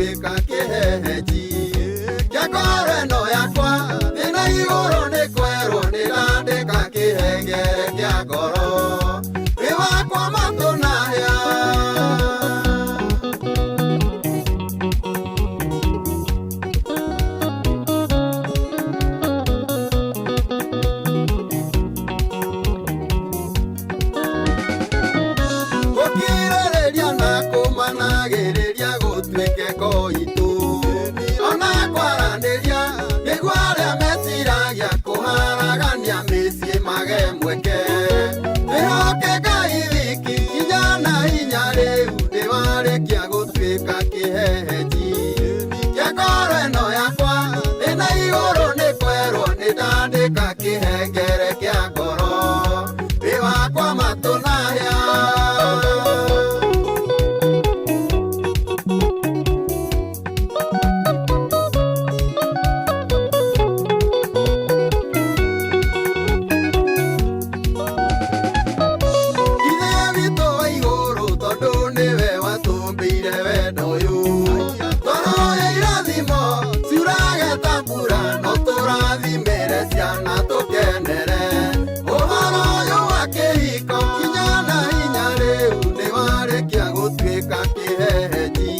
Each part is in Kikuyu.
gũtuĩka kĩhehenji kĩa ngoro ĩno yakwa thĩna igũrũ nĩ kwerwo nĩ ndandĩka kĩhengere kĩa ngoro wĩ wakwa matũ na hĩa. Gũkirĩrĩria na kũmanagĩrĩria gũtuĩke koitũ ona kwaranĩria nĩguo arĩa meciragia kũharagania mĩciĩ mage mweke twĩhoke Ngai wiki hinya na hinya rĩu ndĩwarĩkia gũtuĩka kĩhehenji kĩa ngoro ĩno yakwa thĩna igũrũ nĩ kwerwo nĩ ndandĩka kĩhengere kĩa ngoro wĩ wakwa matũ na hĩa. Ithe witũ wa igũrũ tondũ nĩwe watũmbĩire wendo ũyũ twahoya irathimo ciurage ta mbura no tũrathimĩre ciana tũkenere ũhoro ũyũ wa kĩhiko kinya na hinya rĩu nĩwarĩkia gũtuĩka kĩhehenji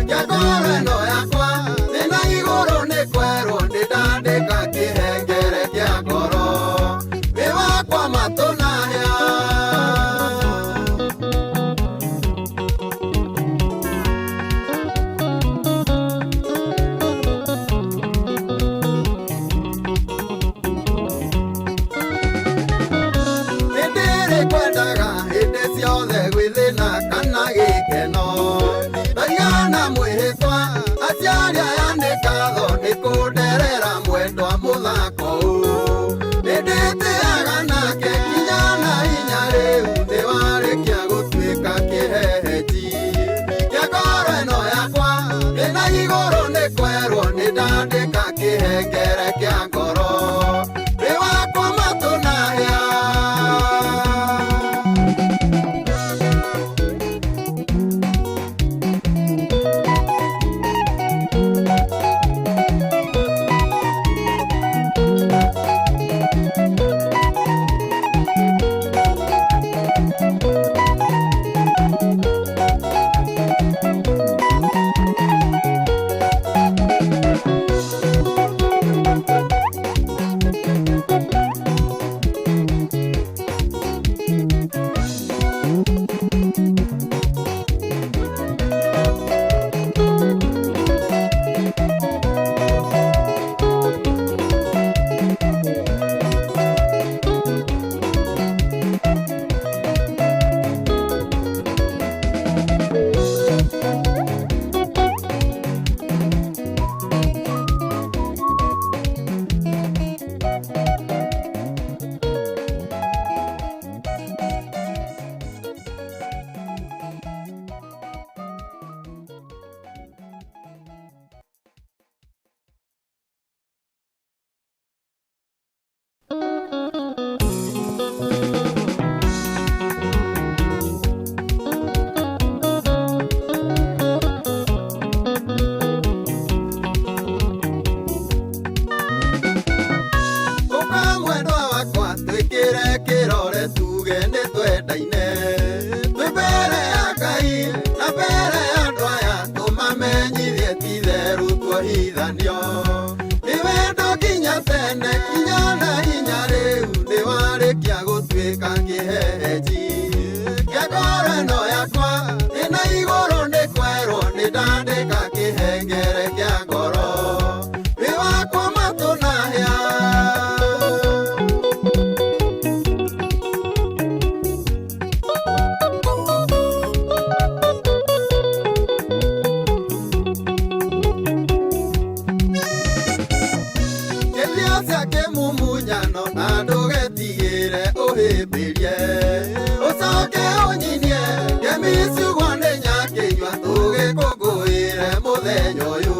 kĩa ngoro ĩno yakwa thĩna igũrũ nĩ kwerwo nĩ ndandĩka kĩhengere kĩa ngoro wĩ wakwa matũ na hĩa. Nĩndĩrĩ kwendaga hĩndĩ ciothe gwĩthĩna kana gĩkeno ndaigana mwĩhĩtwa aciari aya nĩ ngatho nĩ kũnderera mwendwa mũthako ũũ nĩndĩtĩaga nake kinya na hinya rĩu nĩwarĩkia gũtuĩka kĩhehenji kĩa ngoro ĩno yakwa thĩna igũrũ nĩ kwerwo nĩ ndandĩka kĩhengere kĩa ngoro wĩ wakwa matũ na hĩa. Ũka mwendwa wakwa twĩkĩre kĩrore tuge nĩ twendaine twĩ mbere ya Ngai na mbere ya andũ aya tũmamenyithie ti-itherũ tuohithanio nĩ wendo nginya tene kinya na hinya rĩu nĩwarĩkia gũtuĩka kĩhehenji kĩa ngoro ĩno yakwa thĩna igũrũ nĩ kwerwo nĩ ndandĩka kĩhengere kĩa ngoro wĩ wakwa matũ na hĩa. Kĩthio cia kĩmumunyano na ndũgetigĩre ũhĩmbĩrie ũcoke ũnyinie ngemi ciugwo nĩ nyakĩnyua tũgĩkũngũĩre mũthenya ũyũ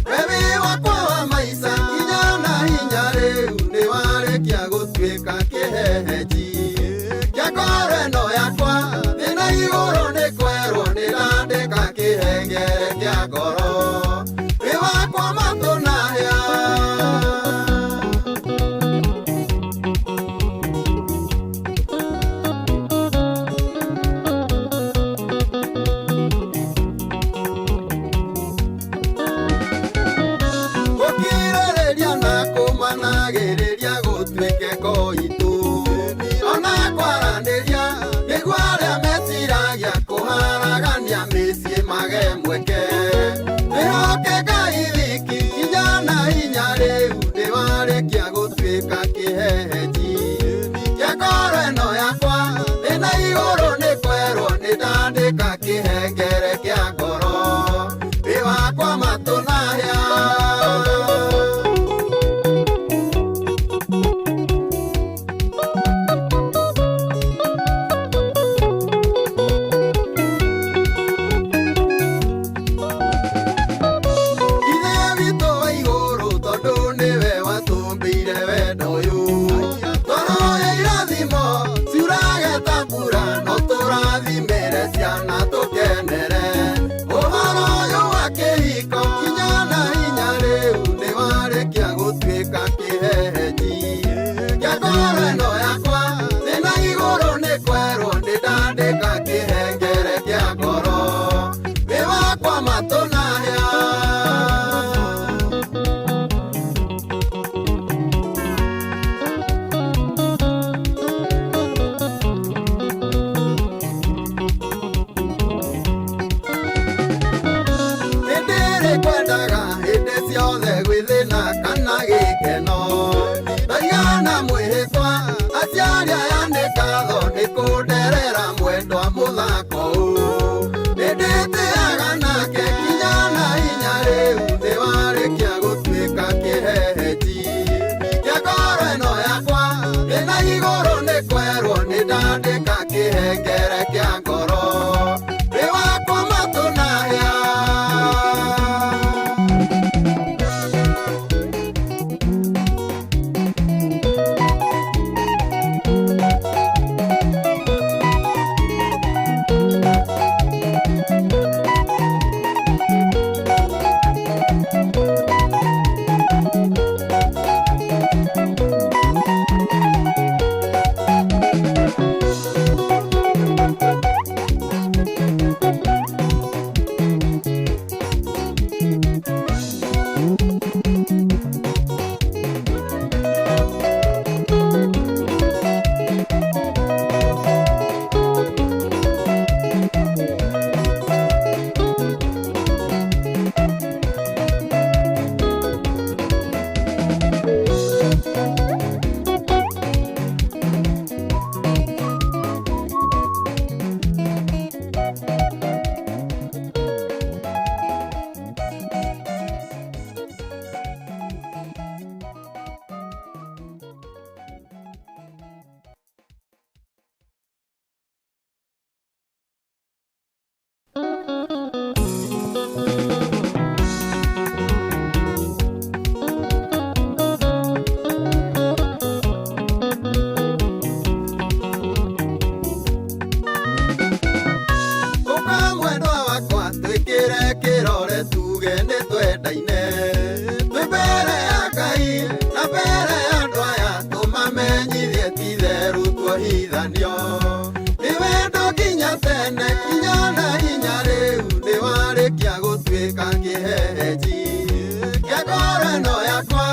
we wĩ wakwa wa maica kinya na hinya rĩu nĩwarĩkia gũtuĩka kĩhehenji kĩa ngoro ĩno yakwa thĩna igũrũ nĩ kwerwo nĩ ndandĩka kĩhengere kĩa ngoro. Tũrore tuge nĩ twendaine. Twĩ mbere ya Ngai na mbere ya andũ aya, tũmamenyithie ti itherũ tuohithanio. Nĩ wendo nginya tene, kinya na hinya rĩu nĩ warĩkia gũtuĩka kĩhehenji. Kĩa ngoro ĩno yakwa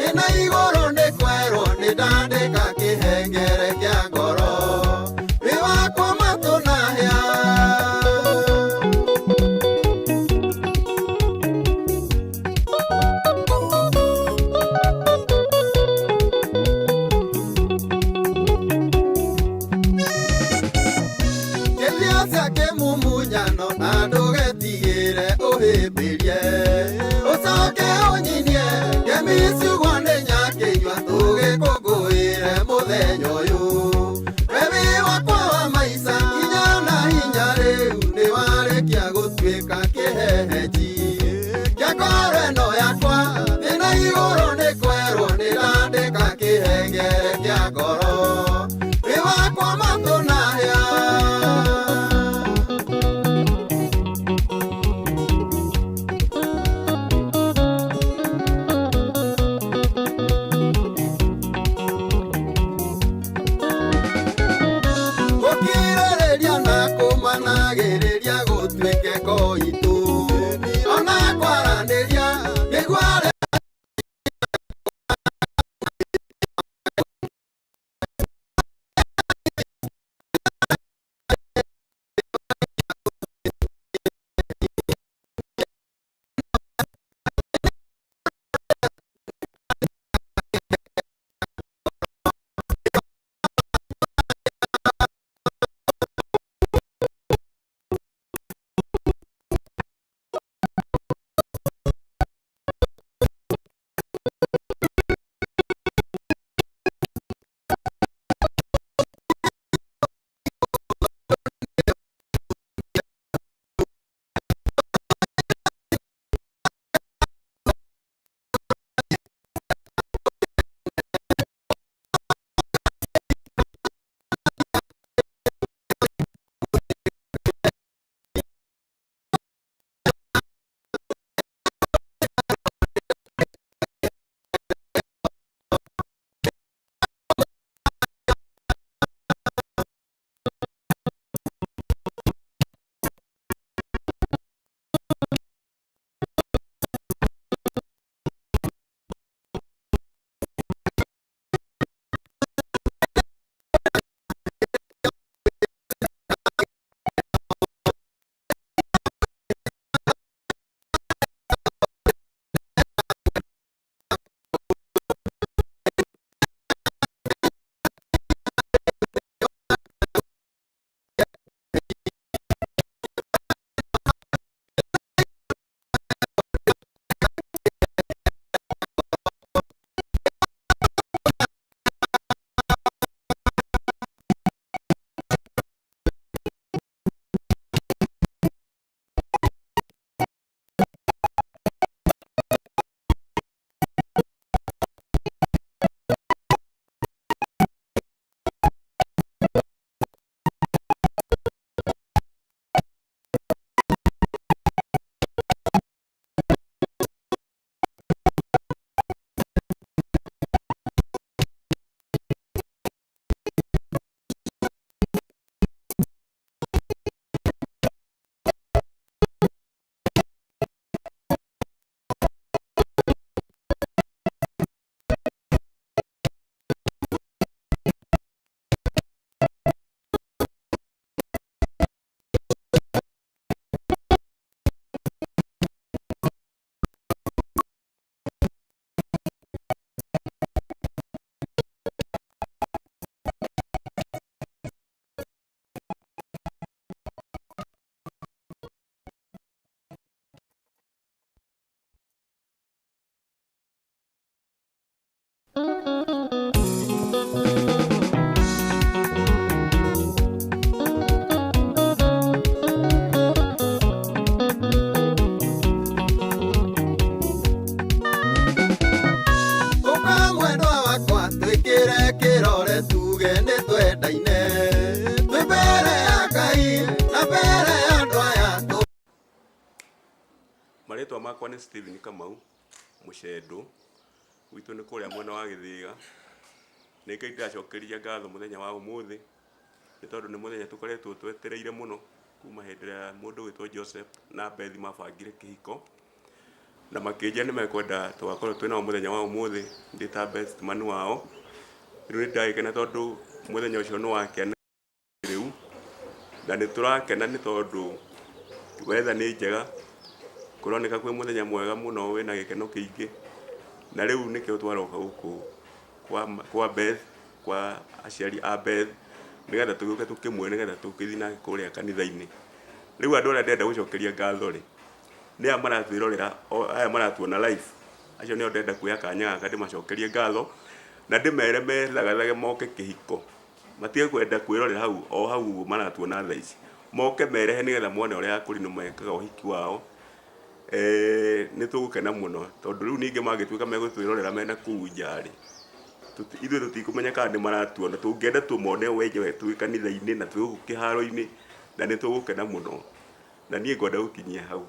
ĩna igũrũ nĩ kwerwo nĩ ndandĩka kĩhengere kĩa ngoro. Wĩ wakwa matũ na hĩa. Kĩthiocia kĩmumunyano na ndũgetigĩre ũhĩmbĩrie. Ũcoke ũnyinie ngemi ciugwo nĩ nyakĩnyua tũgĩkũngũĩre mũthenya ũyũ. We wĩ wakwa wa maica kinya na hinya rĩu nĩ warĩkia gũtuĩka kĩhehenji. Kĩa ngoro ĩno yakwa thĩna igũrũ nĩ kwerwo nĩ ndandĩka kĩhengere kĩa ngoro. Wĩ wakwa matũ na hĩa. Gũkirĩrĩria na kũmanagĩrĩria gũtuĩke koitũ. Ona kwaranĩria Marĩtwa makwa nĩ Stephen Kamau Mũcendũ, gwitũ nĩ kũrĩa mwena wa Gĩthĩga. Nĩ Ngai ndĩracokeria ngatho mũthenya wa ũmũthĩ, nĩ tondũ nĩ mũthenya tũkoretwo twetereire mũno kuma hĩndĩ ĩrĩa mũndũ ũgwĩtwo Joseph na Beth mabangire kĩhiko, na makĩnjĩra nĩ mekwenda tũgakorwo twĩ nao mũthenya wa ũmũthĩ ndĩ ta best man wao. Rĩu nĩ ndĩragĩkena tondũ mũthenya ũcio nĩ wakĩa rĩu, na nĩ tũrakena nĩ tondũ weather nĩ njega, kũroneka kwĩ mũthenya mwega mũno wĩna gĩkeno kĩingĩ, na rĩu nĩkĩo twaroka gũkũ kwa Beth, kwa aciari a Beth, nĩgetha tũgĩũke tũkĩmuoe nĩgetha tũgĩthiĩ nake kũrĩa kanitha-inĩ. Rĩu andũ arĩa ndĩrenda gũcokeria ngatho rĩ, nĩ aya maratwĩrorera, aya maratuona live, acio nĩo ndĩrenda kuoya kanya gaka ndĩmacokerie ngatho, na ndĩmere methagathage moke kĩhiko. Matige kwenda kwĩrorera hau o hau ũguo maratuona thaa ici, moke merehe nĩgetha mone ũrĩa Akũrinũ mekaga ũhiki wao, nĩ tũgũkena mũno tondũ rĩu ningĩ mangĩtuĩka megũtwĩrorera mena kũu nja rĩ, ithuĩ tũtikũmenya kana nĩ maratuona, tũngĩenda tũmone wenyewe twĩ kanitha-inĩ na twĩ gũkũ kĩharo-inĩ na nĩ tũgũkena mũno, na niĩ ngwenda gũkinyia hau.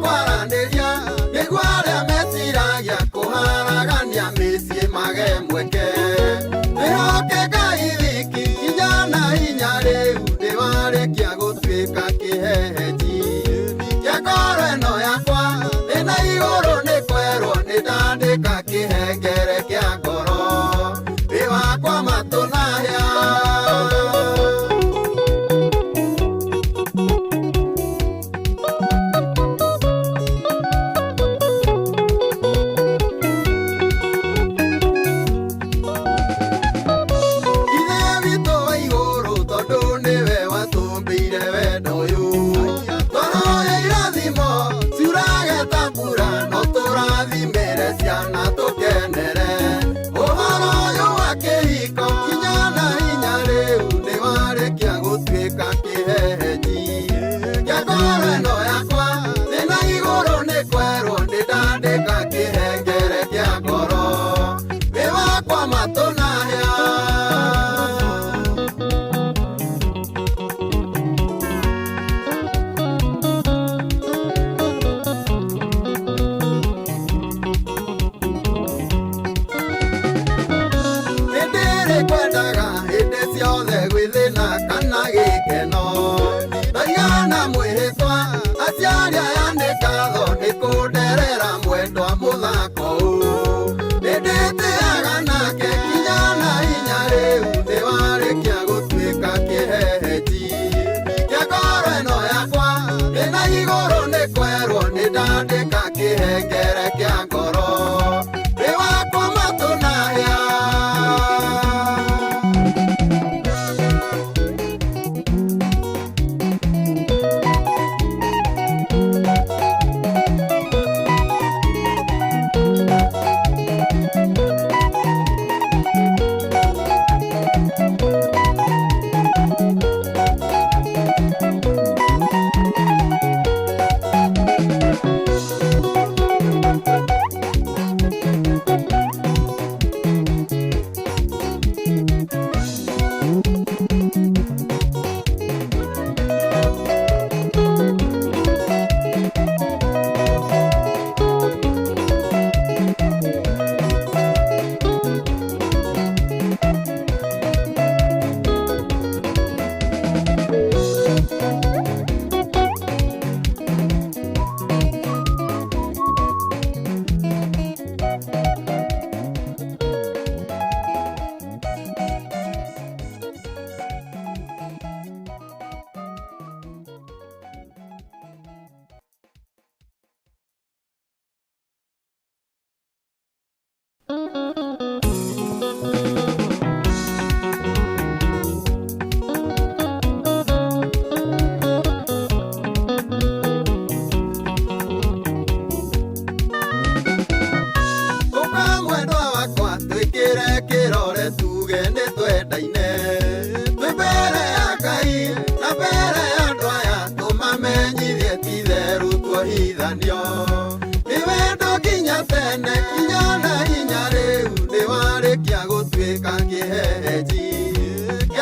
Kwaranĩria nĩguo arĩa meciragia kũharagania mĩciĩ mage mweke. Twĩhoke Ngai wiki hinya na hinya rĩu ndĩwarĩkia gũtuĩka kĩhehenji kĩa ngoro ĩno yakwa ndĩna igũrũ nĩ kwerwo nĩ ndandĩka kĩhengere kĩa ngoro wĩ wakwa matũ na hĩa. Ithe witũ wa igũrũ tondũ nĩwe watũmbĩire wendo ũyũ, twahoya irathimo ciurage ta mbura no tũrathimĩre ciana tũkenere ũhoro ũyũ wa kĩhiko kinya na hinya rĩu nĩwarĩkia gũtuĩka kĩhehenji kĩa ngoro ĩno yakwa thĩna igũrũ nĩ kwerwo nĩ ndandĩka kĩhengere kĩa ngoro wĩ wakwa matũ na hĩa. Nĩndĩrĩ kwendaga hĩndĩ ciothe gwĩthĩna kana gĩkeno, ndaigana mwĩhĩtwa aciari aya nĩ ngatho nĩ kũnderera mwendwa mũthako ũũ. Nĩndĩtĩaga nake kinya na hinya rĩu nĩwarĩkia gũtuĩka kĩhehenji kĩa ngoro ĩno yakwa ndĩna igũrũ nĩ kwerwo nĩ ndandĩka kĩhengere kĩa ngoro wĩ wakwa matũ na hĩa.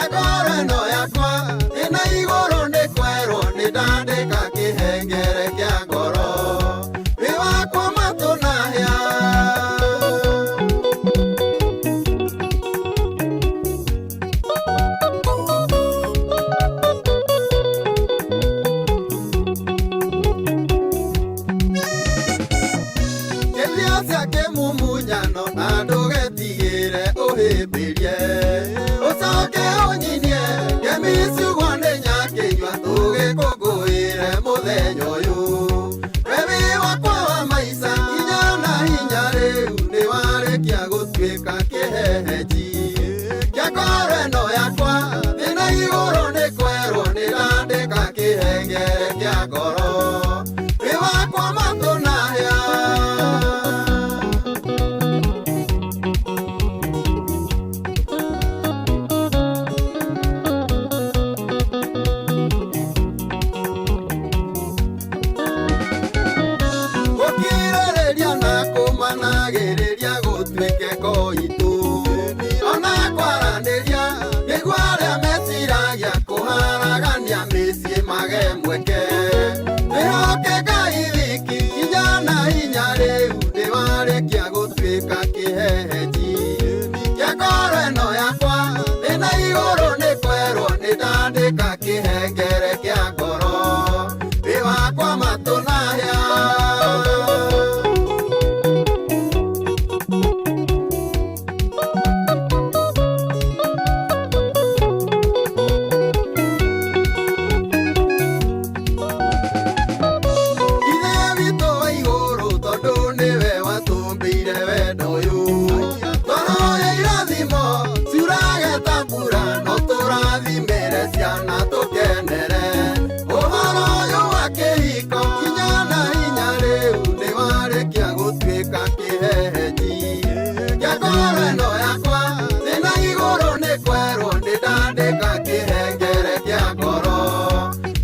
Kĩa ngoro ĩno yakwa ĩna igũrũ nĩ kwerwo nĩ ndandĩka kĩhengere kĩa ngoro wĩ wakwa matũ na hĩa. Kĩthia cia kĩmumunyano na ndũgetigĩre ũhĩmbĩrie ũcoke ũnyinie kemiciugwo nĩ nyakĩnyua tũgĩkũngũĩre mũthenya ũyũ. We wĩ wakwa wa maica hinya na hinya rĩu nĩ warĩkia gũtuĩka kĩhehenji kĩa ngoro ĩno yakwa thĩna igũrũ nĩ kwerwo nĩ ndandĩka kĩhengere kĩa ngoro wĩ wakwa matũ na hĩa. Gũkirĩrĩria na kũmanagĩrĩria gũtuĩke koitũ ona kwaranĩria nĩguo arĩa meciragia kũharagania mĩciĩ mage mweke. Twĩhoke Ngai wiki hinya na hinya rĩu nĩwarĩkia gũtuĩka kĩhehenji kĩa ngoro ĩno yakwa thĩna igũrũ nĩ kwerwo nĩ ndandĩka kĩhengere kĩa ngoro wĩ wakwa matũ na hĩa. Ithe witũ wa igũrũ tondũ nĩwe watũmbĩire wendo ũyũ twahoya irathimo ciurage ta mbura no tũrathimĩre ciana tũkenere ũhoro ũyũ wa kĩhiko hinya na hinya rĩu nĩwarĩkia gũtuĩka kĩhehenji kĩa ngoro ĩno yakwa thĩna igũrũ nĩ kwerwo nĩ ndandĩka kĩhengere kĩa ngoro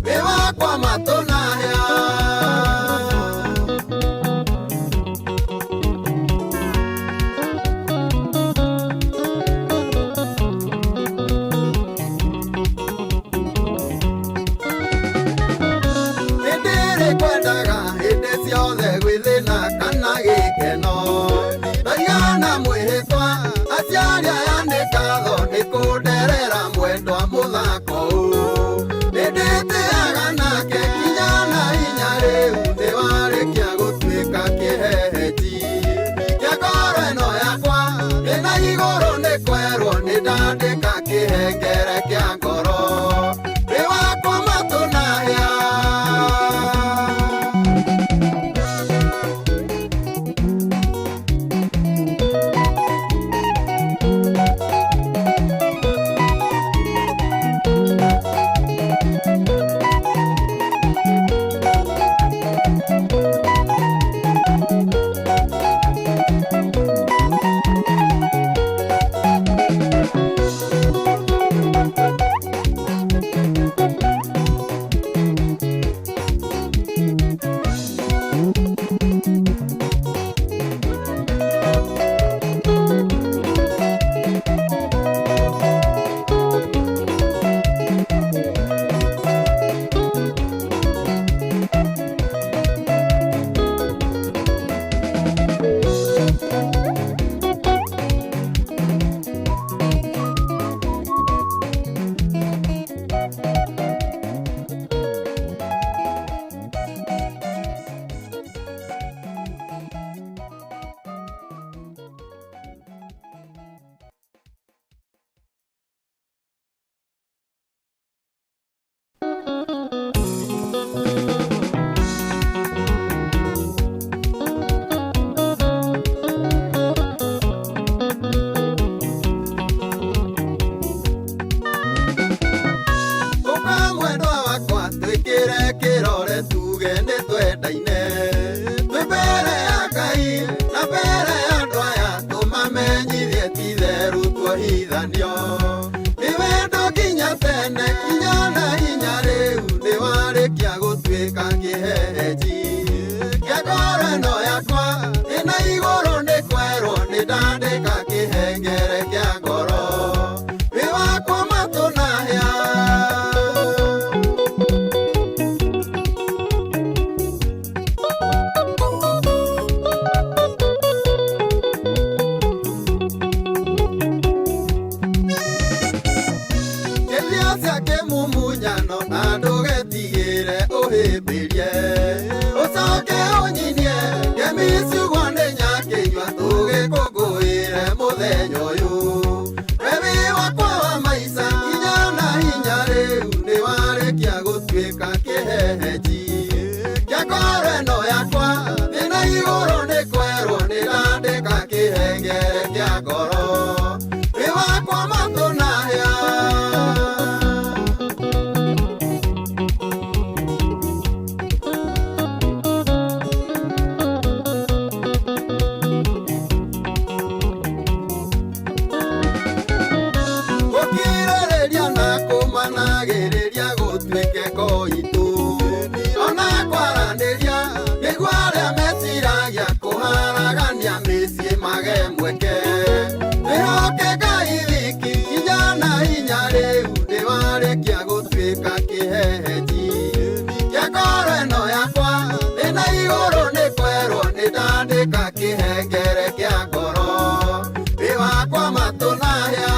wĩ wakwa matũ na hĩa. Nĩndĩrĩ kwendaga hĩndĩ ciothe gwĩthĩna kana gĩkeno ndaigana mwĩhĩtwa aciari aya nĩ ngatho nĩ kũnderera mwendwa mũthako ũũ nĩndĩtĩaga nake kinya na hinya rĩu nĩwarĩkia gũtuĩka kĩhehenji kĩa ngoro ĩno yakwa thĩna igũrũ nĩ kwerwo nĩ ndandĩka kĩhengere kĩa ngoro wĩ wakwa matũ na hĩa. Irio cia kĩmumunyano na ndũgetigĩre ũhĩmbĩrie. Ũcoke ũnyinie ngemi ciugwo nĩ nyakĩnyua tũgĩkũngũĩre mũthenya ũyũ. We wĩ wakwa wa maica hinya na hinya rĩu nĩwarĩkia gũtuĩka kĩhehenji. Kĩa ngoro ĩno yakwa thĩ na igũrũ nĩ kwerwo nĩndandĩka kĩhengere kĩa ngoro. Wĩ wakwa matũ na hĩa. Gũkirĩrĩria na kũmanagĩrĩria gũtuĩke koitũ. Ona kwaranĩria nĩguo arĩa meciragia kũharagania mĩciĩ mage mweke. Twĩhoke Ngai wiki hinya na hinya rĩu nĩwarĩkia gũtuĩka kĩhehenji. Kĩa ngoro ĩno yakwa thĩ na igũrũ nĩ kwerwo nĩndandĩka kĩhengere kĩa ngoro. Wĩ wakwa matũ na hĩa.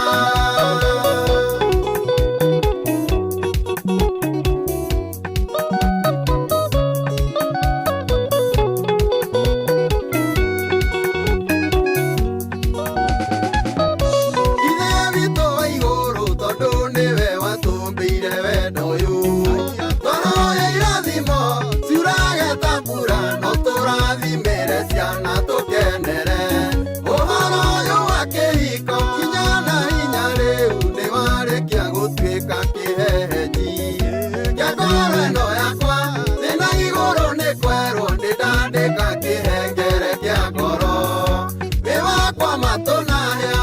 Ithe witũ wa igũrũ tondũ nĩwe watũmbĩire wendo ũyũ. Twahoya irathimo ciurage ta mbura no tũrathimĩre ciana tũkenere. Ũhoro ũyũ wa kĩhiko hinya na hinya rĩu nĩwarĩkia gũtuĩka kĩhehenji. Kĩa ngoro ĩno yakwa thĩ na igũrũ nĩ kwerwo nĩndandĩka kĩhengere kĩa ngoro. Wĩ wakwa matũ na hĩa.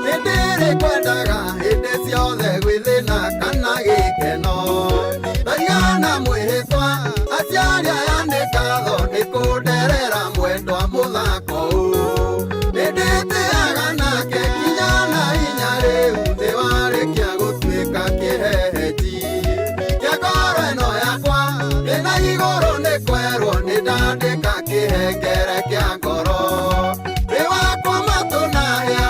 Nĩndĩrĩ kwendaga hĩndĩ ciothe gwĩthĩna kana gĩkeno. Ndaigana mwĩhĩtwa aciari aya nĩ ngatho nĩ kũnderera mwendwa mũthako ũũ. Nĩndĩtĩaga nake kinya na hinya rĩu nĩwarĩkia gũtuĩka kĩhehenji. Kĩa ngoro ĩno yakwa thĩ na igũrũ nĩ kwerwo nĩndandĩka kĩhengere kĩa ngoro. Wĩ wakwa matũ na hĩa.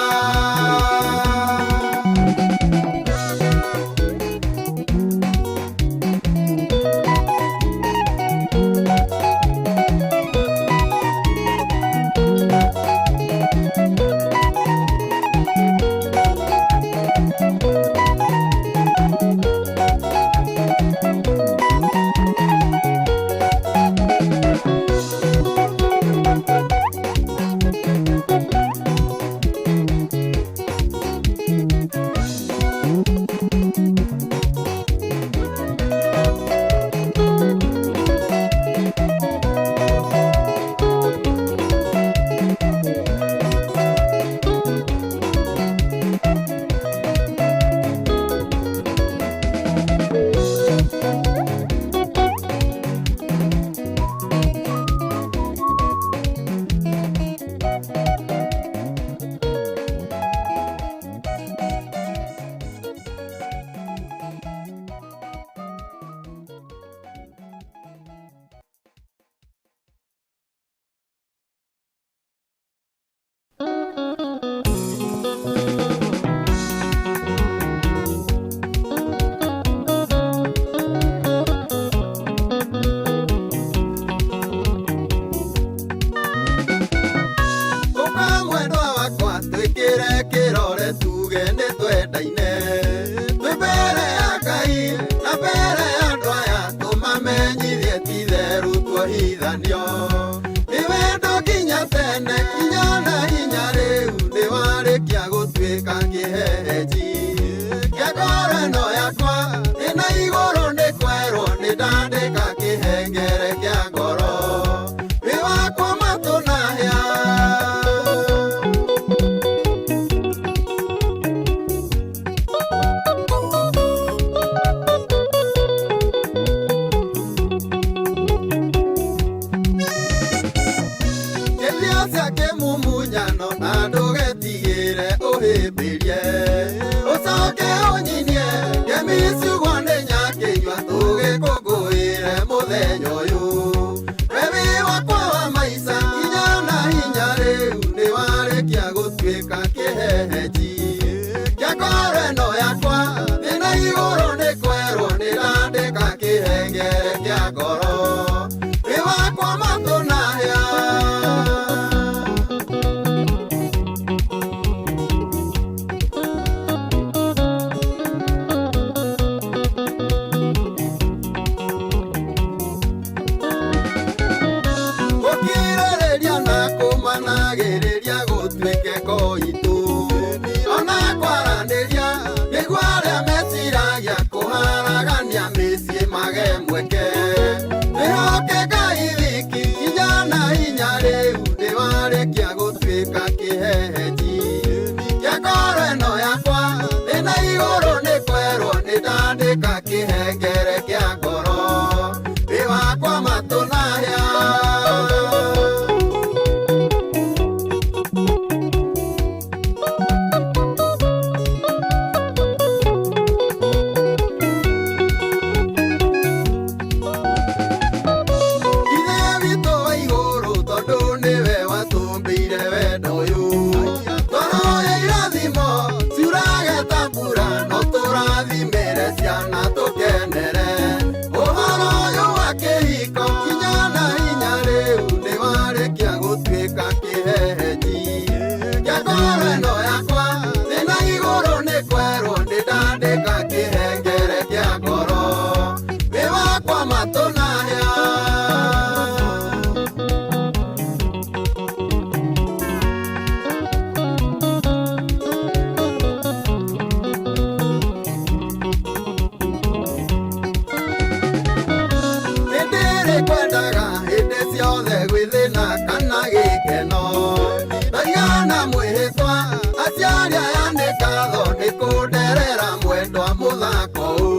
Ndandĩka kĩhengere kĩa ngoro wĩ wakwa matũ na hĩa. Ithe witũ wa igũrũ tondũ nĩwe watũmbĩire wendo ũyũ, twahoya irathimo ciurage ta mbura, no tũrathimĩre ciana tũkenere ũhoro ũyũ wa kĩhiko. Kinya na hinya rĩu nĩwarĩkia gũtuĩka kĩhehenji kĩa ngoro ĩno yakwa, thĩna igũrũ nĩ kwerwo nĩndandĩka kĩhengere kĩa ngoro wĩ wakwa matũ na hĩa. Nĩndĩrĩ kwendaga hĩndĩ ciothe gwĩthĩna kana gĩkeno, ndaigana mwĩhĩtwa aciari aya nĩ ngatho nĩ kũnderera mwendwa mũthako ũũ.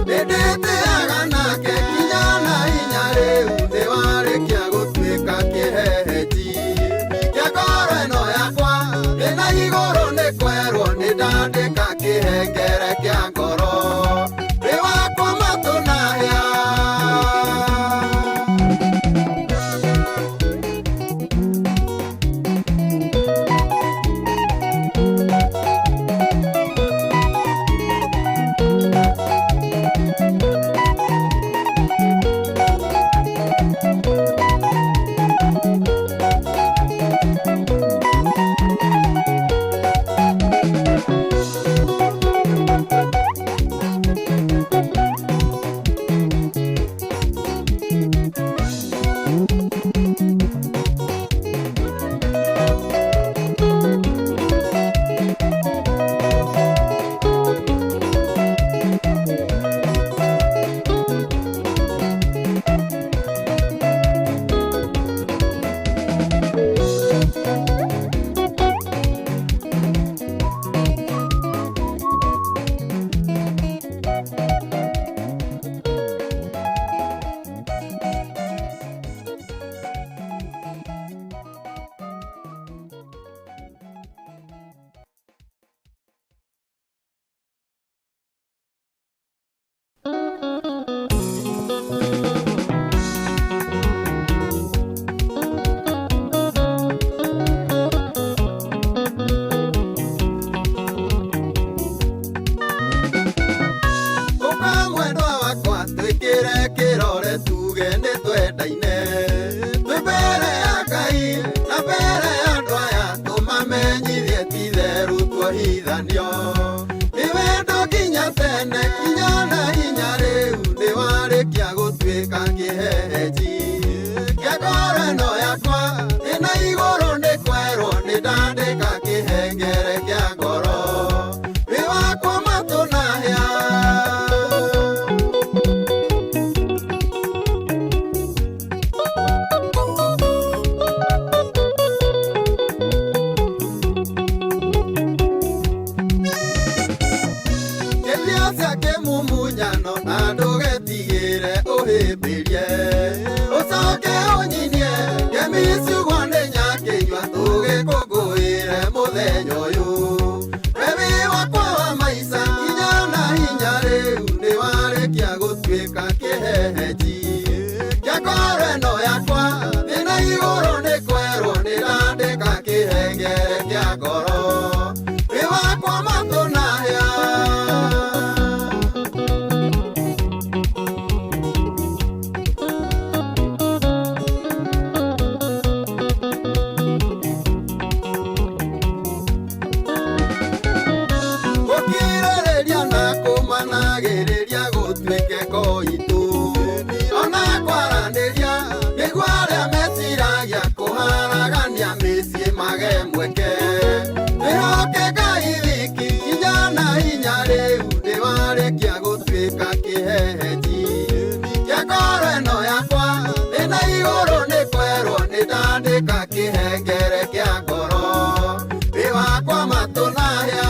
Nĩndĩtĩaga nake kinya na hinya rĩu nĩwarĩkia gũtuĩka kĩhehenji kĩa ngoro ĩno yakwa, thĩna igũrũ nĩ kwerwo nĩndandĩka kĩhengere kĩa ngoro wĩ wakwa matũ na hĩa. Ũka mwendwa wakwa twĩkĩre kĩrore tuge nĩ twendaine, twĩ mbere ya Ngai na mbere ya andũ aya tũmamenyithie ti-itherũ tuohithanio. Nĩ wendo nginya tene kinya na hinya rĩu nĩwarĩkia gũtuĩka kĩhehenji kĩa ngoro ĩno yakwa, thĩna igũrũ nĩ kwerwo nĩndandĩka kĩhengere kĩa ngoro wĩ wakwa matũ na hĩa. Kĩthia cia kĩmumunyano na ndũgetigĩre ũhĩmbĩrie, ũcoke ũnyinie ngemi ciugwo nĩ nyakĩnyua tũgĩkũngũĩre mũthenya ũyũ. We wĩ wakwa wa maica kinya na hinya rĩu nĩwarĩkia gũtuĩka kĩhehenji kĩa ngoro ĩno yakwa, thĩna igũrũ nĩ kwerwo nĩndandĩka kĩhengere kĩa ngoro wĩ wakwa matũ na hĩa. Gũkirĩrĩria na kũmanagĩrĩria gũtuĩke koitũ, ona kwaranĩria nĩguo arĩa meciragia kũharagania mĩciĩ mage mweke. Twĩhoke Ngai wiki kinya na hinya rĩu nĩwarĩkia gũtuĩka kĩhehenji kĩa ngoro ĩno yakwa, thĩna igũrũ nĩ kwerwo nĩndandĩka kĩhengere kĩa ngoro wĩ wakwa matũ na hĩa.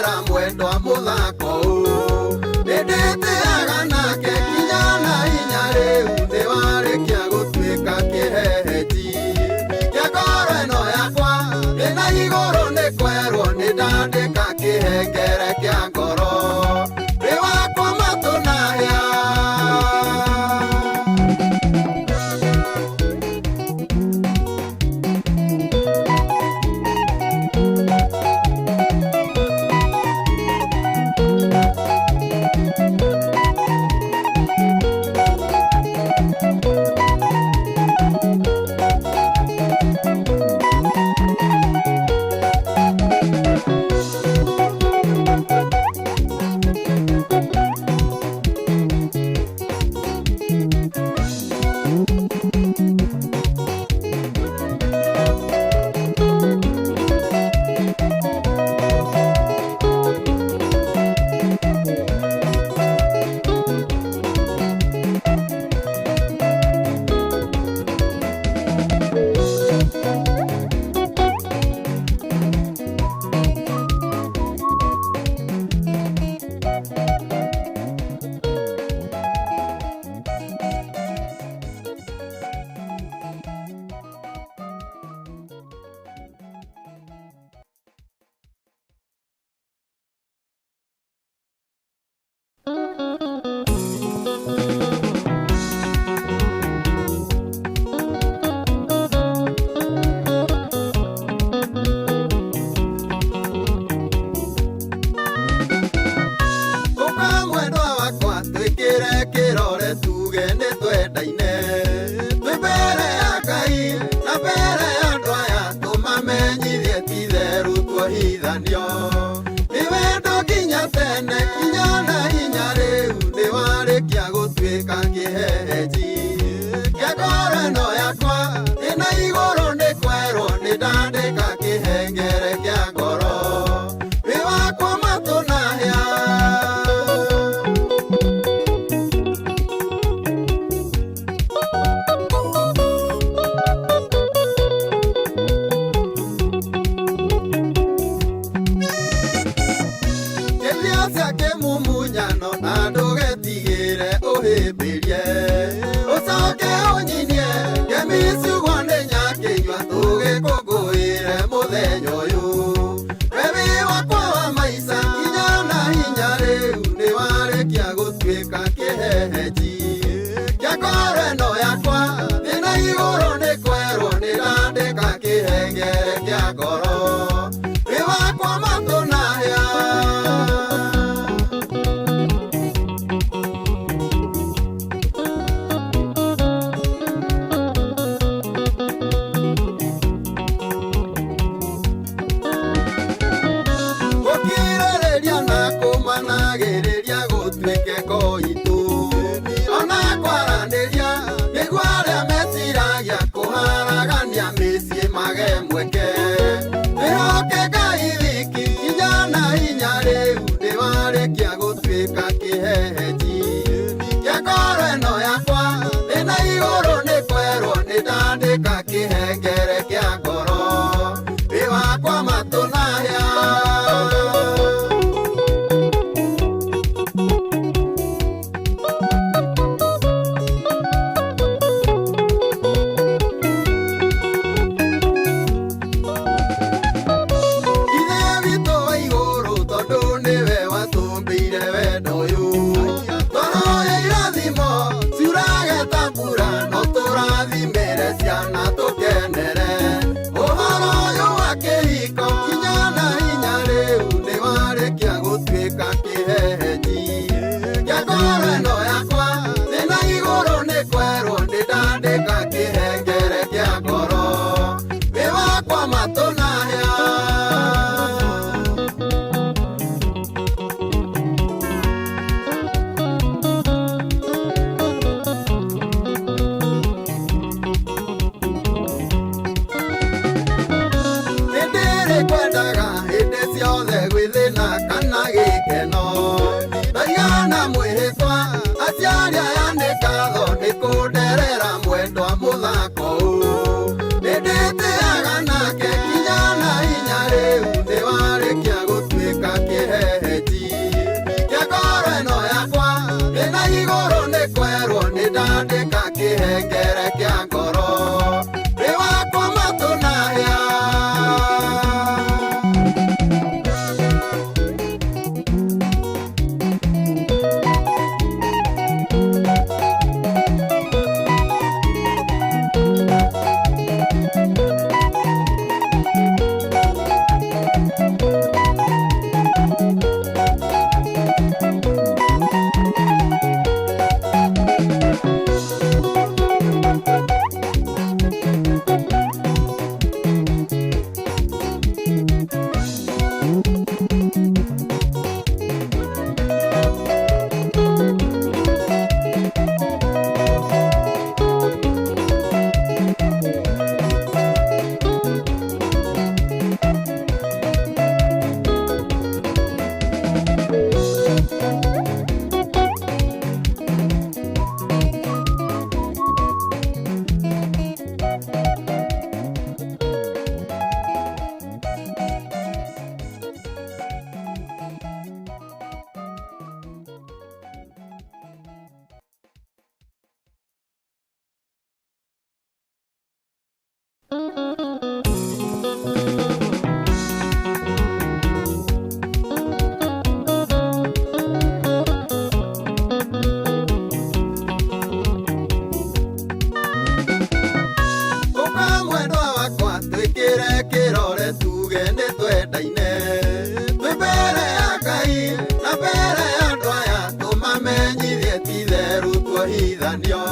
Kũnderera mwendwa mũthako ũũ. Nĩndĩtĩaga nake kinya na hinya rĩu nĩwarĩkia gũtuĩka kĩhehenji kĩa ngoro ĩno yakwa ĩna igũrũ nĩ kwerwo nĩ ndandĩka kĩhengere kĩa ngoro wĩ wakwa matũ na hĩa. Ũka mwendwa wakwa twĩkĩre kĩrore tuge nĩ twendaine twĩ mbere ya Ngai na mbere ya andũ aya tũmamenyithie ti itherũ tuohithanio nĩ wendo nginya tene kinya na hinya rĩu nĩwarĩkia gũtuĩka kĩhehenji kĩa ngoro ĩno yakwa ĩna igũrũ nĩ kwerwo nĩ ndandĩka kĩhengere kĩa ngoro wĩ wakwa matũ na hĩa. Kĩthia cia kĩmumunyano na ndũgetigĩre ũhĩmbĩrie ũcoke ũnyinie kemicugwa nĩ nyakĩnyua tũgĩkũngũĩre mũthenya ũyũ we wĩ wakwa wa maica kinya na hinya rĩu nĩwarĩkia gũtuĩka kĩhehenji kĩa ngoro ĩno yakwa thĩna igũrũ nĩ kwerwo nĩ ndandĩka kĩhengere kĩa ngoro wĩ wakwa matũ na hĩa. Gũkirĩrĩria na kũmanagĩrĩria gũtuĩke koitũ ona kwaranĩria nĩguo arĩa meciragia kũharagania mĩciĩ mage mweke twĩhoke Ngai wiki kinya na hinya rĩu nĩwarĩkia gũtuĩka kĩhehenji kĩa ngoro ĩno yakwa thĩna igũrũ nĩ kwerwo nĩ ndandĩka kĩhengere kĩa ngoro wĩ wakwa matũ na hĩa. Ithe witũ wa igũrũ tondũ nĩwe watũmbĩire wendo ũyũ tũroya irathimo ciurage ta mbura no tũrathimĩre ciana tũkenere ũhoro ũyũ wa kĩhiko kinya na hinya rĩu nĩwarĩkia gũtuĩka kĩhehenji kĩa ngoro ĩno yakwa thĩna igũrũ nĩ kwerwo nĩ ndandĩka kĩhengere kĩa ngoro wĩ wakwa matũ na hĩa. Nĩndĩrĩ kwendaga hĩndĩ ciothe gwĩthĩna kana gĩkeno ndaigana mwĩhĩtwa aciari aya nĩ ngatho nĩ kũnderera mwendwa mũthako ũũ nĩndĩtĩaga nake kinya na hinya rĩu nĩwarĩkia gũtuĩka kĩhe tuohithanio.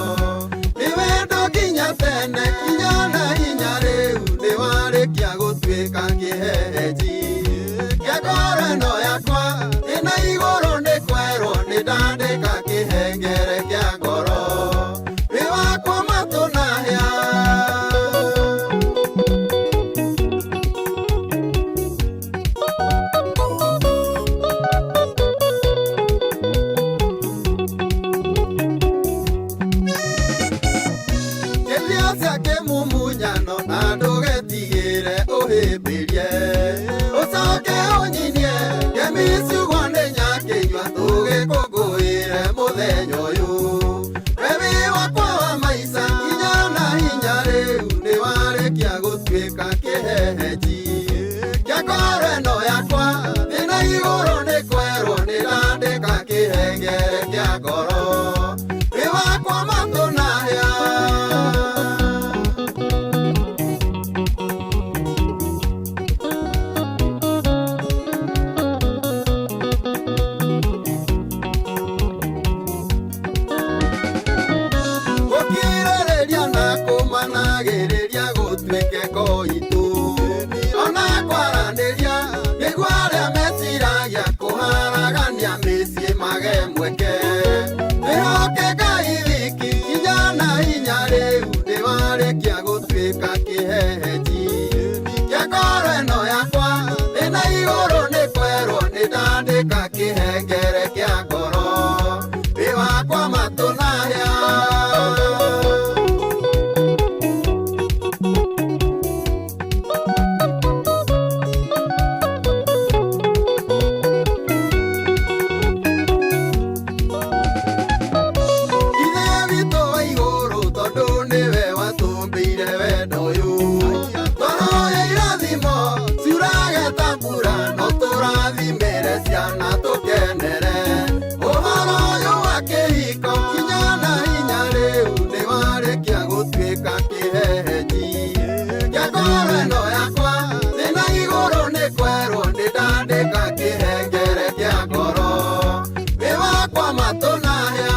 Nĩ wendo nginya tene kinya na hinya rĩu nĩ warĩkia gũtuĩka kĩhehenji. Kĩa ngoro ĩno yakwa ĩna igũrũ nĩ kwerwo nĩ ndandĩka kĩhengere kĩa ngoro. Wĩ wakwa matũ na hĩa. Kĩthio cia kĩmumunyano na ndũgetigĩre ũhĩmbĩrie. Ũcoke ũnyinie ngemi ciugwo nĩ nyakĩnyua tũgĩkũngũĩre mũthenya ũyũ. We wĩ wakwa wa maica kinya na hinya rĩu nĩ warĩkia gũtuĩka kĩhehenji. Kĩa ngoro ĩno yakwa thĩna igũrũ nĩ kwerwo nĩ ndandĩka kĩhengere kĩa ngoro. Wĩ wakwa matũ na hĩa. Gũkirĩrĩria na kũmanagĩrĩria gũtuĩke koitũ. Ona kwaranĩria nĩguo arĩa meciragia kũharagania mĩciĩ mage mweke. Twĩhoke Ngai wiki hinya na hinya rĩu nĩ warĩkia gũtuĩka kĩhehenji. Kĩa ngoro ĩno yakwa thĩna igũrũ nĩ kwerwo nĩ ndandĩka kĩhengere kĩa ngoro. Wĩ wakwa matũ na hĩa. Ithe witũ wa igũrũ tondũ nĩwe watũmbĩire wendo ũyũ. Twahoya irathimo ciurage ta mbura no tũrathimĩre ciana tũkenere. Ũhoro ũyũ wa kĩhiko kinya na hinya rĩu nĩ warĩkia gũtuĩka kĩhehenji. Kĩa ngoro ĩno yakwa thĩna igũrũ nĩ kwerwo nĩ ndandĩka kĩhengere kĩa ngoro. Wĩ wakwa matũ na hĩa.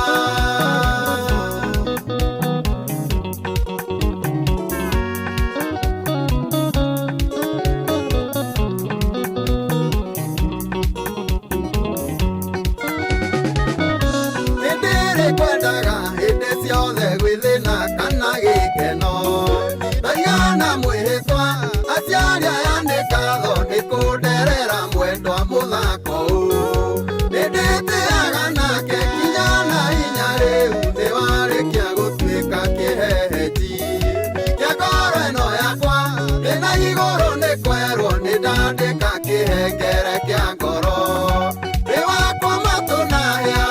Nĩndĩrĩ kwendaga hĩndĩ ciothe gwĩthĩna kana gĩkeno. Ndaigana mwĩhĩtwa aciari aya nĩ ngatho nĩ kũnderera mwendwa mũthako ũũ. Nĩndĩtĩaga nake kinya na hinya rĩu nĩ warĩkia gũtuĩka kĩhehenji. Kĩa ngoro ĩno yakwa thĩna igũrũ nĩ kwerwo nĩ ndandĩka kĩhengere kĩa ngoro. Wĩ wakwa matũ na hĩa.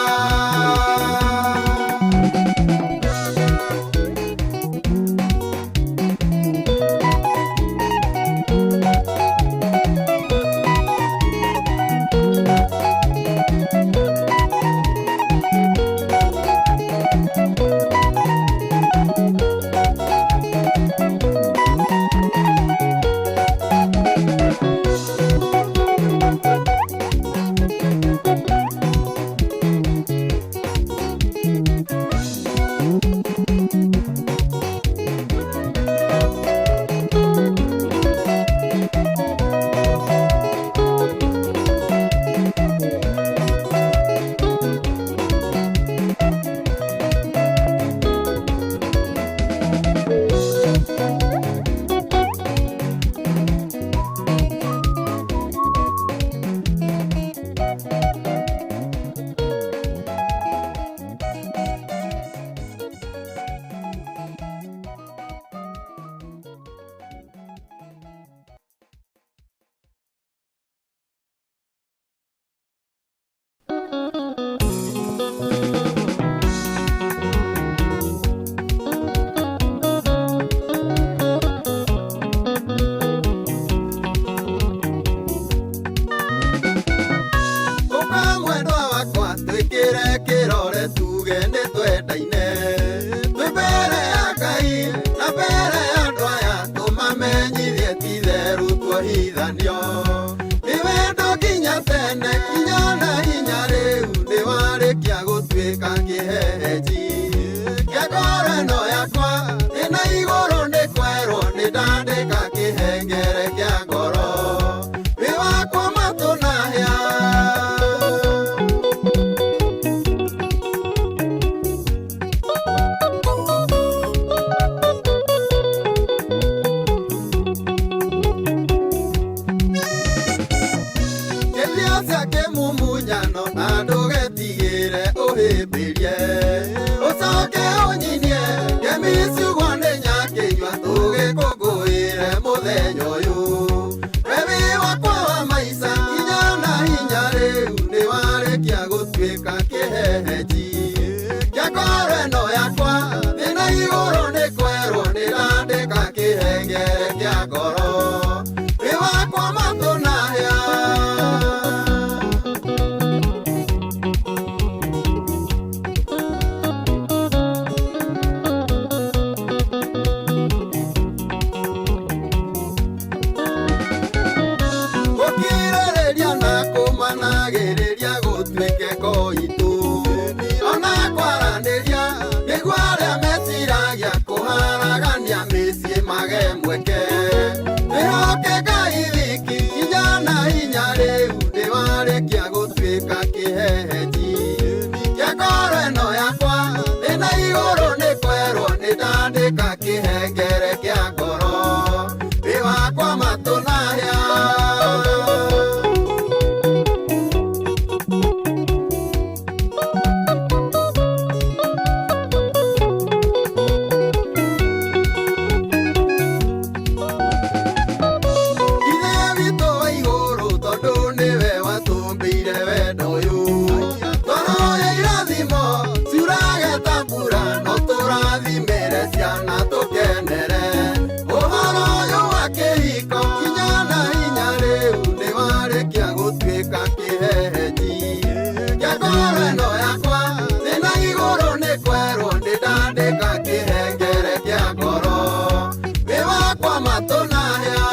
Ũka mwendwa wakwa twĩkĩre kĩrore tuge nĩ twendaine. Twĩ mbere ya Ngai na mbere ya andũ aya tũmamenyithie ti itherũ tuohithanio. Nĩ wendo nginya tene kinya na hinya rĩu nĩ warĩkia gũtuĩka kĩhehenji. Ngoro ĩno yakwa ĩna igũrũ nĩ kwerwo nĩ ndandĩka kĩhengere kĩa ngoro wĩ wakwa matũ na hĩa. Kĩthia kĩmumunyano na ndũgetigĩre ũhĩmbĩrie ũcoke ũnyinie ngemi ciugwo nĩ nyakĩnyua tũgĩkũngũĩre mũthenya ũyũ. We wĩ wakwa wa maica hinya na hinya rĩu nĩ warĩkia gũtuĩka kĩhehenji kĩa ngoro ĩno yakwa thĩna igũrũ nĩ kwerwo nĩ ndandĩka kĩhengere kĩa ngoro wĩ wakwa matũ na hĩa. Gũkirĩrĩria na kũmanagĩrĩria gũtuĩke koitũ ona kwaranĩria nĩguo arĩa meciragia kũharagania mĩciĩ mage mweke. Wĩhoke Ngai wiki hinya na hinya rĩu nĩwarĩkia gũtuĩka kĩhehenji kĩa ngoro ĩno yakwa thĩna igũrũ nĩ kwerwo nĩ ndandĩka kĩhengere kĩa ngoro wĩ wakwa matũ na hĩa. Ithe witũ wa igũrũ tondũ nĩwe watũmbĩire wendo ũyũ twahoya irathimo ciurage ta mbura no tũrathimĩre ciana tũkenere ũhoro ũyũ wa kĩhiko hinya na hinya rĩu nĩwarĩkia gũtuĩka kĩhehenji kĩa ngoro ĩno yakwa thĩna igũrũ nĩ kwerwo nĩ ndandĩka kĩhengere kĩa ngoro wĩ wakwa matũ na hĩa.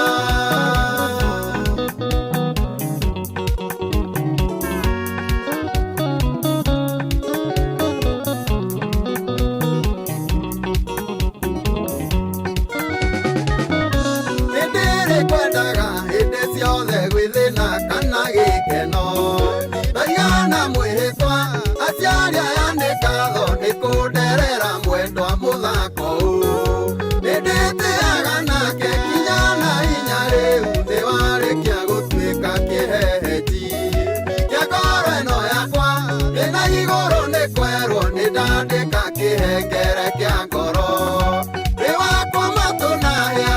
Nĩndĩrĩ kwendaga hĩndĩ ciothe gwĩthĩna kana gĩkeno ndaigana mwĩhĩtwa aciari aya nĩ ngatho nĩ kũnderera mwendwa mũthako ũũ nĩndĩtĩaga nake kinya na hinya rĩu nĩwarĩkia gũtuĩka kĩhehenji kĩa ngoro ĩno yakwa thĩna igũrũ nĩ kwerwo nĩ ndandĩka kĩhengere kĩa ngoro wĩ wakwa matũ na hĩa.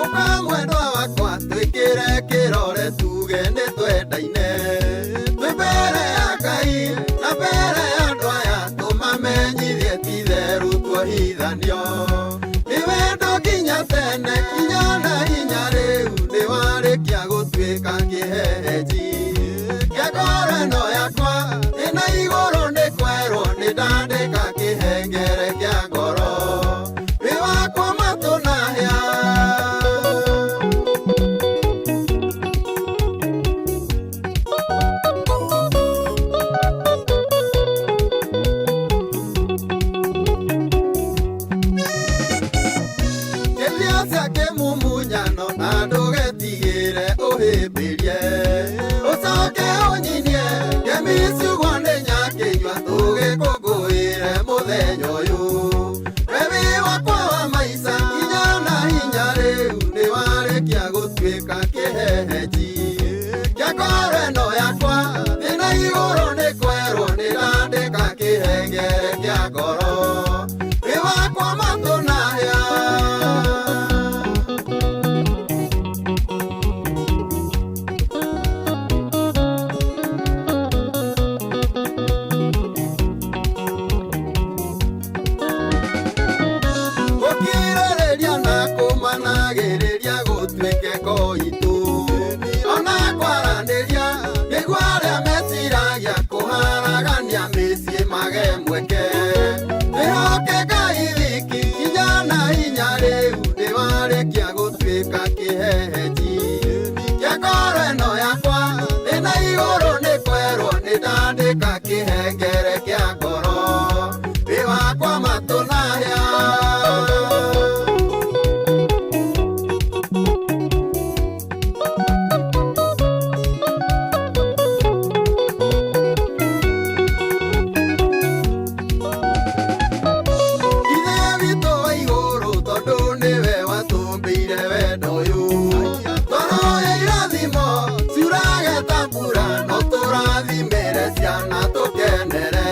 Ũka mwendwa wakwa twĩkĩre kĩrore tuge nĩ twendaine twĩ mbere ya Ngai na mbere ya andũ aya tũmamenyithie ti itherũ tuohithanio nĩ wendo nginya tene kinya na hinya rĩu nĩwarĩkia gũtuĩka kĩhehenji kĩa ngoro ĩno yakwa ĩna igũrũ nĩ kwerwo nĩ ndandĩka kĩhengere kĩa ngoro wĩ wakwa matũ na Ũhĩmbĩrie ũcoke ũnyinie ngemi ciugwo nĩ nyakĩnyua tũgĩkũngũĩre mũthenya ũyũ. We wĩ wakwa wa maica kinya na hinya rĩu nĩ warĩkia gũtuĩka kĩhehenji kĩa ngoro ĩno yakwa thĩna igũrũ nĩ kwerwo nĩ ndandĩka kĩhengere kĩa ngoro wĩ wakwa matũ na hĩa. Gũkirĩrĩria na kũmanagĩrĩria gũtuĩke koitũ ona kwaranĩria nĩguo arĩa meciragia kũharagania mĩciĩ mage mweke. Wĩhoke Ngai wiki kinya na hinya rĩu nĩwarĩkia gũtuĩka kĩhehenji kĩa ngoro ĩno yakwa thĩna igũrũ nĩ kwerwo nĩ ndandĩka kĩhengere kĩa ngoro wĩ wakwa matũ na hĩa. Ithe witũ wa igũrũ tondũ nĩwe watũmbĩire wendo ũyũ tũroya irathimo ciurage ta mbura no tũrathimĩre ciana tũkenere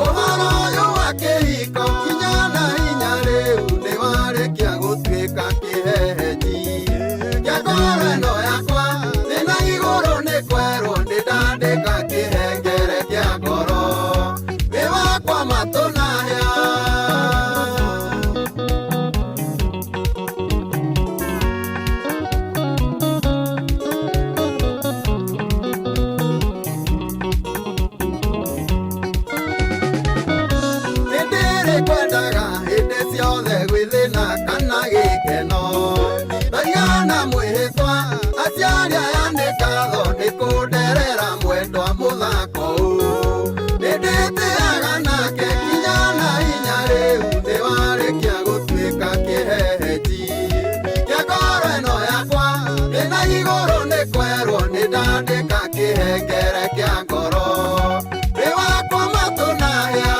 ũhoro ũyũ wa kĩhiko kinya na hinya rĩu nĩwarĩkia gũtuĩka kĩhehenji kĩa ngoro ĩno yakwa thĩna igũrũ nĩ kwerwo nĩ ndandĩka kĩhengere kĩa ngoro wĩ wakwa matũ na hĩa. Nĩndĩrĩ kwendaga hĩndĩ ciothe gwĩthĩna kana gĩkeno ndaigana mwĩhĩtwa aciari aya nĩ ngatho nĩ kũnderera mwendwa mũthako ũũ nĩndĩtĩaga nake kinya na hinya rĩu nĩwarĩkia gũtuĩka kĩhehenji kĩa ngoro ĩno yakwa thĩna igũrũ nĩ kwerwo nĩ ndandĩka kĩhengere kĩa ngoro wĩ wakwa matũ na hĩa.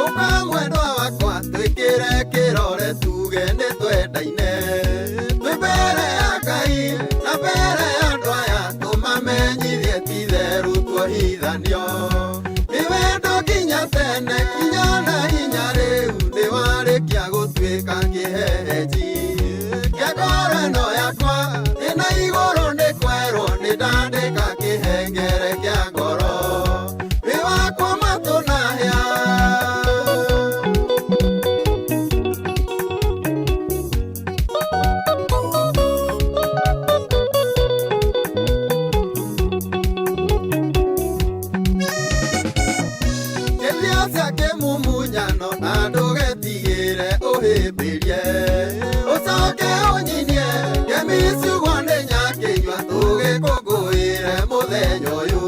Ũka mwendwa wakwa twĩkĩre kĩrore tuge nĩ twendaine twĩ mbere ya Ngai na mbere ya andũ aya tũmamenyithie ti-itherũ tuohithanio nĩ wendo nginya tene kinya na hinya rĩu nĩwarĩkia gũtuĩka kĩhehenji kĩa ngoro ĩno yakwa thĩna igũrũ nĩ kwerwo nĩ ndandĩka kĩhengere kĩa ngoro wĩ wakwa matũ na hĩa. Kĩthio cia kĩmumunyano na ndũgetigĩre ũhĩmbĩrie ũcoke ũnyinie ngemi ciugwo nĩ nyakĩnyua tũgĩkũngũĩre mũthenya ũyũ.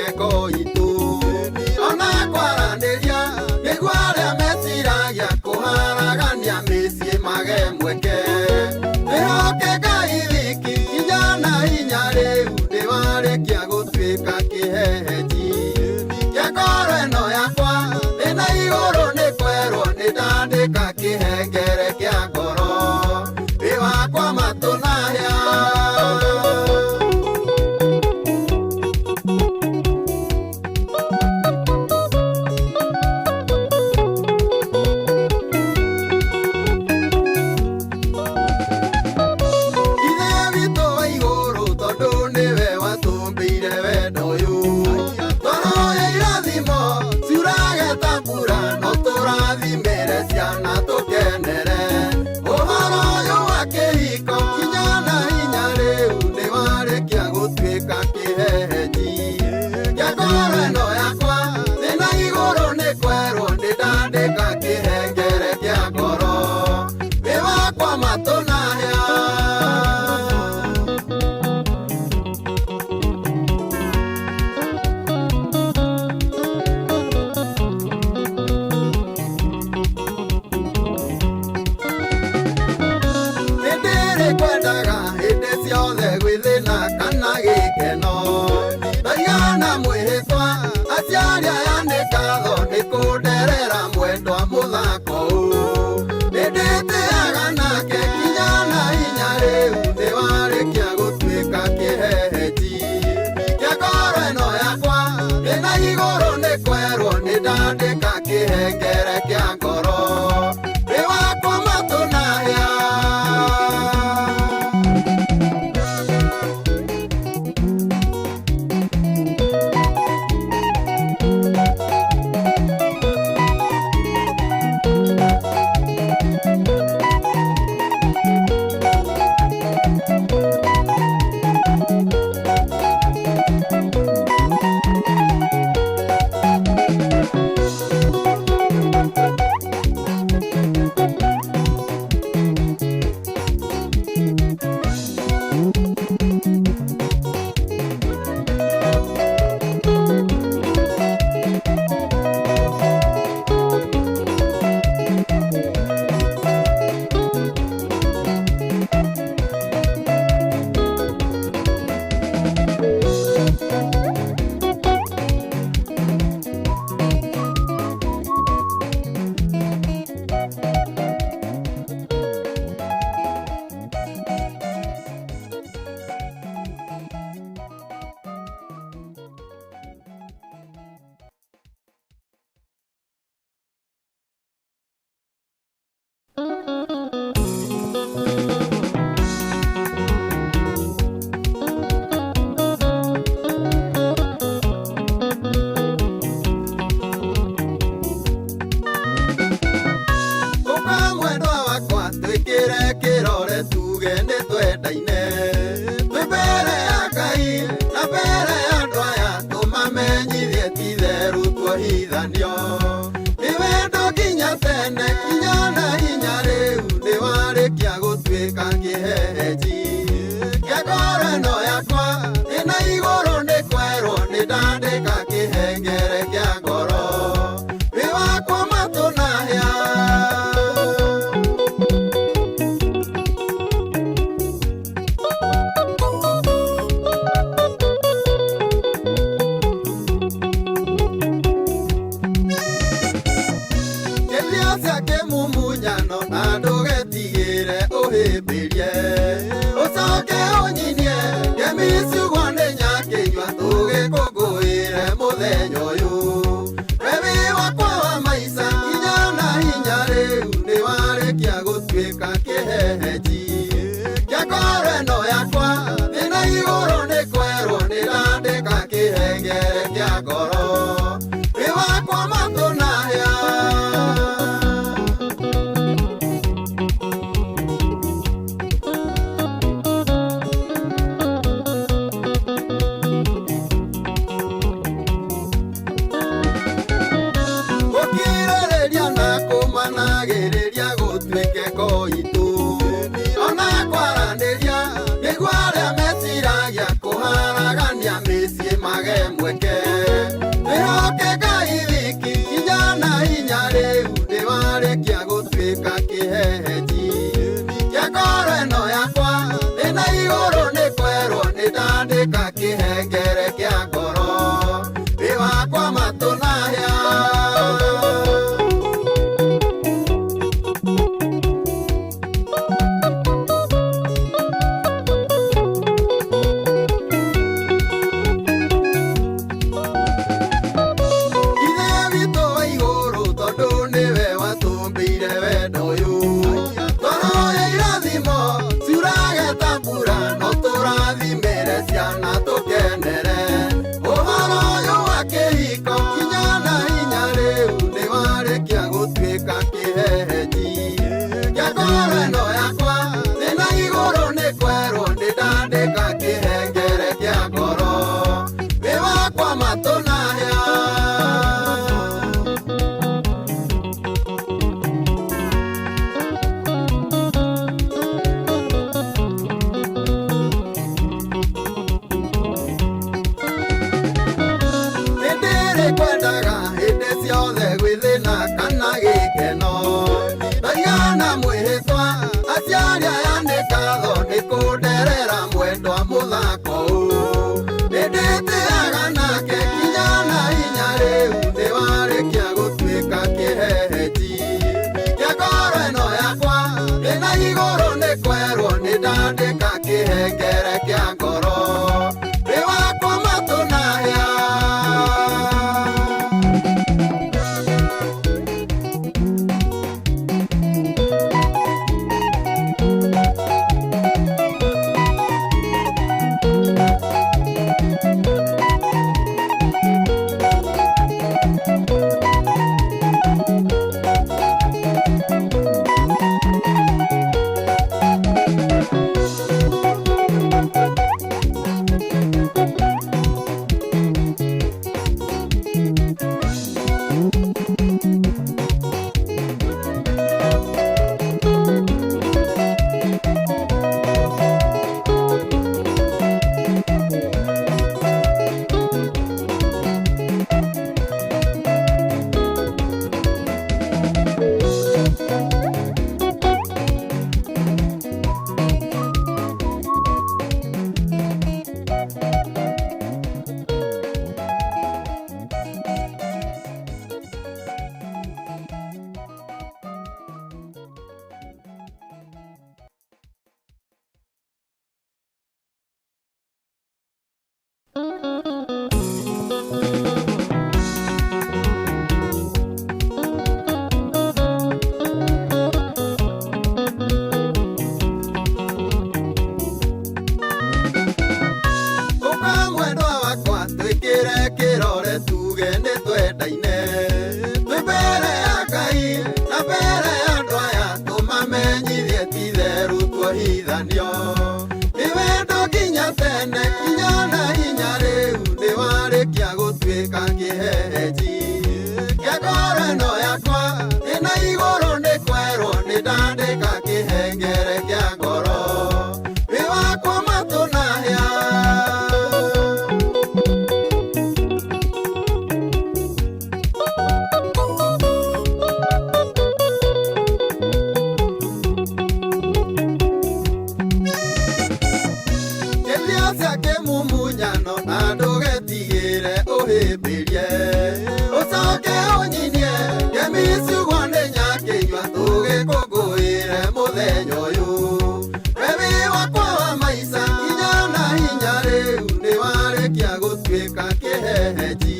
mĩgeko itũ ona kwaranĩria nĩguo arĩa meciragia kũharagania mĩciĩ mage mweke twĩhoke Ngai wiki hinya na hinya rĩu ndĩwarĩkia gũtuĩka kĩhehenji kĩa ngoro ĩno yakwa thĩna igũrũ nĩ kwerwo nĩ ndandĩka kĩhengere kĩa ngoro wĩ wakwa matũ na hĩa. Ithe witũ wa igũrũ tondũ nĩwe watũmbĩire wendo ũyũ twaroya irathimo ciurage ta mbura no tũrathimĩre ciana tũkenere ũhoro ũyũ wa kĩhiko kinya na hinya rĩu nĩwarĩkia gũtuĩka kĩhehenji kĩa ngoro ĩno yakwa thĩna igũrũ nĩ kwerwo nĩ ndandĩka kĩhengere kĩa ngoro wĩ wakwa matũ na hĩa. Nĩndĩrĩ kwendaga hĩndĩ ciothe gwĩthĩna kana gĩkeno ndaigana mwĩhĩtwa aciari aya nĩ ngatho nĩ kũnderera mwendwa mũthako ũũ nĩndĩtĩaga nake kinya na hinya rĩu nĩwarĩkia gũtuĩka kĩhehenji kĩa ngoro ĩno yakwa thĩna igũrũ nĩ kwerwo nĩ ndandĩka kĩhengere kĩa ngoro wĩ wakwa matũ na hĩa. Ũka mwendwa wakwa twĩkĩre kĩrore tuge nĩ twendaine twĩ mbere ya Ngai na mbere ya andũ aya tũmamenyithie ti-itherũ tuohithanio nĩ wendo nginya tene kinya na hinya rĩu nĩwarĩkia gũtuĩka kĩhehenji kĩa ngoro ĩno yakwa thĩna igũrũ nĩ kwerwo nĩ ndandĩka kĩhengere kĩa ngoro wĩ wakwa matũ na hĩa. ndandĩka kĩhengere kĩa ngoro wĩ wakwa matũ na hĩa. Nĩndĩrĩkwendaga hĩndĩ ciothe gwĩthĩna kana gĩkeno ndaigana mwĩhĩtwa aciari aya nĩ ngatho nĩ kũnderera mwendwa mũthako ũũ nĩndĩtĩaga nake kinya na hinya rĩu nĩwarĩkia gũtuĩka kĩhehenji kĩa ngoro ĩno yakwa ndĩna igũrũ nĩ kwerwo nĩ ndandĩka kĩhengere kĩa ngoro wĩ wakwa matũ na hĩa. Ũka mwendwa wakwa twĩkĩre kĩrore tuge nĩ twendaine twĩ mbere ya Ngai na mbere ya andũ aya tũmamenyithie ti-itherũ tuohithanio nĩ wendo nginya tene kinya na hinya rĩu nĩwarĩkia gũtuĩka kĩhehenji kĩa ngoro ĩno yakwa ĩna igũrũ nĩ kwerwo nĩ ndandĩka kĩhengere kĩa ngoro wĩ wakwa matũ na hĩa. Kĩthia cia kĩmumunyano na ndũgetigĩre ũhĩmbĩrie ũcoke ũnyinie ngemi ciugwo nĩ nyakĩnyua tũgĩkũngũĩre mũthenya ũyũ we wĩ wakwa wa maica kinya na hinya rĩu nĩwarĩkia gũtuĩka kĩhehenji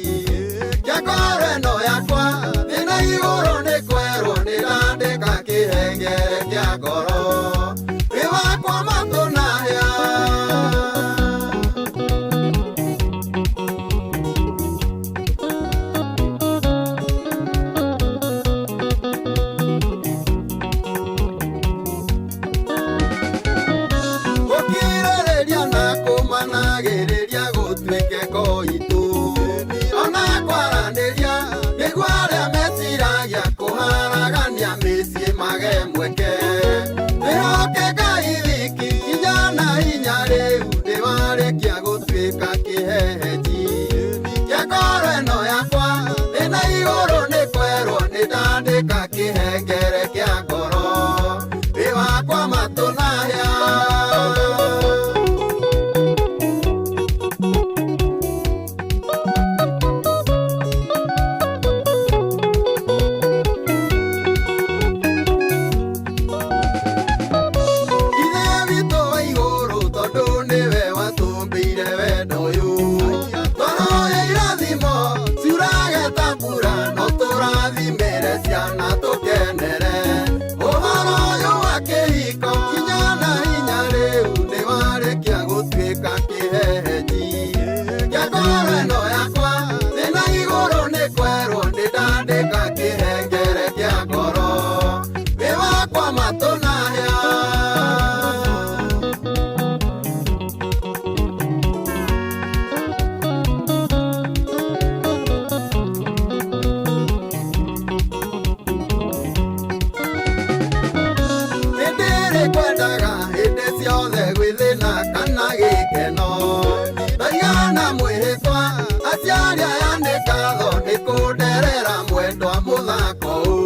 kĩa ngoro ĩno yakwa thĩna igũrũ nĩ kwerwo nĩ ndandĩka kĩhengere kĩa ngoro wĩ wakwa matũ na hĩa. kũnderera mwendwa mũthako ũũ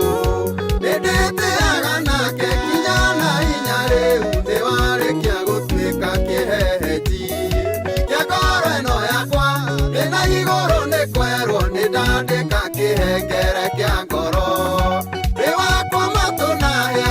nĩndĩtĩaga nake kinya na hinya rĩu nĩwarĩkia gũtuĩka kĩhehenji kĩa ngoro ĩno yakwa ndĩna igũrũ nĩ kwerwo nĩndandĩka kĩhengere kĩa ngoro wĩ wakwa matũ na hĩa.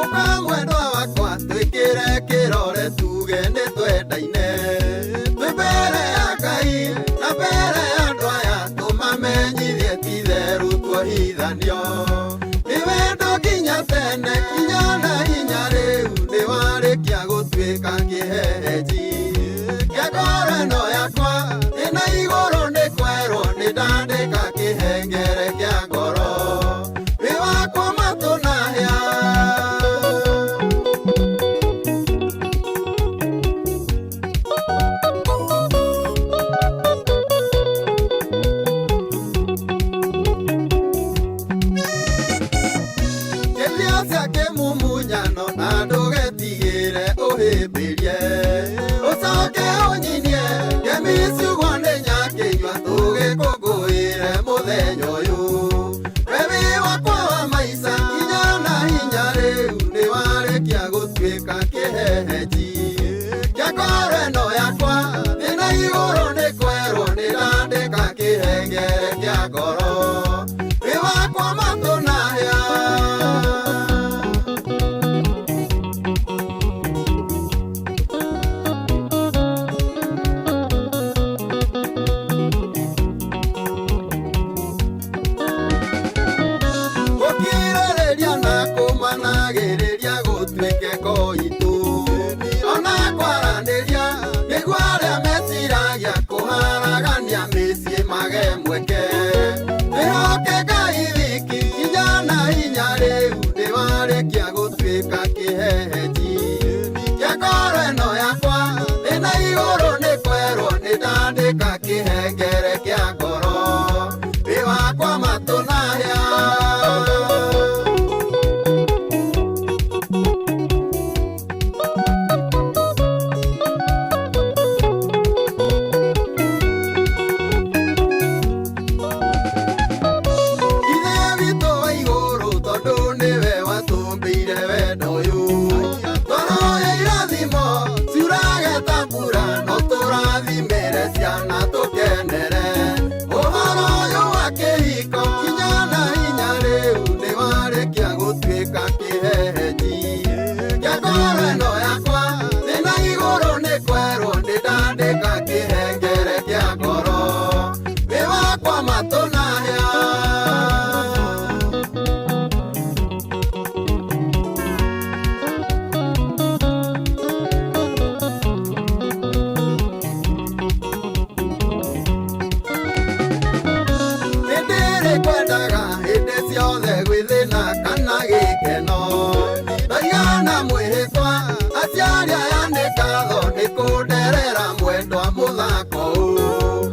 Ũka mwendwa wakwa twĩkĩre kĩrore tuge nĩ twendaine twĩ mbere ya Ngai na mbere ya andũ aya tũmamenyithie ti-itherũ tuohithanio nĩ wendo nginya tene kinya na hinya rĩu nĩwarĩkia gũtuĩka kĩhehenji kĩa ngoro ĩno yakwa ĩna igũrũ nĩ kwerwo nĩndandĩka kĩhengere kĩa ngoro wĩ wakwa matũ na hĩa. Kĩthio cia kĩmumunyano na ndũgetigĩre ũhĩmbĩrie ũcoke ũnyinie ngemi ciugwo nĩ nyakĩnyua tũgĩkũngũĩre mũthenya ũyũ we wĩ wakwa wa maica kinya na hinya rĩu nĩwarĩkia gũtuĩka kĩhehenji kĩa ngoro ĩno yakwa thĩna igũrũ nĩ kwerwo nĩndandĩka kĩhengere kĩa ngoro wĩ wakwa matũ na hĩa. Gũkirĩrĩria na kũmanagĩrĩria gũtuĩke koitũ ona kwaranĩria nĩguo arĩa meciragia kũharagania mĩciĩ mage mweke twĩhoke Ngai wiki kinya na hinya rĩu nĩwarĩkia gũtuĩka kĩhehenji kĩa ngoro ĩno yakwa thĩna igũrũ nĩ kwerwo nĩndandĩka kĩhengere kĩa ngoro wĩ wakwa matũ na hĩa. Ithe witũ wa igũrũ tondũ nĩwe watũmbĩire wendo ũyũ twaroya irathimo ciurage ta mbura no tũrathimĩre ciana tũkenere ũhoro ũyũ wa kĩhiko kinya na hinya rĩu nĩwarĩkia gũtuĩka kĩhehenji kĩa ngoro ĩno yakwa thĩna igũrũ nĩ kwerwo nĩndandĩka kĩhengere kĩa ngoro wĩ wakwa matũ na hĩa. Nĩndĩrĩ kwendaga hĩndĩ ciothe gwĩthĩna kana gĩkeno ndaigana mwĩhĩtwa aciari aya nĩ ngatho nĩ kũnderera mwendwa mũthako ũũ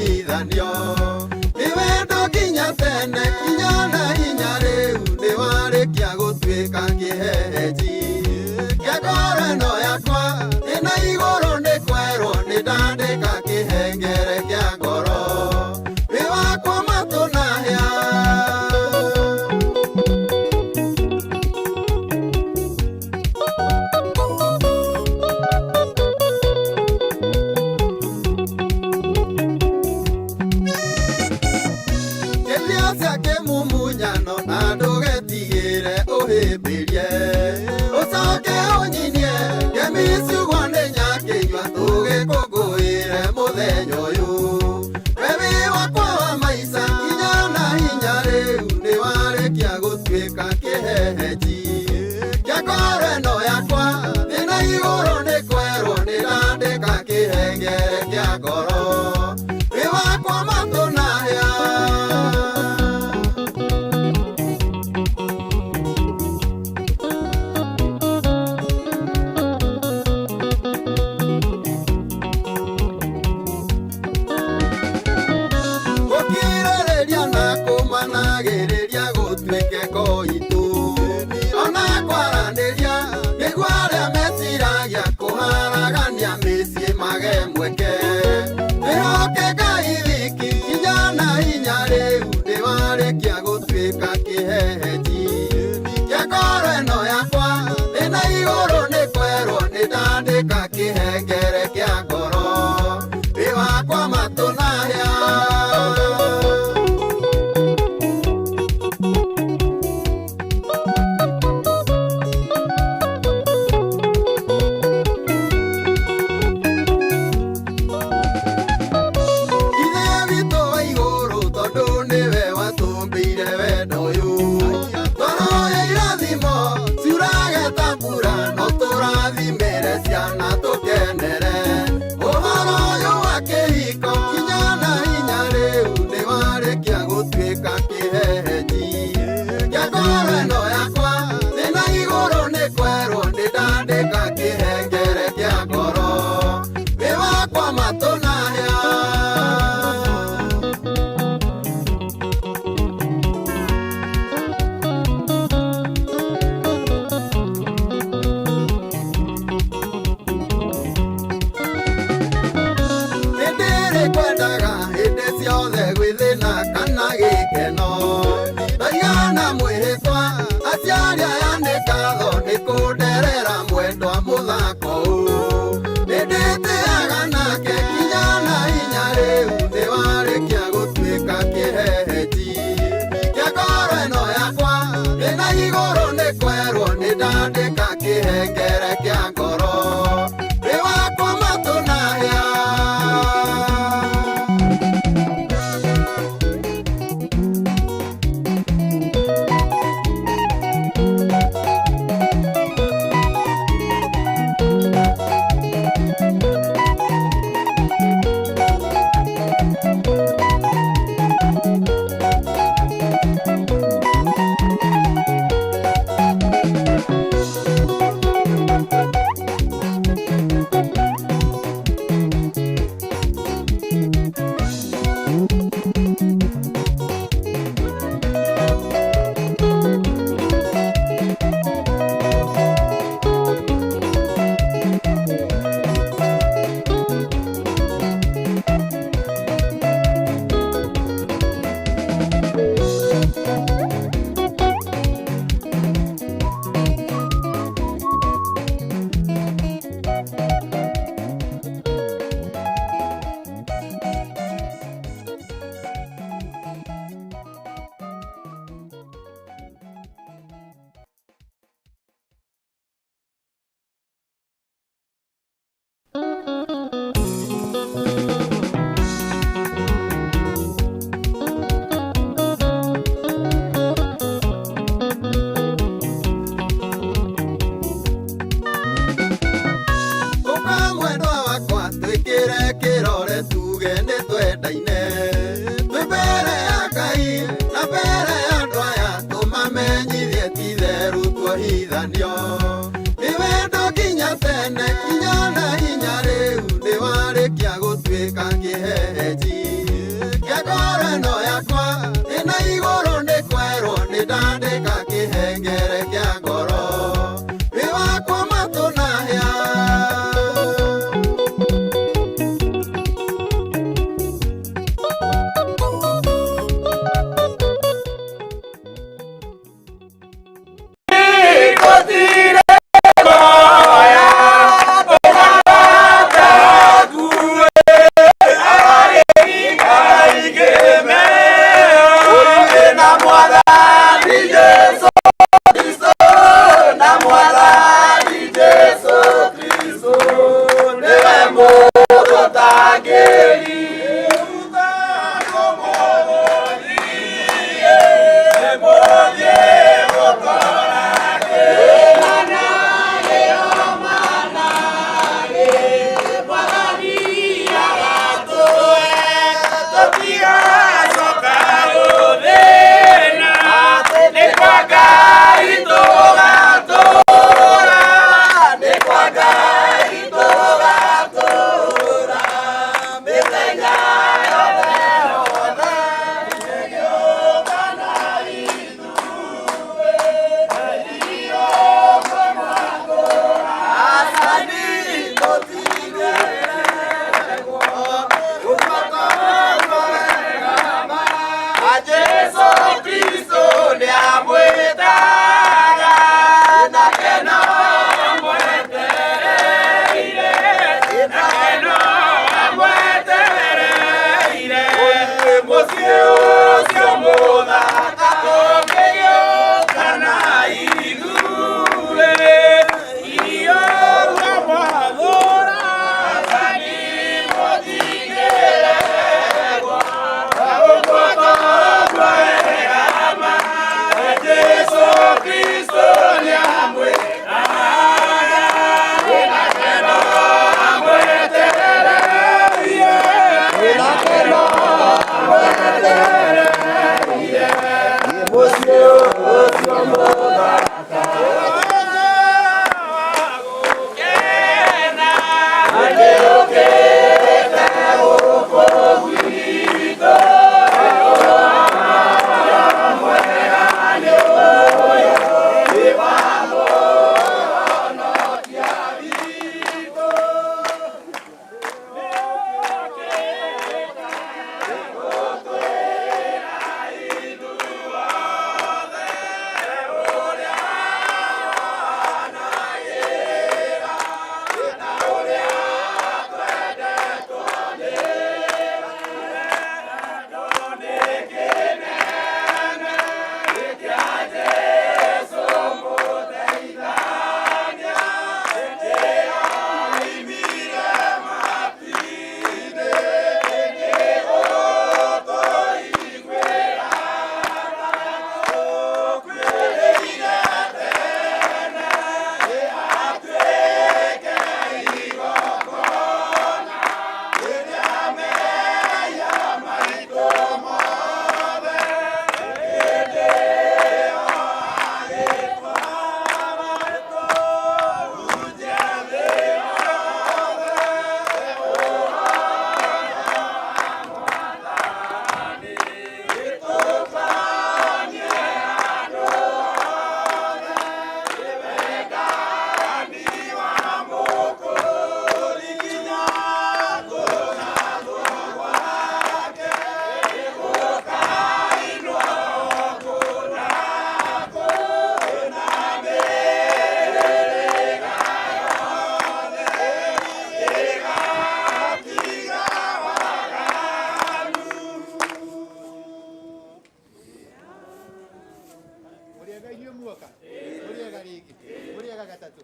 kũiguithanio. Nĩ wendo nginya tene kinya na hinya rĩu nĩ warĩkia gũtuĩka kĩhehenji. Kĩa ngoro ĩno yakwa ĩna igũrũ nĩ kwerwo nĩ ndandĩka kĩhengere kĩa ngoro. Wĩ wakwa matũ na hĩa. Kĩthio cia kĩmumunyano na ndũgetigĩre ũhĩmbĩrie. Ũcoke ũnyinie ngemi ciugwo nĩ nyakĩnyua tũgĩkũngũĩre mũthenya ũyũ. We wĩ wakwa wa maica kinya na hinya rĩu nĩ warĩkia gũtuĩka kĩhehenji. Kĩa ngoro ĩno yakwa thĩna igũrũ nĩ kwerwo nĩ ndandĩka kĩhengere kĩa ngoro. Wĩ wakwa matũ na hĩa. Gũkirĩrĩria na kũmanagĩrĩria gũtuĩke koitũ. Ona kwaranĩria nĩguo arĩa meciragia kũharagania mĩciĩ mage mweke. Twĩhoke Ngai wiki hinya na hinya rĩu nĩ warĩkia gũtuĩka kĩhehenji. Kĩa ngoro ĩno yakwa thĩna igũrũ nĩ kwerwo nĩ ndandĩka kĩhengere kĩa ngoro. Wĩ wakwa matũ na hĩa. Ithe witũ wa igũrũ tondũ nĩwe watũmbĩire wendo ũyũ. Twahoya irathimo ciurage ta mbura no tũrathimĩre ciana tũkenere. Ũhoro ũyũ wa kĩhiko kinya na hinya rĩu nĩ warĩkia gũtuĩka kĩhehenji. Kĩa ngoro ĩno yakwa thĩna igũrũ nĩ kwerwo nĩ ndandĩka kĩhengere kĩa ngoro. Wĩ wakwa matũ na hĩa. Nĩndĩrĩ kwendaga hĩndĩ ciothe gwĩthĩna kana gĩkeno. Ndaigana mwĩhĩtwa aciari aya nĩ ngatho nĩ kũnderera mwendwa mũthako ũũ. Nĩndĩtĩaga nake kinya na hinya rĩu nĩ warĩkia gũtuĩka kĩhehenji. Kĩa ngoro ĩno yakwa ĩna igũrũ nĩ kwerwo nĩ ndandĩka kĩhengere kĩa ngoro. Wĩ wakwa matũ na hĩa. Gũtandĩka kĩhengere kĩa ngoro wĩ wakwa matũ na hĩa. Mũrĩega inyuĩ muoka, mũrĩega rĩngĩ, mũrĩega gatatũ.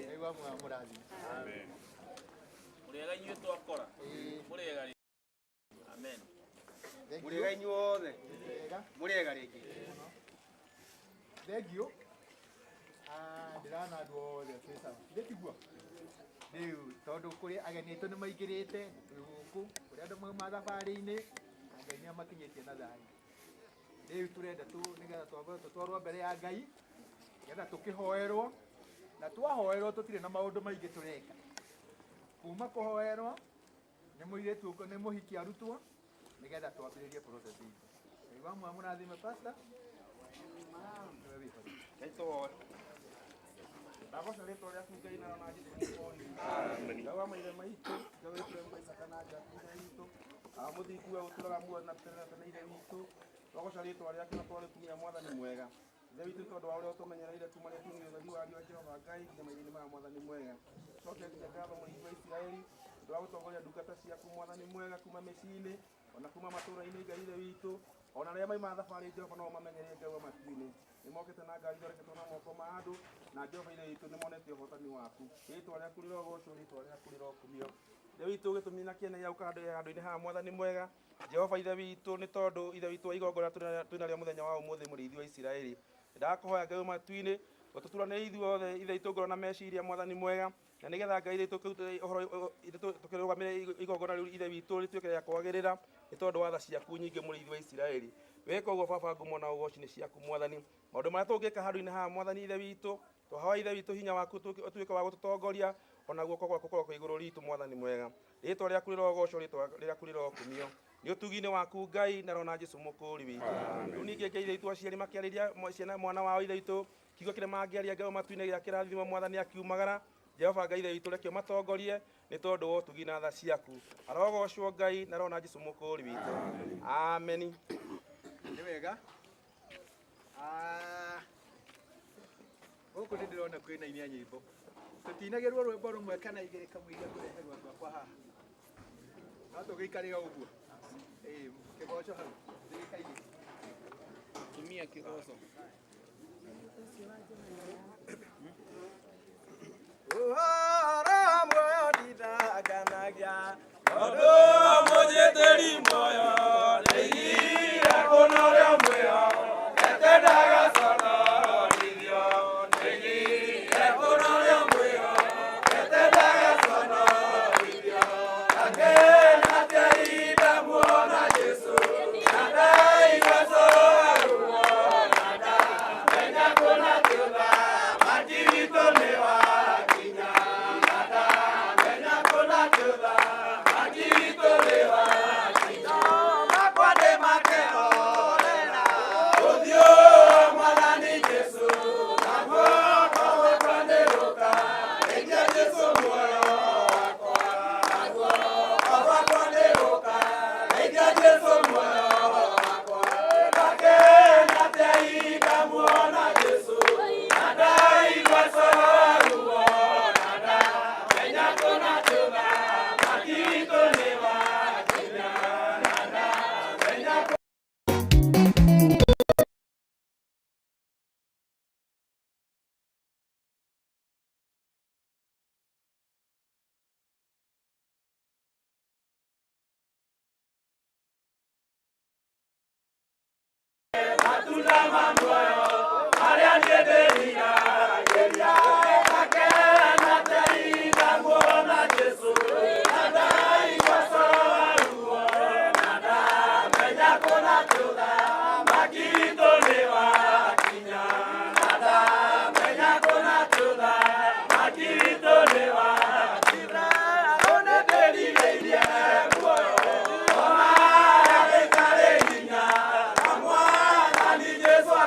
Ngai wa muoyo amũrathime. Mũrĩega inyuĩ twakora. Mũrĩega rĩngĩ. Amen. Thank you. Mũrĩega inyuothe. Mũrĩega. Mũrĩega rĩngĩ. Thank you. Ah, ndĩrona andũ othe twĩ sawa. Githĩ tiguo? Rĩu tondũ kũrĩ ageni aitũ nĩ maingĩrĩte twĩ gũkũ, kũrĩ andũ mauma thabarĩ-inĩ na Ngai nĩ amakinyĩtie na thayũ. Rĩu tũrenda tu nĩgetha twambe tũtwarwo mbere ya Ngai nĩgetha tũkĩhoerwo, na twahoerwo tũtirĩ na maũndũ maingĩ tũreka. Kuma kũhoerwo nĩ mũirĩtu nĩ mũhiki arutwo nĩgetha twambĩrĩrie process itũ. Ngai wa muoyo amũrathime pastor. Ndagoca rĩtwa rĩaku Ngai na na Jesũ mũkũũri. Ngai wa maithe maitũ, Ngai wa Iburahĩmu, Isaaka na Jakubu Ithe witũ. Awa mũthingu we ũtũũraga muoyo na tene na tene Ithe witũ. Twagoca rĩtwa rĩaku na twarĩkumia Mwathani mwega. Ithe witũ nĩ tondũ wa ũrĩa ũtũmenyereire kuma rĩrĩa tuonire ũtheri wa riũa Jehova Ngai nginya maitho-inĩ maya Mwathani mwega. Cokia nginya ngatho mũrĩithi wa Isiraeli nĩ ũndũ wa gũtongoria ndungata ciaku Mwathani mwega kuma mĩciĩ-inĩ ona kuma matũũra-inĩ Ngai Ithe witũ. Ona arĩa maima thabarĩ Jehova no ũmamenyereire Ngai wa matu-inĩ. Nĩ mokĩte na ngari ithondeketwo na moko ma andũ na Jehova Ithe witũ nĩ monete ũhotani waku. Rĩtwa rĩaku rĩrogocwo, rĩtwa rĩaku rĩrokumio. Ithe witũ gĩtũmi na kĩene gĩa gũka handũ-inĩ haha Mwathani mwega Jehova Ithe witũ nĩ tondũ Ithe witũ wa igongona twĩnarĩo mũthenya wa ũmũthĩ mũrĩithi wa Isiraeli. Ndakũhoya Ngai wa matu-inĩ ũtũturanĩre ithuothe Ithe witũ ngoro na meciria Mwathani mwega na nĩgetha Ngai Ithe witũ tũkĩrute ũhoro tũkĩrũgamĩre igongona rĩu Ithe witũ rĩtuĩke rĩa kwagĩrĩra nĩ tondũ wa tha ciaku nyingĩ mũrĩithi wa Isiraeli. Weka ũguo baba ngumo na ũgoci nĩ ciaku Mwathani. Maũndũ marĩa tũngĩka handũ-inĩ haha Mwathani Ithe witũ twahoya Ithe witũ hinya waku ũtuĩke wa gũtũtongoria ona guoko gwaku gũkorwo kwĩ igũrũ ritũ Mwathani mwega. Rĩtwa rĩaku rĩrogocwo, rĩtwa rĩaku rĩrokumio. Nĩ ũtugi-inĩ waku Ngai na Roho na Jesũ mũkũũri witũ. Rĩu ningĩ Ngai Ithe witũ aciari makĩarĩria ciana mwana wao Ithe witũ kiugo kĩrĩa mangĩaria Ngai wa matu-inĩ gĩa kĩrathimo Mwathani akiumagara. Jehova Ngai Ithe witũ reke ũmatongorie nĩ tondũ wa ũtugi na tha ciaku. Arogocwo Ngai na Roho na Jesũ mũkũũri witũ. Ameni. Nĩ wega. Ah, gũkũ nĩ ndĩrona kwĩna inia nyĩmbo. Tũtinagĩrwo rwĩmbo rũmwe kana igĩrĩ kamũira kũreherwo andũ akwa haha. No tũgĩikarĩre ũguo. Ĩĩ, kĩgoco hau. Ndĩgĩkaine. Tumia kĩgoco. Ũhoro muoyo ndithanganagia tondũ mũnjĩtĩri muoyo nĩigire kũna ũrĩa mwĩo etendaga conorithio nĩigire kũna ũrĩa mwĩo etendaga conorithio akena ihinda muona Jesũ na ndaigua coruo na ndamenya kũna tũthamaki witũ nĩ wakinya na ndamenya kũna tũthamaki witũ nĩ wakinya makwa ndĩmakerorera ũthiũ wa Mwathani Jesũ na guoko gwakwa nĩgũka rĩkia Jesũ muoyo wakwa na guoko gwakwa nĩgũka rĩkia Jesũ muoyo wakwa ndakena ihinda muona Jesũ na ndaigua coruo na ndamenya kũna tũthamaki witũ nĩ wakinya na ndamenya matunda ma muoyo marĩa niĩ ndĩriragĩria ndakena ihinda muona Jesũ na ndaigua coruo na ndamenya kũna tũthamaki witũ nĩ wakinya na ndamenya kũna tũthamaki witũ nĩ wakinya nĩ ndĩrirĩirie muoyo o marĩa gĩtarĩ hinya na Mwathani Jesũ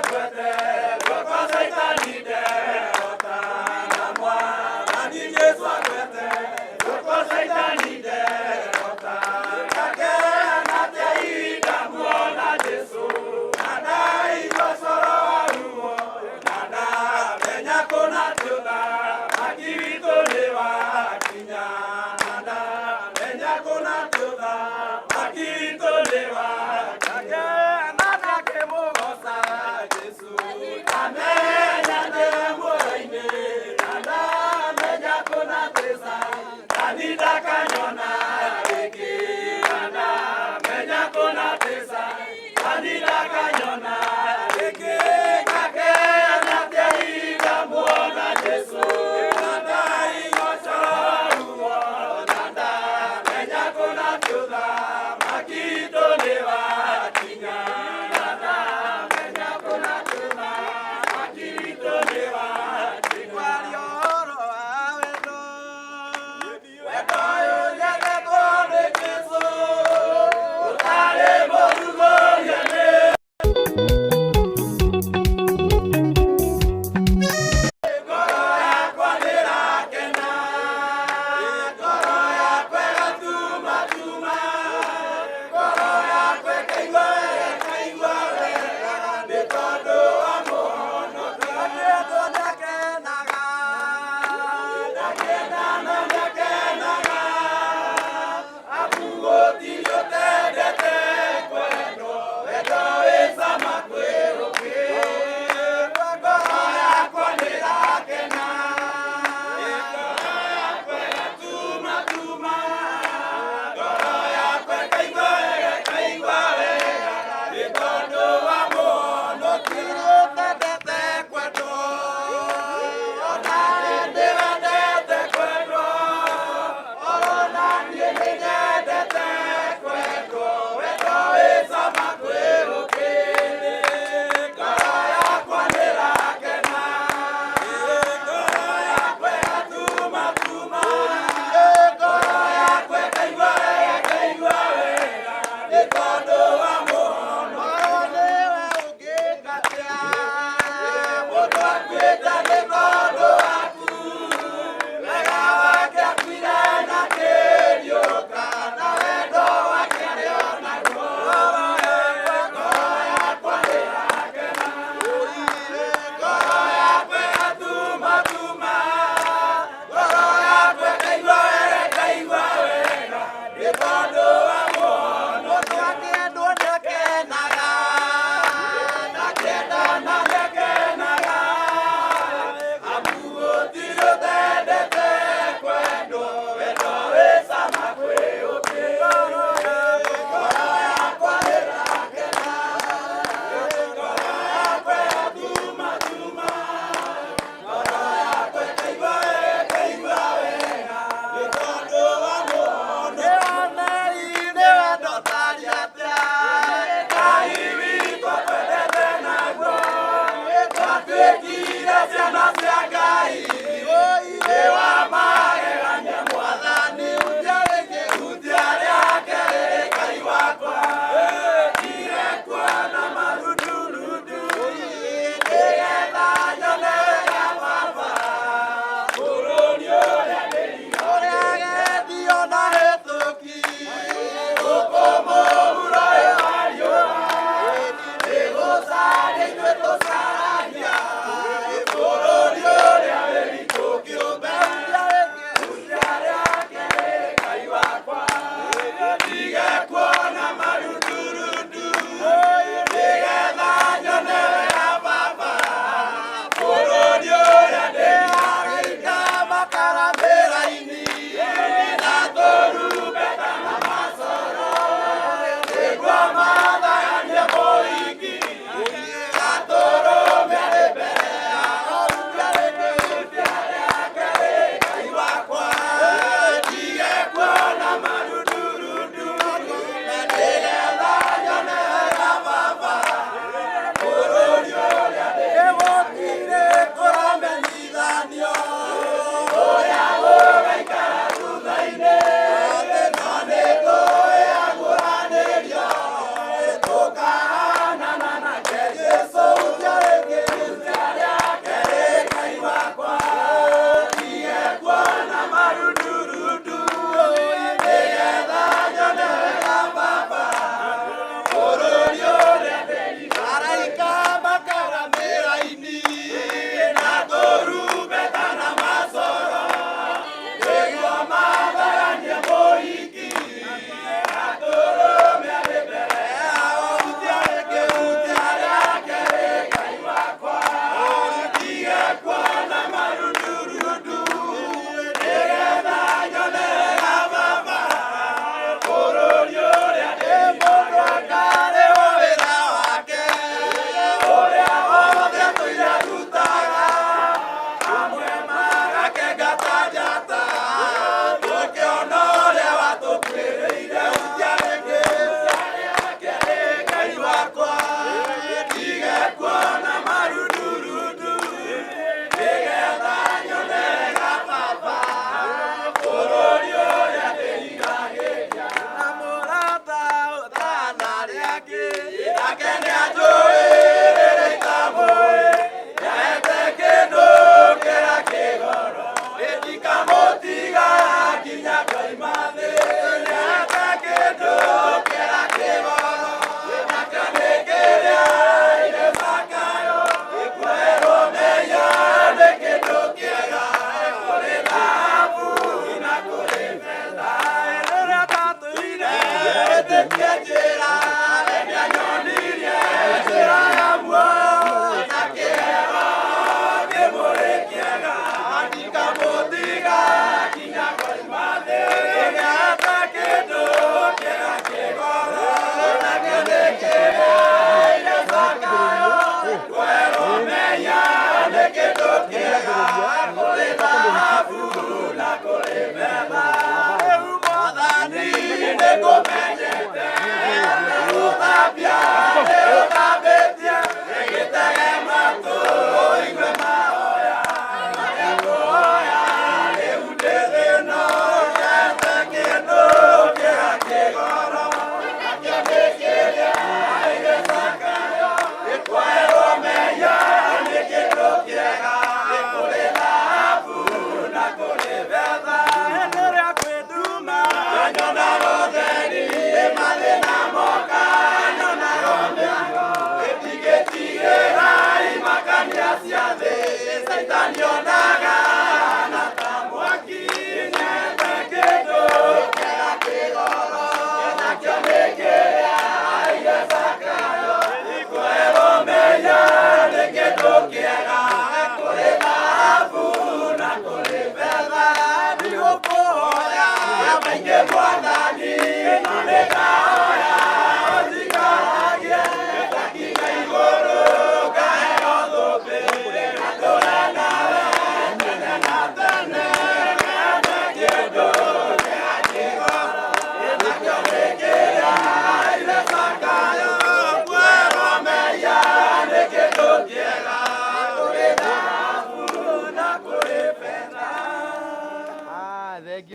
Ah, thank you.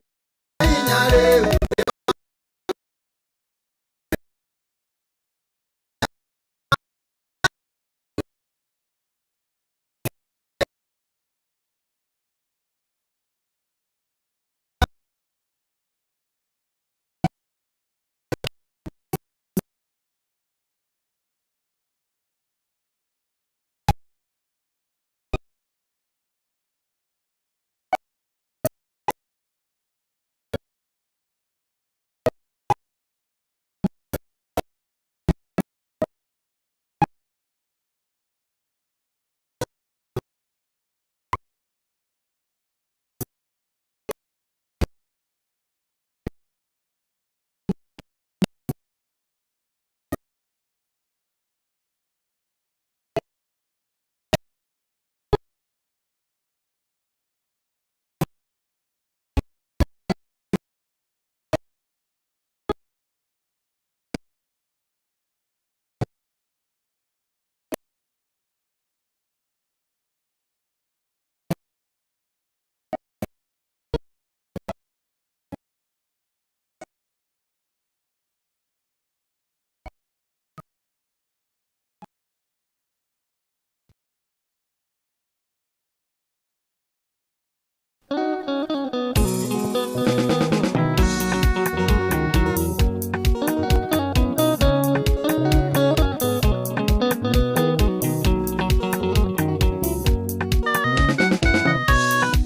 Hinya rĩu.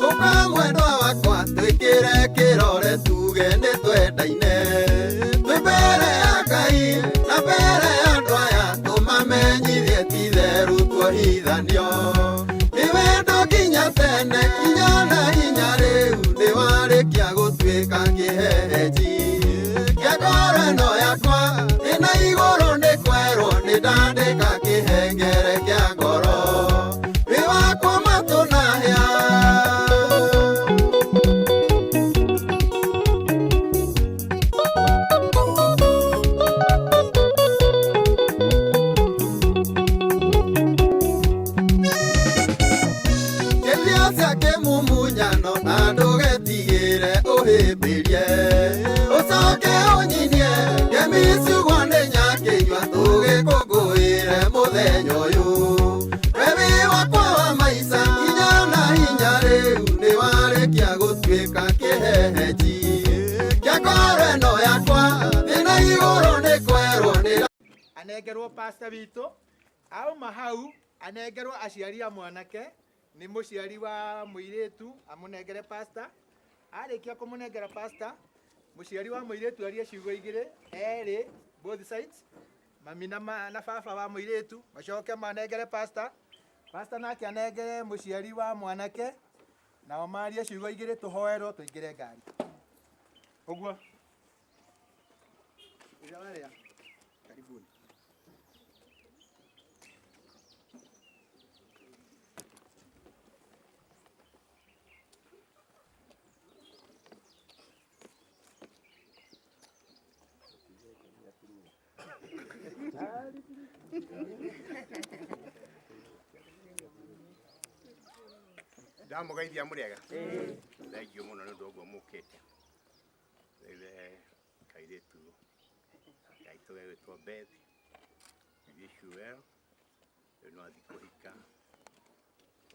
Ũka mwendwa wakwa twĩkĩre kĩrore tuge nĩ twendaine, twĩ mbere ya Ngai na mbere ya andũ aya, tũmamenyithie ti itherũ tuohithanio. Nĩ wendo nginya tene kinya na hinya rĩu, nĩ warĩkia gũtuĩka kĩhehenji kĩa ngoro ĩno yakwa, ĩna igũrũ nĩ kwerwo nĩ ndandĩka kĩhengere kĩa ngoro, wĩ wakwa matũ na hĩa. Kĩthia kĩmumunyano na ndũgetigĩre ũhĩmbĩrie, ũcoke ũnyinie ngemi ciugwo nĩ nyakĩnyua, tũgĩkũngũĩre mũthenya ũyũ. We wĩ wakwa wa maica kinya na hinya rĩu, nĩ warĩkia gũtuĩka kĩhehenji kĩa ngoro ĩno yakwa, thĩ na igũrũ nĩ kwerwo nĩ Anengerwo pastor witũ, auma hau anengerwo aciari a mwanake, nĩ mũciari wa mũirĩtu amũnengere pastor. Arĩkia kũmũnengera pastor, mũciari wa mũirĩtu arie ciugo igĩrĩ erĩ both sides, mami na, na baba wa mũirĩtu macoke manengere pastor, pastor nake anengere mũciari wa mwanake, nao marie ciugo igĩrĩ tũhoerwo tũingĩre ngari. Ũguo ũrĩa warĩa, karibuni. Ndamũgeithia mũrĩega. Thengiũ mũno nĩ ũndũ ũguo mũkĩte. Rĩu kairĩtu gaitũ gegwĩtwo Beth, we wish you well. Rĩu no athiĩ kũhika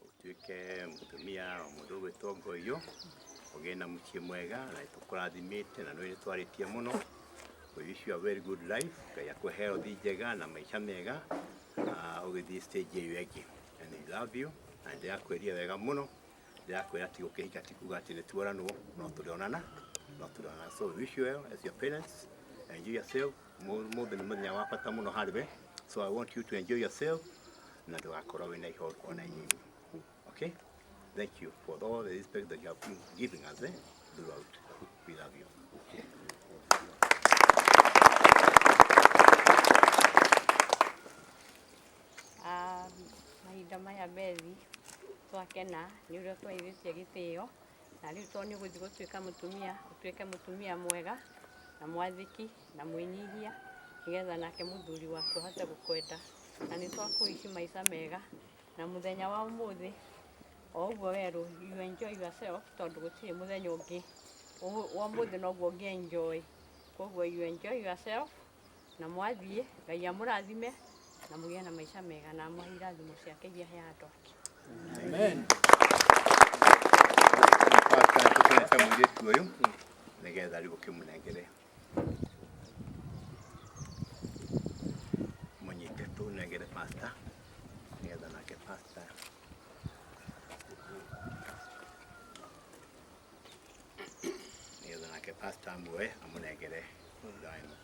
ũtuĩke mũtumia wa mũndũ ũgwĩtwo Ngoiyo, ũgĩe na mũciĩ mwega na nĩtũkũrathimĩte na nĩ twarĩtie mũno. We wish you a very good life. Ngai akũhe health njega na maica mega ũgĩthiĩ stage ĩyo ĩngĩ. And we love you na ndĩrakwĩria wega mũno, ndĩrakwĩra ti gũkĩhika ti kuga atĩ nĩ tuoranwo, no tũrĩonana, no tũrĩonana. So we wish you well as your parents. Enjoy yourself. Mũthĩ nĩ mũthenya wa bata mũno harĩ we, so I want you to enjoy yourself na ndũgakorwo wĩna ihoru ona inini. Okay, thank you for all the respect that you have been giving us throughout. We love you. Ah, mahinda maya Bethi twakena nĩ ũrĩa twaithĩtie gĩtĩo na rĩu tondũ nĩ ũgũthiĩ gũtuĩka mũtumia, ũtuĩke mũtumia mwega na mwathĩki na mwĩnyihia nĩgetha nake mũthuri waku ahote gũkwenda, na nĩ twakũici maica mega na mũthenya wa ũmũthĩ o ũguo werũ, you enjoy yourself tondũ gũtirĩ mũthenya ũngĩ wa ũmũthĩ noguo ũngĩ enjoy, koguo you enjoy yourself na mwathiĩ Ngai amũrathime na mũgĩe na maica mega na amũhe irathimo ciake iria aheaga andũ ake. Amen. Pastor, tũkenete mũirĩtu ũyũ nĩgetha rĩu ũkĩmũnengere mũnyite tũnengere pastor nĩgetha nake pastor nĩgetha nake pastor amuoye amũnengere thutha wa ĩno.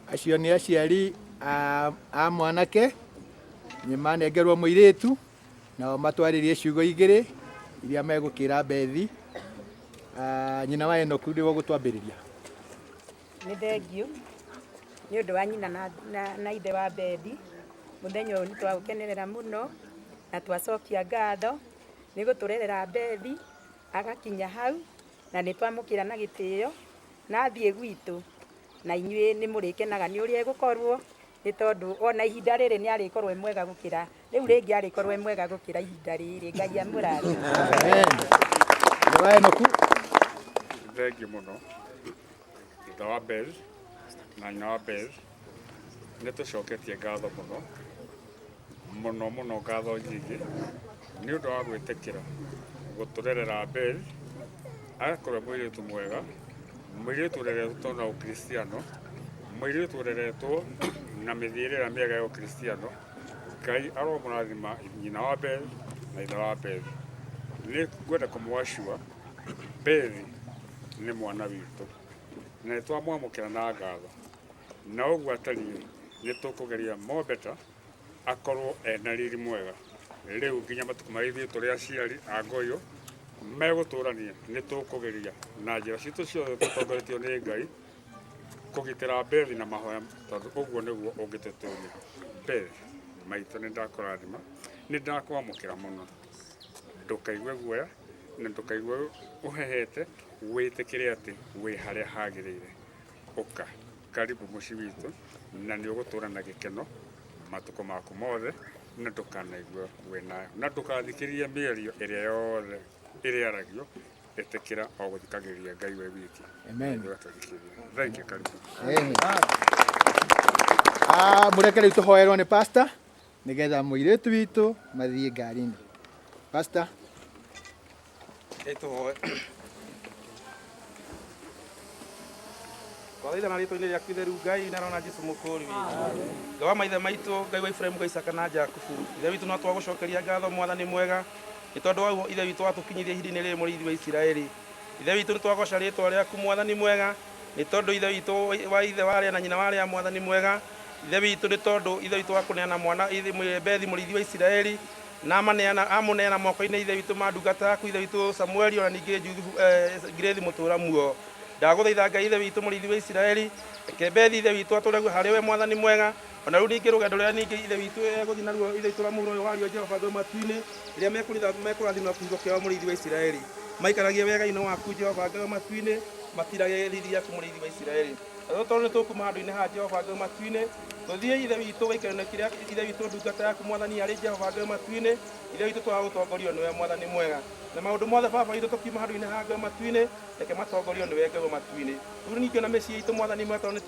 Acio nĩ aciari a mwanake nĩ manengerwo mũirĩtu nao matwarĩrie ciugo igĩrĩ iria megũkĩra Bethi. Nyina wa Enoku nĩwe ũgũtwambĩrĩria. Nĩ thengiũ nĩ ũndũ wa nyina na ithe wa Bethi. Mũthenya ũyũ nĩ twaũkenerera mũno na twacokia ngatho nĩ gũtũrerera Bethi agakinya hau na nĩ twamũkĩra na gĩtĩo na athiĩ gwitũ na inyuĩ nĩ mũrĩkenaga nĩ ũrĩa egũkorwo nĩ tondũ ona ihinda rĩrĩ nĩ arĩkorwo e mwega gũkĩra rĩu rĩngĩ arĩkorwo e mwega gũkĩra ihinda rĩrĩ. Ngai amũrathime. Amen. Ithe wa Enoku. Thengiũ mũno ithe wa Beth na nyina wa Beth, nĩ tũcoketie ngatho mũno mũno mũno, ngatho nyingĩ nĩ ũndũ wa gwĩtĩkĩra gũtũrerera Beth agakorwo mũirĩtu mwega, mũirĩtu ũreretwo na ũkristiano, mũirĩtu ũreretwo na mĩthiĩre ĩrĩa mĩega ya ũkristiano. Ngai aromũrathima nyina wa Beth na ithe wa Beth. Nĩ ngwenda kũmwacua Beth nĩ mwana witũ na nĩ twamwamũkĩra na ngatho, na ũguo atariĩ nĩ tũkũgeria more better akorwo ena riri mwega rĩu nginya matukũ marĩa ithuĩ tũrĩ aciari a Ngoyũ megũtũrania. Nĩ tũkũgeria na njĩra citũ ciothe tũtongoretio nĩ Ngai kũgitĩra Beth na mahoya tondũ ũguo nĩguo ũngĩtũtũmia. Beth maitũ, nĩ ndakũrathima, nĩ ndakwamũkĩra mũno, ndũkaigue guoya na ndũkaigue ũhehete, wĩtĩkĩre atĩ wĩ harĩa hagĩrĩire. Ũka karibu mũciĩ witũ na nĩ ũgũtũra na gĩkeno matukũ maku mothe na ndũkanaigue wĩna na ndũkathikĩrĩrie mĩario ĩrĩa yothe ĩrĩaragio, ĩtĩkĩra o gũthikagĩrĩria Ngai we wiki. Amen. Ũgatũthikĩrĩria. Thank you, karibu. Amen. Mũreke rĩu tũhoerwo nĩ pastor nĩgetha mũirĩtu witũ mathiĩ ngari-inĩ. Pastor. Tũhoe. Twathaitha na rĩtwa-inĩ rĩaku itheru Ngai na rona Jesu mũkũũri witũ. Ngai wa maithe maitũ, Ngai wa Ibrahimu, Ngai Isaka na Jakubu. Ithe witũ no twagũcokeria ngatho Mwathani mwega nĩ tondũ wa ũguo Ithe witũ watũkinyithia ihinda-inĩ rĩrĩ mũrĩithi wa Isiraeli. Ithe witũ nĩ twagoca rĩtwa rĩaku Mwathani mwega nĩ tondũ Ithe witũ wa ithe wa arĩa na nyina wa arĩa Mwathani mwega. Ithe witũ nĩ tondũ Ithe witũ wa kũneana mwana Bethi mũrĩithi wa Isiraeli na amaneana amũneana moko-inĩ Ithe witũ ma ndungata yaku Ithe witũ Samueli ona ningĩ Juthufu Grace mũtũra muoyo. Ndagũthaitha Ngai Ithe witũ mũrĩithi wa Isiraeli, reke Bethi Ithe witũ atũũre harĩ we Mwathani mwega. Ona rĩu ningĩ rũgendo rũrĩa ningĩ Ithe witũ egũthiĩ naruo Ithe witũ mũhuro ũyũ wario Jehova Ngai matu-inĩ, rĩrĩa mekũrathima kĩhiko kĩao mũrĩithi wa Isiraeli. Maikaragie wega-inĩ waku Jehova Ngai matu-inĩ, matirage riri yaku mũrĩithi wa Isiraeli. Na tondũ nĩ tũkuma handũ-inĩ ha Jehova Ngai matu-inĩ, tũthiĩ Ithe witũ gĩikaro-inĩ kĩrĩa Ithe witũ ndungata yaku Mwathani arĩ Jehova Ngai matu-inĩ, Ithe witũ twaga gũtongorio nĩwe Mwathani mwega. Na maũndũ mothe Baba witũ tũkiuma handũ-inĩ ha Ngai matu-inĩ, reke matongorio nĩwe Ngai wa matu-inĩ. Rĩu ningĩ ona mĩciĩ itũ Mwathani mwega tondũ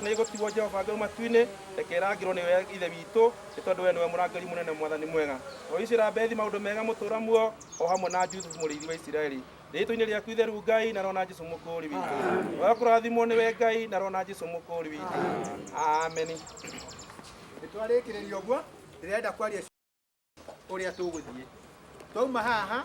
nĩ ĩgũtigwo Jehova Ngai wa matu-inĩ, reke ĩrangĩrwo nĩwe Ithe witũ, nĩ tondũ we nĩwe mũrangĩri mũnene Mwathani mwega. Tũgĩcĩra Bethi maũndũ mega mũtũũra muoyo, o hamwe na Jusufu mũrĩithi wa Isiraeli. Rĩĩtwa-inĩ rĩaku itheru Ngai na rona Jesũ mũkũũri witũ. Waga kũrathimwo nĩwe Ngai na rona Jesũ mũkũũri witũ. Ameni. Nĩ twarĩkĩrĩria ũguo, ndĩrenda kwaria ũrĩa tũgũthiĩ. Twauma haha,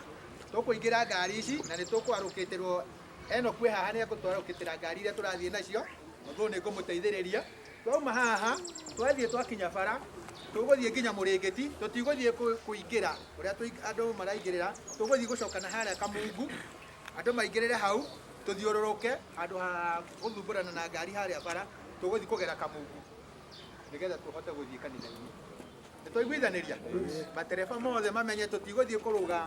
tũkũingĩra ngari ici na nĩ tũkwarũkĩtĩrwo eno kwĩ haha nĩ egũtwarũkĩtĩra ngari iria tũrathiĩ nacio, although nĩ ngũmũteithĩrĩria. Twauma haha, twathiĩ twakinya bara, tũgũthiĩ nginya Mũrĩngĩti, tũtigũthiĩ kũingĩra ũrĩa andũ maraingĩrĩra, tũgũthiĩ gũcoka na harĩa Kamungu, andũ maingĩrĩre hau, tũthiũrũrũke handũ ha gũthumbũrana na ngari harĩa bara, tũgũthiĩ kũgera Kamungu nĩgetha tũhote gũthiĩ kanitha-inĩ. Nĩ twaiguithanĩria? Matereba mothe mamenye tũtigũthiĩ kũrũga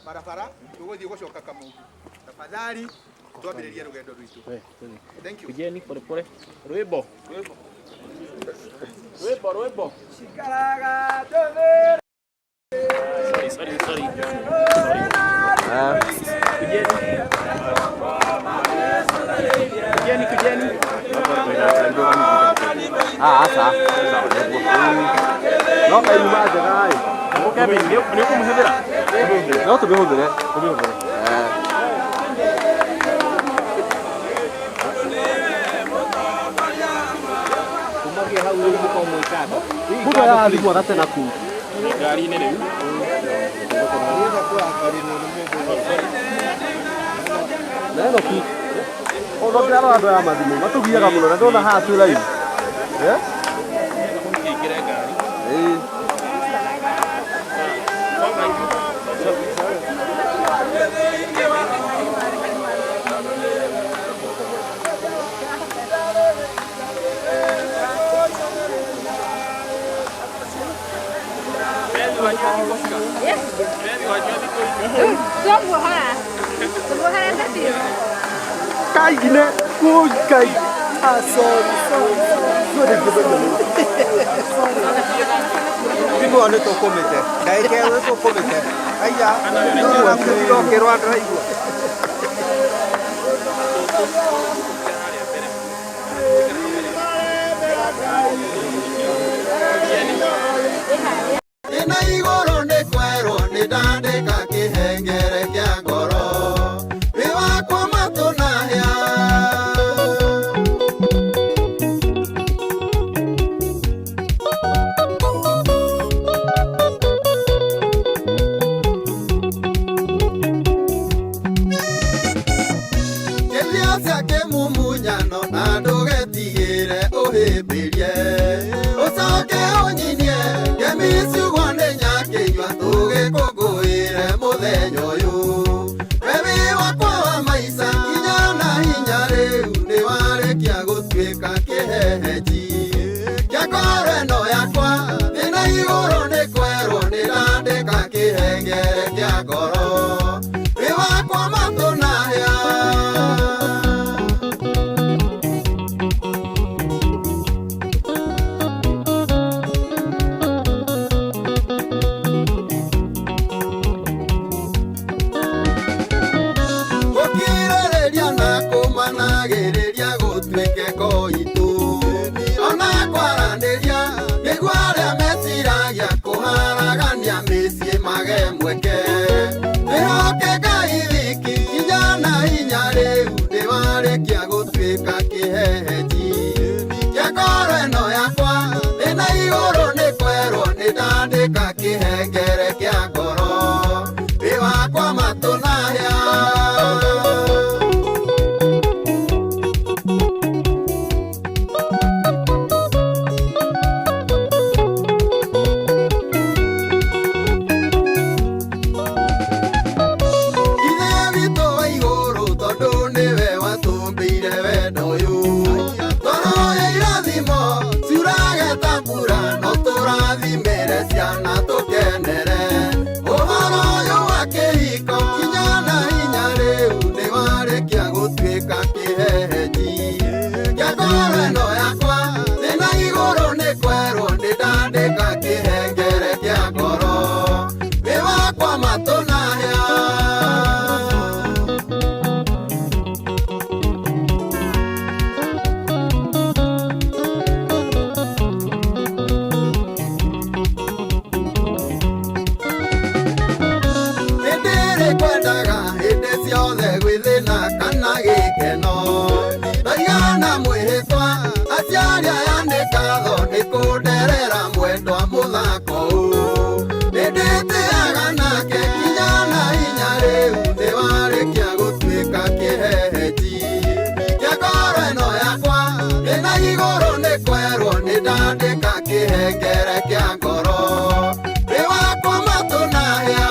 barabara, tũgũthiĩ gũcoka Kamungu. Tafadhali twambĩrĩrie rũgendo rwitũ. Thank you. Kujeni pole pole. Rwimbo. Rwimbo. Rwimbo rwimbo. Cikaraga tũthĩre. Sorry, sorry, sorry. Sorry. Kujeni. Kujeni, kujeni. Ah, sawa. No kaiyuma njega ĩ. Kevin, nĩ ũkũmũhũthĩra? No tũmĩhũthĩre, tũmĩhũthĩre. Eh. Kumagia hau rĩu mũkorwo mwĩ kando. Mũndũ arathimwo gatena kuu. Ngari-inĩ rĩu. Na ĩno ki. Ona ndĩrarora andũ aya mathimũ, matũgiaga mũno na ndĩrona haha twĩ live. Eh? Ingĩre ngari. Ĩĩ. Kaigine, kai. Ah, sorry, sorry, sorry. Thimũ nĩ tũkũmĩte ndagĩka ĩyo nĩ tũkũmĩte aiya ndĩrokĩrwo ndĩraigua. Ina igũrũ nĩ kwerwo nĩ ndandĩka kĩhengere kĩa ngoro wĩ wakwa matũ na hĩa. Kĩthia cia kĩmumunyano na ndũgetigĩre ũhĩmbĩrie ũcoke ũnyinie ngemi ciugwo nĩ nyakĩnyua tũgĩkũngũĩre mũthenya ũyũ. We wĩ wakwa wa maica kinya na hinya rĩu nĩ warĩkia gũtuĩka kĩhehenji kĩa ngoro ĩno yakwa thĩna igũrũ nĩ kwerwo nĩ ndandĩka kĩhengere kĩa ngoro wĩ wakwa matũ na hĩa. kĩhengere kĩa ngoro wĩ wakwa matũ na hĩa.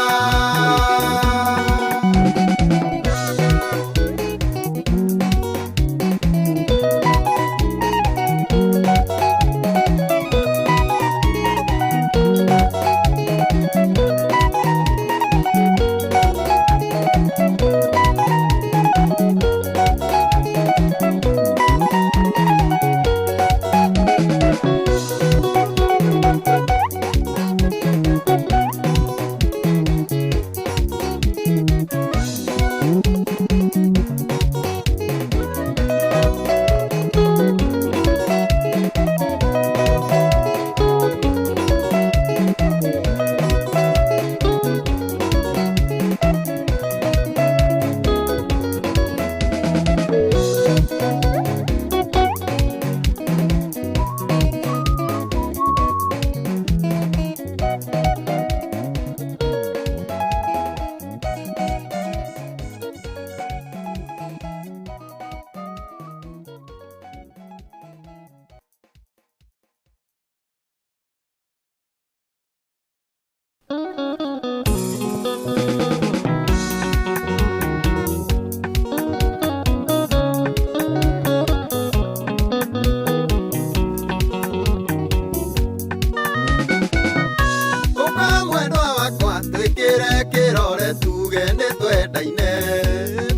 Ũka mwendwa wakwa twĩkĩre kĩrore tuge nĩ twendaine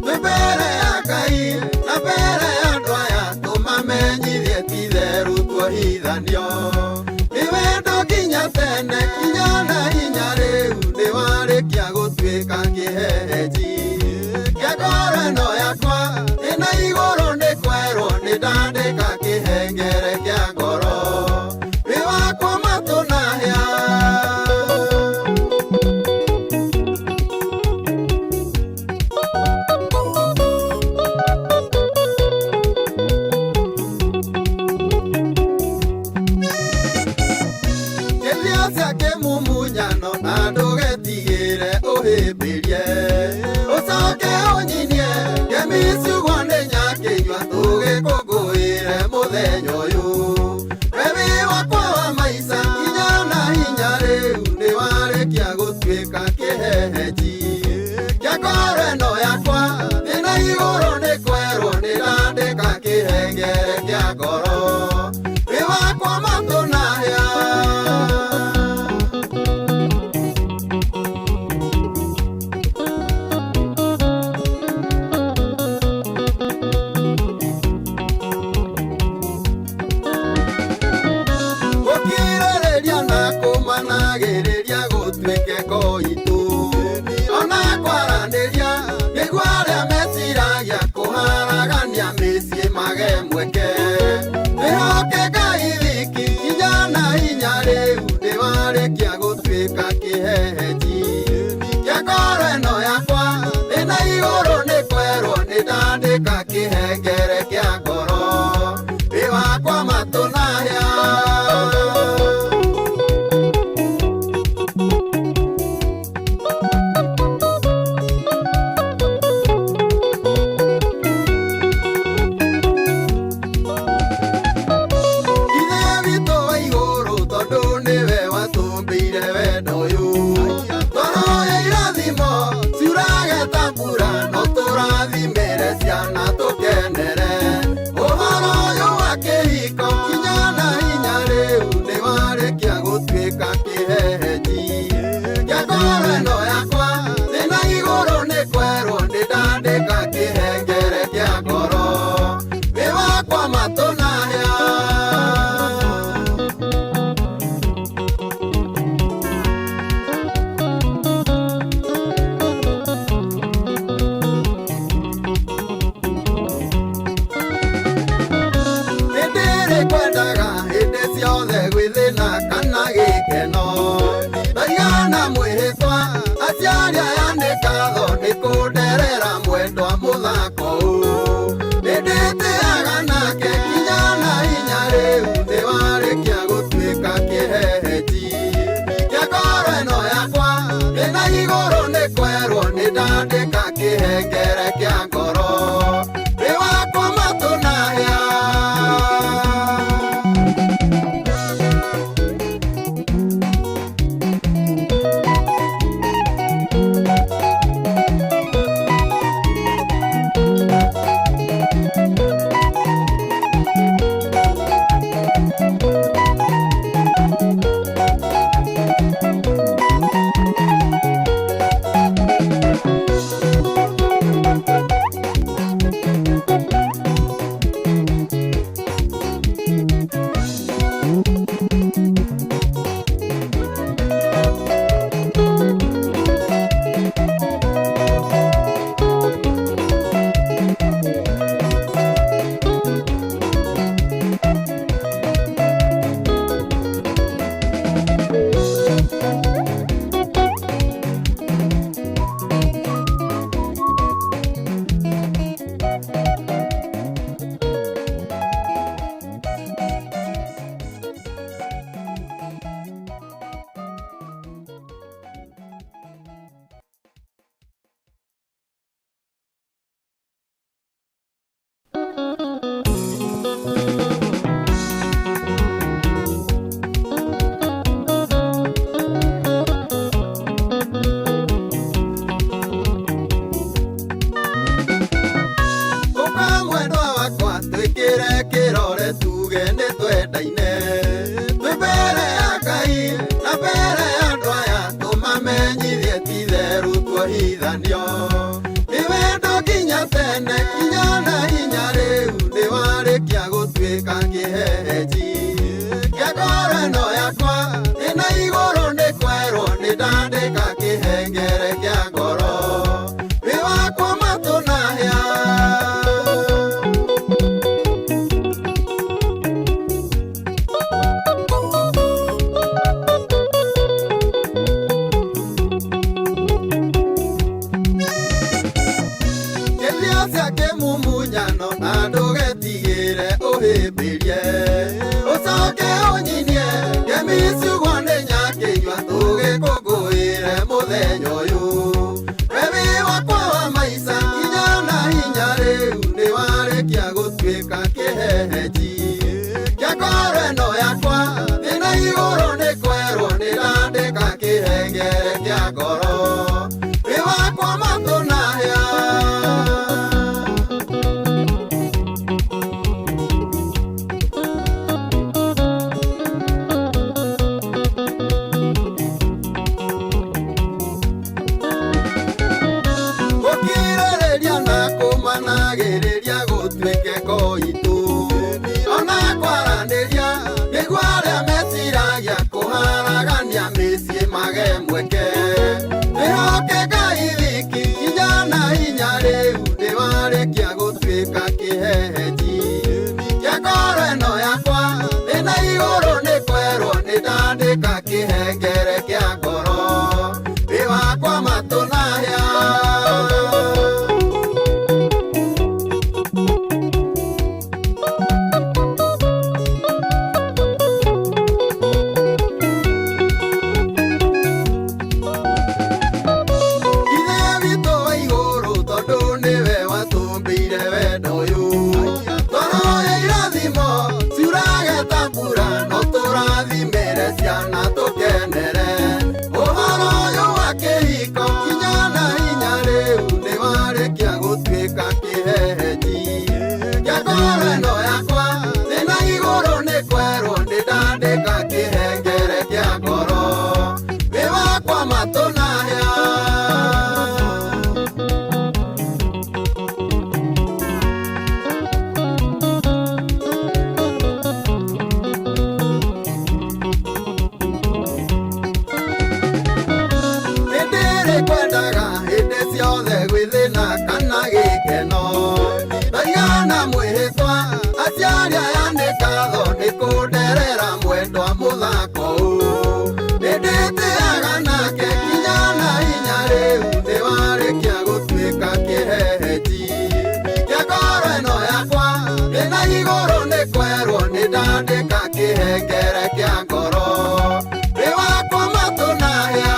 twĩ mbere ya Ngai na mbere ya andũ aya tũmamenyithie ti-itherũ tuohithanio nĩ wendo nginya tene nginya na hinya rĩu nĩ warĩkia gũtuĩka kĩhehenji kĩa ngoro ĩno yakwa ĩna igũrũ nĩ kwerwo nĩ ndandĩka kĩhengere kĩa ngoro wĩ wakwa matũ na hĩa. Kĩthio cia kĩmumunyano na ndũgetigĩre ũhĩmbĩrie ũcoke ũnyinie ngemi ciugwo nĩ nyakĩnyua tũgĩkũngũĩre mũthenya ũyũ we wĩ wakwa wa maica nginya na hinya rĩu nĩ warĩkia gũtuĩka kĩhehenji kĩa ngoro ĩno yakwa thĩna igũrũ nĩ kwerwo nĩ ndandĩka kĩhengere kĩa ngoro wĩ wakwa matũ na hĩa. Gũkirĩrĩria na kũmanagĩrĩria gũtuĩke koitũ ona kwaranĩria nĩguo arĩa meciragia kũharagania mĩciĩ mage mweke twĩhoke Ngai wiki hinya na hinya rĩu nĩ warĩkia gũtuĩka kĩhehenji kĩa ngoro ĩno yakwa thĩna igũrũ nĩ kwerwo nĩ ndandĩka kĩhengere kĩa ngoro wĩ wakwa matũ na hĩa. Ithe witũ wa igũrũ tondũ nĩwe watũmbĩire wendo ũyũ twahoya irathimo ciurage ta mbura no tũrathimĩre ciana tũkenere ũhoro ũyũ wa kĩhiko nginya na hinya rĩu nĩ warĩkia gũtuĩka kĩhehenji kĩa ngoro ĩno yakwa thĩna igũrũ nĩ kwerwo nĩ ndandĩka kĩhengere kĩa ngoro wĩ wakwa matũ na hĩa. Nĩndĩrĩ kwendaga hĩndĩ ciothe gwĩthĩna kana gĩkeno ndaigana mwĩhĩtwa aciari aya nĩ ngatho nĩ kũnderera mwendwa mũthako ũũ nĩndĩtĩaga nake nginya na hinya rĩu nĩ warĩkia gũtuĩka kĩhehenji kĩa ngoro ĩno yakwa thĩna igũrũ nĩ kwerwo nĩ ndandĩka kĩhengere kĩa ngoro wĩ wakwa matũ na hĩa. ũhĩmbĩrie ũcoke ũnyinie ngemi ciugwo nĩ nyakĩnyua tũgĩkũngũĩre mũthenya ũyũ wewi wakwa wa maica kinya na hinya rĩu nĩ warĩkia gũtuĩka kĩhehenji kĩa ngoro ĩno yakwa thĩna igũrũ nĩ kwerwo nĩ ndandĩka kĩhengere kĩa ngoro wĩ wakwa matũ na hĩa. Gũkirĩrĩria na kũmanagĩrĩria gũtuĩke koitũ ona kwaranĩria nĩguo arĩa meciragia kũharagania mĩciĩ mage mweke wĩhoke Ngai wiki hinya na hinya rĩu nĩwarĩkia gũtuĩka kĩhehenji kĩa ngoro ĩno yakwa thĩna igũrũ nĩ kwerwo nĩ ndandĩka kĩhengere kĩa ngoro wĩ wakwa matũ na hĩa. Ithe witũ wa igũrũ tondũ nĩwe watũmbĩire wendo ũyũ tũroe irathimo ciurage ta mbura no tũrathimĩre ciana tũkenere ũhoro ũyũ wa kĩhiko kinya na hinya rĩu nĩwarĩkia gũtuĩka kĩhehenji kĩa ngoro ĩno yakwa thĩna igũrũ nĩ kwerwo nĩ ndandĩka kĩhengere kĩa ngoro wĩ wakwa matũ na hĩa. Nĩndĩrĩ kwendaga hĩndĩ ciothe gwĩthĩna kana gĩkeno ndaigana mwĩhĩtwa aciari aya nĩ ngatho nĩ kũnderera mwendwa mũthako ũũ nĩndĩtĩaga nake kinya na hinya rĩu nĩwarĩkia gũtuĩka kĩhehenji kĩa ngoro ĩno yakwa thĩna igũrũ nĩ kwerwo nĩ ndandĩka kĩhengere kĩa ngoro wĩ wakwa matũ na hĩa.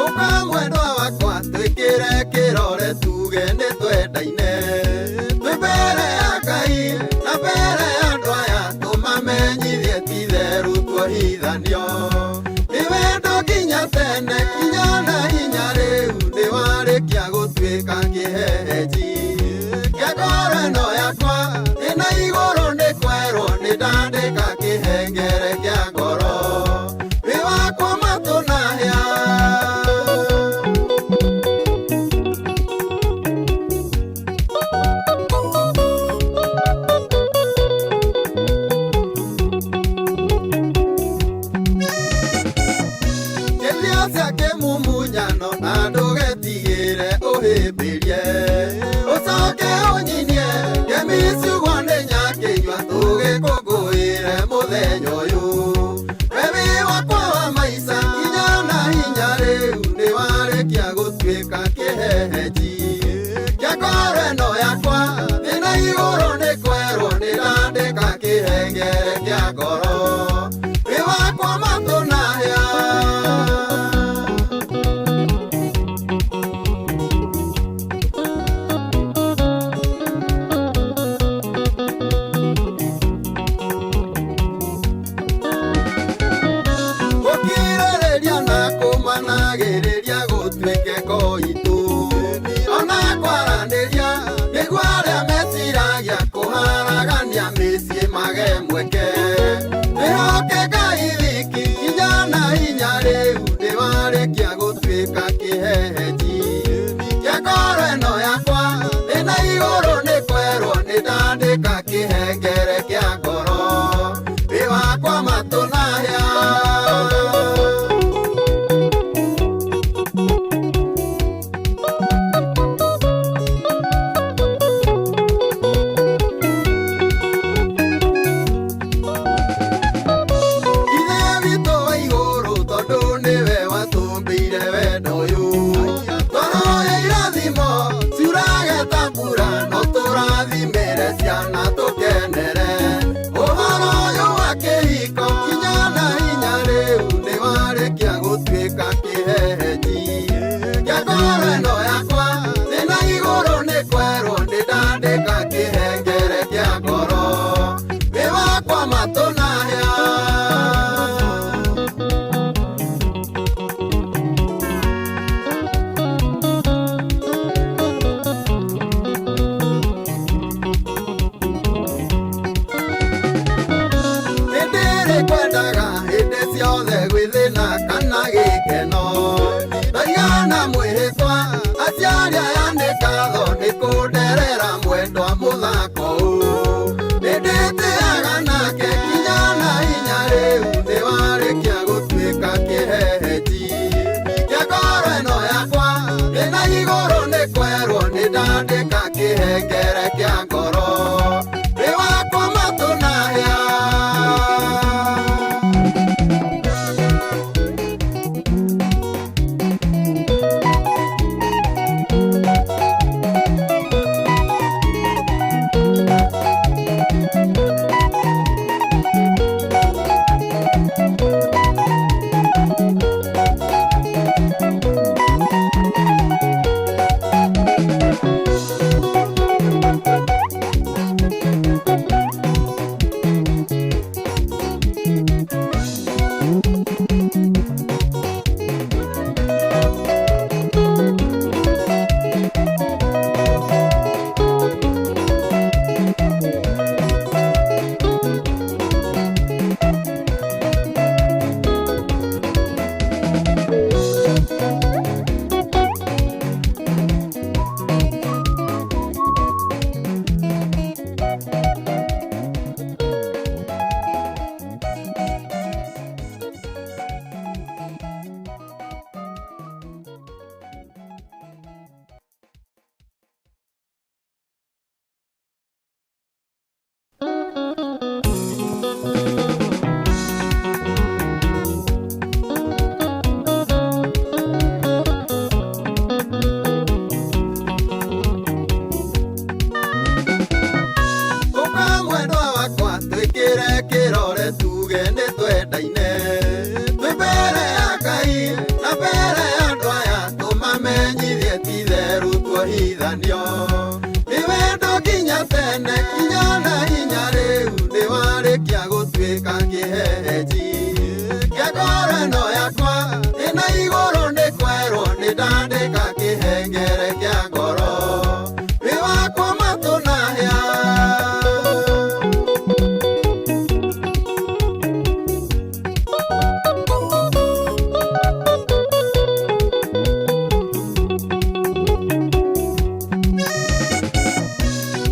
Ũka mwendwa wakwa twĩkĩre kĩrore tuge nĩ twendaine twĩ mbere ya Ngai na mbere ya andũ aya tũmamenyithie ti-itherũ tuohithanio nĩ wendo nginya tene kinya na hinya rĩu nĩwarĩkia gũtuĩka kĩhehenji kĩa ngoro ĩno yakwa thĩna igũrũ nĩ kwerwo nĩ ndandĩka kĩhengere kĩa ngoro wĩ wakwa matũ na hĩa. Kĩthio cia kĩmumunyano na ndũgetigĩre ũhĩmbĩrie ũcoke ũnyinie ngemi ciugwo nĩ nyakĩnyua tũgĩkũngũĩre kĩhengere kĩa ngoro wĩ wakwa matũ na hĩa. Gũkirĩrĩria na kũmanagĩrĩria gũtuĩke koitũ ona kwaranĩria nĩguo arĩa meciragia kũharagania mĩciĩ mage mweke. Twĩhoke Ngai wiki hinya na hinya rĩu ndĩwarĩkia gũtuĩka kĩhehenji kĩa ngoro ĩno yakwa thĩna igũrũ nĩ kwerwo nĩ ndandĩka kĩhengere kĩa ngoro wĩ wakwa matũ na hĩa. Ithe witũ wa igũrũ tondũ nĩwe watũmbĩire wendo ũyũ twahoya irathimo ciurage ta mbura no tũrathimĩre ciana tũkenere ũhoro ũyũ wa kĩhiko kinya na hinya rĩu nĩwarĩkia gũtuĩka kĩhehenji kĩa ngoro ĩno yakwa thĩna igũrũ nĩ kwerwo nĩ ndandĩka kĩhengere kĩa ngoro wĩ wakwa matũ na hĩa. Nĩndĩrĩ kwendaga hĩndĩ ciothe gwĩthĩna kana gĩkeno ndaigana mwĩhĩtwa aciari aya nĩ ngatho nĩ kũnderera mwendwa mũthako ũũ nĩndĩtĩaga nake kinya na hinya rĩu nĩwarĩkia gũtuĩka kĩhehenji kĩa ngoro ĩno yakwa thĩna igũrũ nĩ kwerwo nĩ ndandĩka kĩhengere kĩa ngoro wĩ wakwa matũ na hĩa. Ũka mwendwa wakwa twĩkĩre kĩrore tuge nĩ twendaine twĩ mbere ya Ngai na mbere ya andũ aya tũmamenyithie ti itherũ tuohithanio nĩ wendo nginya tene kinya na hinya rĩu nĩwarĩkia gũtuĩka kĩhehenji kĩa ngoro ĩno yakwa thĩna igũrũ nĩ kwerwo nĩ ndandĩka kĩhengere kĩa ngoro wĩ wakwa matũ na hĩa.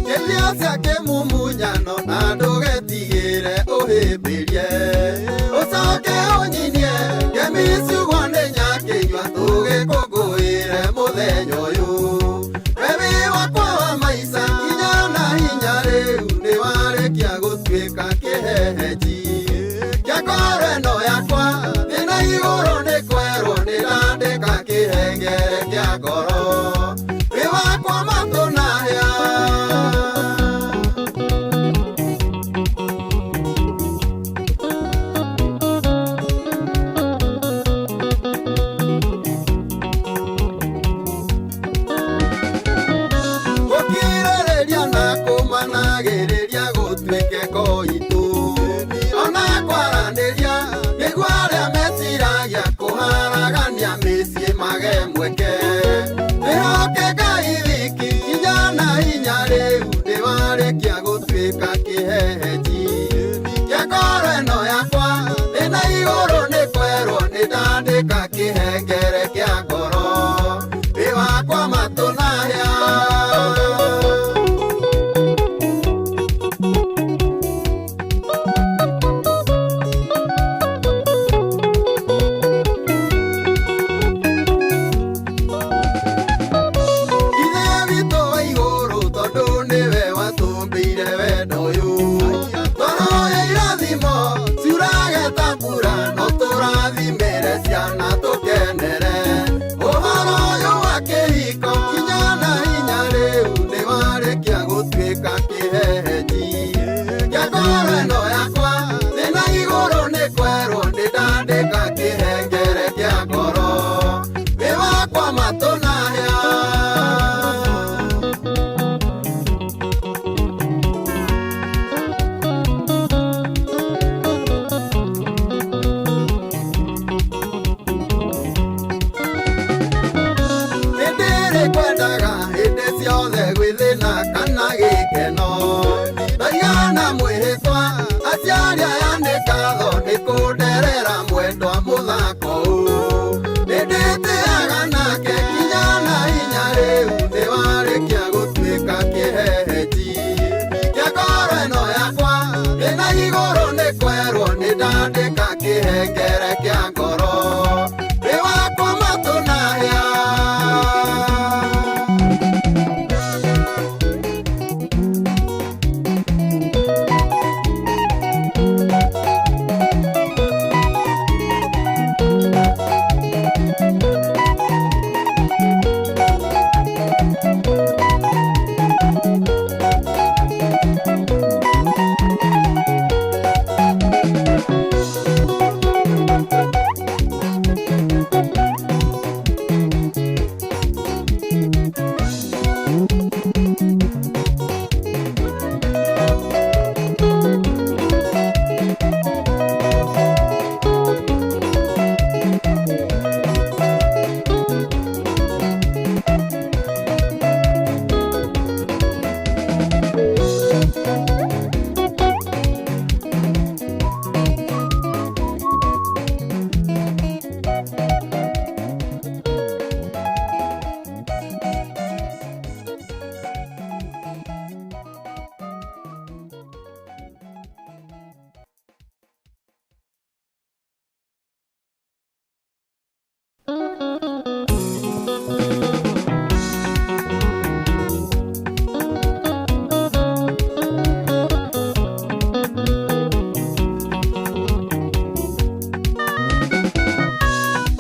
Kĩthio cia kĩmumunyano na ndũgetigĩre ũhĩmbĩrie ũcoke ũnyinie kemicugwa nĩ nyakĩnyua tũgĩkũngũĩre mũthenya ũyũ we wĩ wakwa wa maica kinya na hinya rĩu nĩwarĩkia gũtuĩka kĩhehenji kĩa ngoro ĩno yakwa thĩna igũrũ nĩ kwerwo nĩ ndandĩka kĩhengere kĩa ngoro wĩ wakwa matũ na hĩa. kĩhengere kĩa ngoro wĩ wakwa matũ na hĩa. Ithe witũ wa igũrũ tondũ nĩwe watũmbĩire wendo ũyũ twahoya irathimo ciurage ta mbura no tũrathimĩre ciana tũkenere ũhoro ũyũ wa kĩhiko kinya na hinya rĩu nĩwarĩkia gũtuĩka kĩhehenji kĩa ngoro ĩno yakwa thĩna igũrũ nĩ kwerwo nĩ ndandĩka kĩhengere kĩa ngoro wĩ wakwa matũ na hĩa. Nĩndĩrĩ kwendaga hĩndĩ ciothe gwĩthĩna kana gĩkeno ndaigana mwĩhĩtwa aciari aya nĩ ngatho nĩ kũnderera mwendwa mũthako ũũ nĩndĩtĩaga nake kinya na hinya rĩu nĩwarĩkia gũtuĩka kĩhehenji kĩa ngoro ĩno yakwa ndĩna igũrũ nĩ kwerwo nĩ ndandĩka kĩhengere kĩa ngoro wĩ wakwa matũ na hĩa.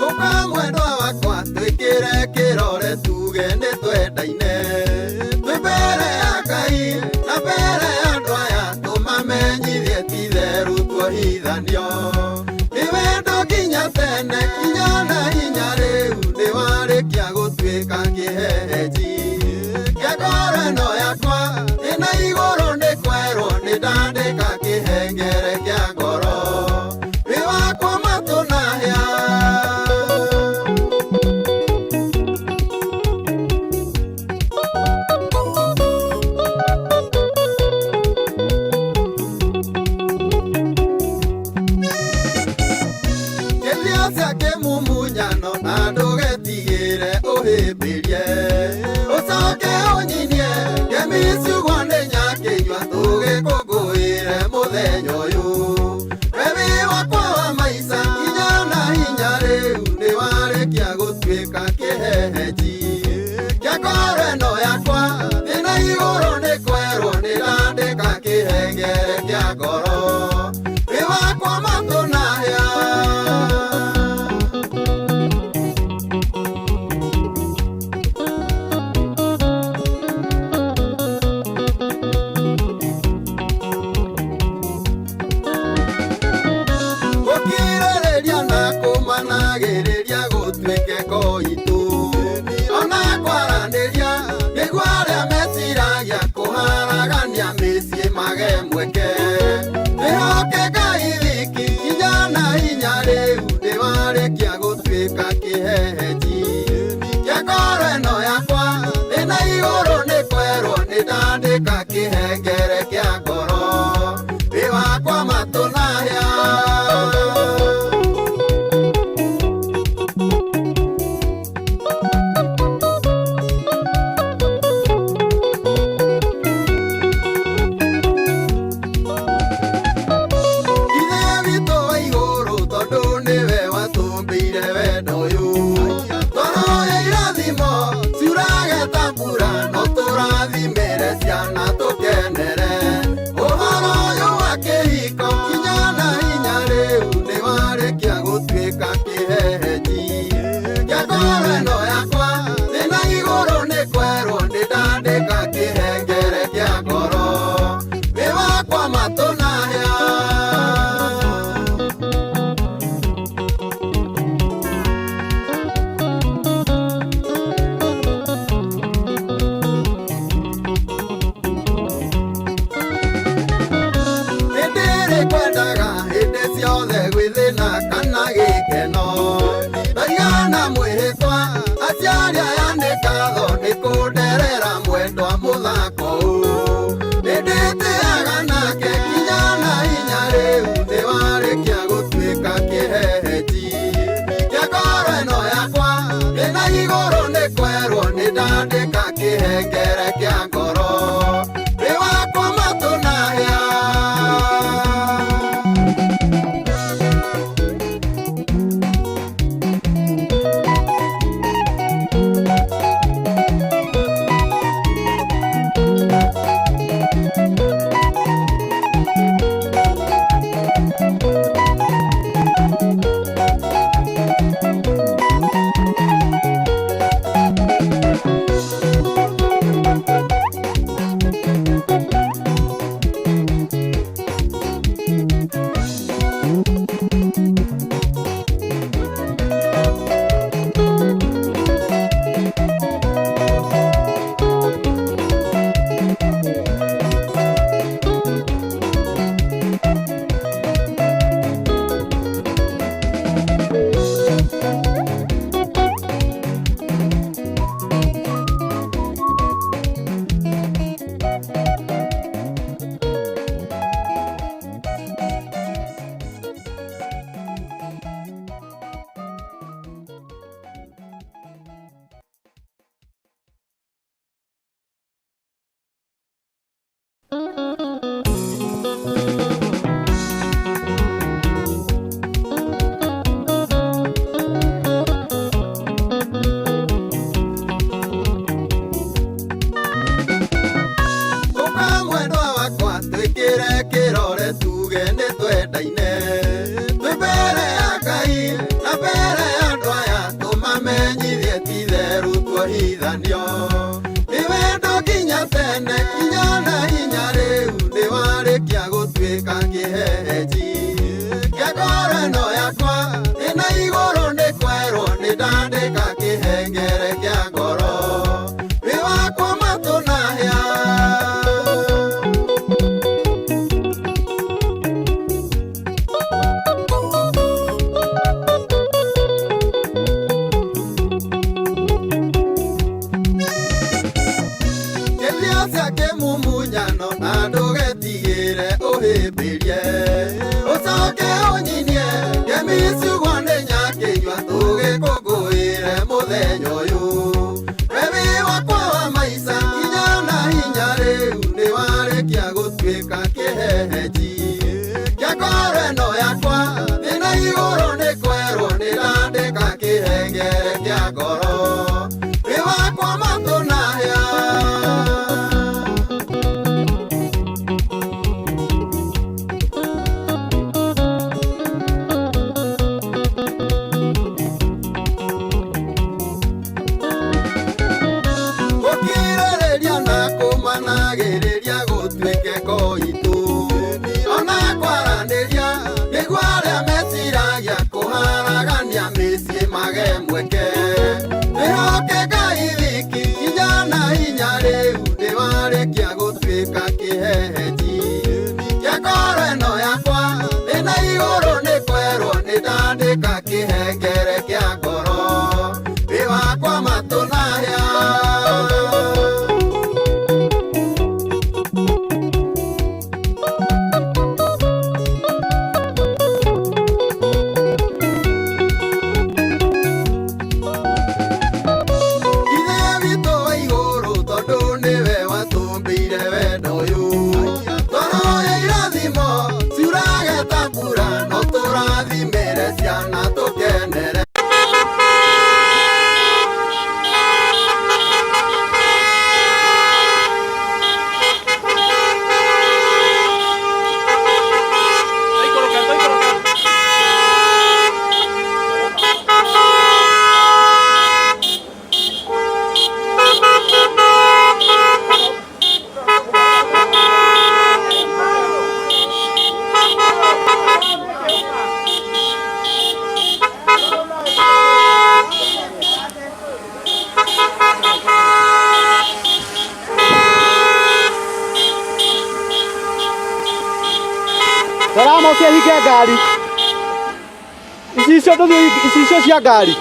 Ũka mwendwa wakwa twĩkĩre kĩrore tuge nĩ twendaine twĩ mbere ya Ngai na mbere ya andũ aya tũmamenyithie ti-itherũ tuohithanio nĩ wendo nginya tene kinya na hinya rĩu nĩwarĩkia gũtuĩka kĩhehenji kĩa ngoro ĩno yakwa ĩna igũrũ nĩ kwerwo nĩ ndandĩka kĩhengere kĩa ngoro wĩ wakwa matũ na hĩa. Kĩthio cia kĩmumunyano na ndũgetigĩre ũhĩmbĩrie ũcoke ũnyinie ngemi ciugwo nĩ nyakĩnyua tũgĩkũngũĩre mũthenya ũyũ we wĩ wakwa wa maica kinya na hinya rĩu nĩwarĩkia gũtuĩka kĩhehenji kĩa ngoro ĩno yakwa thĩna igũrũ nĩ kwerwo nĩ ndandĩka kĩhengere kĩa ngoro wĩ wakwa matũ na hĩa. Gũkirĩrĩria na kũmanagĩrĩria gũtuĩke koitũ ona kwaranĩria nĩguo arĩa meciragia kũharagania mĩciĩ mage mweke twĩhoke Ngai wiki kinya na hinya rĩu nĩwarĩkia gũtuĩka kĩhehenji kĩa ngoro ĩno yakwa thĩna igũrũ nĩ kwerwo nĩ ndandĩka kĩhengere kĩa ngoro wĩ wakwa matũ na hĩa. ciothe gwĩthĩna kana gĩkeno ndaigana mwĩhĩtwa aciari aya nĩ ngatho nĩ kũnderera mwendwa mũthako ũũ nĩndĩtĩaga nake kinya na hinya rĩu nĩwarĩkia gũtuĩka kĩhehenji kĩa ngoro ĩno yakwa ĩna igũrũ nĩ kwerwo nĩ ndandĩka kĩhengere kĩa ngoro nĩ wakwa matũ na hĩa. Ũka mwendwa wakwa twĩkĩre kĩrore tuge nĩ twendaine twĩ mbere ya Ngai na mbere ya andũ aya tũmamenyithie ti itherũ tuohithanio nĩ wendo nginya tene kinya na hinya rĩu nĩwarĩkia gũtuĩka kĩhehenji kĩa ngoro ĩno yakwa ĩna igũrũ nĩ kwerwo nĩ ndandĩka kĩhengere kĩa ngoro nĩ wakwa matũ na hĩa. Kĩthio cia kĩmumunyano na ndũgetigĩre ũhĩmbĩrie ũcoke ũnyinie ngemi ciugwo nĩ nyakĩnyua tũgĩkũngũĩre mũthenya ũyũ we wĩ wakwa wa maica kinya na hinya rĩu nĩwarĩkia gũtuĩka kĩhehenji kĩa ngoro ĩno yakwa thĩna igũrũ nĩ kwerwo nĩ ndandĩka kĩhengere kĩa ngoro wĩ wakwa matũ na hĩa. Gũkirĩrĩria na kũmanagĩrĩria gũtuĩke koitũ ona kwaranĩria nĩguo arĩa meciragia kũharagania mĩciĩ mage mweke twĩhoke Ngai wiki kinya na hinya rĩu nĩwarĩkia gũtuĩka kĩhehenji kĩa ngoro ĩno yakwa ĩna igũrũ nĩ kwerwo nĩ ndandĩka kĩhengere kĩa ngoro wĩ wakwa matũ na hĩa. Ithe witũ wa igũrũ tondũ nĩwe watũmbĩire wendo ũyũ twahoya irathimo ciurage ta mbura no tũrathimĩre ciana tũkenere. Salama usiahikia gari. Icicio ndũthiĩ icicio cia ngari.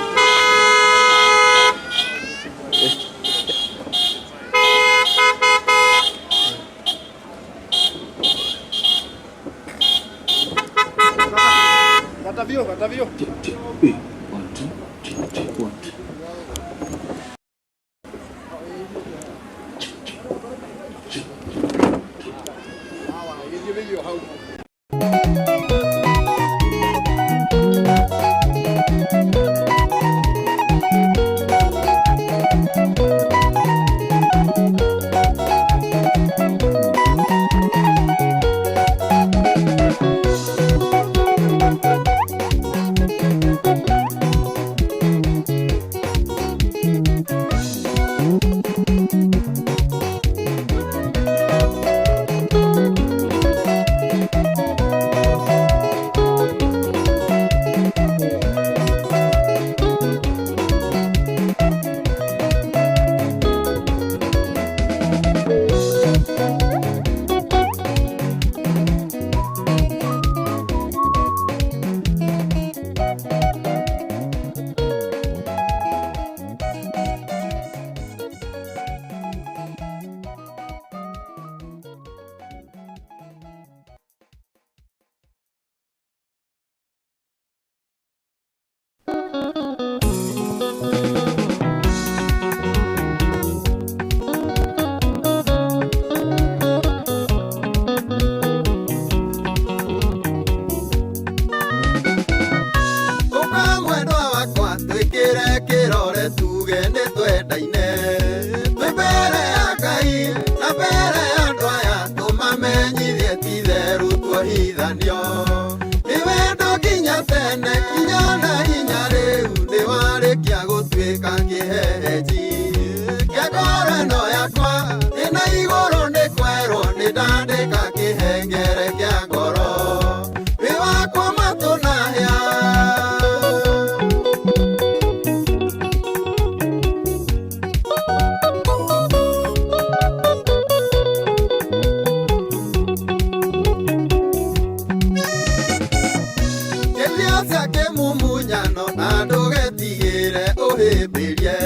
Kata vio, kata vio. Ũka mwendwa wakwa twĩkĩre kĩrore tuge nĩ twendaine twĩ mbere ya Ngai na mbere ya andũ aya tũmamenyithie ti therũ tuohithanio nĩ wendo nginya tene kinya na hinya rĩu nĩ warĩkia gũtuĩka kĩhehenji kĩa ngoro ĩno yakwa ĩna igũrũ nĩ kwerwo nĩ ndandĩka kĩhengere kĩa ngoro wĩ wakwa matũ na hĩa. Kĩthia cia kĩmumunyano na ndũgetigĩre ũhĩmbĩrie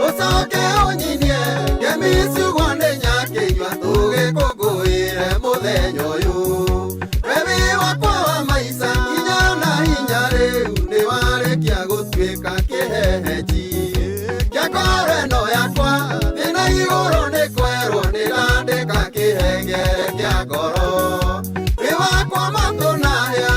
ũcoke ũnyinie kĩmicugwa nĩ nyakĩnyua tũgĩkũngũĩre mũthenya ũyũ we wĩ wakwa wa maica kinya na hinya rĩu nĩ warĩkia gũtuĩka kĩhehenji kĩa ngoro ĩno yakwa thĩna igũrũ nĩ kwerwo nĩ ndandĩka kĩhengere kĩa ngoro wĩ wakwa matũ na hĩa.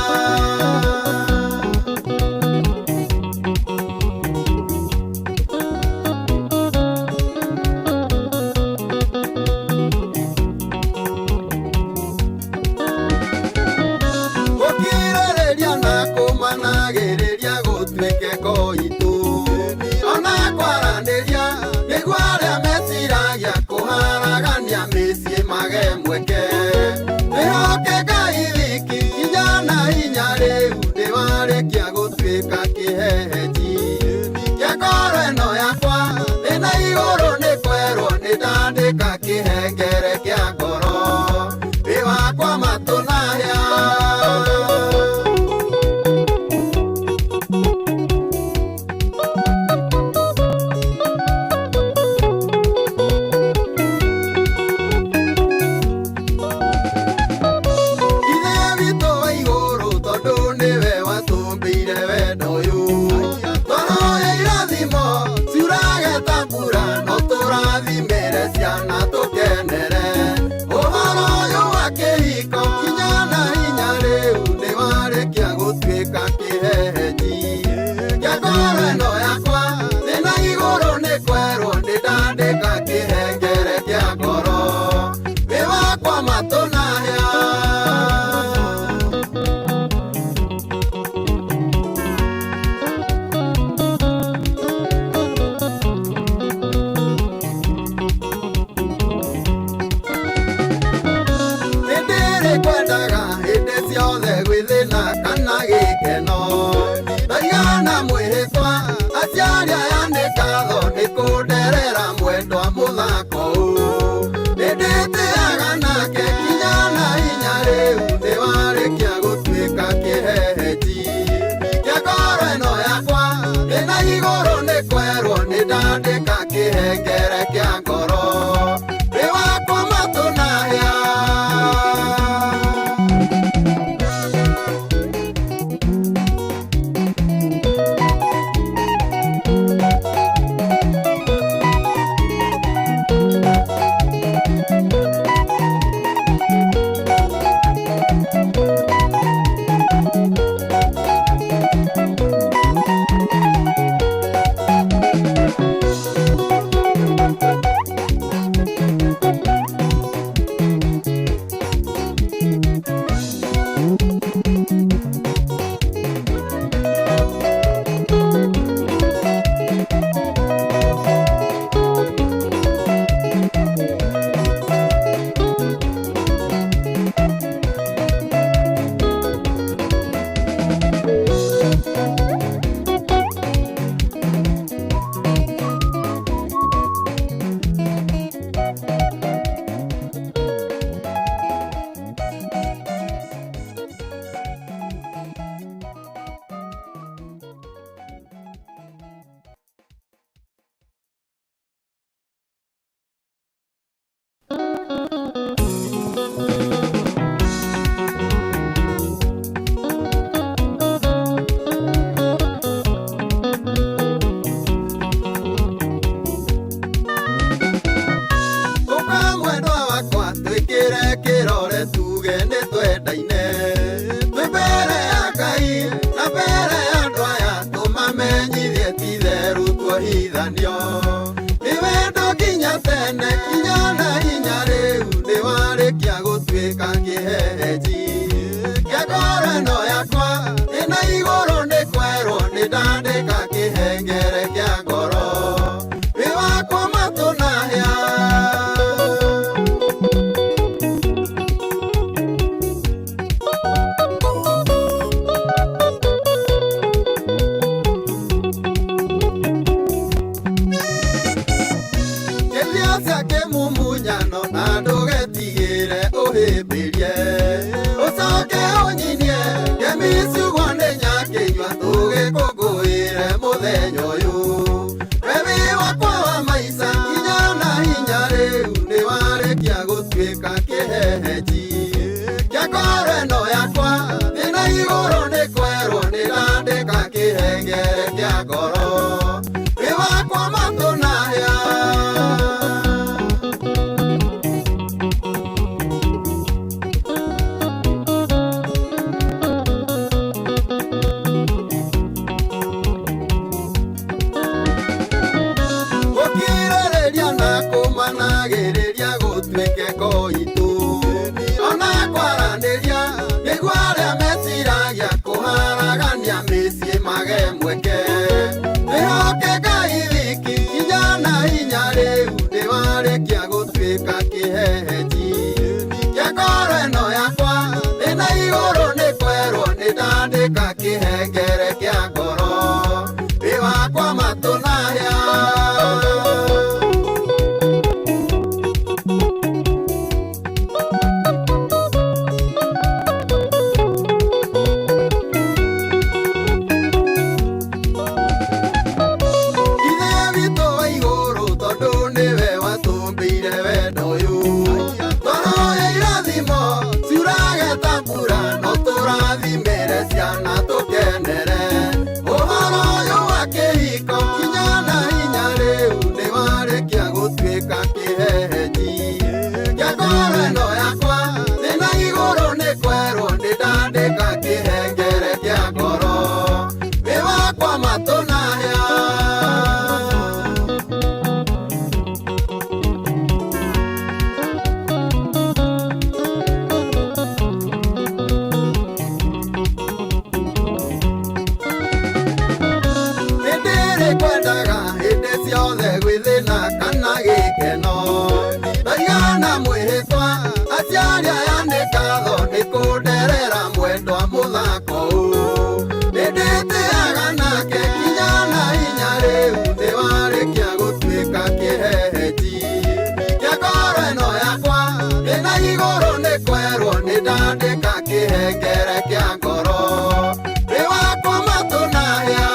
Gũkirĩrĩria na kũmanagĩrĩria gũtuĩke koitũ ona kwaranĩria nĩguo arĩa meciragia kũharagania mĩciĩ mage mweke twĩhoke Ngai wiki kinya na hinya rĩu nĩ warĩkia gũtuĩka kĩhehenji kĩa ngoro ĩno yakwa thĩna igũrũ nĩ kwerwo nĩ ndandĩka kĩhengere kĩa ngoro wĩ wakwa matũ na hĩa. Ithe witũ wa igũrũ tondũ nĩwe watũmbĩire wendo ũyũ twahoya irathimo ciurage ta mbura no tũrathimĩre ciana tũkenere ũhoro ũyũ wa kĩhiko kinya na hinya rĩu nĩ warĩkia gũtuĩka kĩhehenji kĩa ngoro ĩno yakwa thĩna igũrũ nĩ kwerwo nĩ ndandĩka kĩhengere kĩa ngoro wĩ wakwa matũ na hĩa. Nĩndĩrĩ kwendaga hĩndĩ ciothe gwĩthĩna kana gĩkeno ndaigana mwĩhĩtwa aciari aya nĩ ngatho nĩ kũnderera mwendwa mũthako ũũ nĩndĩtĩaga nake kinya na hinya rĩu nĩ warĩkia gũtuĩka kĩhehenji kĩa ngoro kũiguithanio nĩ wendo nginya tene kinya na hinya rĩu nĩ warĩkia gũtuĩka kĩhehenji kĩa ngoro ĩno yakwa ĩna igũrũ nĩ kwerwo nĩ ndandĩka kĩhengere kĩa ngoro wĩ wakwa matũ na hĩa. Kĩthia kĩmumunyano na ndũgetigĩre ũhĩmbĩrie ũcoke ũnyinie kĩmicugwa nĩ nyakĩnyua tũgĩkũngũĩre mũthenya ũyũ we wĩ wakwa wa maica kinya na hinya rĩu nĩ warĩkia gũtuĩka kĩhehenji kĩa ngoro ĩno yakwa thĩna igũrũ nĩ kwerwo nĩ ndandĩka kĩhengere kĩa ngoro wĩ wakwa matũ na hĩa. Gũkirĩrĩria na kũmanagĩrĩria gũtuĩke koitũ ona kwaranĩria nĩguo arĩa meciragia kũharagania mĩciĩ mage mweke twĩhoke Ngai wiki hinya na hinya rĩu nĩ warĩkia gũtuĩka kĩhehenji kĩa ngoro ĩno yakwa thĩna igũrũ nĩ kwerwo nĩ ndandĩka kĩhengere kĩa ngoro wĩ wakwa matũ na hĩa. Ithe witũ wa igũrũ tondũ nĩwe watũmbĩire wendo ũyũ twahoya irathimo ciurage ta mbura no tũrathimĩre ciana tũkenere ũhoro ũyũ wa kĩhiko kinya na hinya rĩu nĩ warĩkia gũtuĩka kĩhehenji kĩa ngoro ĩno yakwa thĩna igũrũ nĩ kwerwo nĩ ndandĩka kĩhengere kĩa ngoro wĩ wakwa matũ na hĩa. Nĩndĩrĩ kwendaga hĩndĩ ciothe gwĩthĩna kana gĩkeno ndaigana mwĩhĩtwa aciari aya nĩ ngatho nĩ kũnderera mwendwa mũthako ũũ nĩndĩtĩaga nake kinya na hinya rĩu nĩ warĩkia gũtuĩka kĩhehenji kĩa ngoro ĩno yakwa thĩna igũrũ nĩ kwerwo nĩ ndandĩka kĩhengere kĩa ngoro wĩ wakwa matũ na hĩa.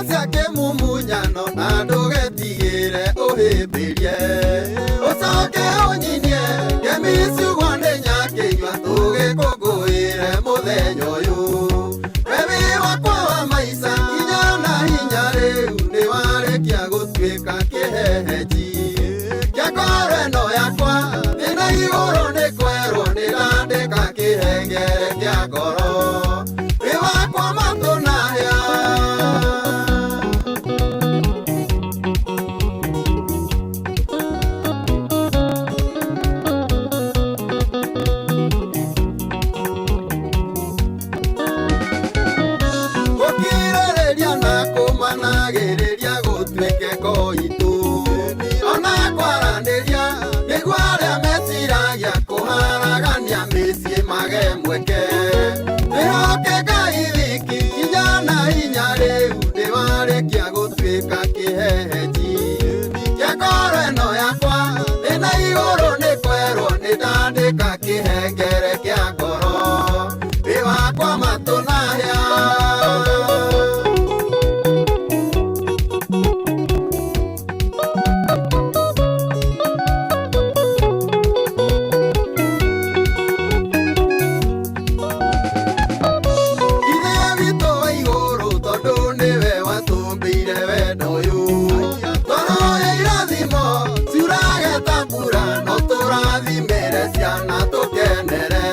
cia kĩmumunyano na ndũgetigĩre ũhĩmbĩrie ũcoke ũnyinie ngemi ciugwo nĩ nyakĩnyua tũgĩkũngũĩre mũthenya ũyũ wewe wakwa wa maica kinya na hinya rĩu nĩ warĩkia gũtuĩka kĩhehenji kĩa ngoro ĩno yakwa thĩna igũrũ nĩ kwerwo nĩ ndandĩka kĩhengere kĩa ngoro wĩ wakwa matũ na hĩa. Gũkirĩrĩria na kũmanagĩrĩria gũtuĩke koitũ ona kwaranĩria nĩguo arĩa meciragia kũharagania mĩciĩ mage mweke twĩhoke Ngai wiki hinya na hinya rĩu nĩwarĩkia gũtuĩka kĩhehenji kĩa ngoro ĩno yakwa thĩna igũrũ nĩ kwerwo nĩ ndandĩka kĩhengere kĩa ngoro wĩ wakwa matũ na hĩa. Ithe witũ wa igũrũ tondũ nĩwe watũmbĩire wendo ũyũ twahoya irathimo ciurage ta mbura no tũrathimĩre ciana tũkenere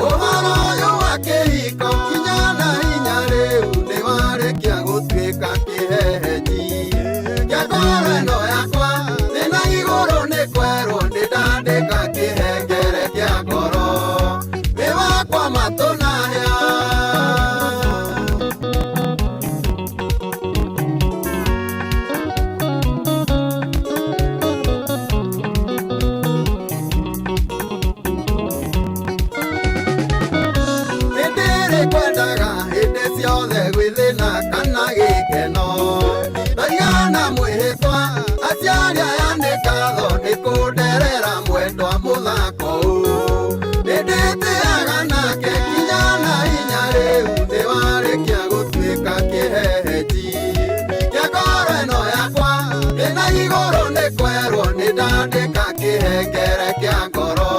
ũhoro ũyũ wa kĩhiko kinya na hinya rĩu nĩwarĩkia gũtuĩka kĩhehenji kĩa ngoro ĩno yakwa thĩna igũrũ nĩ kwerwo nĩ ndandĩka kĩhengere kĩa ngoro wĩ wakwa matũ na hĩa. Nĩndĩrĩ kwendaga hĩndĩ ciothe gwĩthĩna kana gĩkeno ndaigana mwĩhĩtwa aciari aya nĩ ngatho nĩ kũnderera mwendwa mũthako ũũ nĩndĩtĩaga nake kinya na hinya rĩu nĩwarĩkia gũtuĩka kĩhehenji kĩa ngoro ĩno yakwa thĩna igũrũ nĩ kwerwo nĩ ndandĩka kĩhengere kĩa ngoro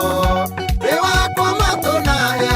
wĩ wakwa matũ na hĩa.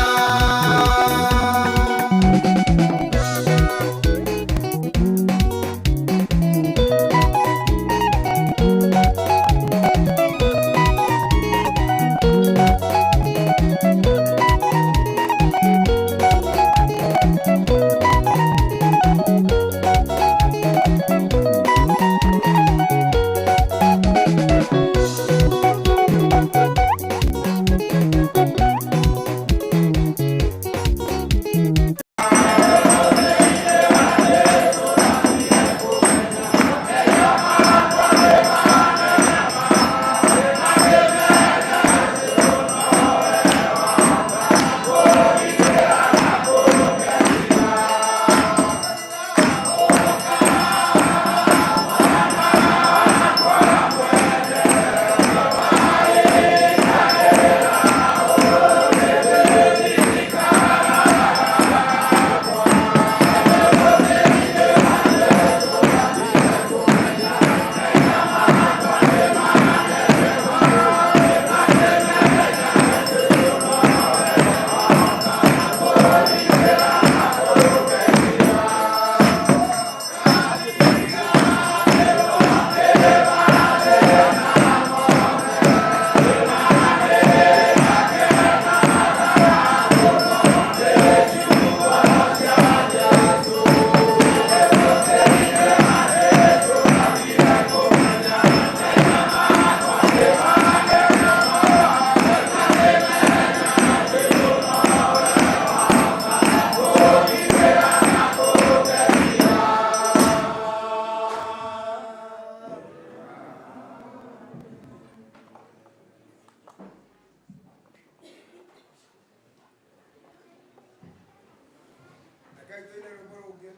Rekei tũine rwĩmbo rũngĩ.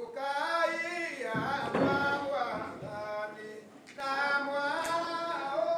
Ũkai akwa Mwathani na mwaũre.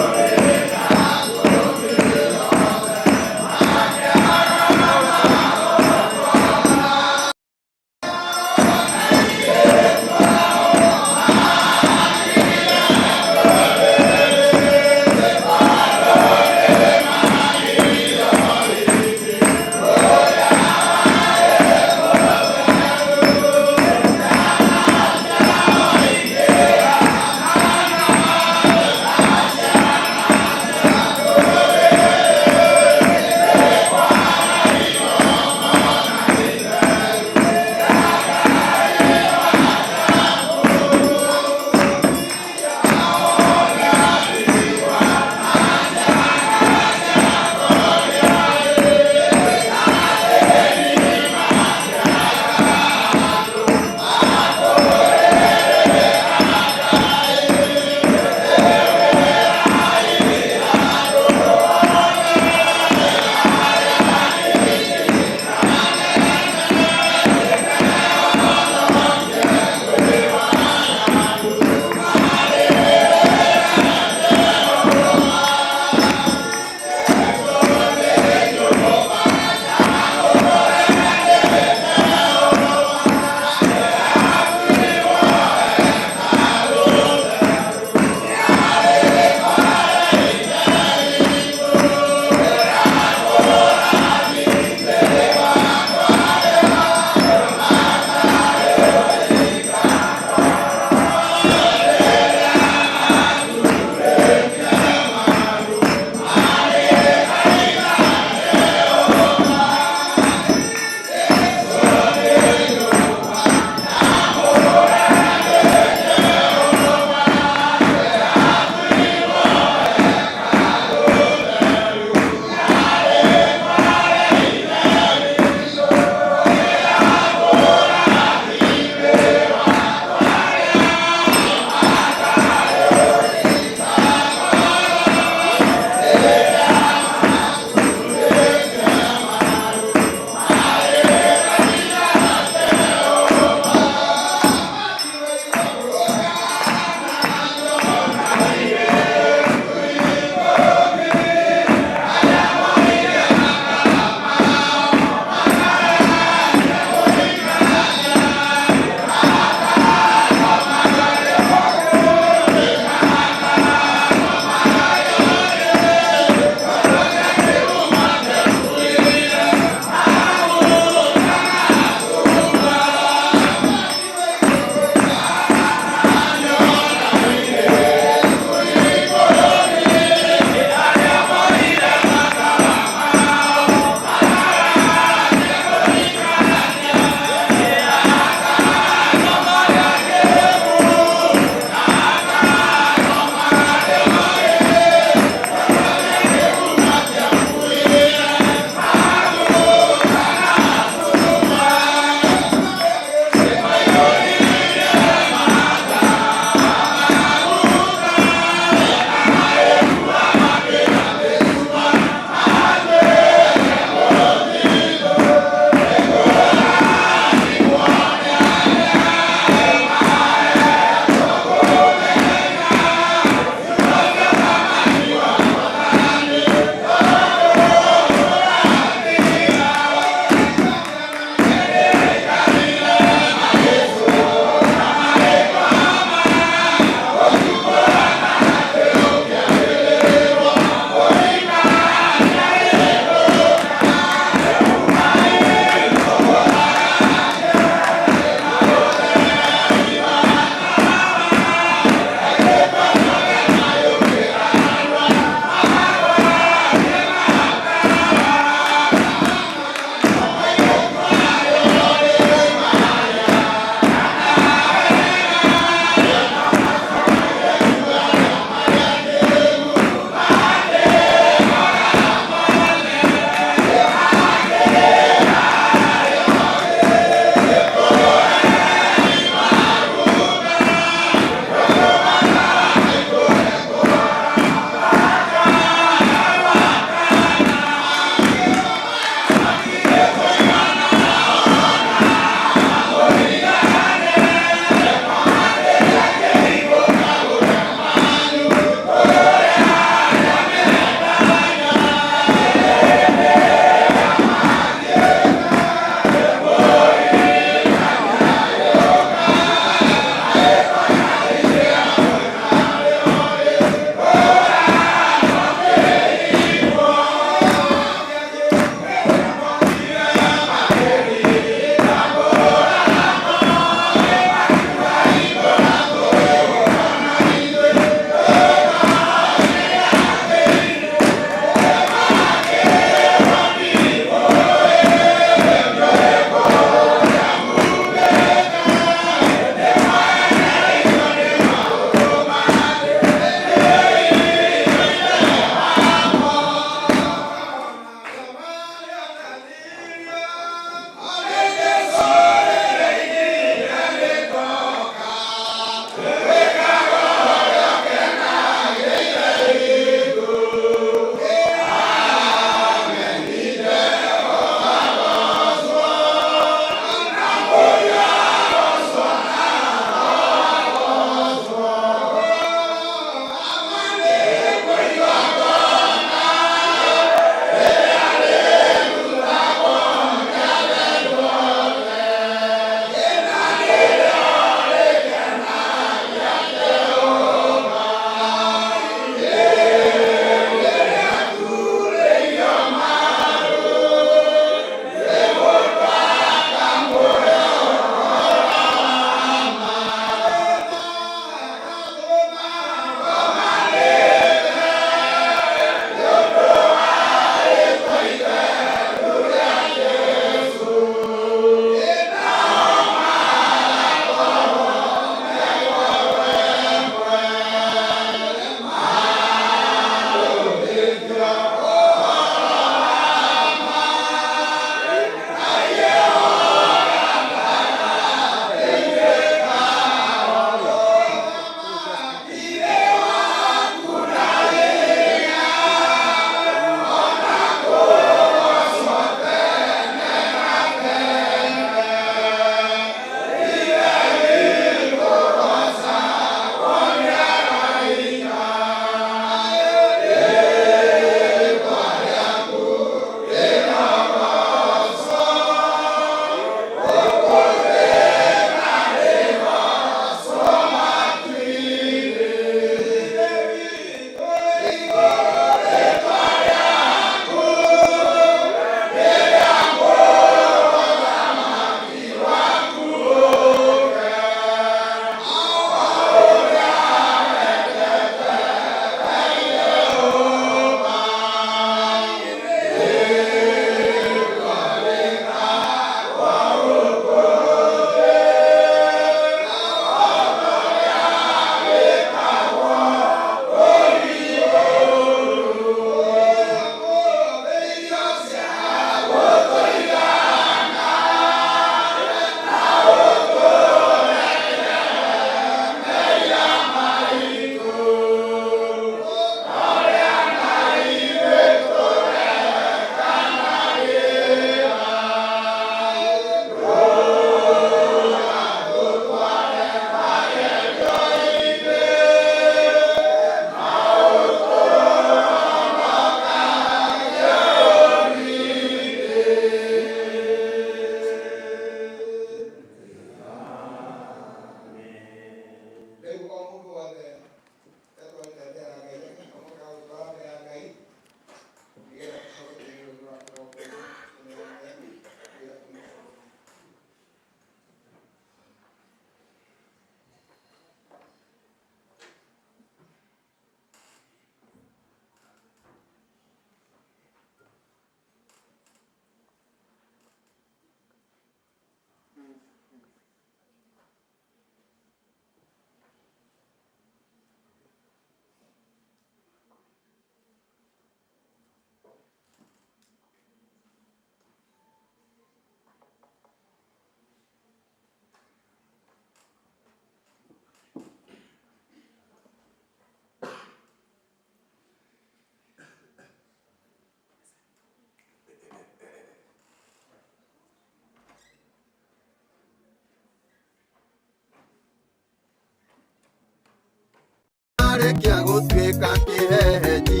warĩkia gũtuĩka kĩhehenji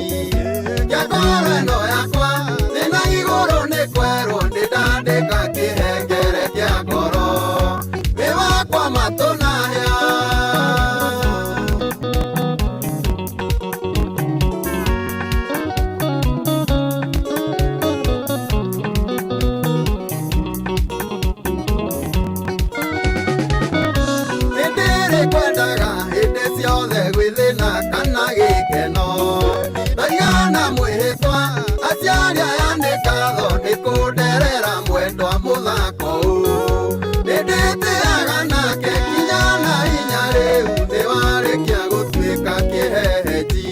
kĩa ngoro ĩno yakwa thĩ na igũrũ nĩ kwerwo nĩ ndandĩka kĩhengere kĩa ngoro wĩ wakwa matũ na hĩa. Nĩndĩrĩ kwendaga hĩndĩ ciothe gwĩthĩna kana gĩkeno ndaigana mwĩhĩtwa aciari aya nĩ ngatho nĩ kũnderera mwendwa mũthako ũũ nĩndĩtĩaga nake kinya na hinya rĩu nĩ warĩkia gũtuĩka kĩhehenji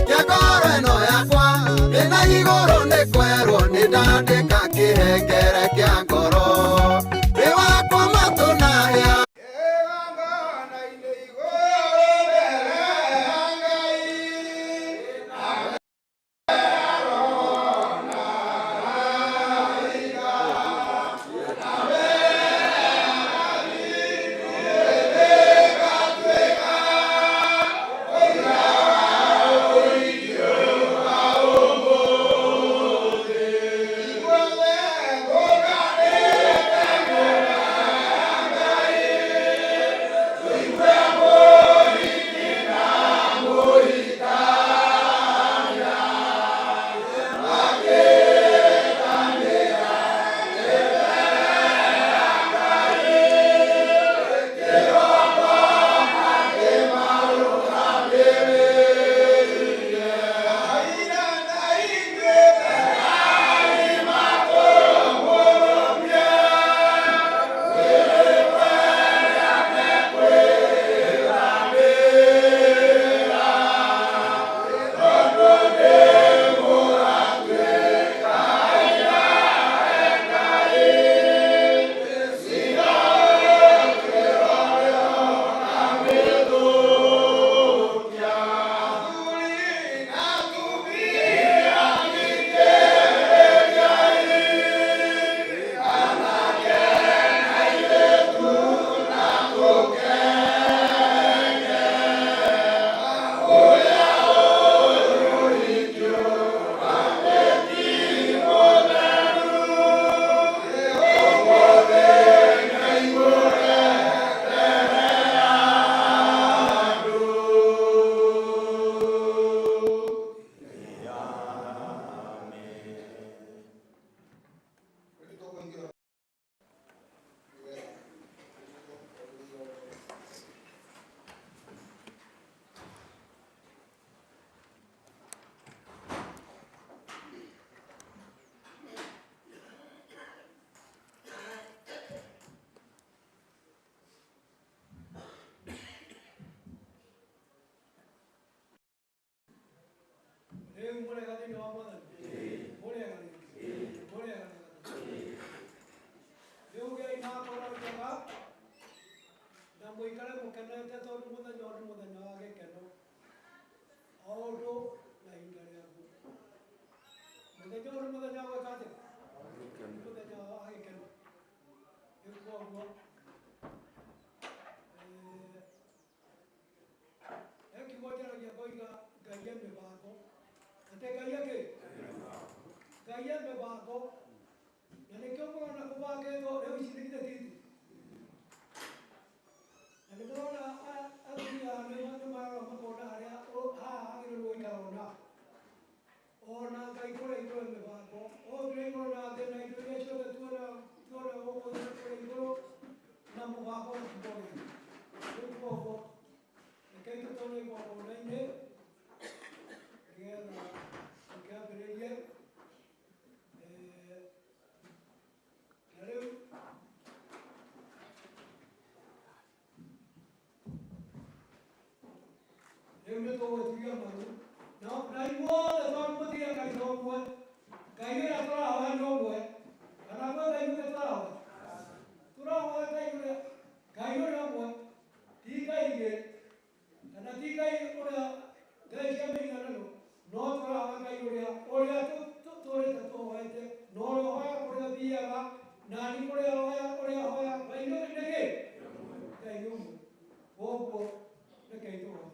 kĩa ngoro ĩno yakwa thĩ na igũrũ nĩ kwerwo nĩ ndandĩka kĩhengere kĩa ngoro wĩ wakwa matũ na hĩa. Rĩu mũrega thĩinĩ wa Mwathani? Mũrega rĩngĩ? Mũrega rĩngĩ? Rĩu gĩai na ngoro njega na mũikare mũkenete tondũ mũthenya ũyũ nĩ mũthenya wa gĩkeno. O ũndũ na ihinda rĩaguo. Mũthenya ũyũ nĩ mũthenya wa gwĩka atĩa? Nĩ mũthenya wa gĩkeno. Rĩu koguo he kiugo njaragia ngoiga Ngai e mĩbango. Atĩ Ngai e kĩ? Ngai e mĩbango. Na nĩkĩo mũrona kũbangĩtwo rĩu ici nĩ githĩ ti itĩ? Na nĩ mũrona athuri aya nĩ marora makona harĩa haha hagĩrĩirwo gũikara ona. Ona Ngai kũrĩa igũrũ e mĩbango. Ombire igũrũ na thĩ na indo iria ciothe tuona gũkũ thĩ kũrĩa igũrũ na mũbango na kiugo gĩake. Rĩu koguo rekei tũtonye igongona-inĩ nĩgetha tũkĩambĩrĩrie. Na rĩu rĩu nĩ tũgũturia maru na ithuothe tondũ mũtirĩ kanitha ũmwe, Ngai ũrĩa tũrahoya nĩ ũmwe, kana gwĩ Ngai ũrĩa tũrahoya? Tũrahoya Ngai ũrĩa Ngai ũrĩa ũmwe, ti Ngai igĩrĩ, kana ti Ngai ũrĩa Ngai cia mĩhianano, no tũrahoya Ngai ũrĩa ũrĩa tũtũrĩte tũhoete, na ũrĩa ũhoya kũrĩa ũthiaga, na niĩ kũrĩa hoya ũrĩa hoya, Ngai nĩ kĩ? Ngai nĩ ũmwe. Koguo rekei tũhoe.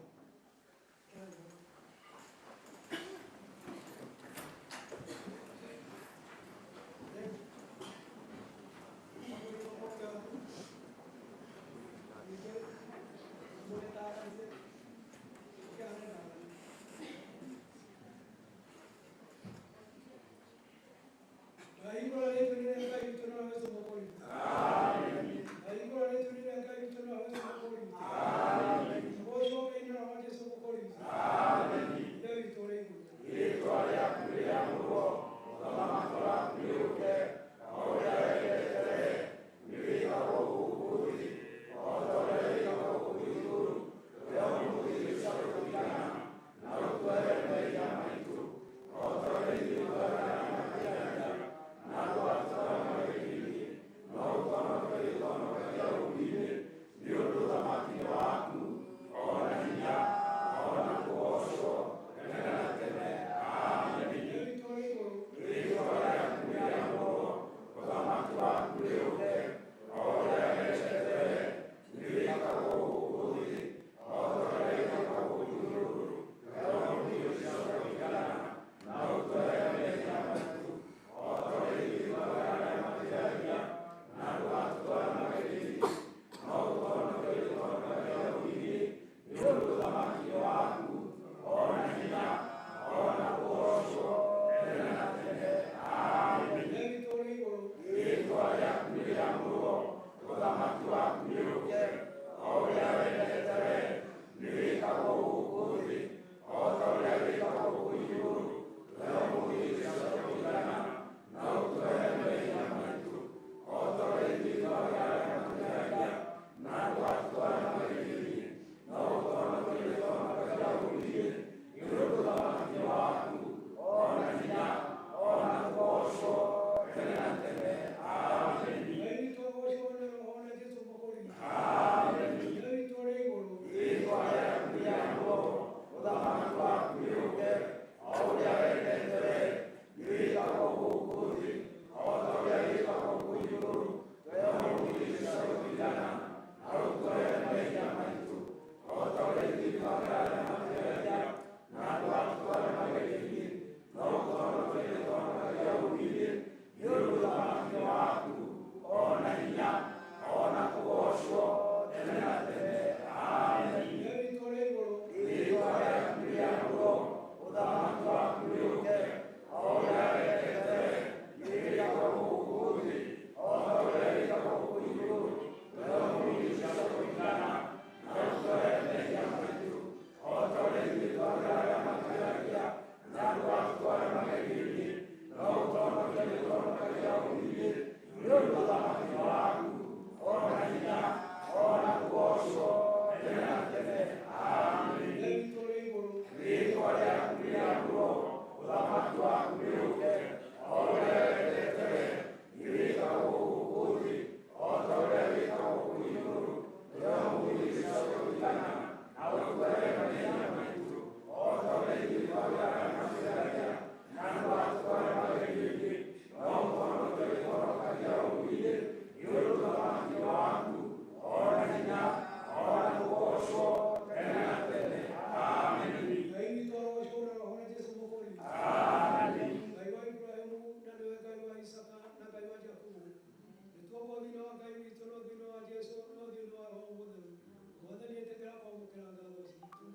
kwamũkĩra ngatho citũ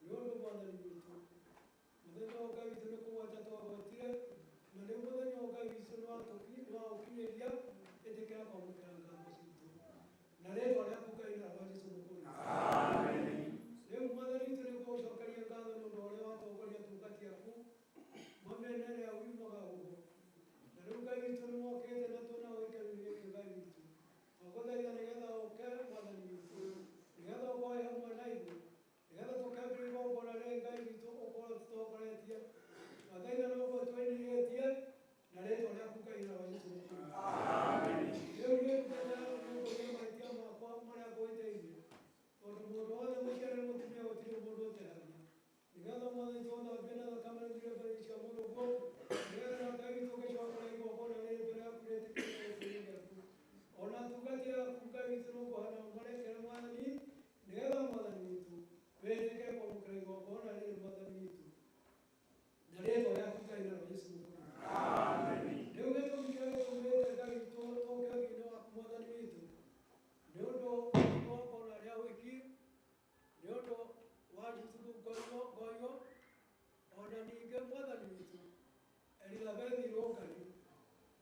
nĩ ũndũ mwathani witũ mũthenya ũyũ Ngai witũ nĩ kũgweta twagwetire na rĩu mũthenya ũyũ Ngai witũ nĩ waũkinyĩria ĩtĩkĩra kwamũkĩra ngatho citũ na rĩtwa rĩaku Ngai na rwa Jesũ Mũkũri. Rĩu mwathani witũ nĩ gũgũcokeria ngatho nĩ ũndũ ũrĩa watongoria atungati aku mamĩena ĩrĩa umaga ũguo na rĩu Ngai witũ nĩ mokĩte na twĩna gĩikaro gĩkĩ Ngai witũ twagũthaitha nĩgetha ũke mwathani witũ nĩgetha ũkorwo hamwe na ithuĩ nĩgetha tũkambĩrĩria igongona rĩrĩ Ngai witũ ũkorwo tũtongoretie twathaitha na ũguo twĩnyihĩtie na rĩtwa rĩaku Ngai na rwa Jesũ Mũkũri. Rĩu niĩ ndungata yaku nĩngũria mahĩtia makwa marĩa ngũhĩtĩirie tondũ mũndũ wothe mũciare nĩ mũtumia gũtirĩ mũndũ ũtehagia nĩgetha mwathani tũthambie na thakame rĩthire mbere cia Mũrungu nĩgetha Ngai witũ ũgĩcokera igongona rĩrĩ mbere yaku rĩtĩkĩrĩke gĩtĩ-inĩ gĩaku ona atungati aku Ngai witũ nĩũkũhana ũmarekere mwathani nĩgetha mwathani witũ wĩtĩkĩre kwamũkĩra igongona rĩrĩ mwathani witũ na rĩtwa rĩaku Ngai na rwa Jesũ Mũkũri. Rĩu gĩtũmi kĩrĩa gĩtũmĩte Ngai witũ tũke ũthiũ-inĩ waku mwathani witũ nĩ ũndũ wa igongona rĩa ũhiki nĩ ũndũ wa Jusufu Ngoiyo ona ningĩ mwathani witũ Elizabethi Rũngari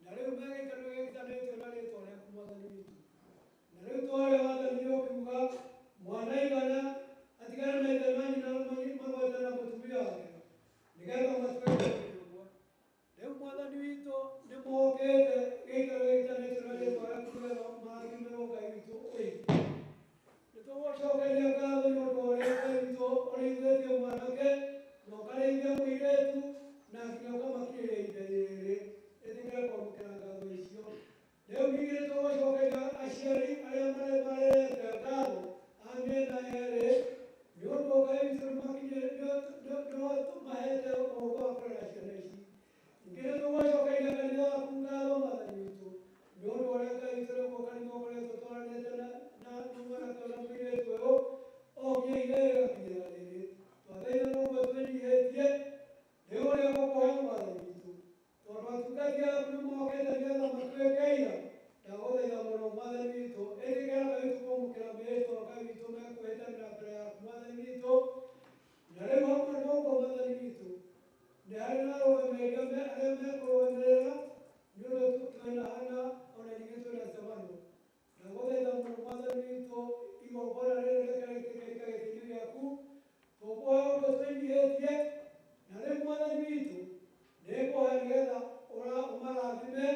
na rĩu megĩikaro gĩtanĩtio na rĩtwa rĩaku mwathani witũ na rĩu twarĩa wathani ũkiuga mwana igana atigane na ithe na nyina magwete na mũtumia wake nĩgetha matuĩke mwĩrĩ ũmwe. Rĩu mwathani witũ nĩ mokĩte gĩikaro gĩtanĩtio na rĩtwa rĩaku nĩgetha marathimĩrwo Ngai witũ ũhiki. Nĩ tũgũcokeria ngatho nĩ ũndũ ũrĩa Ngai witũ ũrĩithĩtie mwanake na ũkarĩithia mũirĩtu na nginya ũkamakinyĩria ihinda rĩrĩ ĩtĩkĩre kwamũkĩra ngatho icio. Rĩu ningĩ nĩ tũgũcokeria aciari arĩa marerete ngatho a mĩena yerĩ nĩ ũndũ Ngai witũ nĩwatũmahete ũhoro wa kũrera ciana ici. Ningĩ nĩ tũgũcokeria kanitha waku ngatho mwathani witũ nĩ ũndũ ũrĩa Ngai witũ nĩguo kanitha ũkoretwo twaranĩte na mwanake na mũirĩtu ũyũ o nginya ihinda rĩrĩ rĩgakinyĩra rĩrĩ twathaitha noguo twĩnyihĩtie rĩu ũrĩa gũkũhe mwathani witũ tondũ atungati aku nĩ mokĩte nĩgetha matuĩke aira ndagũthaitha mũno mwathani witũ ĩtĩkĩra Ngai witũ kwamũkĩra mĩĩtwa Ngai witũ mekwĩhĩtanĩra mbere yaku mwathani witũ na rĩu hamwe na ũguo mwathani witũ nĩ harĩ na arũgamĩrĩri arĩa mekũrũgamĩrĩra nĩ ũndũ twĩna Hana ona ningĩ twĩna Stefano ndagũthaitha mũno mwathani witũ igongona rĩrĩ reke rĩtĩkĩrĩke gĩtĩ-inĩ gĩaku tũkũhe ũguo twĩnyihĩtie na rĩu mwathani witũ nĩngũhoya nĩgetha ũmarathime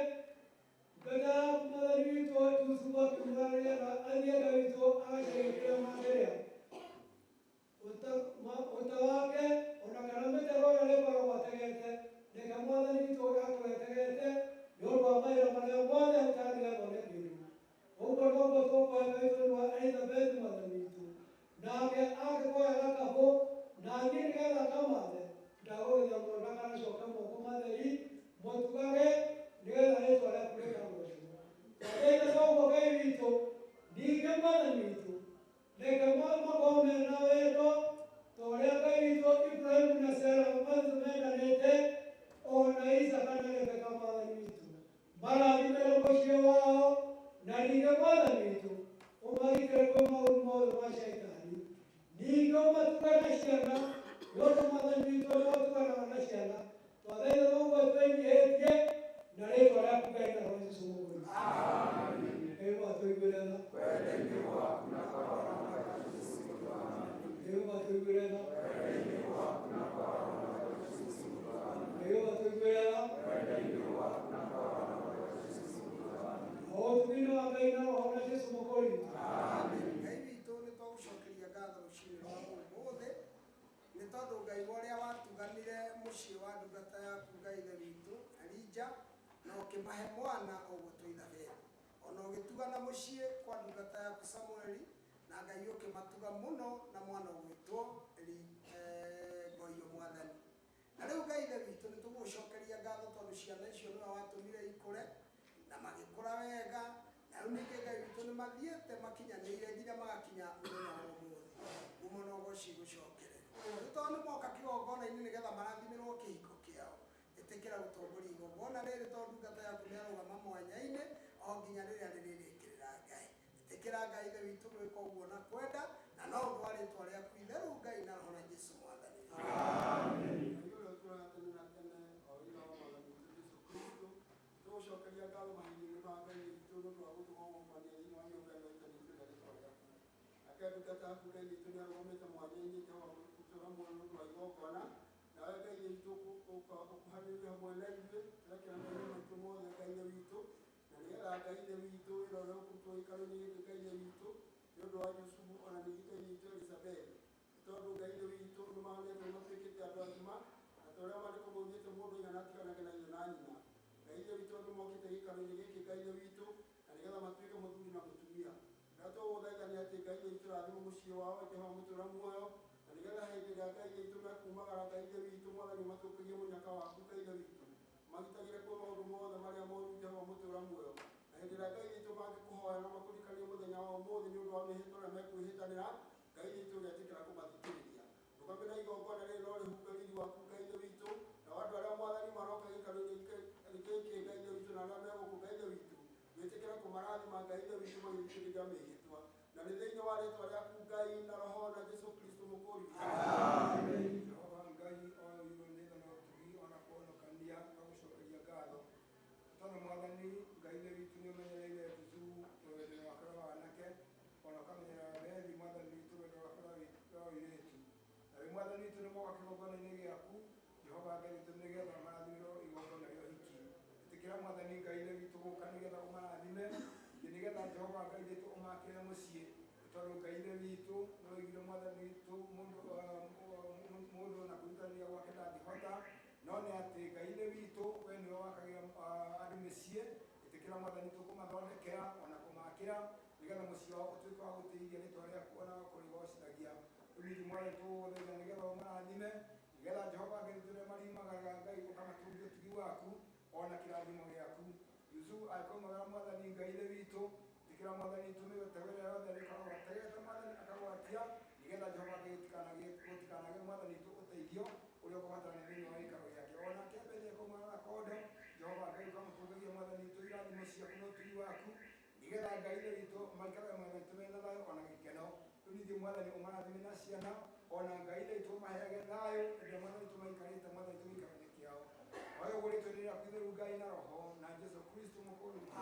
ndungata yaku mwathani witũ Jusufu akiuga nĩgetha athiĩ Ngai witũ agacarie kĩrĩa mangĩrĩa ũta wake ona kana mĩtego ĩrĩa ĩrĩkoragwo ategete reke mwathani witũ agakorwo etegete nĩ ũndũ wa mawĩra marĩa mothe arutaga nĩgetha one kĩndũ ũguo noguo tũkũhoya Ngai witũ nĩ ũndũ wa Elizabeth mwathani witũ nake angĩkoya gakabũ na niĩ nĩgetha akamathe ndagũthaitha mũno ndakanacoke moko matheri mũtugage nĩgetha rĩtwa rĩaku rĩkagocwo. Twathaitha noguo Ngai witũ ningĩ mwathani witũ reke makorwo mena wendo ta ũrĩa Ngai witũ Ibrahimu na Sara mendanĩte ona Isaka na Rebeka mwathani witũ marathimĩre mũciĩ wao na ningĩ mwathani witũ ũmagitĩre kwĩ maũru mothe ma caitani ningĩ ũmatuge na ciana nĩ ũndũ mwathani witũ nĩ ũtuganaga na ciana twathaitha noguo twĩnyihĩtie na rĩtwa rĩaku Ngai na rwa Jesũ Mũkũri. Ngai atũiguĩre tha. Ngai atũiguĩre tha. Ngai atũiguĩre tha. O ũtugi-inĩ wa Ngai na Roho na Jesũ Mũkũri. Ngai witũ nĩ twagũcokeria ngatho rũcinĩ rwa ũmũthĩ nĩ tondũ Ngai ũrĩa watuganire mũciĩ wa ndungata yaku Ngai ithe witũ Elija na ũkĩmahe mwana ũgwĩtwo Ithabeli ona ũgĩtugana mũciĩ kwa ndungata yaku Samueli na Ngai ũkĩmatuga mũno na mwana ũgwĩtwo Ngoiyo mwathani na rĩu Ngai ithe witũ nĩ tũgũgũcokeria ngatho tondũ ciana icio nĩwe watũmire ikũre na magĩkũra wega na rĩu ningĩ Ngai witũ nĩ mathiĩte makinyanĩire nginya magakinya mũthenya wa ũmũthĩ ngumo na ũgoci igũcokerere rĩu tondũ nĩ moka kĩgongona-inĩ nĩgetha marathimĩrwo kĩhiko kĩao ĩtĩkĩra gũtongoria igongona rĩrĩ tondũ ndungata yaku nĩ arũgama mwanya-inĩ o nginya rĩrĩa rĩrĩrĩkĩrĩra Ngai ĩtĩkĩra Ngai ithe witũ gwĩka ũguo na kwenda na no ũndũ wa rĩtwa rĩaku. Nake ndungata yaku Ngai witũ nĩ arũgamĩte mwanya-inĩ Jehova mũtũũra muoyo nĩ ũndũ wa igongona. Nawe Ngai witũ ũkuhanĩrĩrie hamwe na ithuĩ, tũrekera mehia maitũ mothe Ngai witũ, na nĩgetha Ngai witũ wĩra ũrĩa ũkũrutwo gĩikaro-inĩ gĩkĩ Ngai witũ nĩ ũndũ wa Jusufu ona ningĩ Ngai witũ Elizabethi. Nĩ tondũ Ngai witũ nĩ monetwo matuĩkĩte andũ agima, na ta ũrĩa maandĩko maugĩte mũndũ aigana atiganage na ithe na nyina. Ngai witũ andũ mokĩte gĩikaro-inĩ gĩkĩ Ngai witũ, na nĩgetha matuĩke mũthuri na mũtumia. Ũrĩa tũgũgũthaitha nĩ atĩ Ngai witũ rathima mũciĩ wao Jehova mũtũũra muoyo, na nĩgetha hĩndĩ ĩrĩa Ngai witũ mekumagara Ngai witũ Mwathani ũmatũkĩrie mũnyaka waku Ngai witũ, magitagĩre kwĩ maũndũ mothe marĩa moru Jehova mũtũũra muoyo. Na hĩndĩ ĩrĩa Ngai witũ mangĩkũhoya na makũririkanie mũthenya wa ũmũthĩ nĩ ũndũ wa mĩhĩtwa ĩrĩa mekwĩhĩtanĩra, Ngai witũ ũgetĩkĩra kũmathikĩrĩria. Rũgamĩra igongona rĩrĩ no rĩhumbe riri waku Ngai witũ, na andũ arĩa Mwathani maroka gĩikaro-inĩ gĩkĩ Ngai witũ na arĩa megũkũ Ngai witũ, wĩtĩkĩre kũmarathima Ngai witũ magĩthikĩrĩria mĩhĩtwa. Na nĩ thĩinĩ wa rĩtwa rĩaku Ngai na Roho na Jesũ Kristo mũkũũri witũ. Jehova Ngai oyo igũrũ nĩ tha na ũtugi ona kũhonokania twagũcokeria ngatho. Tondũ Mwathani Ngai ithe witũ nĩ ũmenyereire Jusufu rwendo rwake rwa wanake, ona ũkamenyerera Bethi Mwathani witũ rwendo rwake rwa ũirĩtu. Na rĩu Mwathani witũ nĩ moka kĩgongona-inĩ gĩaku Jehova Ngai witũ nĩgetha marathimĩrwo igongona rĩa ũhiki. Ĩtĩkĩra Mwathani Ngai ithe witũ gũka nĩgetha ũmarathime, nĩgetha Jehova Ngai witũ ũmakĩre mũciĩ. Tondũ Ngai ithe witũ nĩ oigire Mwathani witũ mũndũ ona kwĩrutanĩria gwake ndangĩhota, no nĩ atĩ Ngai ithe witũ we nĩwe wakagĩra andũ mĩciĩ. Ĩtĩkĩra Mwathani witũ kũmathondekera ona kũmakĩra nĩgetha mũciĩ wao ũtuĩke wa gũtĩithia rĩtwa rĩaku ona wa kũrĩgocithagia. Rĩu ningĩ Mwathani tũgũgũthaitha nĩgetha ũmarathime, nĩgetha Jehova Ngai witũ rĩrĩa mariumagaraga Ngai ũkamatungia ũtugi waku ona kĩrathimo gĩaku. Yusufu agĩkoimagara Mwathani Ngai ithe witũ, ĩtĩkĩra Mwathani witũ mĩtego ĩrĩa yothe arĩkoragwo ategete Mwathani akagwatia, nĩgetha Jehova Ngai gũtikanagĩe Mwathani witũ ũteithio ũrĩa ũkũbatarania thĩinĩ wa gĩikaro gĩake. Onake Bethi akoimagara na kondo, Jehova Ngai ũkamũtũngagia Mwathani witũ irathimo ciaku na ũtugi waku, nĩgetha Ngai ithe witũ maikarage Mwathani witũ mena thayũ ona gĩkeno. Rĩu ningĩ Mwathani ũmarathime na ciana, ona Ngai ithe witũ ũmaheage thayũ hĩndĩ ĩrĩa Mwathani witũ maikarĩte Mwathani witũ gĩikaro-inĩ kĩao. Oyo ũgũrĩtwo nĩ rĩaku itheru Ngai na Roho na Jesũ Kristo mũkũũri witũ.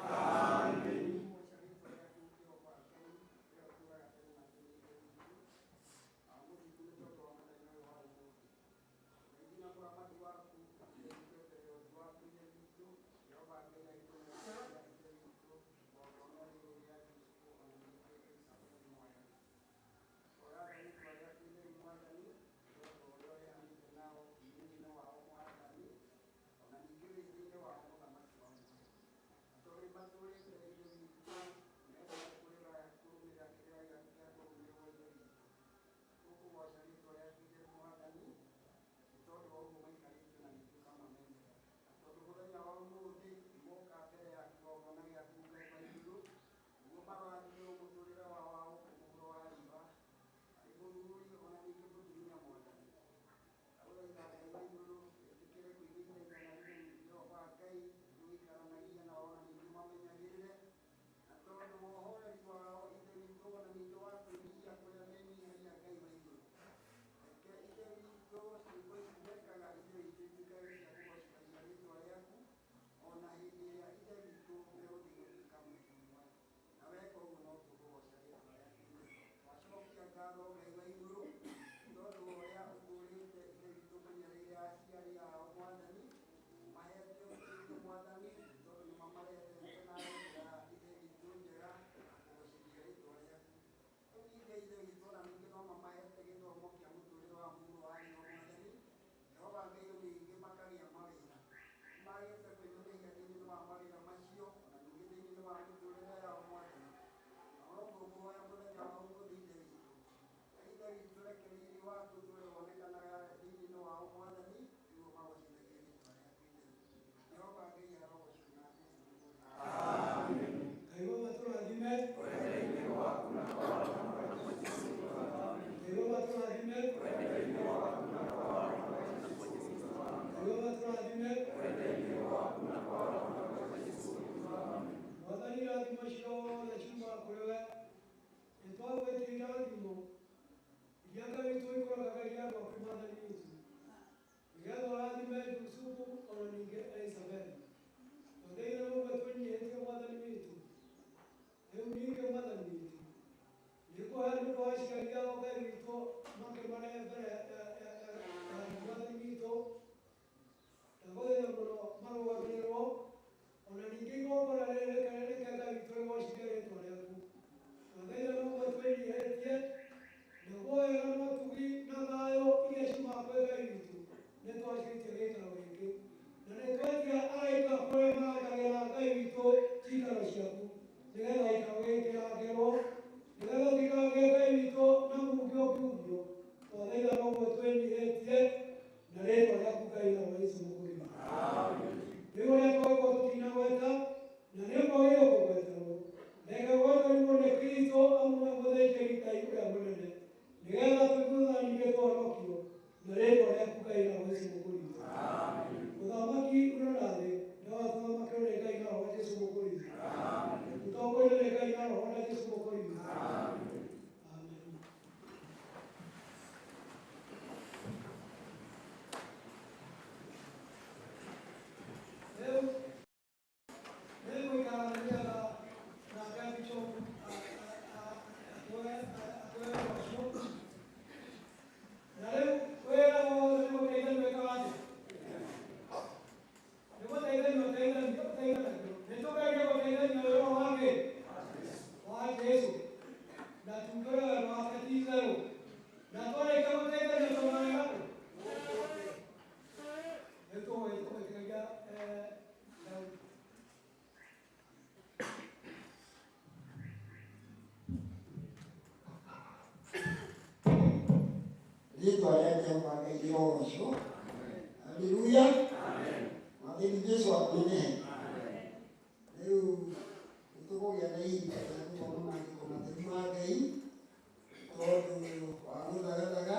Mwathani irathimo ciothe ciumaga kũrĩ we, nĩ twagwĩtia irathimo iria Ngai witũ ikũragaga gwaku Mwathani witũ, nĩgetha ũrathime Jusufu ona ningĩ Elizabethi. Tũthĩire ũguo twĩnyihĩtie Mwathani witũ, rĩu ningĩ Mwathani witũ, nĩ Nĩkũhe nĩ ũndũ wa aciari ao Ngai witũ makĩmarehe mbere ya Mwathani witũ. Ndagũthaitha mũno marũgamĩrĩrwo ona ningĩ igongona rĩrĩ rĩke rĩke Ngai witũ rĩgocithie rĩtwa rĩaku. Twathaitha noguo twĩnyihĩtie naguo wega na ũtugi na thayũ iria ciumaga kwĩ Ngai witũ nĩtwaciĩtie gĩikaro gĩkĩ na nĩtwetia araika kũrĩa marangagĩra Ngai witũ ciikaro ciaku nĩgetha gĩikaro gĩkĩ kĩrangĩrwo nĩgetha gũtikagĩe Ngai witũ na mungi ũngiumio. Twathaitha noguo twĩnyihĩtie na rĩtwa rĩaku Ngai na wa Jesũ Mũkũri witũ. Rĩu ũrĩa twagĩkorwo tũtinagweta na nĩ kwagĩrĩirwo kũgweterwo reke gwetwo nĩ Kristo amu nĩwe mũthĩnjĩri Ngai ũrĩa mũnene nĩgetha tũiguithanie ningĩ tũhonokio na rĩtwa rĩaku Ngai na wa Jesũ Mũkũri witũ. Ũthamaki ũrĩ na thĩ nĩwatũthamakĩrwo nĩ Ngai na Roho wa Jesũ Mũkũri witũ. Ũtongorio nĩ Ngai na Roho na Jesũ Mũkũri witũ. Amen. Rĩu nĩngũikara nĩgetha nake bishop atũhe ũcio. Na rĩu wĩra wothe nĩ gũteithania wĩkaga atĩa? Nĩ gũteithania ũteithanio ũteithanagio. Nĩ tũgerie gũteithania wĩra wa kĩ? Wa Jesũ. Na tungĩre wendo wake ti itherũ. Na twarĩkia gũteithania tũmarega kũ? Nĩ tũgwĩtĩkĩria Daudi. Rĩtwa rĩa Jehova Ngai rĩrogocwo. Haleluya. Mwathani Jesu akũnenehe. Rĩu nĩtũkũgĩa na ihinda rĩa gũthoma maandĩko matheru ma Ngai tondũ wa gũthagathaga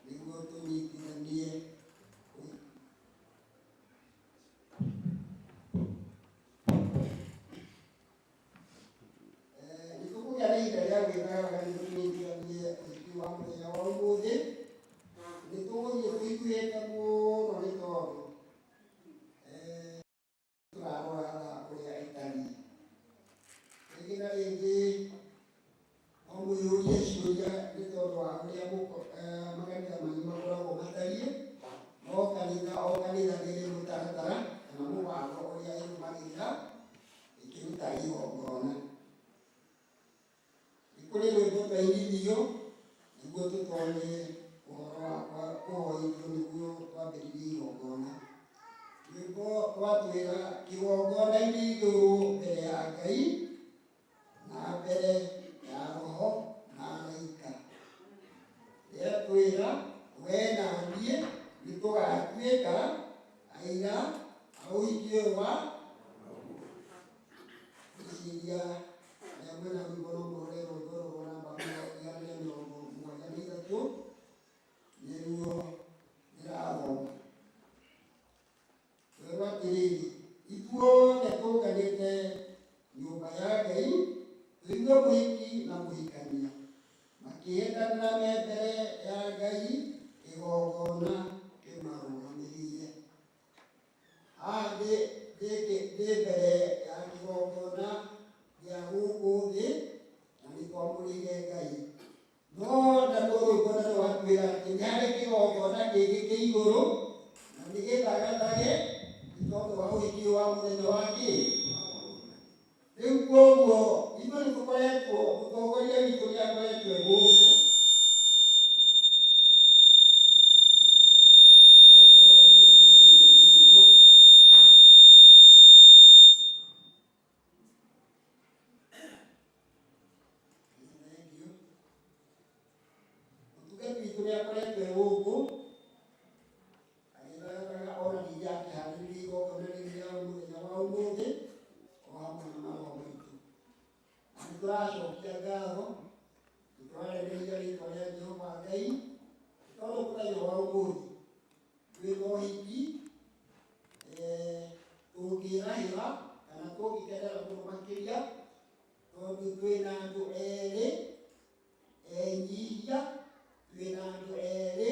nĩguo tũnyitithanie nĩtũkũgĩa na ihinda rĩa gwĩthagathaga nĩguo tũnyitithanie ũhiki wa mũthenya wa ũmũthĩ. Nĩtũgũthiĩ tũiguĩte mũno nĩ tondũ tũrarora thaa ũrĩa ĩtariĩ. Rĩngĩ na rĩngĩ no mwĩyũrie ciũria nĩ tondũ wa ũrĩa makanitha manyu makoragwo matariĩ, no kanitha o kanitha nĩ ĩrĩ mũtaratara kana mũbango ũrĩa ĩrũmagĩrĩra ĩkĩruta igongona. Nĩ kũrĩ rwĩmbo twainithio nĩguo tũtonye ũhoro wa kũhoithio nĩguo twambĩrĩrie igongona. Rwĩmbo rwatwĩra kĩgongona-inĩ igũrũ mbere ya Ngai na mbere ya Roho na araika. Rĩatwĩra we na niĩ nĩtũgatuĩka aira a ũhiki ũyũ wa ngwĩciria arĩa mwĩna rwĩmbo no mũrore rwĩmbo rũrũ namba 173 nĩruo ndĩrathoma. Rwĩrwo atĩrĩrĩ, ithuothe tũnganĩte nyũmba ya Ngai tũigue mũhiki na mũhikania makĩhĩtanĩra me mbere ya Ngai kĩgongona kĩmarũgamĩrĩire. Haha ndĩ mbere ya kĩgongona gĩa gũkũ thĩ na nĩtwamũrĩire Ngai. No naruo rwĩmbo naruo rwatwĩra atĩ nĩ harĩ kĩgongona kĩngĩ kĩ igũrũ na nĩ gĩthagathage nĩ tondũ wa ũhiki wa mũthenya wa kĩ. Rĩu koguo ithuĩ nĩ tũkoretwo, mũtongoria witũ nĩ akoretwo e gũkũ. Mũtungati witũ nĩ akoretwo e gũkũ agĩthagathaga ona ningĩ akĩharĩrĩria igongona rĩrĩ rĩa mũthenya wa ũmũthĩ o hamwe na maroho maitũ. Na nĩ tũracokia ngatho, nĩ tũraremeria rĩtwa rĩa Jehova Ngai nĩ tondũ mũthenya wa ũmũthĩ twĩna ũhiki tũngĩrahĩra kana tũngĩkenera mũno makĩria tondũ twĩna andũ erĩ enyihia, twĩna andũ erĩ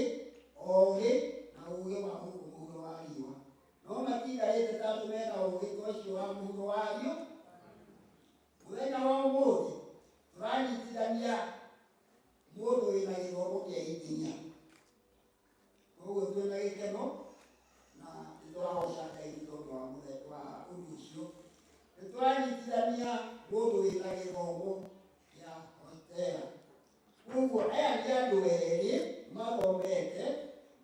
kĩa injinia. Koguo twĩna gĩkeno na nĩ tũragoca Ngai nĩ tondũ wa wa ũndũ ũcio. Nĩ tũranyitithania mũndũ wĩna gĩthomo kĩa hotera. Koguo aya nĩ andũ erĩ mathomete,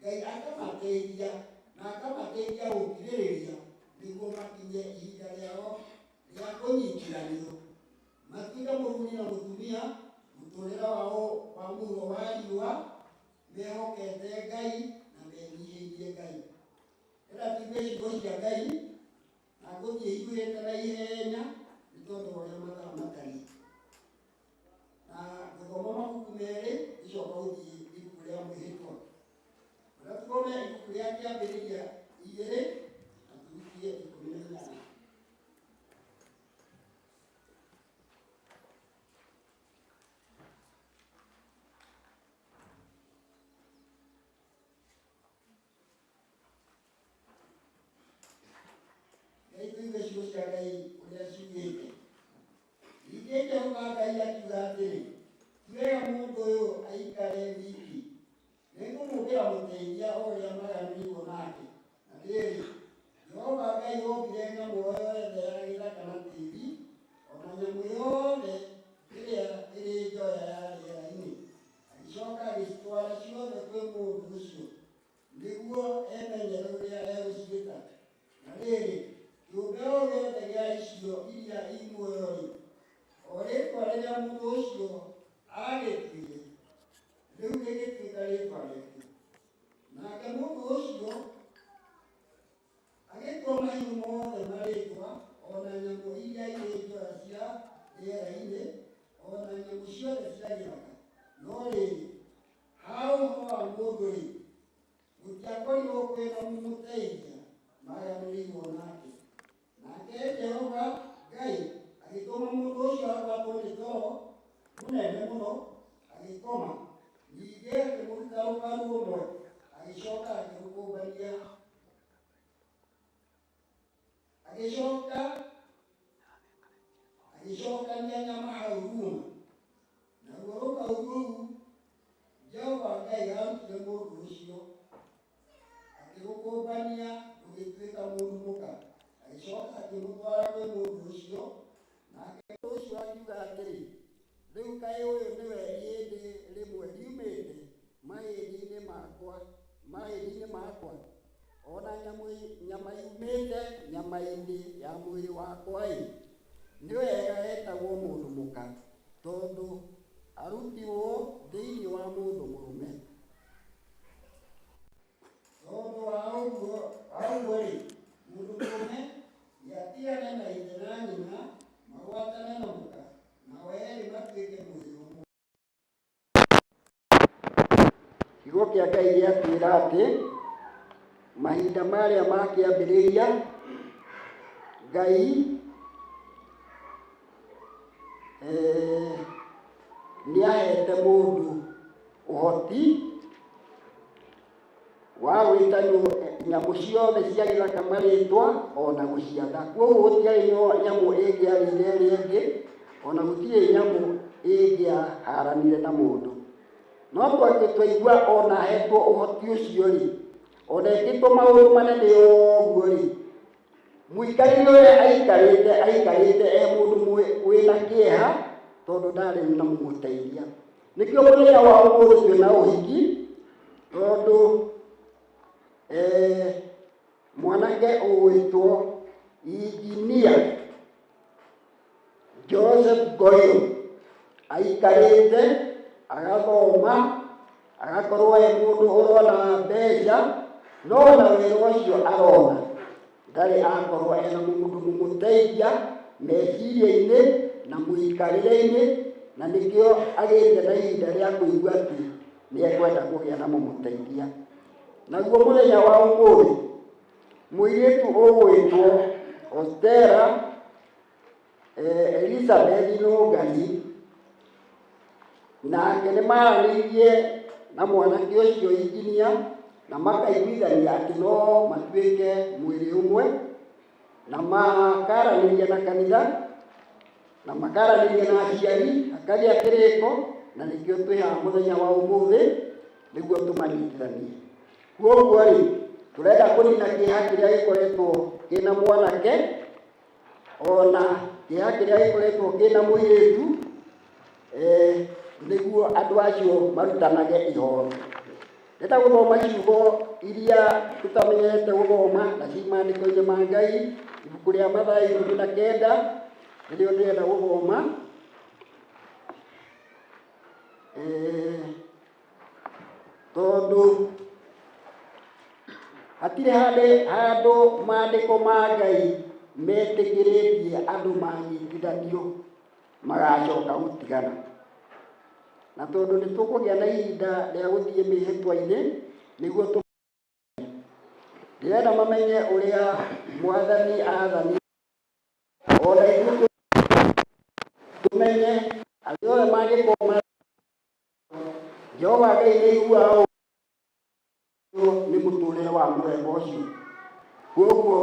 Ngai akamateithia na akamateithia gũkirĩrĩria nĩguo makinye ihinda rĩao rĩa kũnyitithanio, matuĩke mũthuri na mũtumia mũtũrĩre wao wa mũhuro wa riũa, mehokete Ngai na menyihĩirie Ngai. Ndĩrenda tũigue ciugo cia Ngai na ngũthiĩ hiũhĩte na ihenya nĩ tondũ wa ũrĩa mathaa matariĩ. Na ngũthoma mabuku merĩ ngĩcoka gũthiĩ ibuku rĩa mwĩhĩtwa. Reke tũthome ibuku rĩa Kĩambĩrĩria 2 na tũrutie 18. Ngai tũigue ciugo cia Ngai ũrĩa ciugĩte. Ningĩ Jehova Ngai akiuga atĩrĩ, ti wega mũndũ ũyũ aikare wiki. Nĩngũmũmbĩra mũteithia o ũrĩa maganĩirwo nake. Na rĩrĩ, Jehova Ngai ombire nyamũ o yothe ya gĩthaka na tĩri, o na nyamũ yothe ĩrĩa ĩrĩ njoya ya rĩera-inĩ, agĩcoka agĩcitwara ciothe kwĩ mũndũ ũcio, nĩguo emenyere ũrĩa egũciĩta. Na rĩrĩ, kĩũmbe o gĩothe gĩa icio iria i muoyo-rĩ, o rĩĩtwa rĩrĩa mũndũ ũcio aagĩtuire, rĩu rĩgĩtuĩka rĩĩtwa rĩake. Nake mũndũ ũcio agĩtua mahiũ mothe marĩĩtwa, o na nyamũ iria irĩ njoya cia rĩera-inĩ, o na nyamũ ciothe cia gĩthaka. No rĩrĩ, ha ũhoro wa mũndũ-rĩ, gũtiakorirwo kwĩ na mũmũteithia maganĩrĩirwo nake. Nake Jehova Ngai agĩtũma mũndũ ũcio agwatwo nĩ toro mũnene mũno, agĩkoma. Ningĩ akĩmũruta rũbaru rũmwe, agĩcoka akĩrũkũmbania, agĩcoka agĩcokania nyama hau ruma. Naruo rũbaru rũu Jehova Ngai aarutire mũndũ ũcio, akĩrũkũmbania rũgĩtuĩka mũndũ mũka, agĩcoka akĩmũtwara kwĩ mũndũ ũcio. Nake mũndũ ũcio akiuga atĩrĩ, rĩu kaĩ ũyũ nĩwe ihĩndĩ rĩmwe riumĩte mahĩndĩ-inĩ makwa, o na nyama yumĩte nyama-inĩ ya mwĩrĩ wakwa-ĩ, nĩ wega etagwo mũndũ mũka, tondũ arutirwo thĩinĩ wa mũndũ mũrũme. Tondũ wa ũguo-rĩ, mũndũ mũrũme nĩatigane na ithe na nyina, magwatane na mũka, nao erĩ matuĩke mwĩrĩ ũmwe. Kiugo kĩa Ngai gĩatwĩra atĩ mahinda marĩa makĩambĩrĩria Ngai nĩahete mũndũ ũhoti wa gwĩta nyamũ ciothe cia gĩthaka marĩtwa ona gũciatha. Koguo gũtiarĩ nyamũ ĩngĩarĩire ĩrĩa ĩngĩ, ona gũtirĩ nyamũ ĩngĩaharanire na mũndũ. No twaigua ona ahetwo ũhoti ũcio rĩ, ona ekĩtwo maũndũ manene ũguo rĩ, mũikarĩre ũrĩa aikarĩte, aikarĩte e mũndũ wĩna kĩeha, tondũ ndarĩ na mũmũteithia. Nĩkĩo mũthenya wa ũmũthĩ twĩna ũhiki, tondũ mwanake ũgwĩtwo injinia Joseph Ngoyũ aikarĩte agathoma, agakorwo e mũndũ ũrona mbeca, no na wĩra ũcio arona ndarĩ akorwo ena mũndũ mũmũteithia meciria-inĩ na mũikarĩre-inĩ, na nĩkĩo agĩte na ihinda rĩa kũigua atĩ nĩ ekwenda kũgĩa na mũmũteithia. Naguo mũthenya wa ũmũthĩ mũirĩtu ũgwĩtwo Ostera Elizabeth Nũngari nake nĩ maranĩirie na mwanake ũcio injinia na makaiguithania atĩ no matuĩke mwĩrĩ ũmwe, na makaranĩria na kanitha na makaranĩria na aciari, hakagĩa kĩrĩko, na nĩkĩo twĩ haha mũthenya wa ũmũthĩ. Nĩguo tũmanyitithanie. Kwoguo rĩ, tũrenda kũnina kĩeha kĩrĩa gĩkoretwo kĩna mwanake ona kĩeha kĩrĩa gĩkoretwo kĩna mũirĩtu, nĩguo andũ acio marutanage ihoru. Ndĩrenda gũthoma ciugo iria tũtamenyete gũthoma na ci maandĩko-inĩ ma Ngai, ibuku rĩa Mathayo 19 nĩrĩo ndĩrenda gũthoma. Tondũ hatirĩ handũ maandĩko ma Ngai metĩkĩrĩtie andũ manyitithanio magacoka gũtigana. Na tondũ nĩ tũkũgĩa na ihinda rĩa gũthiĩ mĩhĩtwa-inĩ, nĩguo ndĩrenda mamenye ũrĩa Mwathani aathanire, ona ithuĩ tũmenye arĩa othe mangĩkorwo Jehova Ngai nĩ aiguaga ũũ nĩ mũtũrĩre wa mũthemba ũcio. Koguo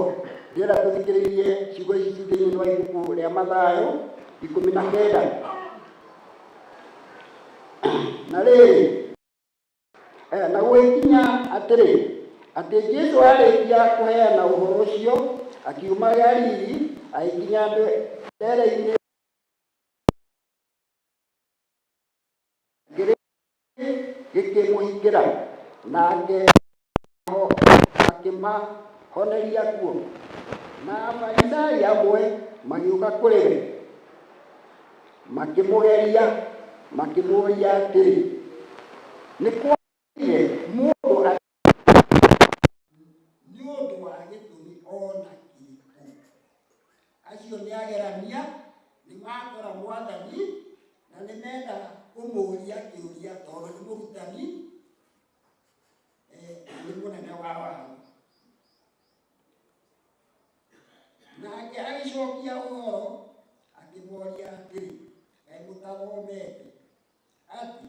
ndĩrenda tũthikĩrĩrie ciugo ici ci thĩinĩ wa ibuku rĩa Mathayo 19. Na rĩrĩ, na gũgĩkinya atĩrĩ, atĩ Jesu arĩkia kũheana ũhoro ũcio, akiuma Galili agĩkinya ndere-inĩ gĩkĩmũhingĩra, nake akĩmahoneria kuo. Na Afarisai amwe magĩũka kũrĩ we, makĩmũgeria, makĩmũũria atĩrĩ, nĩ kwagĩrĩire mũndũ nĩ ũndũ wa gĩtũmi o na kĩrĩkũ? Acio nĩ agerania, nĩ makora Mwathani na nĩ menda kũmũũria kĩũria tondũ nĩ mũrutani, na nĩ mũnene wa watho. Nake agĩcokia ũhoro akĩmoria atĩrĩ, kaĩ mũtathomete atĩ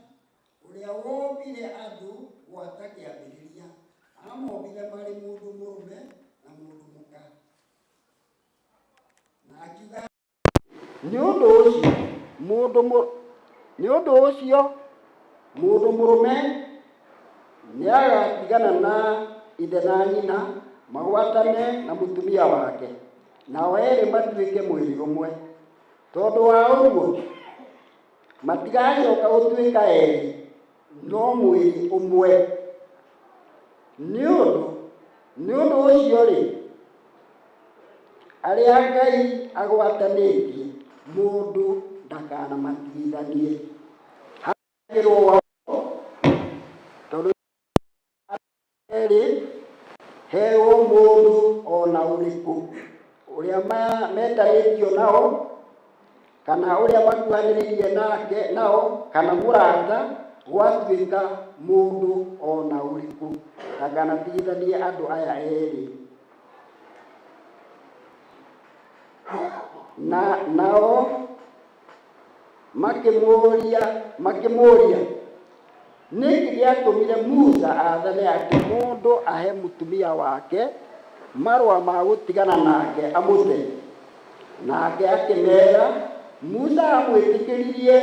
ũrĩa wombire andũ gwata kĩambĩrĩria amombire marĩ mũndũ mũrũme na mũndũ mũka? Na akiuga, nĩ ũndũ ũcio mũndũ nĩ ũndũ ũcio mũndũ mũrũme nĩagatigana na ithe na nyina, magwatane na mũtumia wake, nao erĩ matuĩke mwĩrĩ ũmwe. Tondũ wa ũguo matigacoka gũtuĩka erĩ, no mwĩrĩ ũmwe. Nĩ ũndũ nĩ ũndũ ũcio-rĩ, arĩa Ngai agwatanĩtie, mũndũ ndakanamatigithanie. Hagĩrwo tondũ erĩ hewo mũndũ o na ũrĩkũ ũrĩa metanĩtio nao, kana ũrĩa makuhanĩrĩirie nake nao, kana mũrata, gwatuĩka mũndũ o na ũrĩkũ ndakanatigithanie andũ aya erĩ. Na nao makĩmũũria makĩmũũria, nĩkĩ gĩatũmire Musa aathane atĩ mũndũ ahe mũtumia wake marũa ma gũtigana nake amũte? Nake akĩmeera, Musa aamwĩtĩkĩririe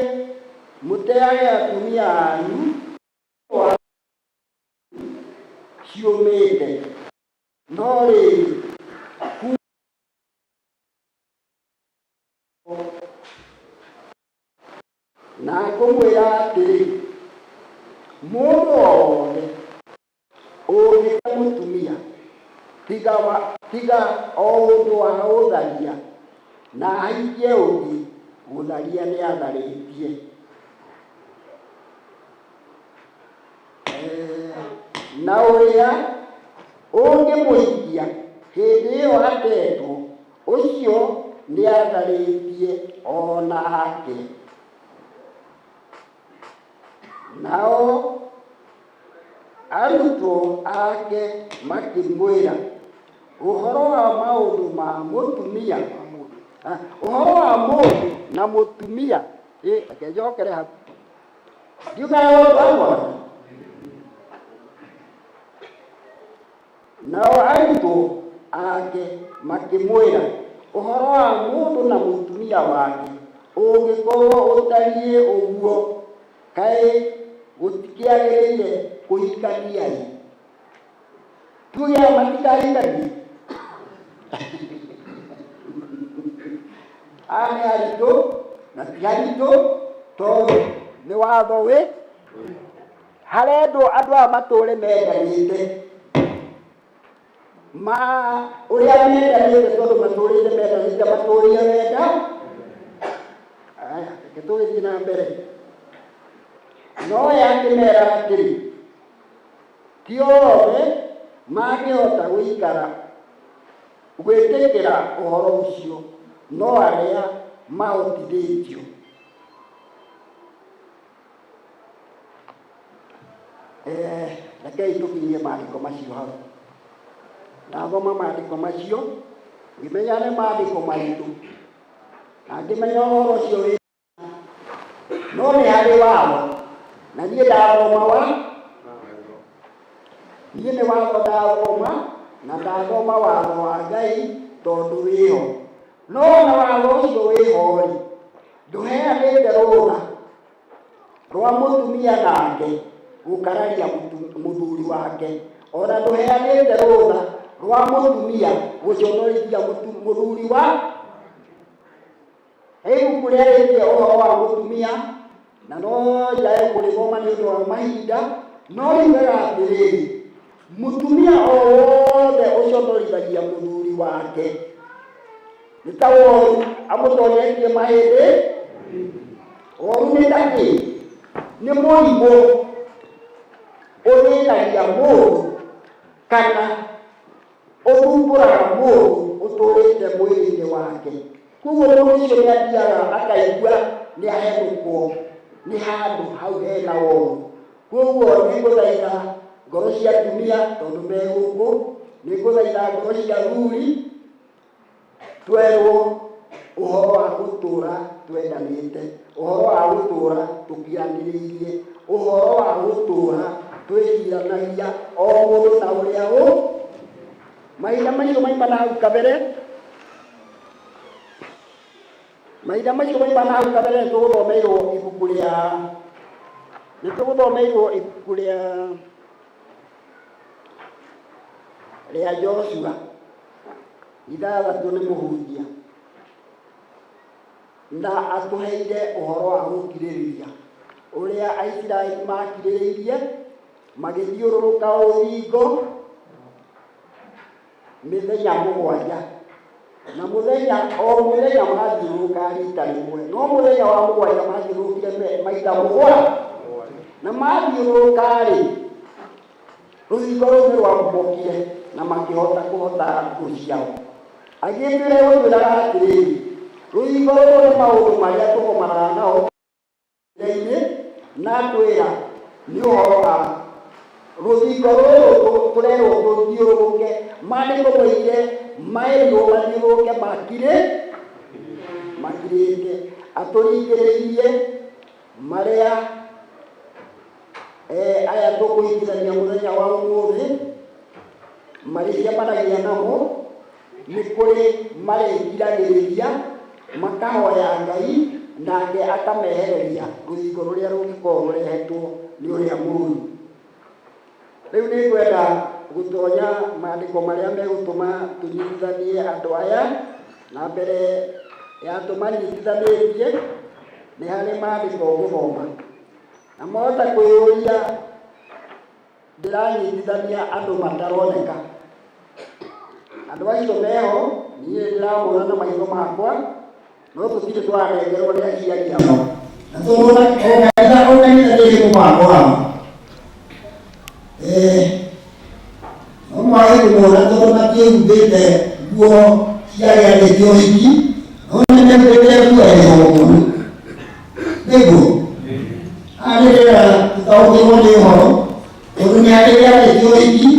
mũteage atumia anyu ciũmĩte, no rĩrĩ, Na ngũmwĩra atĩrĩ, mũndũ o wothe ũngĩte mũtumia, tiga o ũndũ wa ũtharia, na ahikie ũngĩ, gũtharia nĩatharĩtie. Na ũrĩa ũngĩmũhikia hĩndĩ ĩyo atetwo, ũcio nĩatharĩtie o nake. Nao arutwo ake makĩmwĩra ũhoro wa maũndũ ma mũtumia, ũhoro wa mũndũ na mũtumia. Reke njokere hau. Ndiugaga ũndũ wa Nao arutwo ake makĩmwĩra, Ũhoro wa mũndũ na mũtumia wake ũngĩkorwo ũtariĩ ũguo, kaĩ Gũtikĩagĩrĩire kũhikania-ĩ, tuge aya matikahikanie? Aya nĩ aritũ na ti aritũ tondũ nĩ watho wĩ harendwo andũ aya matũre mendanĩte ma ũrĩa mendanĩte tondũ matũrĩte mendanĩte matũrie wenda. Aya, reke tũgĩthiĩ na mbere. No yakĩmera atĩrĩ, ti othe mangĩhota gũikara gwĩtĩkĩra ũhoro ũcio, no arĩa mahotithĩtio. Eh, rekei tũkinyie maandĩko macio hau. Ndathoma maandĩko macio ngĩmenya nĩ maandĩko maritũ na ngĩmenya ũhoro ũcio wĩ no nĩ harĩ watho na niĩ ndathoma wa niĩ nĩ watho ndathoma na ndathoma watho wa Ngai tondũ wĩho. No ona watho ũcio wĩho rĩ, ndũheanĩte rũtha rwa mũtumia nake gũkararia mũthuri wake, ona ndũheanĩte rũtha rwa mũtumia gũconorithia mũthuri wa. He ibuku rĩarĩtie ũhoro wa mũtumia na no njae kũrĩthoma nĩ ũndũ wa mahinda, no riugaga atĩrĩrĩ, mũtumia o wothe ũconorithagia mũthuri wake nĩ ta woru amũtonyetie mahĩndĩ. Woru nĩ ta kĩ? Nĩ mũrimũ ũthĩnagia mũndũ kana ũthumbũraga mũndũ ũtũrĩte mwĩrĩ-inĩ wake. Koguo mũndũ ũcio nĩ athiaga akaigua nĩ ahenũkwo nĩ handũ hau hena woru. Koguo nĩ ngũthaitha ngoro cia atumia tondũ me gũkũ, nĩ ngũthaitha ngoro cia athuri, twerwo ũhoro wa gũtũra twendanĩte, ũhoro wa gũtũra tũkiranĩrĩirie, ũhoro wa gũtũra twĩciranagia o mũndũ na ũrĩa ũ mahinda macio maima na hau kabere, mahinda macio maima na hau kabere nĩ tũgũthomeirwo ibuku rĩa nĩ tũgũthomeirwo ibuku rĩa rĩa Joshua 6 nĩ mũhunjia na atũheire ũhoro wa gũkirĩrĩria ũrĩa Aisiraeli makirĩrĩirie magĩthiũrũrũka rũthingo mĩthenya 7, na mũthenya o mũthenya mathiũrũrũka rita rĩmwe, no mũthenya wa 7 mathiũrũrũkire maita 7, na mathiũrũrũka-rĩ, rũthingo rũu nĩ rwamomokire na makĩhota kũhota thũ ciao. Agĩtwĩra gũtwĩraga atĩrĩrĩ, rũthingo rũrũ nĩ maũndũ marĩa tũgomanaga nao inĩ na atwĩra nĩ ũhoro wa rũthingo rũrũ tũrerwo tũthiũrũrũke. Maandĩko moigire maĩrirwo mathiũrũrũke makirĩ makirĩte, atũringĩrĩirie marĩa aya tũkũhikithania mũthenya wa ũmũthĩ marĩcemanagia namo. Nĩ kũrĩ marĩkiragĩrĩria makahoya Ngai, nake akamehereria rũthingo rũrĩa rũngĩkorwo rũrehetwo nĩ ũrĩa mũũru. Rĩu nĩ ngwenda gũtonya maandĩko marĩa megũtũma tũnyitithanie andũ aya, na mbere ya tũmanyitithanĩtie nĩ harĩ maandĩko ngũthoma. Na mwahota kwĩyũria ndĩranyitithania andũ mataroneka. Andũ acio meho, niĩ ndĩramona na maitho makwa, no tũtirĩ twarengerwo nĩ aciari ao. Na tondũ o kanitha o kanitha ndĩrĩ mũbango wao. No mwage kũmona tondũ matiĩhumbĩte nguo cia gĩathĩ kĩa ũhiki, no nĩmehumbĩte nguo ya igongona. Nĩguo haha nĩ ndĩrenda tũtaũkĩrwo nĩ ũhoro tondũ nĩ harĩ gĩathĩ kĩa ũhiki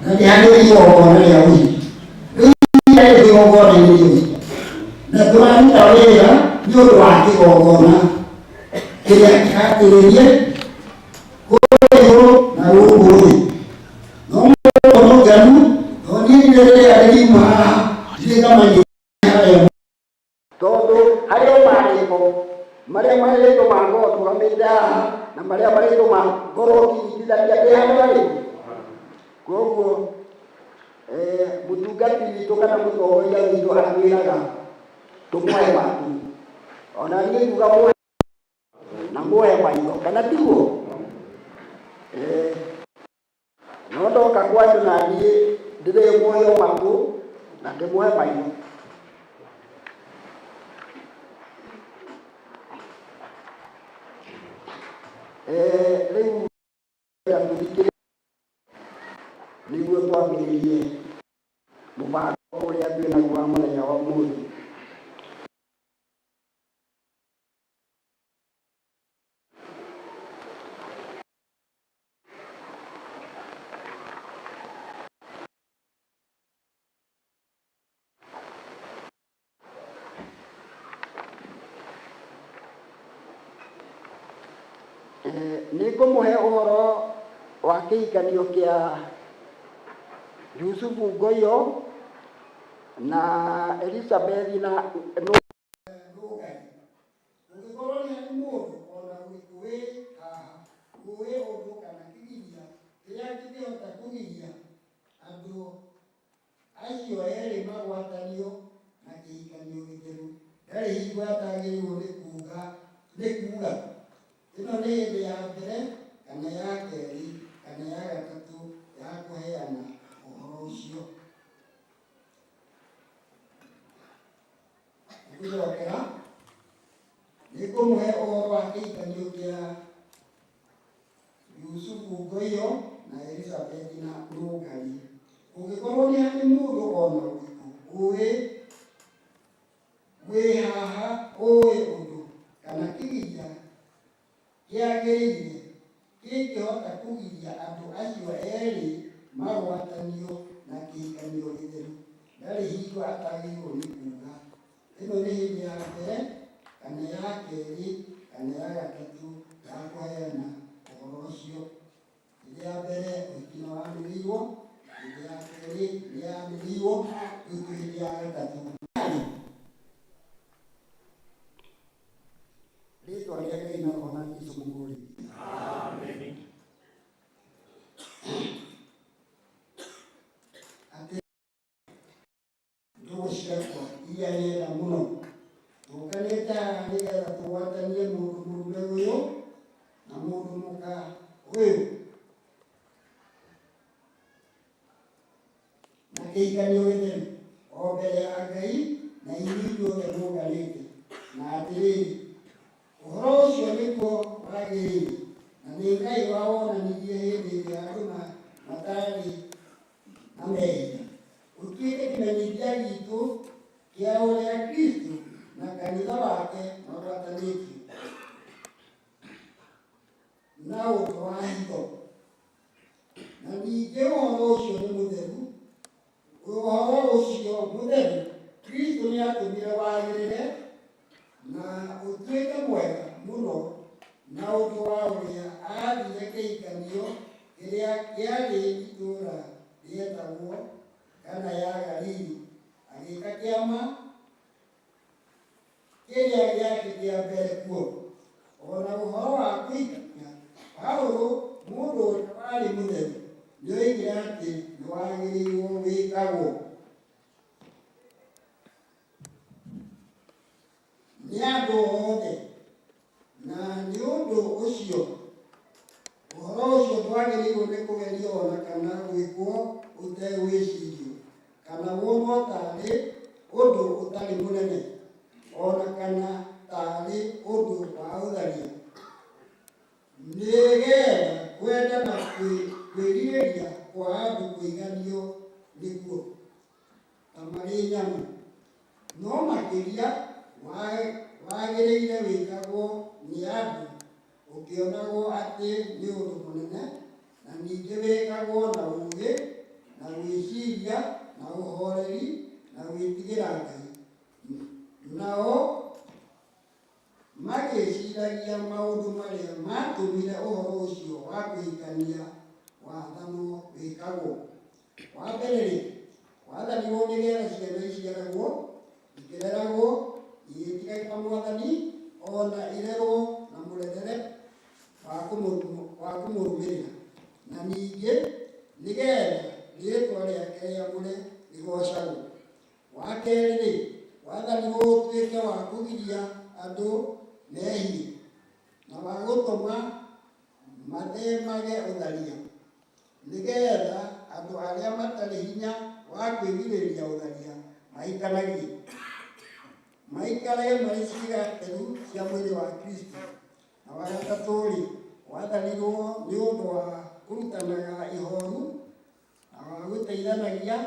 na nĩ harĩ igongona rĩa ũhiki. Rĩu harĩ kĩgongona-inĩ kĩa ũhiki na tũraruta wĩra nĩ ũndũ wa kĩgongona kĩrĩa kĩhatĩrĩrie kũrĩa igũrũ na gũkũ thĩ. No mũndũ mũnganu, no niĩ ndirĩ rĩrĩa ndĩriuma haha ndirĩ ngamanyia harĩa. Tondũ harĩ o maandĩko Marĩa marĩtũma ngorwo ndũgamĩte haha na marĩa marĩtũma ngorwo ngĩnyitithania ndĩ handũ harĩkũ. Koguo mũtungati witũ kana mũtongoria witũ atwĩraga tũmũhe matũ, ona niĩ nguga mũhe na mũhe maitho, kana tiguo? No ndoka kwanyu na niĩ ndĩrĩmũhe o matũ na ndĩmũhe maitho. Rĩu tũthikĩrĩrie nĩguo twambĩrĩrie mũbango ũrĩa twĩ naguo wa mũthenya wa ũmũthĩ. Nĩ ngũmũhe ũhoro wa kĩhikanio kĩa Jusufu Ngoiyo na Elizabeth na Ũngĩkorwo nĩ harĩ mũndũ o na ũrĩkũ wĩ haha ũũĩ ũndũ kana kĩgiria kĩrĩa kĩngĩhota kũgiria andũ acio erĩ magwatanio na kĩhikanio gĩtheru, ndarĩ hingo atagĩrĩirwo nĩ kuuga, Ĩno nĩ hĩndĩ ya mbere kana ya kerĩ kana ya gatatũ ya kũheana ũhoro ũcio. Ngũcokera nĩ ngũmũhe ũhoro wa kĩhikanio kĩa Yusufu Ngoiyo na Elizabeth na Nũngari. Kũngĩkorwo nĩ harĩ mũndũ o na ũrĩkũ ũĩ wĩ haha ũĩ ũndũ kana kĩgiria kĩagĩrĩire kĩngĩhota kũgiria andũ acio erĩ magwatanio na kĩhikanio gĩtheru, ndarĩ hingo atagĩrĩirwo nĩ kuuga, Ĩno nĩ hĩndĩ ya mbere kana ya kerĩ kana ya gatatũ ya kũheana ũhoro ũcio. Hĩndĩ ya mbere ũhiki nĩ wanĩrĩirwo, hĩndĩ ya kerĩ nĩ yanĩrĩirwo, rĩu twĩ hĩndĩ ya gatatũ. Rĩtwa rĩa Ngai na Roho na Jesũ Mũkũũri. Atĩ ndũgũ ciakwa iria nyenda mũno, tũnganĩte haha nĩgetha tũgwatanie mũndũ mũrũme ũyũ na mũndũ mũka ũyũ na kĩhikanio gĩtheru o mbere ya Ngai na inyuĩ inyuothe mũnganĩte. Na atĩrĩrĩ, ũhoro ũcio nĩguo wagĩrĩire, na nĩ Ngai wawonanirie hĩndĩ ĩrĩa andũ matarĩ na mehia, ũtuĩke kĩmenyithia gitũ kĩa ũrĩa Kristo na kanitha wake magwatanĩtio na ũndũ wa hitho. Na ningĩ ũhoro ũcio nĩ mũtheru, ũhoro ũcio mũtheru Kristo nĩatũmire wagĩrĩre na ũtuĩke mwega mũno na ũndũ wa ũrĩa aathire kĩhikanio kĩrĩa kĩarĩ itũũra rĩetagwo Kana ya Galili, agĩĩka kĩama kĩrĩa gĩake kĩa mbere kuo. O na ũhoro wa kũhikania, Paulo, mũndũ ũrĩa warĩ mũtheru, nĩoigire atĩ nĩwagĩrĩirwo wĩkagwo nĩ andũ othe, na nĩ ũndũ ũcio ũhoro ũcio ndwagĩrĩirwo nĩ kũgerio o na kana gwĩkwo ũtegwĩcirio, kana wonwo taarĩ ũndũ ũtarĩ mũnene, o na kana taarĩ ũndũ wa ũtharia, nĩgeetha kwenda na kwĩrirĩria kwa andũ kũiganio nĩkuo, ta marĩ nyama. No makĩria wagĩrĩire wĩkagwo nĩ andũ ũkĩonagwo atĩ nĩ ũndũ mũnene, na ningĩ wĩkagwo na ũũgĩ, na gwĩciria, na ũhoreri, na gwĩtigĩra Ngai. Nao magĩĩciragia maũndũ marĩa maatũmire ũhoro ũcio wa kũhikania wathanwo wĩkagwo. Wa mbere-rĩ, wathanirwo nĩgetha ciana iciaragwo ikĩreragwo igĩtigagĩra Mwathani, o na irerwo na mũrerere wa kũmũrũmĩrĩra, na ningĩ nĩgeetha rĩĩtwa rĩake rĩamũre rĩgoocagwo. Wa kerĩ-rĩ, wathanirwo ũtuĩke wa kũgiria andũ mehie na wa gũtũma mathemage ũtharia, nĩgeetha andũ arĩa matarĩ hinya wa kwĩgirĩrĩria ũtharia mahikanagie, maikarage marĩ ciĩga theru cia mwĩrĩ wa Kristo. Na wa gatatũ-rĩ, wathanirwo nĩ ũndũ wa kũrutanaga ihooru na wa gũteithanagia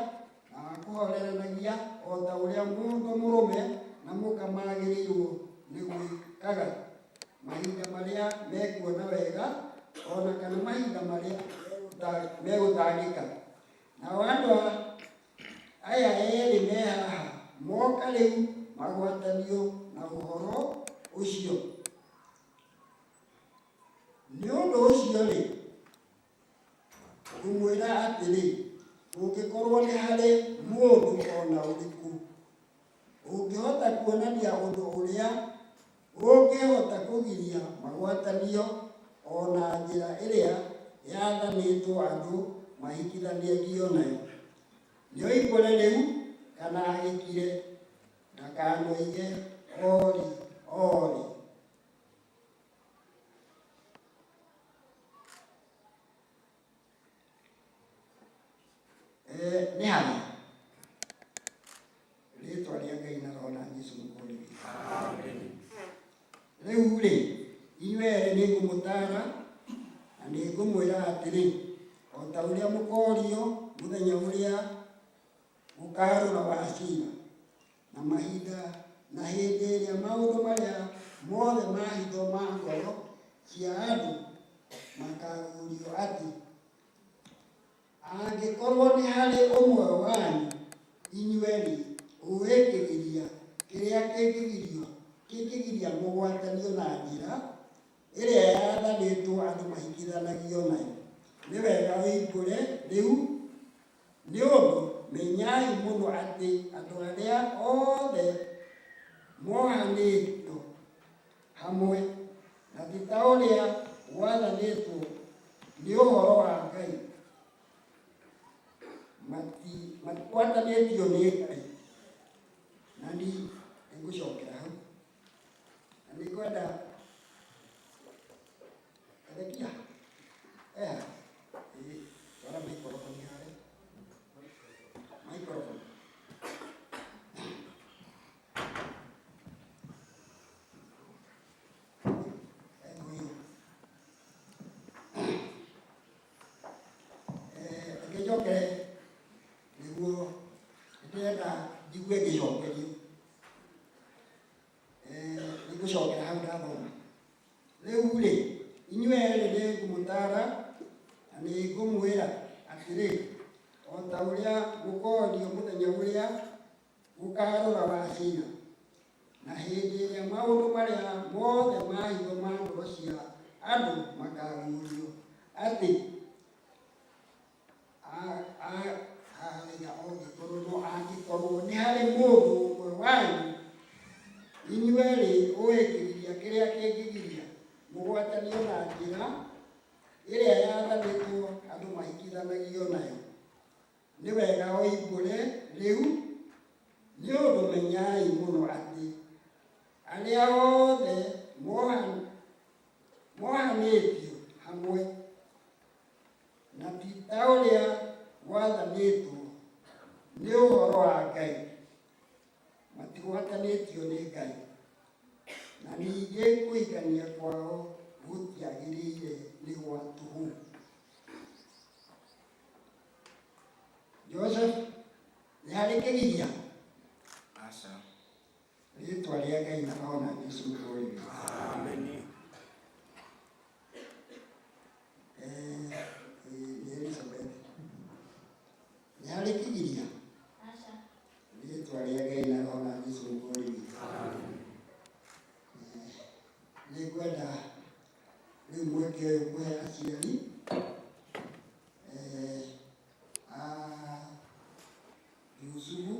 na wa kũhooreranagia o ta ũrĩa mũndũ mũrũme na mũka magĩrĩirwo nĩ gwĩkaga mahinda marĩa mekuona wega o na kana mahinda marĩa megũtangĩka. Nao andũ aya erĩ me haha moka rĩu magwatanio na ũhoro ũcio. Nĩ ũndũ ũcio-rĩ, ngũmwĩra atĩrĩ, kũngĩkorwo nĩ harĩ mũndũ o na ũrĩkũ ũngĩhota kuonania ũndũ ũrĩa ũngĩhota kũgiria magwatanio o na njĩra ĩrĩa yathanĩtwo andũ mahikithanagio nayo, nĩoimbũre rĩu kana agĩkire, ndakanoige orĩ orĩ. Nĩ harĩa rĩtwa rĩa Ngai na Roho na Jesũ mũkũũri witũ. Rĩu rĩ, inyuĩ erĩ nĩ ngũmũtaara na nĩ ngũmwĩra atĩrĩ, o ta ũrĩa mũkoorio mũthenya ũrĩa mũkaarũra wa ciira, na mahinda na hĩndĩ ĩrĩa maũndũ marĩa mothe ma hitho ma ngoro cia andũ makaguũrio atĩ angĩkorwo nĩ harĩ ũmwe wanyu inyuerĩ ũĩ kĩgiria kĩrĩa kĩngĩgiria mũgwatanio na njĩra ĩrĩa yathanĩtwo andũ mahikithanagio nayo, nĩ wega wĩimbũre rĩu, nĩ ũndũ menyai mũno atĩ andũ arĩa othe mohanĩtio hamwe na ti ta ũrĩa gwathanĩtwo nĩ ũhoro wa Ngai matigwatanĩtio nĩ Ngai. Na nĩ ngũcokera hau na nĩ ngwenda Hezekia eha twara microphone harĩa microphone. Reke njokere nĩguo ndĩrenda njigue ngĩcokerio. Nĩngũcokera hau ndathoma. Rĩu rĩ, inyuĩ erĩ nĩ ngũmũtaara na nĩ ngũmwĩra atĩrĩ, o ta ũrĩa mũkoorio mũthenya ũrĩa mũkaarũra wa ciira, na hĩndĩ ĩrĩa maũndũ marĩa mothe ma hitho ma ngoro cia andũ makaguũrio, atĩ angĩkorwo no angĩkorwo nĩ harĩ mũndũ ũmwe wanyu inyuerĩ ũĩ kĩgiria kĩrĩa kĩngĩgiria mũgwatanio na njĩra ĩrĩa yathanĩtwo andũ mahikithanagio nayo, nĩ wega oimbũre rĩu, nĩ ũndũ menyai mũno atĩ arĩa othe mohanĩtio hamwe na ti ta ũrĩa gwathanĩtwo nĩ ũhoro wa Ngai matigwatanĩtio nĩ Ngai, na ningĩ kũhikania kwao gũtiagĩrĩire nĩ gwa tũhũ. Joseph, nĩ harĩ kĩgiria? Aca. Rĩtwa rĩa Ngai na Roho na Jesũ mũkũũri witũ. Amen. Nĩ Elizabeth. Nĩ harĩ kĩgiria? Aca. Rĩtwa rĩa Ngai na Roho na Jesũ mũkũũri witũ. Nĩ ngwenda rĩu mweke ũyũ kũhe aciari a Yusufu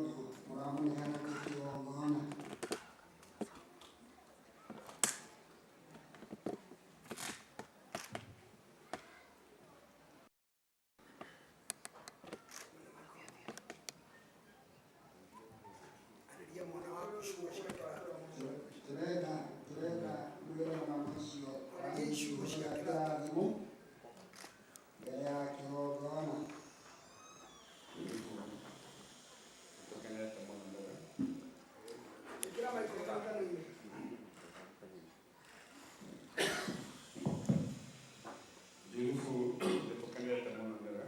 tondũ mũramũneana gwĩ kĩgongona. Arĩria mwana waku ciugo cia kĩrathimo. Tũrenda mwĩre mwana ũcio Arĩria ciugo cia cia kĩrathimo mbere ya kĩgongona. Tũkenete mũno nĩwe. Ĩkĩra microphone kanua-inĩ. Jusufu, nĩtũkenete mũno nĩwe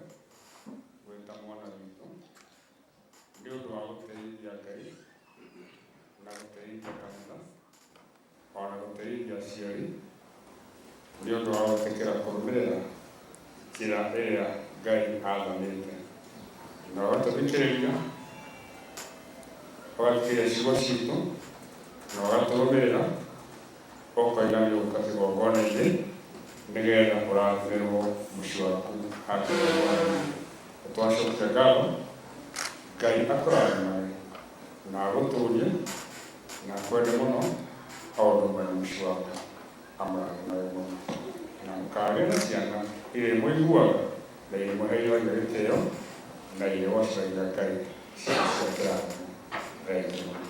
gwĩta mwana witũ nĩ ũndũ wa gũteithia Ngai na gũteithia kanitha ona gũteithia aciari nĩ ũndũ wa gwĩtĩkĩra kũrũmĩrĩra njĩra ĩrĩa Ngai athanĩte na ũgatũthikĩrĩria, ũgathikĩrĩria ciugo citũ na ũgatũrũmĩrĩra, ũkoiga nĩ ũgũka kĩgongona-inĩ nĩgetha ũrathimĩrwo mũciĩ waku hakĩgongona. Twacokia ngatho, Ngai akũrathimage na agũtũrie na akwende mũno o ũndũ ũmwe na mũciĩ waku amũrathimage mũno na mũkagĩa na ciana iria imũiguaga na iria imũheaga gĩtĩo na iria igocithagia Ngai, ciana cia kĩrathimo. Thengiũ mũno.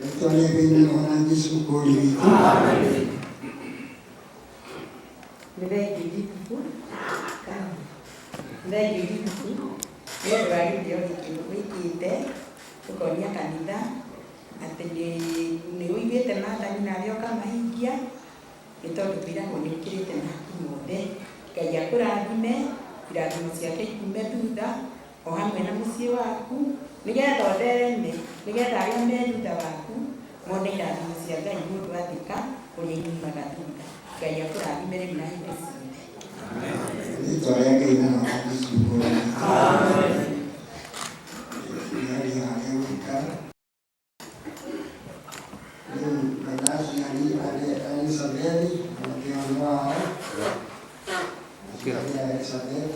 Rĩtwa rĩa Ngai na Roho na Jesũ mũkũũri witũ. Nĩ thengiũ Jusufu, nĩ thengiũ Jusufu nĩ ũndũ wa gĩtĩo gĩkĩ wĩkĩte ũkonia kanitha atĩ nĩ ũiguĩte maathani nawe ũkamahingia, nĩ tondũ twĩragwo nĩ ũkĩrĩte mahuti mothe. Ngai akũrathime, irathimo ciake ikume thutha o hamwe na mũciĩ waku, nĩgetha ũthereme, nĩgetha arĩa me thutha waku mone irathimo cia Ngai mũndũ athika ũrĩa imumaga thutha. Ngai akũrathime rĩu na hĩndĩ ciothe. Rĩtwa rĩa Ngai na Roho na Jesũ mũkũũri witũ. Nĩaria harĩa gũikara. Rĩu ngenda aciari a Elizabeth na mũkĩoni wao, aciari a Elizabeth.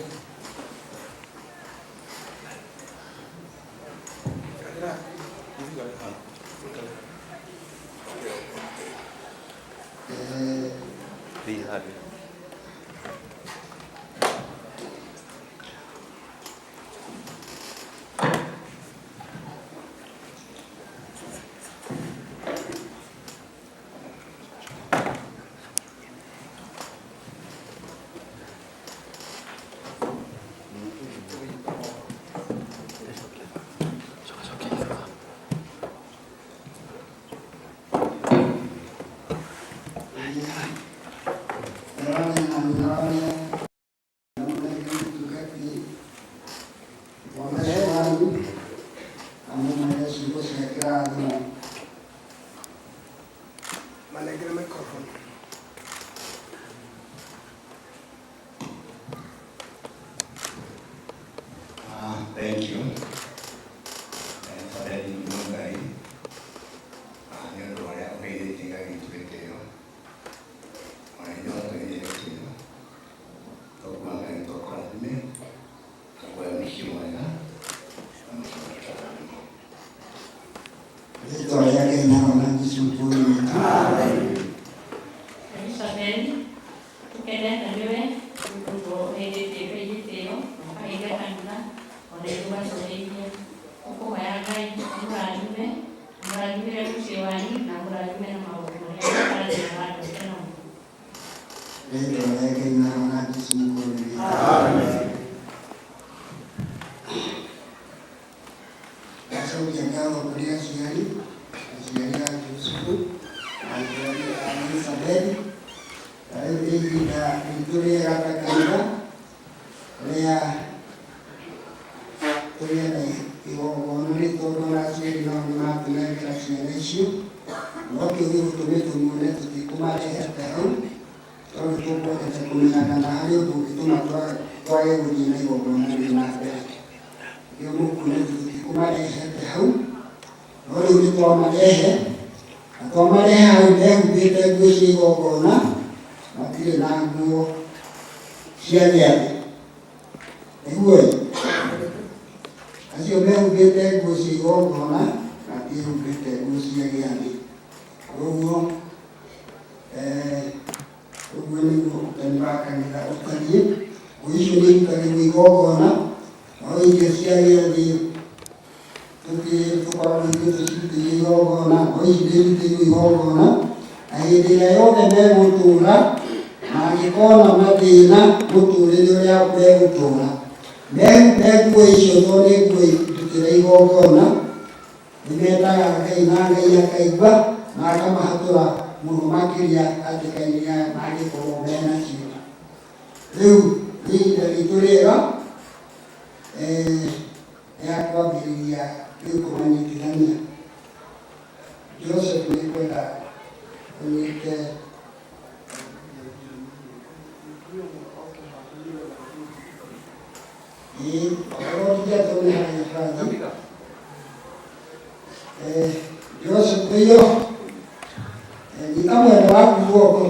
Narane na narane mũtungati mwana ũcio wanyu amũmere ciugo cia kĩrathimo. Manengere microphone. Thank you. Twarethi Ngai nĩ ũndũ wa ũrĩa ũheithĩtie Ngai witũ gĩtĩo. Ona ithuĩ watũheire gĩtĩo. Twakuga Ngai witũ akũrathime, akũhe mũciĩ mwega na mũciĩ wa kĩrathimo. Rĩtwa rĩa Ngai na Roho na Jesũ mũkũũri witũ. Elizabeth, tũkenete nĩwe ũguo ũheithĩtie Ngai gĩtĩo na ũkaheithia kanitha ona ithuĩ ũgatũheithia. Tũkũhoya Ngai amũrathime, amũrathimĩre mũciĩ wanyu na amũrathime na maũndũ marĩa mũkarathiĩ na mbere namo. Rĩtwa rĩa Ngai na Roho na Jesũ mũkũũri witũ. Ndacokia ngatho kũrĩ aciari, aciari a Jusufu na aciari a Elizabeth. Na rĩu nĩ ihinda ritũ rĩega ta kanitha rĩa tũgĩe na igongona, nĩ tondũ ona aciari nao nĩ matũnengera ciana icio, no kĩu gĩgũtũmĩte muone tũtikũmarehete hau, tondũ tũkwendete kũmenya kana harĩ ũndũ ũngĩtũma twage gũthiĩ na igongona rĩu na mbere. Nĩkĩo mũkuona tũtikũmarehete hau, no rĩu nĩ twamarehe, na twamarehe hau mehumbĩte nguo cia igongona, matirĩ na nguo cia gĩathĩ. Nĩguo ĩ? Acio mehumbĩte nguo cia igongona matiĩhumbĩte nguo cia gĩathĩ. Koguo ũguo nĩguo ũrutani wa kanitha ũtariĩ. Nguo icio nĩ irutagĩrwo igongona, no iria cia gĩathĩ tũkoragwo ithuĩ tũcirutĩire igongona, no ici nĩ irutĩirwo igongona. Na hĩndĩ ĩrĩa yothe megũtũũra, mangĩkona mathĩna mũtũũrĩre ũrĩa megũtũũra, mehumbe nguo icio tondũ nĩ nguo ndutĩre igongona, nĩmetaga Ngai na Ngai akaigua na akamahatũra mũno makĩria hatĩka-inĩ ya mangĩkorwo menacio. Rĩu nĩ ihinda ritũ rĩega rĩa kwambĩrĩria rĩu kũmanyitithania. Joseph nĩ kwenda ũnyite ĩĩ okorwo ndingĩatũmĩra harĩa tũrathiĩ. Joseph ũyũ nyita mwena waku guoko.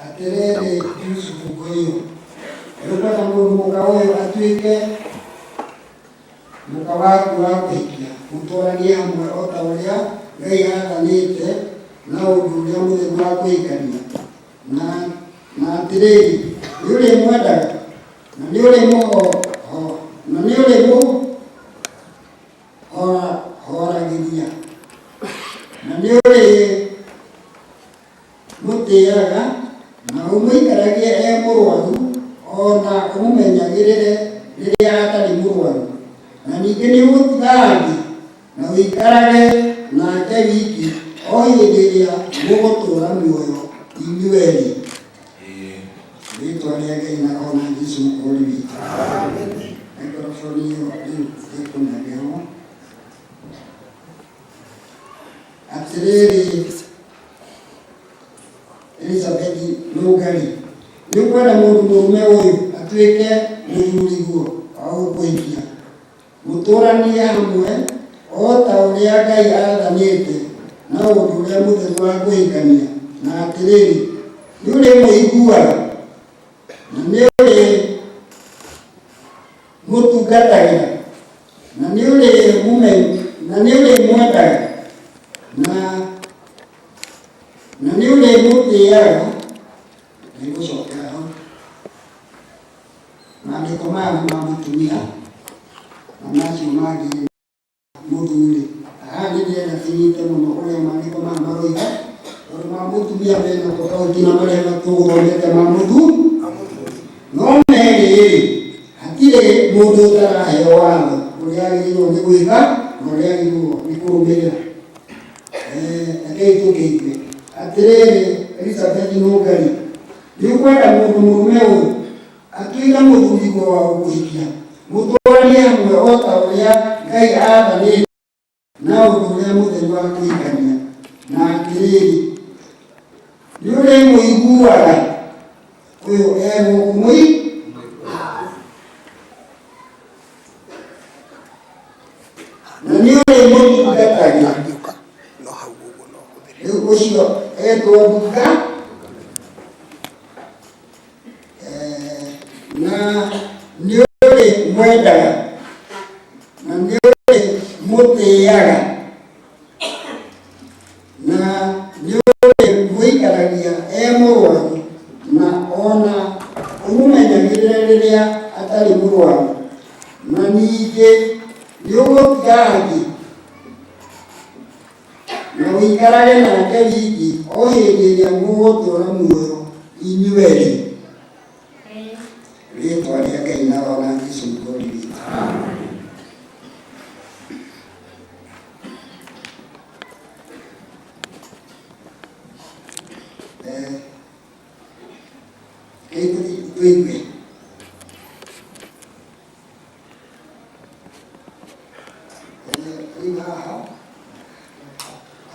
Atĩrĩrĩ Yusufu ũyũ, nĩũkwenda mũndũ mũka ũyũ atuĩke mũka waku wa kũhikia, mũtũũranie hamwe o ta ũrĩa Ngai aathanĩte na ũndũ ũrĩa mũtheru wa kũhikania. Na atĩrĩrĩ, nĩũrĩmwendaga na nĩũrĩmũhoragĩria na nĩũrĩmũtĩĩaga na ũmũikaragie e mũrwaru o na ũmũmenyagĩrĩre rĩrĩa atarĩ mũrwaru. Na ningĩ nĩũgũtiga angĩ na ũikarage nake wiki o hĩndĩ ĩrĩa mũgũtũũra muoyo inyuerĩ. Rĩtwa rĩa Ngai na ona Jesũ Mũkũũri witũ. Maikroboni ĩyo rĩu ĩkũnengerwo. Atĩrĩrĩ Elizabeth Nũngari, nĩũkwenda mũndũ mũrũme ũyũ atuĩke mũthuriguo wa gũkũhikia, mũtũũranie hamwe o ta ũrĩa Ngai aathanĩte na ũndũ ũrĩa mũtheru wa kũhikania. Na atĩrĩrĩ, nĩũrĩmũiguaga na nĩũrĩmũtungatagĩra na nĩũrĩmwendaga na nĩũrĩmũtĩĩaga. Nĩngũcokera hau. Maandĩko maya nĩ ma mũtumia na macio mangĩ nĩ mũthuri. Haha nĩ ndĩrenda tũnyite mũno ũrĩa maandĩko maya maroiga, tondũ ma mũtumia mena tofauti na marĩa tũgũthomete ma mũthuri. No merĩ-rĩ, hatirĩ mũndũ ũtaraheo watho ũrĩa agĩrĩirwo nĩ gwĩka na ũrĩa agĩrĩirwo nĩ kũrũmĩrĩra. Rekei tũkĩigue. Atĩrĩrĩ Elizabeth Nũngari, nĩũkwenda mũndũ mũrũme ũyũ atuĩke mũthuriguo wa gũkũhikia, mũtũũranie hamwe o ta ũrĩa Ngai aathanĩte na ũndũ ũrĩa mũtheru wa kũhikania. Na atĩrĩrĩ, nĩũrĩmũiguaga ũyũ egũkũ mũi na nĩũrĩmũtungatagĩra. Rĩu ũcio etwo nduka na nĩũrĩmwendaga na nĩũrĩmũtĩĩaga na nĩũrĩmũikaragia e mũrwaru na ona ũmũmenyagĩrĩre rĩrĩa atarĩ mũrwaru. Na ningĩ nĩũgũtiga angĩ na ũikarage nake wiki o hĩndĩ ĩrĩa mũgũtũũra muoyo inyuerĩ. Rĩtwa rĩa Ngai na ona Jesũ Mũkũũri witũ. Rekei tũigue. Rĩu haha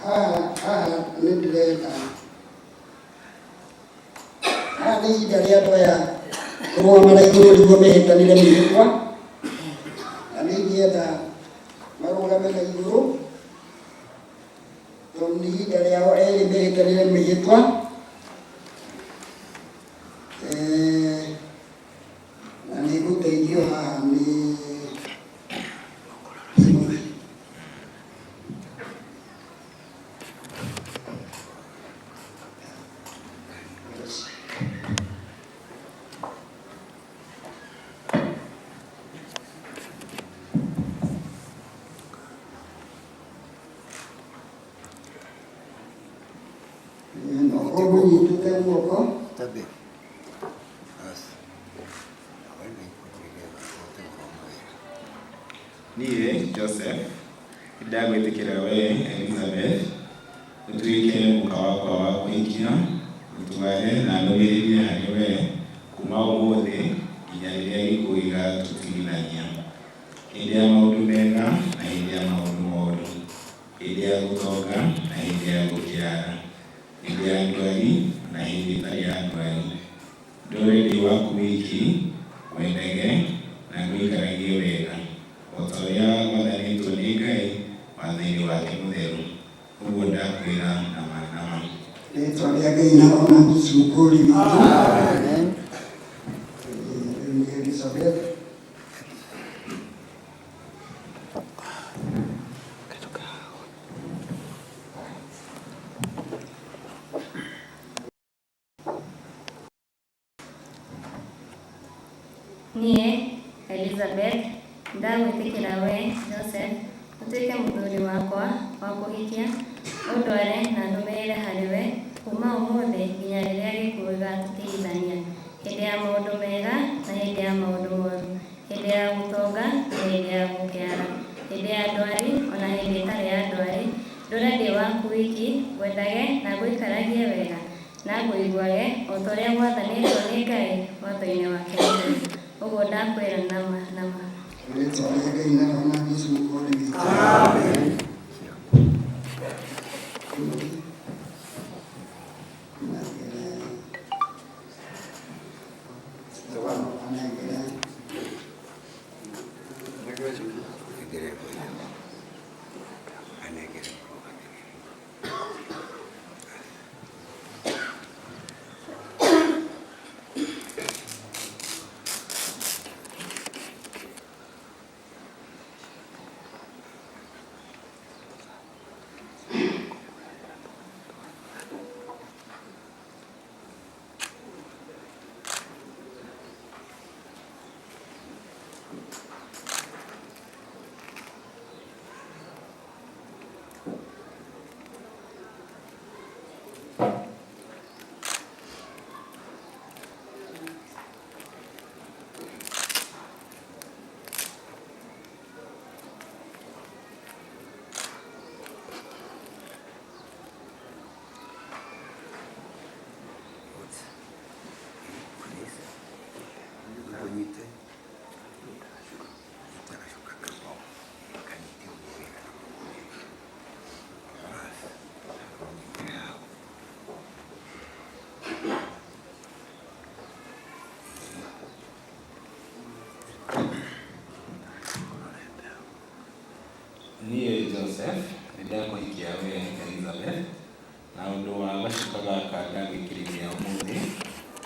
haha haha nĩ ndĩrenda haha nĩ ihinda rĩa andũ aya kũrũgama na igũrũ nĩguo mehĩtanĩre mĩhĩtwa, na nĩ ingĩenda marũgame na igũrũ tondũ nĩ ihinda rĩao erĩ mehĩtanĩre mĩhĩtwa. Na nĩ Niĩ Joseph nĩndagwĩtĩkĩra wee Elizabeth ũtuĩke mũka wakwa wa kũhikia, ũtware na nũmĩrĩrie harĩ wee kuma ũmũthĩ nginya rĩrĩa gĩkuũ gĩgatũtigithania, hĩndĩ ya maũndũ mega na hĩndĩ ya maũndũ moru, hĩndĩ ya gũtonga na hĩndĩ ya gũkĩara, hĩndĩ ya ndwari na hĩndĩ ĩtarĩ ya ndwari. Ndũre ndĩ waku wiki, wendage na ngũikaragie wega, o ta ũrĩa gwathanĩtwo nĩ Ngai watho-inĩ wake mũtheru. Ũguo ndakwĩra na ma na ma. Rĩtwa rĩa Ngai na ona Jesũ Mũkũũri witũ. Amen. Rĩu nĩ Elizabeth. Niĩ, Elizabeth, ndagwĩtĩkĩra wee, Joseph, ũtuĩke mũthuri wakwa wa kũhikia, ũndware na ndũmĩrĩre harĩ we kuuma ũmũthĩ nginya rĩrĩa gĩkuũ gĩgatũtigithania, hĩndĩ ya maũndũ mega na hĩndĩ ya maũndũ moru, hĩndĩ ya gũtonga na hĩndĩ ya gũkĩara, hĩndĩ ya ndwari o na hĩndĩ ĩtarĩ ya ndwari, ndũre ndĩ waku wiki, ngwendage na ngũikaragie wega, na ngũiguage o ta ũrĩa gwathanĩtwo nĩ Ngai watho-inĩ wake mũtheru. Ũguo ndakwĩra na ma na ma. Rĩtwa rĩa Ngai na ona Jesũ Mũkũũri witũ. Amen. Niĩ Joseph nĩndakũhikia wee Elizabeth na ũndũ wa gacuka gaka ndagwĩkĩrithia ũmũthĩ,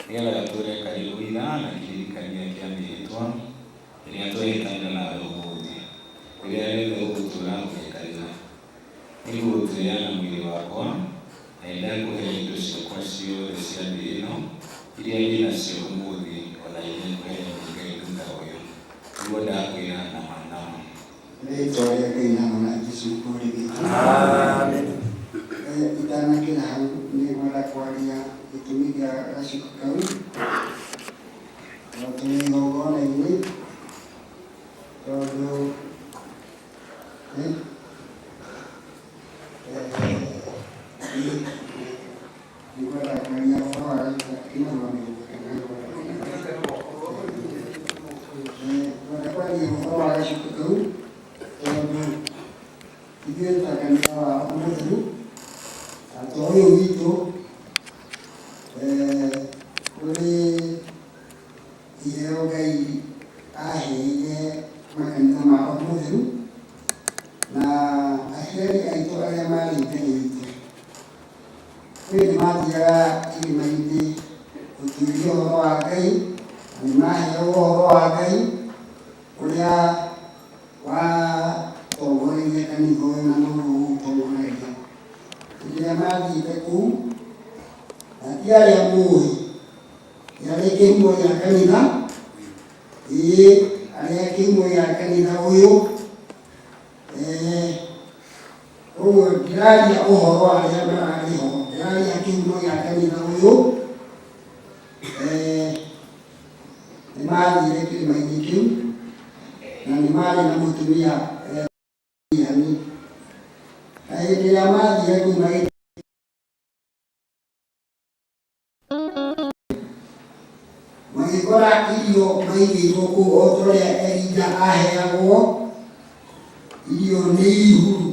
nĩgetha gatũũre karĩ ũira na kĩririkania kĩa mĩĩhĩtwa ĩrĩa twehĩtanĩra nawe ũmũthĩ, rĩrĩa rĩothe ũgũtũũra ũgĩikarĩra. Nĩngũgũtĩĩa na mwĩrĩ wakwa, na nĩndakũhe indo ciakwa ciothe cia thĩ ĩno, iria ndĩ nacio ũmũthĩ o na iria ngũheo nĩ Ngai thutha ũyũ. Nĩguo ndakwĩra na ma na ma. Rĩtwa rĩa Ngai na ona Jesũ Mũkũũri witũ. Amen. Itanakĩra hau nĩ ngwenda kwaria gĩtũmi gĩa gacuka kau tondũ tũrĩ igongona-inĩ tondũ nĩ ngwenda kwaria ũhoro wa gacuka ngwenda kwaria ũhoro wa gacuka kau tondũ ithuĩ ta kanitha wa Mũtheru na to ũyũ witũ kũrĩ iheo Ngai aheire makanitha ma Mũtheru na aciari aitũ arĩa marĩ mbere itũ kwĩ nĩ mathiaga irĩma-inĩ gũtuĩria ũhoro wa Ngai na nĩ maheagwo ũhoro wa Ngai ũrĩa watongoretie kanitha ũyũ na noguo ũũtongoragia. Hĩndĩ ĩrĩa mathiĩte kũu na ti arĩa mũĩ nĩ arĩa kĩhumo gĩa kanitha ĩĩ arĩa kĩhumo gĩa kanitha ũyũ koguo ndĩraria ũhoro wa arĩa mararĩ ho ndĩraria kĩhumo gĩa kanitha ũyũ nĩ mathire kĩrĩma-inĩ kĩu na nĩ marĩ na mũtumia yani na hĩndĩ ĩrĩa mathire kũu magĩ magĩkora irio maigĩirwo kũu o ta ũrĩa Elija aheagwo irio nĩ ihuru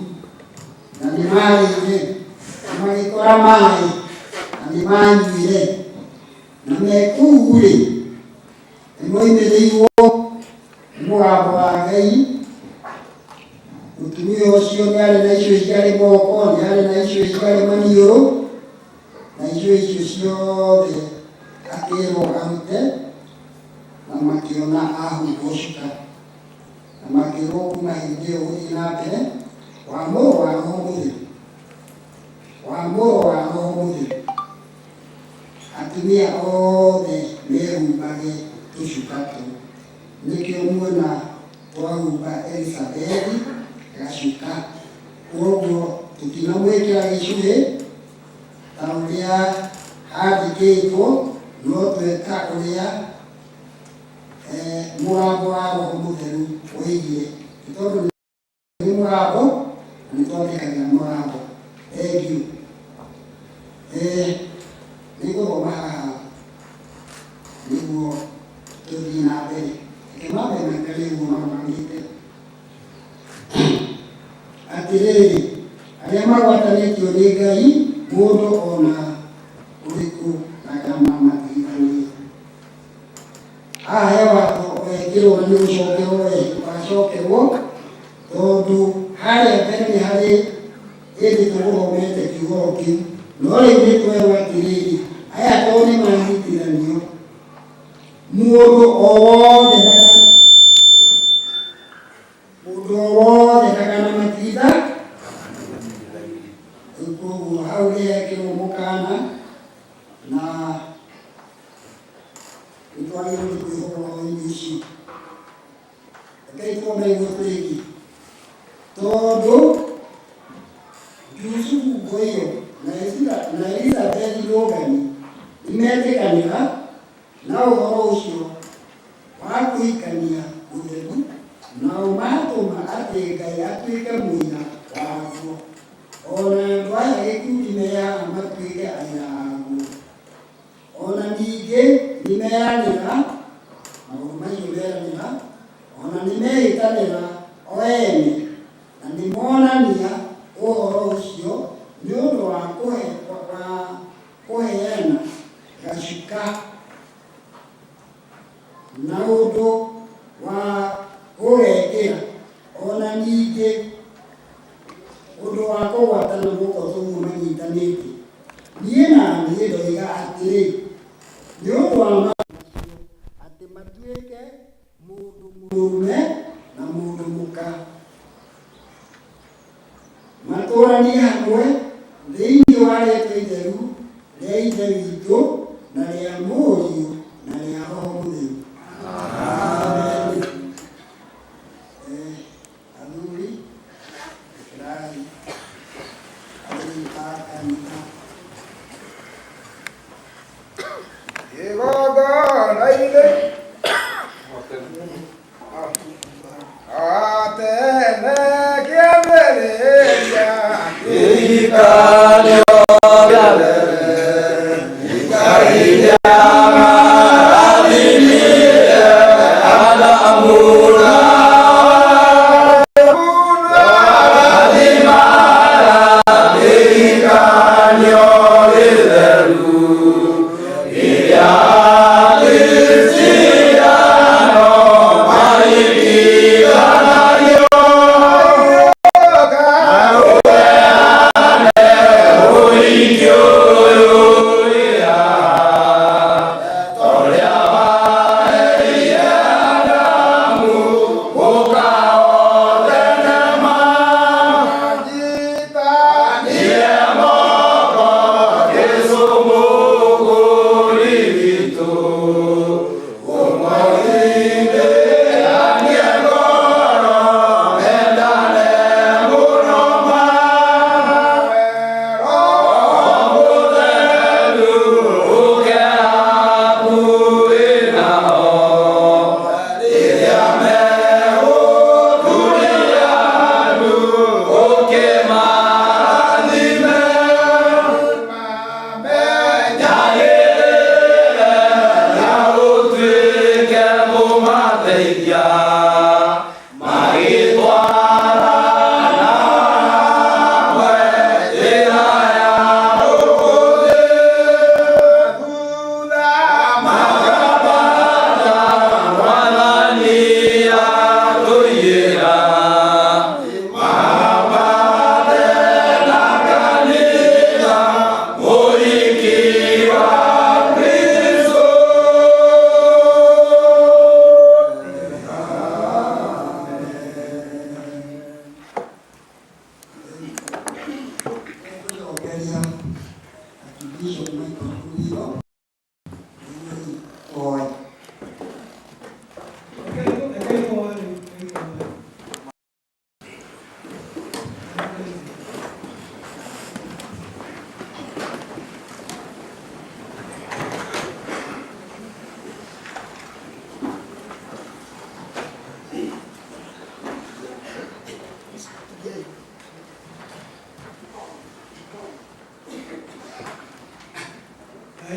na nĩ marĩire na magĩkora maĩ na nĩ manyuire na me kũu rĩ nĩ moimĩrĩirwo nĩ mũgambo wa Ngai. Mũtumia ũcio nĩ arĩ na icio ciarĩ moko, nĩ arĩ na icio ciarĩ maniũrũ, na icio icio ciothe akĩrwo arute, na makĩona ahumbwo cuka, na makĩrwo kuma hĩndĩ ĩyo gũthiĩ na mbere wa mũrũ wa Roho Mũtheru, wa mũrũ wa Roho Mũtheru, atumia othe mehumbage tũcuka tũu. Nĩkĩo muona twahumba Elizabethi gacuka. Kwoguo tũtinamwĩkĩra gĩcũhĩ ta ũrĩa handĩkĩtwo, no tweka ũrĩa mũgambo wa Roho Mũtheru woigire, nĩ tondũ nĩ mũgambo na nĩ twandĩkagĩra mũgambo. Thengiũ. Nĩ ngũthoma haha nĩguo tũthiĩ na mbere. Reke mambe maikare ũguo marũgamĩte. Atĩrĩrĩ, arĩa magwatanĩtio nĩ Ngai, mũndũ o na ũrĩkũ ndakamatigithanie. Haha he watho wekĩrwo na nĩ gũcokerwo wacokerwo, tondũ harĩa mbere nĩ harĩ hĩndĩ tũgũthomete kiugo kĩu, no rĩu nĩ twerwo atĩrĩrĩ, aya tondũ nĩ manyitithanio, mũndũ o wothe mũndũ o wothe ndakanamatigitha. Rĩu koguo hau nĩ hekĩrwo mũkana na nĩ twagĩrĩirwo nĩ kwĩhoka ũhoro-inĩ ũcio. Rekei tuone nĩguo tũrĩkie, tondũ Jusufu Ngoiyo na Elizabethi Rũgani nĩmetĩkanĩra na ũhoro ũcio wa kũhikania gũtheru, nao matũma atĩ Ngai atuĩke mũira waguo, o na andũ aya gĩkundi me haha matuĩke aira aguo. O na ningĩ nĩmeranĩra, maũndũ macio meranĩra, o na nĩmehĩtanĩra o ene, na nĩmonania ũhoro ũcio nĩ ũndũ wa kũheana gacuka na ũndũ wa gũgekĩra, o na ningĩ ũndũ wa kũgwatana moko tũguo manyitanĩte. Niĩ na niĩ ndoiga atĩrĩ, nĩ ũndũ wa maũndũ macio, atĩ matuĩke mũndũ mũrũme na mũndũ mũka, matũũranie hamwe thĩinĩ wa rĩĩtwa itheru rĩa Ithe witũ na rĩa Mũriũ na rĩa Roho Mũtheru. Amen. Athuri, ĩkĩrai athuri a kanitha. Igongona-inĩ atene kĩambĩrĩria kĩhikanio kĩa mbere Ngai nĩamarathimire Adamu na Rathimana kĩhikanio gĩtheru kĩrĩa Akristiano maringithanagio na ũheane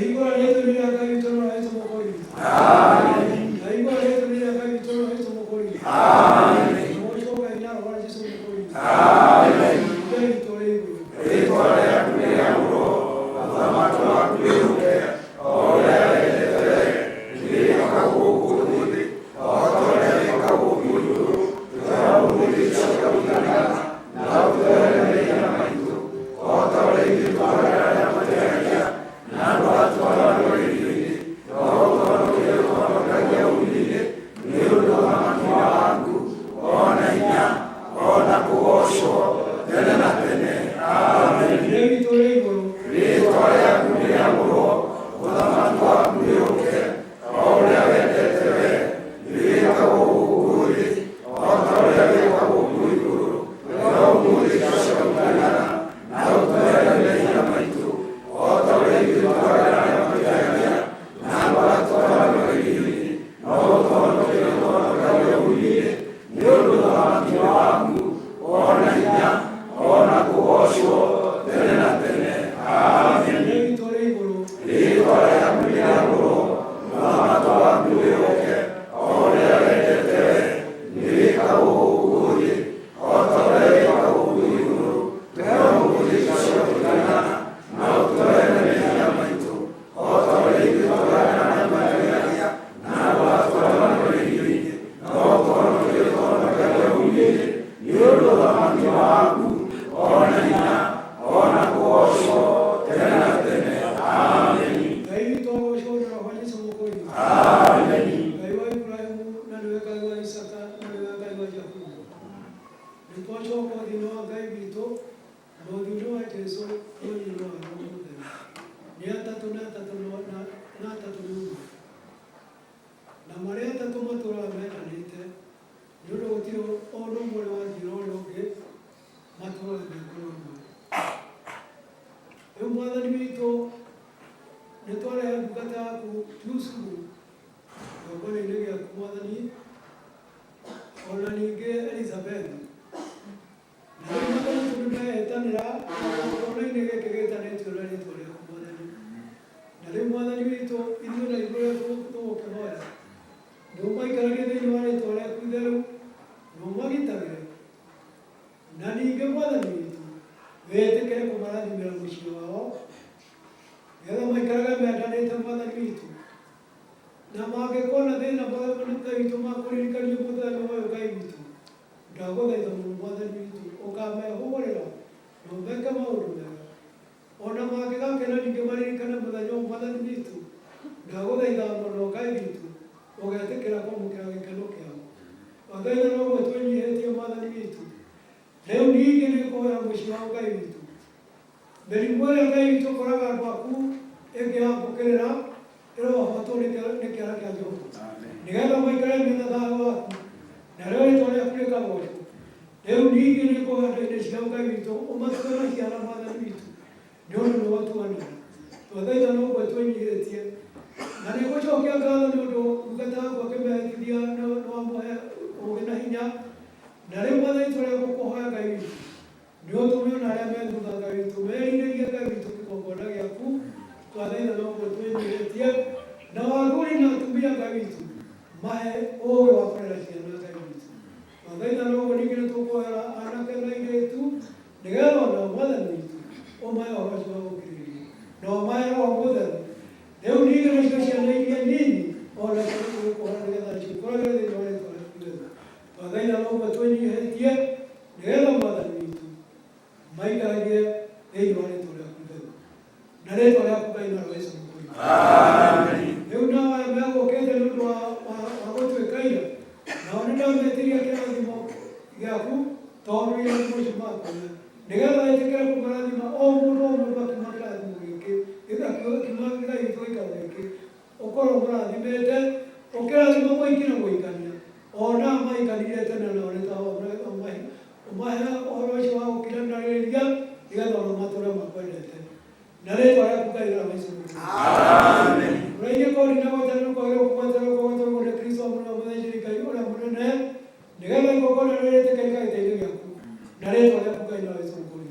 Ndahingũra rĩĩtwa rĩa Ngai witũ na Yesu Mwokozi witũ. Ndahingũra rĩĩtwa rĩa Ngai witũ na Yesu Mwokozi witũ. Mũgocwo Ngai na Roho wa Yesu Mwokozi witũ. Ngai witũ ũrĩ igũrũ. Rĩĩtwa rĩaku rĩamũrwo, ũthamaki waku wĩũke, o ũrĩa wendete wee, nĩwĩkagwo gũkũ thĩ o ta ũrĩa wĩkagwo kũu igũrũ. Tũhe ũmũthĩ irio cia kũigana, na ũtuohere mehia maitũ, o ta ũrĩa ithuĩ tuohagĩra arĩa matũhĩtagia, na ndũgatũtware ũgerio-inĩ, no ũtũhonokie ũtũhonokagie ũũru-inĩ, nĩ ũndũ ũthamaki nĩ waku, o na hinya, o na kũgoocwo tene na tene. Amen. Ngai witũ ũrĩ igũrũ. Rĩĩtwa rĩaku rĩamũrwo, ũthamaki waku wĩũke, o ũrĩa wendete wee, nĩwĩkagwo gũkũ thĩ o ta ũrĩa wĩkagwo kũu igũrũ. Tũhe ũmũthĩ irio cia kũigana, na ũtuohere mehia maitũ, o ta ũrĩa ithuĩ tuohagĩra arĩa matũhĩtagia, na ndũgatũtware ũgerio-inĩ, no ũtũhonokie ũtũhonokagie ũũru-inĩ, nĩ ũndũ ũthamaki nĩ waku, o na hinya, o na kũgoocwo tene na tene. Amen. Ngai witũ ũrĩ igũrũ. Rĩĩtwa rĩaku rĩamũrwo, ũthamaki waku wĩũke, o ũrĩa wendete wee, nĩwĩkagwo gũkũ thĩ o ta ũrĩa wĩkagwo kũu igũrũ. Tũhe ũmũthĩ irio cia kũigana, na ũtuohere mehia maitũ, o ta ũrĩa ithuĩ tuohagĩra arĩa matũhĩtagia, na ndũgatũtware ũgerio-inĩ, no ũtũhonokie ũtũhonokagie ũũru-inĩ, nĩ ũndũ ũthamaki nĩ waku, o na hinya, o na kũgoocwo tene na tene. Amen. Ngai witũ agocwo na Roho wa Yesu Mwokozi witũ. Amen. Ngai wa Ibrahimu na nĩwe Ngai wa Isaka na nĩwe Ngai wa Jakubu. Nĩtwacoka ũthiũ wa Ngai witũ na ũthiũ wa Jesu na ũthiũ wa Roho Mũtheru. Nĩ atatũ na atatũ na atatũ nĩ ũmwe. Na marĩ atatũ matũũraga mendanĩte, nĩ ũndũ gũtirĩ ũndũ ũmwe ũrĩ wathiĩra ũrĩa ũngĩ, matũũraga me ngoro ĩmwe. Rĩu Mwathani witũ nĩ twarehe ndungata yaku Jusufu kĩgongona-inĩ gĩaku Mwathani, ona ningĩ Elizabeth. Na rĩu Mwathani tondũ nĩmehĩtanĩra kĩgongona-inĩ gĩkĩ gĩtanĩtio na rĩtwa rĩaku Mwathani. Na rĩu Mwathani witũ ithuĩ na ithuĩ ũrĩa tũgũkĩhoya nĩ ũmaikaragie thĩinĩ wa rĩtwa rĩaku itheru na ũmagitagĩre. Na ningĩ Mwathani witũ wĩtĩkĩre kũmarathimĩra mũciĩ wao nĩgetha maikarage mendanĩte Mwathani witũ. Na mangĩkorwo na thĩna Ngai witũ makũririkanie mũthenya ũyũ Ngai witũ, ndagũthaitha mũno Mwathani witũ ũkamehũgũrĩra na ũmeke maũndũ mega. Ona mangĩgakena ningĩ maririkane mũthenya ũyũ Mwathani witũ, ndagũthaitha mũno Ngai witũ ũgetĩkĩra kwamũkĩra gĩkeno kĩao. Twathaitha noguo twĩnyihĩtie Mwathani witũ. Rĩu ningĩ nĩngũhoya mũciĩ wa Ngai witũ. Mĩrimũ ĩrĩa Ngai witũ ũkoraga andũ aku ĩngĩyambũkĩrĩra ĩrohotwo nĩ kĩara kĩa Jehova. Nĩgetha maikare mena thayũ waku narĩo rĩtwa rĩaku rĩkagocwo. Rĩu ningĩ nĩngũhoya nda-inĩ ciao Ngai witũ ũmatue na ciana Mwathani witũ nĩ ũndũ nĩ watuanĩra. Twathaitha noguo twĩnyihĩtie. Na nĩngũcokia ngatho nĩ ũndũ ndungata yaku akĩmehĩtithia nĩ wamũhe ũũgĩ na hinya. Na rĩu Mwathani tũrĩa gũkũhoya Ngai witũ nĩ ũtũme ona arĩa me thutha Ngai witũ merirĩrie Ngai witũ kĩgongona gĩaku. Twathaitha noguo twĩnyihĩtie. Na athuri na atumia Ngai witũ mahe ũũgĩ wa kũrera ciana Ngai witũ. Twathaitha noguo ningĩ nĩtũkũhoera anake na airĩtu nĩgetha onao Mwathani witũ ũmahe ũhoro ũcio wa gũkirĩrĩria na ũmahe Roho Mũtheru. Rĩu ningĩ nacio ciana iria nini onacio nĩtũgũkũhoera nĩgetha cikũragĩre thĩinĩ wa rĩtwa rĩaku itheru. Twathaitha noguo twĩnyihĩtie nĩgetha Mwathani witũ maikaragie thĩinĩ wa rĩtwa rĩaku itheru. Na rĩtwa rĩaku Ngai na Roho Yesu Mwokozi. Rĩu nao aya megũkĩte nĩ ũndũ wa gũtuĩka ira, nao nĩndametirie kĩrathimo gĩaku tondũ irathimo ciumaga kũrĩ we. Nĩgetha wĩtĩkĩre kũmarathima o mũndũ o mũndũ akiuma kĩrathimo gĩkĩ, akiuma Ngai witũ gĩikaro gĩkĩ, ũkorwo ũmũrathimĩte, ũkĩrathima mũhiki na mũhikania, ona maikarire tene nao nĩ ta ũmahe ũhoro ũcio wa gũkiranĩrĩria nĩgetha ona matũre makwendete. Na rĩtwa rĩaku Ngai na Roho Yesu Mwokozi. Ũrĩa kori na gwetererwo kwagĩrĩirwo kũgwetererwo kũgwetererwo nĩ Kristo mũnene mũthĩnjĩri Ngai ũrĩa mũnene nĩgetha igongona rĩrĩtĩkĩrĩka gĩtĩ-inĩ gĩaku na rĩtwa rĩaku Ngai na Yesu Mwokozi.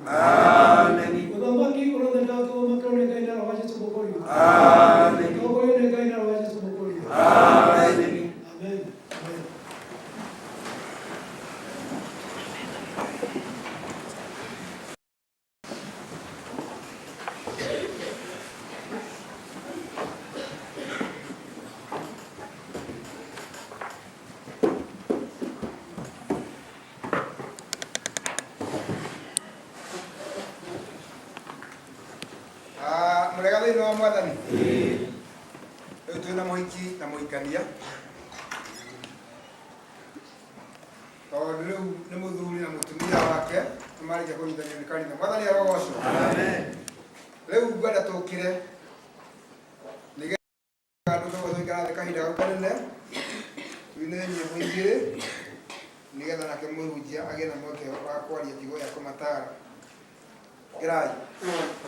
Ũthamaki ũrothe ndatũthamakĩrwo nĩ Ngai na Roho Yesu Mwokozi. wa Mwathani. Rĩu twĩna mũhiki na mũhikania, tondũ rĩu nĩ mũthuri na mũtumia wake nĩ marĩkia kũnyitanio nĩ kanitha. Mwathani arogocwo. Rĩu ngwenda tũkĩre nĩgetha andũ tũgũtũikara thĩ kahinda kau kanene, tuine nyĩmbo igĩrĩ nĩgetha nake mũhunjia agĩe na mweke wa kwaria kiugo gĩa kũmatara. Kĩrai. Yeah.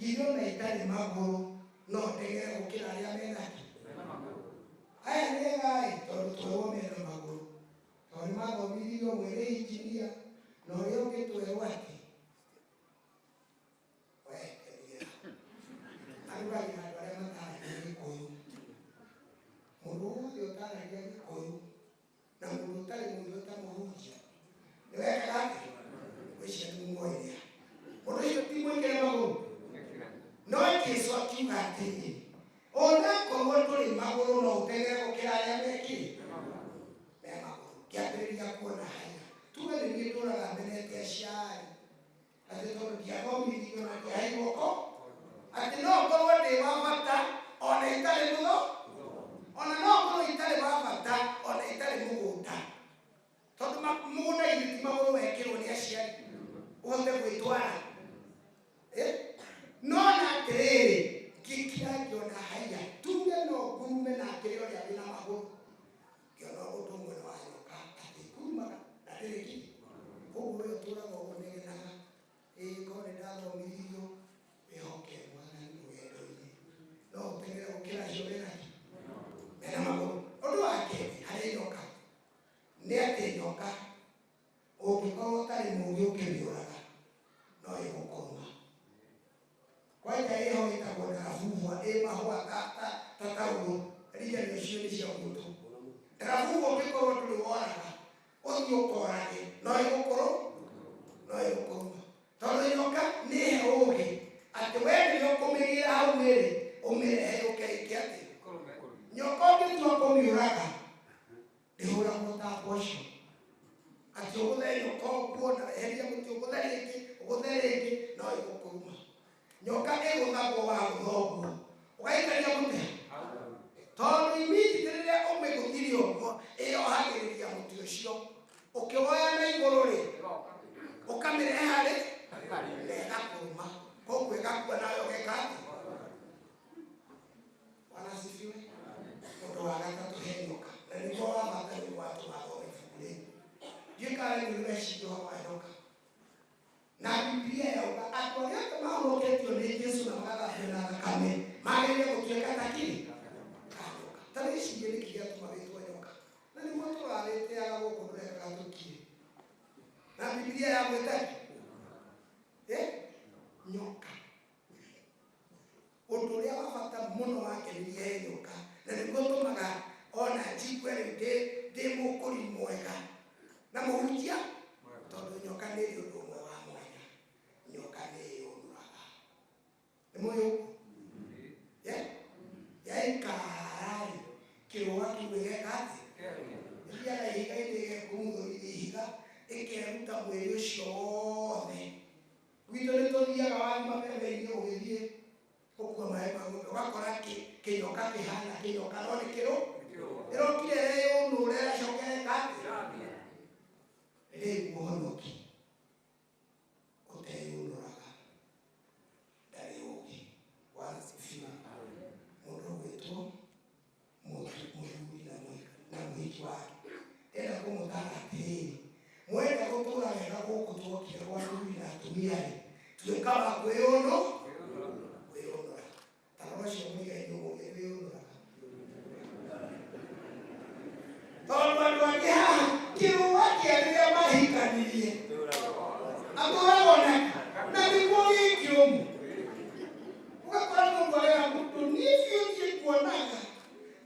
Githĩ ona itarĩ magũrũ no ndegere gũkĩra arĩa menakĩ? Aya nĩ ega-ĩ, tondũ twerwo mena magũrũ, tondũ nĩ mathomithirio ũmwe nĩ injinia na ũrĩa ũngĩ twerwo atĩ we endia arugagĩra andũ arĩa mataragia Gĩkũyũ. Mũndũ wothe ũtaragia Gĩkũyũ na mũndũ ũtarĩ mũndũ ta mũhunjia nĩ wekaga atĩ ngwĩciria nĩ mũmoĩrĩa mũndũ ũcio ti mwĩkĩre magũrũ. No Jesũ akiuga atĩrĩ, onakorwo ndũrĩ magũrũ no ũteng'ere gũkĩra arĩa mekĩrĩ me magũrũ. Kĩambĩrĩria kuona haya, tuge nĩ niĩ ndũraga menete aciari atĩ tondũ ndiathomithirio na ndiaheirwo ko atĩ no ngorwo ndĩ wa bata ona itarĩ mũtho, ona no ngorwo itarĩ wa bata ona itarĩ mũgũnda, tondũ mũgũnda ithuĩ ti magũrũ wekĩrwo nĩ aciari ũhote gwĩtwara. No na atĩrĩrĩ, ngĩkira ngĩona haiya, tuge no ngurume na ngĩrĩ ũrĩa wĩna magũrũ, ngĩona ũndũ ũmwe nĩ wa nyoka atĩ ĩkurumaga na ndĩrĩ kĩ. Koguo we ũtũraga ũnegenaga, ĩĩ korwo nĩ ndathomithirio, wĩhoke Mwathani rũgendo-inĩ, no ũteng'ere gũkĩra acio menakĩ mena magũrũ. Ũndũ wa kerĩ harĩ nyoka nĩ atĩ nyoka ũngĩkorwo ũtarĩ mũũgĩ ũkĩmĩũraga no ĩgũkũrũma. Kwanja ĩho ĩtagwo ndarabubwa, ĩ mahũa ta taurũ, ririkana icio nĩ cia mũtũ. Ndarabubwa ũngĩkorwo ndũrĩ woraga, ũthiĩ ũkorage, no ĩgũkũrũ no ĩgũkũrũma. Tondũ nyoka nĩ he ũũgĩ atĩ we rĩrĩa ũkũmĩgĩra hau ĩrĩ, ũmĩrehe yũke ĩke atĩ nyoka ũngĩtua kũmĩũraga ndĩhũragwo ta mboco, atĩ ũgũthe nyoka ũguo na weherie mũtĩ ũgũthe rĩngĩ ũgũthe rĩngĩ no ĩgũkũrũma. Nyoka ĩgũthagwo wagũtha ũguo ũgaikaria mũtĩ, tondũ immediately rĩrĩa ũmĩgũthire ũguo ĩyohagĩrĩria mũtĩ ũcio, ũkĩwoya na igũrũ rĩ ũkamĩrehe harĩ na ĩgakũrũma, koguo ĩgakua nawe ũgeka atĩ. Bwana asifiwe. Ũndũ wa gatatũ he nyoka, na nĩguo wa bata nĩguo watũma thome ibuku rĩu. Ndiũĩ kana nĩ ũreciria ũhoro wa nyoka. Na Biblia yauga andũ arĩa othe mahonoketio nĩ Jesũ na magathambio na thakame magĩrĩire gũtuĩka ta kĩ? Ta nyoka. Ta wĩcirie nĩkĩ gĩatũma wĩtwo nyoka, na nĩguo tũrarĩtĩaga gũkũ ndũrekaga tũkire. Na Biblia yagwĩta kĩ? Nyoka. Ũndũ ũrĩa wa bata mũno wakenirie he nyoka, na nĩguo ũtũmaga ona njigue rĩu ndĩ mũkũri mwega na mũhunjia, tondũ nyoka nĩ ĩrĩ ũndũ ũmwe wa mwanya. Nyoka nĩ ĩyũnũraga. Nĩ mũĩ ũguo? Yaikara-rĩ, kĩrũa kĩu ĩgeka atĩ? Ĩthiaga ihiga-inĩ ĩgekumuthũrithia ihiga, ĩkeruta mwĩrĩ ũcio wothe. Gwitũ nĩ tũthiaga wathiĩ mabebe-inĩ ũgĩthiĩ gũkua maĩ ma ng'ombe, ũgakora kĩnyoka kĩhana kĩnyoka no nĩ kĩrũ ĩrokire ĩyũnũre ĩgacoka ĩgeka atĩ? Rĩu mũhonoki ũteyũnũraga ndarĩ ũũgĩ. Bwana asifiwe. Mũndũ ũgwĩtwo mũthuri na mũhiki wake, ndĩrenda kũmũtara atĩrĩrĩ, mwenda gũtũra wega gũkũ twokire gwa athuri na atumia rĩ, tuĩka wa kwĩyũnũra. Ta rora ũcio mũigainĩ ũmũthĩ wĩyũnũraga, tondũ andũ angĩ haha kĩrũa kĩa rĩrĩa mahikanirie atũragwo na nĩguo gĩ kĩũmũ. Ũgakora mũndũ arera mũndũ niĩ biũ ndiĩ kuonaga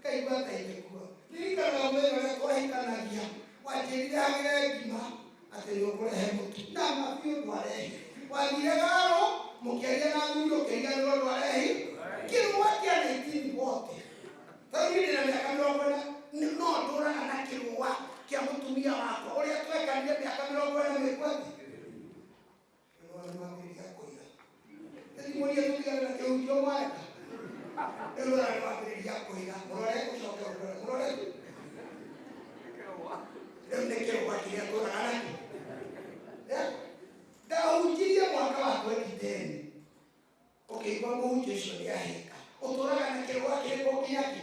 ngaigua ta ingĩkua. Ndirikanaga mũthenya ũrĩa twahikanagia, wanjĩrire hagĩre ngima atĩ nĩ ũkũrehe mũtu, na ma biũ ndwarehi. Wathire garo mũkĩaria na athuri ũkĩriganĩrwo ndwarehi. Kĩrũa kĩa 1940, tondũ niĩ ndĩna mĩaka 40 no ndũraga na kĩrũa kĩa mũtumia wakwa ũrĩa twekanire mĩaka 40 mĩkwati. Nĩwambĩrĩria kũira. Mũrie tũtigane na kĩhunjio mwareka. Rĩu ũrona nĩwambĩrĩria kũira. Mũrore ũcoke ũrore. Mũrore tu. Rĩu nĩ kĩrũa kĩrĩa tũraga nakĩo. Ndahunjirie mwaka wa 2010. Ũkĩigua mũhunjia ũcio nĩ ahĩka. Ũtũraga na kĩrũa kĩrĩkũ nginya kĩ?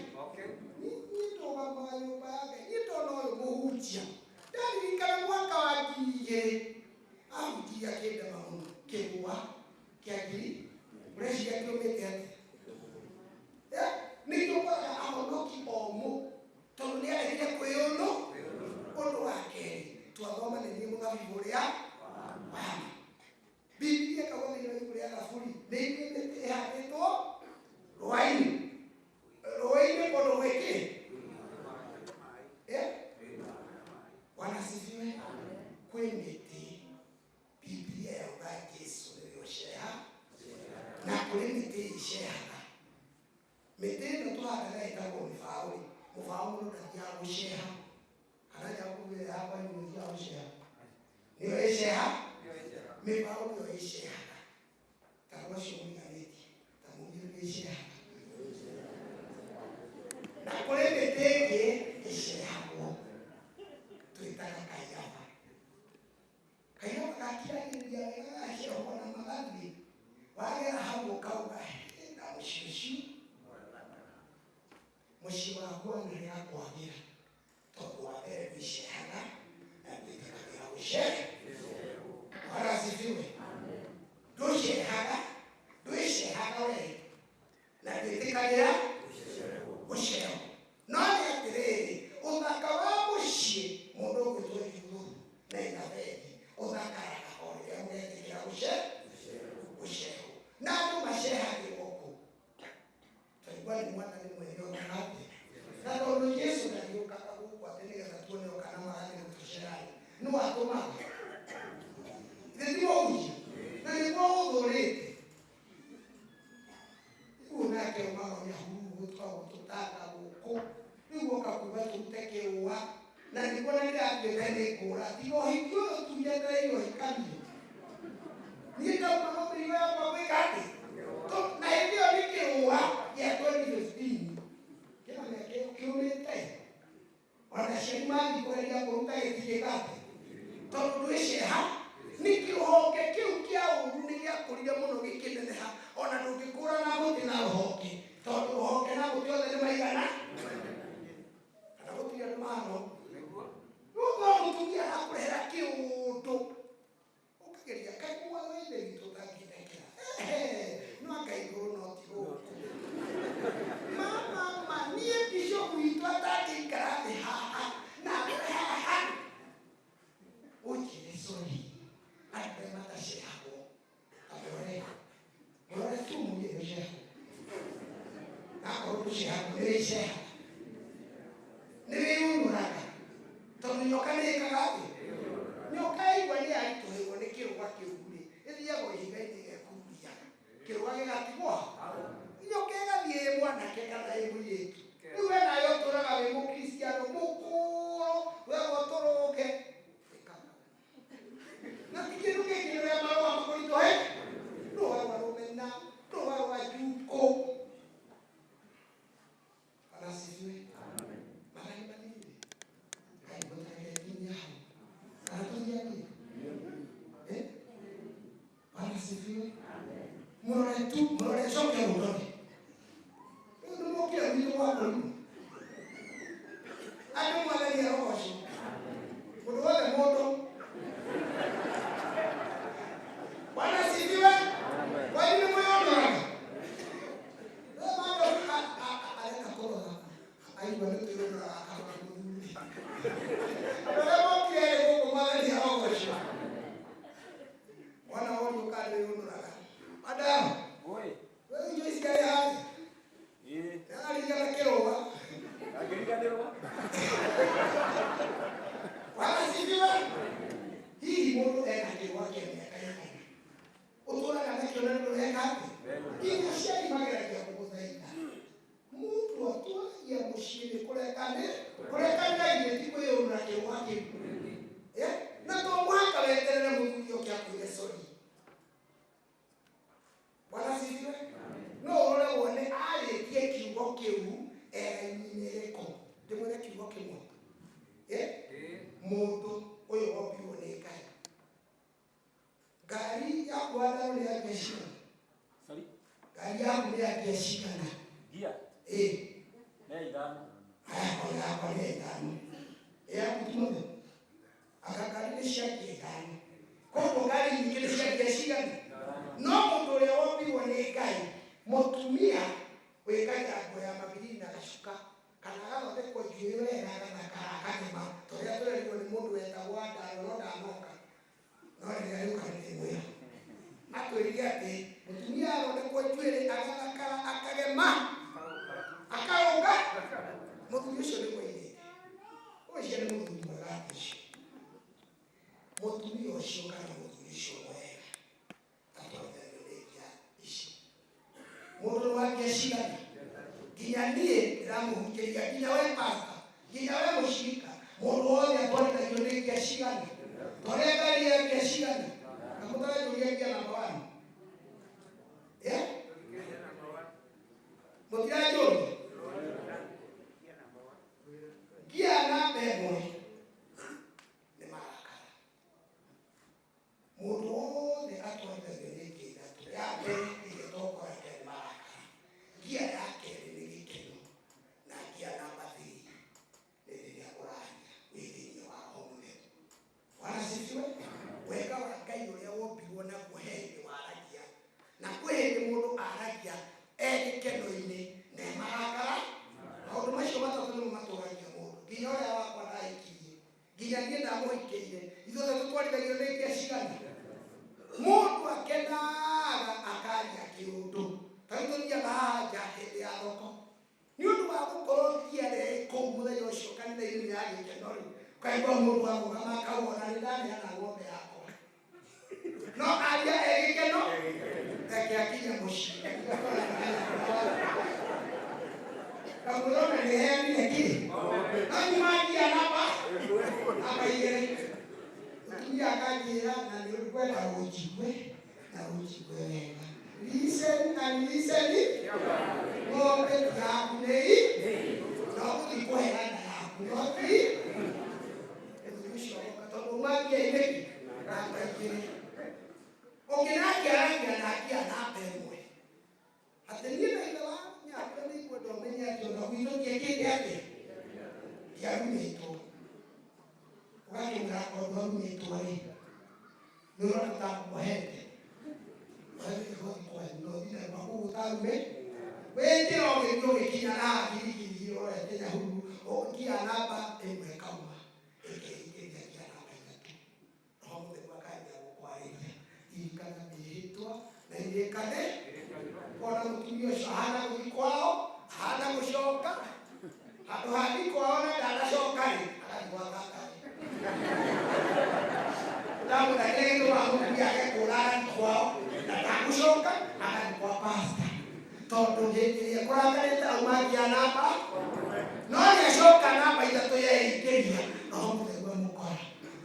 Niĩ ndũgamaga nyũmba ya Ngai. Niĩ ndona ũyũ mũhunjia. Ndaririkana mwaka wa 2000 ahunjirie akĩndema mũno kĩrũa kĩa ngiri. Ũreciria kĩũmĩte atĩa? Nĩkĩo ũkoraga ahonoki omũ tondũ nĩ aregire kwĩyũnũ. Ũndũ wa kerĩ twathoma nĩ niĩ mũthabibũ ũrĩa wa ma. Bibilia ĩkauga thĩinĩ wa ibuku rĩa Thaburi nĩ ithuĩ mĩtĩ ĩhandĩtwo rũa-inĩ, rũĩ-inĩ kũndũ gwĩ kĩ? Eh? Bwana asifiwe. Kwĩ mĩtĩ Bibilia yauga Jesu nĩwe ũceha, na kũrĩ mĩtĩ ĩcehaga. Mĩtĩ ĩno tũhandaga ĩtagwo mĩbaũrĩ. Mũbaũ mũndũ ndathiaga gũceha, kana njakũgĩra yakwa nĩ ũthiaga gũceha, nĩyo ĩceha. Mĩbaũ nĩyo ĩcehaga, ta rwacio mũiganĩtie ta mũnyĩrĩ nĩ ĩcehaga. Na kũrĩ mĩtĩ ĩngĩ ĩcehagwo twĩtaga kaiyaba. Kaiyaba gakiragĩrĩria wega gacehwo na magathiĩ wagera hau ũkauga na mũciĩ ũcio mũciĩ waku wanarega kwagĩra, tondũ wa mbere ndwĩcehaga na ndwĩtĩkagĩra gũceha. Bwana asifiwe. Ndũcehaga, ndwĩcehaga we na ndwĩtĩkagĩra gũcehwo. No nĩ atĩrĩrĩ, ũthaka wa mũciĩ mũndũ ũgwĩtwo Juthu na Irabethi ũthakaraga o rĩrĩa mũretĩkĩra gũcehwo. Na andũ macehagĩrwo kũ? Twaigua nĩ mwathani mwene okaga atĩa? Na tondũ Jesu ndariũkaga gũkũ atĩ nĩgetha tuone oka na magathĩ gũtũcera-rĩ, nũ atũmaga? Githĩ ti mũhunjia? Na nĩguo ũthũrĩte. Rĩu nake umaga Nyahururu tũkoragwo tũtanga gũkũ, rĩu oka kuga tũrute kĩũa, na nĩguo na ndĩratuĩte nĩ ngũra. Tiga ũhiki ũyũ tu njetereire ũhikanio. Niĩ ndauma no mĩrigo yakwa gwĩka atĩ? Na hĩndĩ ĩyo nĩ kĩũa gĩa 2015. Kĩna mĩaka ĩyo kĩũmĩte. Ona aciari mathiĩ kũgeria kũruta gĩtigĩka atĩ? Tondũ ndwĩceha. Nĩ kĩrũhonge kĩu kĩa ũũru nĩ gĩakũrire mũno gĩkĩneneha, ona ndũngĩkũrana mũtĩ na rũhonge, tondũ rũhonge na mũtĩ othe nĩ maigana. Kana gũtirĩ andũ mahana ũguo. Rĩu ũkora mũtumia arakũrehera kĩũndũ, ũkageria kaĩ mwathi wa ithe witũ ũtangĩndekera. Ehe, no anga igũrũ no ti gũkũ. Ma ma ma, niĩ bishop witũ atangĩikara thĩ haha na ngore haha. Ũnjĩre sorry, andũ arĩa matacehagwo, ta mũrore, mũrore tu mũgĩe gũcehwo. Akorwo ndũcehagwo, nĩ wĩcehaga. Nĩ wĩyunũraga. Tondũ nyoka nĩ ĩkaga atĩa? Nyoka yaigua nĩ yaritũhĩrwo nĩ kĩrũga kĩu rĩ, ĩthiaga o ihiga-inĩ ĩgekururia. Kĩrũga gĩgatigwo hau. Nyoka ĩgathiĩ ĩ mwanake kana ĩ mũirĩtu. Rĩu we nawe ũtũraga wĩ mũkristiano mũkũrũ, wegwo tũrũge. Na ti kĩndũ kĩngĩ nĩ ũrĩa marũa makũritũhe. Rũa rwa rũmena, rũa rwa njukũ. Bwana asifiwe. Mathani mathirire. Ngai mũtareke nginya hau. Kana tũthiangie? Eh? Bwana asifiwe. Mũrore tu, mũrore coke ũndore. Rĩu nĩ mokire gwitũ gwa kũrimũ. Andũ mwathani arogocwo. Mũndũ wothe mũndũ. Bwana asifiwe. Kwanyu nĩ mwĩyonoraga? We madam arenda kũrora aigua nĩ kwĩyonoraga akarora mũthuri. Andũ arĩa mokire rĩ gũkũ mwathani arogocwo. Mwana worio kana nĩwĩyũnũraga. Madam, Oi. we irio ici arĩ harĩa? Ĩĩ. Nĩararigana kĩrũga. Angĩriganĩrwo. Bwana asifiwe. Hihi mũndũ ena kĩrũga kĩa mĩaka ĩigana? Ũtũraga nakĩo na nĩ ũreka atĩa? Nginya aciari mageragia kũgũthaitha. Mũndũ atũragia mũciĩ nĩ kũrekane, kũrekanĩra githĩ ti kwĩyũnũra kĩrũga kĩu? Eh? Na to mũhaka weterere mũthuri oke akwĩre sorry. Bwana asifiwe. No ũrore wone arĩtie kiugo kĩu eraini-inĩ ĩrĩkũ. Ndĩmwĩre kiugo kĩmwe. Eh? Mũndũ ũyũ wombirwo nĩ Ngai. Ngari yaku wandaro nĩ ya ngia cigana? Sorry. Ngari yaku nĩ ya ngia cigana? Ngia. Ĩĩ. Nĩ ya ithano. Haya, ona yakwa nĩ ya ithano. Ĩ yaku Timothy? Anga ngari nĩ cia ngia ithano. Koguo ngari nyingĩ nĩ cia ngia cigana? No mũndũ ũrĩa wombirwo nĩ Ngai, mũtumia wĩkagia nguo ya mabiriri na gacuka kana agathondekwo njuĩrĩ wega agathakara akagema torĩa tũrerirwo nĩ mũndũ wetagwo Andaro no ndanoka no rĩrĩa rĩũka nĩrĩmwĩra atwĩrire atĩ mũtumia athondekwo njuĩrĩ agathakara akagema akarũnga mũthuri ũcio nĩ mwairĩte ũcio nĩ mũthuri mwega atĩ ũcio mũtumia ũcio kana mũthuri ũcio mwega atwarithagio nĩ ngia ici mũndũ nĩ wa ngia cigana nginya niĩ ndĩramũhunjĩria nginya we pasta nginya we mũcirika mũndũ wothe atwarithagio nĩ ngia cigana torĩa ngari ya ngia cigana na mũtaranjũria ngia namba wani mũtiranjũria ngia namba ĩmwe nĩ marakara mũndũ wothe atwarithagio nĩ ngia ithatũ ya mbere ĩrĩa ĩtongoragia nĩ marakara ngia ya kerĩ nĩ gĩkeno na ngia namba 3 nĩ rĩrĩa ũraria wĩ thĩinĩ wa Roho Mũtheru. Bwana asifiwe. Wega wa Ngai ũrĩa wombirwo naguo he hĩndĩ waragia na kwĩ hĩndĩ mũndũ aragia e gĩkeno-inĩ na e marakara. Maũndũ macio matatũ nĩmo matũragia mũndũ nginya ũrĩa wakwa ndahikirie nginya niĩ ndamũhikĩire ithuothe tũtwarithagio nĩ ngia cigana. Mũndũ akenaga akaria kĩũndũ ta rĩu tũthiaga haha nja hĩndĩ ya thoko nĩ ũndũ wa gũkorwo ngia ĩrĩa ĩ kũu mũthenya ũcio kanitha-inĩ nĩ ya gĩkeno rĩ ũkaigua mũndũ arũgama akauga ona nĩ ndaneana ng'ombe yakwa no aria e gĩkeno reke akinye mũciĩ kamwĩra ona nĩ heanire kĩ no nyuma ngia namba namba igĩrĩ mũtumia akanjĩra na nĩ ngwenda ũnjigue na ũnjigue wega listen and listen ng'ombe ti yaku nĩ no gũthiĩ kũheana yaku no ti mũthuri ũcio oka tondũ uma ngia-inĩ namba igĩrĩ ũngĩ nake aragia na ngia namba ĩmwe atĩ niĩ na ithe wa nyakwa nĩ ngwenda ũmenye atĩ ona gwitũ ndiekĩte atĩa ndiarumĩtwo ũgakĩmwĩra akorwo ndwarumĩtwo rĩ nĩ ũrona ta nguohete ũtarume wĩnjĩra ũgĩthiĩ ũgĩkinya na girigiri ũrorete Nyahururu ngia namba ĩmwe ĩkauma ĩkeingĩria ngia namba ithatũ Roho Mũtheru akanjia gũkwarĩria ririkana mĩhĩtwa na irĩkane ona mũtumia ũcio ahana gũthiĩ kwao ahana gũcoka handũ hathiĩ kwao na ndanacoka rĩ agathiĩ gwa tatawe ndamũna kĩrĩa gĩtũmaga mũtumia age kũra agathiĩ kwao na ndagũcoka agathiĩ kwa pasta tondũ hĩndĩ ĩrĩa kũrakarĩte auma ngia namba no nĩacoka namba ithatũ yeingĩria Roho Mũtheru amũkora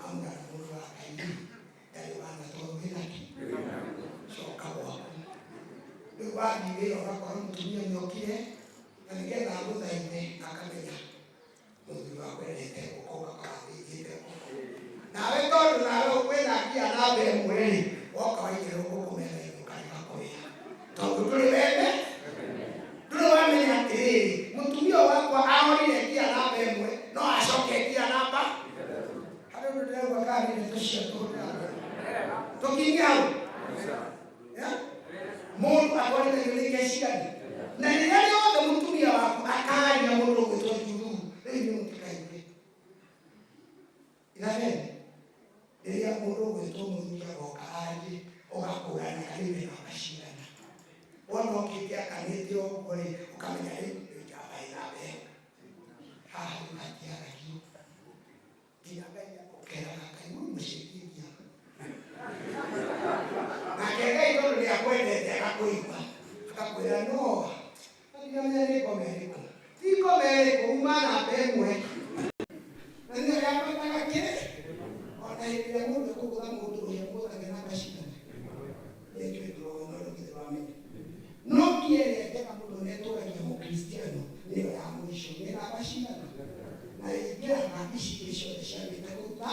amwĩra nĩ mũndũ wa Ngai ndarĩ wana tondũ wĩnake coka gwaku rĩu wathiĩ wĩra ũgakora mũtumia nĩokire na nĩgetha amũthaithe akamenya mũthuri wakwa endete ngũkũ ũgakora athĩnjĩte ngũkũ nawe tondũ nawe wĩna ngia namba ĩmwe rĩ woka waigĩrĩrwo ngũkũ metha-inĩ ũkarega kũrĩa tondũ ndũrĩ wene ndũrĩ wamenya atĩrĩrĩ mũtumia wakwa ahorire ngia namba ĩmwe no acoke ngia namba harĩ ũndũ ndĩrauga kana nĩ ndeto cia tũkinye hau mũndũ atwarithagio nĩ ngia cigana na rĩrĩa rĩothe mũtumia waku akaria mũndũ ũgwĩtwo njururu rĩu inyuĩ mũtikaigue ithabene rĩrĩa mũndũ ũgwĩtwo mũthuri agoka arie ũgakũrana rĩu nĩ namba cigana wona okĩte akanĩte ũguo rĩ ũkamenya rĩu nĩ njamba ĩ namba ĩmwe haha rĩu hatiaragio nginya Ngai ũkeraga Ngai ũyũ mũcenjie ngia nake Ngai tondũ nĩ akwendete agakũigua akakwĩra no ndiramenya nĩ ngoma ĩrĩkũ ti ngoma ĩrĩkũ uma namba ĩmwe na nĩyo yambataga kĩ ona hĩndĩ ĩrĩa mũndũ ekũgũtha mũndũ rũhĩa mũgũthage namba cigana nĩnjũĩ ndũroĩ no rĩu githĩ wamenya no ngia ĩrĩa njega mũno na ĩtũragia mũkristiano nĩyo ya mũico nĩ namba cigana na ĩingĩraga ici ingĩ ciothe ciambĩte kũruta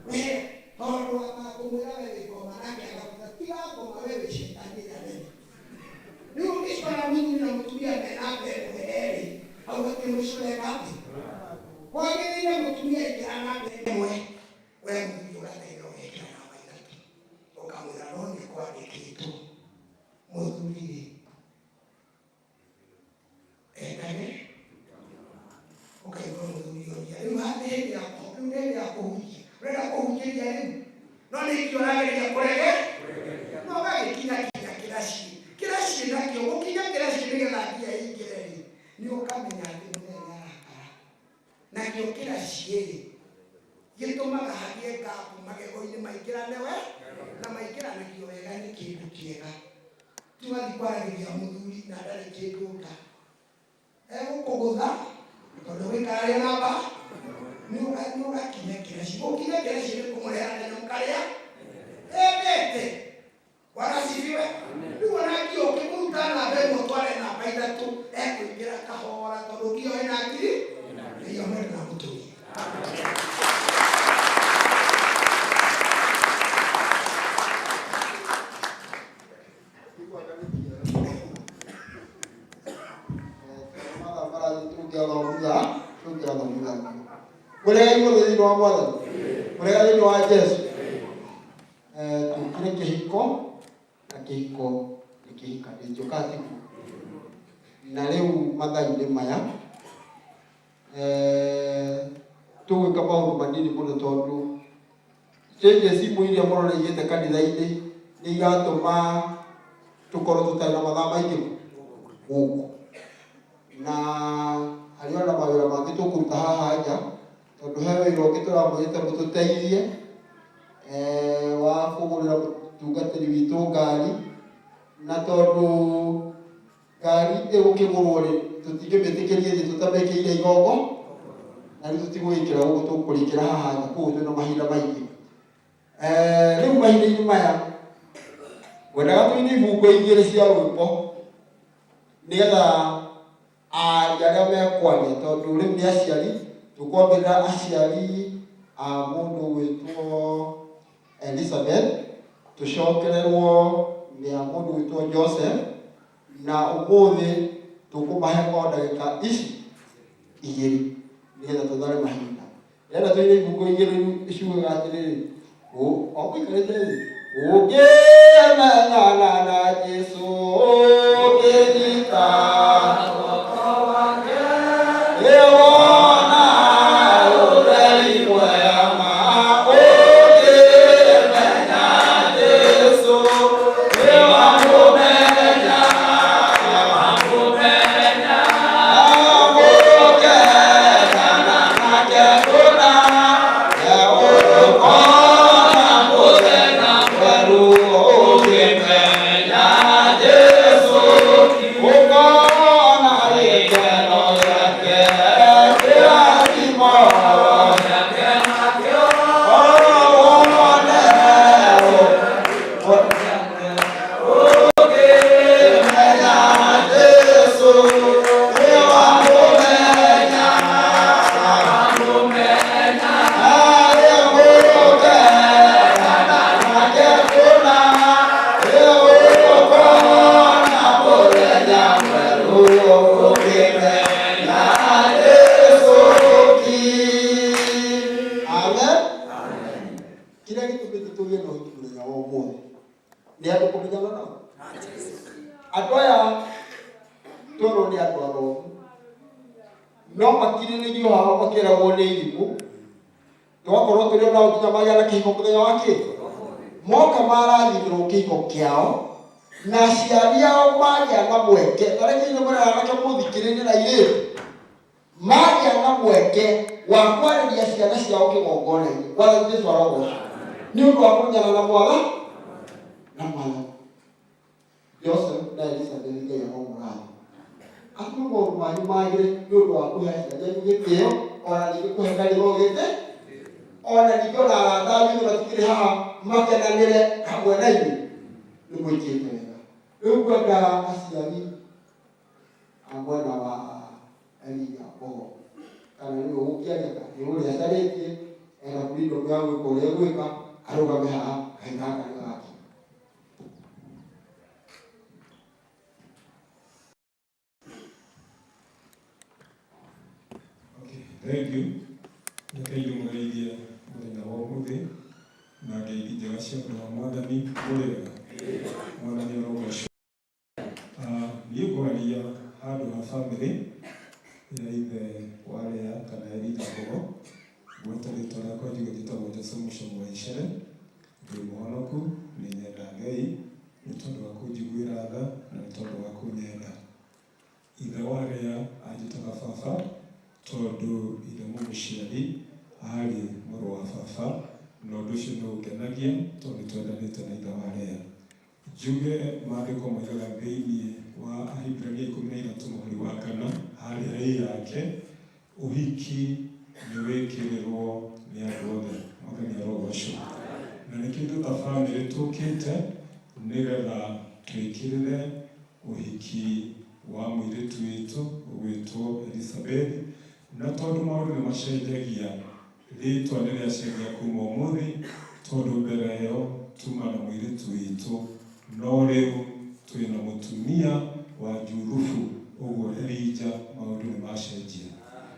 wĩra tondũ ambaga kũmwĩra we wĩ ngoma nake agakwĩra tiga ngoma we wĩ cetani ĩrĩa nene rĩu ũngĩcora mũthuri na mũtumia me namba ĩmwe erĩ hau hatirĩ mũico ũreka atĩ kwagĩrĩire mũtumia aingĩra namba ĩmwe we mũthuri ũgateng'era ũgekĩra namba ithatũ ũkamwĩra no nĩ kwandĩkĩtwo Gũkĩria rĩu no nĩ ikinya ũrageria kũrege no ũgagĩkinya kinya kĩraci kĩraci nakĩo gũkinya kĩraci nĩgetha ngia ĩingĩre rĩ nĩ ũkamenya atĩ mũthenya arakara nakĩo kĩraci rĩ gĩtũmaga hagĩe ngapu magego-inĩ maingĩrane we na maingĩranagio wega nĩ kĩndũ kĩega ti wathiĩ kwaragĩria mũthuri na ndarĩ kĩndũ nda egũkũgũtha tondũ gũikararia namba nĩ ũgakinya kĩraci gũkinya kĩraci nĩ kũmũrehera kanyamũ karĩa endete. Bwana asifiwe. Rĩu ona ngiyo ũkĩmũruta namba ĩmwe ũtware namba ithatũ ekũingĩra kahora tondũ ngiyo ĩna ngiri iyo mwendwa na mũtũmi. Mũrega inyuothe thĩinĩ wa Mwathani, mũrega thĩinĩ wa Jesu. Tũkire kĩhiko na kĩhiko nĩ kĩhikanĩtio kana tiguo? Na rĩu mathaa-inĩ maya tũgwĩka maũndũ manini mũno tondũ changes imwe iria mũroraigĩte kanitha-inĩ nĩ iratũma tũkorwo tũtarĩ na mathaa maingĩ gũkũ na harĩ ona mawĩra mangĩ tũkũruta haha nja tondũ he wĩra ũngĩ tũramwĩrĩte mũtũteithie wa kũgũrĩra mũtungatĩri witũ ngari na tondũ ngari ĩgũkĩgũrwo rĩ tũtingĩmĩtĩkĩria ĩthiĩ tũtamĩkĩire igongo na rĩu tũtigũgĩkĩra gũkũ tũkũrĩkĩra haha nja koguo twĩna mahinda maingĩ. Rĩu mahinda-inĩ maya ngwendaga tũine ibungo igĩrĩ cia rwĩmbo nĩgetha aria arĩa mekwaria tondũ rĩu nĩ aciari tũkwambĩrĩra aciari a mũndũ ũgwĩtwo Elizabeth tũcokererwo nĩ a mũndũ ũgwĩtwo Joseph na ũmũthĩ tũkũmahe o ndagĩka ici igĩrĩ nĩgetha tũthare mahinda. Ndĩrenda tũine ibungo igĩrĩ ciugaga atĩrĩrĩ o mũikarĩte thĩ ũngĩmenyana na Jesu ũngĩnyita ĩwona ũtheri mwega ma ũngĩmenya Jesu nĩwamũmenya nĩwamũmenya amũkenana nake kũna ũkona mũthenya mwerũ ũngĩmenya Jesu ũkona gĩkeno gĩake kĩrathimo gĩake nakĩo wone ũngĩmenya Jesu nĩwamũmenya nĩwamũmenya arĩamũkenana nake kũna ũkona mũthenya mwerũ ũngĩmenya Jesu ki. Amen. Kĩrĩa gĩtũmĩte tũgĩe na ũhiki mũthenya wa ũmũthĩ nĩ andũ kũmenyana nao. Andũ aya twerwo nĩ andũ athomu no makirĩrĩrio haha makĩragwo nĩ irimũ twakorwo tũrĩ onao nginya magĩa na kĩhiko mũthenya wa kĩ moka marathimĩrwo kĩhiko kĩao na aciari ao magĩa na mweke ta reke inyuĩ mũrĩ anake mũthikĩrĩrie na airĩtu magĩa na mweke wa kwarĩria ciana ciao kĩgongona-inĩ. Mwathani Jesu arogocwo nĩ ũndũ wa kũmenyana na mwatha na mwathani. Joseph na Elizabeth Ngai aromũrathima atũme maũndũ manyu magĩre nĩ ũndũ wa kũhe aciari anyu gĩtĩo ona ningĩ kũhe kanitha gĩtĩ ona ningĩ ona arata anyu matikĩrĩ haha makenanĩre hamwe na inyuĩ nĩ mwĩkĩte wega. Rĩu ngwenda aciari a mwena wa Elija Mbogo kana nĩwe ũgũkĩaria kana nĩ ũrĩa acarĩtie ena freedom ya gwĩka ũrĩa egwĩka arũgame haha kahinda gaka nĩ gake. Thank you. Reke ndĩmũgeithie mũthenya wa ũmũthĩ na ngeithi njega cia ũndũ wa Mwathani. Mũrĩ wega? Mwathani arogocwo. Niĩ ngwaria handũ ha bamĩrĩ ya ithe wa Lea kana Elija Mbogo. Gweta rĩtwa rĩakwa njuge njĩtagwo Joseph Mũcamo wa Icere, ndĩ mũhonoku, nĩ nyenda Ngai nĩ tondũ wa kũnjiguĩra tha na nĩ tondũ wa kũnyenda. Ithe wa arĩa anjĩtaga baba tondũ ithe mũmũciari arĩ mũrũ wa baba, na ũndũ ũcio nĩ ũngenagia tondũ nĩ twendanĩte na ithe wa arĩa. Njuge maandĩko moigaga thĩinĩ wa Ahibirania 13 mũhari wa 4 harĩa ĩ yake, ũhiki nĩ wĩkĩrĩrwo nĩ andũ othe. Mwathani arogocwo. Na nĩkĩo ithuĩ ta bamĩrĩ tũkĩte nĩgetha twĩkĩrĩre ũhiki wa mũirĩtu witũ ũgwĩtwo Elizabeth, na tondũ maũndũ nĩ macenjagia, rĩtwa nĩ rĩacenjia kuma ũmũthĩ, tondũ mbere ĩyo tuma na mũirĩtu witũ, no rĩu twĩna mũtumia wa Juthubu, ũguo Elija, maũndũ nĩ macenjia.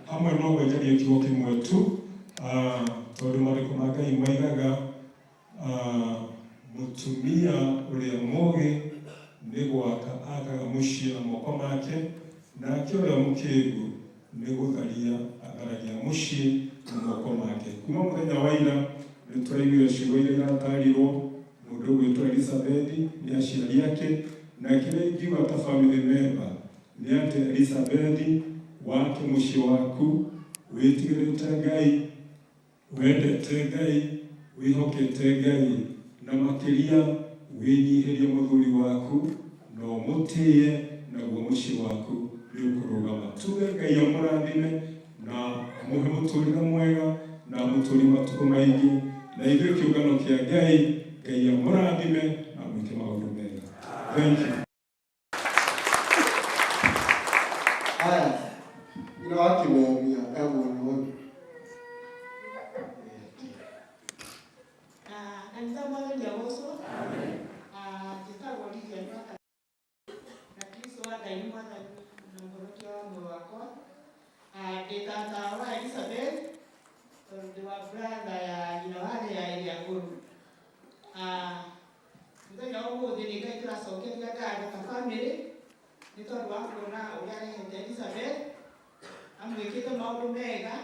Hamwe no gwenjaria kiugo kĩmwe tu, tondũ maandĩko ma Ngai maigaga mũtumia ũrĩa mũũgĩ nĩ gwaka akaga mũciĩ na moko make, nake ũrĩa mũkĩgu nĩ gũtharia atharagia mũciĩ na moko make. Kuma mũthenya wa ira nĩ tũraiguire ciugo iria iratarirwo mũndũ ũgwĩtwo Elizabeth nĩ aciari ake, na kĩrĩa ingiuga ta family member nĩ atĩ Elizabeth wake mũciĩ waku, wĩtigĩrĩte Ngai, wendete Ngai, wĩhokete Ngai, na makĩria wĩnyihĩrie mũthuri waku na ũmũtĩĩe, naguo mũciĩ waku nĩ ũkũrũgama. Tuge Ngai amũrathime na amũhe mũtũrĩre mwega na amũtũrie matukũ maingĩ, na ithuĩ kĩũngano kĩa Ngai, Ngai amũrathime na amwĩke maũndũ mega. Thank you. Haya, nyina wa kĩmemia e mwena ũyũ. Kanitha mwathani agocwo. Njĩtagwo Lilian wa na Kristo wa Ngai nĩ mwathani na mũhonokia wa muoyo wakwa. Ndĩ tata wa Elizabeth tondũ ndĩ wa brother ya nyina wa Lea ĩrĩa ngũrũ. Mũthenya wa ũmũthĩ nĩ Ngai tũracokeria ngatho ta family nĩ tondũ wa kuona ũrĩa arehete Elizabeth, amwĩkĩte maũndũ mega,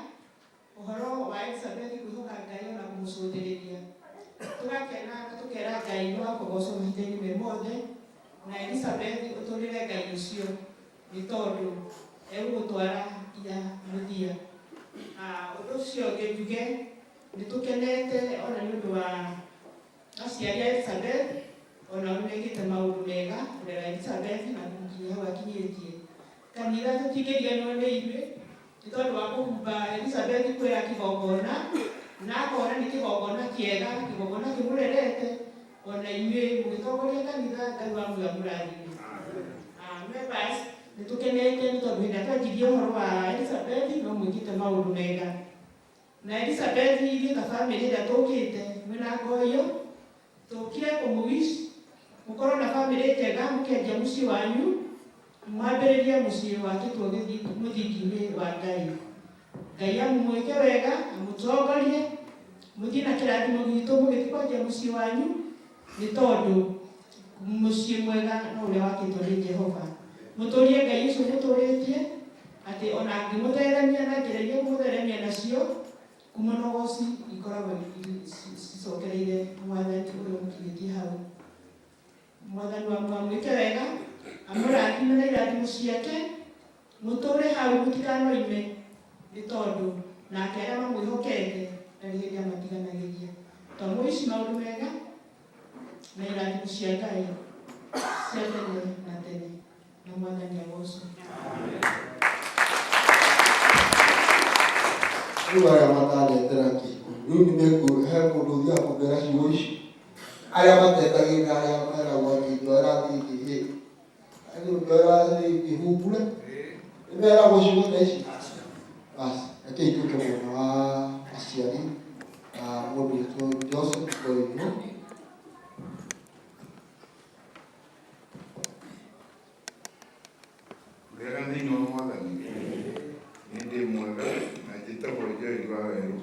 ũhoro wa Elizabeth kwĩhoka Ngai ona kũmũcũthĩrĩria. Tũgakena na tũkera Ngai nĩ wa kũgocwo mahinda-inĩ me mothe, na Elizabeth ũtũrĩre Ngai ũcio nĩ tondũ egũgũtwara nginya mũthia. Ũndũ ũcio ũngĩ njuge nĩ tũkenete ona nĩ ũndũ wa aciari a Elizabeth, onao nĩ mekĩte maũndũ mega kũrera Elizabeth na kũmũkinyia hau akinyĩtie. Kanitha tũtingĩriganĩrwo nĩ ithuĩ nĩ tondũ wa kũhumba Elizabeth kwĩra kĩgongona, na akona nĩ kĩgongona kĩega, kĩgongona kĩmũrerete, ona inyuĩ mũgĩtongoria kanitha Ngai wa muoyo amũrathime. Members, nĩ tũkenete nĩ tondũ hĩndĩ ĩrĩa twanjirie ũhoro wa Elizabeth no mwĩkĩte maũndũ mega. Na Elizabeth ithuĩ ta family ĩrĩa tũkĩte mwĩna ngoiyo, tũkire kũmũwish mũkorwo na family njega, mũkĩanjia mũciĩ wanyu, mwambĩrĩrie mũciĩ wakĩtwo mũthingi-inĩ wa Ngai. Ngai amũmwĩke wega, amũtongorie, mũthiĩ na kĩrathimo gitũ mũgĩthiĩ kwanjia mũciĩ wanyu, nĩ tondũ mũciĩ mwega no ũrĩa wakĩtwo nĩ Jehova. Mũtũrie Ngai ũcio mũtũrĩtie, atĩ ona angĩmũtheremia na njĩra iria ekũmũtheremia nacio, ngumo na ũgoci ikoragwo cicokereire Mwathani ũrĩa ũmũkinyĩtie hau. Mwathani wa amwĩke wega, amũrathime na irathimo ciake, mũtũre hau mũtikanoime, nĩ tondũ nake arĩa mamwĩhokete ndarĩ hĩndĩ amatiganagĩria. Twamũici maũndũ mega na irathimo cia Ngai cia tene na tene, na Mwathani agocwo. Rĩu arĩa matanetera kĩhiko rĩu nĩ meku he mũndũ ũthiaga kũmera ciugo ici, arĩa matetagĩrĩra, arĩa meragwo atĩ njoera thĩngĩ hĩ njoera thĩngĩ humbure, nĩ meragwo ciugo ta ici. Basi rekei tũke mwena wa aciari a mũndũ wĩtwo Joseph Koimbũ. Wega thĩinĩ wa Mwathani, nĩ ndĩ mwega na njĩtagwo Joel wa Werũ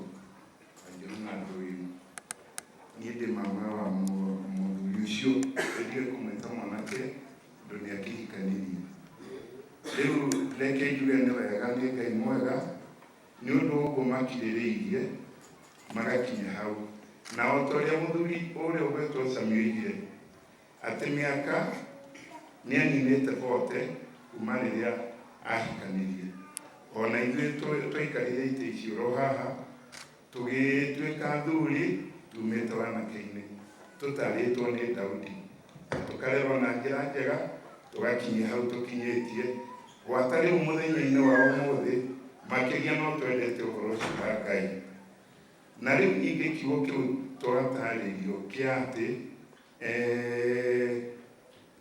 na Njerũ na Ndũiru. Niĩ ndĩ mama wa mũthuri ũcio, ndige kũmwĩta mwanake tondũ nĩ akĩhikanirie. Rĩu reke njuge nĩ wega, nĩ Ngai mwega nĩ ũndũ wa ũguo makirĩrĩirie. Magakinya hau. Na o ta ũrĩa mũthuri ũrĩa ũgwĩtwo Sami oigire atĩ mĩaka nĩ aninĩte bote kuma rĩrĩa ahikanirie. Ona ithuĩ twaikarire itĩ ici oro haha tũgĩtuĩka athuri tumĩte wanake-inĩ tũtarĩtwo nĩ Daudi, tũkarerwo na njĩra njega tũgakinyia hau tũkinyĩtie gwata rĩu mũthenya-inĩ wa ũmũthĩ makĩria no twendete ũhoro ũcio wa Ngai. Na rĩu ningĩ kiugo kĩu twatarĩrio kĩa atĩ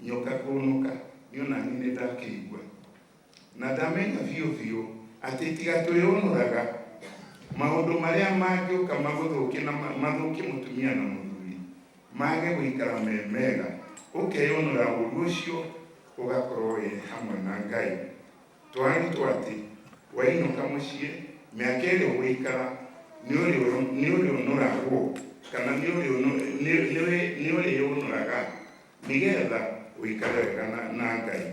nyoka kũnũka, niĩ ona niĩ nĩ ndakĩigua na ndamenya biũ biũ atĩ tiga twĩũnũraga maũndũ marĩa mangĩũka magũthũkie na mathũkie mũtumia na mũthuri mage gũikara me mega, ũkeyũnũra ũru ũcio ũgakorwo wĩ hamwe na Ngai. Twarutwo atĩ wainũka mũciĩ mĩaka ĩrĩa ũgũikara nĩ ũrĩũnũragwo kana nĩ ũrĩũnũraga nĩgetha ũikare wega na Ngai.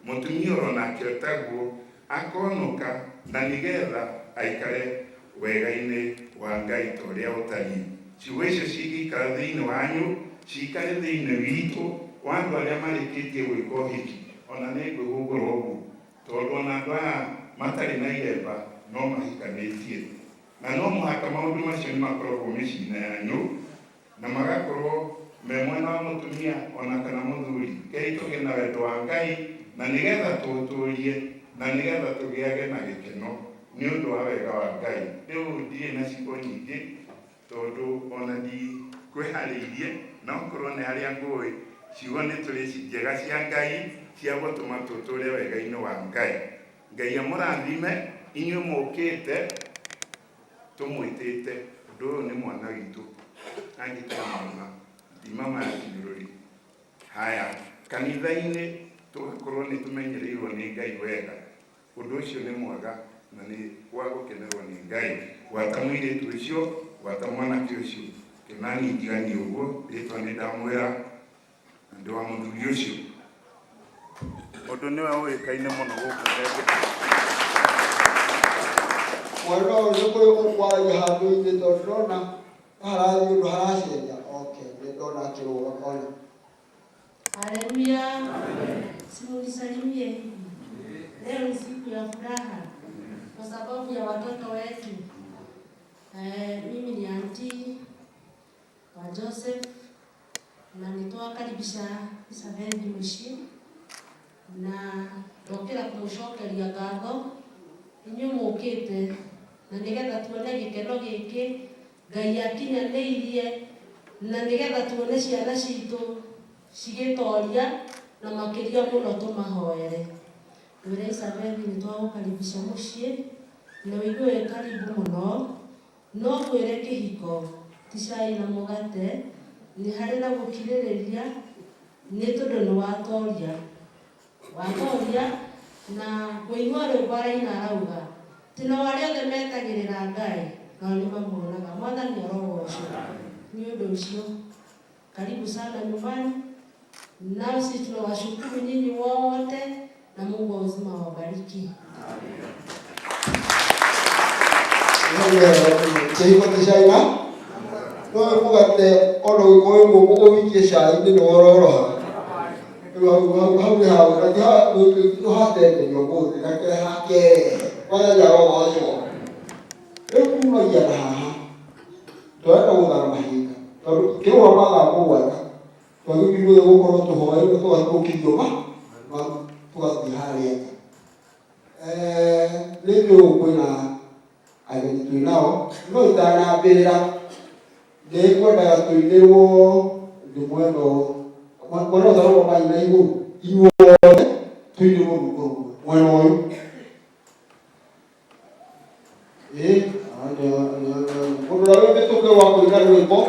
Mũtumia oro nake taguo akonũka na nĩgetha aikare wega-inĩ wa Ngai ta ũrĩa ũtariĩ. Ciugo icio cingĩikara thĩinĩ wanyu, cikare thĩinĩ witũ wa andũ arĩa marĩkĩtie gwĩka ũhiki, ona nĩ ngwĩhũgũra ũguo tondũ ona andũ aya matarĩ na iremba no mahikanĩtie, na no mũhaka maũndũ macio nĩ makoragwo mĩciĩ-inĩ yanyu na magakorwo me mwena wa mũtumia ona kana mũthuri. Kei tũgĩe na wendo wa Ngai na nĩgetha tũũtũrie na nĩgetha tũgĩage na gĩkeno nĩ ũndũ wa wega wa Ngai. Rĩu ndirĩ na ciugo nyingĩ tondũ ona ndikwĩharĩirie, no korwo nĩ harĩa ngũĩ ciugo nĩ tũrĩ njega cia Ngai cia gũtũma tũtũre wega-inĩ wa Ngai. Ngai amũrathime inyuĩ mũkĩte tũmwĩtĩte, ũndũ ũyũ nĩ mwana witũ angĩtũmona ti mama ya kĩnyũrũri. Haya, kanitha-inĩ tũgakorwo nĩ tũmenyereirwo nĩ Ngai wega, ũndũ ũcio nĩ mwega na nĩ wa gũkenerwo nĩ Ngai. Gwata mũirĩtu ũcio, gwata mwanake ũcio, kĩnani ndiganie ũguo rĩtwa nĩ ndamwĩra na ndĩ wa mũthuri ũcio. Ũndũ nĩwe ũĩkaine mũno gũkũ Thenge. Mwana ũyũ nĩ kũrĩ ũkwaragia handũ-inĩ tondũ ndĩrona harathiĩ ũndũ haracenjia. Okay, nĩ ndona akĩrũga ona. Haleluya. Simunisalimie hivi. Leo ni siku ya furaha kwa sababu ya watoto wetu. Mimi ni auntie wa Joseph na nitwakaribisha Isabel muciĩ na ndokĩra kũmũcokeria ngatho inyuĩ mũkĩte na nĩgetha tuone gĩkeno gĩkĩ Ngai akinyanĩirie na nĩgetha tuone ciana citũ cigĩtoria na makĩria mũno tũmahoere. Mwĩre Isabel nĩ twagũkaribisha mũciĩ na ũigue wĩ karibu mũno, no ngwĩre kĩhiko ti cai na mũgate, nĩ harĩ na gũkirĩrĩria nĩ tondũ nĩ watoria watoria na ngũigua rwĩmbo araina arauga ti nao arĩa othe metagĩrĩra Ngai nao nĩ mamuonaga. Mwathani arogocwo. Nĩ ũndũ ũcio karibu sana nyumbani, nasi tunawashukuru nyinyi wote na Mungu wa uzima awabariki. Kĩhiko ti cai na no mũgate ona ũgĩkorwo wĩ mũmũ ũwikie cai-inĩ nĩ wororoha. Rĩu hau hau hau nĩ hau na tũhatenderio ũmũthĩ na kehakerehe mwathani arogocwo. Rĩu kumagia na haha tũrenda gũthara mahinda tondũ kĩrũa mathaa 7 twagĩrĩirwo gũkorwo tũhoeire tũgatũkithio ma tũgathiĩ harĩa nja. Rĩngĩ ũũ kwĩna ageni twĩ nao no itanambĩrĩra nĩ ngwendaga tũinĩrwo ndĩ mwena mwena ũtaragwo maina igũrũ inyuothe tũinĩrwo rwĩmbo rũmwe mwena ũyũ. Ĩĩ mũndũ ũrĩa wĩ mĩtũkĩ wa kũina rwĩmbo.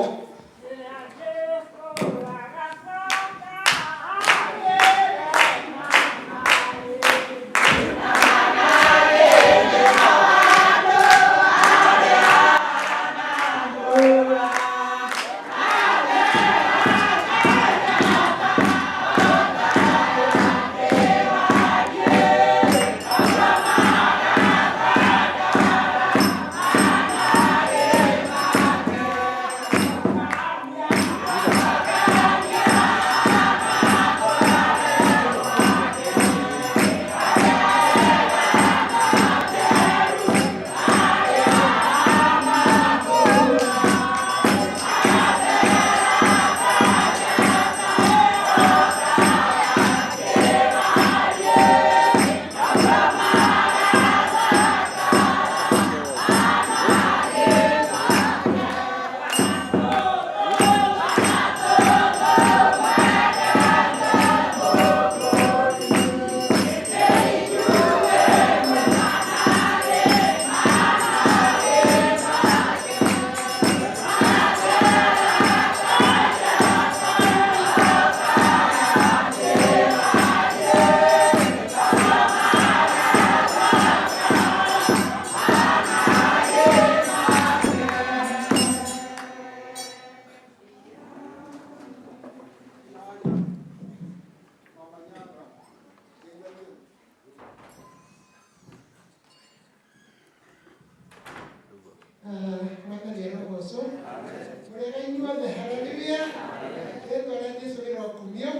arokumio.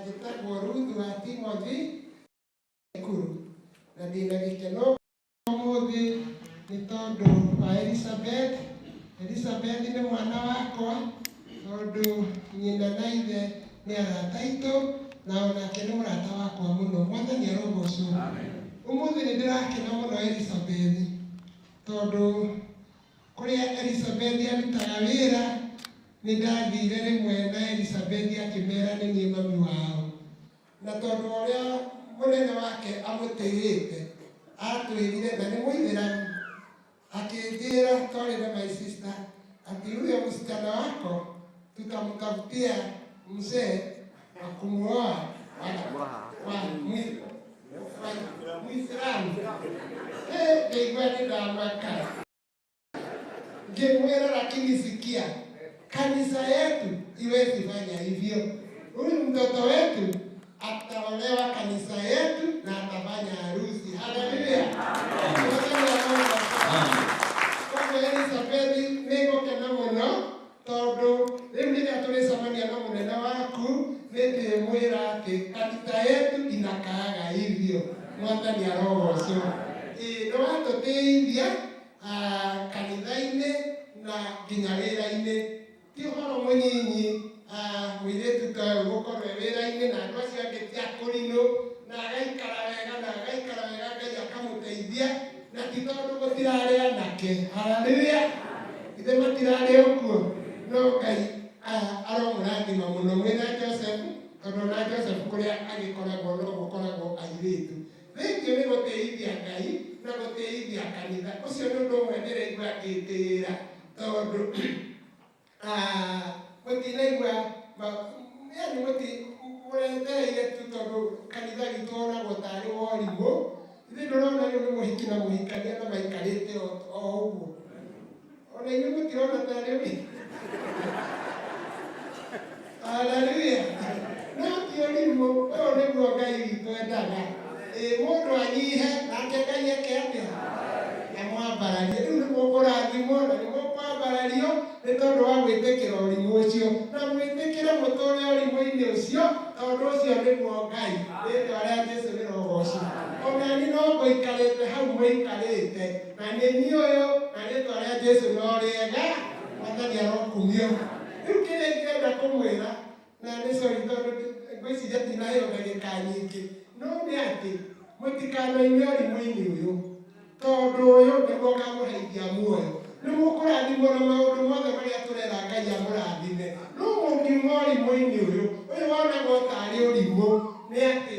Njĩtagwo Ruth wa Timothy Ekuru na ndĩna gĩkeno ũmũthĩ nĩ tondũ wa Elizabeth. Elizabeth nĩ mwana wakwa tondũ nyina na ithe nĩ arata aitũ na onake nĩ mũrata wakwa mũno. Mwathani arogocwo. Ũmũthĩ nĩ ndĩrakena mũno Elizabeth tondũ kũrĩa Elizabeth arutaga wĩra nĩ ndathire rĩmwe na Elizabeth akĩmera nĩ niĩ mami wao na tondũ wa ũrĩa mũnene wake amũtĩĩte atwĩrire na nĩ mũithĩramu akĩnjĩra twarĩ na my sister ati huyo msichana wako tutamtafutia mzee wa kumuoa wa Muislamu. Ngaigua nĩ ndamaka ngĩmwĩra, lakini sikia, kanisa yetu iwezi fanya hivyo. Huyu mtoto wetu ataolewa kanisa yetu na atafanya harusi. Haleluya! Koguo Elizabeth nĩ ngũkena mũno tondũ rĩu rĩrĩa tũrĩcemania na mũnene waku nĩ ndĩmwĩra atĩ kanitha yetu inakaaga hivyo. Mwathani arogocwo. Ĩĩ nĩ watũtĩithia kanitha-inĩ na nginya wĩra-inĩ. Ti ũhoro mũnyinyi mũirĩtu ta ũyũ gũkorwo e wĩra-inĩ na andũ acio angĩ ti akũrinũ na agaikara wega na agaikara wega Ngai akamũteithia na ti tondũ gũtirarĩ anake. Haleluya! Ithe matirarĩ o kuo no Ngai aromũrathima mũno mwĩna Joseph tondũ ona Joseph kũrĩa agĩkoragwo no gũkoragwo airĩtu. Thengiũ nĩ gũtĩithia Ngai na gũtĩithia kanitha. Ũcio nĩ ũndũ ũmwe ndĩraigua ngĩtĩĩra tondũ mũtinaigua yani mũretereire tu tondũ kanitha witũ wonagwo tarĩ wa ũrimũ. Ithuĩ ndũrona rĩu nĩ mũhiki na mũhikania na maikarĩte o ũguo. Ona inyuĩ mũtirona tarĩ ũrimũ. Haleluya! No ti ũrimũ, ũyũ nĩguo Ngai witũ endaga. Ĩ mũndũ anyihe nake Ngai eke atĩa? Amwambararie. Rĩu nĩ mũkũrathimwo na nĩ mũkwambarario nĩ tondũ wa gwĩtĩkĩra ũrimũ ũcio. Na mwĩtĩkĩre mũtũre ũrimũ-inĩ ũcio tondũ ũcio nĩguo Ngai. Rĩtwa rĩa Jesu rĩrogocwo. Ona niĩ no ngũikarĩte hau mũikarĩte na nĩ niĩ ũyũ na rĩtwa rĩa Jesu no rĩega. Mwathani arokumio. Rĩu kĩrĩa ingĩenda kũmwĩra na nĩ sorry tondũ ngwĩciria ndinaheo ndagĩka nyingĩ no nĩ atĩ mũtikanoime ũrimũ-inĩ ũyũ tondũ ũyũ nĩguo ũkamũheithia muoyo. Nĩ mũkũrathimwo na maũndũ mothe marĩa tũrera Ngai amũrathime. No mũngiuma ũrimũ-inĩ ũyũ, ũyũ wonagwo tarĩ ũrimũ nĩ atĩ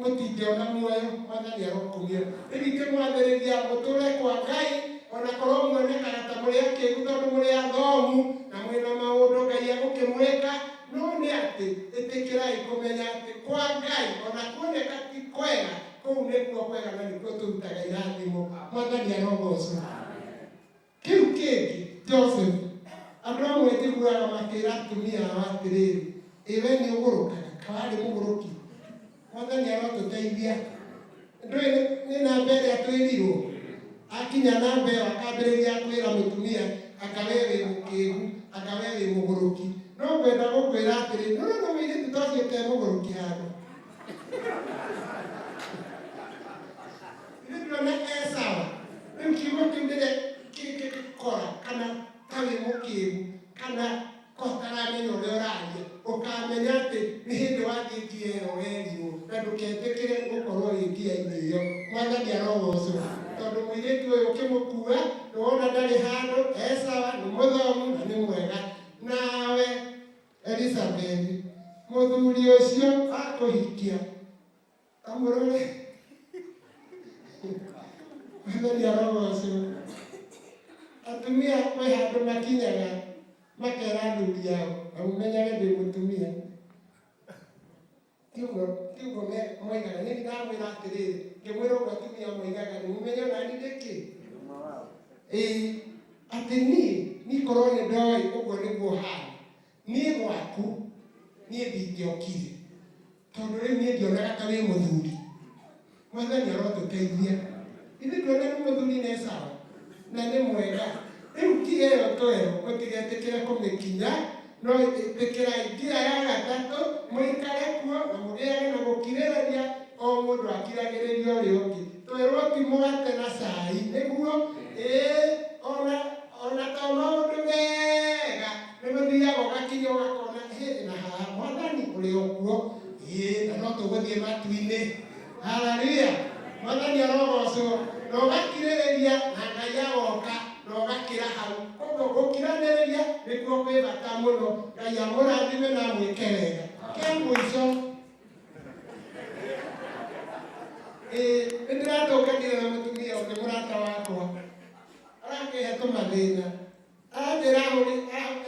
mũtingĩona muoyo. Mwathani arokumio. Rĩu ingĩmwathĩrĩria mũtũre kwa Ngai ona korwo muonekaga ta mũrĩ akĩgu tondũ mũrĩ athomu na mwĩna maũndũ Ngai egũkĩmwĩka no nĩ atĩ ĩtĩkĩrai kũmenya atĩ kwa Ngai ona kuoneka ti kwega kũu nĩkuo kwega na nĩkuo tũrutaga irathimo. Mwathani arogocwo. Kĩu kĩngĩ Joseph, andũ amwe njiguaga makĩra atumia ao atĩrĩrĩ, ĩ we nĩ ũgũrũkaga, kawarĩ mũgũrũki. Mwathani arotũteithia. Ndũĩ nĩ namba ĩrĩa twĩrirwo akinya namba ĩyo akambĩrĩria kwĩra mũtumia anga we wĩ mũkĩgu, anga we wĩ mũgũrũki. No ngwenda gũkwĩra atĩrĩ, nĩũrona mũirĩtu ta ũcio te mũgũrũki handũ. Ithuĩ ndũrona e sawa. Rĩu kiugo kĩu rĩrĩa kĩngĩgũkora kana ta wĩ mũkĩgu kana ũtaramenya ũrĩa ũraria, ũkamenya atĩ nĩ hĩndĩ wathiĩ ngia ĩyo werirwo na ndũketĩkĩre gũkorwo wĩ ngia-inĩ ĩyo. Mwathani arogocwo tondũ mũirĩtu ũyũ ũkĩmũkua nĩwona ndarĩ handũ, e sawa, nĩ mũthomu na nĩ mwega. Nawe Elizabeth, mũthuri ũcio akũhikia amũrore. Mwathani arogocwo. Atumia kwĩ handũ makinyaga makera athuri ao na mũmenyage ndĩ mũtumia. Ti ũguo ti ũguo moigaga. Niĩ ndamwĩra atĩrĩrĩ, ngĩmwĩra ũguo atumia moigaga nĩ mũmenye onani ndĩ kĩ? Ĩĩ, atĩ niĩ niĩ korwo nĩ ndoĩ ũguo nĩguo ũhana, niĩ gwaku niĩ ndingĩokire tondũ rĩu niĩ ndionaga ta wĩ mũthuri. Mwathani arotũteithia. Ithuĩ tuona nĩ mũthuri na e sawa na nĩ mwega. Rĩu ngia ĩyo twerũ mũtigetĩkĩre kũmĩkinya No ĩtĩkĩrai ngia ya gatatũ mũikare kuo na mũgĩage na gũkirĩrĩria, o mũndũ akiragĩrĩria ũrĩa ũngĩ. Twerwo ti mũgate na cai nĩguo ĩĩ, ona to maũndũ mega nĩ mũthiaga ũgakinya ũgakona hĩ na haha mwathani ũrĩ o kuo, ĩĩ na no tũgũthiĩ matu-inĩ. Haleluya, mwathani arogocwo. Na ũgakirĩrĩria na Ngai agoka na ũgakĩra hau. Koguo gũkiranĩrĩria nĩkuo kwĩ bata mũno. Ngai amũrathime na amwĩke wega. Kĩa mũico, ĩĩ nĩ ndĩratũnganire na mũtumia ũngĩ mũrata wakwa arakĩhe tũmathĩna, aranjĩra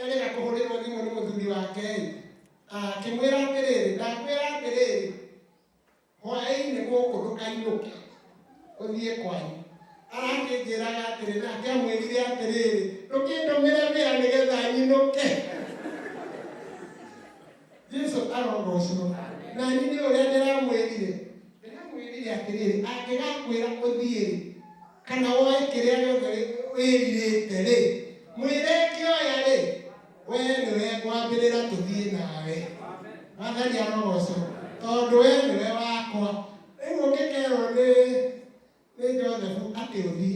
erĩga kũhũrĩrwo thimũ nĩ mũthuri wake ĩ, akĩmwĩra atĩrĩrĩ, ndakwĩra atĩrĩrĩ, hwaĩ-inĩ gũkũ ndũkainũke ũthiĩ kwanyu. Arakĩnjĩraga atĩrĩ, nake amwĩrire atĩrĩrĩ, ndũkĩndũmĩre wĩra nĩgetha nyinũke. Jesu arogocwo. Na niĩ nĩ ũrĩa ndĩramwĩrire atĩrĩrĩ, angĩgakwĩra ũthiĩ rĩ, kana woe kĩrĩa gĩothe wĩrirĩte rĩ, mwĩre ngĩoya rĩ, we nĩwe ngwambĩrĩra tũthiĩ nawe. Mwathani arogocwo, tondũ we nĩwe wakwa. Rĩu ũngĩkerwo nĩ Josefu atĩ ũthiĩ,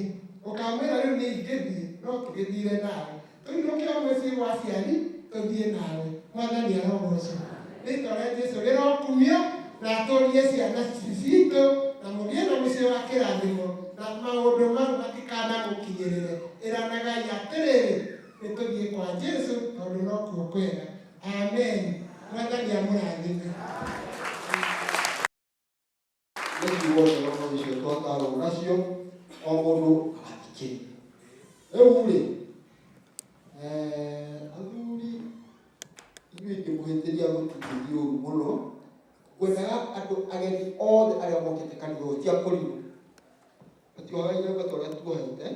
ũkamwĩra rĩu nĩ ingĩthiĩ, no tũgĩthire nawe, tũinũke o mũciĩ gwa aciari tũthiĩ nawe. Mwathani arogocwo. Rĩtwa rĩa Jesu rĩrokumio, na atũrie ciana ici citũ, na mũgĩe na mũciĩ wa kĩrathimo, na maũndũ mau matikanamũkinyĩrĩre. Ĩranagai atĩrĩrĩ, nĩ tũthiĩ kwa Jesu tondũ nokuo kwega. Amen. Mwathani amũrathime. Nĩ ciugo njega mũno icio twatarwo nacio, o mũndũ agathikĩrĩria. Rĩu rĩ, athuri inyuĩ ingĩmũhĩtĩria mũtingĩthiĩ ũru mũno. Ngwendaga andũ ageni othe arĩa mokĩte kanitha ũyũ ti akũrimũ, matiohaga iremba ta ũrĩa tuohete,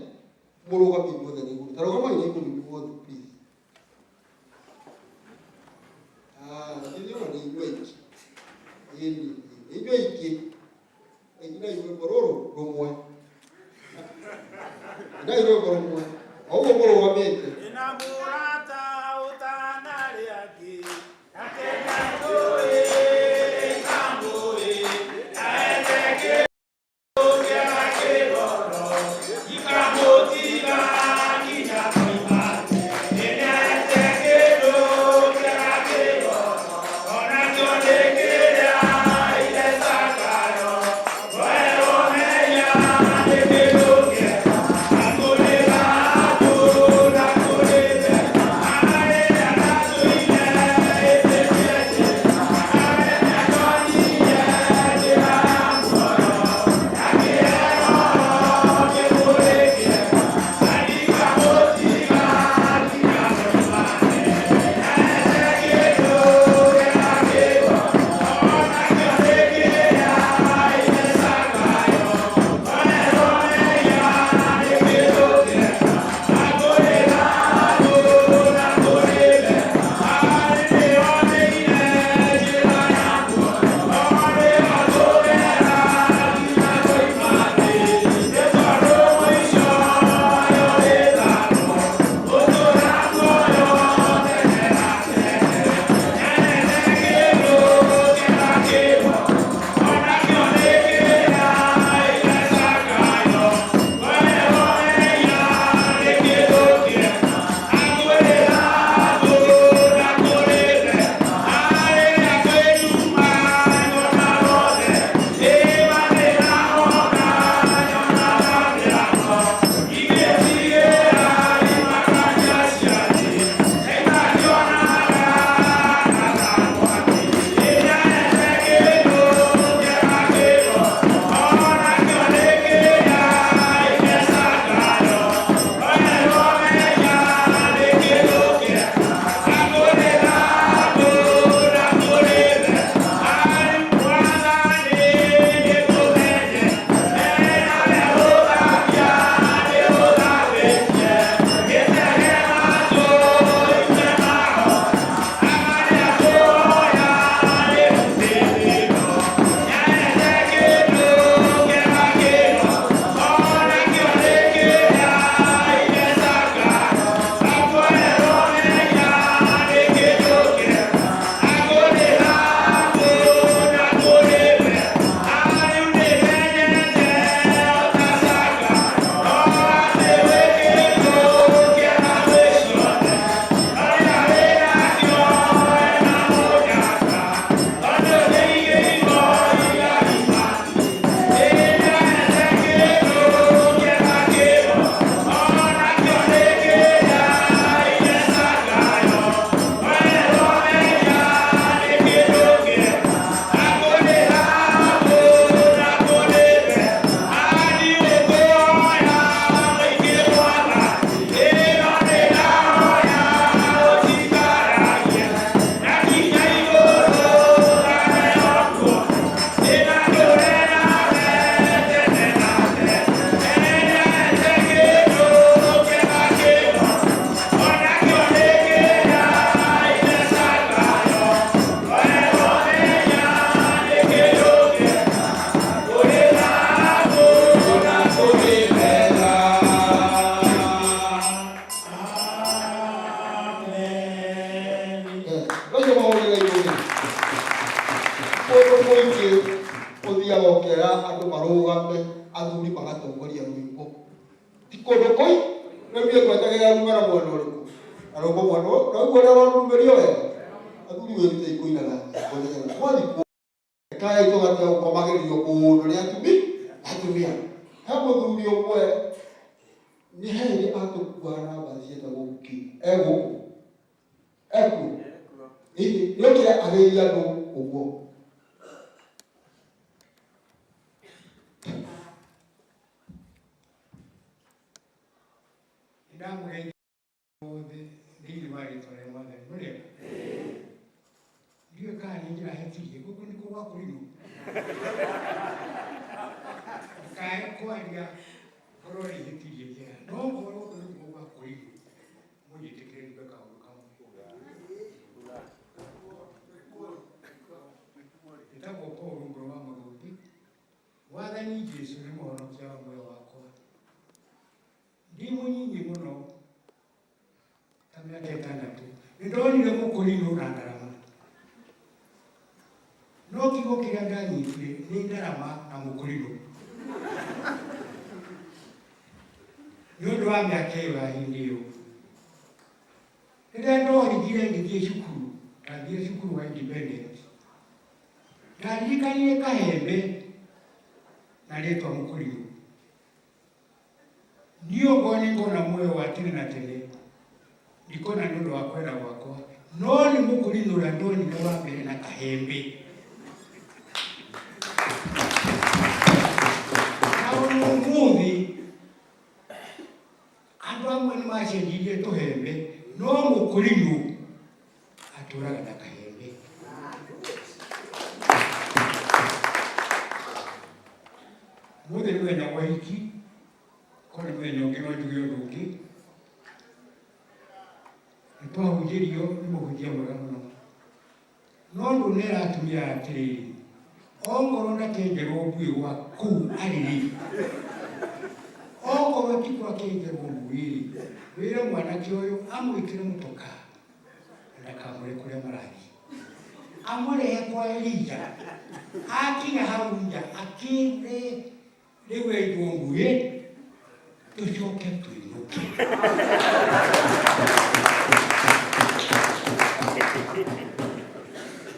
mũrũgame inyuothe na igũrũ. Ta rũgamai na igũrũ inyuothe please. Nĩ ndĩrona nĩ inyuĩ aingĩ. Ĩni, nĩ inyuĩ aingĩ. Inai rwĩmbo rũrũ rũmwe. Inai rwĩmbo rũmwe. O ũguo mũrũgamĩte. Ina mũrata ũtanarĩ angĩ, nake nĩanjũĩ, nĩamũĩ, aete kĩũngĩa kĩgoro, ikamũtiga nginya koimate. kũingĩ ũthiaga ũkera andũ marũgame athuri magatongoria rwĩmbo ti kũndũ kũi rĩu niĩ ngwetagĩrĩra rume na mwena ũrĩkũ na rwĩmbo mwena naguo ũrĩa ũrarumĩrio wega athuri wĩrutĩi kũinaga nyĩmbo nĩgetha mwathi rekei tũgatiga gũkomagĩrĩrio mũno nĩ atumia he mũthuri ũmwe nĩ hĩndĩ atũkuaga na mbathi ciĩtagwo Bukini egũkũ ekuo nĩokire agĩiria andũ ũguo Ndamũgeithia othe thĩinĩ wa rĩtwa rĩa Mwathani mũrĩega ndiũĩ kana nĩ ndĩrahĩtirie gũkũ nĩkuo gwa kũrimũ ndikae kwaria korwo nĩ hĩtirie njĩra no korwo gũkũ nĩkuo gwa kũrimũ mũnjĩtĩkĩre njuge kaũndũ kamwe njĩtagwo Paul Mbũrũ wa Mũthũthi Mwathani Jesũ nĩ mũhonokia wa muoyo wakwa ndĩ mũnyinyi mũno ta mĩaka ĩtandatũ nĩ ndonire mũkũrinũ na ndarama no kiugo kĩrĩa ndanyitire nĩ ndarama na mũkũrinũ nĩ ũndũ wa mĩaka ĩyo ya hĩndĩ ĩyo rĩrĩa ndohĩgire ngĩthiĩ cukuru ndathire cukuru wa Independence ndaririkanire kahembe na rĩtwa mũkũrinũ niĩ okorwo nĩ ngona muoyo wa tene na tene ndikona nĩ ũndũ wa kwenda gwakwa no nĩ mũkũrinũ ũrĩa ndonire wa mbere na kahembe na ona ũmũthĩ andũ amwe nĩ macenjirie tũhembe no mũkũrinũ atũraga na kahembe mũthĩ nĩ mũthenya wa ũhiki korwo nĩ mũthenya ũngĩ no njuge ũndũ ũngĩ nĩ twahunjĩrio nĩ mũhunjia mwega mũno no ndũnera atumia atĩrĩrĩ ongorwo ndakenjerwo mbuĩ gwa kũu arĩ rĩ ongorwo ti kwa kenjerwo mbuĩ rĩ wĩre mwanake ũyũ amwĩkĩre mũtokaa na ndakamũre kũrĩa marathiĩ amũrehe kwa Elija akinya hau nja akĩre rĩu enjwo mbuĩ tũcoke tũinũke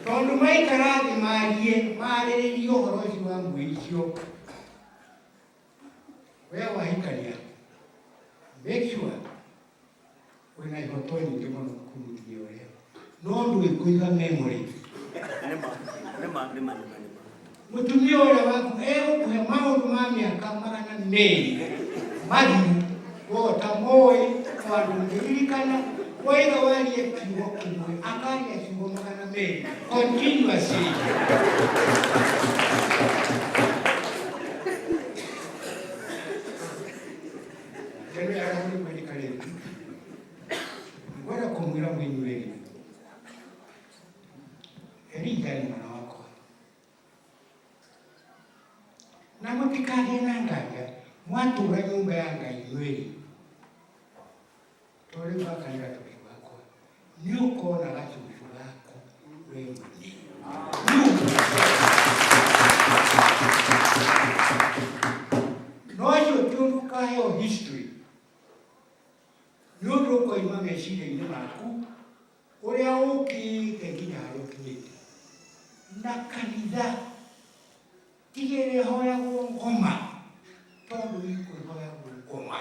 tondũ maikara thĩ marie marĩrĩrie ũhoro ũcio wa mbuĩ icio we wahikania make sure wĩna ihoto nyingĩ mũno kwĩ mũtumia ũrĩa no ndũĩ kũiga memory mũtumia ũrĩa waku egũkũhe maũndũ ma mĩaka magana merĩ mathiru wota moĩ tondũ ndũririkana waiga warie kiugo kĩmwe akaria ciugo magana merĩ continuously Kendo yarathuri mwĩrĩ ngwenda kũmwĩra mwĩnyuĩri Elija nĩ mwana wakwa na mũtikagĩe na nganja mwatũra nyũmba ya Ngai mwĩrĩ tondũ rĩu gaka nĩ gacũcũ gakwa nĩ ũkona gacũcũ gaku we mwene no ũcio ti ũndũ ũkaheo history nĩ ũndũ ũkoima meciria-inĩ maku ũrĩa ũkĩte nginya harĩa ũkinyĩte na kanitha tigĩrĩra ĩhoyagwo ngoma tondũ ikũhoyagwo ngoma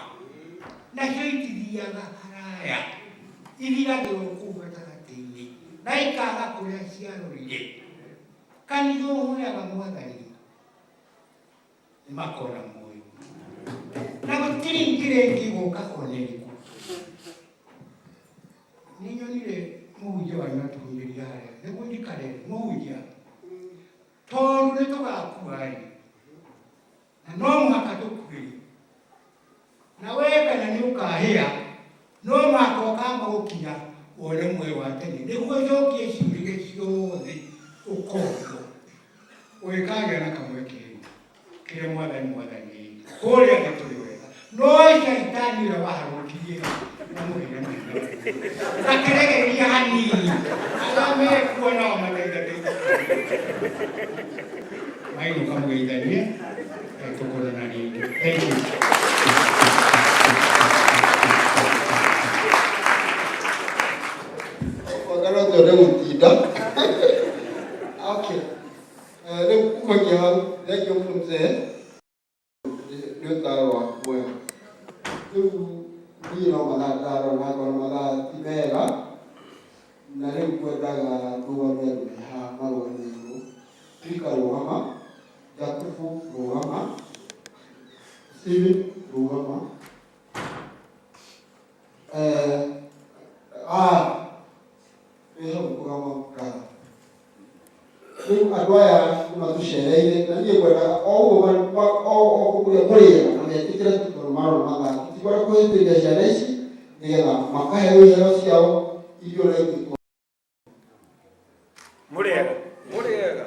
nacio itithiaga haraya ithiragĩrwo kũu gatagatĩ-inĩ na ikaga kũrĩa ciarorire kanitha ũhoyaga mwathani nĩ makona muoyo na gũtirĩ njĩra ĩngĩ gũka ona ĩrĩkũ nĩ nyonire mũhunjia wanyu atũhunjĩria harĩa nĩguo njikare mũhunjia tondũ nĩ tũgakua rĩ na no mũhaka tũkue na we kana nĩ ũkahĩa no mũhaka ũkamba gũkinya wone muoyo wa tene nĩguo ũcokie ciũria ciothe ũkorio ũgĩkagĩa na kamweke kĩrĩa mwathani mwathani kũrĩa thĩ tũrĩ wega no caitani ũrĩa waharũkirie amũhĩra na hinya akeregeria hanini arĩa mekuo nao mathaithanĩte Mainũka mũgeithanie, tũkonana rĩngĩ. Thank you. Wangana ũcio nĩ gũtinda. Okay. Rĩu kumagia hau, thengiũ mũno mzee nĩ ũtaro waku mwega. Rĩu niĩ no mathaa ndarora na ngona mathaa ti mega, na rĩu ngwendaga ndũgame andũ me haha marũgamĩirwo. Mika rũgama, Jakubu rũgama, Steven rũgama. Wĩ hau rũgama brother. Rĩu andũ aya nĩ matũcereire na niĩ ngwendaga o ũguo o kũrĩa mũrĩega na metĩkĩre tu tondũ marona mathaa. Tũtikwenda kũhĩtĩria ciana ici nĩgetha makaheo iheo ciao irio na ithuĩ. Mũrĩega. Mũrĩega.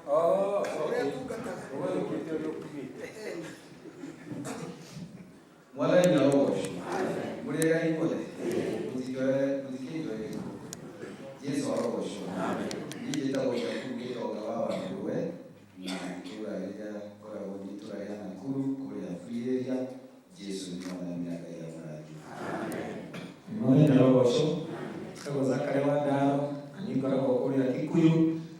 Oh, okay. Mwathani arogocwo. Mũrĩega inyuothe. Mũtikĩnjoe gĩkuũ. Jesu arogocwo. Niĩ njĩtagwo Jakubu Gĩtonga wa Wangũrwe na itũũra rĩrĩa ngoragwo nĩ itũũra rĩa Nakuru kũrĩa Free Area. Jesu nĩ Mwathani na Ngai amũrathime. Mwathani arogocwo. Njĩtagwo Zakary wa Ndaro na niĩ ngoragwo kũrĩa Kikuyu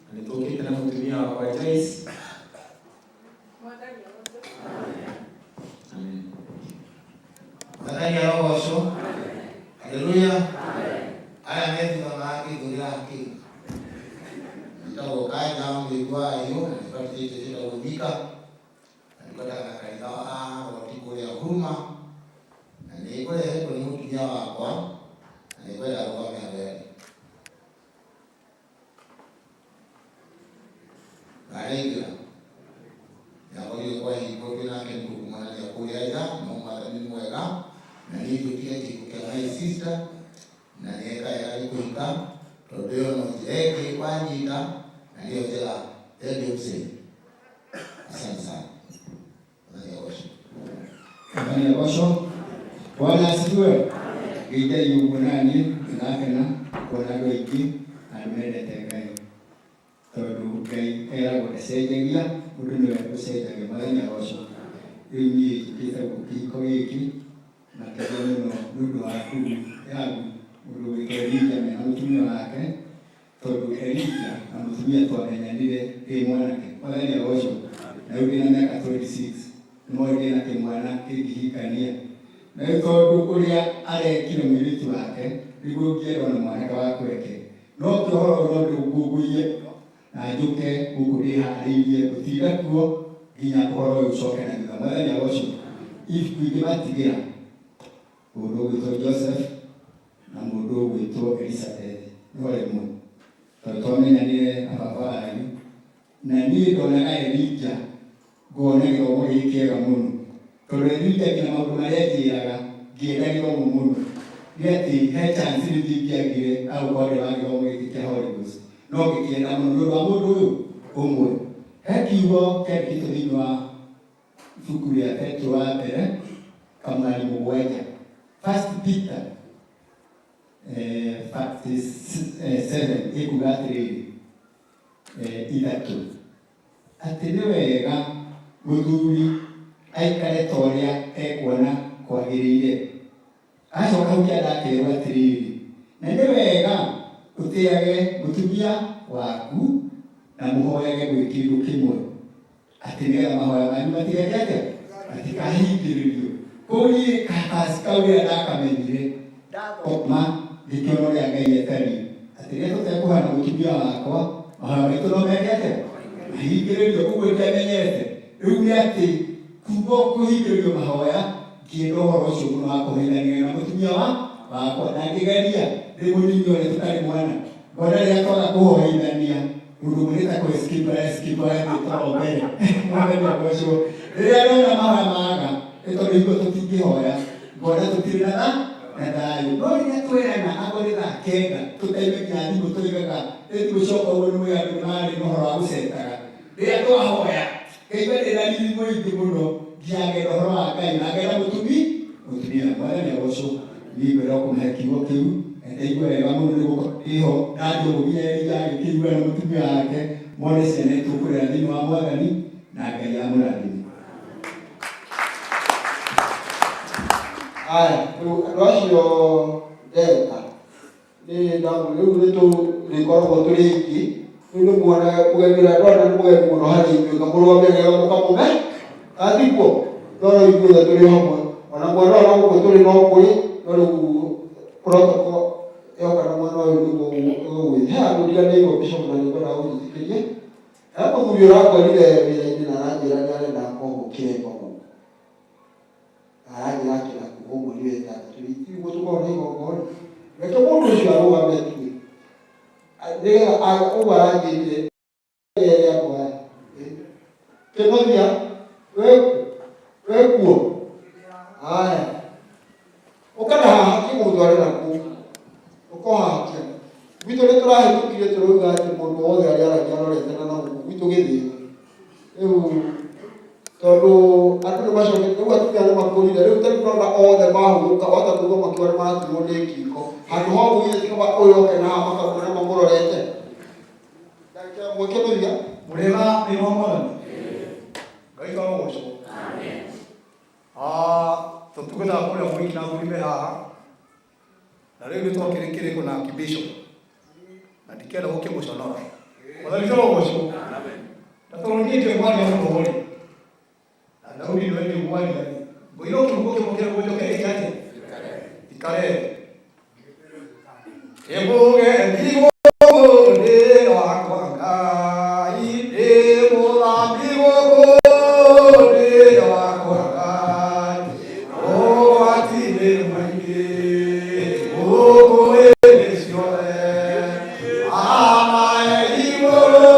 na nĩ tũkĩte na mũtumia wakwa Joyce. Amen. Mwathani arogocwo. Haleluya. Aya me thutha marakĩngũrĩra kĩ? Njĩtagwo Kanja mũigua wa na nĩbatithĩtio njĩtagwo Mika na ndungataga na kanitha wa Roti kũrĩa Huruma na nĩngũrehetwo nĩ mũtumia wakwa na nĩngwenda arũgame hau erĩ. Ndarĩingĩra nĩakorire kwahingwo twĩ nake nĩ tũkumanania kũrĩa nja no Mwathani nĩ mwega na niĩ njũkire kĩhiko kĩa my sister na nĩeka wega nĩ kũhika tondũ ĩyo no njĩra ĩngĩ wanyita na nĩyo njega. Thengiũ mzee, asante sana. Mwathani agocwo. Mwathani agocwo. Bwana asifiwe. Ngeithai ũguo naniĩ nĩndakena kuona andũ aingĩ na andũ mendete Ngai tondũ Ngai eragwo ndacenjagia mũndũ nĩwe ũcenjagia. Mwathani agocwo. Rĩu niĩ njũkĩte gũkũ kĩhiko gĩkĩ makĩria mũno nĩ ũndũ wa ngui yangu mũndũ ũgwĩtwo Elijah mena mũtumia wake tondũ Elijah na mũtumia twamenyanire ndĩ mwanake. Mwathani agocwo. Na rĩu ndĩna mĩaka 26 nĩmoĩ ndĩna kĩmwana kĩngĩhikania. Na rĩu tondũ ũrĩa arekire mũirĩtu wake nĩguo ngĩenda ona mwanake wakwa eke. No ti ũhoro ũyũ no ndĩũngũngũiye mũno na njũke gũkũ ndĩharĩirie gũtinda kuo nginya ũhoro ũyũ ũcoke na thutha. Mwathani agocwo. Ibuku ingĩmatigĩra mũndũ ũgwĩtwo Joseph na mũndũ ũgwĩtwo Elizabeth nĩho rĩmwe tondũ twamenyanire na baba wanyu na niĩ ndonaga Elijah ngona gĩthomo gĩ kĩega mũno tondũ Elijah nginya maũndũ marĩa anjĩraga ngĩenda gĩthomo mũno nĩ atĩ he chance rĩu ingĩagire agũkorwo ndĩ wa gĩthomo gĩkĩ kĩa Holy Ghost no ngĩkĩenda mũno nĩ ũndũ wa mũndũ ũyũ ũmwe. He kiugo kĩandĩkĩtwo thĩinĩ wa ibuku rĩa Petero wa mbere kamũhari mũgwanja, First Peter verse 7 ĩkuga atĩrĩrĩ, ithatũ, atĩ nĩ wega mũthuri aikare ta ũrĩa ekuona kwagĩrĩire. Acoka hau kĩanda akerwo atĩrĩrĩ, na nĩ wega ũtĩage mũtumia waku na mũhoyage mwĩ kĩndũ kĩmwe, atĩ nĩgetha mahoya manyu matigeke atĩa, matikahingĩrĩrio. Kũu niĩ kabasi kau rĩrĩa ndakamenyire, ndathoma ngĩkĩona ũrĩa Ngai atariĩ, atĩ rĩrĩa tũtekũhoya na mũtumia wakwa, mahoya maitũ no meke atĩa, mahingĩrĩrio. Ũguo ndiamenyete. Rĩu nĩ atĩ kuma kũhingĩrĩrio mahoya, ngĩenda ũhoro ũcio mũno wa kũhoithania na mũtumia wakwa, na ngĩgeria ndĩ mũnini ũrĩa tũtarĩ mwana, ngona rĩrĩa twaga kũhoithania mũndũ ũmwe nĩ ta kũ escape ara escape agathiĩ toro mbere. Mwathani agocwo. Rĩrĩa ndona mahoya maga, nĩ tondũ hingo tũtingĩhoya, ngona tũtirĩ na na thayũ. No rĩrĩa twerana angorwo nĩ thaa kenda, tũtaime nginya thimũ tũigaga, rĩu thimũ cioka ũguo nĩ mũĩ andũ nĩ marĩ na ũhoro wa gũcetaga. Rĩrĩa twahoya, ngaigua ndĩ na riri mũingĩ mũno, nginya ngenda ũhoro wa Ngai na ngenda mũtumia. Mwathani agocwo. Niĩ ngwenda kũmũhe kiugo kĩu, na ndaigua wega mũno nĩ gũkorwo Ndĩho ndathiĩ ũguo nginya Elija agĩkĩigua na mũtumia wake mone ciana itũkũrera thĩinĩ wa Mwathani na Ngai amũrathime. Aya, rĩu andũ acio ndeta nĩ ndamũ rĩu nĩ tũrĩkoragwo tũrĩ aingĩ. Rĩu nĩ muona mũgeni ũrĩa ndona nĩ mũgeni mũno harĩ ithuĩ, ngamũrũgamia nĩgetha mũkamũme atiguo, no rĩu ithuothe tũrĩ hamwe, ona mwana ũyũ na gũkũ tũrĩ no kũrĩ, no rĩu protocol yoka na mwana ũyũ nĩguo ũgwĩ he andũ ndiganĩirwo bishop na nĩngwendaga gũnjĩtĩkĩrie. He mũthuri ũrangorire wĩra-inĩ na aranjĩra nĩ arenda koguo kĩremba gũkũ, na aranjĩra akĩenda kuohwo mweri wa ĩtandatũ. Rĩu itiguo tũkorwo na igongona, reke mũndũ ũcio arũgame tue nĩgetha ũguo aranjĩrire ere andũ aya. Kĩnothia wekuo haya ũkana haha kĩgũtware na kũu ũkohaha kĩana gwitũ nĩ tũrahĩtũkire tũrauga atĩ mũndũ wothe arĩa aragia arorete na gũkũ gwitũ gĩthĩĩ rĩu tondũ andũ nĩ macokete rĩu atumia nĩ makũrire rĩu tarĩu ndona othe mahũgũka wahota kũigua makiuga nĩ maraturwo nĩ ngingo handũ ha ũguo githĩ ti kaba ũyũ oke na haha makamuona mamũrorete. Ndagĩka ĩmwe kĩnũthia. Mũrĩega thĩinĩ wa Mwathani. Ngai arogocwo. Ah, tũtungataga kũrĩa mũingĩ na athuri me haha na rĩu nĩ twakĩrĩ kĩrĩko na kibisho na ndikenda gũkĩmũconora. Mwathani arogocwo. Na tondũ niĩ ndiũĩ kwaria mũno rĩ, na Daudi nĩwe ndiũĩ kwaria rĩ, ngũire kiugo kĩmwe kĩrĩa ngũnjoke ĩke atĩa? Ikare. Ĩmũgeni gũkũ nĩ wakwa Ngai, ndĩ mũthambi gũkũ nĩ wakwa Ngai, ũgwati-inĩ maingĩ gũkũ hĩndĩ ciothe, amae igũrũ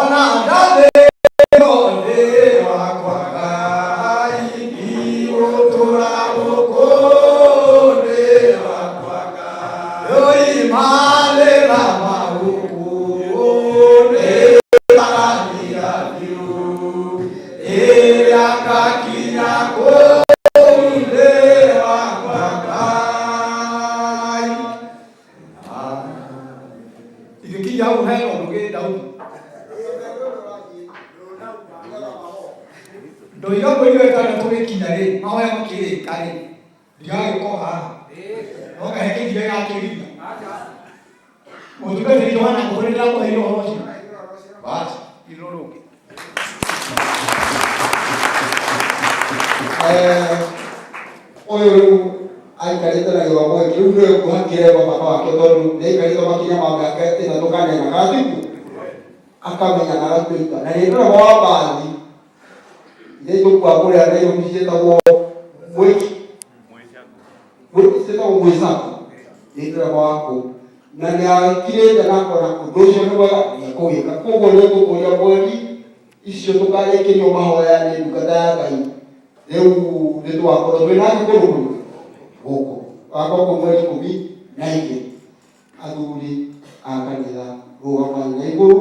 ona ndathĩno nĩ wakwa Ngai, igũtũra gũkũ nĩ wakwa Ngai, yoimanĩra magũkũ nĩ marathira biũ, rĩrĩa ngakinya kũu nĩ wakwa Ngai. Ingĩkinya hau he ũndũ gĩ Daudi ndoiga mweri wa ĩtandatũ gĩkinya rĩ, mahoya makĩrĩka rĩ, ndigagĩũka haha no kahe kĩnginya gĩgakĩgiria mũtungatĩri Johana ngũkũ nĩ ndĩrakũheire ũhoro ũcio basi irũ rũngĩ. Ũyũ rĩu aikarĩte na gĩthomo gĩkĩ rĩu nĩwe kuoha kĩremba baba wake tondũ nĩ aikarĩte makinya ma mĩaka ĩtatũ kana ĩna kana tiguo akamenya na agatuĩka na nĩ ndereba wa mbathi iria itũkuaga kũrĩa Nairobi ciĩtagwo mwĩki ciĩtagwo mwĩcako nĩ ndereba wa kũu na nĩ akirĩte na akona ũndũ ũcio nĩ mwega nĩ ekũwĩka. Koguo nĩ ngũkũria mweri icio tũkarĩkĩrio mahoya nĩ ndungata ya Ngai rĩu nĩ tũgakorwo twĩ nake kũndũ kũrĩkũ gũkũ wakorwo kũu mweri 12. Athuri a kanitha rũgamai na igũrũ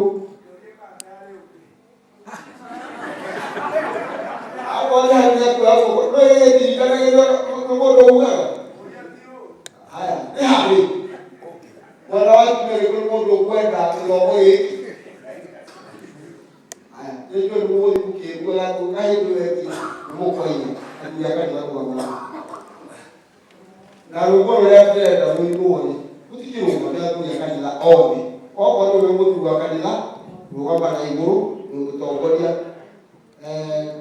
akorwo nĩ harĩ kuoya guoko no ĩgĩtirikanagĩrio nĩ mũndũ ugaga haya nĩ harĩ mwena wa atumia gĩkũ nĩ mũndũ ũkwenda gĩthomo gĩkĩ haya nĩnjũĩ nĩ mũgũthiĩ mũkĩiguaga kahĩndĩ weki nĩ mũkoiga athuri a kanitha rũgama na rwĩmbo rũrĩa ndĩrenda rũinwo rĩ rũtikĩrũgama nĩ athuri a kanitha othe. Okorwo nĩwe mũthuri wa kanitha rũgama na igũrũ wĩ mũtongoria.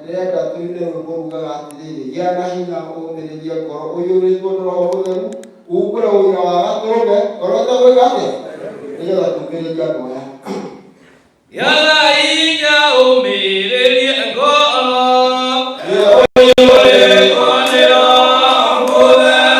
Ndĩrenda tũine rwĩmbo rugaga atĩrĩrĩ, gĩa na hinya ũmĩrĩrie ngoro ũiyũrĩtwo nĩ Roho Mũtheru umbũre ũira wa gatũrũme ngoro ĩtegwĩka atĩa nĩgetha tũmĩrĩrie andũ aya. Gĩa na hinya ũmĩrĩrie ngoro ũiyũrĩtwo nĩ Roho Mũtheru.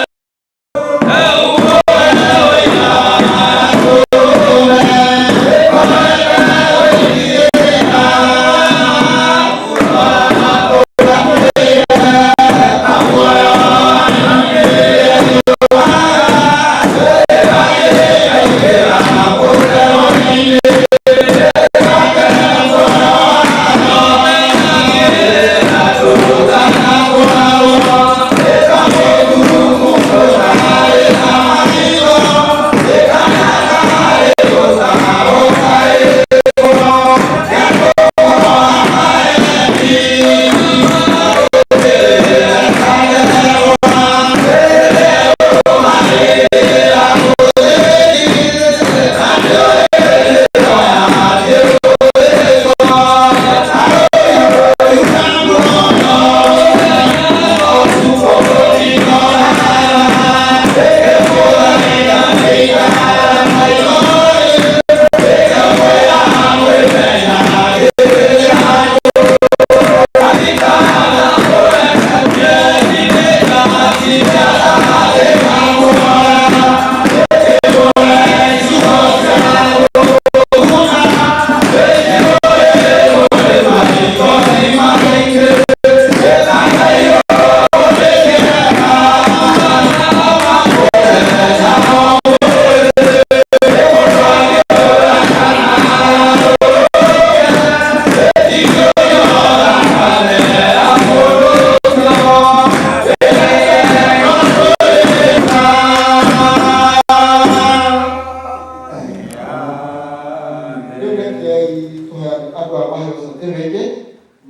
Rĩu rekei tũhe andũ aya maheo certificate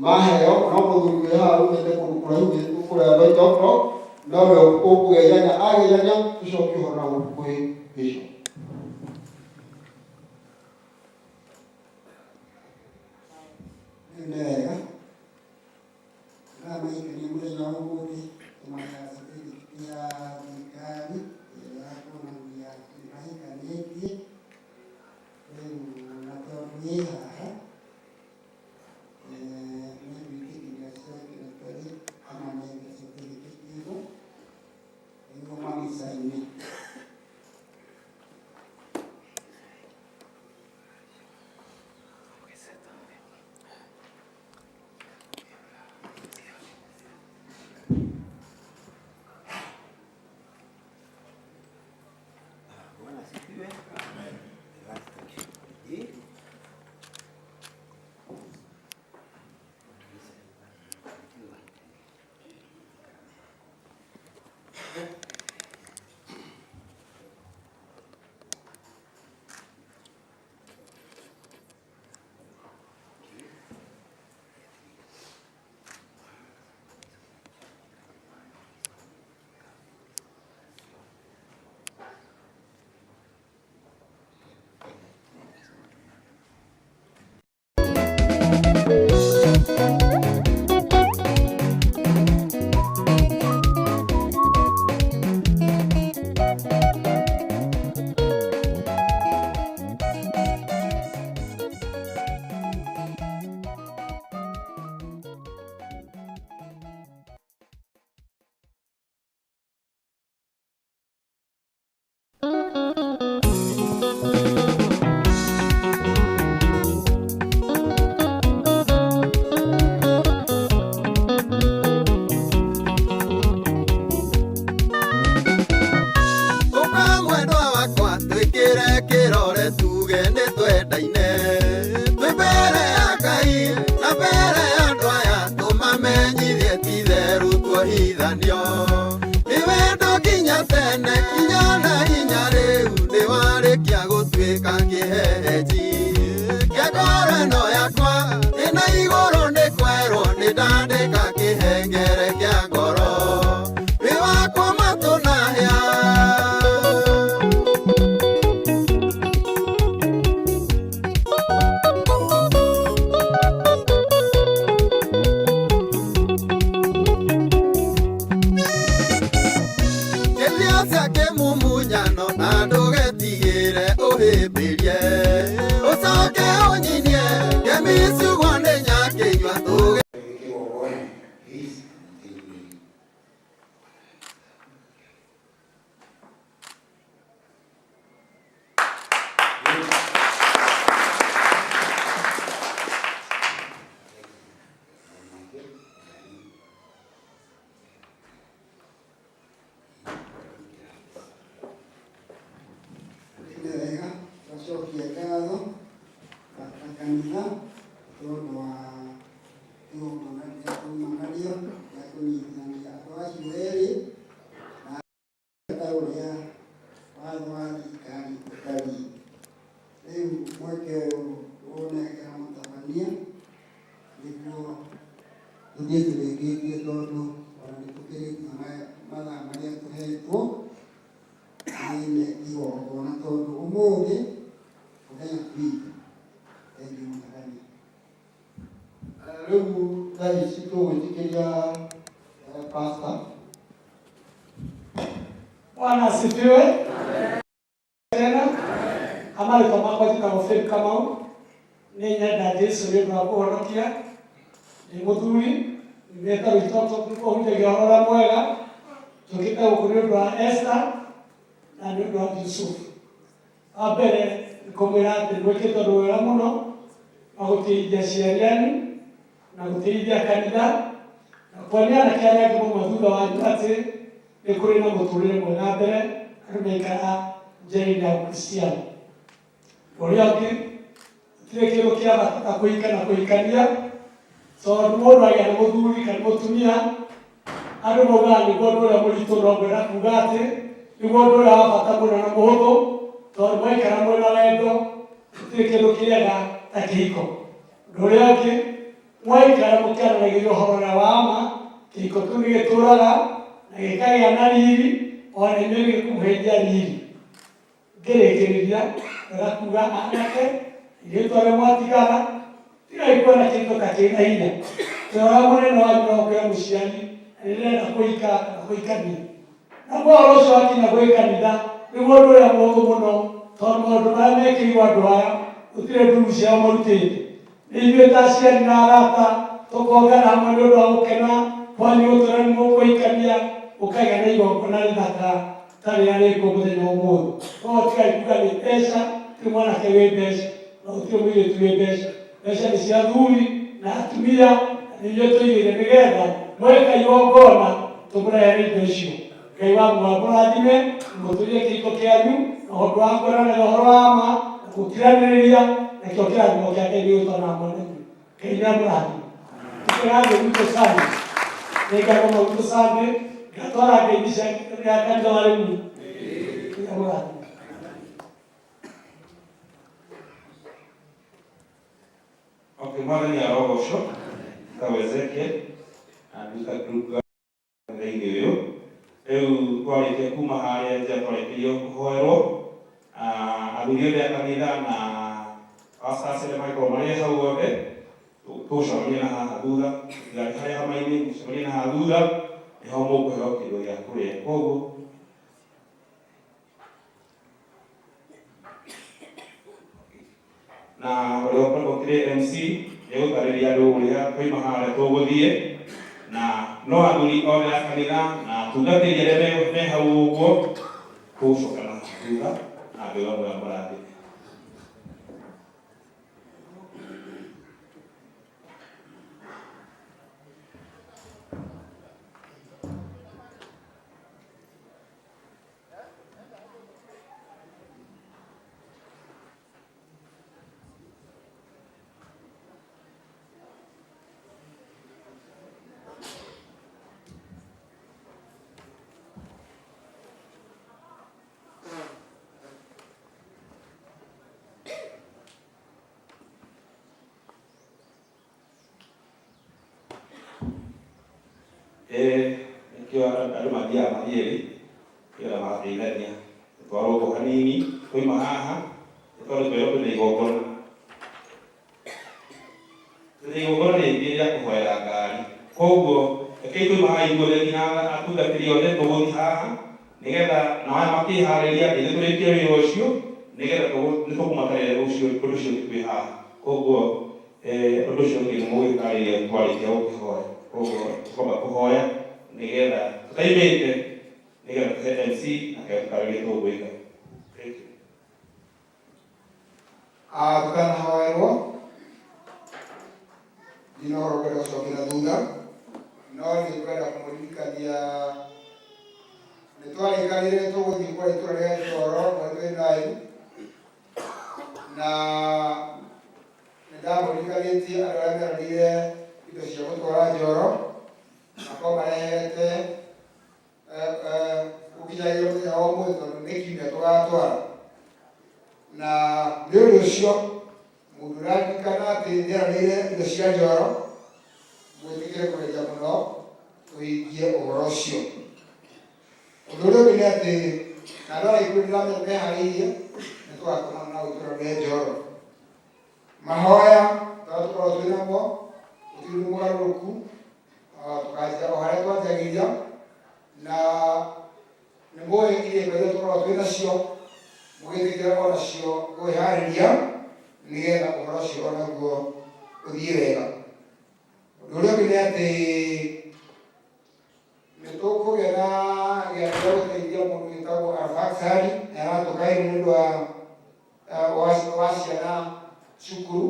maheo no mũthuri wĩ haha umĩte kũndũ kũraihu kũrĩa Loitoktok nowe ũkũgeithania ageithania tũcokie ũhoro na gũkũ kwĩ bishop. Rĩu nĩ wega ndĩramahikania mũthenya wa ũmũthĩ tũmaheaga certificate ya thirikari ĩrĩa ya kuonania nĩmahikanĩtie. Rĩu na tondũ ĩ haha nĩngwĩtĩkĩria secretary amanenge certificate ĩno nĩguo mamĩcaine. Bwana asifiwe. Amen. Ũka mwendwa wakwa twĩkĩre kĩrore tuge nĩ twendaine twĩ mbere ya Ngai na mbere ya andũ aya tũmamenyithie ti itherũ tuohithanio nĩ wendo nginya tene kinya na hinya rĩu nĩ warĩkia gũtuĩka kĩhehenji kĩa ngoro ĩno yakwa ĩna igũrũ nĩ kwerwo nĩ ndandĩka kĩhengere kĩa ngoro wĩ wakwa matũ na hĩa. Kĩthia kĩmumunyano na ndũgetigĩre ũhĩmbĩrie ũcoke ũnyinie kĩmicugwa nĩ nyakĩnyua tũge. Nĩ wega twacokia ngatho ta kanitha tondũ wa igongona rĩrĩa twauma narĩo rĩa kũnyitithania andũ acio erĩ na ta ũrĩa watho wa thirikari ũtariĩ. Rĩu mweke ũyũ ũnengera mũtabania nĩguo tũthiĩ tũrĩkĩtie tondũ ona nĩtũkĩrĩtie mathaa marĩa tũhetwo nĩ igongona tondũ ũmũthĩ mũthenya witũ. Thengiũ mũtabania. Rĩu thaa ici tũgwĩtĩkĩria pastor. Bwana asifiwe. Tena amarĩtwa makwa njĩtagwo Philip Kamau nĩ nyenda Jesu nĩ ũndũ wa kũhonokia nĩ mũthuri nyumĩte Loitoktok nĩkuo hunjagia ũhoro ũrĩa mwega Tũkĩte gũkũ nĩ ũndũ wa Esther na nĩ ũndũ wa Yusuf. Wa mbere nĩ kũmwĩra atĩ mwĩkĩte ũndũ wega mũno wa gũtĩithia aciari anyu na gũtĩithia kanitha na kuonia anake arĩa angĩ mauma thutha wanyu atĩ nĩ kũrĩ na mũtũrĩre mwega mbere andũ maikara njĩra-inĩ ya Ũkristiano. Ũrĩa ũngĩ gũtirĩ kĩndũ kĩa bata ta kũhika na kũhikania tondũ mũndũ agĩa na mũthuri kana mũtumia andũ maugaga nĩguo ũndũ ũrĩa mũritũ no ngwenda kuga atĩ nĩguo ũndũ ũrĩa wa bata mũno na mũhũthũ tondũ mwaikara mwĩna wendo gũtirĩ kĩndũ kĩega ta kĩhiko. Ũndũ ũrĩa ũngĩ mwaikara mũkĩaranagĩria ũhoro ũrĩa wa ma kĩhiko kĩu nĩ gĩtũraga na gĩkagĩa na riri ona inyuĩ nĩ gĩkũmũheithia riri. Ngĩrĩkĩrĩria wega kuga anake airĩtu arĩa mwatigana tigai kuona kĩhiko ta kĩna hinya. Wĩra ũrĩa mũnene wanyu no kwĩra mũciari na nĩndĩrenda kũhika kana kũhikania. Naguo ũhoro ũcio wakinya gwĩ kanitha nĩguo ũndũ ũrĩa mũhũthũ mũno tondũ maũndũ marĩa mekĩirwo andũ aya gũtirĩ nduru ciao marutĩte. Nĩ ithuĩ ta aciari na arata tũkongana hamwe nĩ ũndũ wa gũkena kwanyu gũtũra nĩ mũkũhikania mũkagĩa na igongona rĩthaka ta rĩrĩa rĩkuo mũthenya wa ũmũthĩ. Koguo tigai kuga nĩ mbeca, gũtirĩ mwanake wĩ mbeca na gũtirĩ mũirĩtu wĩ mbeca. Mbeca nĩ cia athuri na atumia na nĩ ithuĩ tũigĩire nĩgetha mweka igongona tũmũrehere indo icio. Ngai wa muoyo amũrathime mũtũrie kĩhiko kĩanyu na ũndũ wa kwĩranĩra ũhoro wa ma na gũkiranĩrĩria nakĩo kĩrathimo kĩa Ngai nĩgĩgũtwarana hamwe na inyuĩ. Ngai nĩamũrathime. Tũkĩrathiĩ gwitũ Sunday nĩngarũgama gwitũ Sunday ngatwara ngeithi cia kanitha wa Rĩmuru. Ngai amũrathime. Okay, mwathani arogocwo tagwo Ezekiel na nduta group kanitha-inĩ ũyũ. Rĩu twarĩkia kuma harĩa nja twarĩkĩrio kũhoerwo, athuri othe a kanitha na pastors arĩa mangĩkorwo marĩ hau othe, tũgũcemania na haha thutha, tũtigathiĩ harĩa hama-inĩ, mũcemanie na haha thutha, nĩho mũkũheo kĩndũ gĩa kũrĩa. Koguo na ũrĩa ũkoragwo ũkĩrĩ MC nĩegũtarĩria andũ ũrĩa twaima harĩa tũgũthiĩ na no athuri othe a kanitha na atungatĩri arĩa me hau ũguo tũgũcoka na thutha na Ngai wa muoyo amũrathime. Nĩkĩo andũ mathiaga mathiĩrĩ nĩgetha magateithania tũtwarwo ũguo hanini twauma haha nĩ tondũ twerwo twĩna igongona twĩna igongona rĩngĩ rĩa kũhoera ngari koguo rekei twauma haha ithuothe nginya atungatĩri othe tũgũthiĩ haha nĩgetha nao aya makĩharĩria ithuĩ tũrĩkie wĩra ũcio nĩgetha nĩ tũkũmatarĩria ũcio ũndũ ũcio ũngĩ twĩ haha koguo ũndũ ũcio ũngĩ nĩ mũgũgĩtarĩria twarĩkia gũkĩhoya koguo tũkwamba kũhoya nĩgetha tũtaimĩte nĩgetha tũhe MC nake atũtarĩrie tũgwĩka. Thank you. Tũtanahoerwo ndina ũhoro ngwenda gũcokia na thutha no nĩ ngwenda kũmũririkania nĩ twarĩkanire tũgũthiĩ kwa itũra rĩa Njoro mweri 29 na nĩ ndamũririkanĩtie andũ arĩa meranĩire indo cia gũtwara Njoro makorwo marehete gũkinyagia mũthenya wa ũmũthĩ tondũ nĩ kiumia tũgatwara na nĩ ũndũ ũcio mũndũ ũraririkana atĩ nĩeranĩire indo cia njoro mwĩtĩkĩre kũgeria mũno tũhingie ũhoro ũcio ũndũ ũrĩa ũngĩ nĩ atĩ na andũ arĩa ikundi ndĩramenya meharĩirie nĩ tũgatũmana na itũra rĩa njoro mahoya tondũ tũkorwo twĩ namo gũtirĩ ũndũ mũgarũrũku tũkanjia o harĩa twanjagĩria na nĩ mũĩ irĩko iria tũkoragwo twĩ nacio mũgĩtĩkĩra o nacio kwĩharĩria nĩgetha ũhoro ũcio o naguo ũthiĩ wega ũndũ ũrĩa ũngĩ nĩ atĩ nĩ tũkũgĩa na Sari nĩ aratũkaire nĩ ũndũ wa ciana cukuru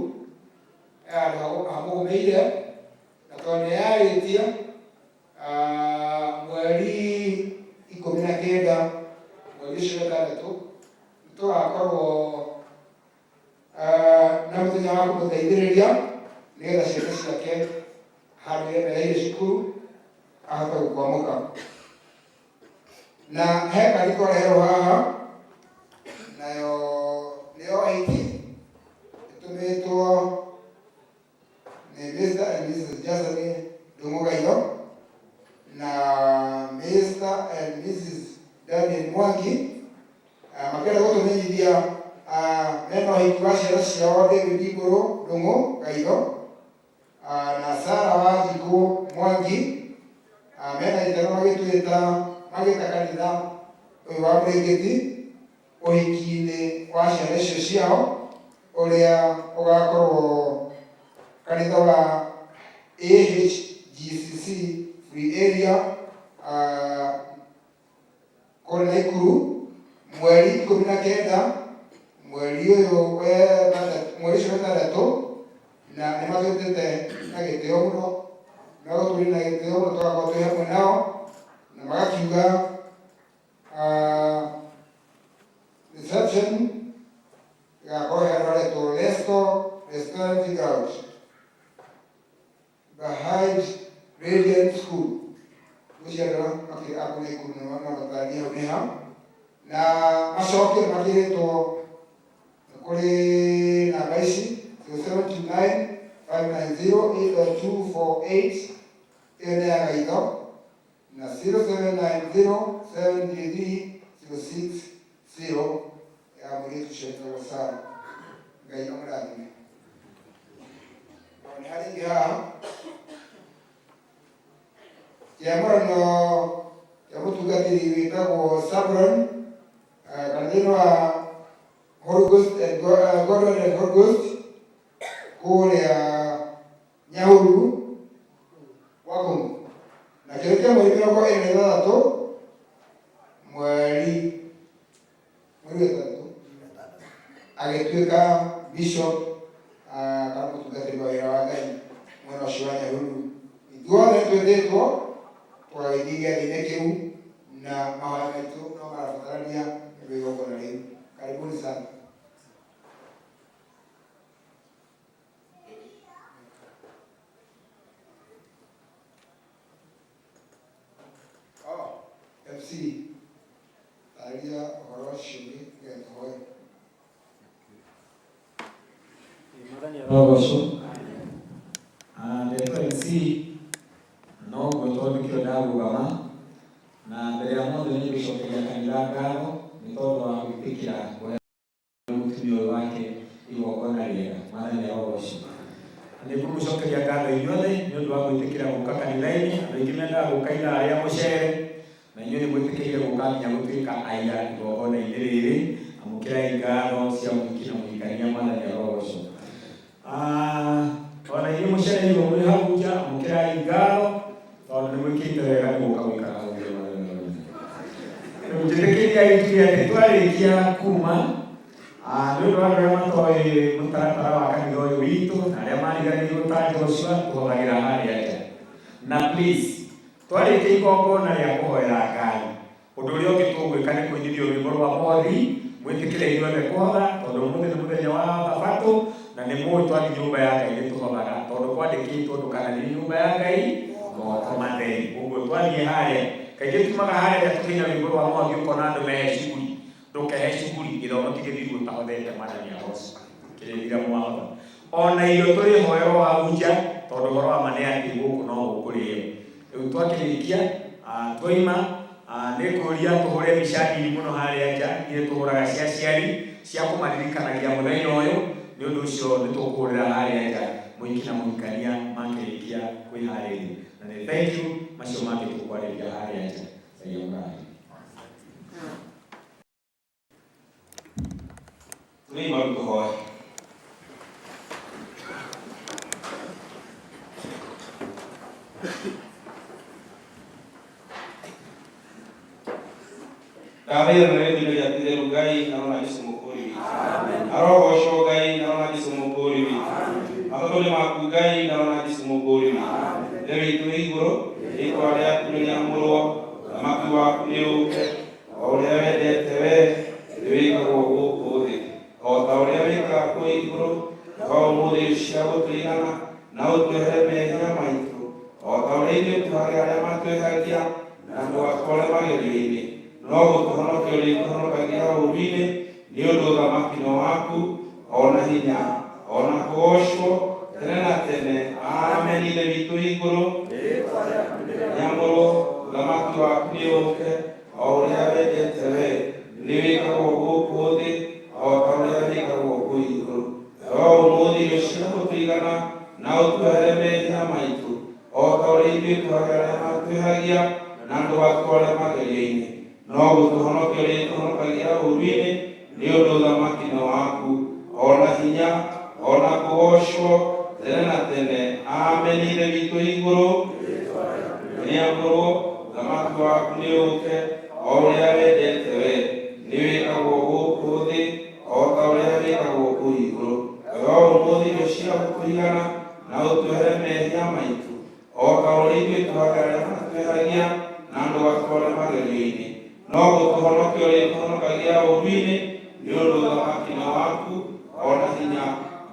handũ hamũgũmĩire na tondũ nĩ yarĩtie mweri 19 mweri ũcio wetandatũ nĩ tũgakorwo na mũthenya wa kũmũteithĩrĩria nĩgetha ciana ciake handũ emereire cukuru ahote gũkwamũka. Na he kari twareherwo haha nayo nĩyo 80 ĩtũmĩtwo nĩ Mr. and Mrs. Jason Ndung'u Gaitho na Mr. and Mrs. Daniel Mwangi, makĩenda gũtũmenyithia mena ũhiki wa ciana ciao David Igũrũ Ndung'u Gaitho na Sarah Wanjikũ Mwangi. Mena gĩkeno magĩtwĩta magĩta kanitha ũyũ wa Mũrĩngĩti ũhiki-inĩ wa ciana icio ciao ũrĩa ũgakorwo kanitha wa AHGCC Free Area kũrĩa Naikuru mweri 19 mweri ũyũ mweri ũcio wetandatũ, na nĩ matwĩtĩte na gĩtĩo mũno, megũtũria na gĩtĩo mũno tũgakorwo twĩ hamwe nao, na magakiuga reception ĩgakorwo handũ haretwo Lesto Restaurant Ground behind Radiant School. Ũcio andũ a kũu Naikuru no matarĩrie hau nĩ ha, na macokio nĩ makĩrĩtwo kũrĩ namba ici 0729 590 248, ĩyo nĩ ya Gaitho, na 0790 733 060 ya mũirĩtu ũcio wĩtagwo Sarah. Ngai amũrathime. Nĩ harĩ ingĩ haha kĩamũrano kĩa mũtungatĩri wĩtagwo Sabron kanitha-inĩ wa Holy Ghost and Godwin and Holy Ghost kũrĩa Nyahururu Wakungu, na kĩrĩ kĩa mweri 26 mweri wetandatũ agĩtuĩka bishop kana mũtungatĩri wa wĩra wa Ngai mwena ũcio wa Nyahururu. Ithuothe nĩ twĩtĩtwo tũgagĩthiĩ gĩathĩ-inĩ kĩu, na mahoya maitũ no marabatarania nĩ ũndũ wa igongona rĩu. Karibuni sana. Oh, MC, taarĩria ũhoro ũcio ũngĩ nĩgetha tũhoe. Mwathani arogocwo. Ndetwo MC no ngwĩtwo nĩkĩo ndarũgama, na mbere ya mothe nĩ ngũcokeria kanitha ngatho nĩ tondũ wa gwĩtĩkĩra kũhe mũtumia ũyũ wake igongona rĩega. Mwathani arogocwo. Nĩ ngũmũcokeria ngatho inyuothe nĩ ũndũ wa gwĩtĩkĩra gũka kanitha-inĩ. Andũ aingĩ mendaga gũka ithaa rĩa mũcere, na inyuĩ nĩ mwĩtĩkĩrire gũka nginya gũtuĩka aira igongona-inĩ rĩrĩ. Amũkĩrai ngatho cia mũhiki na mũhikania. Mwathani arogocwo. Ona inyuĩ mũcereirwo mwĩ hau nja, amũkĩrai ngatho tondũ nĩ mwĩkĩte wega nĩ gũka gũikara hau. Rĩu njĩtĩkĩriai njuge atĩ twarĩkia kuma nĩ ũndũ wa andũ arĩa matoĩ mũtaratara wa kanitha ũyũ witũ na arĩa mariganĩirwo ta Joshua, tũhothagĩra harĩa nja. Na please, twarĩkia igongona rĩa kũhoera ngari, ũndũ ũrĩa ũngĩ tũgwĩka nĩ kũinithio rwĩmbo rwa mũhothi. Mwĩtĩkĩre inyuothe kũhotha tondũ ũmũthĩ nĩ mũthenya wa thabatũ, na nĩ mũĩ twathiĩ nyũmba ya Ngai nĩ tũhothaga, tondũ kwandĩkĩtwo ndũkanathiĩ nyũmba ya Ngai moko matheri. Ũguo twathiĩ harĩa, kaingĩ tumaga harĩa nja tũkĩina rwĩmbo rwa mũhothi, ũkona andũ mehe cuguri. Ndũkehe cuguri gĩthomo ti gĩthiru ũtahothete. Mwathani agocwo. Kĩrĩthira mwahotha ona irio tũrĩhoerwo hau nja, tondũ ũhoro wa ma nĩ atĩ gũkũ no gũkũrĩo. Rĩu twakĩrĩkia twaima, nĩ ngũria tũhũre mbica nini mũno harĩa nja. Ithuĩ tũhũraga cia aciari cia kũmaririkanagia mũthenya ũyũ. Nĩ ũndũ ũcio nĩ tũkũhũrĩra harĩa nja mũhiki na mũhikania makĩrĩkia kwĩharĩria. Na nĩ thank you, macio mangĩ tũkwarĩria harĩa nja. Ngai amũrathime. Tũrĩ maru tũhoe. Ndathaitha na rĩĩtwa rĩa Itheru Ngai na rona Jesũ Mũkũũri witũ. Arogocwo Ngai na rona Jesũ Mũkũũri witũ. Matatũ nĩ maku Ngai na rona Jesũ Mũkũũri witũ. Ithe witũ wĩ igũrũ, rĩĩtwa rĩaku nĩrĩamũrwo, ũthamaki waku nĩũũke, o ũrĩa wendete wee, nĩ wĩkagwo gũkũ thĩ. O ta ũrĩa wĩkaga kũu igũrũ, tũhe ũmũthĩ irio cia gũtũigana, na ũtuohere mehia maitũ, o ta ũrĩa ithuĩ tuohagĩra arĩa matwĩhagia, na ndũgatũtware magerio-inĩ, no gũtũhonokia ũrĩtũhonokagia ũũru-inĩ, nĩ ũndũ ũthamaki nĩ waku, o na hinya, o na kũgoocwo tene na tene. Amen. Ithe witũ wĩ igũrũ, nĩamũrwo, ũthamaki waku nĩũũke, o ũrĩa wendete wee, nĩ wĩkagwo gũkũ thĩ, o ta ũrĩa wĩkagwo kũu igũrũ. Tũhe ũmũthĩ irio cia gũtũigana, na ũtuohere mehia maitũ, o ta ũrĩa ithuĩ tuohagĩra arĩa matwĩhagia, na ndũgatũtware magerio-inĩ, no gũtũhonokia ũrĩtũhonokagia ũũru-inĩ, nĩ ũndũ ũthamaki nĩ waku, o na hinya, o na kũgoocwo tene na tene. Amen. Ithe witũ wĩ igũrũ, nĩamũrwo, ũthamaki waku nĩũũke, o ũrĩa wendete wee, nĩ wĩkagwo gũkũ thĩ, o ta ũrĩa wĩkagwo kũu igũrũ. Tũhe ũmũthĩ irio cia gũtũigana, na ũtuohere mehia maitũ, o ta ũrĩa ithuĩ tuohagĩra arĩa matwĩhagia, na ndũgatũtware magerio-inĩ, no gũtũhonokia ũrĩtũhonokagia ũũru-inĩ, nĩ ũndũ ũthamaki nĩ waku, o na hinya,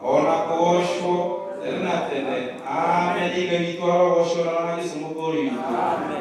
o na kũgoocwo tene na tene. Amen. Ithe witũ arogocwo na na Jesũ Mũkũũri witũ.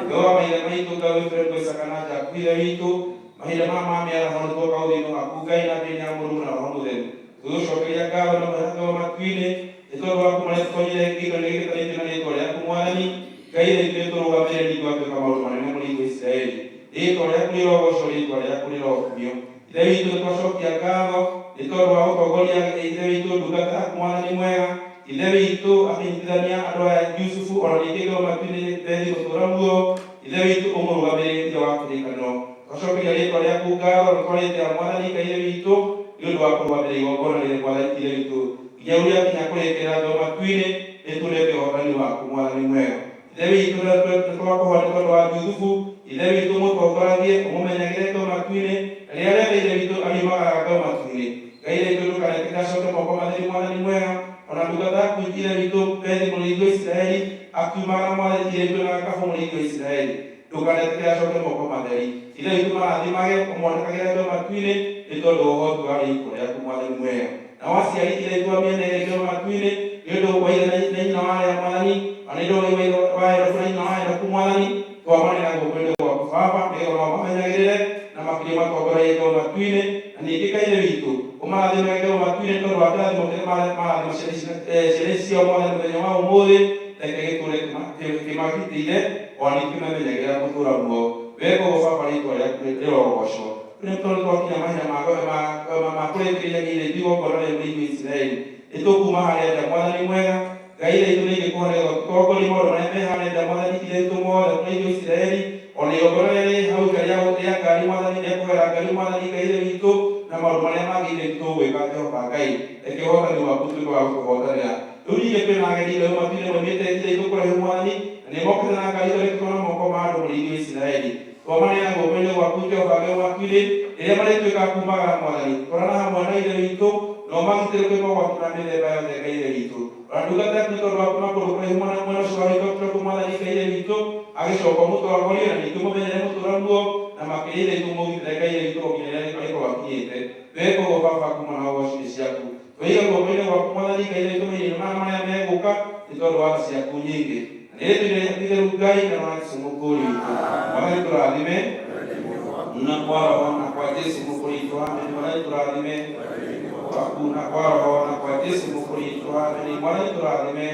Ngai wa maithe maitũ, Ngai wa Iburahĩmu, Isaaka na Jakubu, Ithe witũ, mahinda maya ma mĩaraho nĩ tuoka ũthiũ-inĩ waku, Ngai, na mbere ya Mũrũ na Roho Mũtheru. Tũgĩgũcokeria ngatho na mũhera wa matu-inĩ, nĩ tondũ waku marĩa tũtonyire gĩikaro gĩkĩ gĩtanĩtio na rĩĩtwa rĩaku, Mwathani. Ngai witũ, nĩũtũrũgamĩrĩire ningĩ watuĩka maũndũ manene mũrĩ ithuĩ Isiraeli. Rĩĩtwa rĩaku rĩrogocwo, rĩĩtwa rĩaku rĩrokumio. Ithe witũ, nĩtwacokia ngatho nĩ tondũ wa gũtongoria Ithe witũ ndungata yaku, Mwathani mwega. Ithe witũ akĩnyitithania andũ aya Jusufu, o na ningĩ Ngai wa matu-inĩ Bethi gũtũũra muoyo. Ithe witũ ũmũrũgamĩrĩire Ithe wa kĩrĩkanĩro. Twacokeria rĩĩtwa rĩaku ngatho na twarĩtĩa Mwathani Ngai Ithe witũ nĩ ũndũ wa kũrũgamĩrĩra igongona rĩrĩ Mwathani Ithe witũ nginya rĩu rĩakinya kũrĩkĩrĩra Ngai wa matu-inĩ, nĩtuonete ũhotani waku Mwathani mwega. Ithe witũ nĩtwakũhoya nĩ tondũ wa Jusufu, Ithe witũ ũmũtongoragie, ũmũmenyagĩre Ngai wa matu-inĩ, na rĩrĩa rĩothe Ithe witũ ariumagaraga Ngai wa matu-inĩ. Ngai Ithe witũ ndũkanetĩkĩre acoke moko matheri Mwathani mwega, o na ndungata yaku Ithe witũ Bethi mũrĩithi wa Isiraeli akiumagara Mwathani Ithe witũ na gakabu mũrĩithi wa Isiraeli. Ndũkanetĩkĩre acoke moko matheri. Ithe witũ marathimage, ũmonekagĩre Ngai wa matu-inĩ, nĩ tondũ wa ũhoti wa rĩĩtwa rĩaku Mwathani mwega. Nao aciari Ithe witũ a mĩena ĩrĩ Ngai wa matu-inĩ, nĩ ũndũ wa ithe na nyina wa arĩa Mwathani, o na nĩ ũndũ wa ithe wa Erofu na nyina wa Erofu Mwathani, twamanena guoko-inĩ gwaku Baba, nĩgetha nao mamenyagĩrĩre na makĩria matongoragie Ngai wa matu-inĩ, na ningĩ Ngai Ithe witũ, ũmarathimage Ngai wa matu-inĩ nĩ tondũ wa kĩrathimo kĩrĩa marathima ciana ici ciao Mwathani mũthenya wa ũmũthĩ, reke gĩtũũre kĩmagitĩire, o na ningĩ kĩmamenyagĩrĩra gũtũũra muoyo. Weka ũguo Baba, rĩĩtwa rĩaku rĩrogocwo. Rĩu nĩ tondũ twakinya mahinda ma kũrĩkĩrĩria Ithe witũ igongona rĩrĩ mũrĩithi wa Isiraeli, nĩtũkuuma harĩa nja Mwathani mwega. Ngai Ithe witũ nĩingĩkũhoya nĩgetha ũtũtongorie maũndũ marĩa me harĩa nja Mwathani Ithe witũ mothe mũrĩithi wa Isiraeli, o na igongona rĩrĩa rĩ hau nja rĩa ngari Mwathani, rĩa kũhoera ngari Mwathani Ngai Ithe witũ, na maũndũ marĩa mangĩ Ithe witũ tũgwĩka Jehova Ngai. Reke ũhotani waku ũtuĩke wa gũtũhotanĩra. Rĩu ningĩ kwĩ na ageni Ngai wa matu-inĩ moimĩte Ithe witũ kũraihu Mwathani, na nĩmokĩte na ngari ithondeketwo na moko ma andũ mũrĩithi wa Isiraeli. Twamanena guoko-inĩ gwaku Jehova Ngai wa matu-inĩ, rĩrĩa marĩtuĩka a kuumagara Mwathani, twarana hamwe na Ithe witũ, na ũmagitĩre kwĩ mogwati ma mĩthemba yothe Ngai Ithe witũ. O na ndungata yaku nĩ tondũ wa kuuma kũndũ kũraihu mwena ũcio wa Gĩtokitoko Mwathani Ngai Ithe witũ, agĩcoka ũmũtongorie na ningĩ ũmũmenyere mũtũũra muoyo, na makĩria Ithe witũ ũmũgitĩre Ngai Ithe witũ o nginya rĩrĩa arĩkorwo akinyĩte. Weka ũguo Baba, ngumo na ũgooci nĩ ciaku. Twaiga guoko-inĩ gwaku Mwathani Ngai Ithe witũ mahinda-inĩ maya marĩa megũka, nĩ tondũ wa tha ciaku nyingĩ. Na nĩ rĩĩtwa-inĩ rĩaku itheru Ngai na rwa Jesũ Mũkũũri witũ. Mwathani tũrathime na kwa Roho na kwa Jesũ Mũkũũri witũ. Amen. Mwathani tũrathime gwaku na kwa Roho na kwa Jesũ Mũkũũri witũ. Amen. Mwathani tũrathime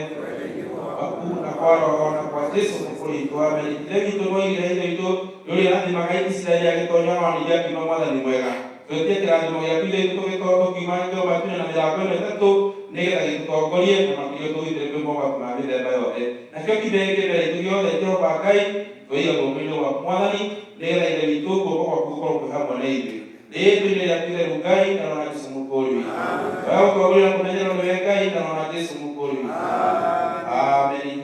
gwaku na kwa Roho na kwa Jesũ Mũkũũri witũ. Amen. Ithe witũ nĩwoigire Ithe witũ nĩ ũrĩa ũrathimaga Isiraeli agĩtoonya ona ningĩ akiuma Mwathani mwega. Twetie kĩrathimo gĩaku Ithe witũ tũkiuma Ngai matu-inĩ na mĩrango ĩno ĩtatũ, nĩgetha gĩtũtongorie na makĩria ũtũgitĩre kwĩ mogwati ma mĩthemba yothe. Nakĩo kĩndĩ gĩkĩ mbere itũ gĩothe Jehova Ngai, twaiga guoko-inĩ gwaku Mwathani, nĩgetha Ithe witũ guoko gwaku gũkorwo kwĩ hamwe na ithuĩ. Rĩĩtwa-inĩ rĩaku itheru Ngai na rwa Jesũ Mũkũũri witũ. Wega gũtongorio na kũmenyererwo nĩwe Ngai na rwa Jesũ Mũkũũri witũ. Ameni.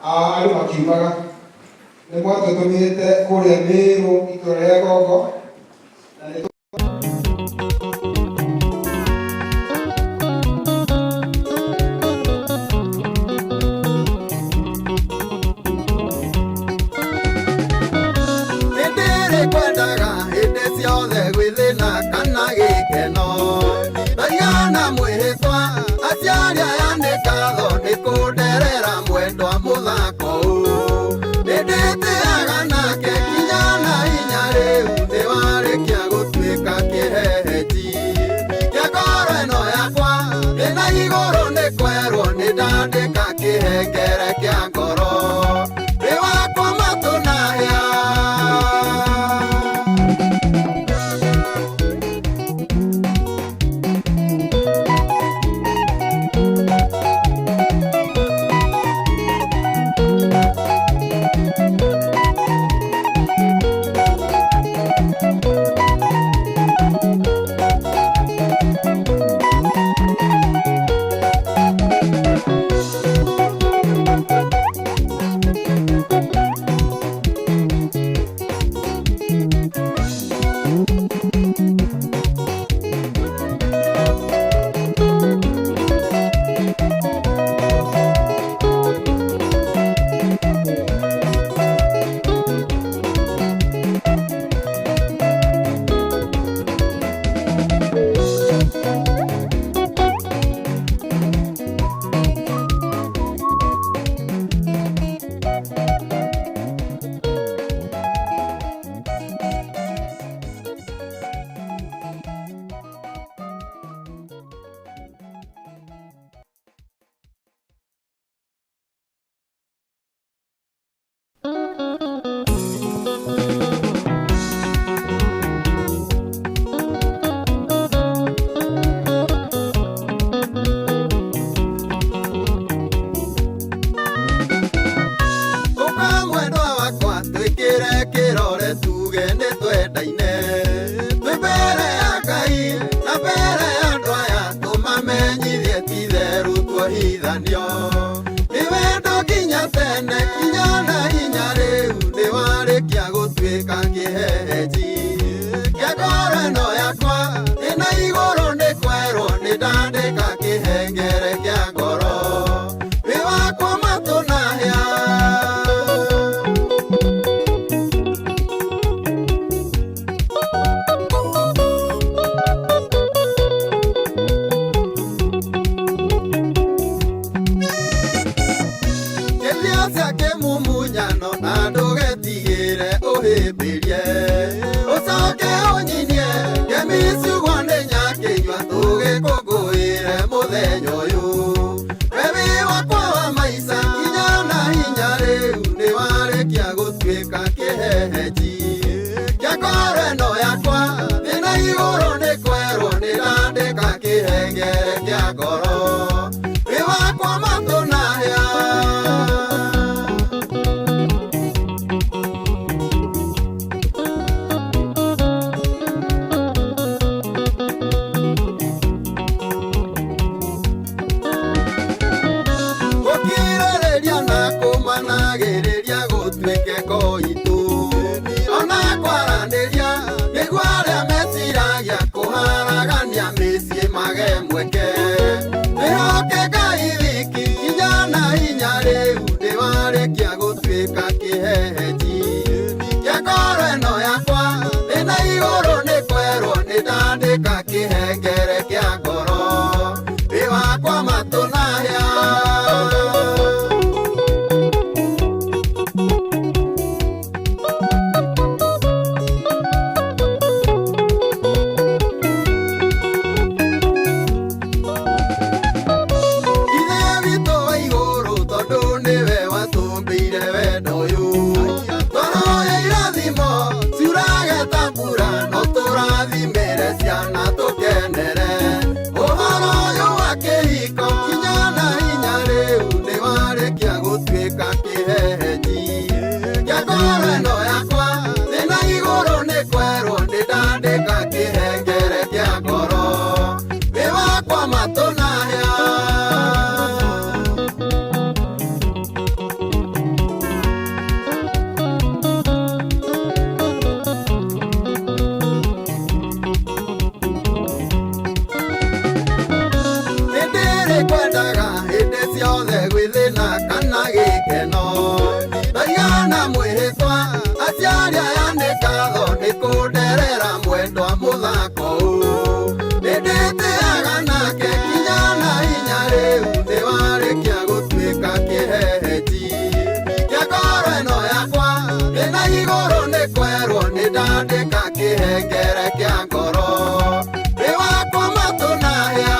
Andũ makiumaga Nĩ mwatũtũmĩte kũrĩa Mĩrũ itũra rĩa Gongo na nĩ Hĩndĩ kwendaga hĩndĩ ciothe gwĩthĩna kana gĩkeno ndaigana mwĩhĩtwa aciari aya nĩ ngatho nĩ kũnderera mwendwa mũthako ũũ nĩndĩtĩaga nake kinya na hinya rĩu nĩ warĩkia gũtuĩka kĩhehenji kĩa ngoro ĩno yakwa ndĩna igũrũ nĩ kwerwo nĩ ndandĩka kĩhengere kĩa ngoro nĩ wakwa matũ na hĩa. Ũka mwendwa wakwa twĩkĩre kĩrore tuge nĩ twendaine twĩ mbere ya Ngai na mbere ya andũ aya tũmamenyithie ti itherũ tuohithanio nĩ wendo nginya tene kinya na hinya rĩu nĩ warĩkia gũtuĩka kĩhehenji kĩa ngoro ĩno yakwa ĩna igũrũ nĩ kwerwo nĩ ndandĩka kĩhengere kĩa ngoro wĩ wakwa matũ na hĩa. Kĩthio cia kĩmumunyano na ndũgetigĩre ũhĩmbĩrie ũcoke ũnyinie kĩmicugwa nĩ nyakĩnyua tũgĩkũngũĩre mũthenya ũyũ we wĩ wakwa wa maica kinya na hinya rĩu nĩ warĩkia gũtuĩka kĩhehenji kĩa ngoro ĩno yakwa thĩna igũrũ nĩ kwerwo nĩ ndandĩka kĩhengere kĩa ngoro wĩ wakwa matũ na hĩa. Gũkirĩrĩria na kũmanagĩrĩria gũtuĩke koitũ ona kwaranĩria nĩguo arĩa meciragia kũharagania mĩciĩ mage mweke twĩhoke Ngai wiki kinya na hinya rĩu ndĩwarĩkia gũtuĩka kĩhehenji kĩa ngoro ĩno yakwa thĩna igũrũ nĩ kwerwo nĩ ndandĩka kĩhengere kĩa ngoro wĩ wakwa matũ na hĩa. Ithe witũ wa igũrũ tondũ nĩwe watũmbĩire wendo ũyũ twahoya irathimo ciurage ta mbura no tũrathimĩre ciana tũkenere ũhoro ũyũ wa kĩhiko kinya na hinya rĩu nĩ warĩkia gũtuĩka kĩhehenji kĩa ngoro ĩno yakwa thĩna igũrũ nĩ kwerwo nĩ ndandĩka kĩhengere kĩa ngoro wĩ wakwa matũ na hĩa. Ndĩna mwĩhĩtwa aciari aya nĩ ngatho nĩ kũnderera mwendwa mũthako ũũ. Nĩndĩtĩaga nake kinya na hinya rĩu nĩwarĩkia gũtuĩka kĩhehenji kĩa ngoro ĩno yakwa. Ndĩna igũrũ nĩ kwerwo nĩndandĩka kĩhengere kĩa ngoro wĩ wakwa matũ na hĩa.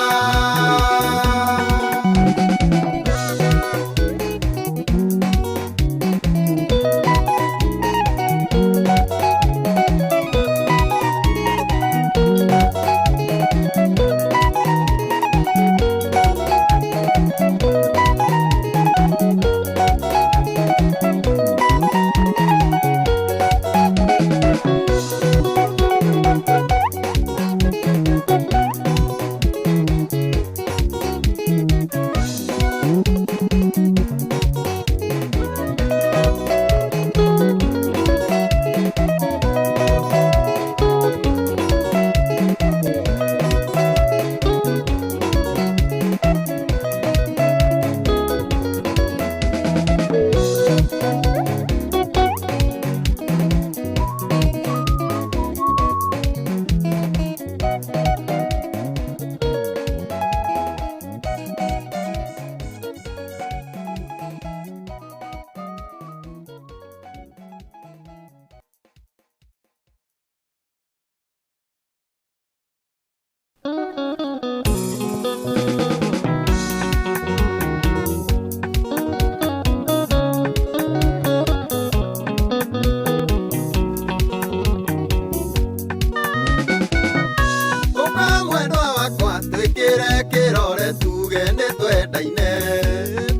Ũka mwendwa wakwa twĩkĩre kĩrore tuge nĩ twendaine.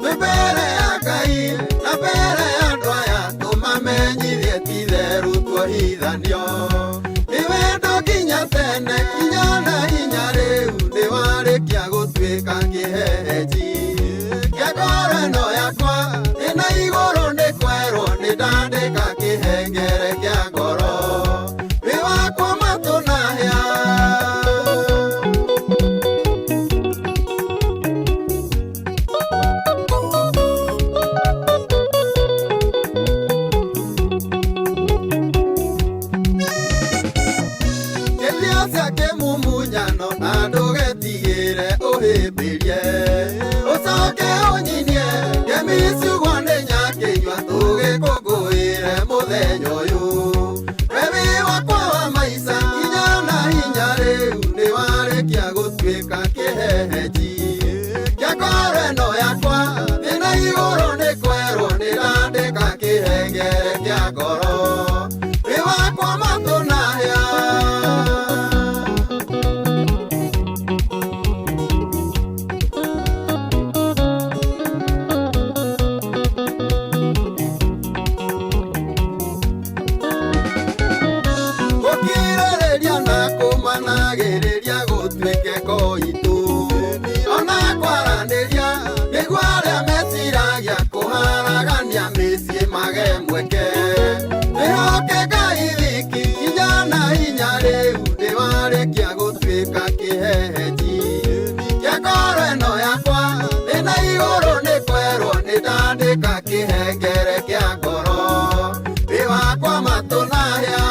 Twĩ mbere ya Ngai na mbere ya andũ aya tũmamenyithie ti itherũ tuohithanio. Nĩ wendo nginya tene kinya na hinya rĩu nĩwarĩkia gũtuĩka kĩhehenji kĩa ngoro ĩno yakwa. Ndĩna igũrũ nĩ kwerwo nĩndandĩka kĩhengere kĩa ngoro wĩ wakwa matũ na hĩa. Kĩthio cia kĩmumunyano na ndũgetigĩre ũhĩmbĩrie ũcoke ũnyinie kĩmiciugwo nĩ nyakĩnyua tũgĩkũngũĩre mũthenya ũyũ. We wĩ wakwa wa maica kinya na hinya rĩu nĩwarĩkia gũtuĩka kĩhehenji kĩa ngoro ĩno yakwa. Ndĩna igũrũ nĩ kwerwo nĩndandĩka kĩhengere kĩa ngoro wĩ wakwa matũ na hĩa. Gũkirĩrĩria na kũmanagĩrĩria gũtuĩke koitũ ona kwaranĩria nĩguo arĩa meciragia kũharagania mĩciĩ mage mweke. Twĩhoke Ngai wiki kinya na hinya rĩu nĩwarĩkia gũtuĩka kĩhehenji kĩa ngoro ĩno yakwa. Ndĩna igũrũ nĩ kwerwo nĩndandĩka kĩhengere kĩa ngoro wĩ wakwa matũ na hĩa.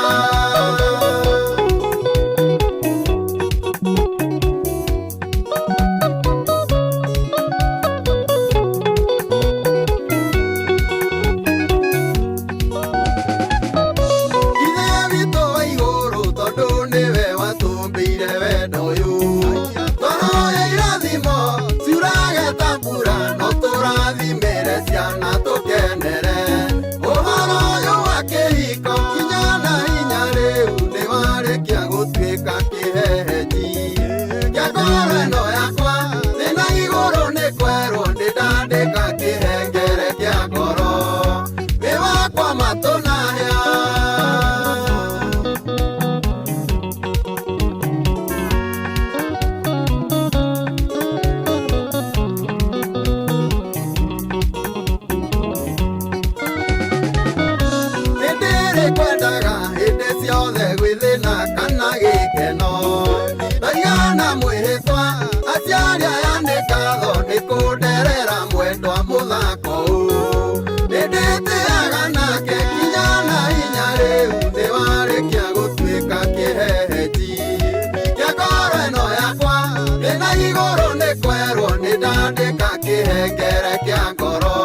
kĩhengere kĩa ngoro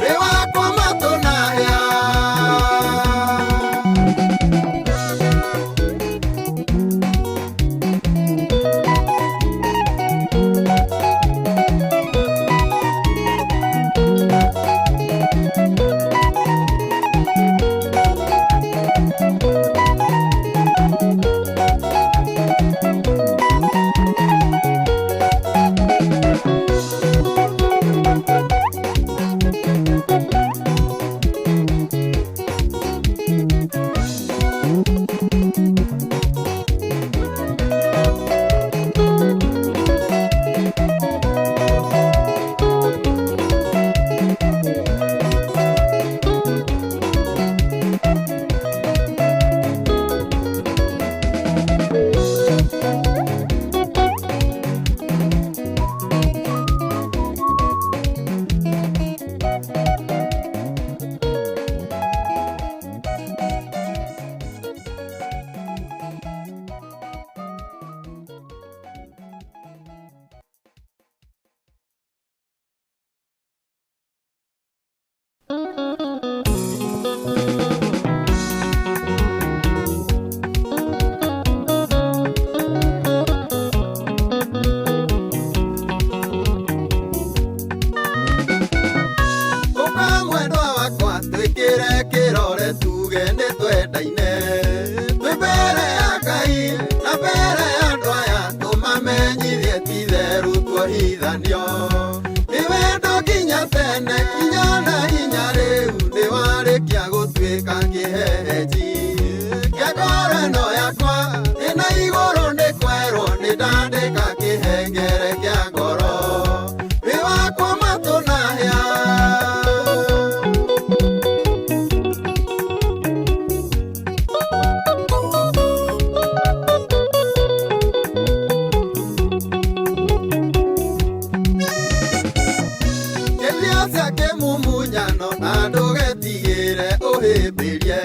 wĩ wakwa matũ na hĩa. Ũka mwendwa wakwa twĩkĩre kĩrore tuge nĩ twendaine twĩ mbere ya Ngai na mbere ya andũ aya tũmamenyithie ti itherũ tuohithanio nĩ wendo nginya tene kinya na hinya rĩu nĩ warĩkia gũtuĩka kĩhehenji kĩa ngoro ĩno yakwa ĩna igũrũ nĩ kwerwo nĩ ndandĩka kĩhengere kĩa ngoro wĩ wakwa matũ na hĩa. Kĩthia kĩmumunyano na ndũgetigĩre ũhĩmbĩrie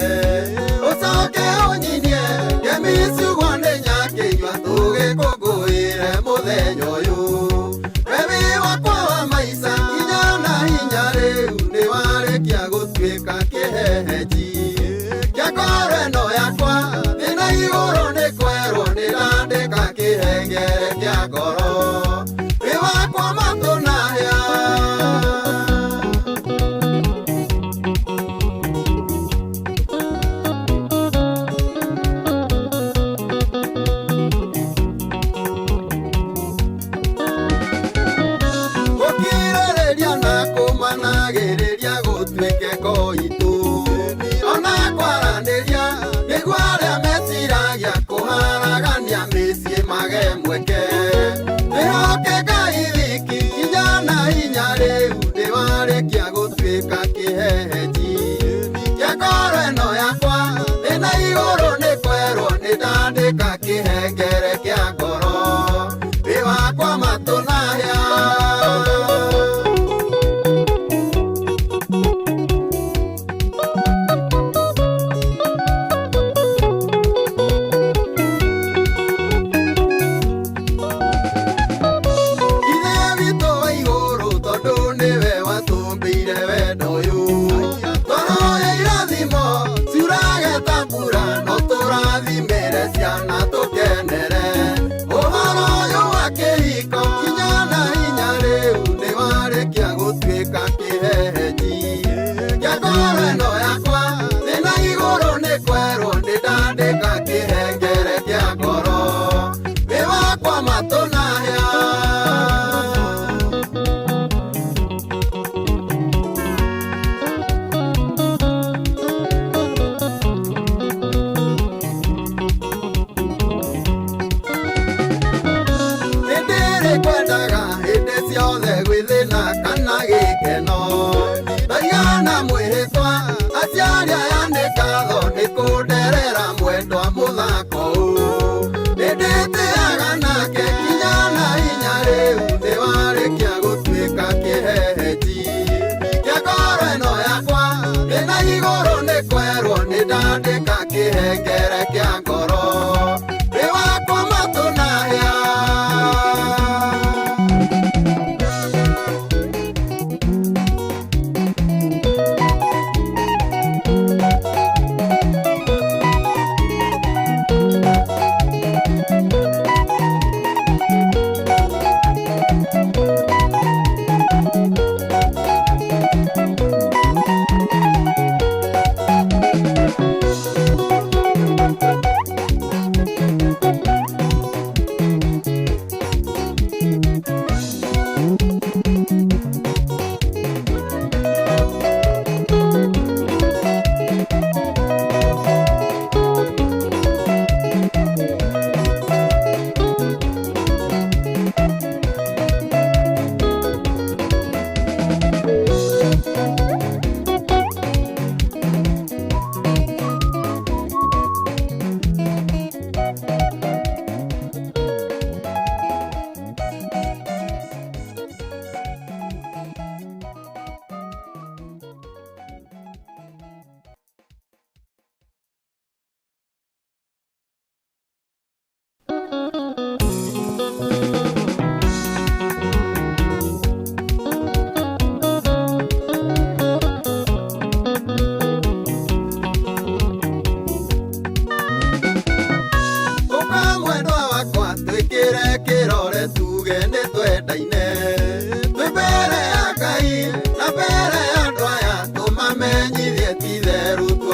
ũcoke ũnyinie kĩmicugwa nĩ nyakĩnyua tũgĩkũngũĩre mũthenya ũyũ we wĩ wakwa wa maica kinya na hinya rĩu nĩ warĩkia gũtuĩka kĩhehenji kĩa ngoro ĩno yakwa thĩna igũrũ nĩ kwerwo nĩ ndandĩka kĩhengere kĩa ngoro wĩ wakwa matũ na hĩa. Gũkirĩrĩria na kũmanagĩrĩria gũtuĩke koitũ ona kwaranĩria nĩguo arĩa meciragia kũharagania mĩciĩ mage mweke twĩhoke Ngai wiki kinya na hinya rĩu ndĩwarĩkia gũtuĩka kĩhehenji kĩa ngoro ĩno yakwa thĩna igũrũ nĩ kwerwo nĩ ndandĩka kĩhengere kĩa ngoro wĩ wakwa matũ na hĩa. Ithe witũ wa igũrũ tondũ nĩwe watũmbĩire wendo ũyũ twahoya irathimo ciurage ta mbura no tũrathimĩre ciana tũkenere ũhoro ũyũ wa kĩhiko kinya na hinya rĩu nĩ warĩkia gũtuĩka kĩhehenji kĩa ngoro ĩno yakwa thĩna igũrũ nĩ kwerwo nĩ ndandĩka kĩhengere kĩa ngoro wĩ wakwa matũ na hĩa. Nĩndĩrĩ kwendaga hĩndĩ ciothe gwĩthĩna kana gĩkeno ndaigana mwĩhĩtwa aciari aya nĩ ngatho nĩ kũnderera mwendwa mũthako ũũ nĩndĩtĩaga nake kinya na hinya rĩu nĩ warĩkia gũtuĩka kĩhehenji kĩa ngoro ĩno yakwa thĩna igũrũ nĩ kwerwo nĩ ndandĩka kĩhengere kĩa ngoro wĩ wakwa matũ na hĩa.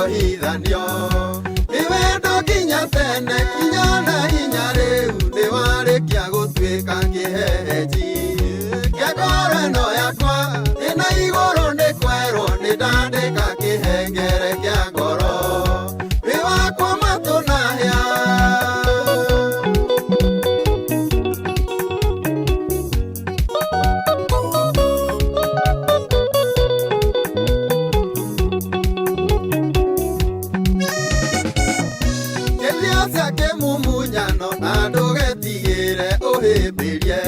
tuohithanio. Nĩ wendo nginya tene kinya na hinya rĩu nĩ warĩkia gũtuĩka kĩhehenji kĩa ngoro ĩno yakwa ĩna igũrũ nĩ kwerwo nĩ ndandĩka kĩhengere kĩa ngoro wĩ wakwa matũ na hĩa. Kĩthia kĩmumunyano na ndũgetigĩre ũhĩmbĩrie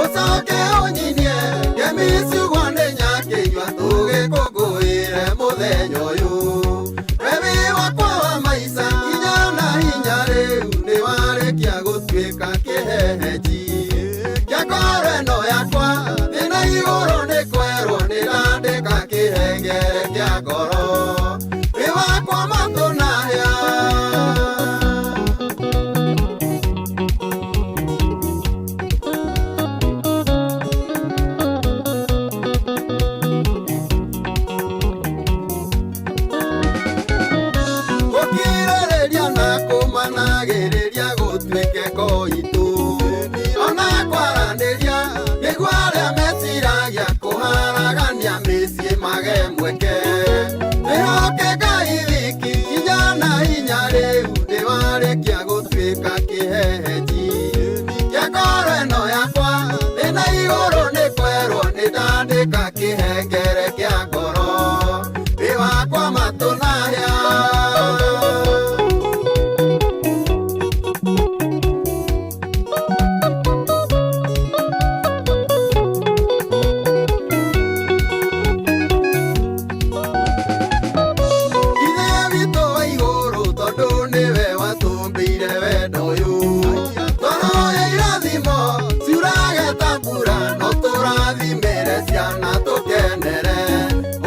ũcoke ũnyinie ngemi ciugwo nĩ nyakĩnyua tũgĩkũngũĩre mũthenya ũyũ. We wĩ wakwa wa maica kinya na hinya rĩu nĩ warĩkia gũtuĩka kĩhehenji kĩa ngoro ĩno yakwa thĩna igũrũ nĩ kwerwo nĩ ndandĩka kĩhengere kĩa ngoro wĩ wakwa matũ na hĩa. Gũkirĩrĩria na kũmanagĩrĩria gũtuĩke koitũ ona kwaranĩria nĩguo arĩa meciragia kũharagania mĩciĩ mage mweke. Wĩhoke Ngai wiki hinya na hinya rĩu nĩ warĩkia gũtuĩka kĩhehenji kĩa ngoro ĩno yakwa thĩna igũrũ nĩ kwerwo nĩ ndandĩka kĩhengere kĩa ngoro wĩ wakwa matũ na hĩa. Ithe witũ wa igũrũ tondũ nĩwe watũmbĩire wendo ũyũ tũroya irathimo ciurage ta mbura no tũrathimĩre ciana tũkenere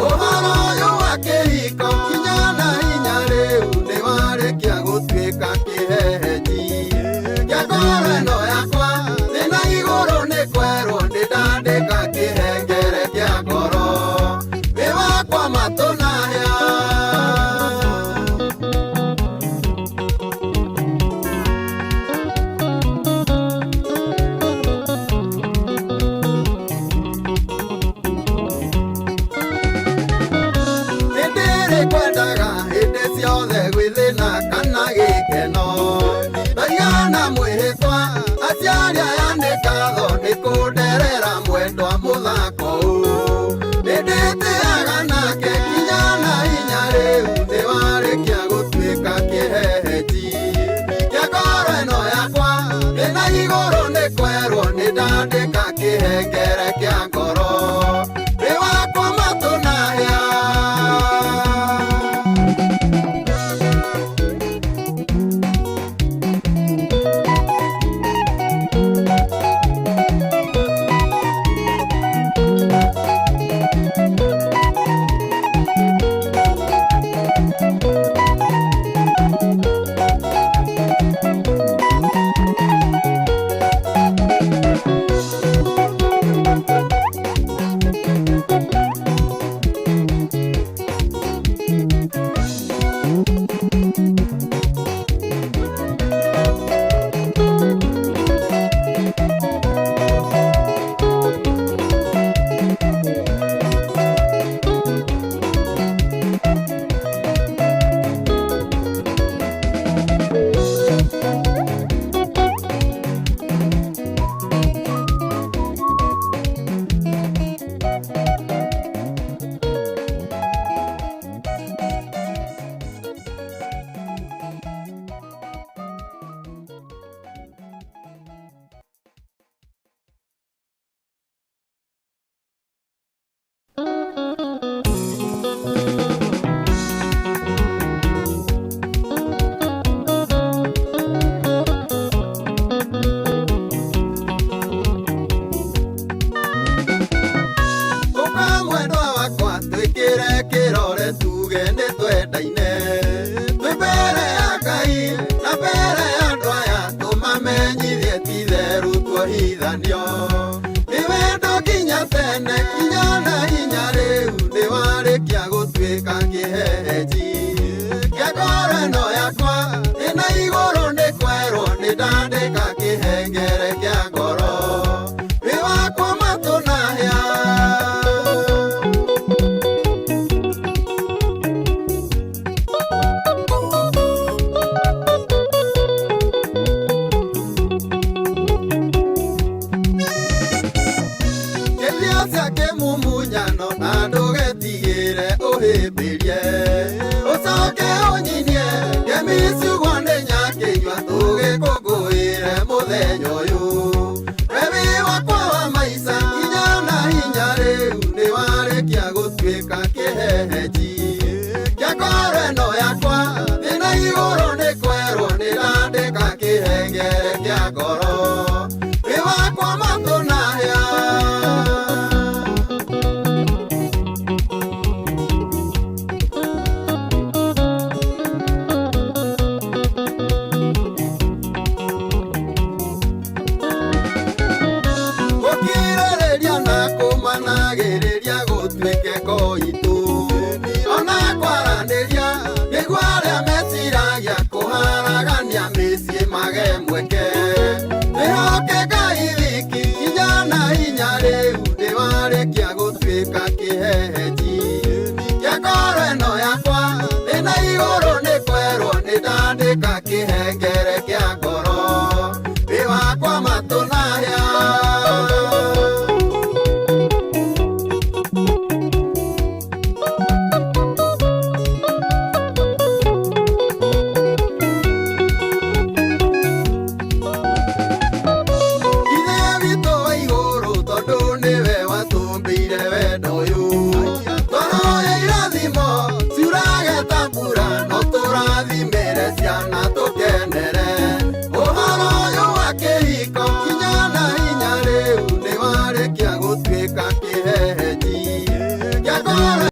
ũhoro ũyũ wa kĩhiko kinya na hinya rĩu nĩ warĩkia gũtuĩka kĩhehenji kĩa ngoro ĩno yakwa thĩna igũrũ nĩ kwerwo nĩ ndandĩka kĩhengere kĩa ngoro wĩ wakwa matũ na hĩa. Nĩndĩrĩ kwendaga hĩndĩ ciothe gwĩthĩna kana gĩkeno ndaigana mwĩhĩtwa aciari aya nĩ ngatho nĩ kũnderera mwendwa mũthako ũũ nĩndĩtĩaga nake kinya na hinya rĩu nĩ warĩkia gũtuĩka kĩhehenji kĩa ngoro ĩno yakwa thĩna igũrũ nĩ kwerwo nĩ ndandĩka kĩhengere kĩa ngoro wĩ wakwa matũ na hĩa. Ũka mwendwa wakwa twĩkĩre kĩrore tuge nĩ twendaine twĩ mbere ya Ngai na mbere ya andũ aya tũmamenyithie ti itherũ tuohithanio. Nĩ wendo nginya tene kinya na hinya rĩu nĩ warĩkia gũtuĩka kĩhehenji Kĩa ngoro ĩno yakwa ĩna igũrũ nĩ kwerwo nĩ ndandĩka kĩhengere kĩa ngoro wĩ wakwa matũ na hĩa. Kĩthia cia kĩmumunyano na ndũgetigĩre ũhĩmbĩrie ũcoke ũnyinie kĩmicugwa nĩ nyakĩnyua tũgĩkũngũĩre mũthenya ũyũ. We wĩ wakwa wa maica hinya na hinya rĩu nĩ warĩkia gũtuĩka kĩhehenji kĩa ngoro ĩno yakwa thĩna igũrũ nĩ kwerwo nĩ ndandĩka kĩhengere kĩa ngoro wĩ wakwa matũ na hĩa. Gũkirĩrĩria na kũmanagĩrĩria gũtuĩke koitũ ona kwaranĩria nĩguo arĩa meciragia kũharagania mĩciĩ mage mweke. Twĩhoke Ngai wiki hinya na hinya rĩu ndĩwarĩkia gũtuĩka kĩhehenji kĩa ngoro ĩno yakwa thĩna igũrũ nĩ kwerwo nĩ ndandĩka kĩhengere kĩa ngoro wĩ wakwa matũ na hĩa. Ithe witũ wa igũrũ tondũ nĩwe watũmbĩire wendo ũyũ twaroya irathimo ciurage ta mbura no tũrathimĩre ciana tũkenere ũhoro ũyũ wa kĩhiko hinya na hinya rĩu nĩ warĩkia gũtuĩka kĩhehenji kĩa ngoro.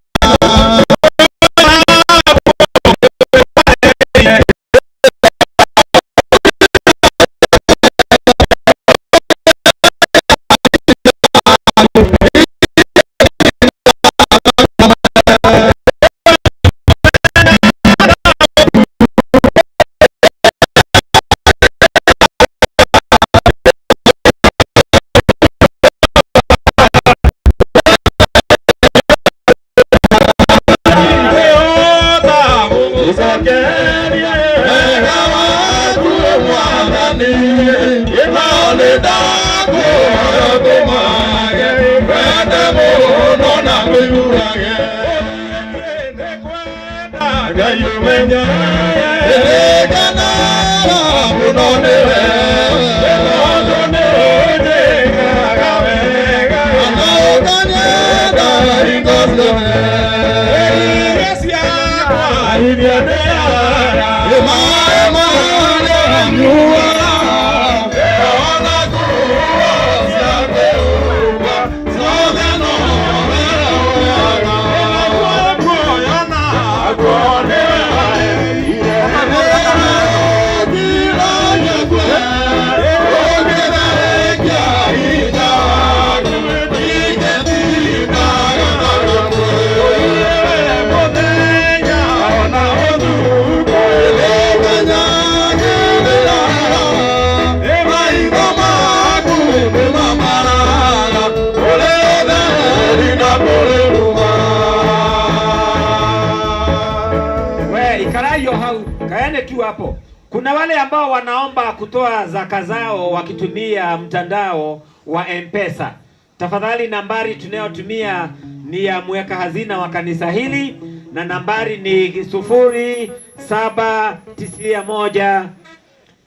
We ikarayo hau, kaene tu hapo. Kuna wale ambao wanaomba kutoa zaka zao wakitumia mtandao wa M-Pesa. Tafadhali, nambari tunayotumia ni ya mweka hazina wa kanisa hili na nambari ni 0791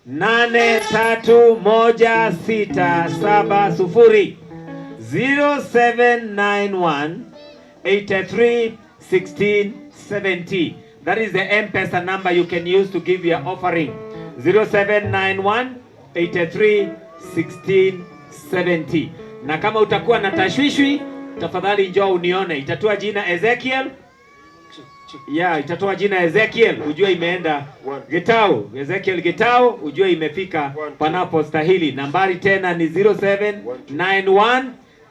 831670 0791 83 16 70. That is the M-Pesa number you can use to give your offering. 0791 83 16 70. Na kama utakuwa na tashwishwi, tafadhali njoo unione. Itatoa jina Ezekiel. Yeah, itatoa jina Ezekiel, ujue imeenda Gitau. Ezekiel Gitau, ujue imefika panapostahili. Nambari tena ni 0791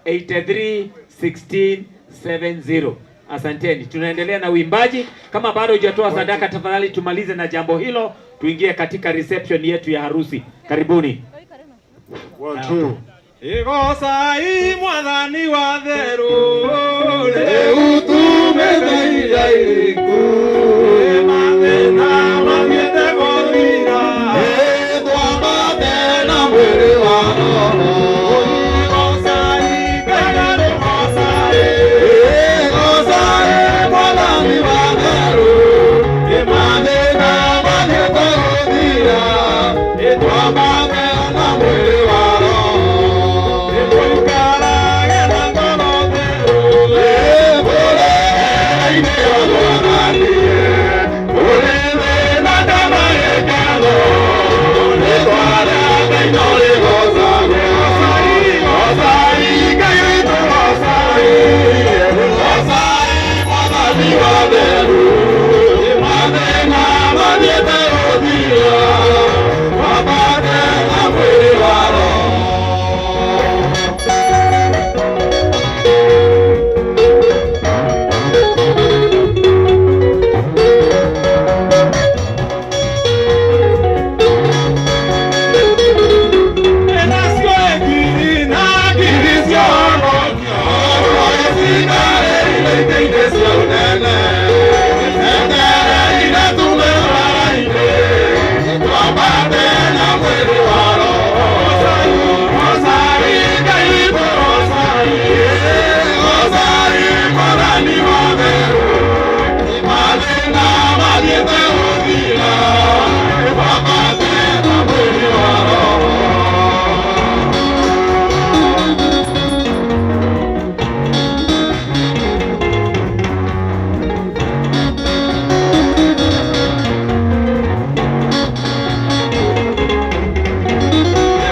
83 16 70. Asanteni. Tunaendelea na uimbaji. Kama bado hujatoa sadaka, tafadhali tumalize na jambo hilo, tuingie katika reception yetu ya harusi. Karibuni. One, two. Igocai mwathani wa theru Rĩu tumĩte iria iriku mathĩna mathiĩte gũthira Twambate na mwĩrĩ wa roho Igocai Ngai rĩgocai Igocai mwathani wa theru Mathĩna mathiĩte gũthira Twambate na mwĩrĩ wa roho Tũikarage na ngoro theru Bũrũri-inĩ wa Mwathani Kũrĩ thĩna kana gĩkeno Rĩĩtwa rĩa Ngai no rĩgoocagwo Goocai Ngai witũ goocai Goocai Mwathani wa theru Mathĩna mathiĩte gũthira Twambate na mwĩrĩ wa roho.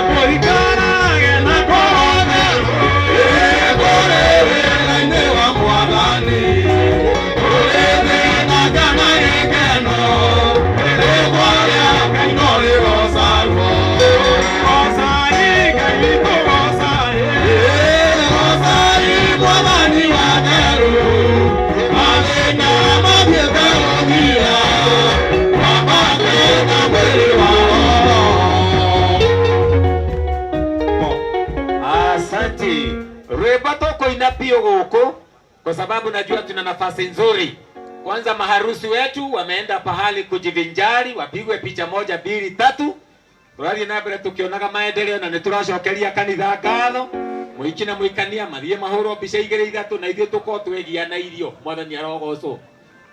Tũikarage na ngoro theru Bũrũri-inĩ wa Mwathani Kũrĩ thĩna kana gĩkeno Rĩĩtwa rĩa Ngai no rĩgoocagwo Goocai Ngai witũ goocai Goocai Mwathani wa theru Mathĩna mathiĩte gũthira Twambate na mwĩrĩ wa roho. Asante. Rwimbo tukuina pio guku kwa sababu najua tuna nafasi nzuri. Kwanza maharusi wetu wameenda pahali kujivinjari, wapigwe picha moja mbili tatu. Turathie na mbere tukionaga maendeleo na nituracokeria kanitha ngatho. Muiki na muikania mathie mahurwo mbica igiri ithatu na ithuĩ tukorwo twegiana irio. Mwathani arogocwo.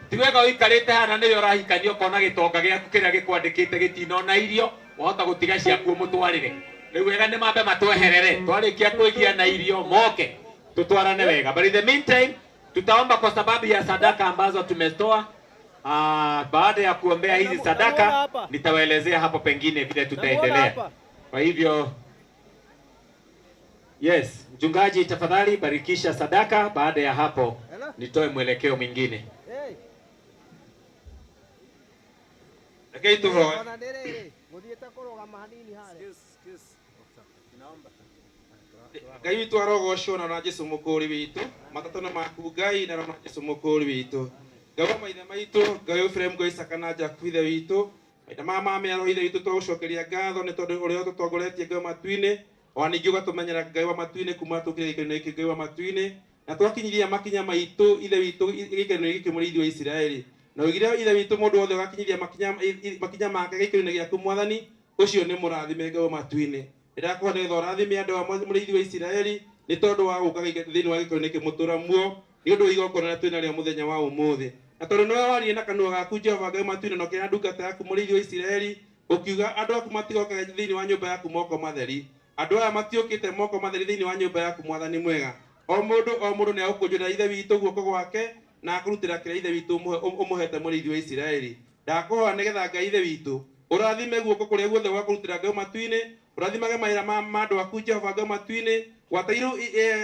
Ti wega ũikarĩte haha na nĩwe ũrahikania ũkona gĩtonga gĩaku kĩrĩa gĩkwandĩkĩte gĩtinona irio wahota gũtiga ciaku ũmũtwarĩre. Rĩu wega nĩ mambe matweherere twarĩkia kwĩgia na irio moke tutwarane wega, but in the meantime tutaomba kwa sababu ya sadaka ambazo tumetoa. Baada ya kuombea hizi sadaka nitawaelezea hapo pengine vile tutaendelea. Kwa hivyo yes, mchungaji tafadhali barikisha sadaka. Baada ya hapo nitoe mwelekeo mwingine. Rekei tũhoe. Ngai witũ arogocwo na na Jesu mũkũũri witũ matatũ nĩ maku Ngai na na Jesu mũkũũri witũ Ngai wa maithe maitũ Ngai wa Ibrahim Ngai Isaka na Jakubu ithe witũ maithe maya ma mĩaro ithe witũ twagũcokeria ngatho nĩ tondũ ũrĩa ũtũtongoretie Ngai wa matu-inĩ ona ningĩ ũgatũmenyera Ngai wa matu-inĩ kuma tũkire gĩikaro-inĩ gĩkĩ Ngai wa matu-inĩ na twakinyiria makinya maitũ ithe witũ gĩikaro-inĩ gĩkĩ mũrĩithi wa Isiraeli na ũigire ithe witũ mũndũ wothe ũgakinyiria makinya make gĩikaro-inĩ gĩaku Mwathani ũcio nĩ mũrathime Ngai wa matu-inĩ ndĩrakũhoya nĩgetha ũrathime andũ a mũrĩithi wa Isiraeli nĩ tondũ wa gũka thĩinĩ wa gĩikaro-inĩ gĩkĩ mũtũra muo nĩ ũndũ wa igongona rĩrĩa twĩ narĩo mũthenya wa ũmũthĩ na tondũ nĩwe waririe na kanua gaku Jehova Ngai matu-inĩ na ũkĩra ndungata yaku mũrĩithi wa Isiraeli ũkiuga andũ aku matigokaga thĩinĩ wa nyũmba yaku moko matheri andũ aya matiũkĩte moko matheri thĩinĩ wa nyũmba yaku Mwathani mwega o mũndũ nĩ agũkũnjũrĩra ithe witũ guoko gwake na akũrutĩra kĩrĩa ithe witũ ũmũhete mũrĩithi wa Isiraeli ndakũhoya nĩgetha Ngai ithe witũ ũrathime guoko kũrĩa guothe gwa kũrutĩra Ngai matu-inĩ ũrathimage mawĩra ma andũ aku Jehova Ngai matu-inĩ gwata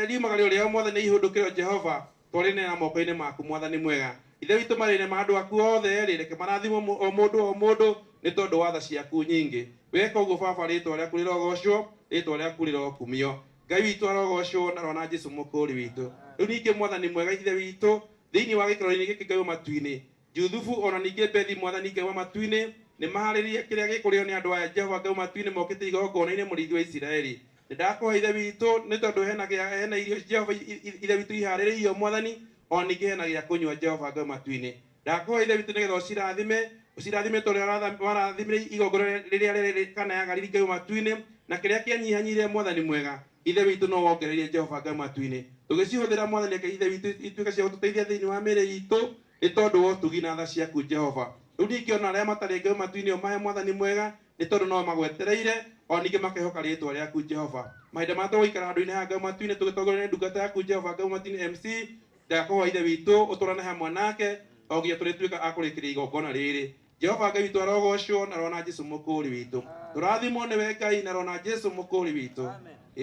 riumagario rĩao Mwathani ihũndũkĩro Jehova twarĩne na moko-inĩ maku Mwathani mwega ithe witũ marĩne ma andũ aku othe rĩ reke marathimwo o mũndũ nĩ tondũ wa tha ciaku nyingĩ weka ũguo baba rĩtwa rĩaku rĩrogocwo rĩtwa rĩaku rĩrokumio Ngai witũ arogocwo na rona Jesu mũkũũri witũ rĩu ningĩ Mwathani mwega ithe witũ Thĩinĩ wa gĩikaro-inĩ gĩkĩ Ngai wa matu-inĩ, Juthubu ona ningĩ Bethi Mwathani Ngai wa matu-inĩ nĩ maharĩrie kĩrĩa gĩkũrĩo nĩ andũ aya Jehova Ngai wa matu-inĩ mokĩte igongona-inĩ mũrĩithi wa Isiraeli. Nĩ ndakũhe Ithe witũ nĩ tondũ hena irio Jehova Ithe witũ iharĩrĩirio Mwathani, ona ningĩ hena gĩa kũnyua Jehova Ngai wa matu-inĩ. Ndakũhe Ithe witũ nĩgetha ũcirathime, ũcirathime ta ũrĩa warathimire igongona rĩrĩa rĩrĩ Kana ya Galili Ngai wa matu-inĩ, na kĩrĩa kĩanyihanyihire Mwathani mwega Ithe witũ no wongereire Jehova Ngai wa matu-inĩ. Tũgĩcihũthĩra Mwathani, reke Ithe witũ ituĩke cia gũtũteithia thĩinĩ wa mĩĩrĩ itũ nĩ tondũ wa ũtugi na tha ciaku Jehova. Rĩu ningĩ ona arĩa matarĩ Ngai wa matu-inĩ ũmahe Mwathani mwega nĩ tondũ no magwetereire, o ningĩ makehoka rĩĩtwa rĩaku Jehova. Mahinda marĩa tũgũikara handũ-inĩ haha Ngai wa matu-inĩ tũgĩtongorio nĩ ndungata yaku Jehova Ngai wa matu-inĩ MC, ndakũhoya Ithe witũ ũtũũrane hamwe nake o nginya tũrĩtuĩka a kũrĩkĩria igongona rĩrĩ. Jehova Ngai witũ arogocwo na rona Jesu mũkũũri witũ. Tũrathimwo nĩwe Ngai na rona Jesu mũkũũri witũ.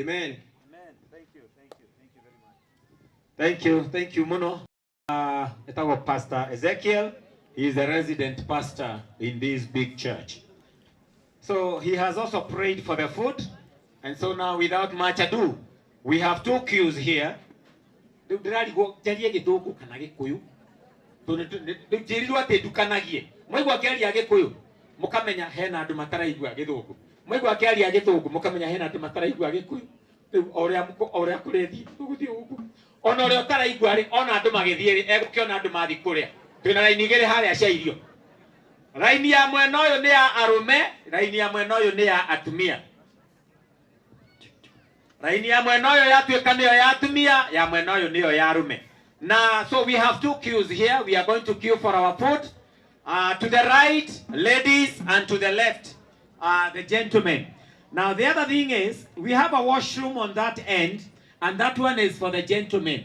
Amen. Thank you, thank you muno. Etagwo Pastor Ezekiel. He is a resident pastor in this big church. So he has also prayed for the food. And so now, without much ado, we have two queues here. Rĩu ndĩrarigwo njarie gĩthũngũ kana gĩkũyũ, tondũ rĩu njĩrirwo atĩ ndukanagie. Mwaigua ngĩaria gĩkũyũ mũkamenya hena andũ mataraigua gĩthũngũ, mwaigua ngĩaria gĩthũngũ mũkamenya hena andũ mataraigua gĩkũyũ. Rĩu o ũrĩa kũrĩthiĩ tũgũthiĩ ũguo, ona ũrĩa ũtaraigua rĩ, ona andũ magĩthiĩ rĩ, egũkĩona andũ mathiĩ kũrĩa. Twĩna raini igĩrĩ harĩa cia irio. Raini ya mwena ũyũ nĩ ya arũme, raini ya mwena ũyũ nĩ ya atumia. Raini ya mwena ũyũ yatuĩka nĩyo ya atumia, ya mwena ũyũ nĩyo ya arũme. Na so we have two queues here. We are going to queue for our food. To the right, ladies, and to the left, the gentlemen. Now the other thing is, we have a washroom on that end, and that one is for the gentlemen.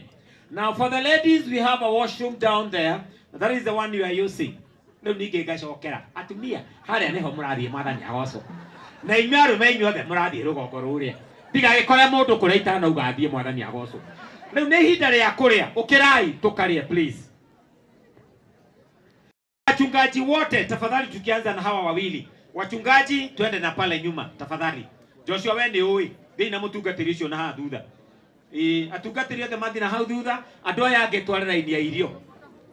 Now for the ladies, we have a washroom down there. That is the one you are using. Rĩu ningĩ ngacokera atumia harĩa nĩho mũrathiĩ, Mwathani agocwo. Na inyuĩ arũme inyuothe mũrathiĩ rũgongo rũrĩa, ndigagĩkore mũndũ kũrĩa itanauga athiĩ. Mwathani agocwo. Rĩu nĩ ihinda rĩa kũrĩa, ũkĩrai tũkarĩe, please. Wachungaji wote tafadhali, tukianza na hawa wawili wachungaji, twende na pale nyuma tafadhali. Joshua, we nĩ ũĩ thĩinĩ na mũtungatĩri ũcio na haha thutha. Ĩ, atungatĩri othe mathiĩ na hau thutha, andũ aya angĩ tware raini ya irio.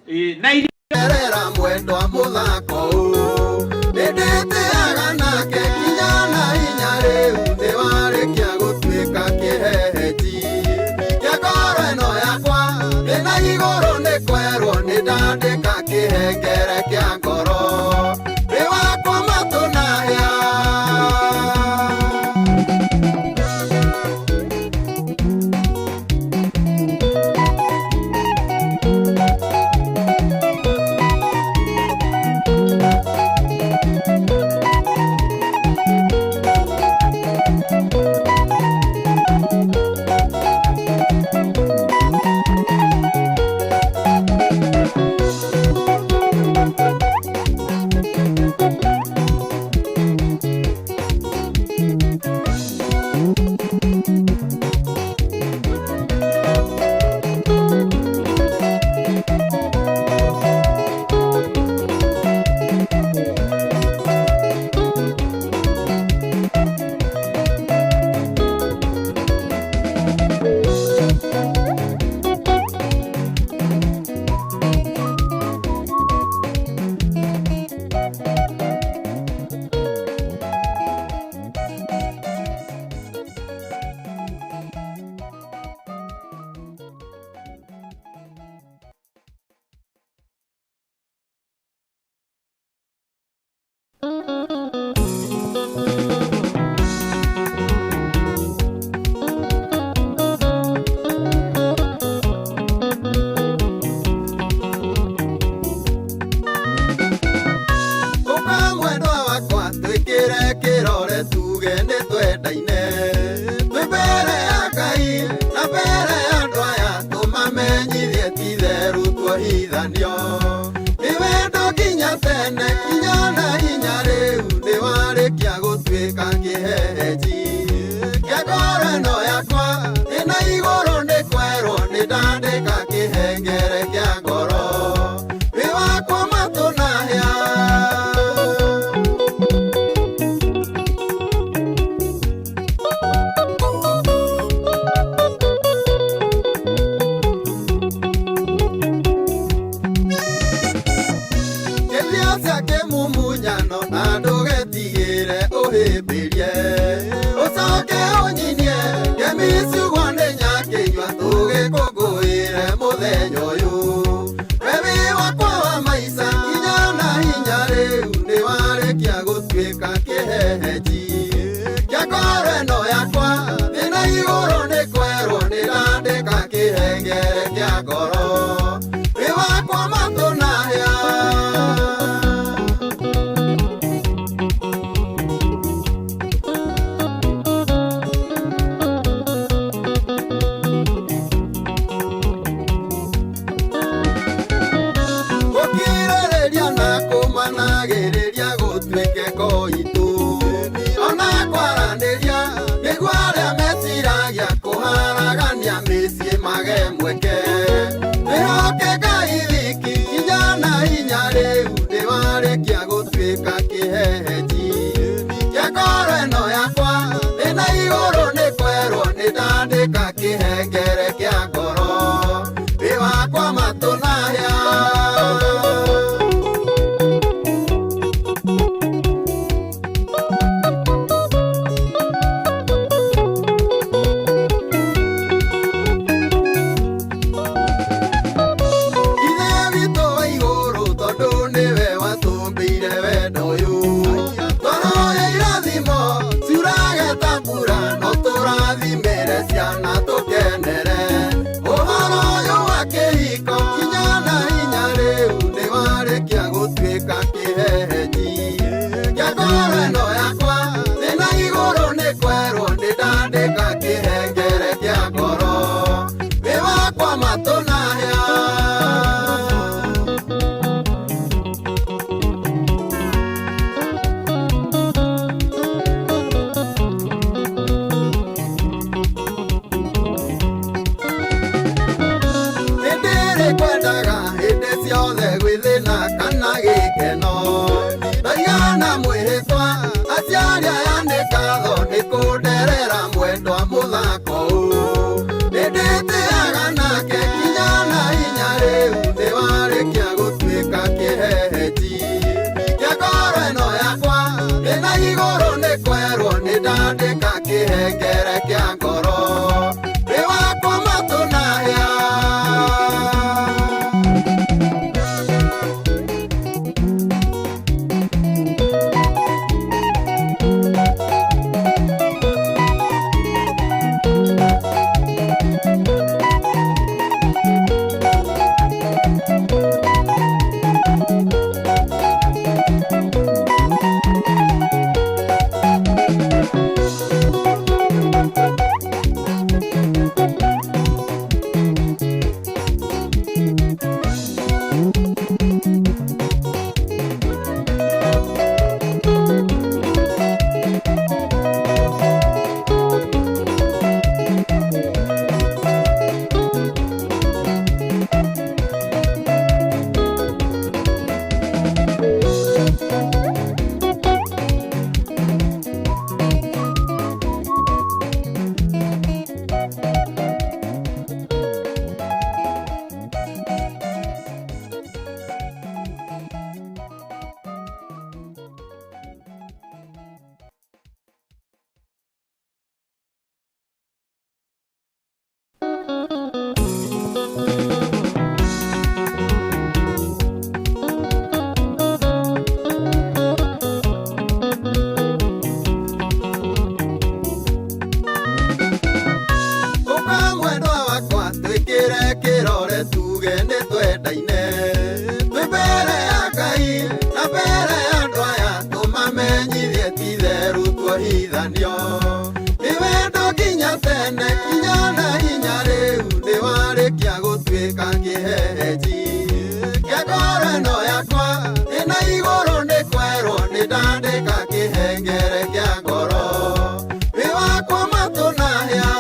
Ĩ, na irio. Erera mwendwa mũthako ũũ nĩndĩtĩaga nake kinya na hinya, rĩu nĩ warĩkia gũtuĩka kĩhehenji kĩa ngoro ĩno yakwa, ndĩna igũrũ nĩ kwerwo nĩ ndandĩka kĩhengere kĩa ngoro nĩ wakwa matũ na hĩa. Ambĩrĩria kĩmumunyano na ndũgetigĩre ũhĩmbĩrie ũcoke ũnyinie kemicugwa nĩ nyakĩnyua tũgĩkũngũĩre mũthenya ũyũ wewi wakwa wa maica kinya na hinya rĩu nĩ warĩkia gũtuĩka kĩhehenji kĩa ngoro ĩno yakwa thĩna igũrũ nĩ kwerwo nĩ ndandĩka kĩhengere kĩa ngoro wĩ wakwa matũ na hĩa. Gũkirĩrĩria na kũmanagĩrĩria gũtuĩke koitũ ona kwaranĩria nĩguo arĩa meciragia kũharagania mĩciĩ mage mweke wĩhoke Ngai wiki hinya na hinya rĩu ndĩwarĩkia gũtuĩka kĩhehenji kĩa ngoro ĩno yakwa thĩna igũrũ nĩ kwerwo nĩ ndandĩka kĩhengere kĩa ngoro wĩ wakwa matũ na hĩa. Ithe witũ wa igũrũ tondũ nĩwe watũmbĩire wendo ũyũ twahoya irathimo ciurage ta mbura no tũrathimĩre ciana tũkenere ũhoro ũyũ wa kĩhiko kinya na hinya rĩu nĩ warĩkia gũtuĩka kĩhehenji kĩa ngoro ĩno yakwa thĩna igũrũ nĩ kwerwo nĩ ndandĩka kĩhengere kĩa ngoro wĩ wakwa matũ na hĩa. Hĩndĩ kwendaga hĩndĩ ciothe gwĩthĩna kana gĩkeno ndaigana mwĩhĩtwa aciari aya nĩ ngatho nĩ kũnderera mwendwa mũthako ũũ nĩndĩtĩaga nake kinya na hinya rĩu nĩ warĩkia gũtuĩka kĩhehenji kĩa ngoro ĩno yakwa thĩna igũrũ nĩ kwerwo nĩ ndandĩka kĩhengere kĩa ngoro wĩ wakwa matũ na hĩa. Ũka mwendwa wakwa twĩkĩre kĩrore tuge nĩ twendaine twĩ mbere ya Ngai na mbere ya andũ aya tũmamenyithie ti itherũ tuohithanio nĩ wendo nginya tene kinya na hinya rĩu nĩ warĩkia gũtuĩka kĩhehenji kĩa ngoro ĩno yakwa thĩna igũrũ nĩ kwerwo nĩ ndandĩka kĩhengere kĩa ngoro wĩ wakwa matũ na hĩa.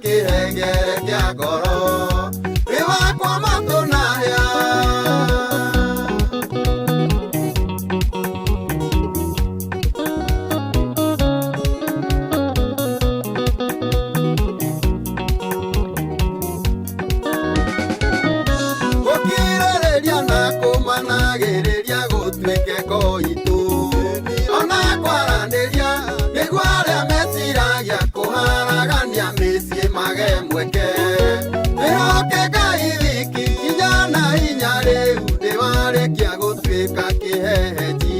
Kĩhengere kĩa ngoro wĩ wakwa matũ na hĩa. Gũkirĩrĩria na kũmanagĩrĩria gũtuĩke koitũ ona kwaranĩria nĩguo arĩa meciragia kũharagania mĩciĩ mage mweke. Wĩhoke Ngai wiki hinya na hinya rĩu ndĩwarĩkia gũtuĩka kĩhehenji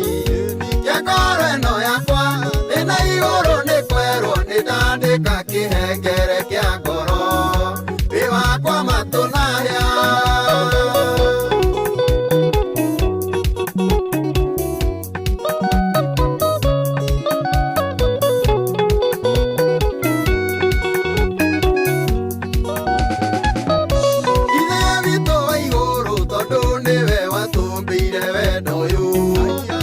kĩa ngoro ĩno yakwa thĩna igũrũ nĩ kwerwo nĩ ndandĩka kĩhengere kĩa ngoro wĩ wakwa matũ na hĩa. Ithe witũ wa igũrũ tondũ nĩwe watũmbĩire wendo ũyũ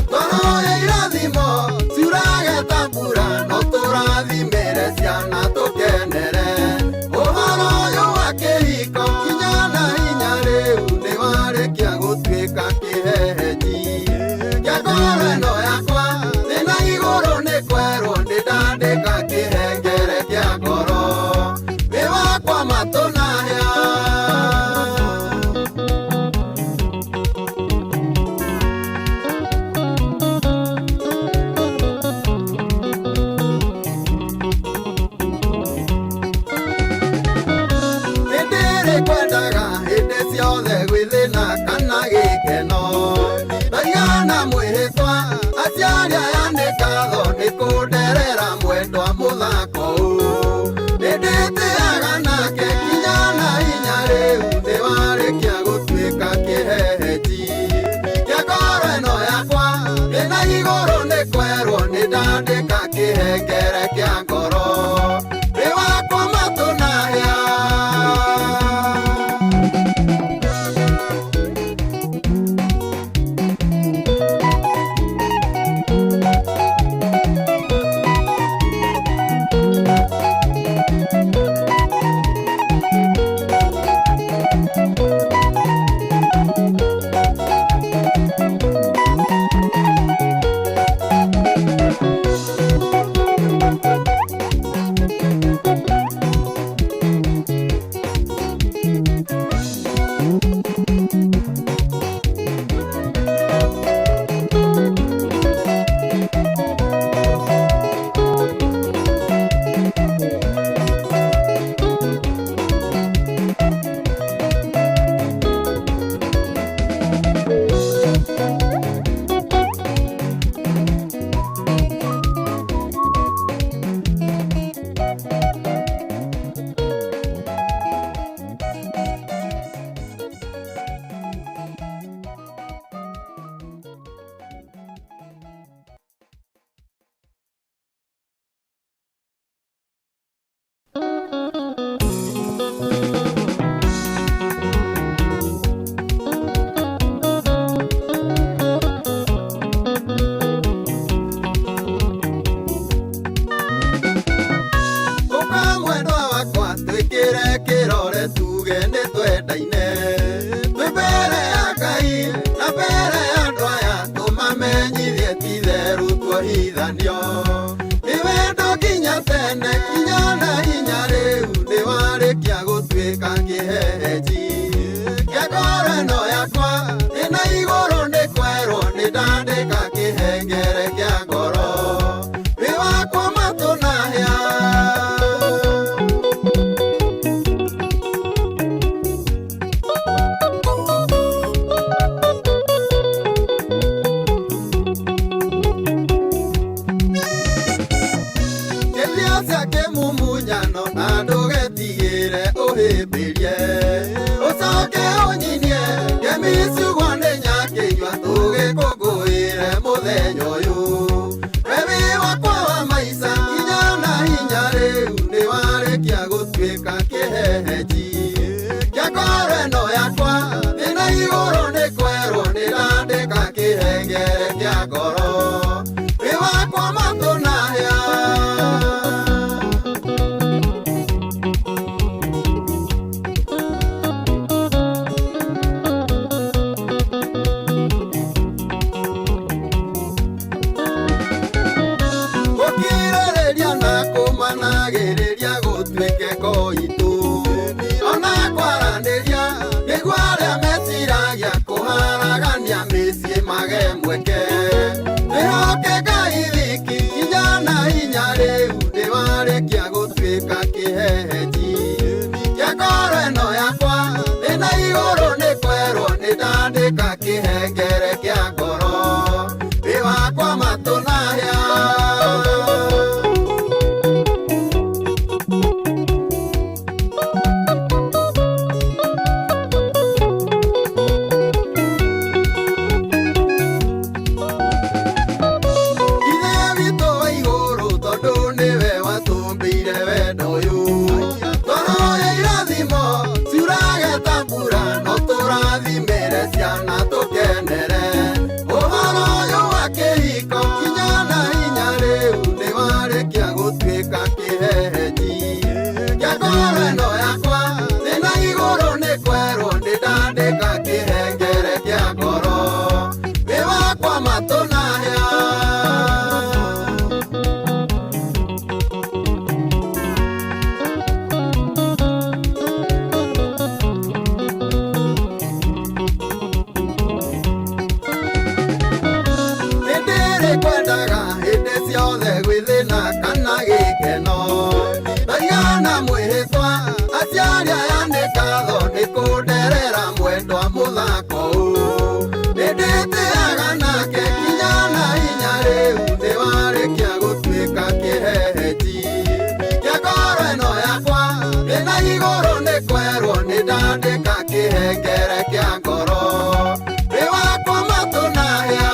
twahoya irathimo ciurage ta mbura no tũrathimĩre ciana tũkenere ũhoro ũyũ wa kĩhiko kinya na hinya rĩu nĩwarĩkia gũtuĩka kĩhehenji kĩa ngoro ĩno yakwa thĩna igũrũ nĩ kwerwo nĩ ndandĩka kĩhengere kĩa ngoro wĩ wakwa matũ na hĩa. Hĩndĩ kwendaga hĩndĩ ciothe gwĩthĩna kana gĩkeno ndaigana mwĩhĩtwa aciari aya nĩ ngatho nĩ kũnderera mwendwa mũthako ũũ nĩndĩtĩaga nake kinya na hinya rĩu nĩwarĩkia gũtuĩka kĩhehenji kĩa ngoro ĩno yakwa thĩna igũrũ nĩ kwerwo nĩ ndandĩka kĩhengere kĩa ngoro wĩ wakwa matũ na hĩa. Ũka mwendwa wakwa twĩkĩre kĩrore tuge nĩ twendaine twĩ mbere ya Ngai na mbere ya andũ aya tũmamenyithie ti itherũ tuohithanio nĩ wendo nginya tene kinya na hinya rĩu nĩwarĩkia gũtuĩka kĩhehenji kĩa ngoro ĩno yakwa thĩna igũrũ nĩ kwerwo nĩ ndandĩka kĩhengere kĩa ngoro wĩ wakwa matũ na hĩa. Kĩthia kĩmumunyano na ndũgetigĩre ũhĩmbĩrie ũcoke ũnyinie kĩmicugwa nĩ nyakĩnyua tũgĩkũngũĩre mũthenya ũyũ we wĩ wakwa wa maica kinya na hinya rĩu nĩwarĩkia gũtuĩka kĩhehenji kĩa ngoro ĩno yakwa thĩna igũrũ nĩ kwerwo nĩ ndandĩka kĩhengere kĩa ngoro wĩ wakwa matũ na hĩa. kwerwo nĩ ndandĩka kĩhengere kĩa ngoro wĩ wakwa matũ na hĩa.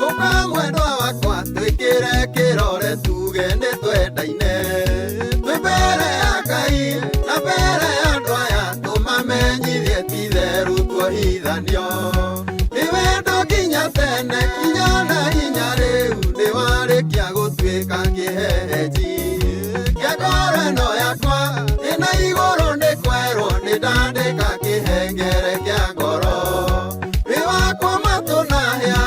Ũka mwendwa wakwa twĩkĩre kĩrore tuge nĩ twendaine twĩ mbere ya Ngai na mbere ya andũ aya tũmamenyithie ti itherũ tuohithanio nĩ wendo nginya tene kinya na hinya rĩu nĩ warĩkia gũtuĩka kĩhehenji kĩa ngoro ĩno yakwa ĩna igũrũ nĩ kwerwo nĩ ndandĩka kĩhengere kĩa ngoro wĩ wakwa matũ na hĩa.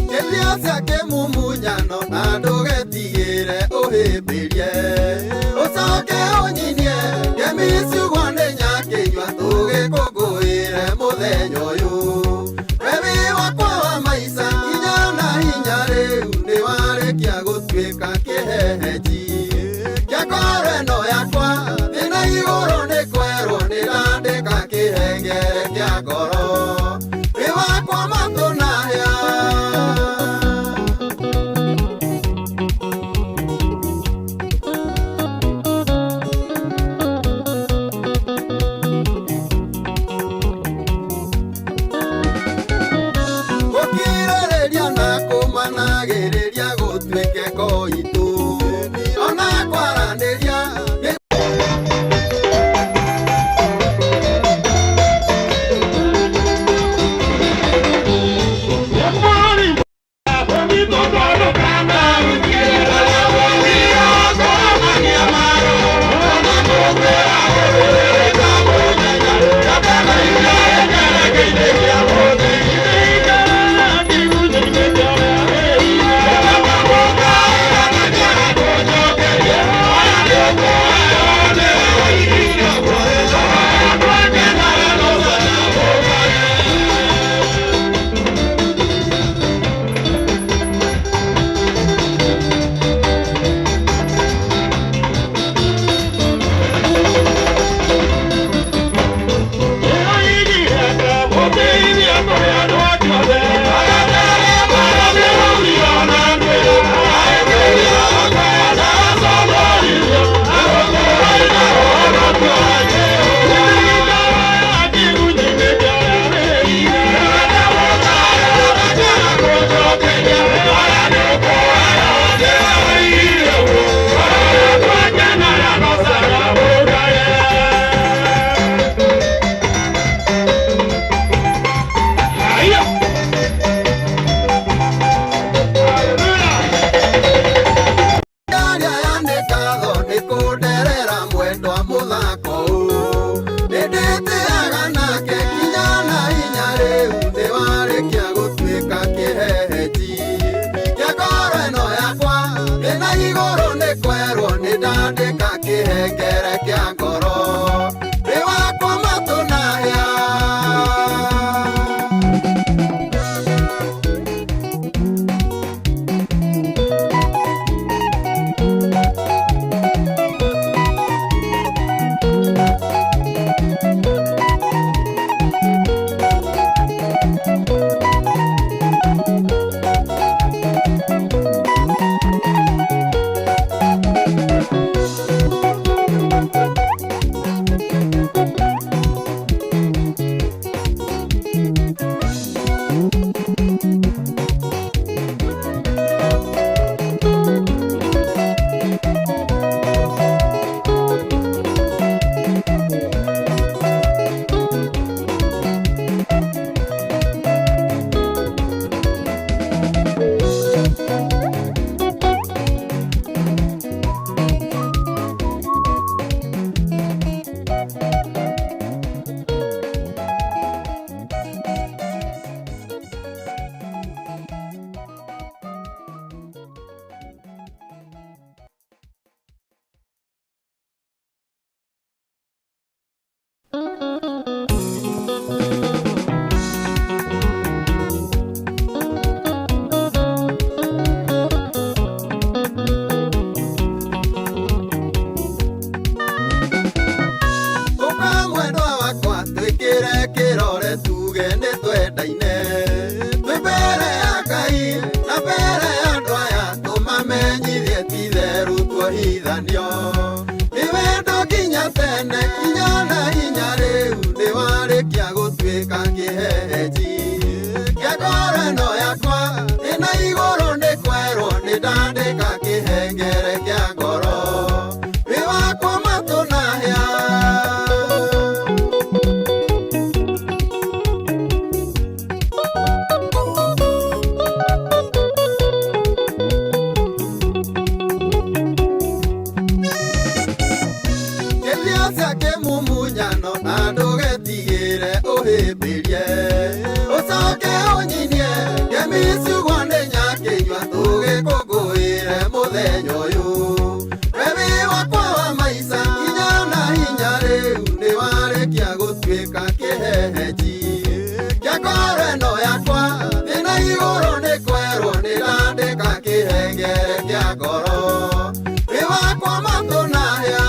Kĩthia kĩmumunyano na ndũgetigĩre ũhĩmbĩrie ũcoke ũnyinie ngemi ciugwo nĩ nyakĩnyua tũgĩkũngũĩre mũthenya ũyũ we wĩ wakwa wa maica kinya na hinya rĩu nĩ warĩkia gũtuĩka kĩhehenji kĩa ngoro ĩno yakwa thĩna igũrũ nĩ kwerwo nĩ ndandĩka kĩhengere kĩa ngoro wĩ wakwa matũ na hĩa. Gũkirĩrĩria na kũmanagĩrĩria gũtuĩke koitũ ona kwaranĩria nĩ tuohithanio nĩ wendo nginya tene kinya na hinya rĩu nĩ warĩkia gũtuĩka kĩhehenji kĩa ngoro ĩno yakwa ĩna igũrũ nĩ kwerwo nĩ ndandĩka kĩhengere kĩa ngoro wĩ wakwa matũ na hĩa. Kĩthiocia kĩmumunyano na ndũgetigĩre ũhĩmbĩrie ũcoke ũnyinie kĩmicugwa nĩ nyakĩnyua tũgĩkũngũĩre mũthenya ũyũ we wĩ wakwa wa maica kinya na hinya rĩu nĩ warĩkia gũtuĩka kĩhehenji kĩa ngoro ĩno yakwa thĩna igũrũ nĩ kwerwo nĩ ndandĩka kĩhengere kĩa ngoro wĩ wakwa matũ na hĩa.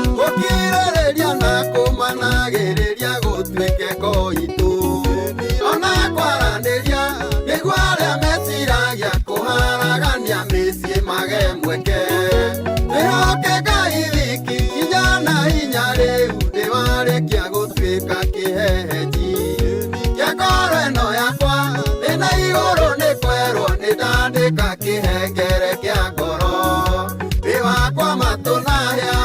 Gũkirĩrĩria na kũmanagĩrĩria gũtuĩke koitũ ona kwaranĩria nĩguo arĩa meciragia kũharagania mĩciĩ mage mweke twĩhoke Ngai wiki hinya na hinya rĩu nĩ warĩkia gũtuĩka kĩhehenji kĩa ngoro ĩno yakwa thĩna igũrũ nĩ kwerwo nĩ ndandĩka kĩhengere kĩa ngoro wĩ wakwa matũ na hĩa.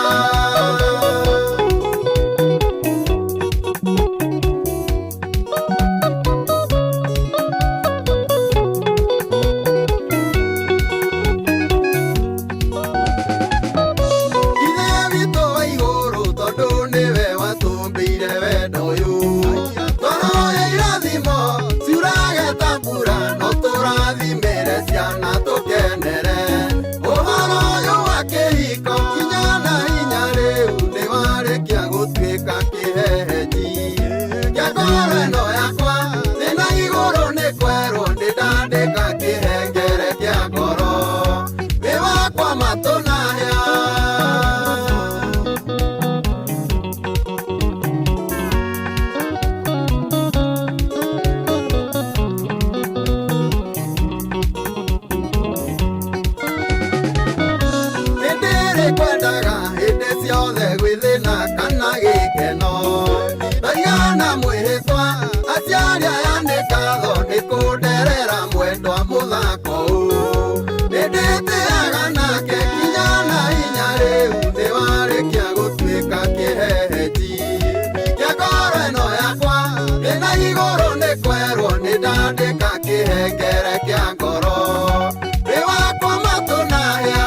Ithe witũ wa igũrũ tondũ nĩwe watũmbĩire wendo ũyũ twaroya irathimo ciurage ta mbura no tũrathimĩre ciana tũkenere ũhoro ũyũ wa kĩhiko kinya na hinya rĩu nĩ warĩkia gũtuĩka kĩhehenji kĩa ngoro ĩno yakwa thĩna igũrũ nĩ kwerwo nĩ ndandĩka kĩhengere kĩa ngoro wĩ wakwa matũ na hĩa. Nĩndĩrĩ kwendaga hĩndĩ ciothe gwĩthĩna kana gĩkeno ndaigana mwĩhĩtwa aciari aya nĩ ngatho nĩ kũnderera mwendwa mũthako ũũ nĩndĩtĩaga nake kinya na hinya rĩu nĩ warĩkia gũtuĩka kĩhehenji kĩa ngoro ĩno yakwa thĩna igũrũ nĩ kwerwo nĩ ndandĩka kĩhengere kĩa ngoro wĩ wakwa matũ na hĩa.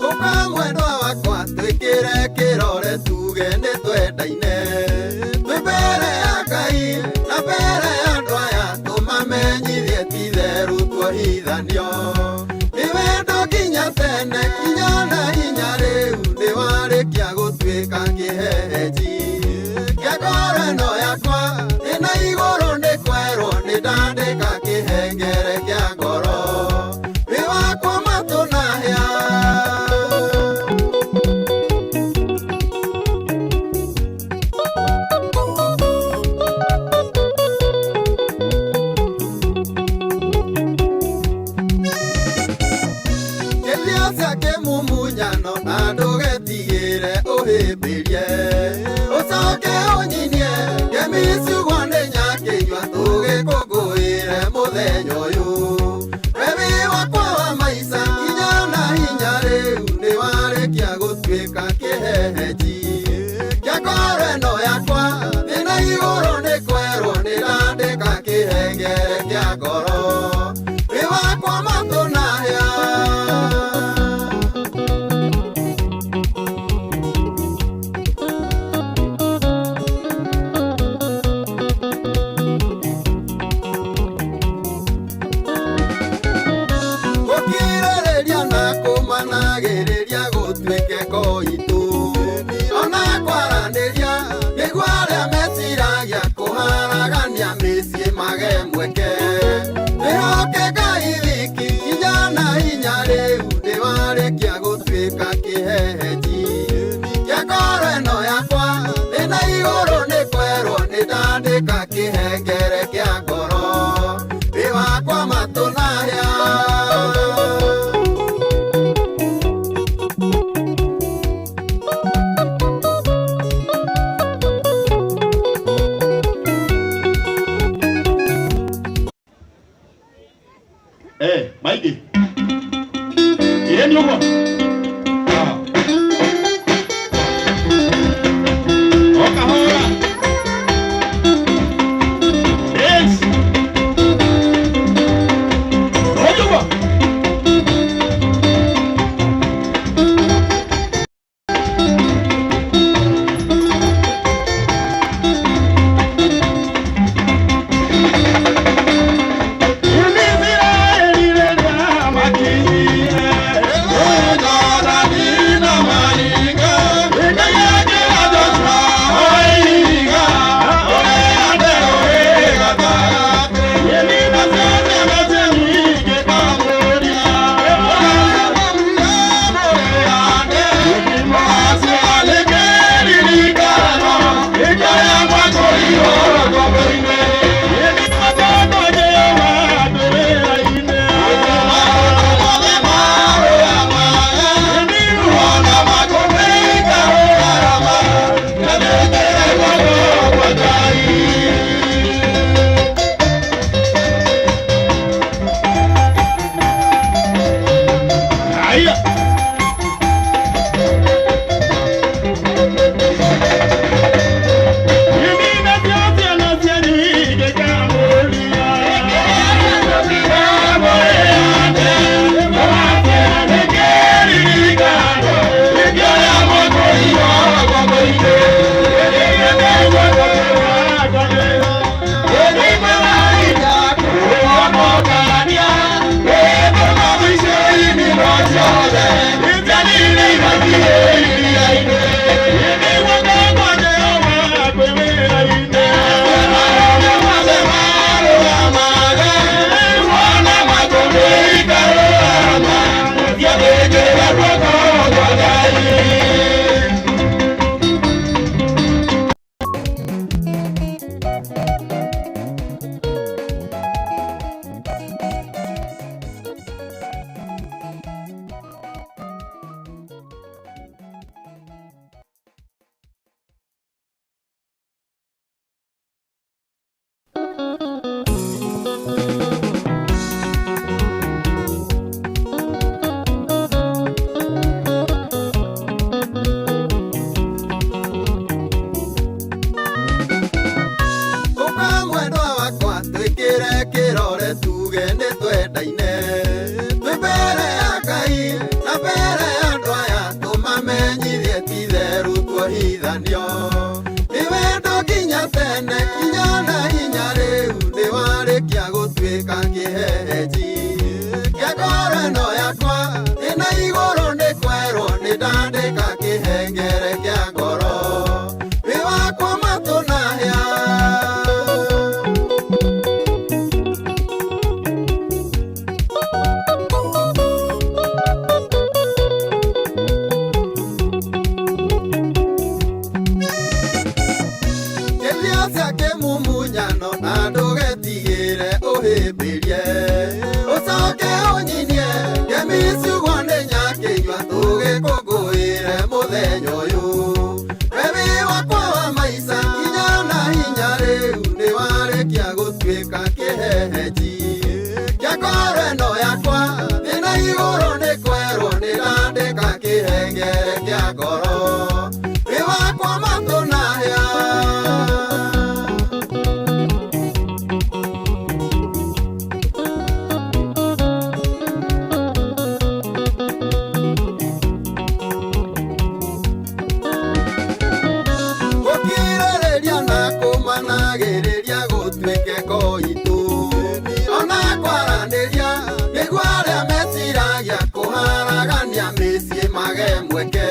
Ũka mwendwa wakwa twĩkĩre kĩrore tuge nĩ twendaine twĩ mbere ya Ngai na mbere ya andũ aya tũmamenyithie ti itherũ tuohithanio nĩ wendo nginya tene kinya na hinya rĩu. cia kĩmumunyano na ndũgetigĩre ũhĩmbĩrie ũcoke ũnyinie ngemi ciugwo nĩ nyakĩnyua tũgĩkũngũĩre mũthenya ũyũ wewi wakwa wa maica kinya na hinya rĩu nĩ warĩkia gũtuĩka kĩhehenji kĩa ngoro ĩno yakwa thĩna igũrũ nĩ kwerwo nĩ ndandĩka kĩhengere kĩa ngoro wĩ wakwa matũ na hĩa. Gũkirĩrĩria na kũmanagĩrĩria gũtuĩke koitũ ona kwaranĩria nĩguo arĩa meciragia kũharagania mĩciĩ mage mweke twĩhoke Ngai wiki hinya na hinya rĩu ndĩwarĩkia gũtuĩka kĩhehenji kĩa ngoro ĩno yakwa thĩna igũrũ nĩ kwerwo nĩ ndandĩka kĩhengere kĩa ngoro wĩ wakwa matũ na hĩa. Maingĩ ĩĩ nĩ ũguo o kahora. Yes. Ũguo. Isiraeli rĩrĩa makinyire. Nĩguo arĩa meciragia kũharagania mĩciĩ mage mweke.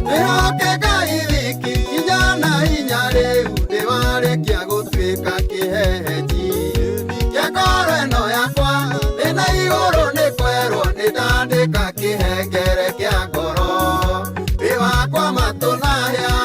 Twĩhoke Ngai wiki hinya na hinya rĩu ndĩwarĩkia gũtuĩka kĩhehenji. Kĩa ngoro ĩno yakwa thĩna igũrũ nĩ kwerwo nĩ ndandĩka kĩhengere kĩa ngoro. Wĩ wakwa matũ na hĩa.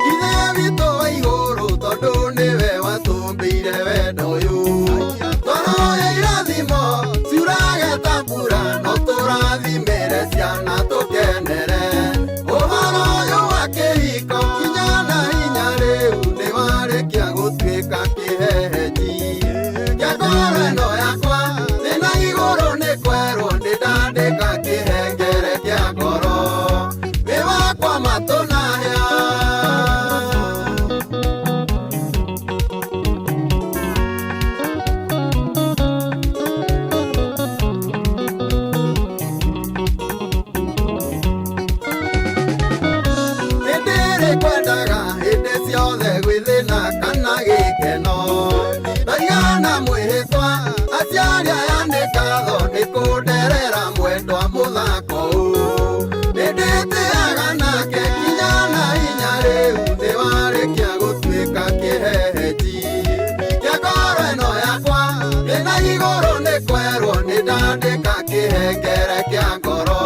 Ithe witũ wa igũrũ tondũ nĩwe watũmbĩire wendo ũyũ. Twaroya irathimo ciurage ta mbura no tũrathimĩre ciana tũkenere. Ũhoro ũyũ wa kĩhiko hinya na hinya rĩu nĩwarĩkia gũtuĩka kĩhehenji. Kĩa ngoro ĩno yakwa thĩna igũrũ nĩ kwerwo nĩ ndandĩka kĩhengere kĩa ngoro. Wĩ wakwa matũ na hĩa. Nĩndĩrĩ kwendaga hĩndĩ ciothe gwĩthĩna kana gĩkeno. Ndaigana mwĩhĩtwa aciari aya nĩ ngatho nĩ kũnderera mwendwa mũthako ũũ. Nĩndĩtĩaga nake kinya na hinya rĩu nĩwarĩkia gũtuĩka kĩhehenji. Kĩa ngoro ĩno yakwa thĩna igũrũ nĩ kwerwo nĩ ndandĩka kĩhengere kĩa ngoro.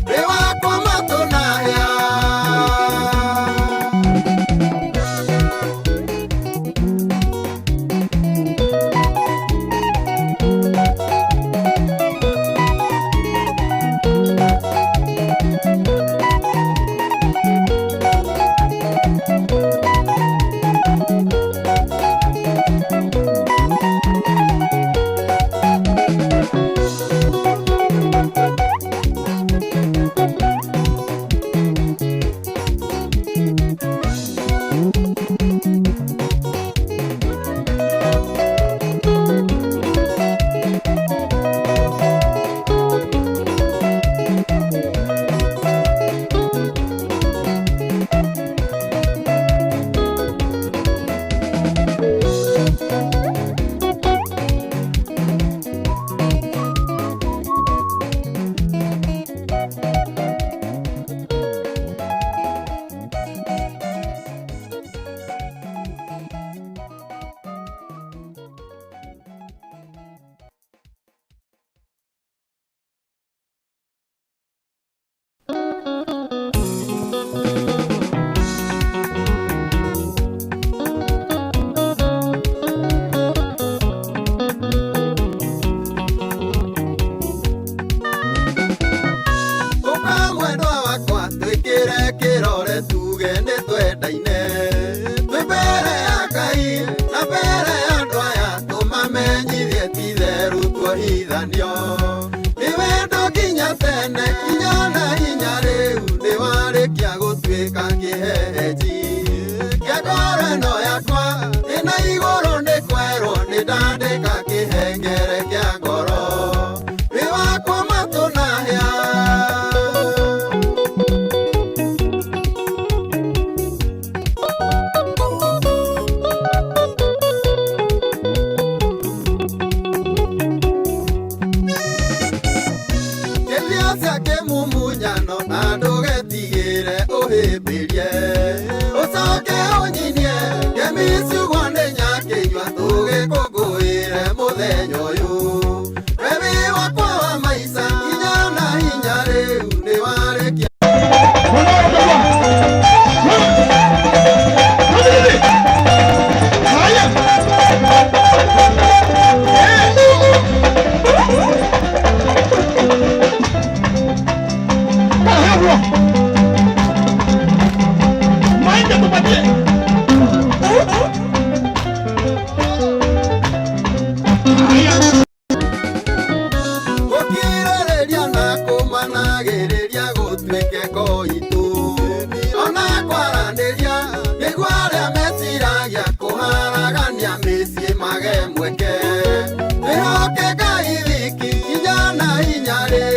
Wĩ wakwa matũ na hĩa. Ũka mwendwa wakwa twĩkĩre kĩrore tuge nĩ twendaine. Twĩ mbere ya Ngai na mbere ya andũ aya tũmamenyithie ti itherũ tuohithanio. Nĩ wendo nginya tene kinya na hinya rĩu nĩwarĩkia gũtuĩka kĩhehenji. Kĩa ngoro ĩno yakwa thĩna igũrũ nĩ kwerwo nĩ ndandĩka kĩhengere kĩa ngoro. Wĩ wakwa matũ na hĩa. Kĩthia cia kĩmumunyano na ndũgetigĩre ũhĩmbĩrie. Ũcoke ũnyinie ngemi ciugwo nĩ nyakĩnyua tũgĩkũngũĩre mũthenya ũyũ. We wĩ wakwa wa maica hinya na hinya rĩu nĩwarĩkia. Gũkirĩrĩria na kũmanagĩrĩria gũtuĩke koitũ. Ona kwaranĩria nĩguo arĩa meciragia kũharagania mĩciĩ mage mweke. Twĩhoke Ngai wiki hinya na hinya rĩu.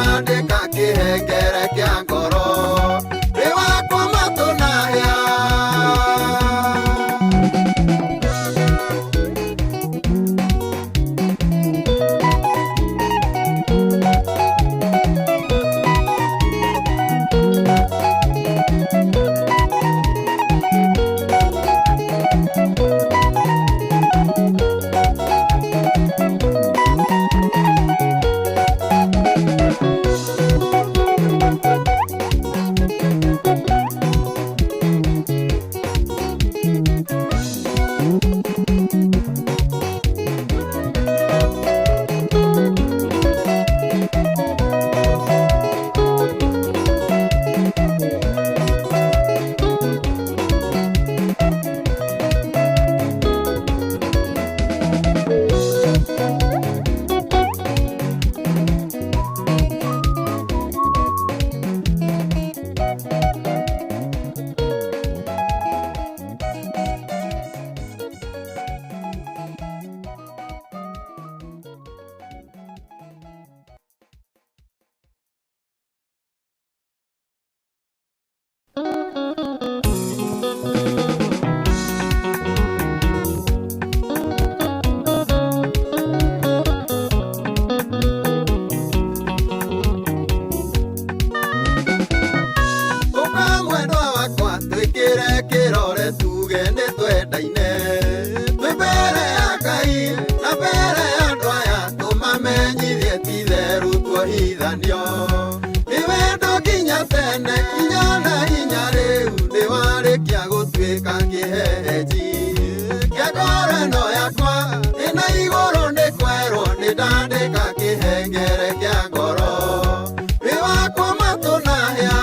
ndandĩka kĩhengere kĩa ngoro wĩ wakwa matũ na hĩa. Ũka mwendwa wakwa twĩkĩre kĩrore tuge nĩ twendaine twĩ mbere ya Ngai na mbere ya andũ aya tũmamenyithie ti itherũ tuohithanio nĩ wendo nginya tene nginya na hinya rĩu nĩ warĩkia gũtuĩka kĩhehenji kĩa ngoro ĩno yakwa ĩna igũrũ nĩ kwerwo nĩ ndandĩka kĩhengere kĩa ngoro wĩ wakwa matũ na hĩa.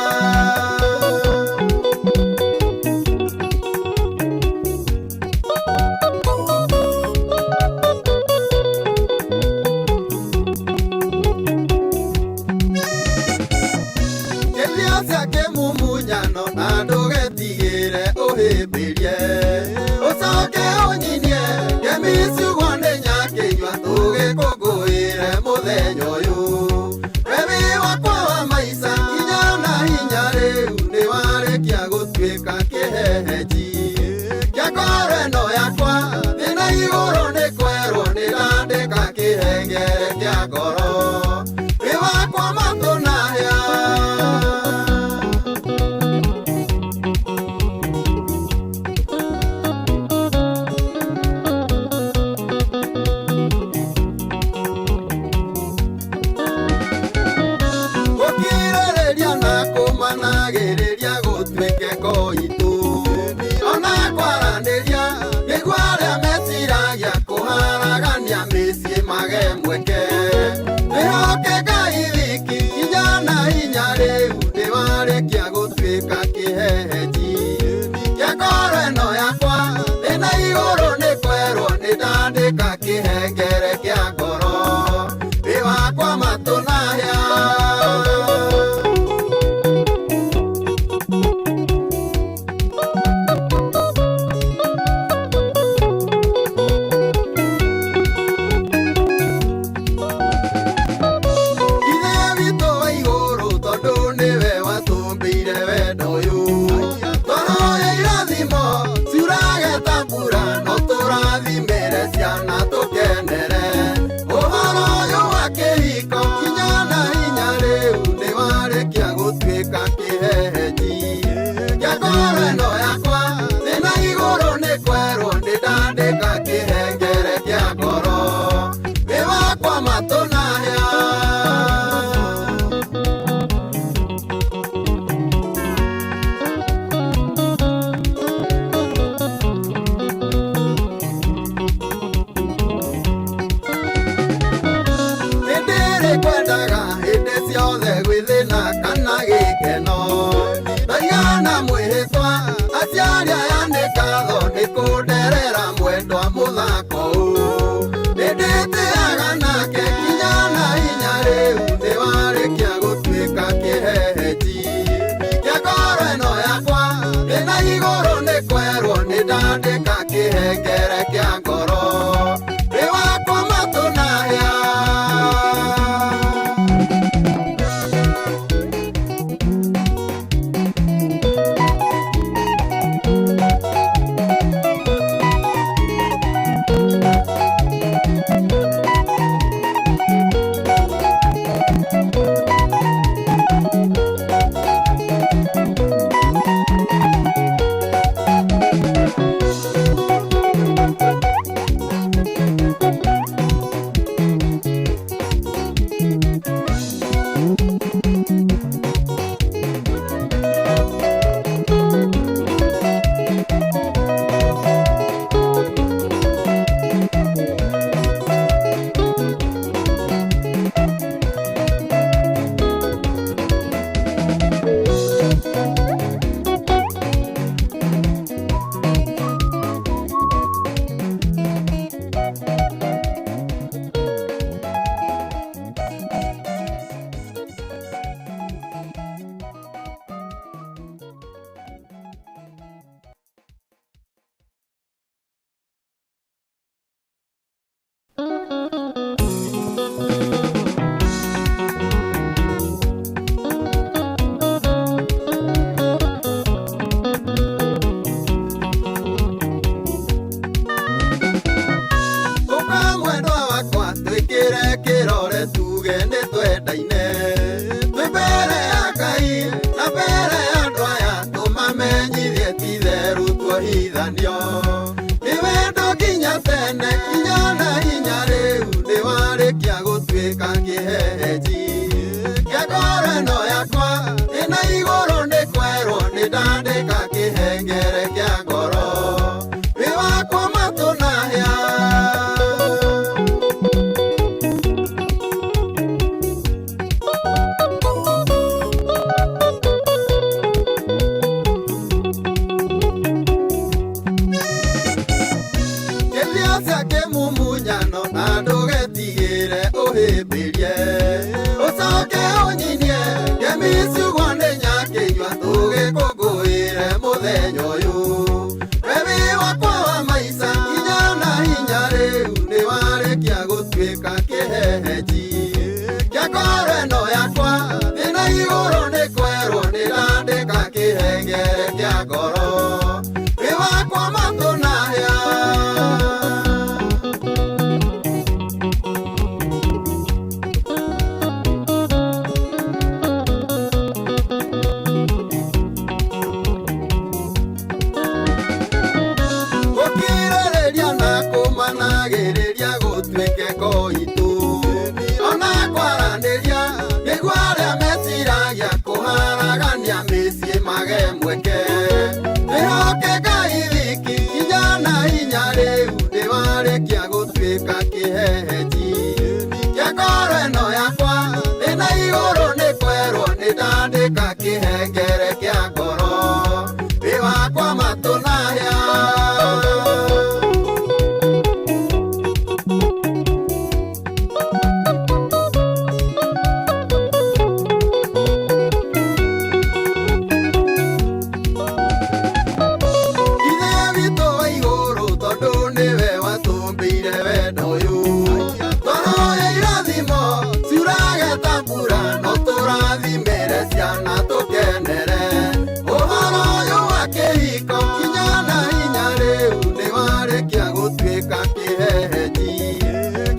Kĩthia cia kĩmumunyano na ndũgetigĩre ũhĩmbĩrie ũcoke ũnyinie ngemi ciugwo nĩ nyakĩnyua tũgĩkũngũĩre mũthenya ũyũ we wĩ wakwa wa maica nginya na hinya rĩu nĩ warĩkia gũtuĩka kĩhehenji kĩa ngoro ĩno yakwa thĩna igũrũ nĩ kwerwo nĩ ndandĩka kĩhengere kĩa ngoro wĩ wakwa matũ na hĩa. Gũkirĩrĩria na kũmanagĩrĩria gũtuĩke koitũ ona kwaranĩria nĩguo arĩa meciragia kũharagania mĩciĩ mage mweke twĩhoke Ngai wiki hinya na hinya rĩu nĩwarĩkia gũtuĩka kĩhehenji kĩa ngoro ĩno yakwa thĩna igũrũ nĩ kwerwo nĩ ndandĩka kĩhengere kĩa ngoro wĩ wakwa matũ na hĩa. Ithe witũ wa igũrũ tondũ nĩwe watũmbĩire wendo ũyũ twahoya irathimo ciurage ta mbura no tũrathimĩre ciana tũkenere ũhoro ũyũ wa kĩhiko kinya na hinya rĩu nĩ warĩkia gũtuĩka kĩhehenji kĩa ngoro ĩno yakwa thĩna igũrũ nĩ kwerwo nĩ ndandĩka kĩhengere kĩa ngoro wĩ wakwa matũ na hĩa. Nĩndĩrĩ kwendaga hĩndĩ ciothe gwĩthĩna kana gĩkeno ndaigana mwĩhĩtwa aciari aya nĩ ngatho nĩ kũnderera mwendwa mũthako ũũ nĩndĩtĩaga nake nginya na hinya rĩu nĩ warĩkia gũtuĩka kĩhehenji kĩa ngoro ĩno yakwa thĩna igũrũ nĩ kwerwo nĩ ndandĩka kĩhengere kĩa ngoro wĩ wakwa matũ na hĩa.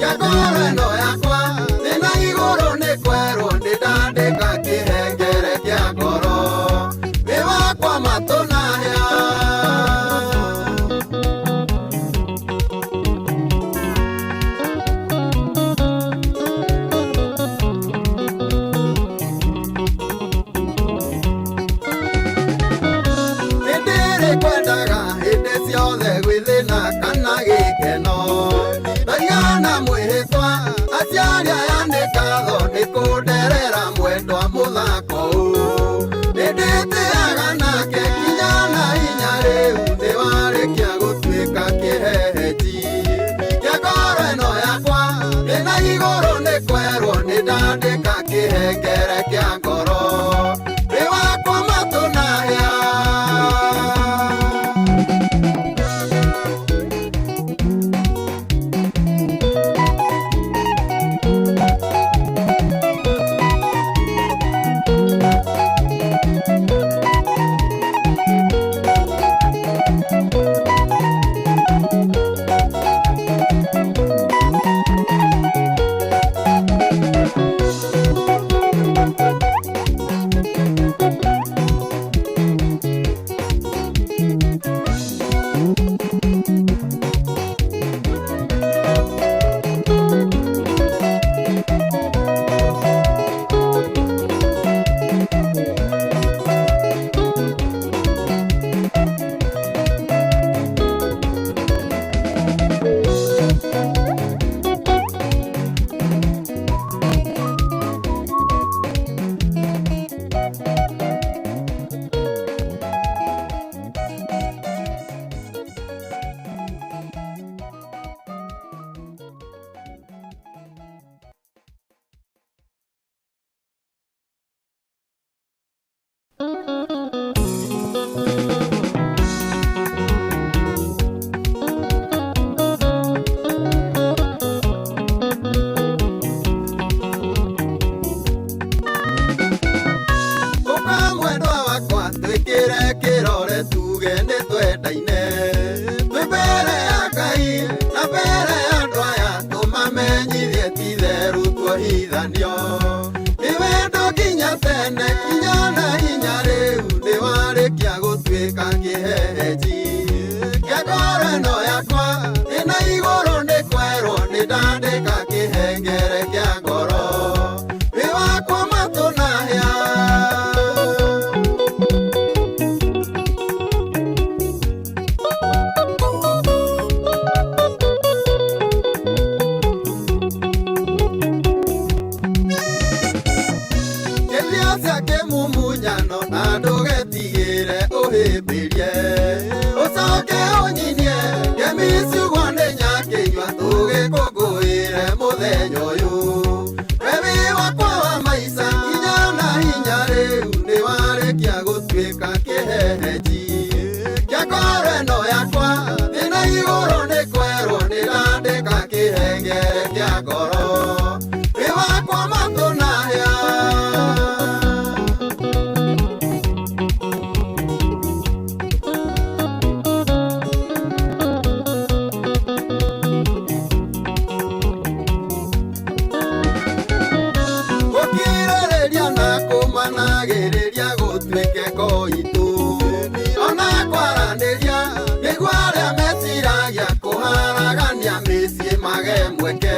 Kĩa ngoro ĩno yakwa thĩna igũrũ nĩ kwerwo nĩ ndandĩka kĩhengere kĩa ngoro wĩ wakwa matũ na hĩa. Nĩndĩrĩ kwendaga hĩndĩ ciothe gwĩthĩna kana gĩkeno ndaigana mwĩhĩtwa aciari aya nĩ ngatho nĩ kũnderera mwendwa mũthako ũũ nĩndĩtĩaga nake kinya na hinya rĩu nĩwarĩkia gũtuĩka kĩhehenji kĩa ngoro ĩno yakwa ndĩna igũrũ nĩ kwerwo nĩ ndandĩka kĩhengere kĩa ngoro wĩ wakwa matũ na hĩa. Ũka mwendwa wakwa twĩkĩre kĩrore tuge nĩ twendaine twĩ mbere ya Ngai na mbere ya andũ aya tũmamenyithie ti itherũ tuohithanio nĩ wendo nginya tene kinya na hinya rĩu nĩwarĩkia gũtuĩka kĩhehenji kĩa ngoro ĩno yakwa ĩna igũrũ nĩ kwerwo nĩ ndandĩka kĩhengere kĩa ngoro wĩ wakwa matũ na hĩa. Kĩthia kĩmumunyano na ndũgetigĩre ũhĩmbĩrie ũcoke ũnyinie ngemi ciugwo nĩ nyakĩnyua tũgĩkũngũĩre mũthenya ũyũ we wĩ wakwa wa maica kinya na hinya rĩu nĩwarĩkia gũtuĩka kĩhehenji kĩa ngoro ĩno yakwa thĩna igũrũ nĩ kwerwo nĩ ndandĩka kĩhengere kĩa ngoro wĩ wakwa matũ na hĩa. Gũkirĩrĩria na kũmanagĩrĩria gũtuĩke koitũ ona kwaranĩria nĩguo arĩa meciragia kũharagania mĩciĩ mage mweke.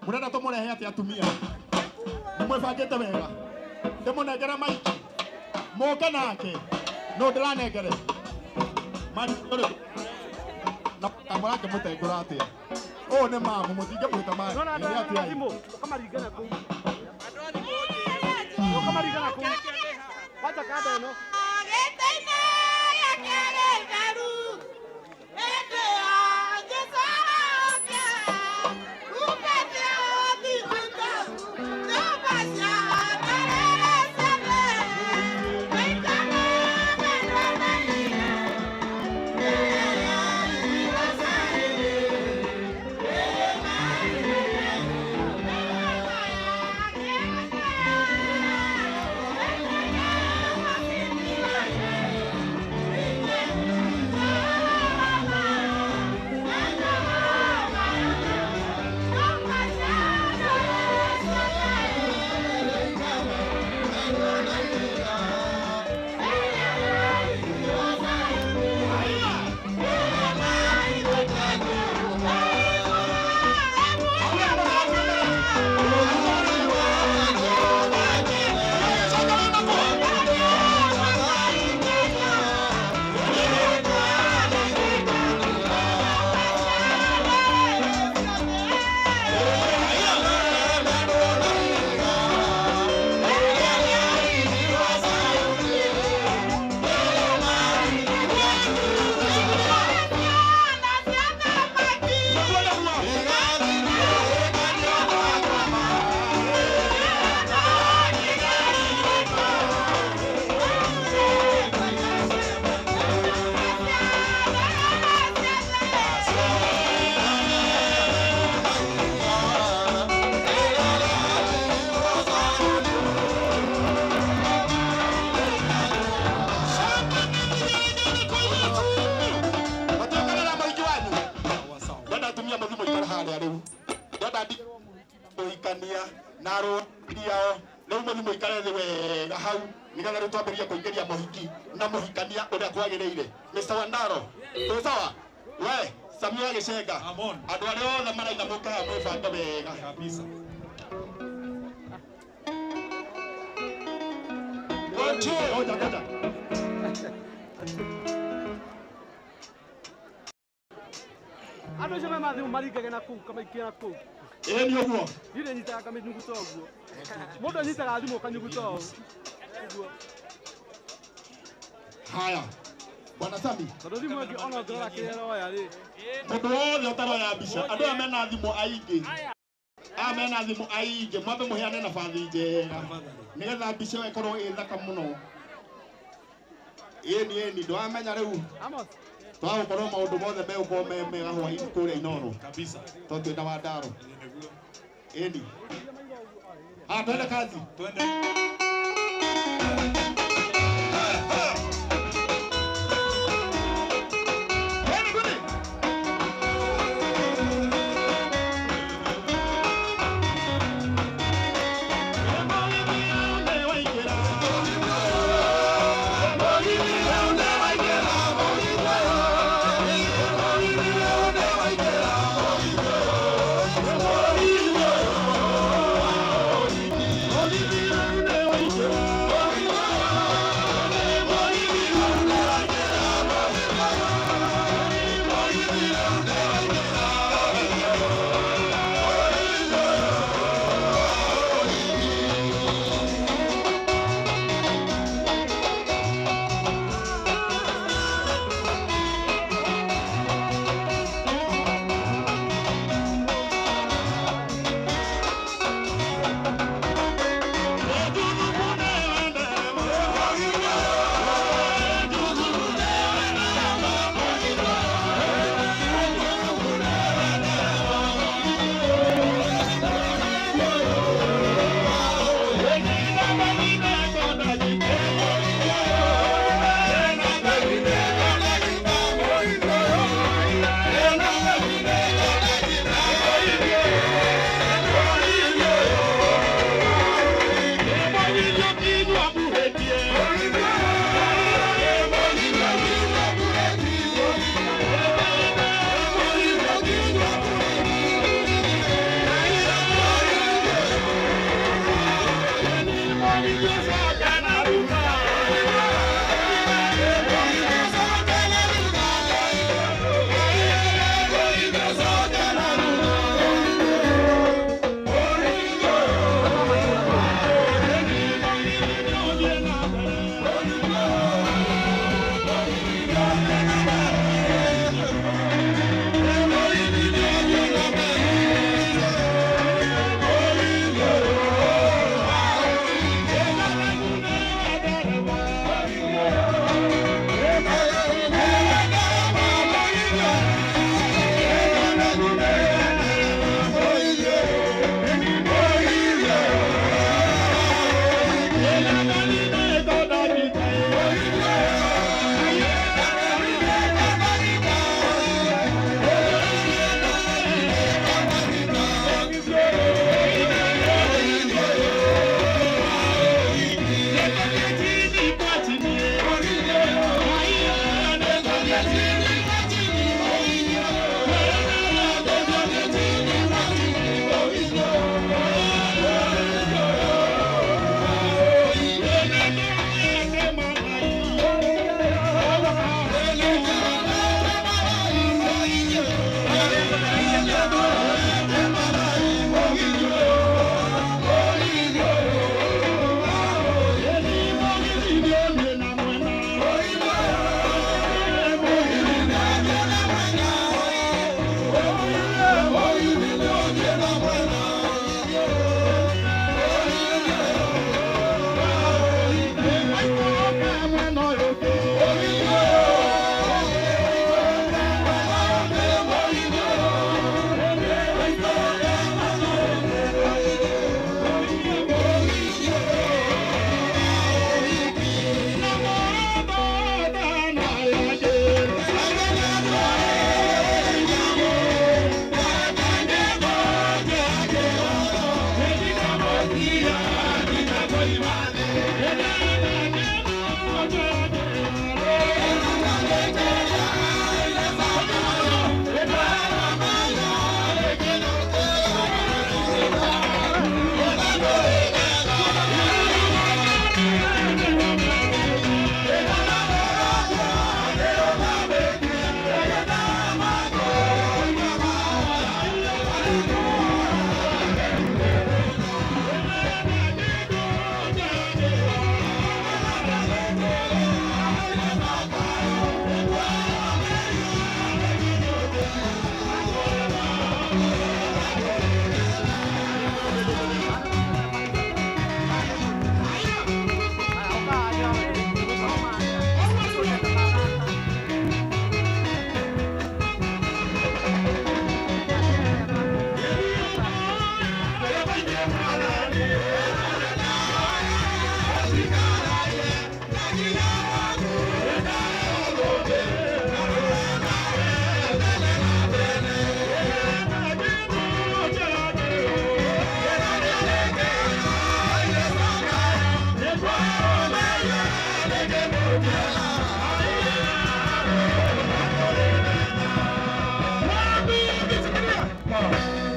Mũrenda tũmũrehe atĩa atumia? Nĩ mwĩbangĩte wega? Ndĩmũnengere maiki mũke nake no ndĩranengere mari ũrĩkũ na mũrakĩmũtengũra atĩa? Ũũ nĩ mamu mũtingĩmwĩta mari Nona nĩ atĩa? Thimũ ũkamaringana kũu. Ũkamaringana kũu. Kwanja kanda ĩno. Matiũkanĩra mũingĩ wanyu. Ndenda atumia mũthiĩ mũikare harĩa rĩu. Ndenda mũhikania na arũri ao rĩu mũthiĩ mũikare thĩ wega hau nĩgetha rĩu twambĩrĩrie kũingĩria mũhiki na mũhikania ũrĩa kwagĩrĩire. Mr. Wandaro, twĩ sawa? We, Samia Gĩcenga, andũ arĩa othe maraina mũke haha mwĩbange wega. Kabisa. Ngoja, ngoja. Andũ acio me mathimũ maringage na kũu kamaikia na kũu. Ĩĩ nĩ ũguo. Ndirĩ nyitaga kamĩnyuguto ũguo. Mũndũ anyitaga thimũ ũkanyuguta ũũ. Ũguo. Haya. Bwana Sami. Tondũ thimũ ĩngĩ ona ũngĩrora kĩrĩa ĩroya rĩ. Mũndũ wothe ũtaroya mbica, andũ aya mena thimũ aingĩ. Aya mena thimũ aingĩ, mwambe mũheane nabathi njega. Nĩgetha mbica ĩyo ĩkorwo ĩ thaka mũno. Ĩni ĩni, ndwamenya rĩu. Amos. Twagũkorwo maũndũ mothe megũkorwo me mega hwaĩ-inĩ kũrĩa Inooro. Kabisa. Tondũ twĩna Wandaro. Ĩni. Ah, twende kazi. Twende. Thank you.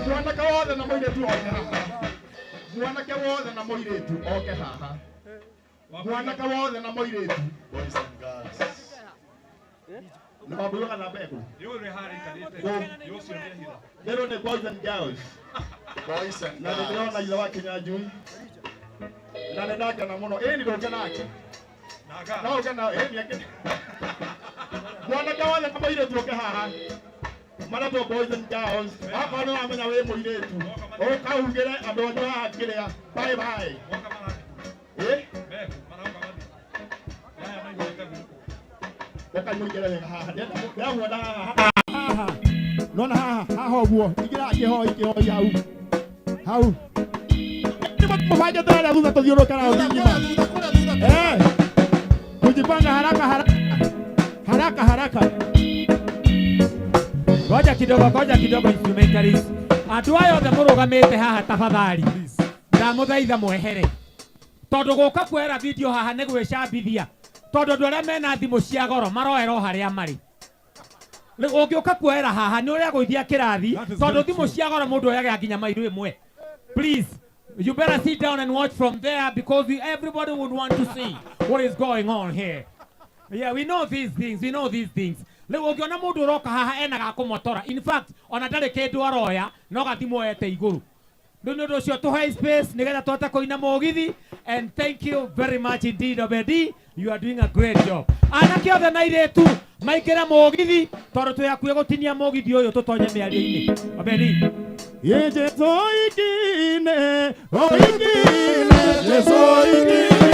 Mwanake wothe na mũirĩtu oke haha. Mwanake wothe na mũirĩtu oke haha. Mwanake wothe na mũirĩtu. Boys and girls. Na mabuga na mbegu. Rĩrĩ nĩ boys and girls. Boys and Na nĩ ndĩrona ithe wa Kĩnyanjui. Na nĩ ndakena mũno. Ĩĩ nĩ ndũke nake. No ũke na ĩĩ nĩ akene. Mwanake wothe na mũirĩtu oke haha. Maretwo boys and girls. Akorwo nĩ wamenya wĩ mũirĩtu, ũkaugĩre andũ anyu haha kĩrĩa bye bye. Ĩ? Ũkaimũingĩre wega haha. Ndĩramuona haha. Haha. Nona haha, haha ũguo. Ingĩra kĩhoi kĩhoi hau. Hau. Mũbangĩte harĩa thutha tũthiũrũrũke raundi ng'ima. Eh. Kujipanga haraka haraka. Haraka haraka. Ngoja kidogo instrumentalist. Andũ aya othe mũrũgamĩte haha tafadhali. Ndamũthaitha mwehere. Tondũ gũka kuoera video haha nĩ gwĩcambithia. Tondũ andũ arĩa mena thimũ cia goro maroera o harĩa marĩ. Rĩu ũngĩũka kuoera haha nĩ ũrĩa gũithia kĩrathi tondũ thimũ cia goro mũndũ oyaga nginya mairũ ĩmwe. Please, you better sit down and watch from there because everybody would want to see what is going on here. Yeah, we know these things, we know these things. Rĩu ũngĩona mũndũ ũroka haha ena ga kũmotora. In fact, ona ndarĩ kĩndũ aroya, no gathimũ oete igũrũ. Rĩu nĩ ũndũ ũcio tũhe space nĩgetha tũhote kũina mũgithi. And thank you very much indeed, Obedi. You are doing a great job. Anake othe na airĩtu maingĩre mũgithi tondũ twĩ hakuhĩ gũtinia mũgithi ũyũ tũtonye mĩario-inĩ. Obedi. Ye Jesu ikine, oh ikine, Jesu ikine.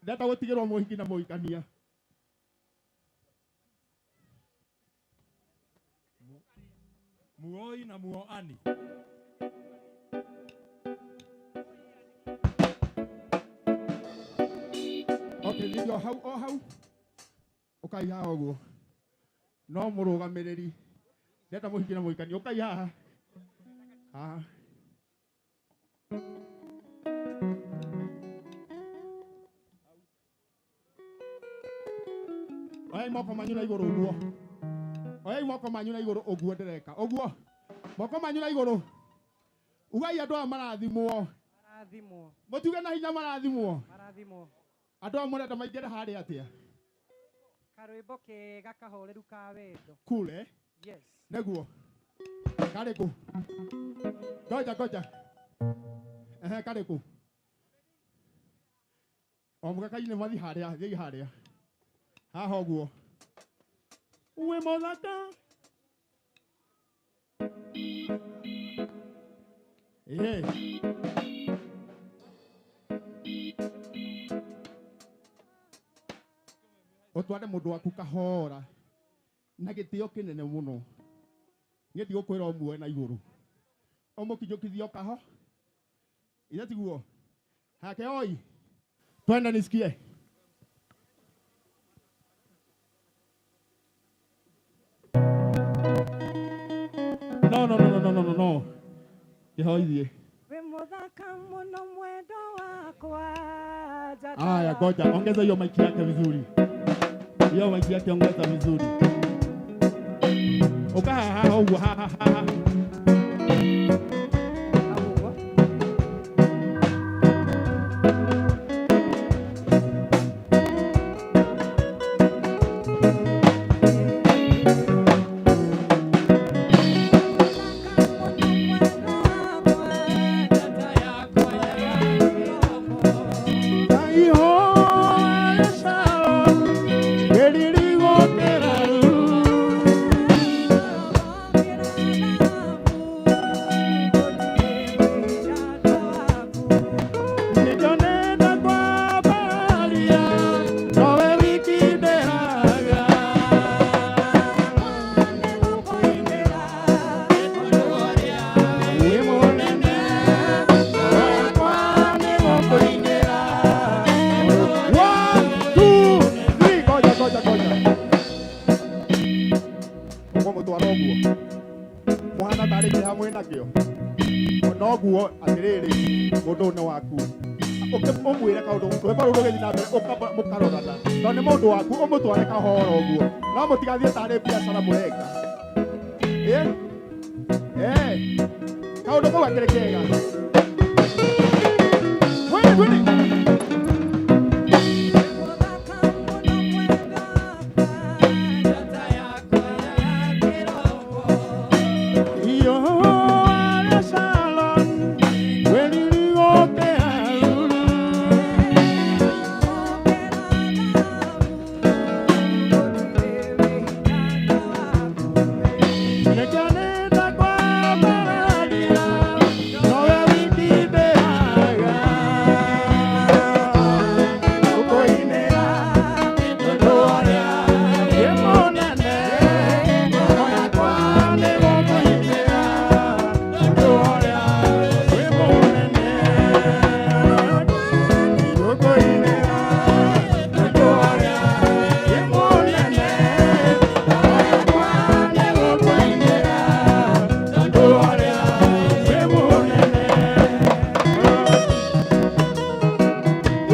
Ndenda gutigirwo muhiki na muhikania. Muoi na muoani. Okay, ndio hau o hau. Ukai haha uguo. No murugamiriri. Ndenda muhiki na muhikania ukai haha. Haha. Oyai moko manyu na iguru uguo. Oyai moko manyu na iguru uguo ndireka. Uguo. Moko manyu na iguru. Ugai andu aya marathimwo. Marathimwo. Mutuge na hinya marathimwo. Marathimwo. Andu aya murenda maingire haria atia? Karwimbo kega kahoreru ka wendo. Kule? Yes. Neguo. Kariku. Goja goja. Ehe kariku. O mugakaine mathi haria, thiĩ haria. Haha ũguo. Wĩ mũthaka. Yeah. Ũtware mũndũ waku kahora na gĩtĩo kĩnene mũno. Niĩ ndigũkwĩra ũmuoe na igũrũ, ũmũkinyũkithie o kaho ithe tiguo hake oi twende nisikie. No, no, no, no, no, no, no, no. Kĩhoithie. Wĩ mũthaka mũno mwendo wakwa. Aya, ngoja, ongeza hiyo maiki yake vizuri. Hiyo maiki yake ongeza vizuri. Uka ha ha ũguo ha ha ha ha. One, two, three. Ngoja, ngoja, ngoja. Ũkũmũtwara ũguo mũhana tarĩ kĩeha mwĩnakĩo noguo atĩrĩrĩ mũndũ ũyũ nĩ waku. Ũmwĩre kaũndũ rwĩmbo rũu rũgĩthiĩ na mbere mũkarorana tondũ nĩ mũndũ waku ũmũtware kahora ũguo no mũtigathiĩ tarĩ biacara mũreka. Ĩ eh kaũndũ kau gakĩrĩ kega. Twende, twende.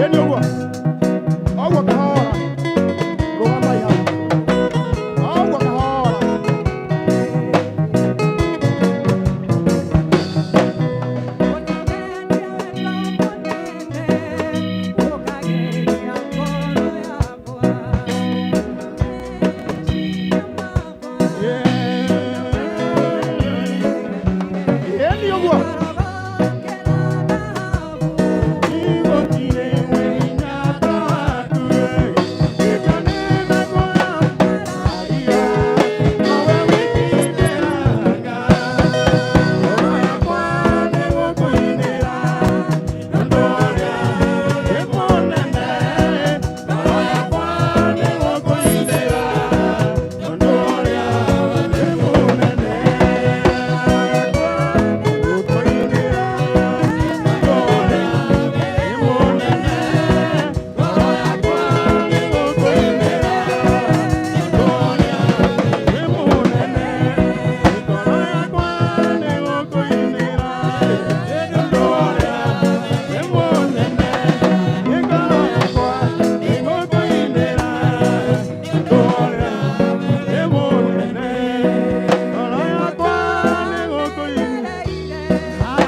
Ĩni ũguo ũguo kahora rũgamai hau ũguo kahora. Ĩni ũguo.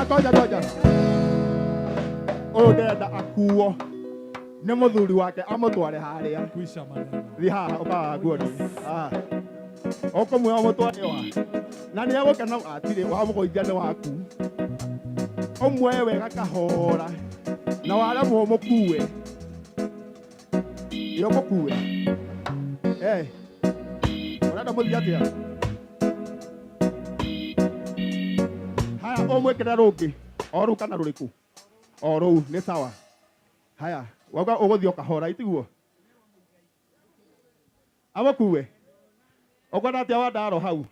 Ngoja, ngoja. Ũyũ ndĩrenda akuo nĩ mũthuri wake amũtware harĩa. Thiĩ haha ũkahaha nguoni. Haha. Ũkũmwĩra ũmũtware wa. Na nĩ egũkena atirĩ wamũgũithia nĩ waku. Ũmuoye wega kahora na waremwo mũkue. Ĩ ũmũkue. Eh. Ũrenda mũthiĩ atĩa? Haya, ũmwĩkĩre rũngĩ o rũu kana rũrĩkũ? O rũu nĩ sawa. Haya, wauga ũgũthiĩ o kahora, itiguo? Amũkue. Ũkwenda atĩa Wandaro hau?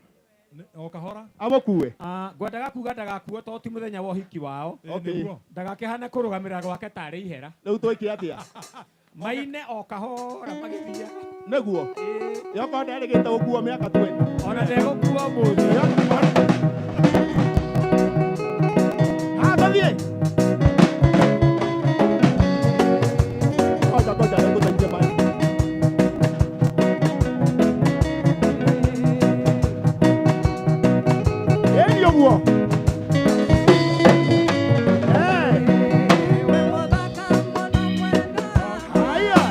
O kahora. Amũkue. Ah, ngwendaga kuga ndagakuo tondũ ti mũthenya wa ũhiki wao. Okay. Nĩguo. Ndagakĩhane kũrũgamĩrĩra gwake tarĩ ihera. Rĩu twĩke atĩa? Maine o kahora magĩthiaga. Nĩguo. Yokorwo nderĩgĩte gũkuo mĩaka 20. Ona ndegũkua ũmũthĩ. Ah, tũthiĩ. Ngoja, ngoja, nĩngũteithia maĩ. Ĩni ũguo. Eh. Haya.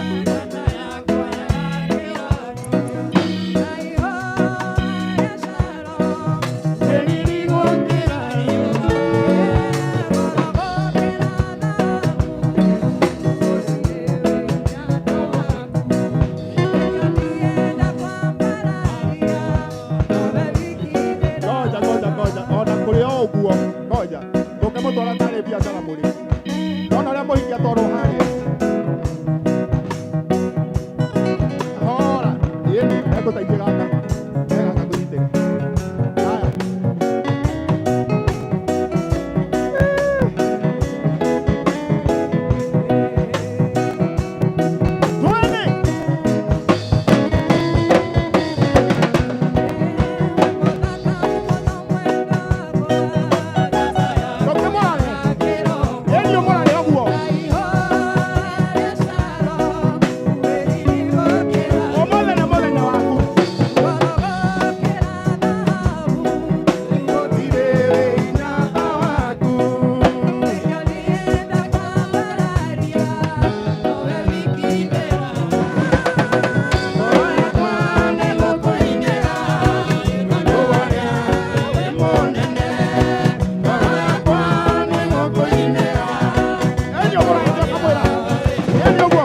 Ngoja, ngoja, ngoja. Ona kũrĩ o ũguo. Ngoja. Ndũkĩmũtwara tarĩ biacara mũrĩ. Ndona ũrĩa mũhiki atwarwo harĩa. Hora. Ĩni, egũteithie gaka. He gaka kũnyitĩre. Haya. Twende. Ndũkĩmũrore. Ĩni ũmũrore ũguo. Ũmũthĩ nĩ mũthenya waku. Ĩni ũmũrore ũkamwĩra. Ĩni ũguo.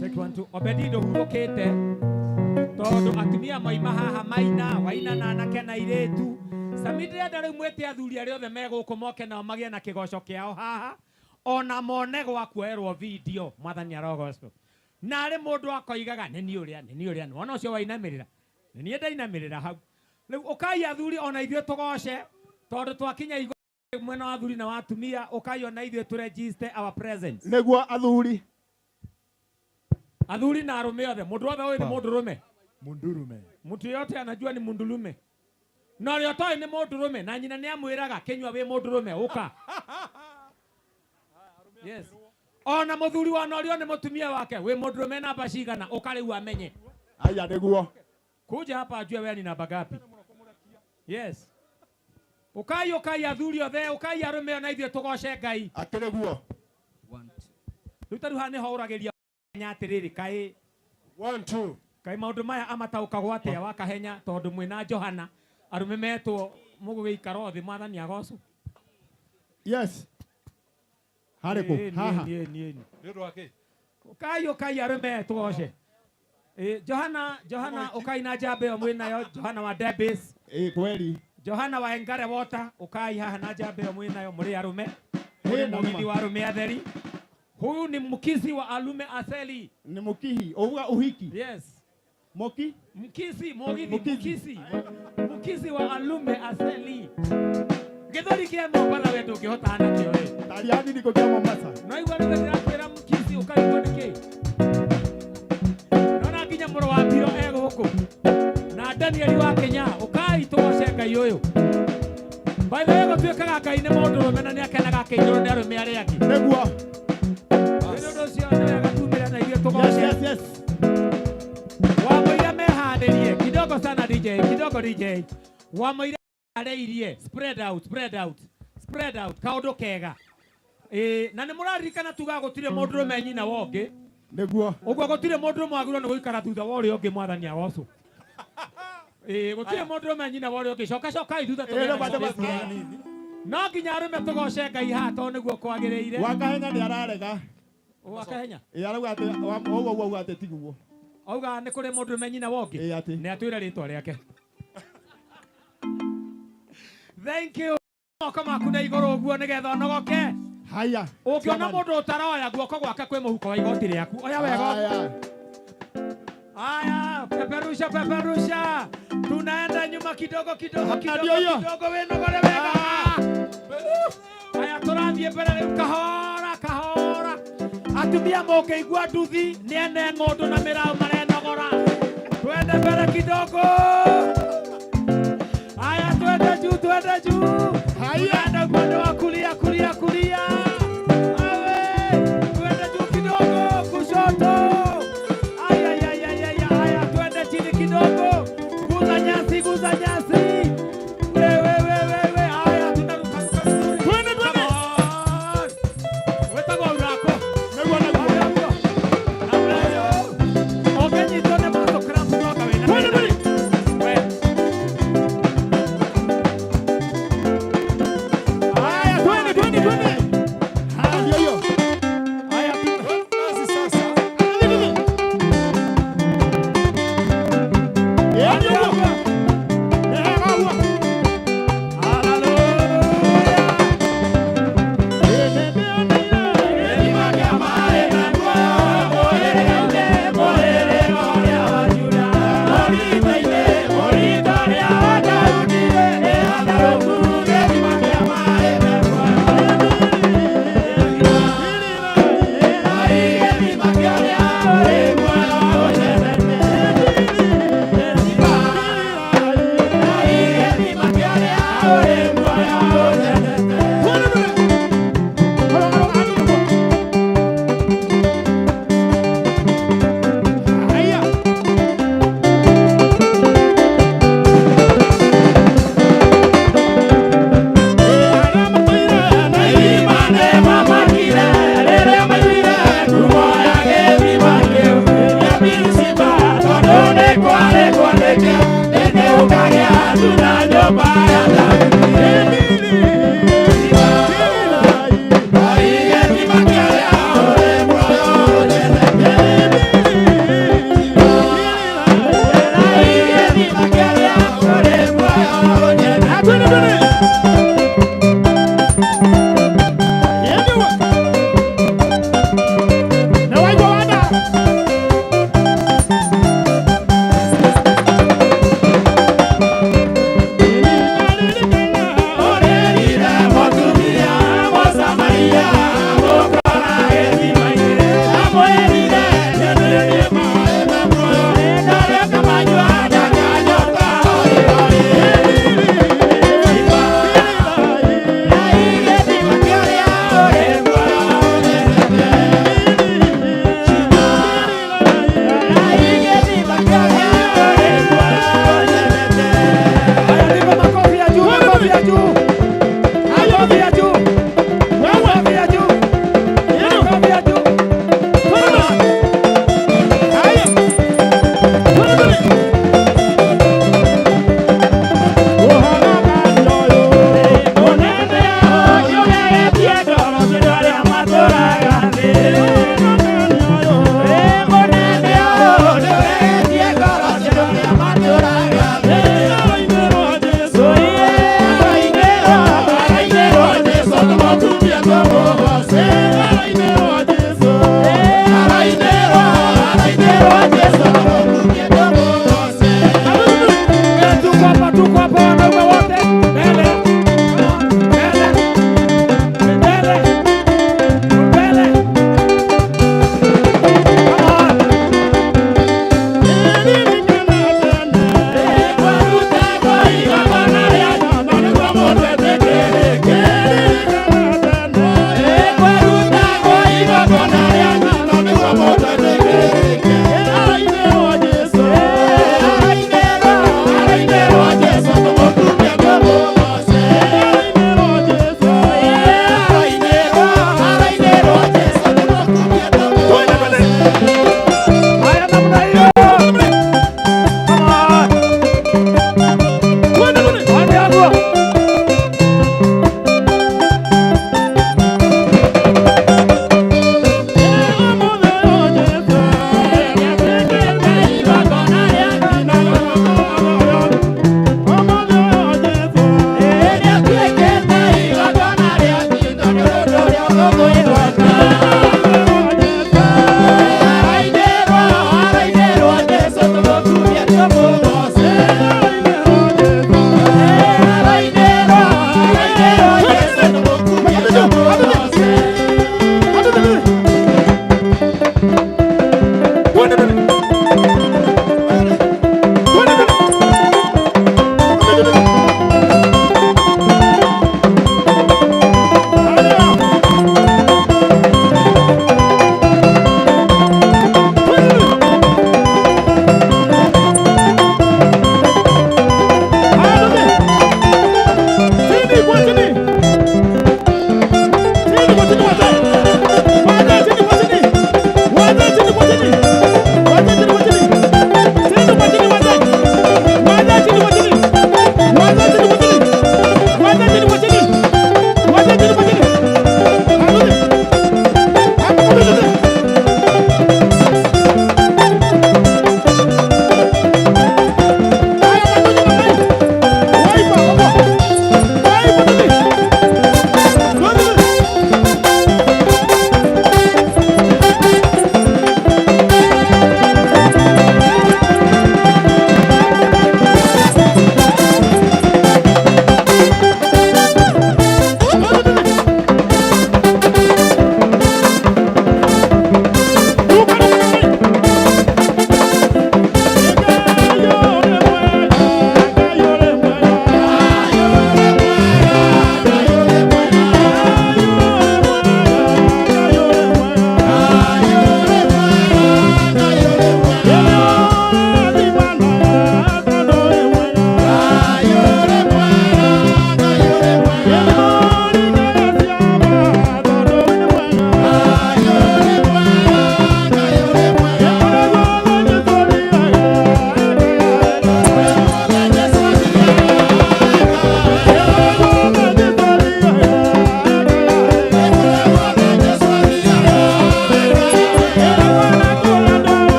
Take one, two. Obedi ndũhurũkĩte tondũ atumia moima haha maina waina na anake na airĩtu. Sami ndĩrenda rĩu mwĩte athuri arĩa othe me gũkũ moke nao magĩe na kĩgoco kĩao haha ona mone gwa kuoerwo video. Mwathani arogocwo. Na arĩ mũndũ akoigaga nĩ niĩ ũrĩa, nĩ niĩ ũrĩa, nĩwona ũcio wainamĩrĩra, nĩ niĩ ndainamĩrĩra hau. Rĩu ũkai athuri ona ithuĩ tũgoce tondũ twakinya igũrũ mwena wa athuri na wa atumia, ũkai ona ithuĩ tũ register our presence. Nĩguo athuri. Athuri na arũme othe, mũndũ wothe ũyũ nĩ mũndũrũme. Mundurume. Mtu yote anajua ni mundurume. Na ũrĩa ũtoĩ nĩ mũndũrũme na nyina nĩ amwĩraga kĩnyua wĩ mũndũrũme ũka. Yes. Ona mũthuri wa norio nĩ mũtumia wake wĩ mũndũrũme namba cigana ũka rĩu amenye. Aya nĩguo. Kuja hapa ajue wewe ni namba ngapi. Yes. Ũkai ũkai athuri othe, ũkai arũme ona ithuĩ tũgoce Ngai. Akĩrĩ guo. Rĩu ta rĩu haha nĩho ũragĩria Kahenya atĩrĩrĩ kaĩ 1 2 kaĩ maũndũ maya amataũkagwo atĩa wa Kahenya tondũ mwĩna Johana arũme metwo mũgũgĩikara thĩ mwathani agocwo. Yes. Harĩ kũ? Ĩĩ, Haha. niĩ, niĩ, niĩ. Nĩ ũndũ wa kĩ? Ũkai ũkai arũme tũgoce. Ĩĩ, Johana Johana ũkai na njamba ĩyo mwĩnayo Johana wa Debis. Ĩĩ kweli. Johana wa Engare Water ũkai haha na njamba ĩyo mwĩnayo mũrĩ arũme. Ĩĩ, Mũrĩ na mũgithi nĩma. wa arũme atheri. Huyu ni mkisi wa alume aseli. Ni mukihi. Uga uhiki. Yes. Moki? Mkisi, mugithi, Mukisi. mkisi. Mkisi wa alume aseli. Gĩthweri kĩa Mombatha we ndũngĩhotana nakĩo we. Taria ndirikũ kĩa Mombasa. No igua rĩu ndĩrakwĩra Mkisi ũkarigwo nĩkĩ? Nona nginya mũrũ wa Mbiro e gũkũ. Na Danieli wa Kenya, ũkai tũgoce Ngai ũyũ. By the way, gũtuĩkaga Ngai nĩ mũndũrũme na nĩakenaga akĩinũrwo nĩ arũme arĩa angĩ. Nĩguo. Nĩ ũndũ ũcio nĩ wega tumĩre na ithuĩ tũgoce. Yes, yes, yes. Wamũira meharĩrie kidogo sana DJ, kidogo DJ. Wamũira meharĩirie, spread out, spread out, spread out, kaũndũ kega. Na nĩ mũraririkana tugaga gũtirĩ mũndũrũme nyina wa ũngĩ. Nĩguo. Ũguo gũtirĩ mũndũrũme wagĩrĩirwo nĩ gũikara thutha wa ũrĩa ũngĩ mwathani agocwo. Gũtirĩ mũndũrũme nyina wa ũrĩa ũngĩ. Coka cokai thutha tũgĩe na space kega. No nginya arũme tũgoce Ngai haha tondũ nĩguo kwagĩrĩire. Wakahenya nĩ ararega. Wakahenya? Arauga atĩ ũguo auga atĩ tiguo. Auga nĩ kũrĩ mũndũrũme nyina wa ũngĩ. Nĩ atwĩre rĩtwa rĩake. Thank you. Moko maku na igũrũ ũguo nĩgetha ũnogoke. Haya. Ũngĩona mũndũ ũtaroya guoko gwake kwĩ mũhuko wa igoti rĩaku. Oya wega. Haya, peperusha peperusha. Tunaenda nyuma kidogo kidogo kidogo kidogo wĩnogore wega. Haya tũrathiĩ mbere rĩu kahora kahora. Atumia mũngĩigua nduthi nĩ ene ng'ũndũ na mĩraũ marenogora. Twende mbere kidogo. Haya twende juu twende juu. Tunaenda upande wa kulia kulia kulia. Awe twende juu kidogo kushoto. Aya ya ya ya ya haya twende chini kidogo. Guza nyasi guza nyasi. Wewe wewe wewe haya tunaruka ruka vizuri. Twende twende. Wetagwo urako. Nĩguo nĩguo. Ũngĩnyitwo nĩ muscle cramp no wĩna. Twende twende. We. Haya twende twende twende. Haya ndio hiyo. Haya basi sasa. Ndio huo. Huo.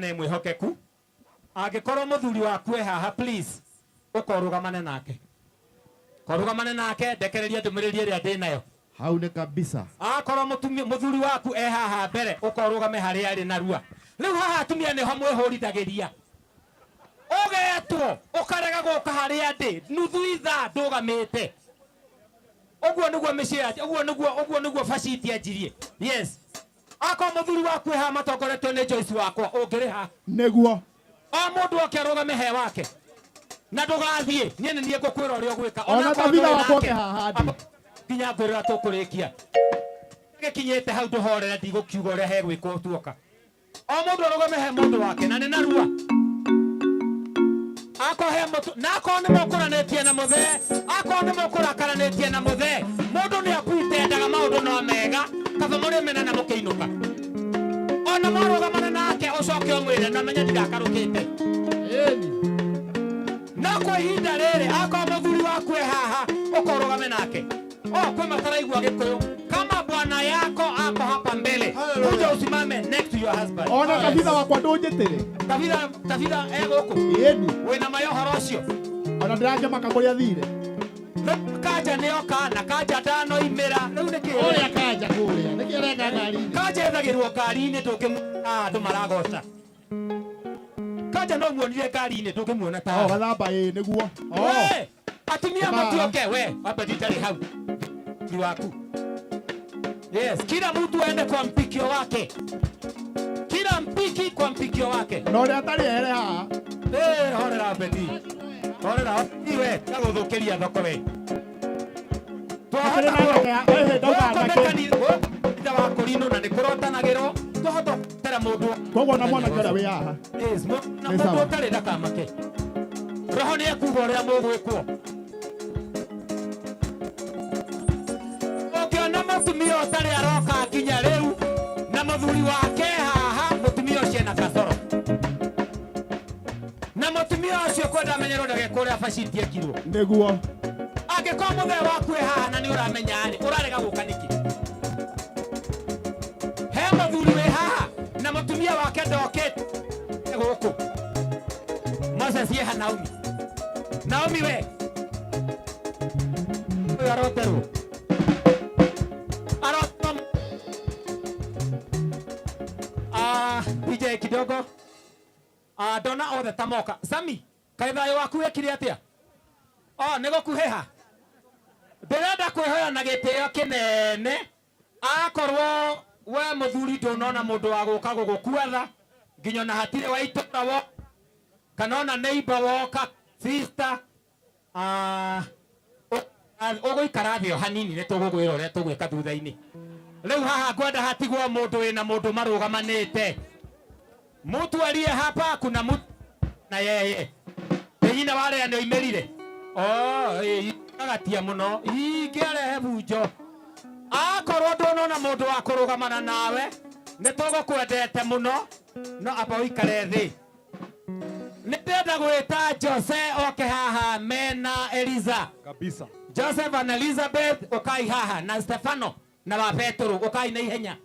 na mwĩhokeku. Angĩkorwo mũthuri waku e haha, please ũkorũgamane nake, korũgamane nake, ndekereria ndũmĩrĩri ĩrĩa ndĩ nayo. Hau nĩ kabisa. Akorwo mũtumia mũthuri waku e haha mbere, ũkorũgame harĩa arĩ narua. Rĩu haha atumia nĩho mwĩhũrithagĩria, ũgetwo ũkarega gũka harĩa ndĩ nuthu ithaa ndũgamĩte. Ũguo nĩguo mĩciĩ ya ũguo nĩguo, ũguo nĩguo baciti anjirie. Yes, akorwo mũthuri waku e haha matongoretio nĩ Joyce wakwa, ũngĩrĩha nĩguo o mũndũ oke arũgame he wake na ndũgathiĩ. Niĩ nĩ niĩ ngũkwĩra ũrĩa ũgwĩka. Ona Onakorwo Tabitha ndũrĩ wakwa nake, oke haha ndĩ. Nginya ngwĩrĩra tũkũrĩkia gĩkinyĩte hau, ndũhorere, ndigũkiuga ũrĩa hegwĩkwo tuoka. O mũndũ arũgame he mũndũ wake na nĩ narua. Akorwo he mũtu na akorwo nĩ mũkũranĩtie na mũthee, akorwo nĩ mũkũrakaranĩtie na mũthee, mũndũ nĩ akuitendaga maũndũ no mega, kaba mũrĩmena na mũkĩinũka. Ona mwarũgamana nake ũcoke ũmwĩre na menye ndigakarũkĩte. No kwa ihinda rĩrĩ akorwo mũthuri waku e haha, ũkorũgame nake. O kwĩ mataraigua Gĩkũyũ, kama bwana yako ako hapa mbele, kuja usimame next to your husband. Ona Tabitha wakwa ndũnjĩtĩre. Tabitha, Tabitha e gũkũ. Ĩni. Wĩna mayo ũhoro ũcio. Ona ndĩrakĩmaka kũrĩa thire. Rĩu Kanja nĩ oka na Kanja ndanoimĩra. Rĩu nĩkĩ? Ũrĩa Kanja kũrĩa. Nĩkĩ areka ngari-inĩ? Kanja ethagĩrwo ngari-inĩ, ndũngĩmuona andũ maragoca. Kanja no muonire ngari-inĩ, ndũngĩmuona ta. O gathamba ĩ nĩguo. O. We, atumia Ũkaga. matioke we, wambe ndarĩ hau. Ni waku. Yes, kila mtu aende kwa mpikio wake. Kila mpiki kwa mpikio wake. Na ũrĩa atarĩ ehere haha. Eh, horera Beti. Horera iwe, gagũthũkĩria thoko we. Akĩrĩ na anake a- eh, ndauga anake. Ithe wa kũrinũ na nĩ kũrotanagĩrwo, twahota gũtera mũndũ. Koguo ona mwanake ũrĩa wĩ haha. Yes, na Nĩ mũndũ sawa. ũtarĩ ndakamake. Roho nĩ ekuga ũrĩa mũgwĩkwo. Ũngĩona mũtumia ũtarĩ aroka nginya rĩu na mũthuri wake haha, mũtumia ũcio ena kasoro. Na mũtumia ũcio kwenda amenyerwo ndagekwo ũrĩa baciti ekirwo. Nĩguo. Angĩkorwo mũthee waku e haha na nĩ ũramenya rĩ, ũrarega gũka nĩkĩ? He mũthuri wĩ haha na mũtumia wake ndokĩte gũkũ. Moses yeha Naomi. Naomi we. Ũyũ aroterwo. Aroterwo. DJ kidogo. Ndona othe ta moka. Sami, kaĩ thayũ waku wekire atĩa? O, nĩ gũkuhĩha. Ndĩrenda kwĩhoya na gĩtĩo kĩnene. Akorwo we mũthuri ndũnona mũndũ wa gũka gũgũkuatha, nginya ona hatirĩ wa itũra wo, kana ona neighbor woka, sister, ũgũikara thĩ o hanini, nĩ tũgũkwĩra ũrĩa tũgwĩka thutha-inĩ. Rĩu haha ngwenda hatigwo mũndũ wĩna mũndũ marũgamanĩte. Mtu aliye hapa kuna mtu na yeye. Nĩ nyina wa arĩa nĩ oimĩrire. Oh, ĩ, agatia mũno. Ingĩarehe bunjo. Akorwo ndũnona mũndũ wa kũrũgamana nawe, nĩ tũgũkwendete mũno, no amba ũikare thĩ. Nĩ ndĩrenda gwĩta Jose oke haha mena Eliza. Kabisa. Joseph and Elizabeth ũkai haha na Stefano na wa Petero ũkai na ihenya.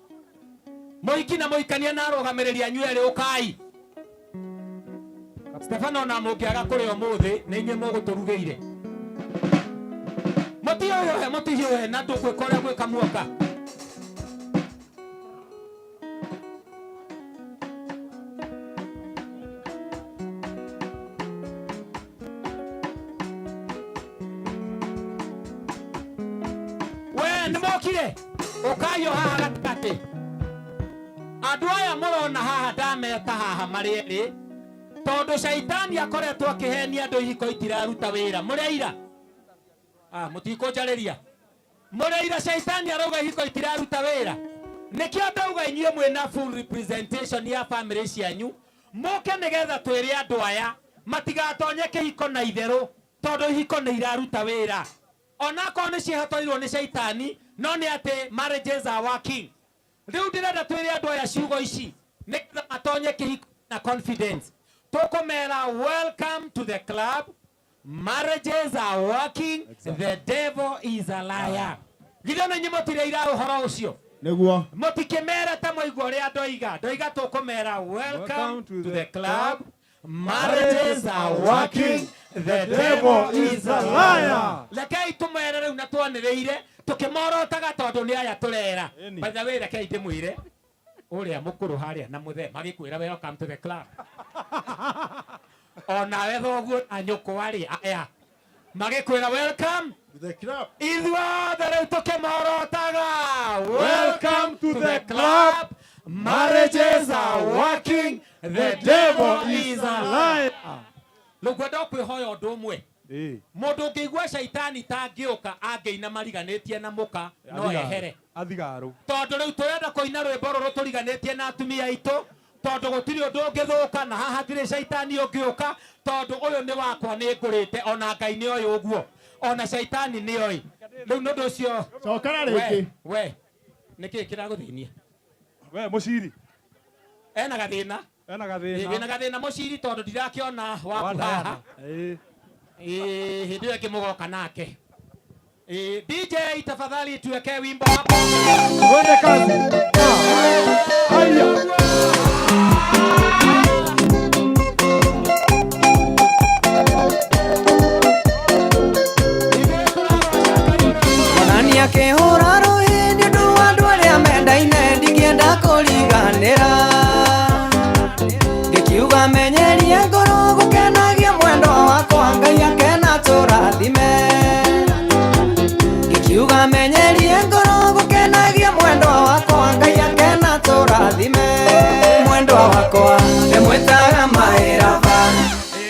Mũhiki na mũhikania na arũgamĩrĩri anyu erĩ ũkai. Stefano na mũngĩaga kũrĩa ũmũthĩ nĩ inyuĩ mũgũtũrugĩire. Mũtihiũhe, mũtihiũhe na ndũgwĩka ũrĩa gwĩka muoka. We nĩ mokire? Ũkai o haha gatagatĩ. Andũ aya mũrona haha ndameta haha marĩ erĩ, tondũ caitani akoretwo akĩhenia andũ ihiko itiraruta wĩra. Mũrĩ aira? Mũtikũnjarĩria. Mũrĩ aira caitani arauga ihiko itiraruta wĩra. Nĩkĩo ndauga inyuĩ mwĩna full representation ya family cianyu, mũke nĩgetha twĩre andũ aya matigatonye kĩhiko na itherũ, tondũ ihiko nĩ iraruta wĩra. Onakorwo nĩ ciĩhotoirwo nĩ caitani, no nĩ atĩ marriages are working. Rĩu ndĩrenda twĩre andũ aya ciugo ici nĩgetha matonye kĩhiko na confidence. Tũkũmera welcome to the club. Marriages are working. The devil is a liar. Githĩ ona inyuĩ mũtirĩ ira ũhoro ũcio? Nĩguo. Mũtikĩmere ta mwaigua ũrĩa ndoiga. Ndoiga tũkũmera welcome to the club. Marriages are working. The devil is a liar. Rekei tũmere rĩu na twanĩrĩire tũkĩmorotaga tondũ nĩ aya tũrera. By the way, rekei ndĩmwĩre ũrĩa mũkũrũ harĩa na mũthee magĩkwĩra welcome to the club. Onawe thoguo na nyũkwa rĩ aya magĩkwĩra welcome to the club. Ithuothe rĩu tũkĩmorotaga Welcome to the club. Marriages are working. The devil is a liar. Rĩu ngwenda kwĩhoya ũndũ ũmwe. Mũndũ ũngĩigua caitani tangĩũka angĩina mariganĩtie na mũka no ehere. Athigarũ. Tondũ rĩu tũrenda kũina rwĩmbo rũrũ tũriganĩtie na atumia aitũ tondũ gũtirĩ ũndũ ũngĩthũka na haha hatirĩ caitani ũngĩũka tondũ ũyũ nĩ wakwa nĩ ngũrĩte ona Ngai nĩ oĩ ũguo ona caitani nĩ oĩ. Rĩu nĩ ũndũ ũcio Cokera rĩngĩ. We nĩkĩĩ kĩragũthĩnia? We mũciri. Ena gathĩna. Ena gathĩna. Wĩna gathĩna mũciri tondũ ndirakĩona waku Wa Diana. haha. Ĩĩ, hĩndĩ ĩyo ĩngĩ mũgoka nake. Ĩĩ, DJ tafadhali tuwekee wimbo hapo. Twende kazi. Haya. Mwathani akĩhũra rũhĩ nĩ ũndũ wa andũ arĩa mendaine ndingĩenda kũriganĩra ngĩkiuga menyerie ngoro gũkenagia mwendwa wakwa Ngai akena tũrathime ngĩkiuga menyerie ngoro gũkenagia mwendwa wakwa Ngai akena tũrathime mwendwa wakwa ndĩmwĩtaga maĩraba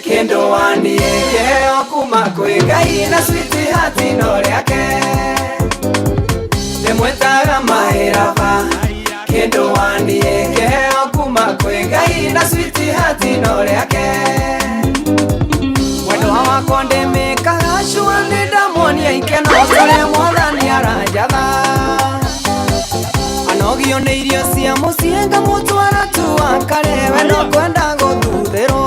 kĩndũ waniĩ kĩheo kuma kwĩ Ngai na sweetheart no rĩake ndĩmwĩtaga maĩraba kĩndũ waniĩ kĩheo kuma kwĩ Ngai na sweetheart no rĩake mwendwa wakwa ndĩmĩkaga cua nĩ ndamuonia ikeno torĩa mwathani aranjatha anogio nĩ irio cia mũciĩ ngamũtwara tu akare we no kwenda gũthuthĩrwo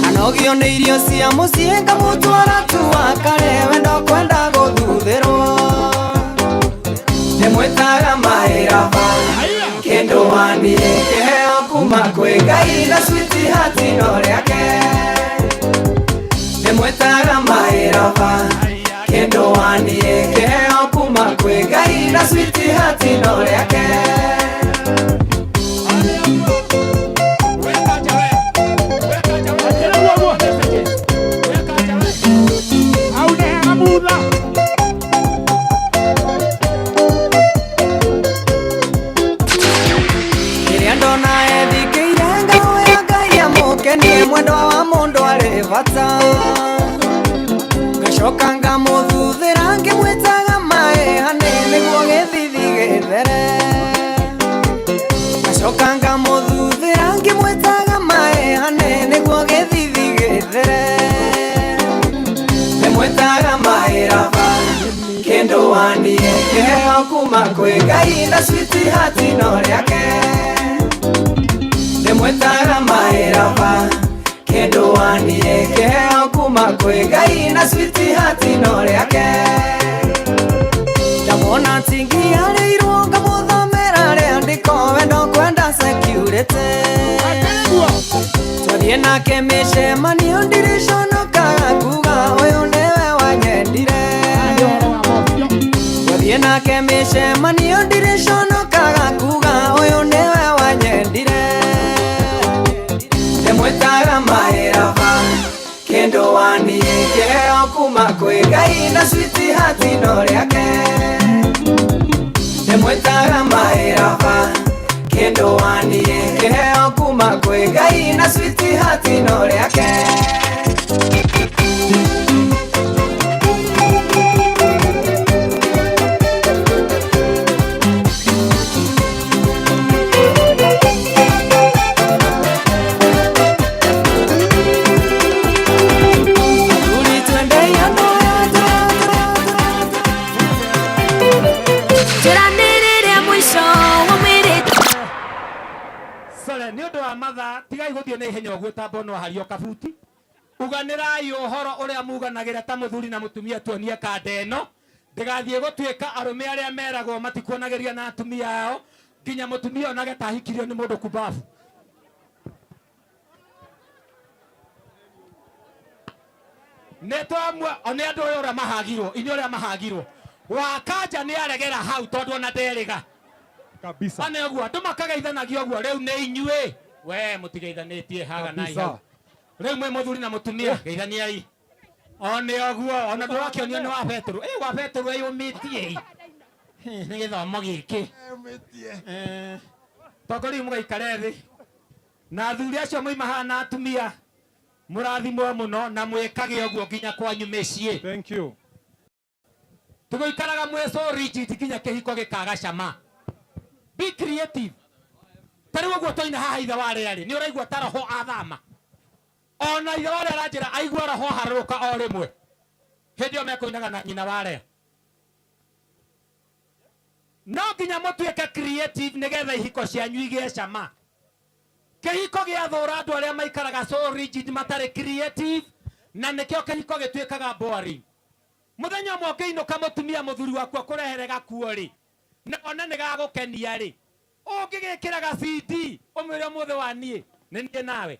anogio nĩ irio cia mũciĩ ngamũtwara tu akare we no kwenda gũthuthĩrwo ndĩmwĩtaga maĩraba kĩndũ waniĩ kĩheo kuma kwĩ Ngai na sweetheart no rĩake ndĩmwĩtaga maĩraba kĩndũ waniĩ kĩheo kuma kwĩ Ngai na sweetheart no rĩake Hau nĩ hega mutha. Rĩrĩa ndona ethikĩire ngahoya Ngai amũkenie mwendwa wa mũndũ arĩ bata ngacoka ngamũthuthĩra ngĩmwĩtaga maĩ hanĩ nĩguo gĩthithi gĩthere ngacoka ngamũthuthĩra ngĩmwĩtaga maĩ hanĩ nĩguo gĩthithi gĩthere ndĩmwĩtaga maĩraba kĩndũ waniĩ kĩheo kuma kwĩ Ngai na sweetheart no rĩake ndĩmwĩtaga maĩraba kĩndũ waniĩ kĩheo kuma kwĩ Ngai na sweetheart no rĩake ndamwona tingĩarĩirwo ngamũthomera rĩandĩko wendo kwenda security twathiĩ nake mĩcemanio ndiriconokaga kuga ũyũ nĩwe wanyendire twathiĩ nake mĩcemanio ndiriconokaga kuga ũyũ nĩwe wanyendire ndĩmwĩtaga maĩraba kĩndũ waniĩ kĩheo kuma kwĩ Ngai na sweetheart no rĩake ndĩmwĩtaga maĩraba kĩndũ waniĩ kĩheo kuma kwĩ Ngai na sweetheart no rĩake Athuri twendei andũ aya Njĩra nĩ rĩrĩa mũico waumĩrĩte Sore, nĩ ũndũ wa mathaa tigai gũthiĩ na ihenya ũguo tamba no hario kabuti uganĩrai ũhoro ũrĩa muganagĩra ta mũthuri na mũtumia tuonie kanda ĩno Ndĩgathiĩ gũtuĩka arũme arĩa meragwo matikuonagĩria na atumia ao nginya mũtumia onage ta ahikirio nĩ mũndũ kumbabu. Nĩ twamwe nĩ andũ ũyũ ũrĩa mahagirwo inyuĩ ũrĩa mahagirwo wakanja nĩ aregera hau tondũ ona nderĩga kabisa. Ane ũguo andũ makageithanagia ũguo rĩu nĩ inyuĩ we mũtigeithanĩtie haga na Kabisa. Rĩu mwĩ mũthuri na mũtumia geithaniai one ũguo ona ndũrakĩonio nĩ wa Petero ĩ wa Petero eyũmĩtie ĩ nĩ gĩthomo gĩkĩ tongoria mũgaikare thĩ na athuri acio moima haha na atumia mũrathimwo mũno na mwĩkage ũguo nginya kwanyu mĩciĩ. Thank you. Tũgũikaraga mwĩ so rigid nginya kĩhiko gĩkaga cama. Be creative. Ta rĩu ũguo twaina haha ithe wa rĩarĩ nĩ ũraigua ta roho athama ona ithe wa rĩa aranjĩra aigua roho aharũrũka o rĩmwe hĩndĩ ĩyo mekũinaga na nyina wa rĩa. No nginya mũtuĩke creative nĩgetha ihiko cianyu igĩe cama. Kĩhiko gĩathũra andũ arĩa maikaraga so rigid matarĩ creative na nĩkĩo kĩhiko gĩtuĩkaga boring. Mũthenya ũmwe ũngĩinũka mũtumia mũthuri waku akũrehere gakuo rĩ na one nĩ gagũkenia rĩ ũngĩgĩkĩra ga CD ũmwĩre ũmũthĩ wa niĩ nĩ niĩ nawe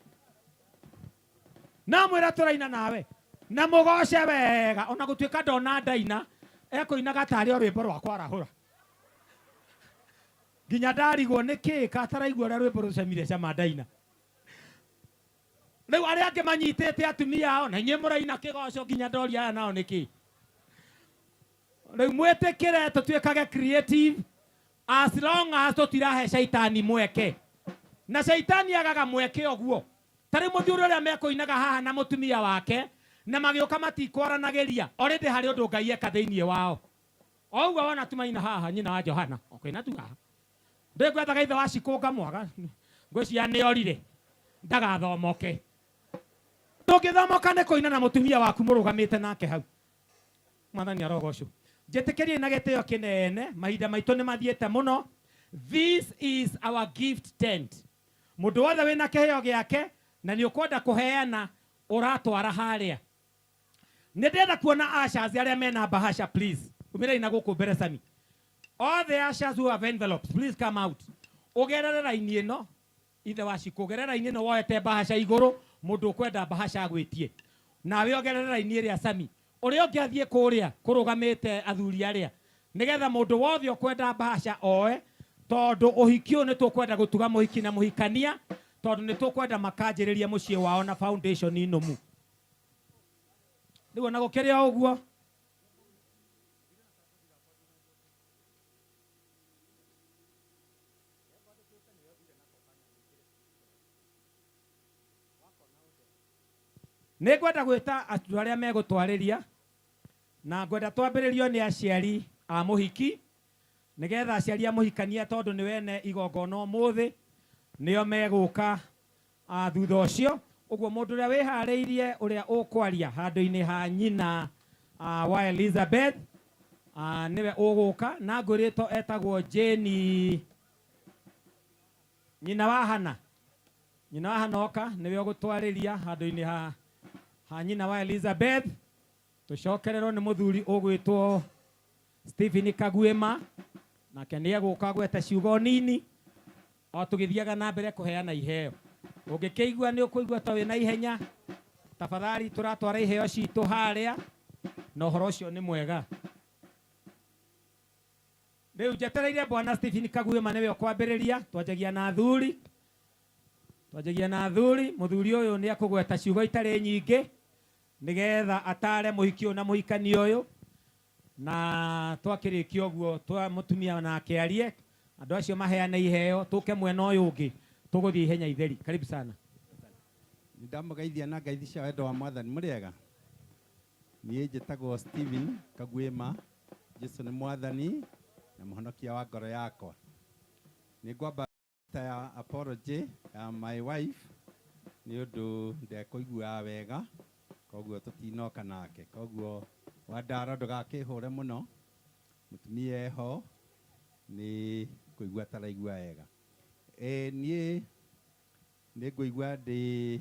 na mwĩra tũraina nawe na mũgoce wega ona gũtuĩka ndona ndaina ekũinaga tarĩ o rwĩmbo rwa kwarahũra nginya ndarigwo nĩ kĩ kataraigua ũrĩa rwĩmbo rũcemire cama ndaina. Rĩu arĩa angĩ manyitĩte atumia ao na inyuĩ mũraina kĩgoco nginya ndoria aya nao nĩkĩ. Rĩu mwĩtĩkĩre tũtuĩkage creative as long as tũtirahe caitani mweke na caitani agaga mweke ũguo. Ta rĩu mũthuri ũrĩa mekũinaga haha na mũtumia wake na magĩũka matikwaranagĩria already harĩ ũndũ Ngai eka thĩinĩ wao. O ũguo wona tumaina haha nyina wa Johana ũkũina tu haha ndĩngwethaga ithe wa cikũnga mwaga ngwĩciria nĩorire ndagathomoke. Ndũngĩthomoka nĩ kũina na mũtumia waku mũrũgamĩte nake hau. Mwathani arogocwo. Njĩtĩkĩrie na gĩtĩo kĩnene mahinda maitũ nĩ mathiĩte mũno. This is our gift tent. Mũndũ wothe wĩna kĩheo gĩake na nĩ ũkwenda kũheana ũratwara harĩa. Nĩ ndĩrenda kuona ushers arĩa mena bahasha please. Umĩrai na gũkũ mbere Sami. All the ushers who have envelopes please come out. Ũgerere raini ĩno ithe wa cikũ ũgerere raini ĩno woete bahasha igũrũ mũndũ ũkwenda bahasha agwĩtie. Nawe ũgerere raini ĩrĩa Sami. Ũrĩa ũngĩ athiĩ kũrĩa kũrũgamĩte athuri arĩa nĩgetha mũndũ wothe ũkwenda bahasha oe tondũ ũhiki ũyũ nĩ tũkwenda gũtuga mũhiki na mũhikania tondũ nĩ tũkwenda makanjĩrĩria mũciĩ wao na foundation nũmu. Rĩu ona gũkĩrĩ o ũguo nĩ ngwenda gwĩta andũ arĩa megũtwarĩria na ngwenda twambĩrĩrio nĩ aciari a mũhiki nĩgetha aciari a mũhikania tondũ nĩ wene igongona ũmũthĩ nĩo megũka thutha ũcio. Ũguo mũndũ ũrĩa wĩharĩirie ũrĩa ũkwaria handũ-inĩ ha nyina wa Elizabeth nĩwe ũgũka na ngwĩrĩtwo etagwo Jane nyina wa Hana. Nyina wa Hana oka nĩwe ũgũtwarĩria handũ-inĩ ha nyina wa Elizabeth. Tũcokererwo nĩ mũthuri ũgwĩtwo Stephen Kaguĩma nake nĩ egũka gwete ciugo nini o tũgĩthiaga na mbere kũheana iheo. Ũngĩkĩigua nĩ ũkũigua ta wĩna ihenya tafadhali tũratwara iheo citũ harĩa na ũhoro ũcio nĩ mwega. Rĩu njetereire bwana Stephen Kaguĩma nĩwe ũkwambĩrĩria. Twanjagia na athuri. Twanjagia na athuri. Mũthuri ũyũ nĩ ekũgweta ciugo itarĩ nyingĩ nĩgetha atare mũhiki ũyũ na mũhikania ũyũ na twakĩrĩkia ũguo twa mũtumia nake arie andũ acio maheane iheo tũke mwena ũyũ ũngĩ tũgũthiĩ ihenya itheri. Karibu sana. Ndamũgeithia na ngeithi cia wendo wa Mwathani. Mũrĩega? Niĩ njĩtagwo Stephen Kaguĩma. Jesu nĩ Mwathani na mũhonokia wa ngoro yakwa. Nĩ ngwamba ya apology ya my wife nĩ ũndũ ndekũiguaga wega koguo tũtinoka nake koguo Wandara ndũgakĩhũre mũno mũtumia eho nĩ kũigua ataraigua wega. Niĩ nĩ ngũigua ndĩ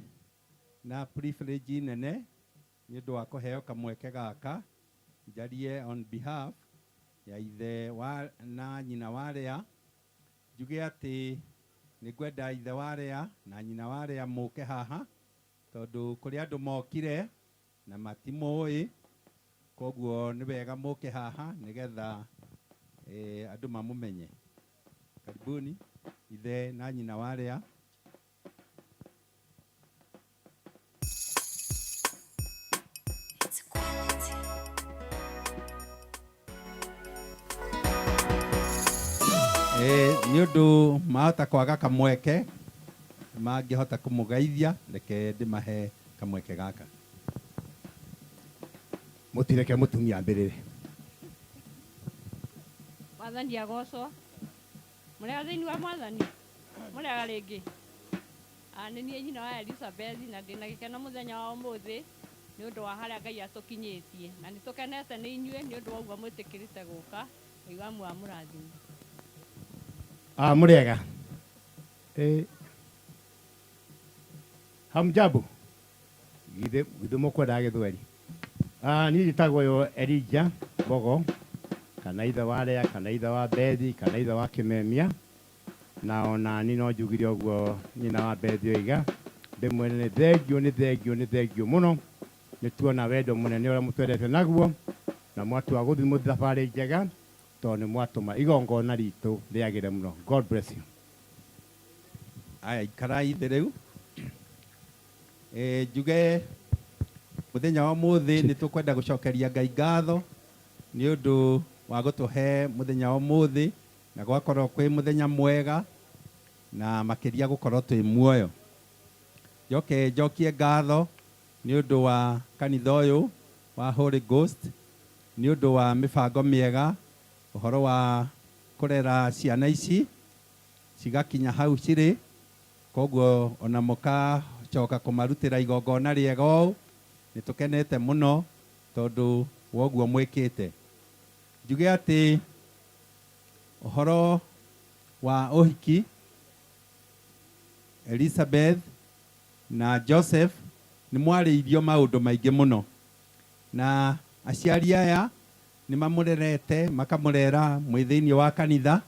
na privilege nene nĩ ũndũ wa kũheo kamweke gaka njarie on behalf Ya ithe wa na nyina wa Lea. Njuge atĩ nĩ ngwenda ithe wa Lea na nyina wa Lea mũke haha tondũ kũrĩ andũ mokire na matimũĩ, koguo nĩ wega mũke haha nĩgetha andũ mamũmenye. Karibuni ithe na nyina wa Lea. Nĩ ũndũ mahota kwaga kamweke mangĩhota kũmũgeithia, reke ndĩmahe kamweke gaka. Mũtireke mũtumia ambĩrĩre. Mwathani agocwo. Mũrĩega thĩinĩ wa Mwathani? Mũrĩega rĩngĩ? Nĩ niĩ nyina wa Elizabeth na ndĩna gĩkeno mũthenya wa ũmũthĩ nĩ ũndũ wa harĩa Ngai atũkinyĩtie, na nĩ tũkenete nĩ inyuĩ nĩ ũndũ wa ũguo mwĩtĩkĩrĩte gũka. Ngai wa muoyo amũrathime. Mũrĩega. Hamjambo. Githĩ mũkwendaga gĩthweri? Niĩ njĩtagwo yo Elijah Mbogo, kana ithe wa Lea, kana ithe wa Bethi, kana ithe wa Kĩmemia, na ona niĩ no njugire ũguo nyina wa Bethi oiga. Ndĩmwĩre nĩ thengio, nĩ thengio, nĩ thengio mũno. Nĩ tuona wendo mũnene ũrĩa mũtwendete naguo, na mwatua gũthiĩ mũthiĩ thabarĩ njega, tondũ nĩ mwatũma igongona ritũ rĩagĩre mũno. God bless you. Aya, ikarai thĩ rĩu. Njuge mũthenya wa ũmũthĩ nĩ tũkwenda gũcokeria Ngai ngatho nĩ ũndũ wa gũtũhe mũthenya wa ũmũthĩ, na gwakorwo kwĩ mũthenya mwega na makĩria gũkorwo twĩ muoyo. Njoke njokie ngatho nĩ ũndũ wa kanitha ũyũ wa Holy Ghost, nĩ ũndũ wa mĩbango mĩega, ũhoro wa kũrera ciana ici cigakinya hau cirĩ, koguo ona mũkacoka kũmarutĩra igongona rĩega ũũ, nĩ tũkenete mũno tondũ wa ũguo mwĩkĩte. Njuge atĩ ũhoro wa ũhiki, Elizabeth na Joseph nĩ mwarĩirio maũndũ maingĩ mũno, na aciari aya nĩ mamũrerete makamũrera mwĩ thĩinĩ wa kanitha,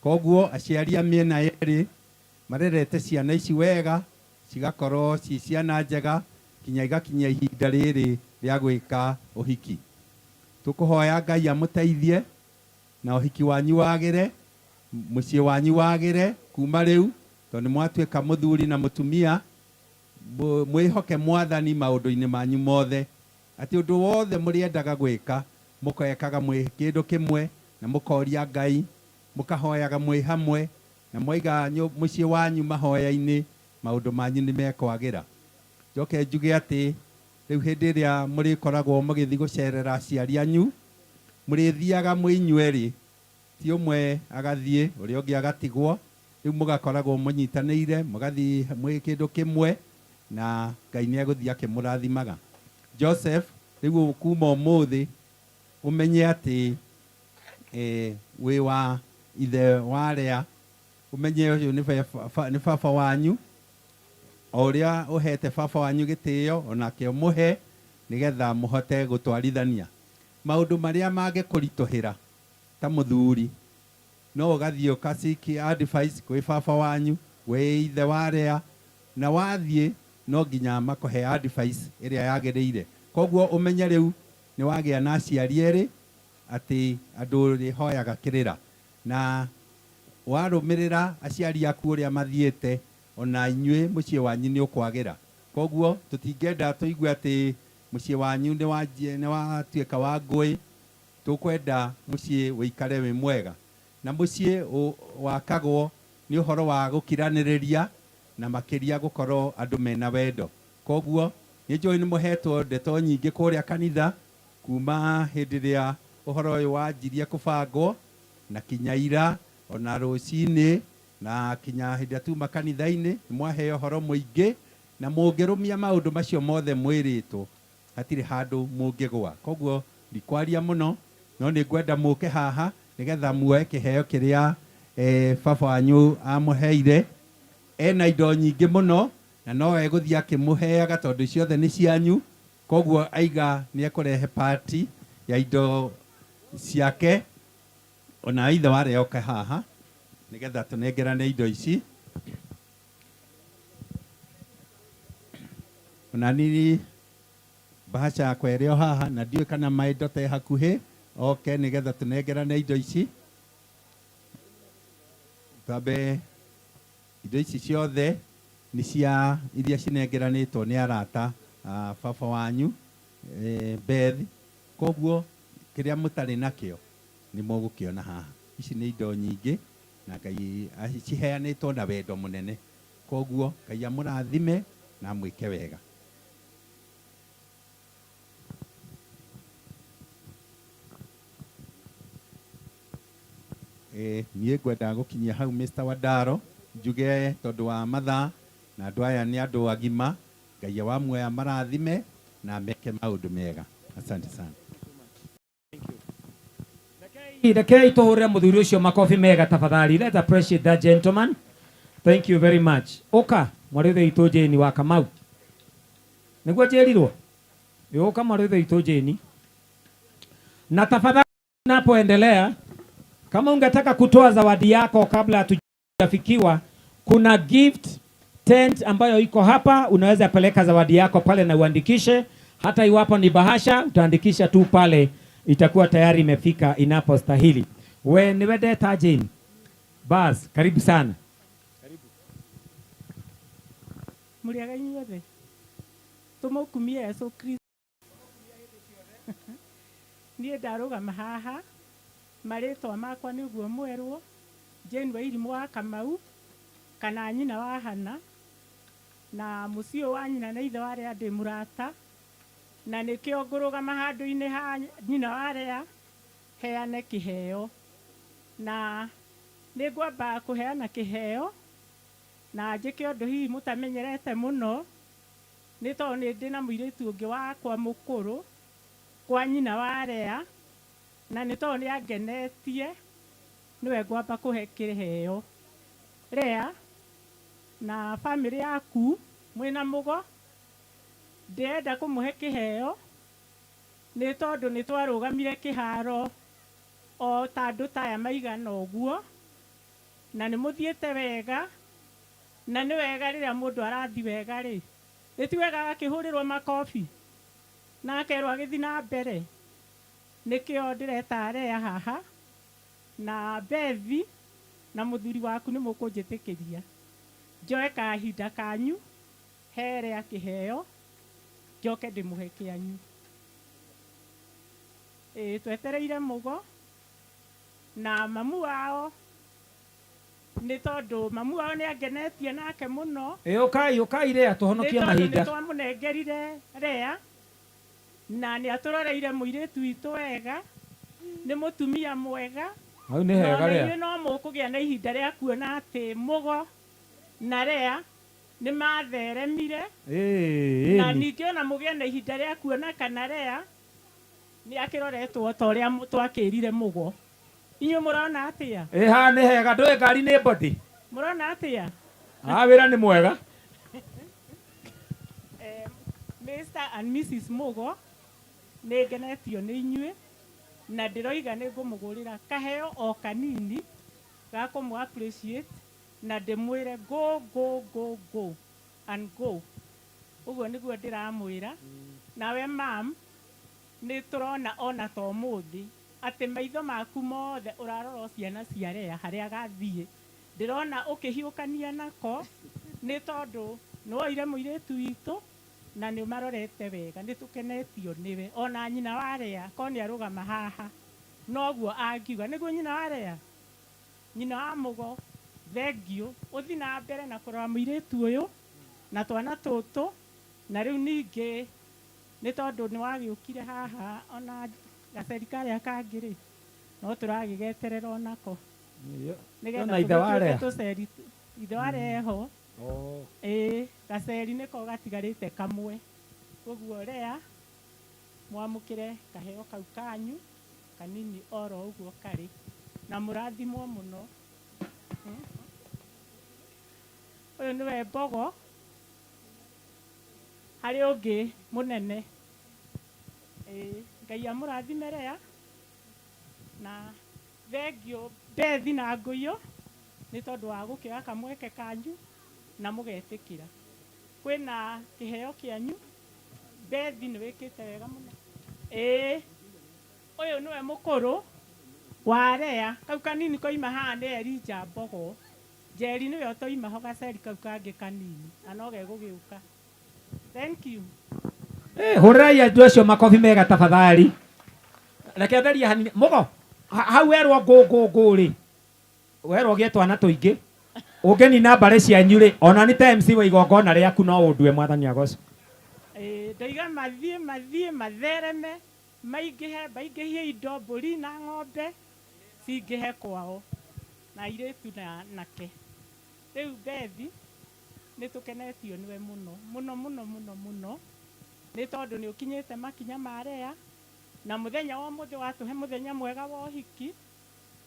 koguo aciari a mĩena yerĩ marerete ciana ici wega, cigakorwo ci ciana njega kinya igakinya ihinda rĩrĩ rĩa gwĩka ũhiki. Tũkũhoya Ngai amũteithie na ũhiki wanyu wagĩre, mũciĩ wanyu wagĩre kuma rĩu, tondũ nĩ mwatuĩka mũthuri na mũtumia. Mwĩhoke Mwathani maũndũ-inĩ manyu mothe, atĩ ũndũ wothe mũrĩendaga gwĩka mũkekaga mwĩ kĩndũ kĩmwe, na mũkoria Ngai, mũkahoyaga mwĩ hamwe, na mwaiga mũciĩ wanyu mahoya-inĩ, maũndũ manyu nĩ mekwagĩra. Njoke njuge atĩ rĩu hĩndĩ ĩrĩa mũrĩkoragwo mũgĩthiĩ gũcerera aciari anyu, mũrĩthiaga mwĩ inyuerĩ, ti ũmwe agathiĩ ũrĩa ũngĩ agatigwo, rĩu mũgakoragwo mũnyitanĩire, mũgathiĩ mwĩ kĩndũ kĩmwe, na Ngai nĩ egũthiĩ akĩmũrathimaga. Joseph, rĩu kuma ũmũthĩ ũmenye atĩ wĩ wa ithe wa Lea, ũmenye ũyũ nĩ baba wanyu, o ũrĩa ũhete baba wanyu gĩtĩo onake ũmũhe, nĩgetha mũhote gũtwarithania maũndũ marĩa mangĩkũritũhĩra ta mũthuri. No ũgathiĩ ũka seek advice kwĩ baba wanyu, gwĩ ithe wa Lea, na wathiĩ no nginya makũhe advice ĩrĩa yagĩrĩire. Koguo ũmenye rĩu nĩ wagĩa na aciari erĩ, atĩ andũ ũrĩhoyaga kĩrĩra, na warũmĩrĩra aciari aku ũrĩa mathiĩte, ona inyuĩ mũciĩ wanyu nĩ ũkwagĩra. Koguo tũtingĩenda tũigue atĩ mũciĩ wanyu nĩ watuĩka wa ngũĩ, tũkwenda mũciĩ ũikare wĩ mwega, na mũciĩ wakagwo nĩ ũhoro wa gũkiranĩrĩria na makĩria gũkorwo andũ mena wendo. Koguo nĩ njũĩ nĩ mũhetwo ndeto nyingĩ kũrĩa kanitha kuma hĩndĩ ĩrĩa ũhoro ũyũ wanjirie kũbangwo, na kinya ira ona rũcinĩ, na kinya hĩndĩ ĩrĩa tuma kanitha-inĩ nĩ mwaheo ũhoro mũingĩ, na mũngĩrũmia maũndũ macio mothe mwĩrĩtwo hatirĩ handũ mũngĩgũa. Koguo ndikwaria mũno, no nĩ ngwenda mũke haha nĩgetha muoe kĩheo kĩrĩa baba wanyu amũheire. Ena indo nyingĩ mũno na no egũthiĩ akĩmũheaga tondũ ciothe nĩ cianyu, koguo aiga nĩ ekũrehe party ya indo ciake Ona ithe warĩa oke haha nĩgetha tũnengerane indo ici. Ona nini bahasha yakwa ĩrĩ o haha na ndiũĩ kana my daughter ĩ hakuhĩ oke nĩgetha tũnengerane indo ici. Twambe indo ici ciothe nĩ cia iria cinengeranĩtwo nĩ arata a baba wanyu Beth. Koguo kĩrĩa mũtarĩ nakĩo nĩ mũgũkĩona haha. Ici nĩ indo nyingĩ na Ngai ciheanĩtwo na wendo mũnene. Koguo Ngai amũrathime na amwĩke wega. Niĩ ngwenda gũkinyia hau Mr. Wandaro njuge tondũ wa mathaa na andũ aya nĩ andũ agima. Ngai wa muoyo amarathime na meke maũndũ mega. Asante sana. Rekei tũhũrĩre mũthuri ũcio makobi mega tafadhali. Let's appreciate that gentleman. Thank you very much. Ũka mwarĩ ithe witũ Jane wa Kamau. Nĩguo njĩrirwo? Ũka mwarĩ ithe witũ Jane. Na tafadhali unapoendelea, kama ungetaka kutoa zawadi yako kabla hatujafikiwa, kuna gift tent ambayo iko hapa. Unaweza peleka zawadi yako pale na uandikishe. Hata iwapo ni bahasha, utaandikisha tu pale, itakuwa tayari imefika inapostahili. We niwe ndeta Jane. Bas, karibu sana. Karibu. Mũrĩega inyuothe. Tũmũkumie Yesu Kristo. Niĩ ndarũgama haha, marĩtwa makwa nĩ ũguo mwerwo, Jane Wairimu wa Kamau, kana nyina wa Hana, na mũciĩ ũyũ wa nyina na ithe wa Lea ndĩ mũrata, na nĩkĩo ngũrũgama handũ-inĩ ha nyina wa Lea heane kĩheo. Na nĩ ngwamba kũheana kĩheo, na njĩke ũndũ hihi mũtamenyerete mũno, nĩ tondũ nĩ ndĩ na mũirĩtu ũngĩ wakwa mũkũrũ kwa nyina wa Lea, na nĩ tondũ nĩ angenetie, nĩwe ngwamba kũhe kĩheo. Lea na bamĩrĩ yaku mwĩna mũgo, ndĩrenda kũmũhe kĩheo nĩ tondũ nĩ twarũgamire kĩharo o ta andũ ta aya maigana ũguo, na nĩ mũthiĩte wega, na nĩ wega rĩrĩa mũndũ arathiĩ wega rĩ, nĩ ti wega agakĩhũrĩrwo makobi na akerwo agĩthiĩ na mbere. Nĩkĩo ndĩreta Lea haha na Bethi na mũthuri waku nĩ mũkũnjĩtĩkĩria njoe kahinda kanyu he Lea kĩheo njoke ndĩmũhe kĩanyu. Twetereire mũgo na mamu wao nĩ tondũ mamu wao nĩ angenetie nake mũno. Ũkai, ũkai Lea tũhonokie Nĩ tondũ mahinda. nĩ twamũnengerire Lea na nĩ atũroreire mũirĩtu witũ wega, nĩ mũtumia mwega. Hau nĩ hega Na Lea. inyuĩ no mũkũgĩa na ihinda rĩa kuona atĩ mũgo na Lea nĩ matheremire. Na ningĩ ona mũgĩe na ihinda rĩa kuona kana Lea nĩ akĩroretwo ta ũrĩa twakĩrire mũgo. Inyuĩ mũrona atĩa? Haha nĩ hega, ndũĩ ngari nĩ body. Mũrona atĩa? Haha wĩra nĩ mwega. Mr and Mrs Mũgo, nĩ ngenetio nĩ inyuĩ na ndĩroiga nĩ ngũmũgũrĩra kaheo o kanini ga kũmũ appreciate na ndĩmwĩre go go go go and go. Ũguo nĩguo ndĩramwĩra. Nawe mam, nĩ tũrona ona ta ũmũthĩ atĩ maitho maku mothe ũrarora o ciana cia Lea harĩa gathiĩ. Ndĩrona ũkĩhiũkania nako nĩ tondũ nĩ woire mũirĩtu witũ na nĩ ũmarorete wega, nĩ tũkenetio nĩwe. Ona nyina wa Lea korwo nĩ arũgama haha noguo angiuga. Nĩguo nyina wa Lea, nyina wa mũgo, thengiũ, ũthiĩ na mbere na kũrora mũirĩtu ũyũ na twana tũtũ. Na rĩu ningĩ nĩ tondũ nĩ wagĩũkire haha ona gaceri karĩa kangĩ rĩ, no tũragĩgeterera onako. Nĩgetha Ona ithe wa tũgĩtuĩke Lea. tũceri, ithe wa Lea eho. Gaceri nĩko gatigarĩte kamwe. Koguo Lea, mwamũkĩre kaheo kau kanyu kanini oro ũguo karĩ, na mũrathimwo mũno. Ũyũ nĩwe Mbogo, harĩ ũngĩ mũnene. Ngai amũrathime Lea, na Thengiũ Bethi na Ngũiyũ nĩ tondũ wa gũkĩoya kamweke kanyu na mũgetĩkĩra. Kwĩna kĩheo kĩanyu, Bethi nĩ wĩkĩte wega mũno. Ĩĩ, ũyũ nĩwe mũkũrũ wa Lea, kau kanini koima haha nĩ Elijah Mbogo. Njeri nĩwe ũtoima ho gaceri kau kangĩ kanini na no gegũgĩũka. Thank you. Eh, hũrĩrai andũ acio makobi mega tafadhali. Reke therie hanini. Mũgo, hau werwo ngũ ngũ ngũ rĩ, werwo ũgĩe twana tũingĩ, ũngĩnina mbarĩ cianyu rĩ, ona nĩ ta MC wa igongona rĩaku no ũndue mwathani agocwo. Ĩĩ, ndoiga mathiĩ mathiĩ mathereme maingĩhe maingĩhie indo mbũri na ng'ombe cingĩhe kwao na airĩtu na anake. Rĩu Bethi nĩ tũkenetio nĩwe mũno mũno mũno mũno mũno nĩ tondũ nĩ ũkinyĩte makinya ma Lea na mũthenya wa ũmũthĩ watũhe mũthenya mwega wa ũhiki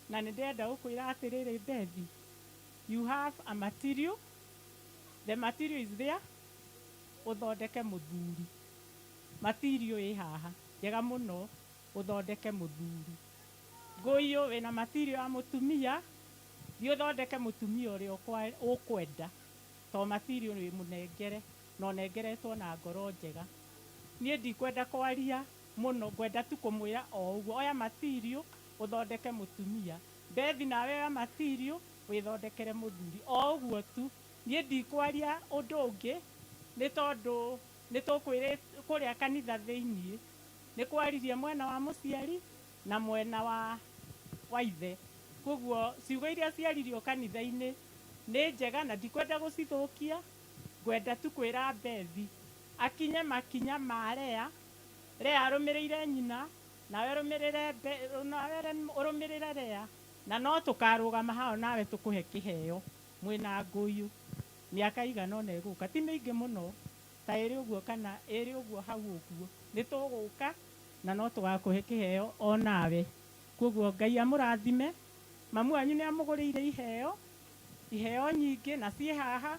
na nĩ ndĩrenda gũkwĩra atĩrĩrĩ Bethi, you have a material, the material is there, ũthondeke mũthuri. Material ĩ haha njega mũno ũthondeke mũthuri. Ngũiyũ wĩna material ya mũtumia, thiĩ ũthondeke mũtumia ũrĩa ũkwenda to material wĩ mũnengere na ũnengeretwo na ngoro njega. Niĩ ndikwenda kwaria mũno ngwenda tu kũmwĩra o ũguo, oya material ũthondeke mũtumia. Bethi nawe oya material wĩthondekere mũthuri. O ũguo tu. Niĩ ndikwaria ũndũ ũngĩ nĩ tondũ nĩ tũkwĩrĩ kũrĩa kanitha thĩiniĩ nĩ kwaririe mwena wa mũciari na mwena wa ithe. Koguo ciugo iria ciaririo kanitha-inĩ nĩ njega na ndikwenda gũcithũkia, ngwenda tu kwĩra Bethi akinye makinya ma Lea, Lea arũmĩrĩire nyina, nawe ũrũmĩrĩre nawe ũrũmĩrĩre Lea, na no tũkarũgama haha nawe tũkũhe kĩheo mwĩna Ngũiyũ mĩaka ĩigana ũna ĩgũka, ti mĩingĩ mũno, ta ĩrĩ ũguo kana ĩrĩ ũguo hau ũguo, nĩ tũgũka na no tũgakũhe kĩheo o nawe. Koguo Ngai amũrathime, mamu wanyu nĩ amũgũrĩire iheo, iheo nyingĩ na ciĩ haha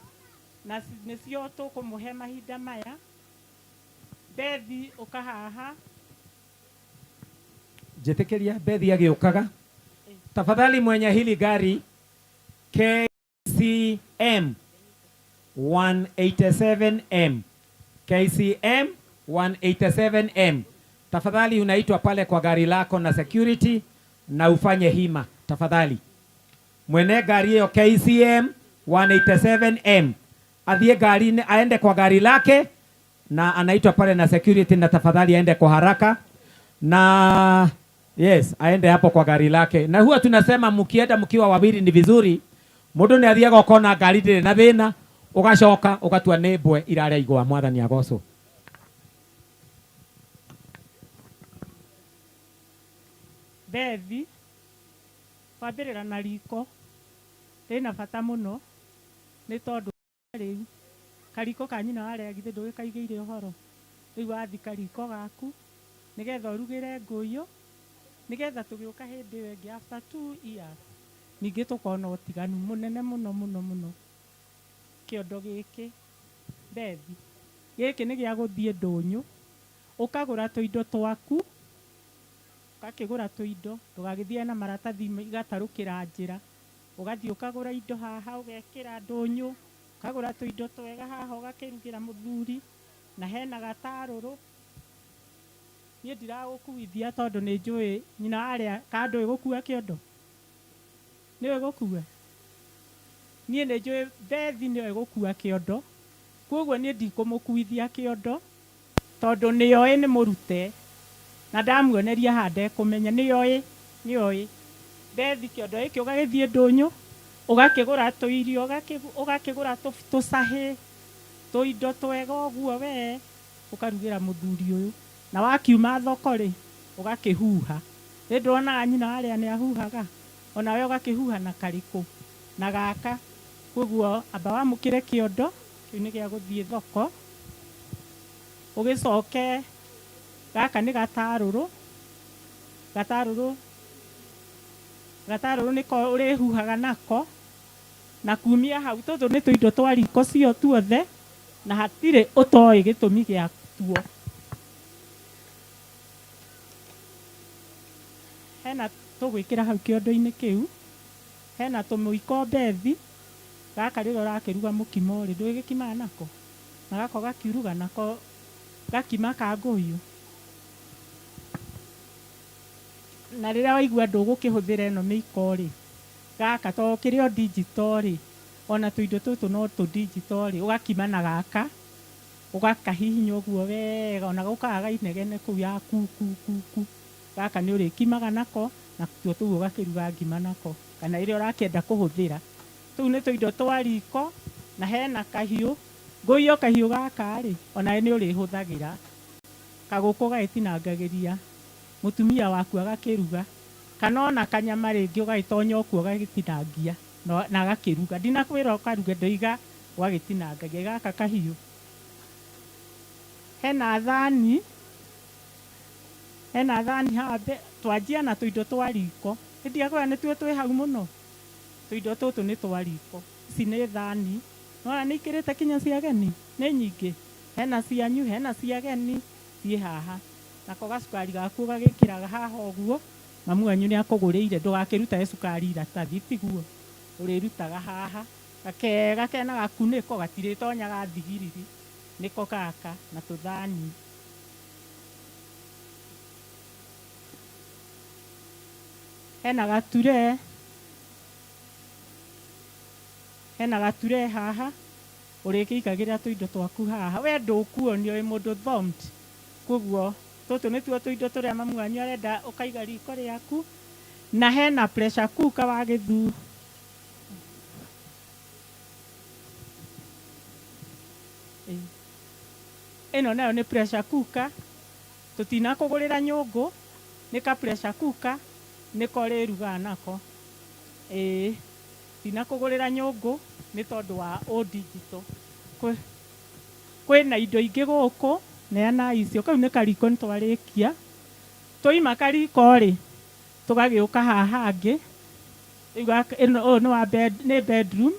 na nĩcio tũkũmũhe mahinda maya. Bethi ũka haha. Njĩtĩkĩria Bethi agĩũkaga. Tafadhali mwenye hili gari KCM 187M KCM 187M tafadhali unaitwa pale kwa gari lako na security na ufanye hima tafadhali. Mwene gari hiyo KCM 187M athiĩ gari aende kwa gari lake na anaitwa pale na security, na tafadhali aende kwa haraka na yes, aende hapo kwa gari lake. Na huwa tunasema mkienda mkiwa wawili ni vizuri, mundu ni athiaga ukona ngari ndĩrĩ na thĩna, ugacoka ugatua nĩ mbwe iraria igwa. Mwathani agocwo. Bethi kwambĩrĩra na riko rĩna bata mũno nĩ tondũ rĩu kariko ka nyina wa Lea githĩ ndũgĩkaigĩire ũhoro, rĩu wathi kariko gaku nĩgetha ũrugĩre ngũyũ nĩgetha tũgĩũka hĩndĩ ĩyo ĩngĩ after 2 years ningĩ tũkona ũtiganu mũnene mũno mũno mũno. Kĩondo gĩkĩ Bethi gĩkĩ nĩ gĩa gũthiĩ ndũnyũ, ũkagũra tũindo twaku, ũgakĩgũra tũindo ndũgagĩthiĩ na maratathi igatarũkĩra njĩra, ũgathiĩ ũkagũra indo haha ũgekĩra ndũnyũ, ũkagũra tũindo twega haha ũgakĩrugĩra mũthuri na hena gatarũrũ. Niĩ ndiragũkuithia tondũ nĩ njũĩ nyina wa Lea, kana ndũĩ gũkua kĩondo? Nĩũĩ gũkua? Niĩ nĩ njũĩ Bethi nĩoĩ gũkua kĩondo, koguo niĩ ndikũmũkuithia kĩondo tondũ nĩoĩ nĩ mũrute na ndamuoneria haha ndekũmenya, nĩoĩ, nĩoĩ. Bethi kĩondo gĩkĩ ũgagĩthiĩ ndũnyũ, ũgakĩgũra tũirio, ũgakĩgũra tũcahĩ, tũindo twega ũguo we, ũkarugĩra mũthuri ũyũ. Na wakiuma thoko rĩ, ũgakĩhuha. Nĩ ndĩronaga nyina wa Lea nĩ ahuhaga, onawe ũgakĩhuha na karĩkũ, na gaka. Koguo amba wamũkĩre kĩondo, kĩu nĩ gĩa gũthiĩ thoko, ũgĩcoke gaka nĩ gatarũrũ, gatarũrũ, gatarũrũ nĩko ũrĩhuhaga nako, na kumia hau tũtũ nĩ tũindo twa riko cio tuothe, na hatirĩ ũtoĩ gĩtũmi gĩa tuo. Hena Tũgwĩkĩra hau kĩondo-inĩ kĩu. Hena tũmũiko Bethi, gaka rĩrĩa ũrakĩruga mũkimo rĩ, ndũgĩkimaga nako? Na gaka ũgakiuruga nako gakima ka ngũyũ. Na rĩrĩa waigua ndũgũkĩhũthĩra ĩno mĩiko rĩ, gaka to kĩrĩ o digital rĩ, ona tũindo tũtũ no tũ digital rĩ, ũgakima na gaka, ũgakahihinya ũguo wega, ona gũkaga gainegene kũu ya ku ku ku ku. Gaka nĩ ũrĩkimaga nako, na tuo tũu ũgakĩruga ngima nako, kana ĩrĩa ũrakĩenda kũhũthĩra. Tũu nĩ tũindo twa riko, na hena kahiũ, ngũiyo kahiũ gaka rĩ, onawe nĩ ũrĩhũthagĩra. Kagũkũ ũgagĩtinangagĩria mũtumia waku agakĩruga, kana ona kanyama rĩngĩ ũgagĩtonya o kuo ũgagĩtinangia na agakĩruga. Ndinakwĩra ũkaruge ndoiga ũgagĩtinangagia. Gaka kahiũ. Hena thani, hena thani haha twanjia na tũindo twa riko. Nĩndiakwĩra nĩtuo twĩ hau mũno? Tũindo tũtũ nĩ twa riko. Ici nĩ thani, nĩwona nĩ ikĩrĩte kinya cia ageni? Nĩ nyingĩ. Hena cianyu, hena cia ageni, ciĩ haha. Nako gacukari gaku ũgagĩkĩraga haha ũguo, mamu wanyu nĩ akũgũrĩire, ndũgakĩrutage cukari iratathi, tiguo? Ũrĩrutaga haha. Gakega kena gakunĩko, gatirĩtonyaga thigiriri. Nĩko gaka, na tũthani. Hena gature, hena gature haha, ũrĩkĩikagĩrĩra tũindo twaku haha. We ndũkuonio wĩ mũndũ thomed, koguo tũtũ nĩtuo tũindo tũrĩa mamu wanyu arenda ũkaiga riko rĩaku. Na hena pressure cooker wa gĩthuu. Ĩno nayo nĩ pressure cooker, tũtinakũgũrĩra nyũngũ, nĩ ka pressure cooker, nĩko ũrĩrugaga nako. Ĩĩ, tinakũgũrĩra nyũngũ nĩ tondũ wa ũ digital. Kwĩna indo ingĩ gũkũ, neanai icio, kau nĩ kariko nĩ twarĩkia. Twaima kariko rĩ, tũgagĩũka haha hangĩ, rĩu gaka ĩno ũyũ nĩ wa bed nĩ bedroom,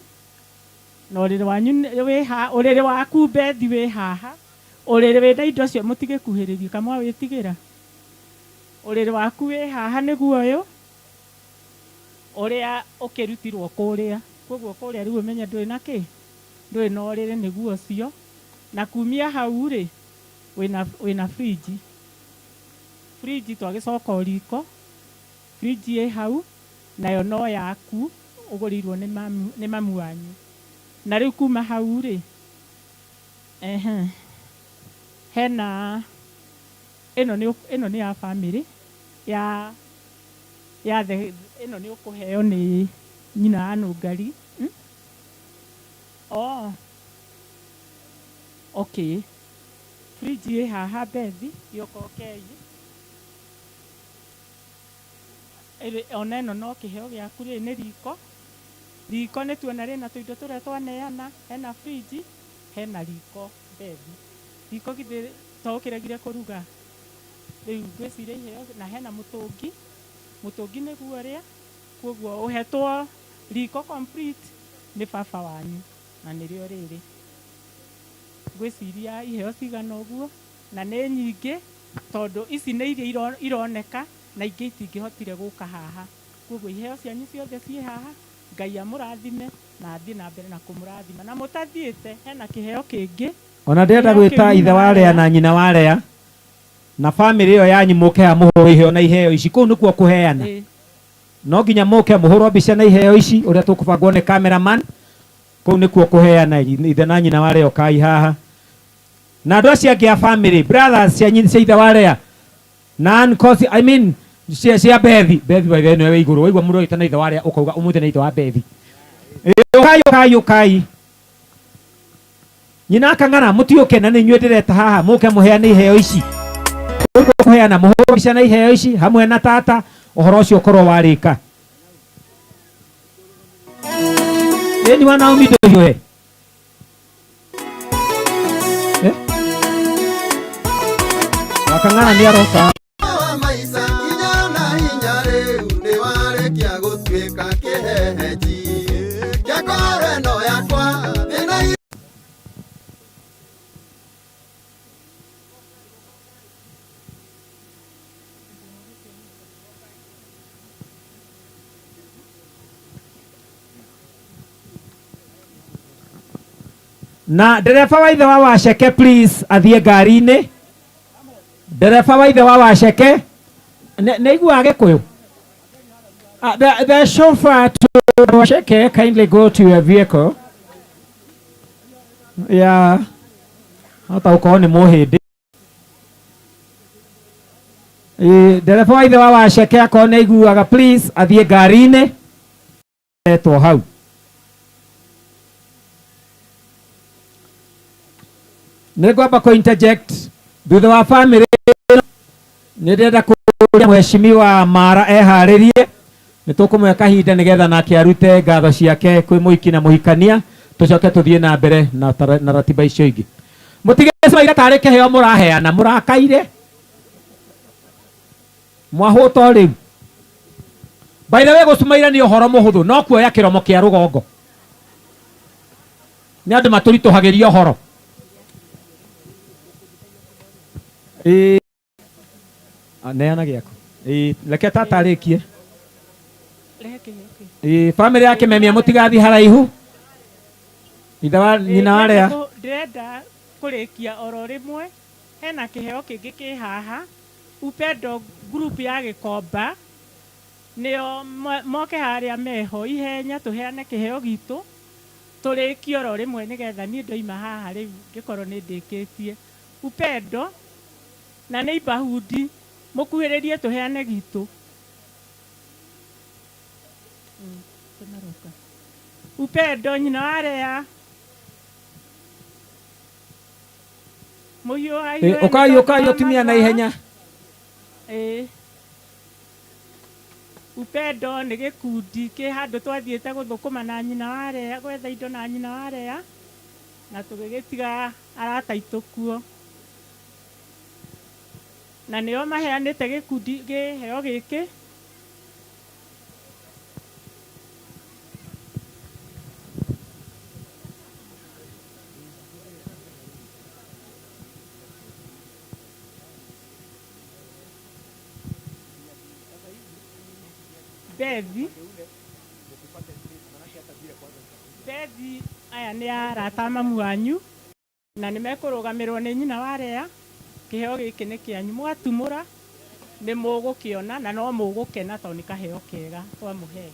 na ũrĩrĩ wanyu wĩ haha, ũrĩrĩ waku Bethi wĩ haha, ũrĩrĩ wĩna indo cio mũtigĩkuhĩrĩrie kamwa wĩtigĩra. Ũrĩrĩ waku wĩ haha nĩguo ũyũ, ũrĩa ũkĩrutirwo kũrĩa, koguo kũrĩa rĩu ũmenye ndũrĩ na kĩ, ndũrĩ na ũrĩrĩ nĩguo ũcio, na kumia hau rĩ, wĩna wĩna fridge, fridge twagĩcoka o riko, fridge ĩ hau, nayo no yaku ũgũrĩirwo nĩ mamu nĩ mamu wanyu. Na rĩu kuma hau rĩ, ehe, hena ĩno nĩ ĩno nĩ ya family ya ya the ĩno nĩ ũkũheo nĩ nyina wa Nũngari. Oh, okay. Fridge ĩ haha Bethi, gĩũka ũkei. Ona ĩno no kĩheo gĩaku rĩrĩ nĩ riko. Riko nĩ tuona rĩna tũindo tũrĩa twaneana, hena fridge, hena riko Bethi. Riko githĩ to ũkĩregire kũruga? Rĩu ngwĩciria iheo na hena mũtũngi, mũtũngi nĩguo ũrĩa, koguo ũhetwo riko complete nĩ baba wanyu na nĩrĩo rĩrĩ. Ngwĩciria iheo cigana ũguo na nĩ nyingĩ tondũ ici nĩ iria ironeka na ingĩ itingĩhotire gũka haha. Koguo iheo cianyu ciothe ciĩ haha, Ngai amũrathime na athiĩ na mbere na kũmũrathima. Na mũtathiĩte hena kĩheo kĩngĩ. Ona ndĩrenda Kĩheo gwĩta kĩu ithe nyina wa wa Lea Lea. na nyina wa Lea na famĩlĩ ĩyo yanyu mũke haha mũhũrwo iheo na iheo ici. Kũu nĩkuo kũheana. Ĩĩ. No nginya mũke mũhũrwo mbica na iheo ici ũrĩa tũkũbangwo nĩ cameraman. Kũu nĩkuo kũheana. Ithe na nyina wa Lea ũkai haha. Na andũ acio angĩ a famĩlĩ, brothers cia cia ithe wa Lea na uncles, I mean cia cia Bethi. Bethi by the way nĩwe wĩ igũrũ. Waigua mũndũ agĩtana ithe wa Lea ũkauga ũmũthĩ nĩ ithe wa Bethi. Ĩĩ, ũkai ũkai ũkai. Nyina akang'ara mũtiũke na nĩ inyuĩ ndĩreta haha mũke mũheane iheo ici. Ũguo kũheana mũhũrwo mbica na iheo ici hamwe na tata ũhoro ũcio ũkorwo warĩka. Ĩni wa Naomi ndũhiũhe. Eh? Wakang'ara nĩ aroka. Wa maica kinya na hinya rĩu nĩ warĩkia gũtuĩka kĩhehenji kĩa ngoro ĩno yakwa thĩna Na ndereba wa ithe wa Waceke please athiĩ ngari-inĩ. Ndereba wa ithe wa Waceke nĩ aiguaga Gĩkũyũ. The chauffeur to Waceke, kindly go to your vehicle. Yeah. Hota gũkorwo nĩ mũhĩndĩ. Ĩĩ, ndereba wa ithe wa Waceke akorwo nĩ aiguaga please athiĩ ngari-inĩ. Etwo hau. Nĩ ngwamba kũ interject thutha wa family nĩ ndĩrenda kũria mheshimiwa Mara eharĩrie nĩ tũkũmũhe kahinda nĩgetha nake arute ngatho ciake kwĩ mũhiki na mũhikania tũcoke tũthiĩ na mbere na, na ratiba icio ingĩ. Mũtige maira tarĩ kĩheo mũraheana mũrakaire mwahũta o rĩu. By the way gũcumaira nĩ ũhoro mũhũthũ no kuoya kĩromo kĩa rũgongo nĩ andũ matũritũhagĩria ũhoro. Ĩĩ, neana gĩaku. Ĩĩ, reke tata arĩkie. Ĩĩ, famĩlĩ ya Kĩmemia mũtigathiĩ haraihu. Ithe wa nyina wa Lea. Ndĩrenda kũrĩkia oro rĩmwe hena kĩheo kĩngĩ kĩ haha Upendo group ya Gĩkomba nĩo moke harĩa meho ihenya tũheane kĩheo gitũ tũrĩkie oro rĩmwe nĩgetha niĩ ndoima haha rĩu ngĩkorwo nĩ ndĩkĩtie. Upendo na nĩ Ibahundi mũkuhĩrĩrie tũheane gitũ. Upendo nyina wa Lea. Mũhiũhahiũhe nĩ Ũkai tondũ ũkai wa atumia na mathaa. ihenya. Ĩĩ. Upendo nĩ gĩkundi kĩ handũ twathiĩte gũthũkũma na nyina wa Lea, gwetha indo na nyina wa Lea, na tũgĩgĩtiga arata aitũ kuo. Na nĩo maheanĩte gĩkundi kĩheo gĩkĩ. Bethi. Bethi aya nĩ arata a mamu wanyu na nĩ mekũrũgamĩrwo nĩ nyina wa Lea. Kĩheo gĩkĩ nĩ kĩanyu, mwatumũra nĩ mũgũkĩona na no mũgũkena tondũ nĩ kaheo kega twamũhe.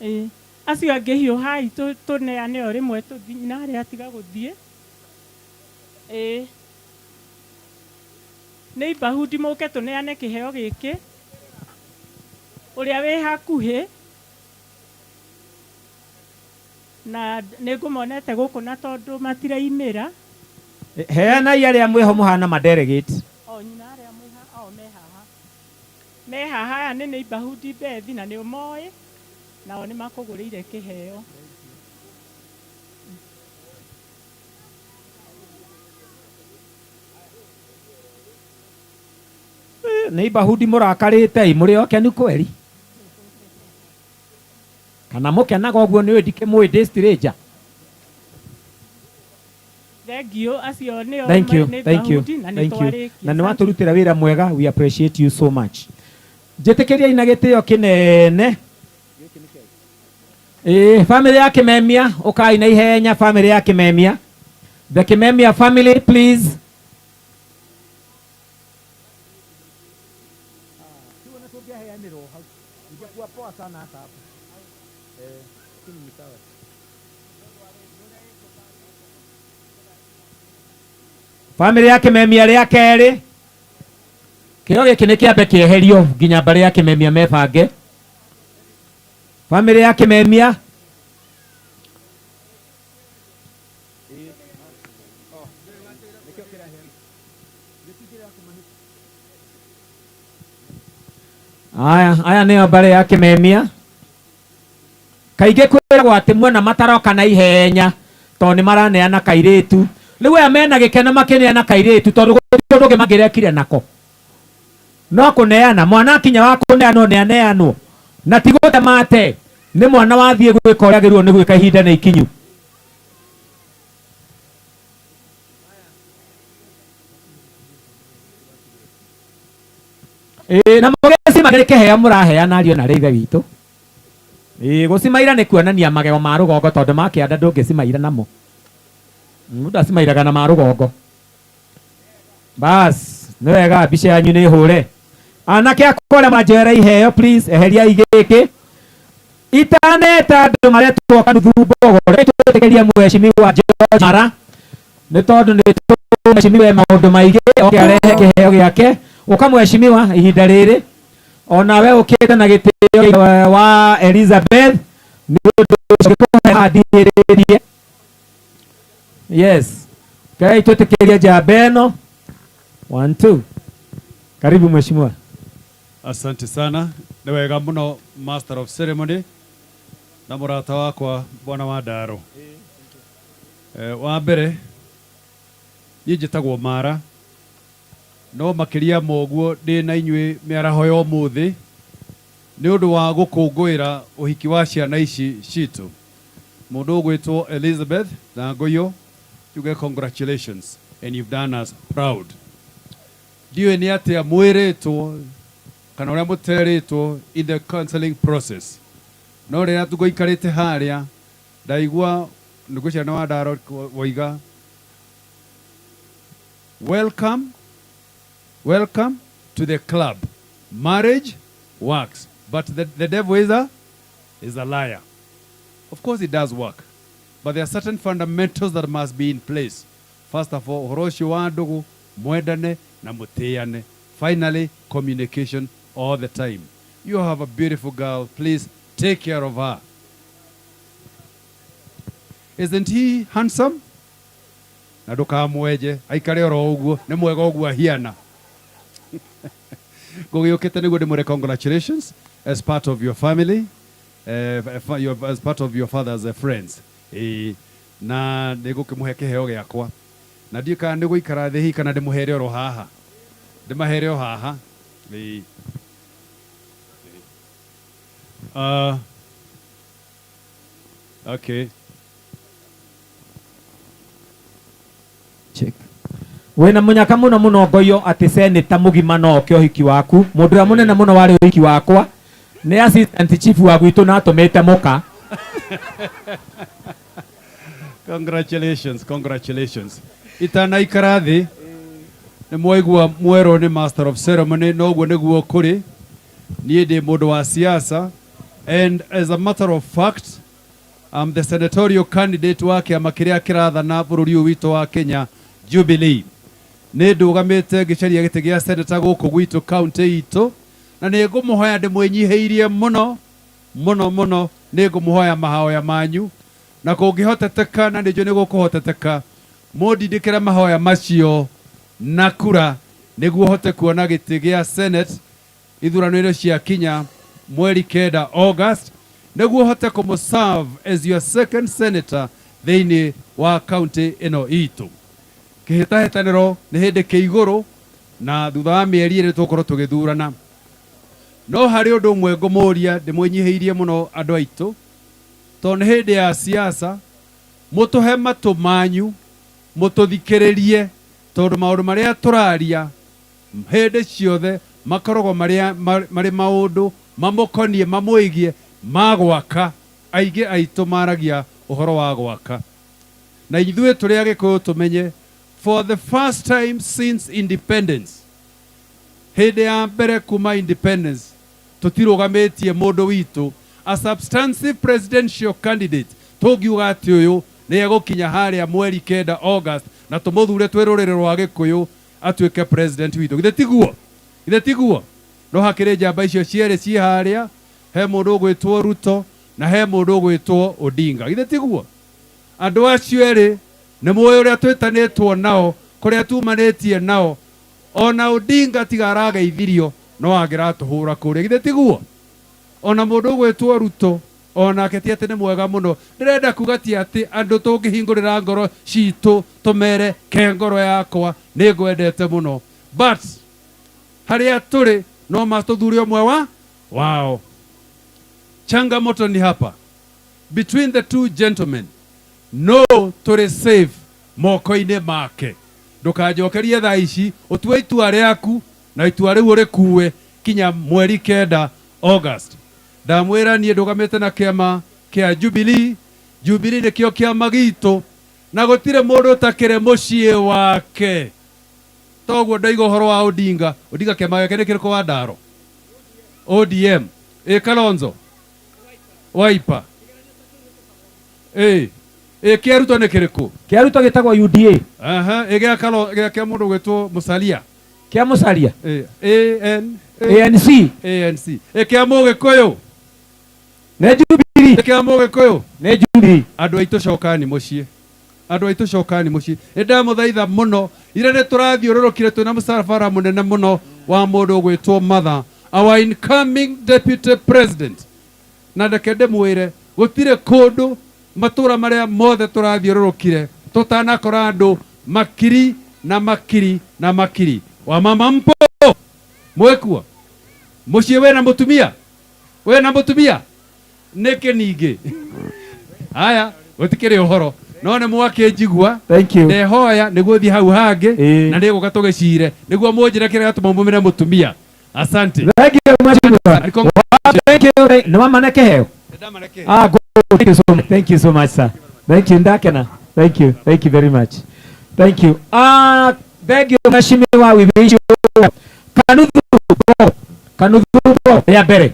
Ĩĩ, acio angĩ hiũhai tũneane o rĩmwe tũthiĩ, nyina arĩa atiga gũthiĩ. Ĩĩ, nĩ Ibahundi mũke tũneane kĩheo gĩkĩ, ũrĩa wĩ hakuhĩ na nĩ ngũmonete gũkũ na tondũ matiraimĩra. Heanai arĩa mwĩho mũhana ma delegate. O nyina arĩa mwĩ ha, o me haha. Me haha aya nĩ neighborhood Bethi na nĩ ũmoĩ nao nĩ makũgũrĩire kĩheo. Neighborhood mũrakarĩte ĩ mũrĩ okenu kweri? Kana mũkenaga ũguo nĩ ũĩ ndikĩmũĩ ndĩ stranger. Thank you acio nĩo Thank you, thank you, neighborhood na nĩ thank you. twarĩkia. Na nĩ watũrutĩra wĩra mwega, we appreciate you so much. Njĩtĩkĩriai na gĩtĩo kĩnene. Ĩĩ, family ya Kĩmemia, ũkai na ihenya family ya Kĩmemia. The Kĩmemia family please. Family ya Kĩmemia rĩa kerĩ. Kĩo gĩkĩ nĩ kĩambe kĩeherio nginya mbarĩ ya Kĩmemia mebange. Family ya Kĩmemia. Aya, aya nĩo mbarĩ ya Kĩmemia. Kaingĩ kwĩragwo atĩ muona mataroka na ihenya tondũ nĩ maraneana kairĩtu. Rĩu aya mena gĩkeno makĩneana kairĩtu tondũ gũtirĩ ũndũ ũngĩ mangĩrekire nako. No kũneana, mwana akinya wa kũneanwo nĩ aneanwo. Na ti gũte mate, nĩ mwana wathiĩ gwĩka ũrĩa agĩrĩirwo nĩ gwĩka ihinda nĩ ikinyu. Ĩĩ, na mũgĩcima nĩ kĩheo mũraheana ariũ na ithe witũ. Ĩĩ, gũcimaira nĩ kuonania magego ma rũgongo tondũ ma kĩanda ndũngĩcimaira namo. Mũndũ acimairaga na ma rũgongo. Bas, nĩ wega mbica yanyu nĩ hũre. Anake akwa arĩa maranjoera iheo please eheriai gĩkĩ. Itaneta andũ maretwo kanuthu mbogo, reke twĩtĩkĩrie mheshimiwa George Mara nĩ tondũ nĩ mheshimiwa maũndũ maingĩ oke arehe kĩheo gĩake. Ũka mheshimiwa ihinda rĩrĩ onawe ũkĩte na gĩtĩo wa Elizabeth nĩ ũndũ ũcio ngĩkũhe ndihĩrĩrie. Yes. Kai twĩtĩkĩrie njamba ĩno. 1 2. Karibu mheshimiwa. Asante sana. Nĩ wega mũno master of ceremony na mũrata wakwa bwana wa Ndaro. Wa mbere niĩ njĩtagwo Mara no makĩria ma ũguo ndĩ na inyuĩ mĩaraho ya ũmũthĩ nĩ ũndũ wa gũkũngũĩra ũhiki wa ciana ici citũ. Mũndũ ũgwĩtwo Elizabeth na Ngũiyũ, tuge congratulations and you've done us proud. Ndiũĩ nĩ atĩa mwĩrĩtwo kana ũrĩa mũterĩtwo in the counseling process. No rĩrĩa ngũikarĩte harĩa ndaigua nĩngwĩciria nĩ Wandaro woiga welcome, welcome to the club. Marriage works, but the devil is a liar. Of course it does work, but there are certain fundamentals that must be in place. First of all, ũhoro ũcio wa ndũgũ, mwendane na mũtĩane. Finally, communication all the time. You have a beautiful girl. Please take care of her. Isn't he handsome? Na ndũkamwenje, aikare oro ũguo, nĩ mwega ũguo ahiana. Ngũgĩũkĩte nĩguo ndĩmwĩre congratulations as part of your family, as part of your father's friends. Na nĩ ngũkĩmũhe kĩheo gĩakwa. Na ndiũĩ kana nĩ gũikara thĩ hihi kana ndĩmũhere oro haha. Ndĩmahere o haha. Okay. Check. Wĩna mũnyaka mũno mũno ngoiyo atĩ seneta mũgima no oke ũhiki waku. Mũndũ ũrĩa mũnene mũno warĩ ũhiki wakwa nĩ assistant chief wa gwitũ na atũmĩte mũka. Congratulations, congratulations. Itanaikara thĩ nĩ mwaigua mwerwo nĩ master of ceremony noguo nĩguo kũrĩ. Niĩ ndĩ mũndũ wa siasa and as a matter of fact I'm the senatorial candidate wa kĩama kĩrĩa kĩrathana bũrũri ũyũ witũ wa Kenya, Jubilee. Nĩ ndũgamĩte ngĩcaria gĩtĩ gĩa senator gũkũ gwitũ county itũ na nĩ ngũmũhoya ndĩmwĩnyihĩirie mũno mũno mũno, nĩ ngũmũhoya mahoya manyu na kũngĩhoteteka na nĩ njũĩ nĩ gũkũhoteteka mũndindĩkĩre mahoya macio na kura nĩguo hote kuona gĩtĩ gĩa Senate ithurano-inĩ cia kinya mweri 9 August nĩguo hote kũmũ-serve as your second senator thĩinĩ wa county ĩno itũ. Kĩhĩtahĩtanĩro nĩ hĩndĩ kĩ igũrũ na thutha wa mĩeri ĩrĩ tũgũkorwo tũgĩthurana. No harĩ ũndũ ũmwe ngũmũria ndĩmwĩnyihĩirie mũno andũ aitũ, tondũ nĩ hĩndĩ ya siasa, mũtũhe matũ manyu mũtũthikĩrĩrie, tondũ maũndũ marĩa tũraria hĩndĩ ciothe makoragwo marĩ maũndũ mamũkonie mamwĩgie ma gwaka. Aingĩ aitũ maragia ũhoro wa gwaka, na ithuĩ tũrĩ Agĩkũyũ tũmenye for the first time since independence, hĩndĩ ya mbere kuma independence tũtirũgamĩtie mũndũ witũ a substantive presidential candidate tũngiuga atĩ ũyũ nĩ egũkinya harĩa mweri 9 August na tũmũthure twĩ rũrĩrĩ rwa Gĩkũyũ atuĩke president witũ. Githĩ tiguo? Githĩ tiguo? No hakĩrĩ njamba icio cierĩ ciĩ harĩa, he mũndũ ũgwĩtwo Ruto na he mũndũ ũgwĩtwo Odinga. Githĩ tiguo? Andũ acio erĩ nĩ mũĩ ũrĩa twĩtanĩtwo nao, kũrĩa tumanĩtie nao. Ona Odinga tiga arageithirio no angĩratũhũra kũrĩa. Githĩ tiguo? Ona mũndũ ũgwĩtwo Ruto onake ti atĩ nĩ mwega mũno. Ndĩrenda kuga ti atĩ andũ tũngĩhingũrĩra ngoro citũ tũmere ke ngoro yakwa nĩ ngwendete mũno, but harĩa tũrĩ no matũthure ũmwe wa wao. Changamoto ni hapa between the two gentlemen, no tũrĩ safe moko-inĩ make. Ndũkanjokerie thaa ici, ũtue itua rĩaku na itua rĩu ũrĩkue. Kinya mweri 9 August. Ndamwĩra niĩ ndũgamĩte na kĩama kĩa Jubilee. Jubilee nĩkĩo kĩama gitũ na gũtirĩ mũndũ ũtakĩrĩ mũciĩ wake. Toguo ndoiga ũhoro wa Odinga. Odinga kĩama gĩake nĩ kĩrĩkũ wa Ndaro? ODM. Ĩ Kalonzo? Wiper. Ĩ ĩ kĩa Ruto nĩ kĩrĩkũ? Kĩa Ruto gĩtagwo UDA. Aha, ĩ gĩa Kalo gĩa kĩa mũndũ ũgwĩtwo Musalia? Kĩa Musalia? Ĩ A N ANC. ANC. Ĩ kĩa Mũgĩkũyũ? Nĩ Jubilee. Ĩ kĩa Mũgĩkũyũ? Nĩ Jubilee. Andũ aitũ cokani mũciĩ. Andũ aitũ cokani mũciĩ. Nĩ ndamũthaitha mũno. Ira nĩ tũrathiũrũrũkire twĩna mũcabara mũnene mũno wa mũndũ ũgwĩtwo Martha, our incoming deputy president. Na reke ndĩmwĩre gũtirĩ kũndũ matũra marĩa mothe tũrathiũrũrũkire tũtanakora andũ makiri na makiri na makiri. Wa mama mpo mwĩkuo mũciĩ wĩna mũtumia, wĩna mũtumia nĩkĩ ningĩ? Haya, gũtikĩrĩ ũhoro no nĩ mwakĩnjigua. Thank you. Ndehoya nĩguo thiĩ hau hangĩ na nĩgũka tũgĩcire nĩguo mũnjĩre kĩrĩa gĩatũma mumĩre mũtumia. Asante. Thank you very much. Wow, thank you. Nĩ wamane kĩheo? Ah, good. Thank you so much. Thank you so much, sir. Thank you, Ndakena. Thank you. Thank you very much. Thank you. Ah, thank you, Mheshimiwa. We wish you Kanuthu Mbogo. Kanuthu Mbogo ya mbere.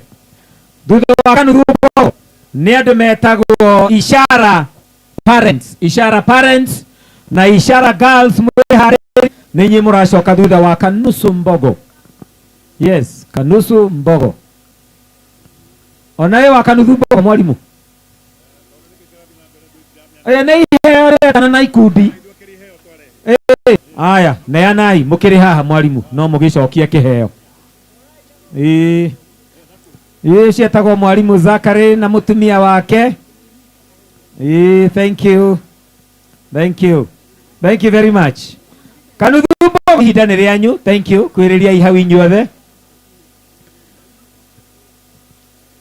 Thutha wa Kanuthu Mbogo nĩ andũ metagwo Ishara Parents. Ishara Parents na Ishara Girls mwĩharĩrie, nĩ inyuĩ mũracoka thutha wa Kanusu Mbogo. Yes, Kanusu Mbogo. Ona wa Kanuthu Mbogo mwalimu. Aya nĩ iheo rĩretana na ikundi. Eh, aya, neanai mũkĩrĩ haha mwalimu, no mũgĩcokie kĩheo. Ĩĩ. Ĩĩ cietagwo mwalimu Zakary na mũtumia wake. Ĩĩ, thank you. Thank you. Thank you very much. Kanuthu Mbogo, ihinda nĩ rĩanyu. Thank you. Kwĩrĩriai hau inyuothe.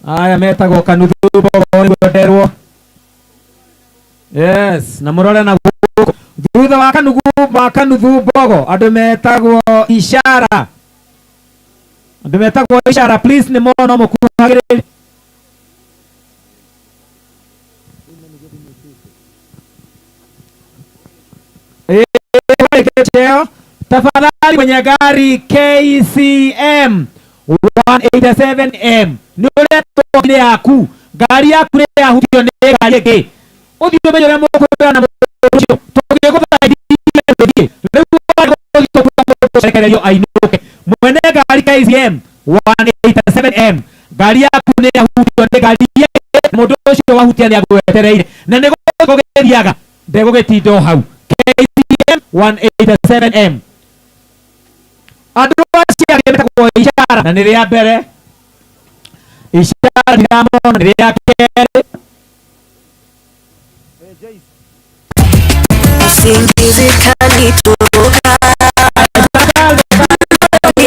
Aya metagwo Kanuthu Mbogo nĩguo nderwo. Yes, na mũrore na gũkũ. Thutha wa Kanuthu wa Kanuthu Mbogo andũ metagwo Ishara. Andũ metagwo Ishara, please nĩ mono mũkuhagĩrĩrie. Cheo tafadhali kwenye gari KCM 187M nĩ ũretwo nĩ yaku ngari yaku nĩ yahutio nĩ ngari ĩngĩ ũthiĩ ũmenye ũrĩa mũkwĩra na mũndũ ũcio tũngĩgũthaithia rĩu rekererio ainũke mwene ngari KCM 187M ngari yaku nĩ yahutio nĩ ngari ĩngĩ mũndũ ũcio wahutia nĩ agwetereire na nĩ gũgĩthiaga ndegũgĩtinda o hau KCM 187M andũ acio angĩ metagwo Ishara na nĩ rĩa mbere Ishara ndiramona nĩ rĩa kerĩ. Usingizi kanitoroka,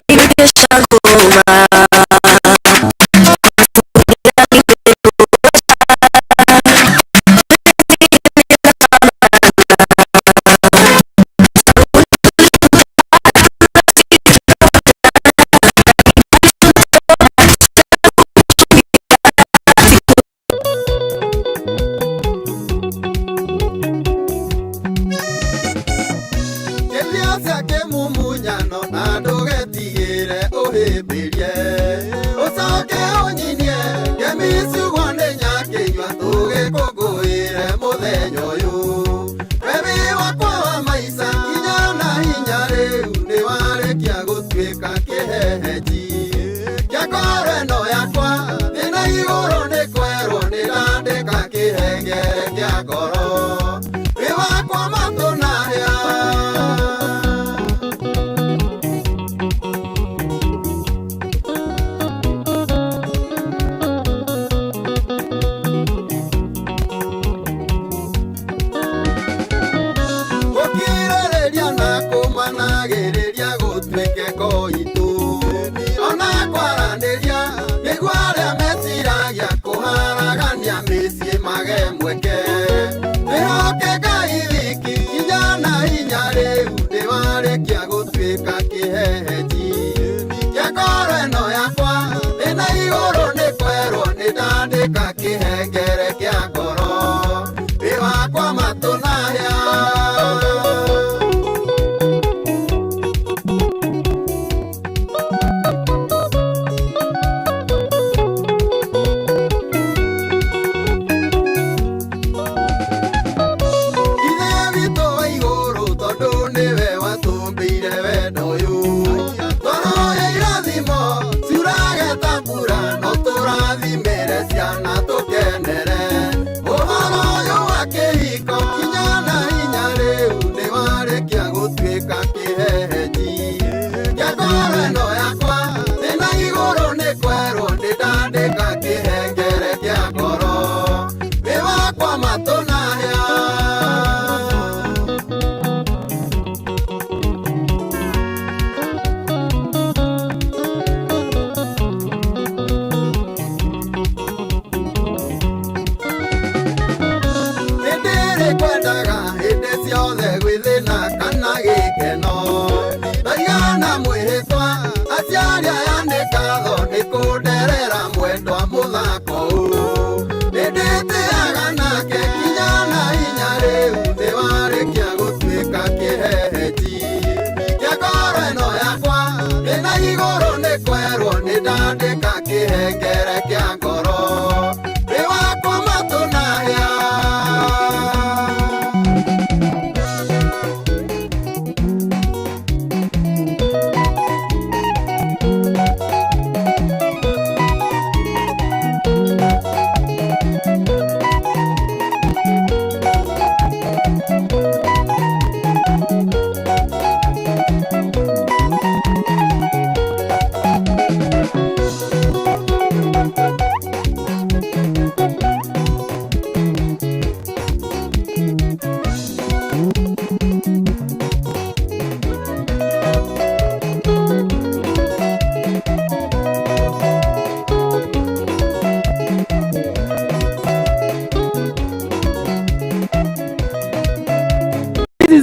nimekesha ngoma. Kĩrĩa kĩmumunyano na ndũgetigĩre ũhĩmbĩrie ũcoke ũnyinie kĩmicugwo nĩ nyakĩnyua tũgĩkũngũĩre mũthenya ũyũ webi wakwa wa maica kinya na hinya rĩu nĩ warĩkia gũtuĩka kĩhehenji kĩa ngoro ĩno yakwa thĩna igũrũ nĩ kwerwo nĩ ndandĩka kĩhengere kĩa ngoro wĩ wakwa matũ na hĩa.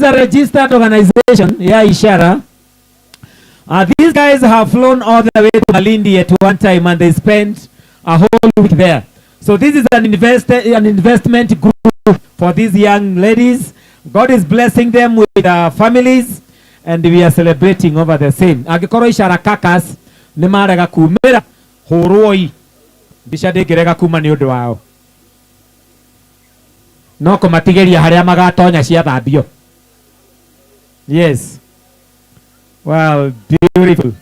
a registered organization ya Ishara. These guys have flown all the way to Malindi at one time and they spent a whole week there. So this is an investment group for these young ladies. God is blessing them with their families and we are celebrating over the same. Angĩkorwo Ishara Kakas nĩ marega kumĩra hũrwoi mbica ndĩngĩrega kuma nĩ ũndũ wao, no kũmatigĩria harĩa magatonya ciathambio. Yes. Wow, beautiful.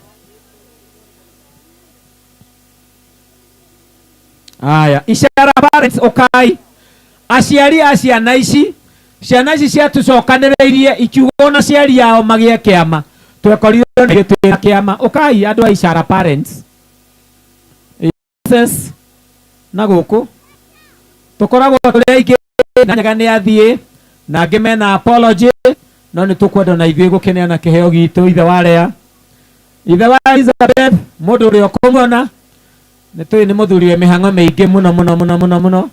Aya, Ishara parents ukai. Aciari a ciana ici, ciana ici ciatucokanĩrĩirie ikiuga ona aciari ao magĩe kĩama. Twekorire gĩtwĩra kĩama. Ukai andũ a Ishara parents. Yes. Na gũkũ tũkoragwo tũrĩ aingĩ na nyaga nĩ athiĩ na angĩ mena apology, no nĩ tũkwenda na ithuĩ gũkĩneana kĩheo gitũ. Ithe wa Lea, ithe wa Elizabeth, mũndũ ũrĩa ũkũmuona nĩ tũĩ nĩ mũthuri wĩ mĩhang'o mĩingĩ mũno mũno mũno mũno mũno.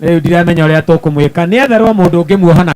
Rĩu ndiramenya ũrĩa tũkũmwĩka, nĩ etherwo mũndũ ũngĩmuoha na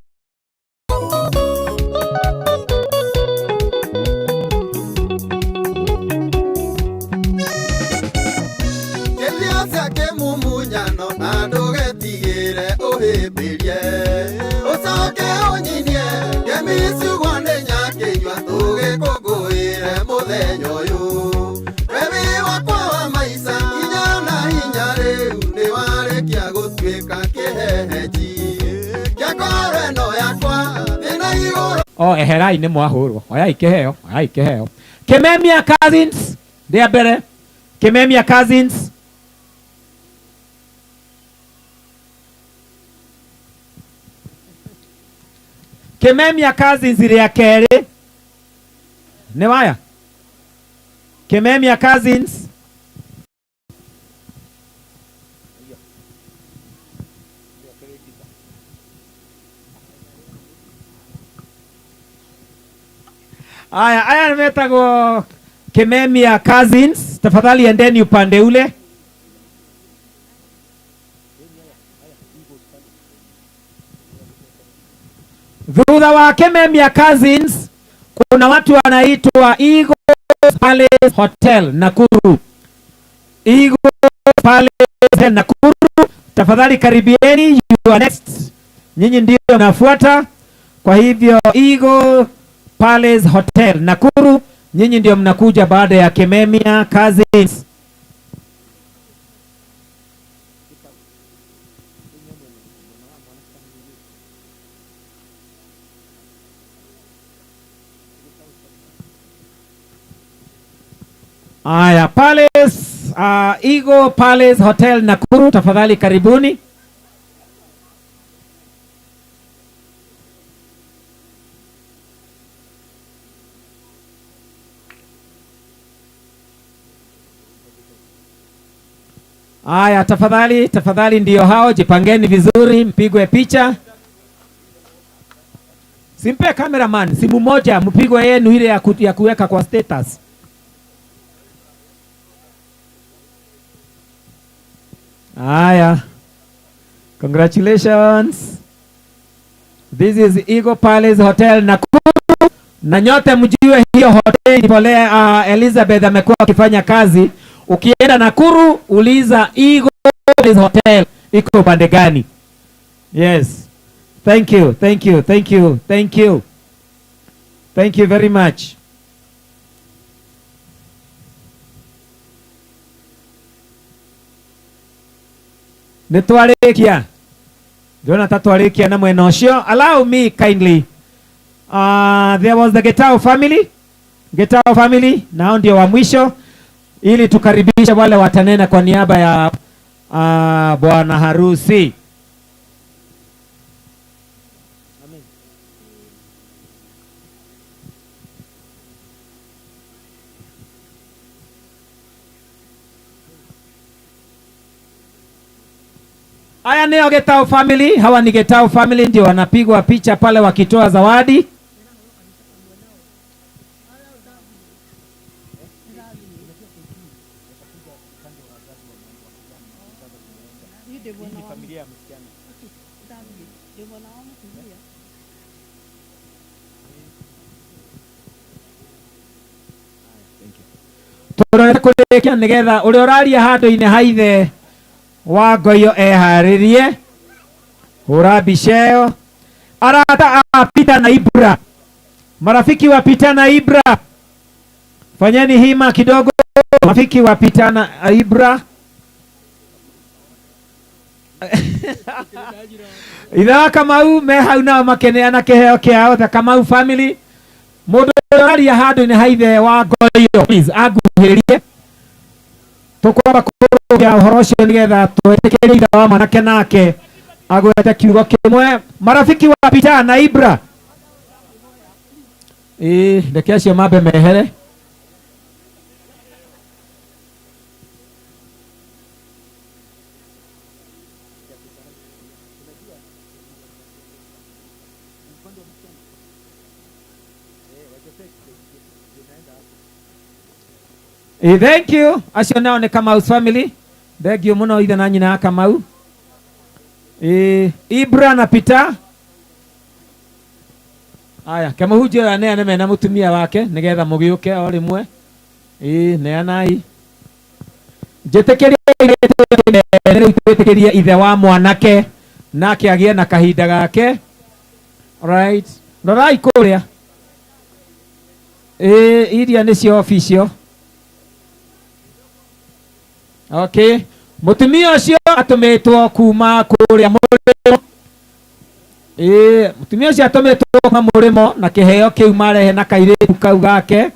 Oh, eherai nĩ mwahũrwo. Oyai kĩheo, oyai kĩheo. Kimemia Cousins, rĩa mbere. Kimemia Cousins. Kimemia Cousins rĩa kerĩ. Nĩ waya? Kimemia Cousins. Aya, aya nimetagwo Kimemia Cousins. Tafadhali endeni upande ule. Thutha wa Kimemia Cousins kuna watu wanaitwa Eagle Palace Hotel Nakuru. Eagle Palace Hotel Nakuru. Tafadhali karibieni, you are next. Nyinyi ndio mnafuata. Kwa hivyo Eagle Palace Hotel Nakuru, nyinyi ndio mnakuja baada ya Kimemia Cousins. Aya, Palace, Eagle Palace Hotel Nakuru, tafadhali karibuni. Aya, tafadhali, tafadhali ndio hao, jipangeni vizuri, mpigwe picha. Simpe cameraman simu moja, mpigwe yenu ile ya kuweka kwa status. Aya, congratulations. This is Eagle Palace Hotel Nakuru. Na nyote mjue hiyo hoteli pole, Elizabeth amekuwa akifanya kazi. Ukienda Nakuru uliza Eagle Palace Hotel iko upande gani. Yes. Thank you, thank you, thank you, thank you. Thank you very much. Nitwarikia. Ndona ta twarikia na mwena ucio. Allow me kindly. There was the Getao family. Getao family nao ndio wa mwisho, ili tukaribishe wale watanena kwa niaba ya bwana harusi. Haya ndio Getao family, hawa ni Getao family ndio wanapigwa picha pale wakitoa zawadi. Tũrorete kũrĩkia nĩgetha ũrĩa ũraria handũ-inĩ ha ithe wa Ngoiyo eharĩrie. Hũra mbica ĩyo. Arata a Peter na Ibra, marafiki wa Peter na Ibra, fanyeni hima kidogo. Marafiki wa Peter na Ibra. Ithe wa Kamau me hau nao makeneana kĩheo kĩao, the Kamau family. Mũndũ ũrĩa ũraria handũ-inĩ ha ithe wa Ngoiyo, please anguhĩrĩrie. Tũkwamba kũrũgia ũhoro ũcio nĩgetha twĩtĩkĩrie ithe wa mwanake nake agwete kiugo kĩmwe. Marafiki wa Peter na Ibra, ĩĩ reke acio mambe mehere. Thank you. Acio nao nĩ Kamau's family. Thank you mũno ithe na nyina ya Kamau. Ibra na Peter. Aya, kemũhunjia ũyũ aneane mena mũtumia wake nĩgetha mũgĩũke o rĩmwe. Neanai. Njĩtĩkĩrie rĩu twĩtĩkĩrie ithe wa mwanake nake agĩe na kahinda gake. Right. Rorai kũrĩa. Iria nĩcio official. Okay. Mũtumia ũcio atũmĩtwo kuma kũrĩa mũrĩmo. Mũtumia ũcio atũmĩtwo kuma mũrĩmo na kĩheo kĩu marehe na kairĩtu kau gake.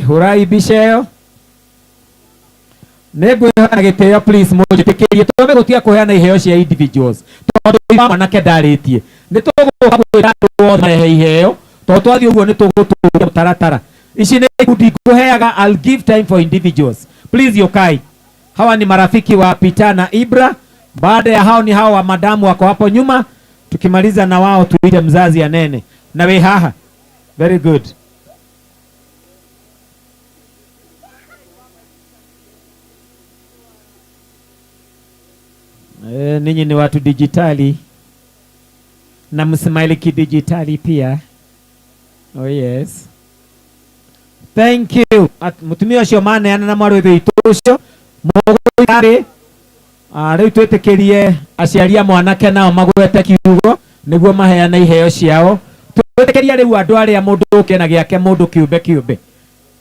Hũrai mbica ĩyo. Nĩ ngwĩhoya na gĩtĩo, please mũnjĩtĩkĩrie twambe gũtiga kũheana iheo cia individuals tondũ ithe wa mwanake ndarĩtie. Nĩ tũgũka gwĩta andũ othe marehe iheo tondũ twathiĩ ũguo nĩ tũgũtũria mũtaratara. Ici nĩ ikundi ngũheaga, I'll give time for individuals. Please yokai. Hawa ni marafiki wa Peter na Ibra. Baada ya hao ni hao wa madamu wako hapo nyuma. Tukimaliza na wao tuite mzazi anene. Na we haha. Very good. Ninyi ni watu dijitali na msmaili kidijitali pia. Oh yes. Thank you. Mutumia ũcio maneana na mwarĩ witũ ũcio mũgũikare. Rĩu twĩtĩkĩrie aciari a mwanake nao magwete kiugo nĩguo maheane iheo ciao. Twĩtĩkĩrie rĩu andũ arĩa mũndũ ũke na gĩake mũndũ kĩũmbe kĩũmbe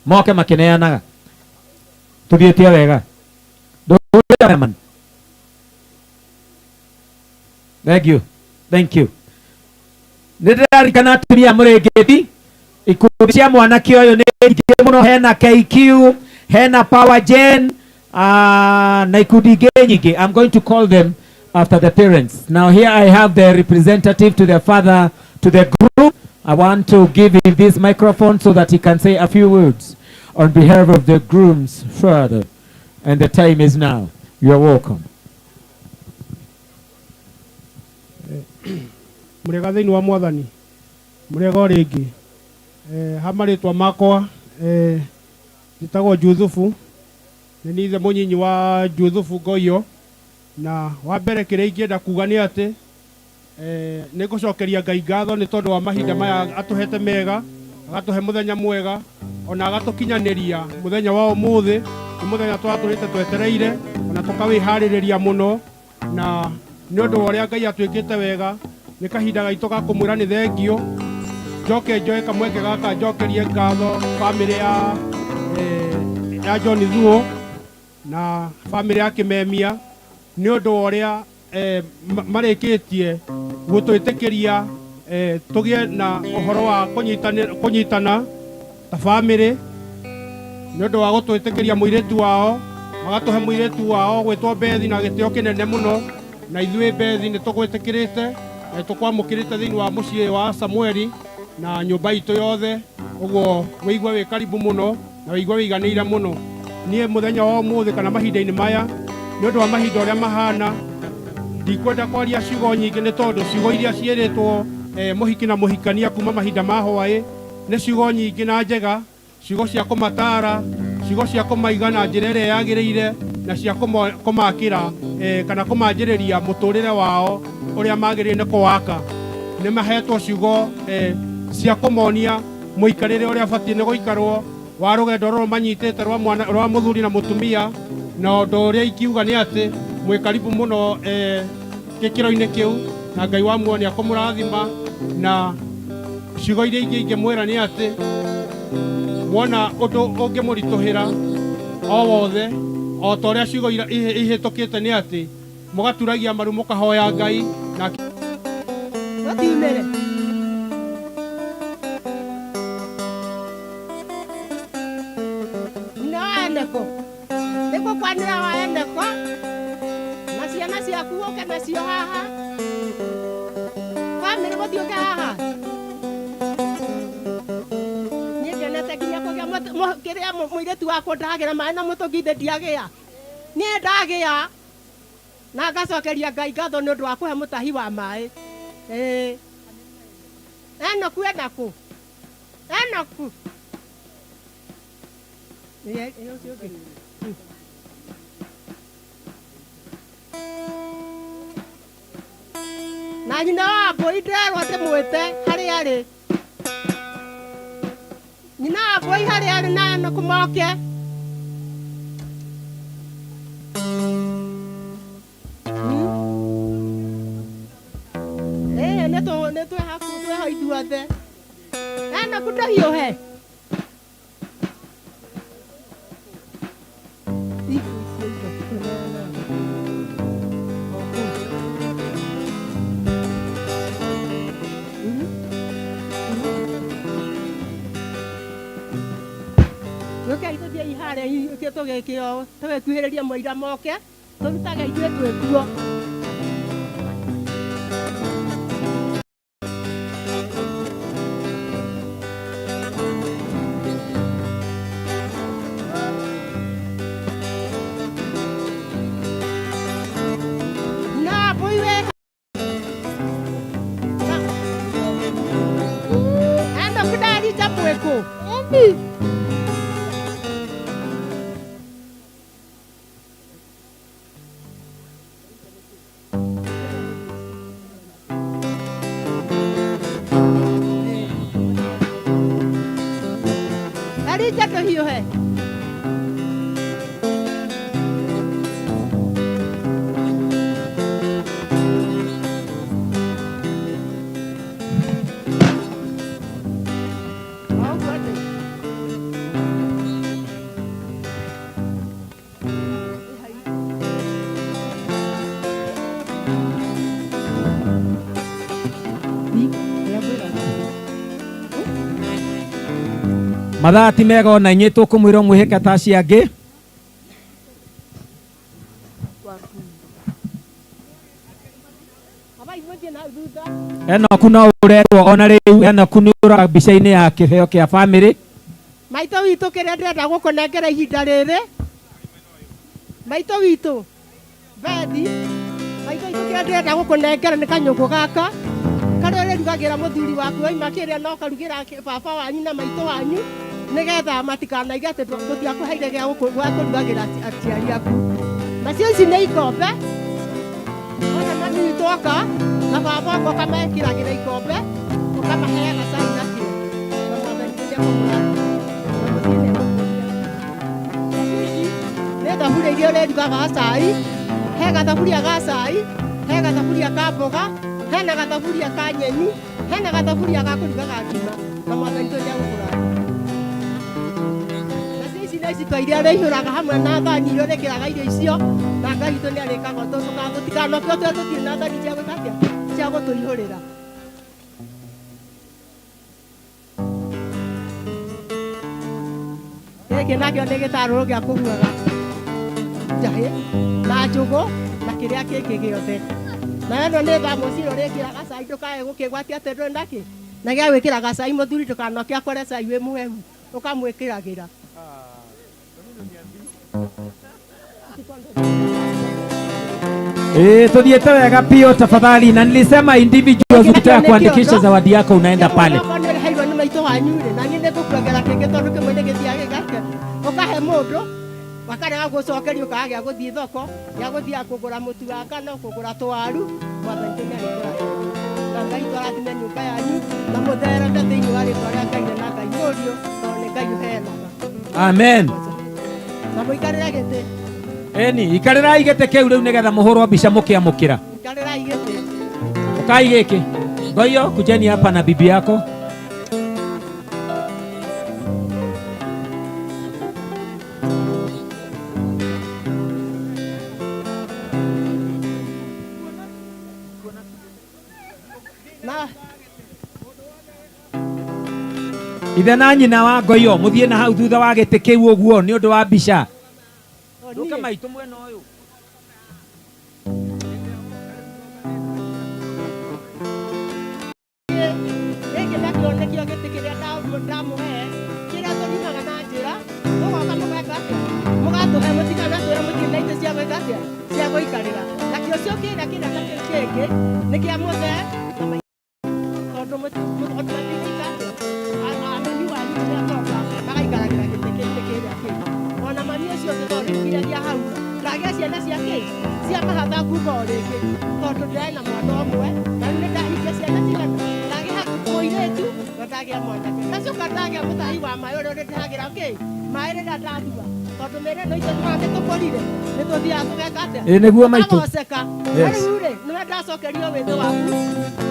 moke makĩneanaga. Tũthiĩtie wega. Ndũrĩ. Thank you. Thank you. Nĩ ndĩraririkana atumia mũrĩngĩti ikundi cia mwanake ũyũ nĩ nyingĩ mũno, hena KQ, hena Power Gen, na ikundi ingĩ nyingĩ. I'm going to call them after the parents. Now here I have the representative to the father, to the group. I want to give him this microphone so that he can say a few words on behalf of the groom's father. And the time is now. You are welcome. Mũrĩega thĩinĩ wa Mwathani, mũrĩega o rĩngĩ. Ha marĩtwa makwa, njĩtagwo Juthubu, nĩ niĩ ithe mũnyinyi wa Juthubu Ngoiyo, na wa mbere kĩrĩa ingĩenda kuga nĩ atĩ nĩ ngũcokeria Ngai ngatho nĩ tondũ wa mahinda maya atũhete mega, agatũhe mũthenya mwega, ona agatũkinyanĩria mũthenya wa ũmũthĩ. Nĩ mũthenya tũratũrĩte twetereire, ona tũkawĩharĩrĩria mũno, na nĩ ũndũ wa ũrĩa Ngai atwĩkĩte wega, nĩ kahinda gaitũ ga kũmwĩra nĩ thengio. Njoke njoe kamweke gaka njokerie ngatho bamĩrĩ ya John Thuo na bamĩrĩ ya Kĩmemia nĩ ũndũ wa ũrĩa marĩkĩtie gũtwĩtĩkĩria tũgĩe na ũhoro wa kũnyitana ta bamĩrĩ, nĩ ũndũ wa gũtwĩtĩkĩria mũirĩtu wao, magatũhe mũirĩtu wao gwĩtwo Bethi na gĩtĩo kĩnene mũno, na ithuĩ Bethi nĩ tũgwĩtĩkĩrĩte na nĩ tũkwamũkĩrĩte thĩinĩ wa mũciĩ wa Samueli na nyũmba itũ yothe. Ũguo wĩigue wĩ karibu mũno na wĩigue wĩiganĩire mũno. Niĩ mũthenya wa ũmũthĩ kana mahinda-inĩ maya, nĩ ũndũ wa mahinda ũrĩa mahana, ndikwenda kwaria ciugo nyingĩ nĩ tondũ ciugo iria ciĩrĩtwo mũhiki na mũhikania kuma mahinda ma hwaĩ nĩ ciugo nyingĩ na njega, ciugo cia kũmatara, ciugo cia kũmaiga na njĩra ĩrĩa yagĩrĩire, na cia kũmakĩra kana kũmanjĩrĩria mũtũrĩre wao ũrĩa magĩrĩire nĩ kũwaka. Nĩ mahetwo ciugo cia kũmonia Mũikarĩre ũrĩa batiĩ nĩ gũikarwo wa rũgendo rũrũ manyitĩte rwa mwana rwa mũthuri na mũtumia na ũndũ ũrĩa ingiuga nĩ atĩ mwĩ karibu mũno gĩkĩro-inĩ kĩu na Ngai wa muoyo nĩ akũmũrathima na ciugo iria ingĩ ingĩmwĩra nĩ atĩ wona ũndũ ũngĩmũritũhĩra o wothe o ta ũrĩa ciugo ihĩtũkĩte nĩ atĩ mũgaturagia maru mũkahoya Ngai na Tũtiumĩre. Nyina wa Eneko nĩ gũkwanĩra wa Eneko na ciana ciaku ũke nacio haha bamĩrĩ mũthiũke haha niĩ ngenete nginya kũgĩa kĩrĩa mũirĩtu wakwa ndagĩra maĩ na mũtũngi ithe ndiagĩa niĩ ndagĩa na ngacokeria Ngai ngatho nĩ ũndũ wa kũhe mũtahi wa maĩ. Ĩĩ Enoku enakũ Enoku Ĩĩ, ĩĩ, ũcio ũngĩ. Na nyina wa mbũi ndĩrerwo ndĩmwĩte harĩa arĩ nyina wa mbũi harĩa arĩ na Enoku moke. Ĩĩ nĩ twĩ haku twĩho ithuothe. Enoku ndũhiũhe. Reke tũthiĩ harĩa tũgĩkĩo tũgĩkuhĩrĩria mũira moke tũrutage ithuĩ twĩkuo. Na mbũi wĩ Enoku ndarita mwĩkũ. Elija ndũhiũhe. Ũguo ndĩ. Mathaa ti mega ona inyuĩ tũkũmwĩra mwĩhĩke ta acio angĩ. Abai mũthiĩ na thutha. Enoku no ũrerwo ona rĩu Enoku nĩ ũroka mbica-inĩ ya kĩheo kĩa bamĩrĩ. Maitũ witũ kĩrĩa ndĩrenda gũkũnengera ihinda rĩrĩ maitũ witũ Bethi maitũ witũ kĩrĩa ndĩrenda gũkũnengera nĩ kanyũngũ gaka karĩa ũrĩrugagĩra mũthuri waku waima kĩrĩa na ũkarugĩra baba wanyu na maitũ wanyu nĩgetha matikanaiga atĩ tũtiakũheire gĩa kũrugagĩra aciari aku. Nacio ici nĩ ikombe ona mami witũ oka na baba oka ũkamekĩragĩra ikombe ũkamaheaga cai nakĩo na mwathani nĩekũmũrathima na mũthiĩ nĩekũmũria. Nacio ici nĩ thaburia iria ũrĩrugaga cai, he gathaburia ga cai, he gathaburia ka mboga, hena gathaburia ka nyeni, hena gathaburia ga kũrugaga ngima na mwathani witũ nĩegũkũrathima. Nacio ici nĩ iciko iria ũrĩihũraga hamwe na thani iria ũrĩkĩraga irio icio na Ngai witũ nĩarĩkaga ũndũ tũtikanokio tũrĩa tũtirĩ na thani cia gwĩka atĩa cia gũtũihũrĩra. Gĩkĩ nakĩo nĩ gĩtarũrũ gĩa kũhuhaga njahĩ na njũgũ na kĩrĩa kĩngĩ gĩothe. Nayo ĩno nĩ thamosi ĩrĩa ũrĩkĩraga cai ndũkae gũkĩgwatia atĩ ndũrĩ nakĩ na gĩa gwĩkĩraga cai mũthuri ndũkanoke akore cai wĩ mũhehu ũkamwĩkĩragĩra. Eh, tuthiĩte wega pio tafadhali, na nilisema individuals ukitaka kuandikisha zawadi yako unaenda pale. Okorwo nĩ ũrĩheirwo nĩ maitũ wanyu rĩ na niĩ nĩ ngũkuongera kĩngĩ tondũ kĩmwe nĩ gĩthiaga gĩgake ũkahe mũndũ wakarega gũcokerio ũkaga gĩa gũthiĩ thoko gĩa gũthiaga kũgũra mũtu wa ngano kũgũra tũwaru mwathani tũ nĩarĩkũrathima na Ngai tũrathime nyũmba yanyu na mũthereme thĩinĩ wa rĩtwa rĩa Ngai na Ngai. Mũriũ tondũ nĩ Ngai ũheanaga. Amen. Na mũikarĩre gĩtĩ. Eni ikarĩrai gĩtĩ kĩu rĩu nĩgetha mũhũrwo mbica mũkĩamũkĩra. Ikarĩrai gĩtĩ. Ukai gĩkĩ. Ngoiyo kujeni hapa na bibi yako. Na Ithe na nyina wa Ngoiyo mũthiĩ na hau thutha wa gĩtĩ kĩu ũguo nĩ ũndũ wa mbica. Ndũka maitũ mwena ũyũ. Gĩkĩ nakĩo nĩkĩo gĩtĩ kĩrĩa ndamũhe kĩrĩa tũriumaga na njĩra mũgoka mũgeka atĩa mũgatũhe mũtikanatwĩra mũtirĩ na itĩ cia gwĩka atĩa cia gũikarĩra nakĩo cio kĩrĩa kĩrĩa nakĩo kĩngĩ nĩ kĩa mũthee na tondũ matingĩka atĩa mami wanyu rĩrĩa akoka magaikaragĩra gĩtĩ kĩrĩa kĩngĩ ona mami ũcio ũngĩ tondũ rĩu nginyagia hau ndagĩa ciana cia kĩ cia mahatha nguga o rĩngĩ tondũ ndĩrarĩ na mwana ũmwe na rĩu nĩndahingia ciana cigana ndagĩa mũirĩtu na ndagĩa mwanake ndacoka ndagĩa mũtahi wa maĩ ũrĩa ũrĩndehagĩra kĩ maĩ rĩrĩa ndathua tondũ mĩĩrĩ ĩno itũ nĩwona nĩtũkũrire nĩtũthiaga tũgeka atĩa Ĩ, nĩguo maitũ. Tũkagoceka. Yes. Na rĩu rĩ nĩwe ndacokerio wĩthĩ waku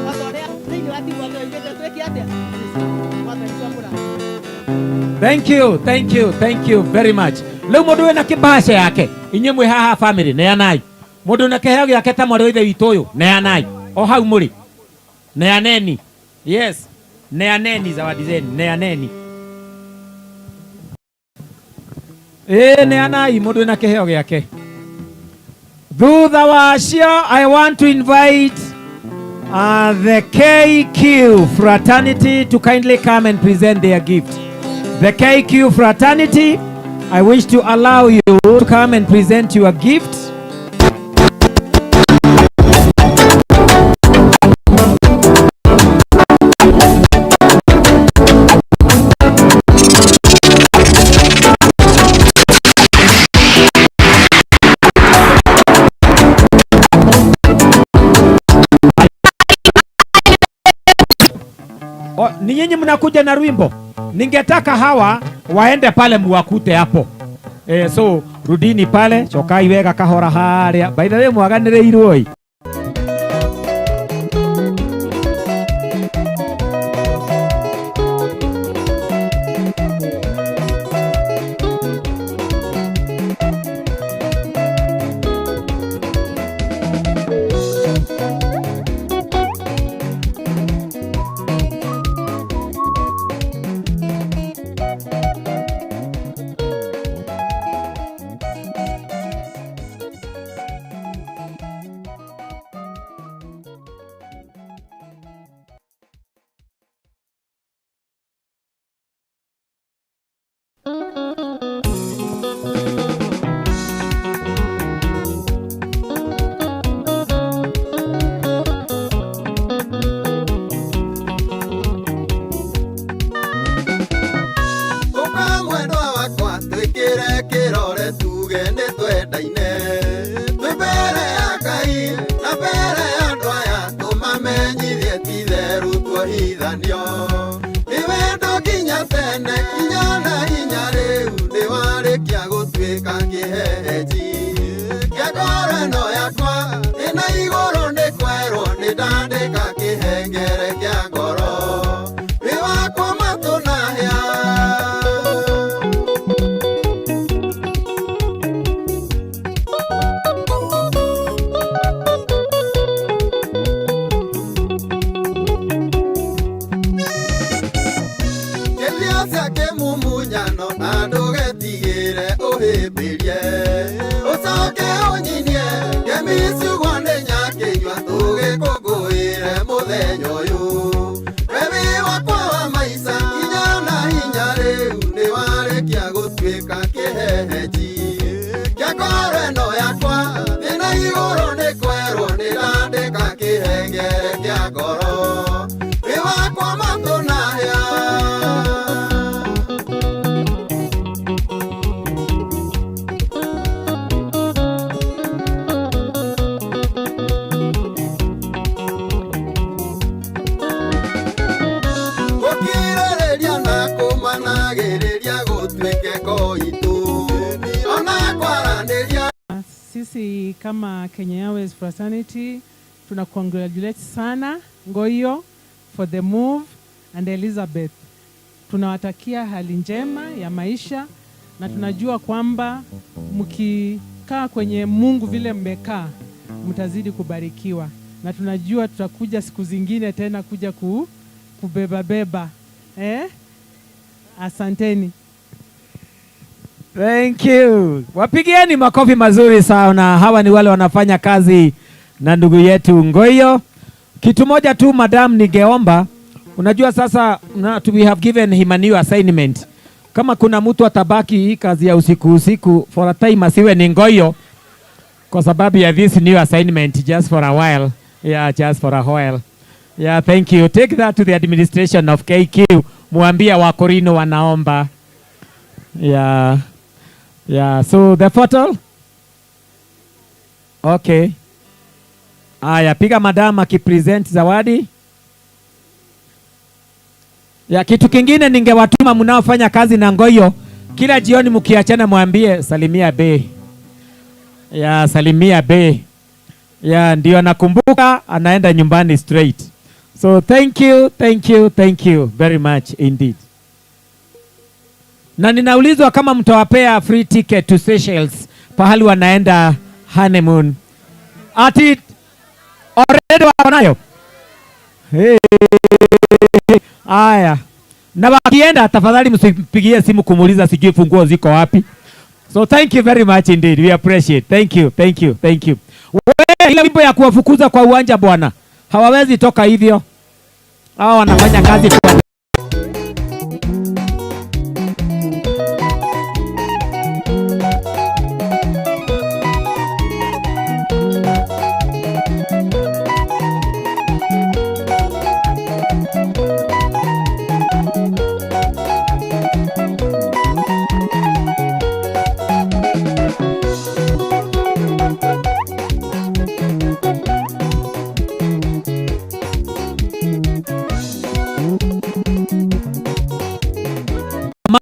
o ta ũrĩa thĩinĩ wa Timotheo oigĩte twĩke atĩa Mwathani twamũrathime. Thank you, thank you, thank you very much. Rĩu mũndũ wĩna kĩbaca yake inyuĩ mwĩ haha family neanai. Mũndũ wĩna kĩheo gĩake ta mwarĩ wa ithe witũ ũyũ neanai. O hau mũrĩ. Neaneni. Yes. Neaneni zawadi zenu, neaneni. Ĩĩ neanai mũndũ wĩna kĩheo gĩake. Thutha wacio I want to invite the KQ fraternity to kindly come and present their gift. The KQ fraternity, I wish to allow you to come and present your gift. O, ni nyinyi mnakuja na rwimbo. Ningetaka hawa waende pale muwakute hapo. So rudini pale cokai wega kahora haria. By the way mwaganĩrĩirwo ĩ. Ũka mwendwa wakwa twĩkĩre kĩrore tuge nĩ twendaine twĩ mbere ya Ngai na mbere ya andũ aya tũmamenyithie ti itherũ tuohithanio nĩ wendo nginya tene nginya na hinya rĩu nĩwarĩkia gũtuĩka kĩhehenji kĩa ngoro ĩno yakwa ĩna igũrũ nĩ kwerwo nĩ ndandĩka kĩhengere kĩa ngoro wĩ wakwa matũ na hĩa. Kĩthio cia kĩmumunyano na ndũgetigĩre ũhĩmbĩrie ũcoke ũnyinie kĩmicugwa nĩ nyakĩnyua tũgĩkũngũĩre mũthenya ũyũ we wĩ wakwa wa maica nginya na hinya rĩu nĩwarĩkia gũtuĩka kĩhehenji kĩa ngoro ĩno yakwa thĩna igũrũ nĩ kwerwo nĩ ndandĩka kĩhengere kĩa ngoro wĩ wakwa matũ na hĩa. Sisi kama Kenya Airways Fraternity tuna congratulate sana Ngoyo for the move and Elizabeth. Tunawatakia hali njema ya maisha na tunajua kwamba mkikaa kwenye Mungu vile mmekaa mtazidi kubarikiwa, na tunajua tutakuja siku zingine tena kuja kubeba beba. Asanteni. Thank you. Wapigieni makofi mazuri sana. Hawa ni wale wanafanya kazi na ndugu yetu Ngoyo. Kitu moja tu madam, ningeomba, unajua sasa we have given him a new assignment. Kama kuna mtu atabaki hii kazi ya usiku usiku for a time, asiwe ni Ngoyo kwa sababu ya this new assignment, just for a while. Yeah, just for a while. Yeah, thank you. Take that to the administration of KQ. Muambie Wakorino wanaomba. Yeah. Yeah, so the photo. Okay. Aya, piga madam akipresent zawadi. Ya, kitu kingine ningewatuma mnaofanya kazi na Ngoyo, kila jioni mkiachana mwambie salimia be. Ya, salimia be. Ya, ndio anakumbuka anaenda nyumbani straight. So thank you, thank you, thank you very much indeed. Na ninaulizwa kama mtawapea free ticket to Seychelles pahali wanaenda honeymoon. Ati already wako nayo? Hey. Aya. Na wakienda tafadhali msipigie simu kumuuliza sijui funguo ziko wapi. So thank you very much indeed. We appreciate. Thank you, thank you, thank you. Wewe, ile wimbo ya kuwafukuza kwa uwanja bwana. Hawawezi toka hivyo. Hawa wanafanya kazi kwa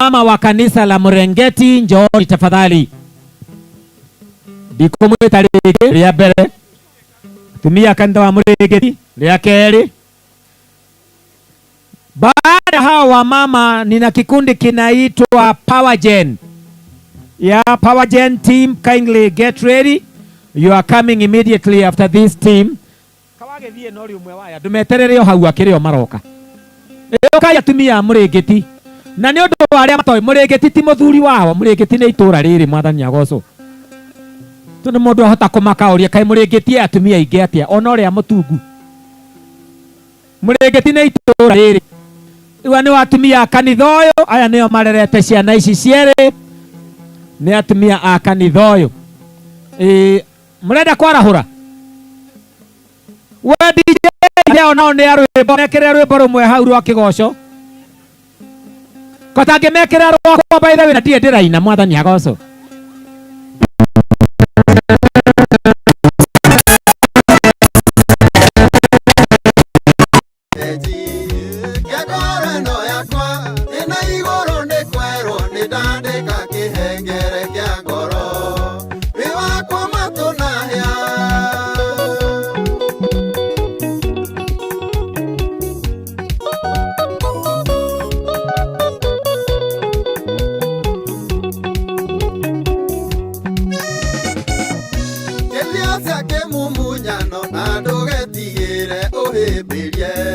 Mama wa kanisa la Murengeti, njooni tafadhali. Ndikumwita rĩngĩ rĩa mbere, tumia kanitha wa Murengeti rĩa kerĩ. Baada hawa wamama, nina kikundi kinaitwa Power Gen. Yeah, Power Gen team, kindly get ready. You are coming immediately after this team. Kawagethie no ri umwe waya ndumeterere o hau akĩrĩ o maroka. Ĩũkai atumia a Murengeti. Na nĩ ũndũ wa arĩa matoĩ, Murengeti ti mũthuri wao, Murengeti nĩ itũũra rĩrĩ, mwathani agocwo. Tondũ mũndũ ahota kũmaka ũria kaĩ Murengeti atumia aingĩ atĩa, ona ũrĩa mũtungu. Murengeti nĩ itũũra rĩrĩ. Rĩu nĩ atumia a kanitha ũyũ, aya nĩo marerete ciana ici cierĩ, nĩ atumia a kanitha ũyũ. Mũrenda kwarahũra? We DJ nao nĩ a rwĩmbo, mekĩre rwĩmbo rũmwe hau rwa kĩgoco. Kota ngĩmekĩra rwakwa by the way, na ndirĩ ndĩraina, mwathani agocwo. Yeah.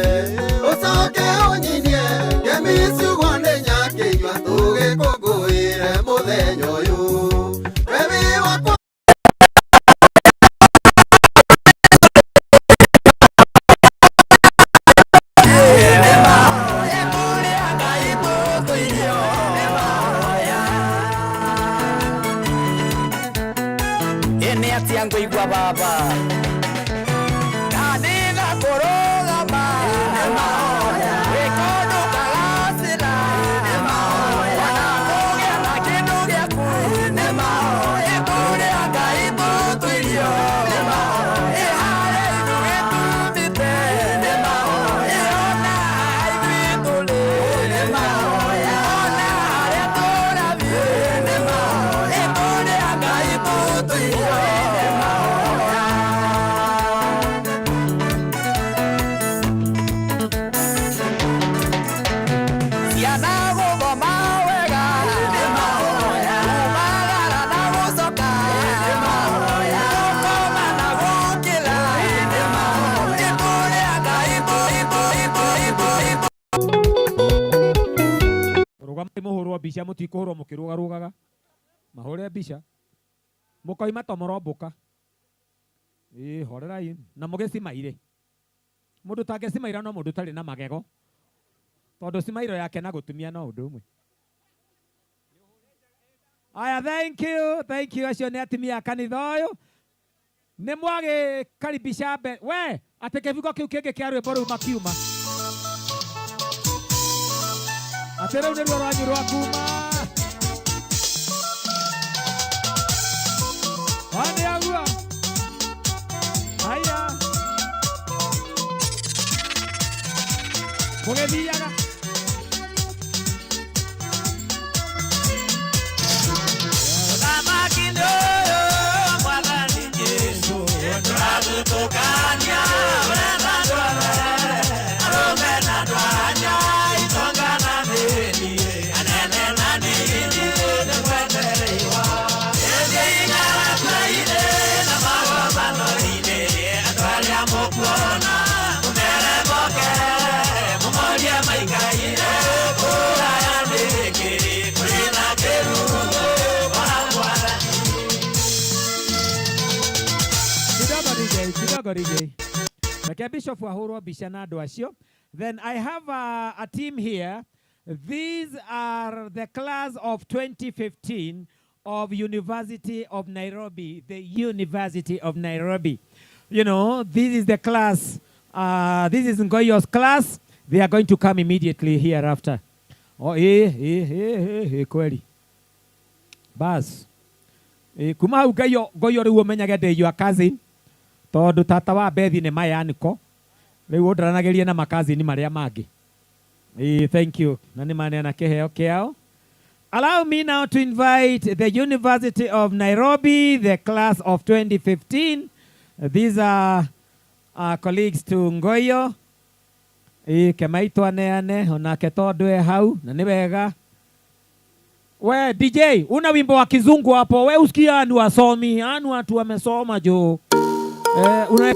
Rũgamai mũhũrwo mbica mũtikũhũrwo mũkĩrũgarũgaga. Mahũre mbica. Mũkoima to mũrombũka. Ĩ horerai na mũgĩcimaire. Mũndũ tangĩcimaira no mũndũ ũtarĩ na magego. Tondũ cimairo yake na gũtumia no ũndũ ũmwe. Aya, thank you, thank you. Acio nĩ atumia a kanitha ũyũ. Nĩ mwagĩkaribisha mbe we atĩ kĩbungo kĩu kĩngĩ kĩa rwĩmbo rũu makiuma. Atĩ rĩu nĩruo rwanyu rwa kuma. Wane agua. Haya. Mũgĩthiaga. Mũthamaki nĩ ũyũ, Mwathani Jesũ, tũrathutũkania ũrenda andũ othe, arũme na andũ-a-nja, itonga na athĩni, anene na anini, nĩmwetereirwo. Ĩndĩ ing'aratua-inĩ na magomano-inĩ, andũ arĩa mũkuona, mũmere moke, mũmorie maikaire, kũraya nĩkĩ, kũrĩ na kĩrugũ wa Mwathani. Kidogo DJ, kidogo DJ. Reke Bishop ahũrwo mbica na andũ acio. Then I have a team here. These are the class of 2015 of University of Nairobi, the University of Nairobi. You know, this is the class. This is Ngoyo's class. They are going to come immediately hereafter. Oh, kweli. Bas. Kuma hau Ngoyo, Ngoyo rĩu ũmenyage ndĩ your cousin. Tondũ tata wa Bethi nĩ mayaniko. Rĩu ũndaranagĩrie na makazini marĩa mangĩ. Thank you. Na nĩ maneana kĩheo kĩao. Allow me now to invite the University of Nairobi, the class of 2015. These are our colleagues to Ngoyo. Kemaitũ aneane, onake tondũ e hau, na nĩ wega. We DJ, una wimbo wa kizungu hapo. We usikia anu wasomi, anu watu wamesoma jo. Una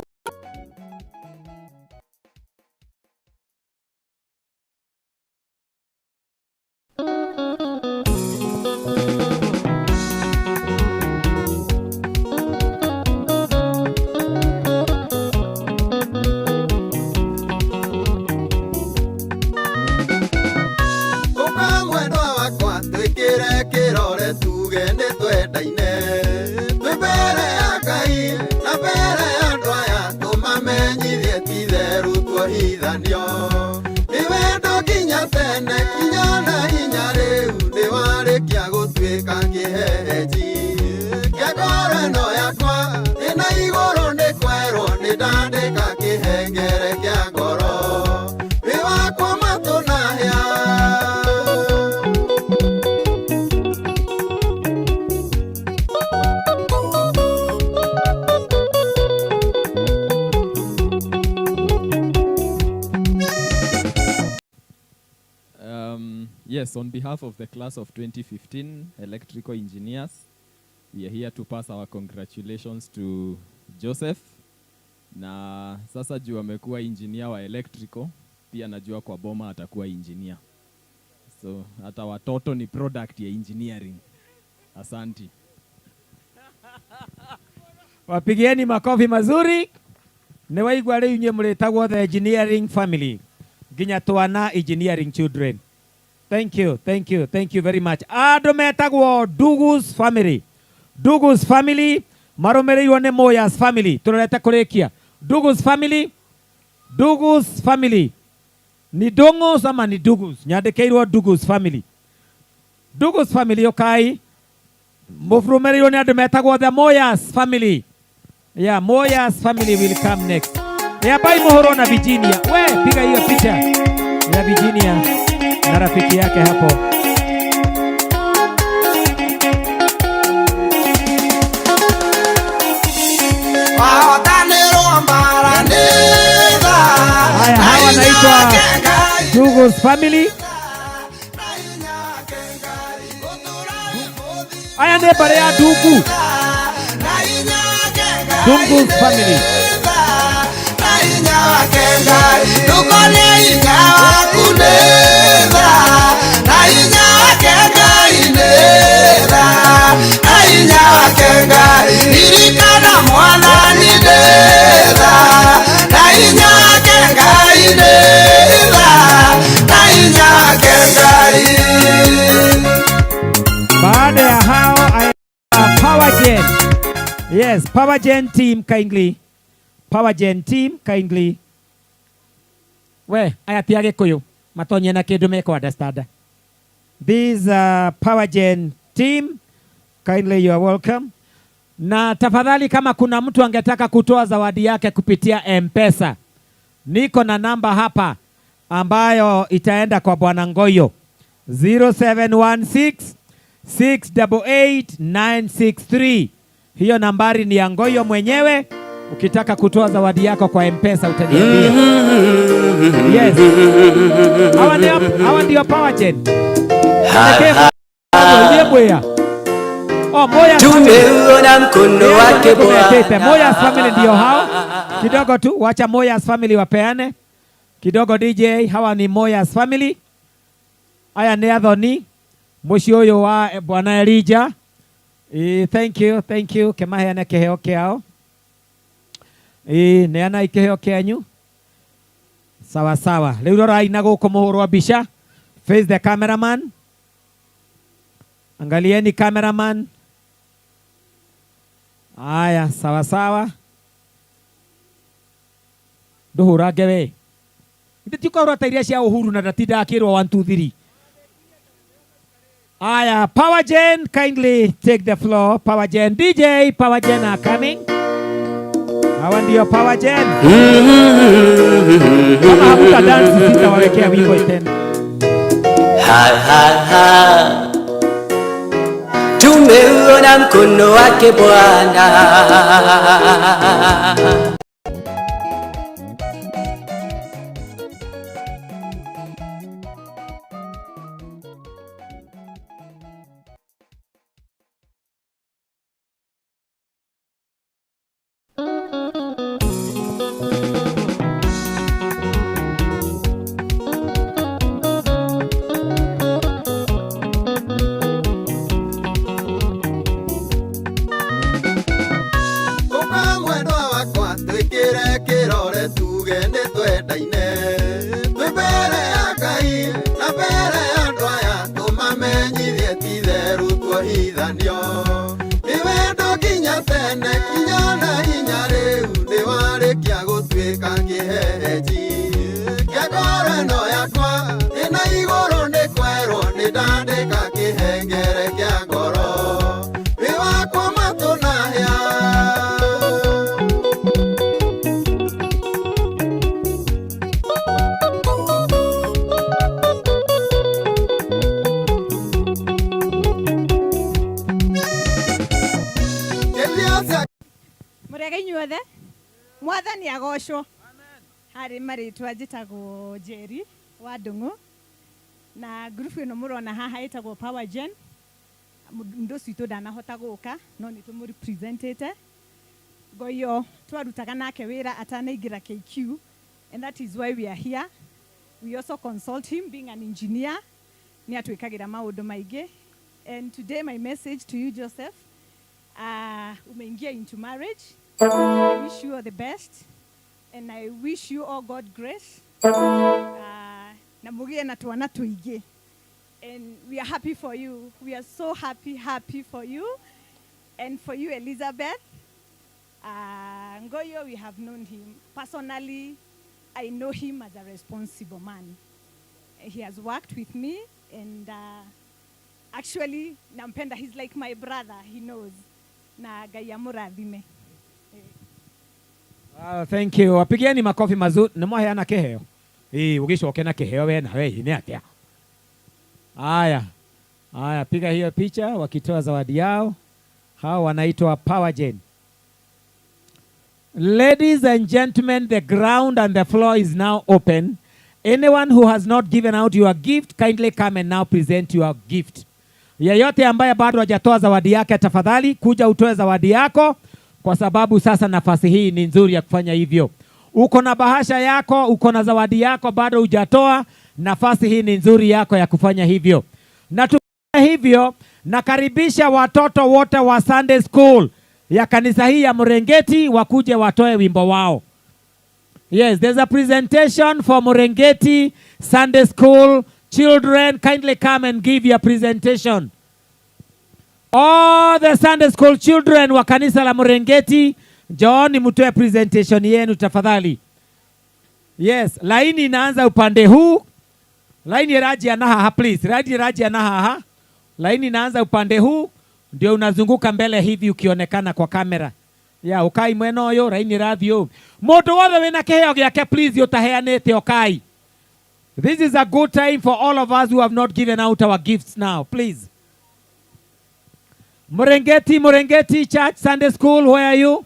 Ũka mwendwa wakwa twĩkĩre kĩrore tuge nĩ twendaine twĩ mbere ya Ngai na mbere ya andũ aya tũmamenyithie ti itherũ tuohithanio nĩ wendo nginya tene kinya na hinya rĩu nĩ warĩkia gũtuĩka kĩhehenji kĩa ngoro ĩno yakwa ĩna igũrũ nĩ kwerwo nĩ ndandĩka kĩhengere kĩa ngoro wĩ wakwa matũ na hĩa. Yes, on behalf of the class of 2015 electrical engineers, we are here to pass our congratulations to Joseph. Na sasa juu amekuwa engineer wa electrical, pia najua kwa boma atakuwa engineer. So hata watoto ni product ya engineering. Asanti. Wapigieni makofi mazuri. Nĩ waigua rĩu inyuĩ mũrĩtagwo the engineering family. Nginya twana engineering children. Thank you, thank you, thank you very much. Andũ metagwo Dugus family. Dugus family marũmĩrĩirwo nĩ Moyas family. Tũrorete kũrĩkia. Dugus family, Dugus family. Ni Dungus ama ni Dugus? Nyandĩkĩirwo Dugus family. Dugus family ũkai. Mũrũmĩrĩirwo nĩ andũ metagwo the Moyas family. Yeah, Moyas family will come next. Yabai muhuro na Virginia. We, piga hiyo picha ya Virginia na rafiki yake hapo. Wahotanĩrwo mbara nĩ tha. Haya, hawa wanaitwa Dugus family. Haya nĩ mbarĩ ya Dungu. Dungus family. Ndũkone hinya waku nĩ tha, na hinya Yes, Power Gen team kindly. Power Gen team kindly. We, aya ti Agĩkũyũ matonye na kĩndũ mekũ understand. This Power Gen team kindly, you are welcome. Na tafadhali kama kuna mtu angetaka kutoa zawadi yake kupitia M-Pesa, niko na namba hapa ambayo itaenda kwa Bwana Ngoyo 0716 688 963. Hiyo nambari ni ya Ngoyo mwenyewe. Ukitaka kutoa zawadi yako kwa M-Pesa utaniambia. Yes. Hawa ndio Power Gen. Ndiye. Oh, Moya Tumeuona mkono wake Bwana. Moya's family ndio hao. Kidogo tu, wacha Moya's family wapeane. Kidogo DJ, hawa ni Moya's family. Aya nĩ athoni mũciĩ ũyũ wa Bwana Elijah. Thank you, thank you. Kĩmaheane kĩheo kĩao. Neanai kĩheo kĩanyu. Sawa sawa. Rĩu rorai na gũkũ mũhũrwo mbica. Face the cameraman. Angalieni cameraman. Aya, sawa sawa. Ndũhũrange we. Ithe ti ũkahũra ta iria cia Uhuru na ndatinda akĩrwo 1 2 3. Aya, Power Gen, kindly take the floor. Power Gen, DJ, Power Gen are coming. Hawa ndio Power Gen. Kama hamuta dance sitawawekea wimbo tena. Ha, ha, ha. Tumeuona mkono wake Bwana. Ũka mwendwa wakwa twĩkĩre kĩrore tuge nĩ twendaine twĩ mbere ya Ngai na mbere ya andũ aya tũmamenyithie ti itherũ tuohithanio nĩ wendo nginya tene kinya na hinya rĩu nĩ warĩkia gũtuĩka kĩhehenji kĩa ngoro ĩno yakwa ĩna igũrũ nĩ kwerwo nĩ ndandĩka kĩhengere kĩa ngoro wĩ wakwa matũ na hĩa. Mũrega inyuothe, mwathani agocwo. Harĩ marĩtwa njĩtagwo Njeri wa Ndung'u na ngurubu ĩno mũrona haha ĩtagwo Power Gen. Mũndũ ũcio witũ ndanahota gũka no nĩ tũmũrepresentĩte. Ngoyo twarutaga nake wĩra atanaingĩra KQ, and that is why we are here. We also consult him, being an engineer, nĩ atwĩkagĩra maũndũ maingĩ. And today my message to you, Joseph, umeingia into marriage. I wish you all the best and I wish you all God grace, na mugie na twana tuingĩ, and we are happy for you. We are so happy, happy for you and for you, Elizabeth. Ngoyo, we have known him personally. I know him as a responsible man. He has worked with me and actually nampenda. He's like my brother. He knows. Na Ngai amũrathime. Thank you. Wapigieni makofi mazuri. Nĩ mwaheana kĩheo. Ĩĩ, ũgĩcoke na kĩheo we nawe nĩ atĩa? Aya. Aya, piga hiyo picha wakitoa zawadi yao. Hao wanaitwa Power Gen. Ladies and gentlemen, the ground and the floor is now open. Anyone who has not given out your gift, kindly come and now present your gift. Yeyote ambaye bado hajatoa zawadi yake, tafadhali kuja utoe zawadi yako, kwa sababu sasa nafasi hii ni nzuri ya kufanya hivyo. Uko na bahasha yako, uko na zawadi yako bado hujatoa, nafasi hii ni nzuri yako ya kufanya hivyo. Na hivyo nakaribisha watoto wote wa Sunday School ya kanisa hii ya Murengeti wakuje watoe wimbo wao. Yes, there's a presentation for Murengeti Sunday School children. Kindly come and give your presentation. All the Sunday school children wa kanisa la Murengeti, njooni mtoe presentation yenu tafadhali. Yes, laini inaanza upande huu. Laini ĩranjia na haha please. Laini ĩranjia na haha. Laini inaanza upande huu ndio unazunguka mbele hivi ukionekana kwa kamera. Ya ukai mwena ũyũ raini ĩrathiĩ ũũ. Mũndũ wothe wĩna kĩheo gĩake please ũtaheanĩte ũkai. This is a good time for all of us who have not given out our gifts now, please. Murengeti, Murengeti Church Sunday School, where are you?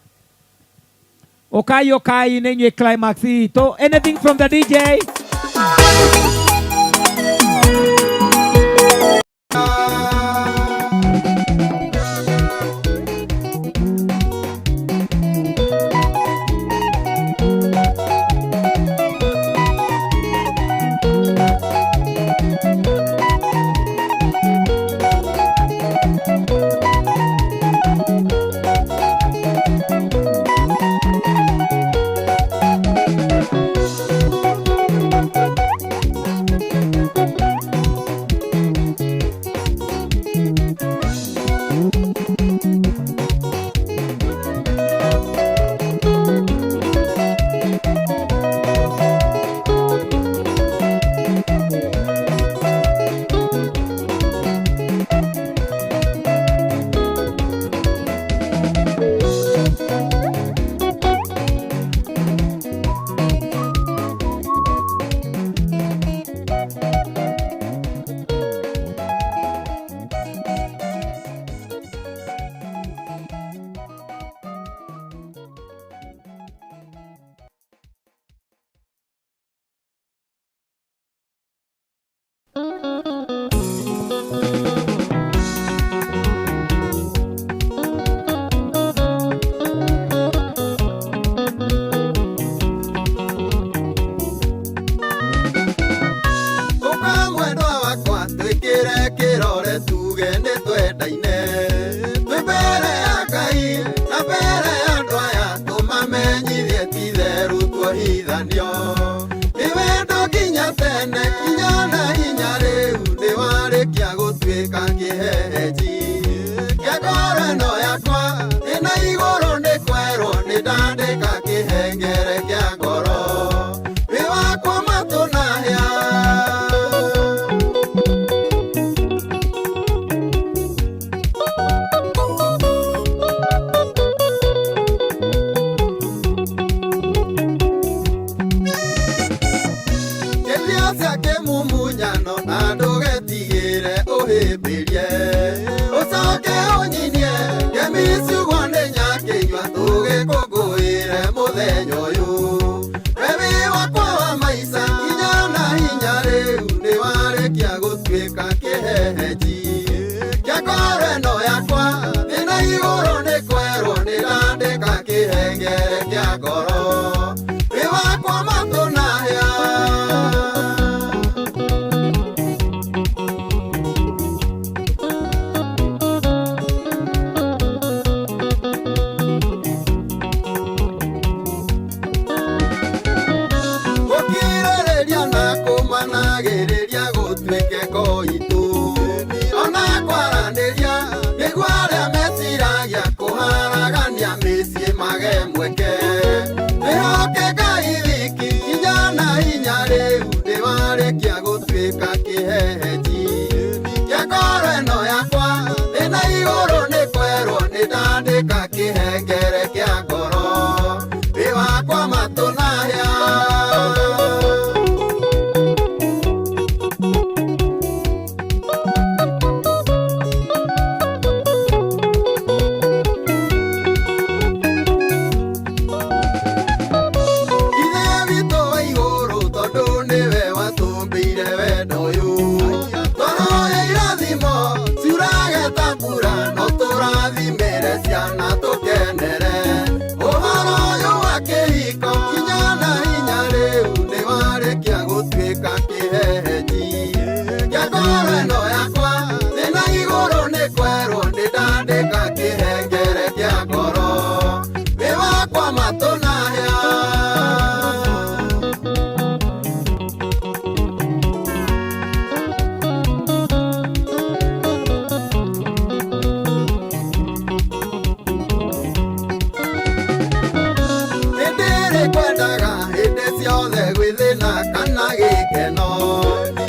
Okai, okai, nenye climax ito. Anything from the DJ? Ũka mwendwa wakwa twĩkĩre kĩrore tuge nĩ twendaine twĩ mbere ya Ngai na mbere ya andũ aya tũmamenyithie ti itherũ tuohithanio nĩ wendo nginya tene kinya na hinya rĩu nĩ warĩkia gũtuĩka kĩhehenji kĩa ngoro ĩno yakwa ĩna igũrũ nĩ kwerwo nĩ ndandĩka kĩhengere kĩa ngoro wĩ wakwa matũ na hĩa. Kĩthia cia kĩmumunyano na ndũgetigĩre ũhĩmbĩrie ũcoke ũnyinie ngemi ciugwo nĩ nyakĩnyua tũgĩkũngũĩre mũthenya ũyũ we wĩ wakwa wa maica kinya na hinya rĩu nĩ warĩkia gũtuĩka kĩhehenji kĩa ngoro ĩno yakwa thĩna igũrũ nĩ kwerwo nĩ ndandĩka kĩhengere kĩa ngoro wĩ wakwa matũ na hĩa. Gũkirĩrĩria na kũmanagĩrĩria gũtuĩke koitũ ona kwaranĩria nĩguo arĩa meciragia kũharagania mĩciĩ mage mweke twĩhoke Ngai wiki hinya na hinya rĩu ndĩwarĩkia gũtuĩka kĩhehenji kĩa ngoro ĩno yakwa thĩna igũrũ nĩ kwerwo nĩ ndandĩka kĩhengere kĩa ngoro wĩ wakwa matũ na hĩa. Ithe witũ wa igũrũ tondũ nĩwe watũmbĩire wendo ũyũ twahoya irathimo ciurage ta mbura no tũrathimĩre ciana tũkenere ũhoro ũyũ wa kĩhiko kinya na hinya rĩu nĩ warĩkia gũtuĩka kĩhehenji kĩa ngoro ĩno yakwa thĩna igũrũ nĩ kwerwo nĩ ndandĩka kĩhengere kĩa ngoro wĩ wakwa matũ na hĩa.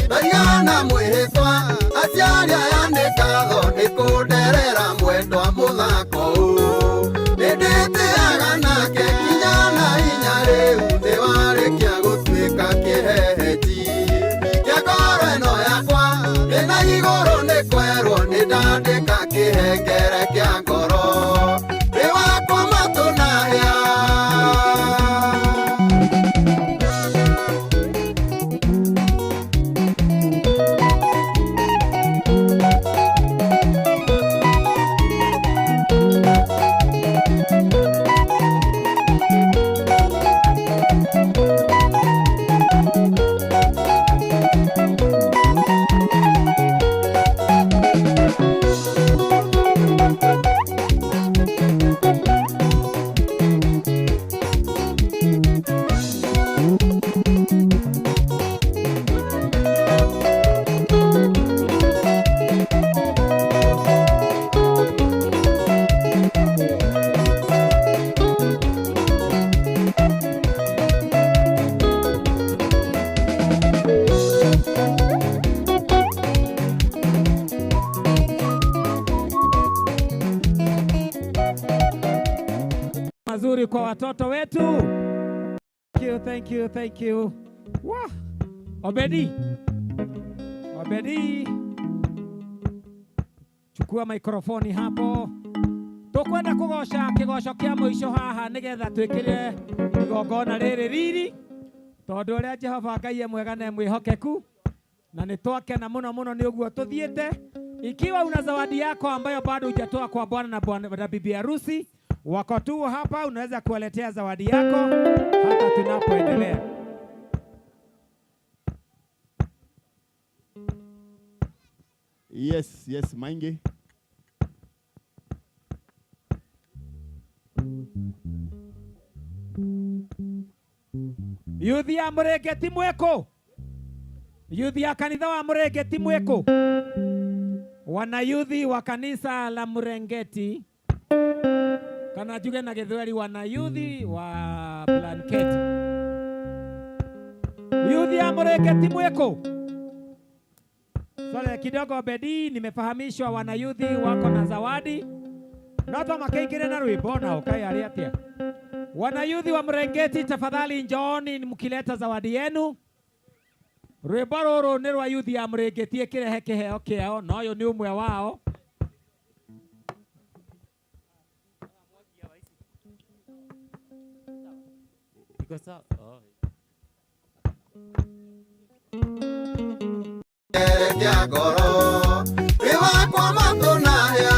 Ndaigana mwĩhĩtwa aciari aya nĩ ngatho nĩ kũnderera mwendwa mũthako ũũ. Nĩndĩtĩaga nake kinya na hinya rĩu nĩwarĩkia gũtuĩka kĩhehenji kĩa ngoro ĩno yakwa ndĩna igũrũ nĩ kwerwo nĩ ndandĩka kĩhengere kĩa ngoro nĩ wakwa matũ na hĩa. Mazuri kwa watoto wetu. Thank you, thank you, thank you. Wah. Obedi. Obedi. Chukua mikrofoni hapo. Tukwenda kugoca kigoco kia muico haha nigetha twikire igongona riri riri tondu uria Jehova Ngai e mwega na e mwihokeku na nĩ twakena mũno mũno nĩ ũguo tũthiĩte. Ikiwa una zawadi yako ambayo bado hujatoa kwa bwana na bwana na bibi harusi wako tu hapa, unaweza kuwaletea zawadi yako hata tunapoendelea. Yes, yes, Maingi. Yuthi ya Mũrĩngĩti mwĩkũ? Yuthi ya kanitha wa Mũrĩngĩti mwĩkũ? Wanayuthi wa kanisa la Murengeti, kana njuge na Gĩthweri, wanayuthi wa Blanketi. Yuthi ya Mũrĩngĩti mwĩkũ? Sorry kidogo Bedi, nimefahamishwa wanayuthi wako na zawadi. No to makeingire na rwimbo na ukai ari atia. Wanayuthi wa Murengeti, tafadhali njooni mkileta zawadi yenu. Rwimbo rũrũ nĩ rwa yuthi ya Murengeti ĩkĩrehe kĩheo kĩao, na ũyũ nĩ ũmwe wao. Iko sawa. Oh. Kĩa ngoro nĩ wakwa matũ na hĩa.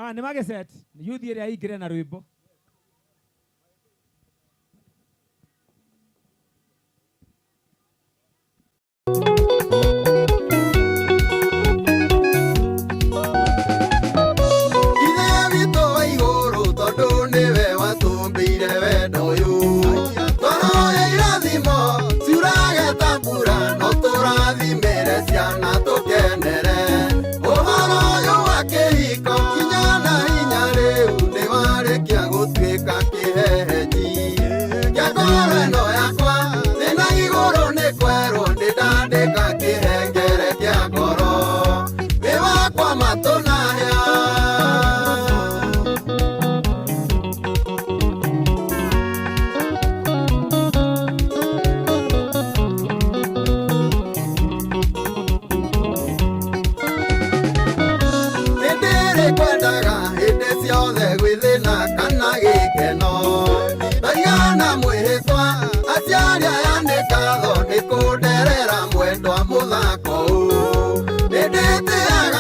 Ah, nĩ magĩcet yuthi ĩrĩa ĩingĩre na rwĩmbo. Ithe witũ wa igũrũ tondũ nĩwe watũmbĩire wendo ũyũ. Twahoya irathimo ciurage ta mbura no tũrathimĩre ciana tũkenere. Ũhoro ũyũ wa kĩhiko kinya na hinya rĩu nĩwarĩkia gũtuĩka kĩhehenji kĩa ngoro ĩno yakwa. Thĩna igũrũ nĩ kwerwo nĩ ndandĩka kĩhengere kĩa ngoro nĩ wakwa matũ na hĩa. Nĩndĩrĩ kwendaga hĩndĩ ciothe gwĩthĩna kana gĩkeno. Ndaigana mwĩhĩtwa aciari aya nĩ ngatho nĩ kũnderera mwendwa mũthako ũũ. Nĩndĩtĩaga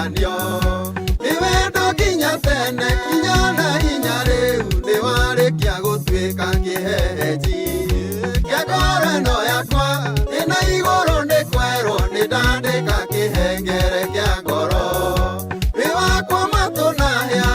kũriganio nĩ wendo nginya tene kinya na hinya rĩu nĩ warĩkia gũtuĩka kĩhehenji kĩa ngoro ĩno yakwa ĩna igũrũ nĩ kwerwo nĩ ndandĩka kĩhengere kĩa ngoro wĩ wakwa matũ na hĩa.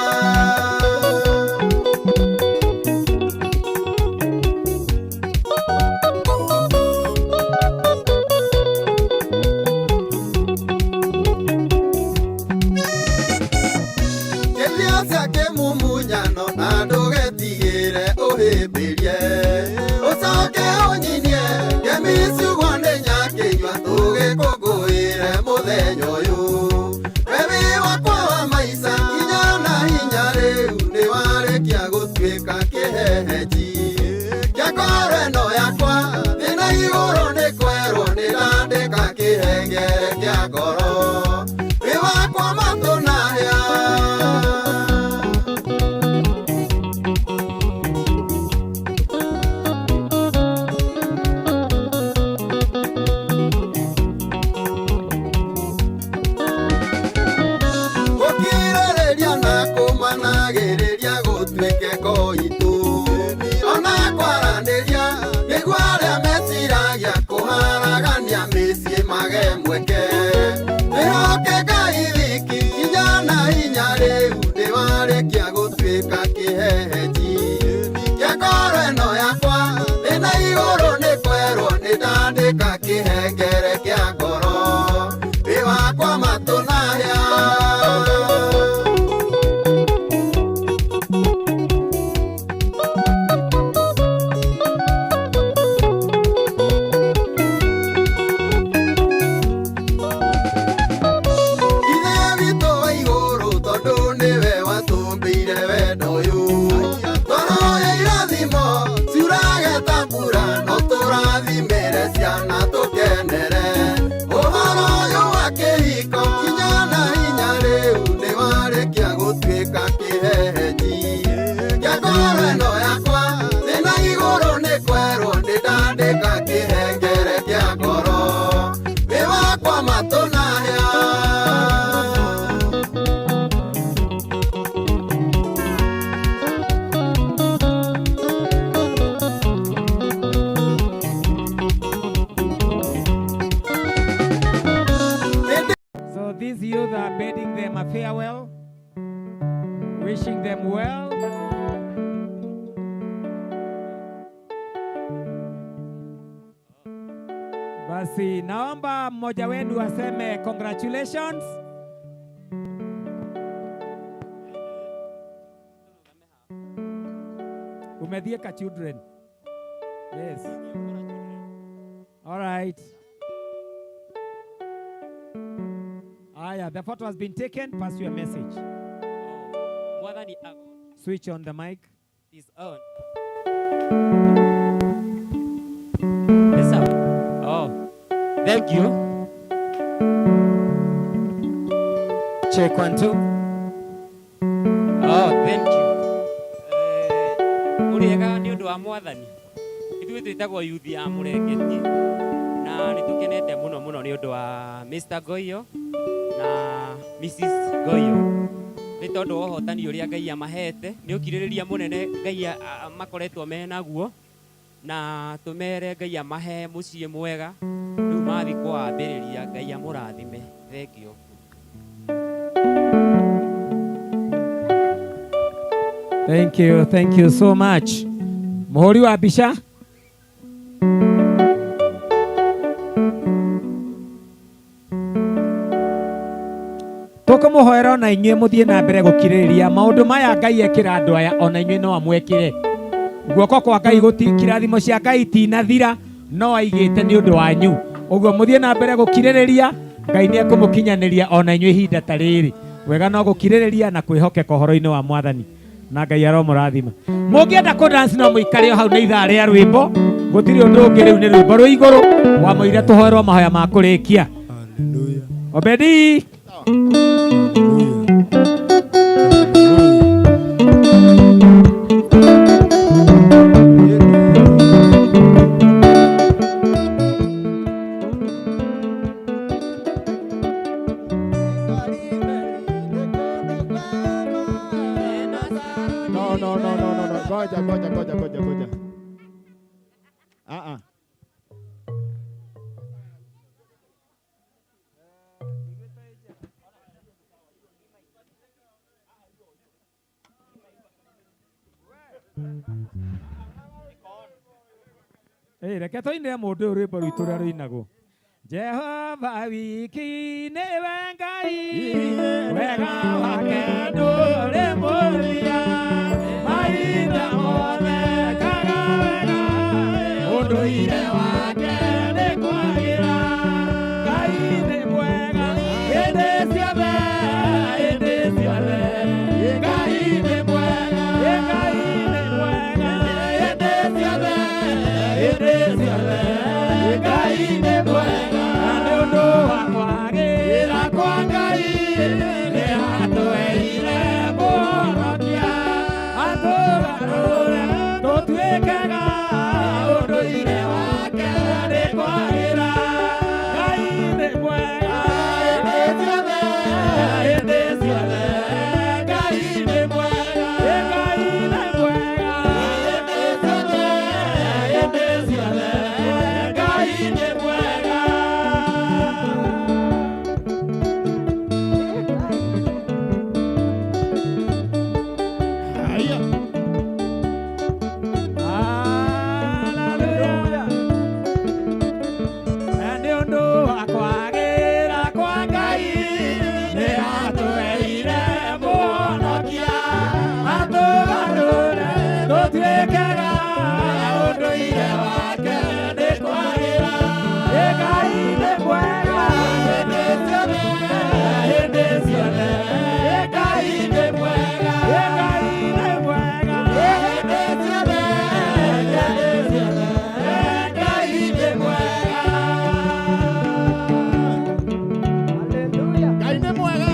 Kĩthia kĩmumunyano na ndũgetigĩre ũhĩmbĩrie ũcoke ũnyinie kĩmicugwa nĩ nyakĩnyua tũgĩkũngũĩre mũthenya ũyũ we wĩ wakwa wa maica kinya na hinya rĩu nĩ warĩkia gũtuĩka kĩhehenji kĩa ngoro ĩno yakwa thĩna igũrũ nĩ kwerwo nĩ ndandĩka kĩhengere kĩa ngoro wĩ wakwa matũ na hĩa. Gũkirĩrĩria na kũmanagĩrĩria gũtuĩke koitũ ona kwaranĩria nĩguo arĩa meciragia kũharagania mĩciĩ mage mweke twĩhoke Ngai wiki kinya na hinya rĩu ndĩwarĩkia gũtuĩka kĩhehenji kĩa ngoro ĩno yakwa thĩna igũrũ nĩ kwerwo nĩ ndandĩka kĩhengere kĩa ngoro wĩ wakwa matũ na hĩa. Ithe witũ wa igũrũ tondũ nĩwe watũmbĩire wendo ũyũ tũroya irathimo ciurage ta mbura no tũrathimĩre ciana tũkenere ũhoro ũyũ wa kĩhiko kinya na hinya rĩu nĩ warĩkia gũtuĩka kĩhehenji kĩa ngoro ĩno yakwa thĩna igũrũ nĩ kwerwo nĩ ndandĩka kĩhengere kĩa ngoro wĩ wakwa matũ na hĩa. So these youth are bidding them a farewell, wishing them well. Basi naomba mmoja wenu aseme congratulations. Umethieka children. Yes. All right. Aya, the photo has been taken. Pass your message. Mwathani ago Switch on the mic. is on. Yes, sir. Oh, thank you. Check 1 2. Oh, thank you. Mũrĩega nĩ ũndũ wa mwathani. Ithuĩ twĩtagwo yuthi ya Mũrengeti na nĩ tũkenete mũno mũno nĩ ũndũ wa Mr. Goyo na Mrs. Goyo nĩ tondũ wa ũhotani ũrĩa Ngai amahete nĩ ũkirĩrĩria mũnene Ngai makoretwo menaguo na tũmere Ngai amahe mũciĩ mwega rĩu mathiĩ kwambĩrĩria Ngai amũrathime. Thank you. Thank you, thank you so much. Muhuri wa mbica. Tũkũmũhoera ona inyuĩ mũthiĩ na mbere gũkirĩrĩria maũndũ maya Ngai ekĩra andũ aya ona inyuĩ no amwekĩre. Guoko kwa Ngai gũti kĩrathimo cia Ngai itinathira no aigĩte nĩ ũndũ wanyu. Ũguo mũthiĩ na mbere gũkirĩrĩria Ngai nĩ ekũmũkinyanĩria ona inyuĩ ihinda ta rĩrĩ. Wega no gũkirĩrĩria na kwĩhokeka ũhoro-inĩ wa mwathani. Na Ngai aromũrathima. Mũngĩenda kũ dance no mũikare o hau nĩ ithaa rĩa rwĩmbo. Gũtirĩ ũndũ ũngĩ rĩu nĩ rwĩmbo rwĩ igũrũ wamũire tũhoerwo mahoya ma kũrĩkia. Obedi. Ngoja, ngoja, ngoja, ngoja, ngoja. Ah ah. Ĩ, reke tũinĩre mũndũ ũyũ rwĩmbo rwitũ rũrĩa rũinagwo. Jehova wiki nĩwe Ngai, wega wake ndũrĩ mũthia, mahinda mothe ekaga wega, ũndũire wake nĩ kwagĩra. Ngai nĩ mwega hĩndĩ ciothe, hĩndĩ ciothe. Ngai nĩ mwega, Ngai nĩ mwega hĩndĩ ciothe, hĩndĩ ciothe. Ngai nĩ mwega na nĩ ũndũ wa kwagĩra kwa Ngai nĩ atweheire mũhonokia, atũgarũre tũtuĩkega ũndũire wake nĩ kwagĩra. Ngai nĩ mwega hĩndĩ ciothe, hĩndĩ ciothe. Ngai nĩ mwega, Ngai nĩ mwega hĩndĩ ciothe, hĩndĩ ciothe. Ngai nĩ mwega. Haya. Haleluya. Na nĩ ũndũ wa kwagĩra kwa Ngai nĩ atweheire mũhonokia, atũgarũre tũtuĩkega ũndũire wake nĩ kwagĩra. Ĩ Ngai nĩ mwega hĩndĩ ciothe, hĩndĩ ciothe. Ĩ Ngai nĩ mwega, Ĩ Ngai nĩ mwega hĩndĩ ciothe, hĩndĩ ciothe. Ngai nĩ mwega. Ngai nĩ mwega.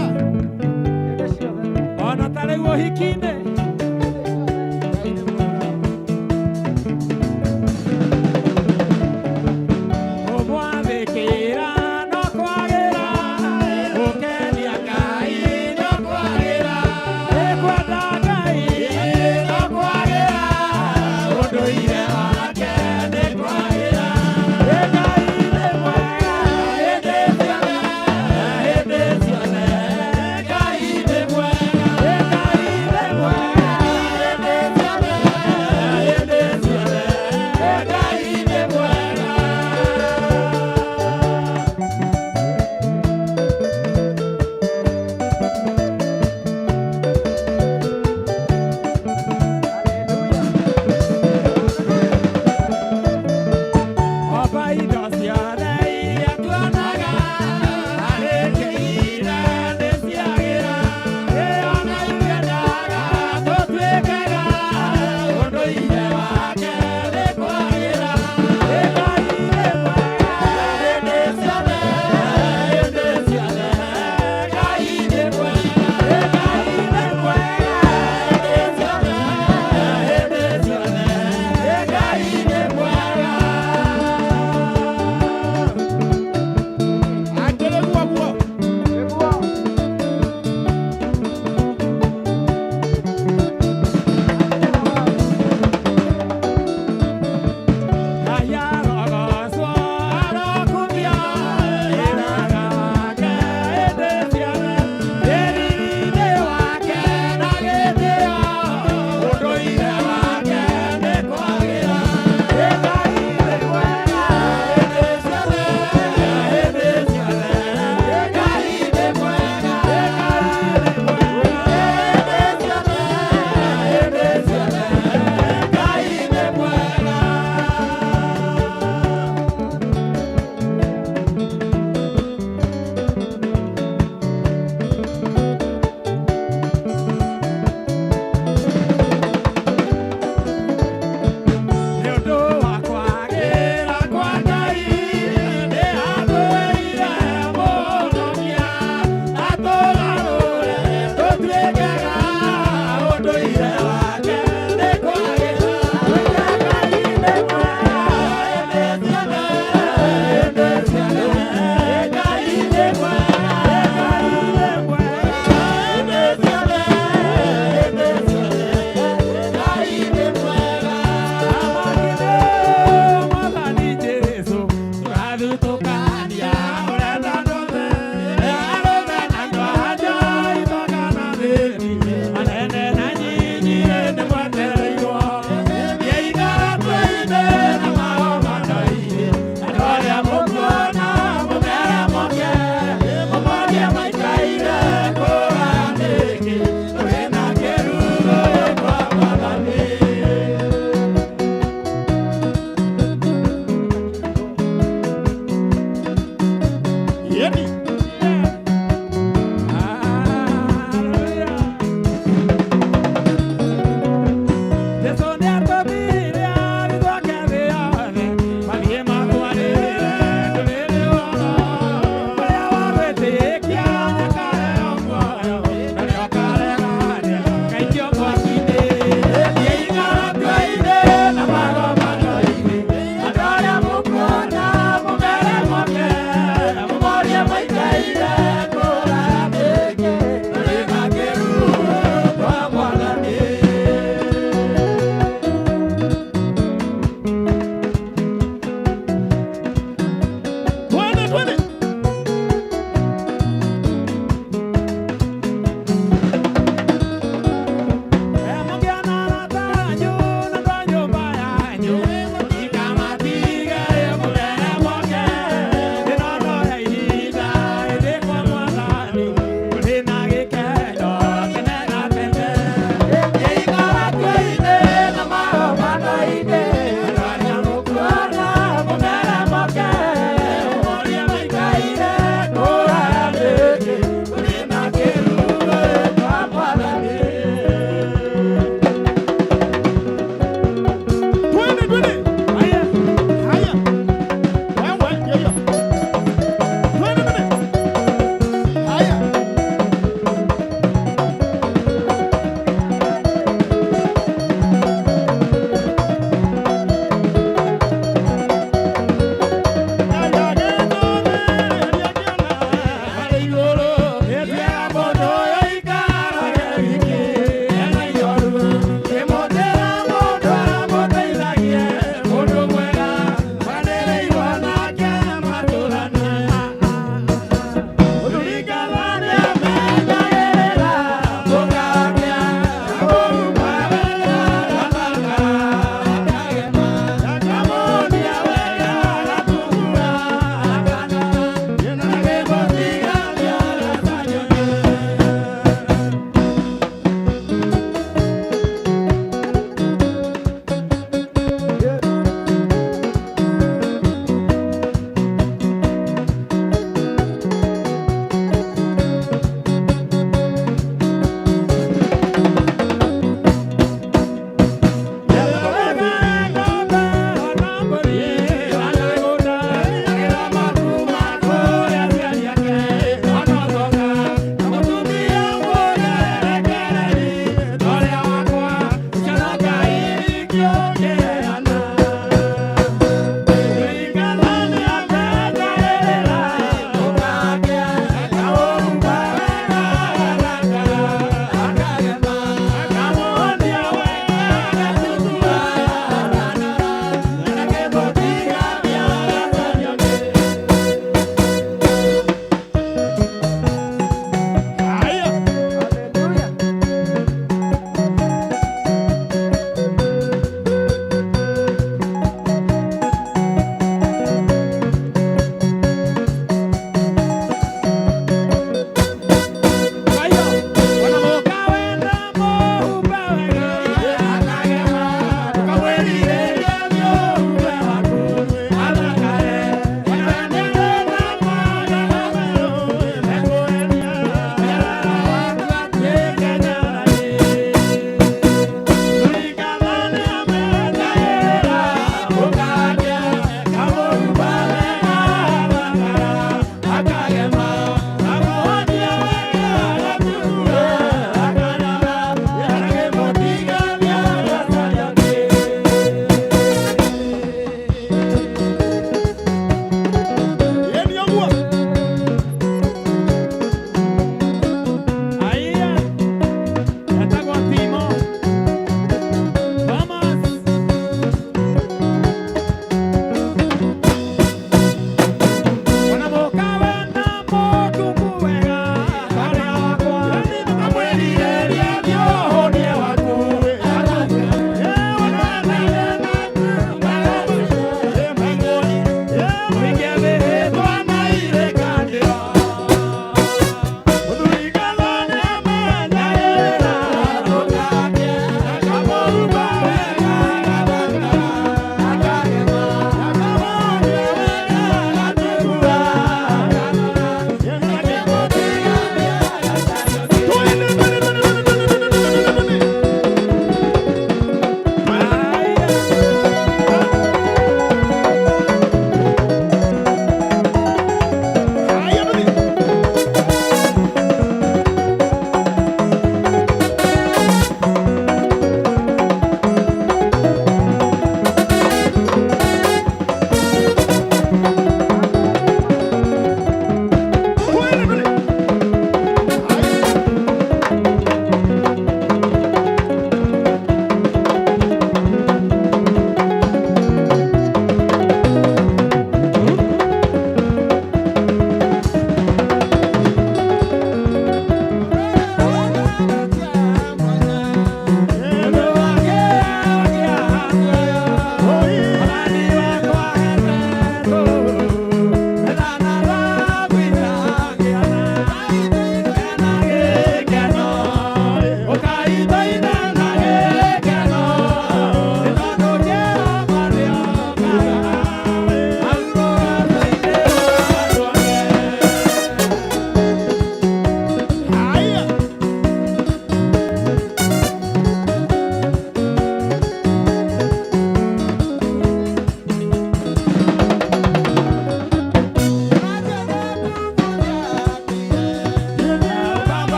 Ona ta rĩu ũhiki-inĩ.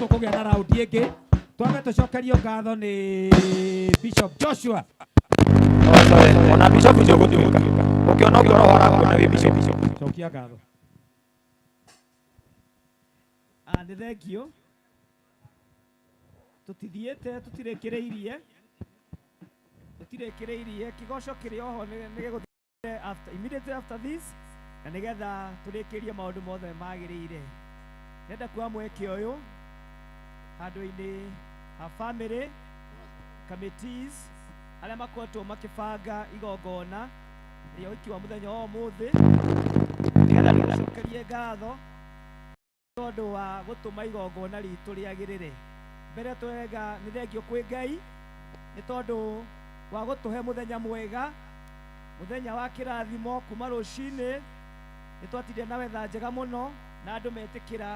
Tũkũgĩa na raundi ĩngĩ twambe tũcokerio ngatho nĩ Bishop Joshua. Ona bishop ũcio gũtuĩka ũkĩona ũguo roho arakuona wĩ bishop. Cokia ngatho. Ah, nĩ thengio tũtithiĩte tũtirĩkĩrĩirie tũtirĩkĩrĩirie kĩgoco kĩrĩ oho nĩ gĩgũthiĩ after immediately after this na nĩgetha tũrĩkĩrie maũndũ mothe magĩrĩire. Ndĩrenda kuoya mweke ũyũ handũ-inĩ ha family committees arĩa makoretwo makĩbanga igongona rĩa ũhiki wa mũthenya wa ũmũthĩ, nĩgetha tũcokerie ngatho tondũ wa gũtũma igongona ritũ rĩagĩrĩre. Mbere twega nĩ thengio kwĩ Ngai nĩ tondũ wa gũtũhe mũthenya mwega, mũthenya wa kĩrathimo. Kuma rũcinĩ nĩ twatindire na wetha njega mũno na andũ metĩkĩra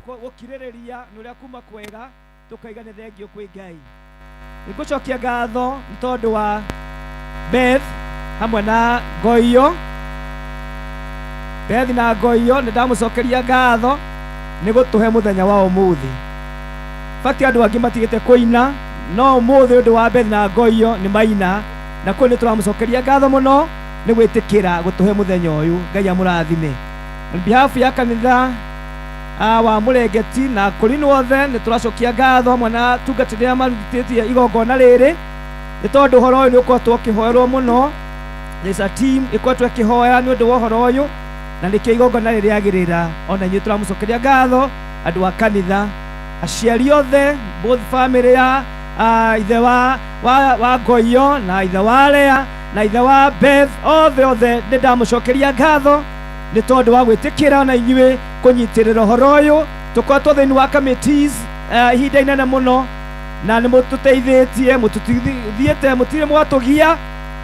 gũkirĩrĩria nĩ ũrĩa kuma kwega, tũkaiga nĩ thengio kwĩ Ngai. Nĩngũcokia ngatho nĩ tondũ wa Beth hamwe na Ngoiyo. Beth na Ngoiyo nĩ ndamũcokeria ngatho Nĩ gũtũhe mũthenya wa ũmũthĩ. Bati andũ angĩ matigĩte kũina, no ũmũthĩ ũndũ wa Beth na Ngoiyo nĩ maina, na kũu nĩ tũramũcokeria ngatho mũno nĩ gwĩtĩkĩra gũtũhe mũthenya ũyũ. Ngai amũrathime. On behalf ya kanitha wa Mũrengeti na Kũrinũ othe nĩ tũracokia ngatho hamwe na atungatĩri arĩa marutĩtie igongona rĩrĩ, nĩ tondũ ũhoro ũyũ nĩ ũkoretwo ũkĩhoerwo mũno. There's a team ĩkoretwo ĩkĩhoya nĩ ũndũ wa ũhoro ũyũ, na nĩkĩo igongona rĩrĩ rĩagĩrĩra. Ona inyuĩ tũramũcokeria ngatho andũ a kanitha, aciari othe, both family ya ithe wa Ngoiyo na ithe wa Lea na ithe wa Beth, othe othe nĩ ndamũcokeria ngatho nĩ tondũ wa gwĩtĩkĩra ona inyuĩ kũnyitĩrĩra ũhoro ũyũ. Tũkoretwo thĩinĩ wa committees ihinda inene mũno, na nĩ mũtũteithĩtie, mũtũthiĩte, mũtirĩ mwatũgia,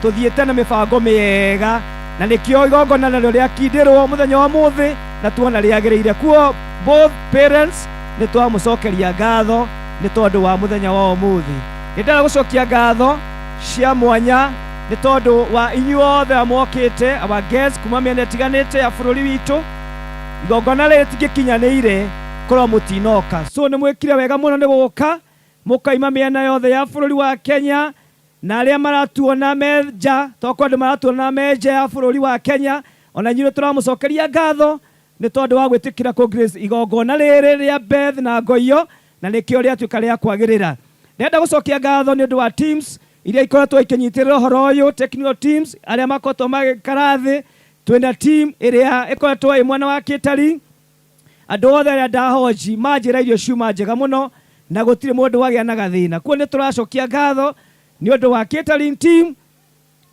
tũthiĩte na mĩbango mĩega, na nĩkĩo igongona narĩo rĩakindĩrwo mũthenya wa ũmũthĩ na tuona rĩagĩrĩire. Kuo both parents nĩ twamũcokeria ngatho nĩ tondũ wa mũthenya wa ũmũthĩ. Nĩ ndĩrenda gũcokia ngatho cia mwanya nĩ tondũ wa inyuĩ othe amokĩte, our guests kuma mĩena ĩtiganĩte ya bũrũri witũ. Igongona rĩrĩ rĩtingĩkinyanĩire korwo mũtinoka, so nĩ mwĩkire wega mũno nĩ gũka mũkaima mĩena yothe ya bũrũri wa Kenya, na arĩa maratuona me nja, tokorwo andũ maratuona me nja ya bũrũri wa Kenya, ona inyuĩ tũramũcokeria ngatho nĩ tondũ wa gwĩtĩkĩra kũ grace igongona rĩrĩ rĩa Beth na Ngoiyo, na nĩkĩo rĩatuĩka rĩa kwagĩrĩra. Ndĩrenda gũcokia ngatho nĩ ũndũ wa teams iria ikoretwo ikĩnyitĩrĩra ũhoro ũyũ, technical teams arĩa makoretwo magĩikara thĩ. Twĩna team ĩrĩa ĩkoretwo ĩ mwena wa catering, andũ othe arĩa ndahonji manjĩra irio ciuma njega mũno na gũtirĩ mũndũ wagĩa na gathĩna. Kuo nĩ tũracokia ngatho nĩ ũndũ wa catering team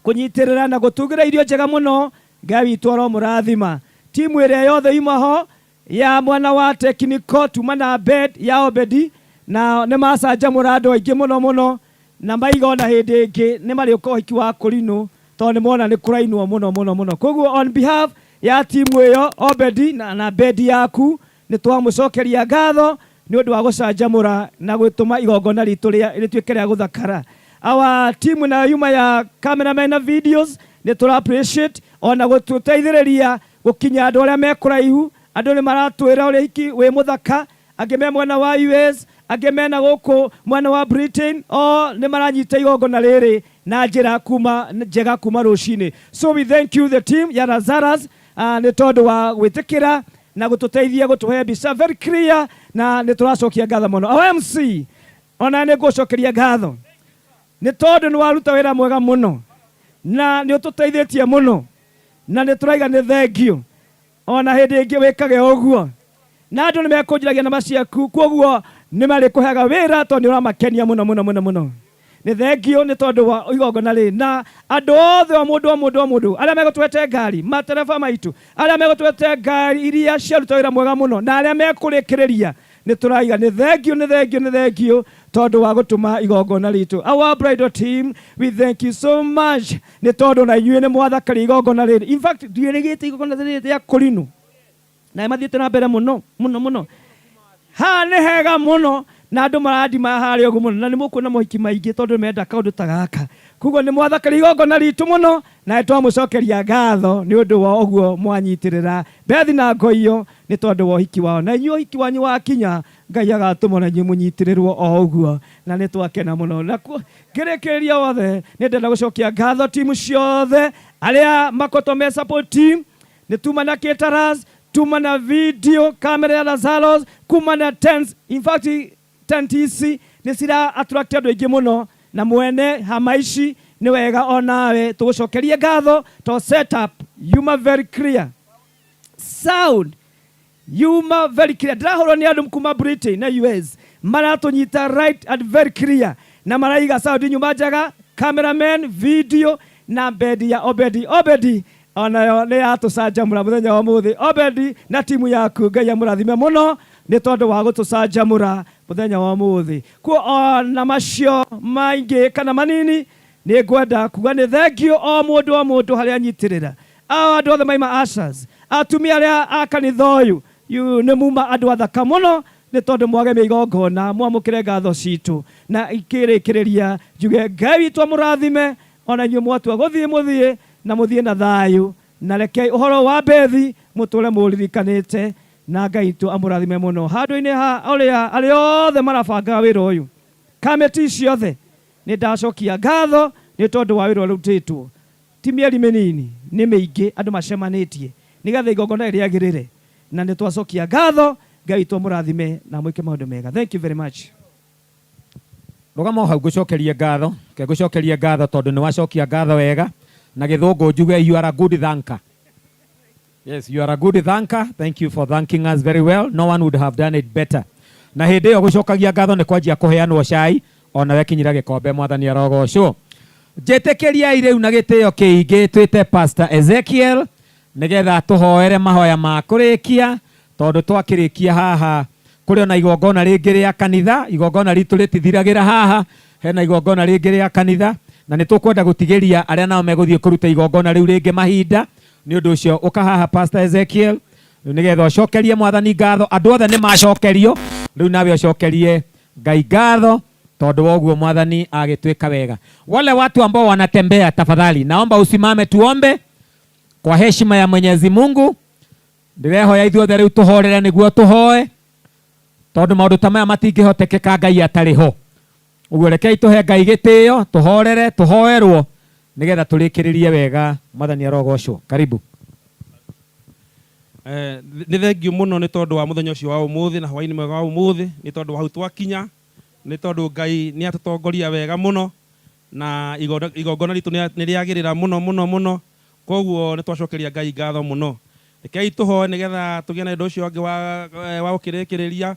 kũnyitĩrĩra na gũtugĩra irio njega mũno. Ngai witũ aromũrathima. Timu ĩrĩa yothe yuma ho ya mwena wa technical, tuma na bed ya Obedi, na nĩ macanjamũra andũ aingĩ mũno mũno, na maiga ona hĩndĩ ĩngĩ nĩ marĩũka ũhiki wa Kũrinũ, tondũ nĩ mona nĩ kũrainwo mũno mũno mũno. Koguo on behalf ya timu ĩyo Obedi na bedi yaku, nĩ twamũcokeria ngatho nĩ ũndũ wa gũcanjamũra na gwĩtũma igongona ritũ rĩtuĩke rĩa gũthakara. Our team nayo yuma ya cameraman na videos, nĩ tũra appreciate ona gũtũteithĩrĩria gũkinya andũ arĩa me kũraihu. Andũ nĩ maratwĩra ũrĩa hiki wĩ mũthaka, angĩ me mwena wa US, angĩ mena gũkũ mwena wa Britain, o nĩ maranyita igongona rĩrĩ na njĩra kuma njega kuma rũcinĩ. So we thank you the team ya Lazarus, nĩ tondũ wa gwĩtĩkĩra na gũtũteithia gũtũhe mbica very clear, na nĩ tũracokia ngatho mũno. Our MC, ona nĩ ngũcokeria ngatho nĩ tondũ nĩ waruta wĩra mwega mũno na nĩ ũtũteithĩtie mũno, na nĩ tũraiga nĩ thank you. Ona hĩndĩ ĩngĩ wĩkage ũguo, na andũ nĩ mekũnjĩragia nama ciaku, koguo nĩ marĩkũheaga wĩra tondũ nĩ ũramakenia mũno mũno mũno mũno. Nĩ thank you nĩ tondũ wa igongona rĩrĩ, na andũ othe, o mũndũ o mũndũ o mũndũ, arĩa megũtwete ngari, matereba maitũ arĩa megũtwete ngari iria ciaruta wĩra mwega mũno, na arĩa mekũrĩkĩrĩria, nĩ tũraiga nĩ thank you, nĩ thank you, nĩ thank you tondũ wa gũtũma igongona ritũ. Our bridal team, we thank you so much nĩ tondũ na inyuĩ nĩ mwathakaria igongona rĩrĩ. In fact, ndiĩrĩgĩte igongona rĩrĩ rĩa Kũrinũ na mathiĩte na mbere mũno mũno mũno. Haha nĩ hega mũno na andũ marandima harĩa ũguo mũno, na nĩ mũkuona mohiki maingĩ tondũ menda kaũndũ ta gaka. Koguo nĩ mwathakaria igongona ritũ mũno, na nĩ twamũcokeria ngatho nĩ ũndũ wa ũguo mwanyitĩrĩra Beth na Ngoiyo nĩ tondũ wa ũhiki wao. Na inyuĩ ũhiki wanyu wakinya, Ngai agatũma na inyuĩ mũnyitĩrĩrwo o ũguo, na nĩ twakena mũno. Na ngĩrĩkĩrĩria wothe, nĩ ndĩrenda gũcokia ngatho timu ciothe arĩa makoretwo me support team, nĩ tuma na caterers, tuma na video camera ya Lazarus, kuma na tents. In fact, tent ici nĩ cira attract andũ aingĩ mũno, na mwene hama ici nĩ wega onawe tũgũcokerie ngatho to set up yuma very clear, sound yuma very clear. Ndĩrahũrwo nĩ andũ kuma Britain na US maratũnyita right and very clear, na maraiga sound nyuma njega, cameraman, video na bedi ya Obedi. Obedi onayo nĩ yatũcanjamũra mũthenya wa ũmũthĩ. Obedi na timu yaku, Ngai amũrathime mũno nĩ tondũ wa gũtũcanjamũra mũthenya wa ũmũthĩ. Kuo ona macio maingĩ kana manini, nĩ ngwenda kuga nĩ thank you o mũndũ o mũndũ harĩa anyitĩrĩra. Ao andũ othe maima ushers, atumia arĩa a kanitha ũyũ, nĩ muma andũ athaka mũno nĩ tondũ mwagemia igongona. Mwamũkĩre ngatho citũ, na ikĩrĩkĩrĩria njuge Ngai witũ amũrathime. Ona inyuĩ mwatua gũthiĩ, mũthiĩ na mũthiĩ na thayũ, na rekei ũhoro wa Bethi mũtũre mũririkanĩte. Na Ngai witũ amũrathime mũno. Handũ-inĩ ha ũrĩa arĩa othe marabangaga wĩra ũyũ, kamĩtĩ ciothe, nĩ ndacokia ngatho nĩ tondũ wa wĩra ũrĩa ũrutĩtwo. Ti mĩeri mĩnini, nĩ mĩingĩ andũ macemanĩtie nĩgetha igongona rĩrĩ rĩagĩrĩre. Na nĩ twacokia ngatho, Ngai witũ amũrathime na amwĩke maũndũ mega. Thank you very much. Rũgama o hau ngũcokerie ngatho. Reke ngũcokerie ngatho tondũ nĩ wacokia ngatho wega. Na gĩthũngũ njuge you are a good thanker. Yes, you are a good thanker. Thank you for thanking us very well. No one would have done it better. Na hĩndĩ ĩyo gũcokagia ngatho nĩ kwanjia kũheanwo cai, o nawe kinyĩra gĩkombe Mwathani arogocwo. Njĩtĩkĩriai rĩu na gĩtĩo kĩingĩ twĩte Pastor Ezekiel nĩgetha atũhoere mahoya ma kũrĩkia, tondũ twakĩrĩkia haha kũrĩ ona igongona rĩngĩ rĩa kanitha. Igongona ritũ rĩtithiragĩra haha, hena igongona rĩngĩ rĩa kanitha, na nĩ tũkwenda gũtigĩria arĩa nao megũthiĩ kũruta igongona rĩu rĩngĩ mahinda. Nĩ ũndũ ũcio ũka haha Pastor Ezekiel rĩu nĩgetha ũcokerie Mwathani ngatho. Andũ othe nĩ macokerio, rĩu nawe ũcokerie Ngai ngatho tondũ wa ũguo Mwathani agĩtwĩka wega. Wale watu ambao wanatembea, tafadhali naomba usimame tuombe kwa heshima ya Mwenyezi Mungu. Ndĩrehoya ithuothe rĩu tũhorere nĩguo tũhoe, tondũ maũndũ ta maya matingĩhotekeka Ngai atarĩ ho. Ũguo rekei tũhe Ngai gĩtĩo, tũhorere, tũhoerwo nĩgetha tũrĩkĩrĩrie wega. Mwathani arogocwo. Karibu. Nĩ thengiũ mũno nĩ tondũ wa mũthenya ũcio wa ũmũthĩ na hwaĩ-inĩ mwega wa ũmũthĩ, nĩ tondũ wa hau twakinya, nĩ tondũ Ngai nĩ atũtongoria wega mũno na igongona ritũ nĩ rĩagĩrĩra mũno mũno mũno. Koguo nĩ twacokeria Ngai ngatho mũno. Rekei tũhoe nĩgetha tũgĩe na ũndũ ũcio ũngĩ wa gũkĩrĩkĩrĩria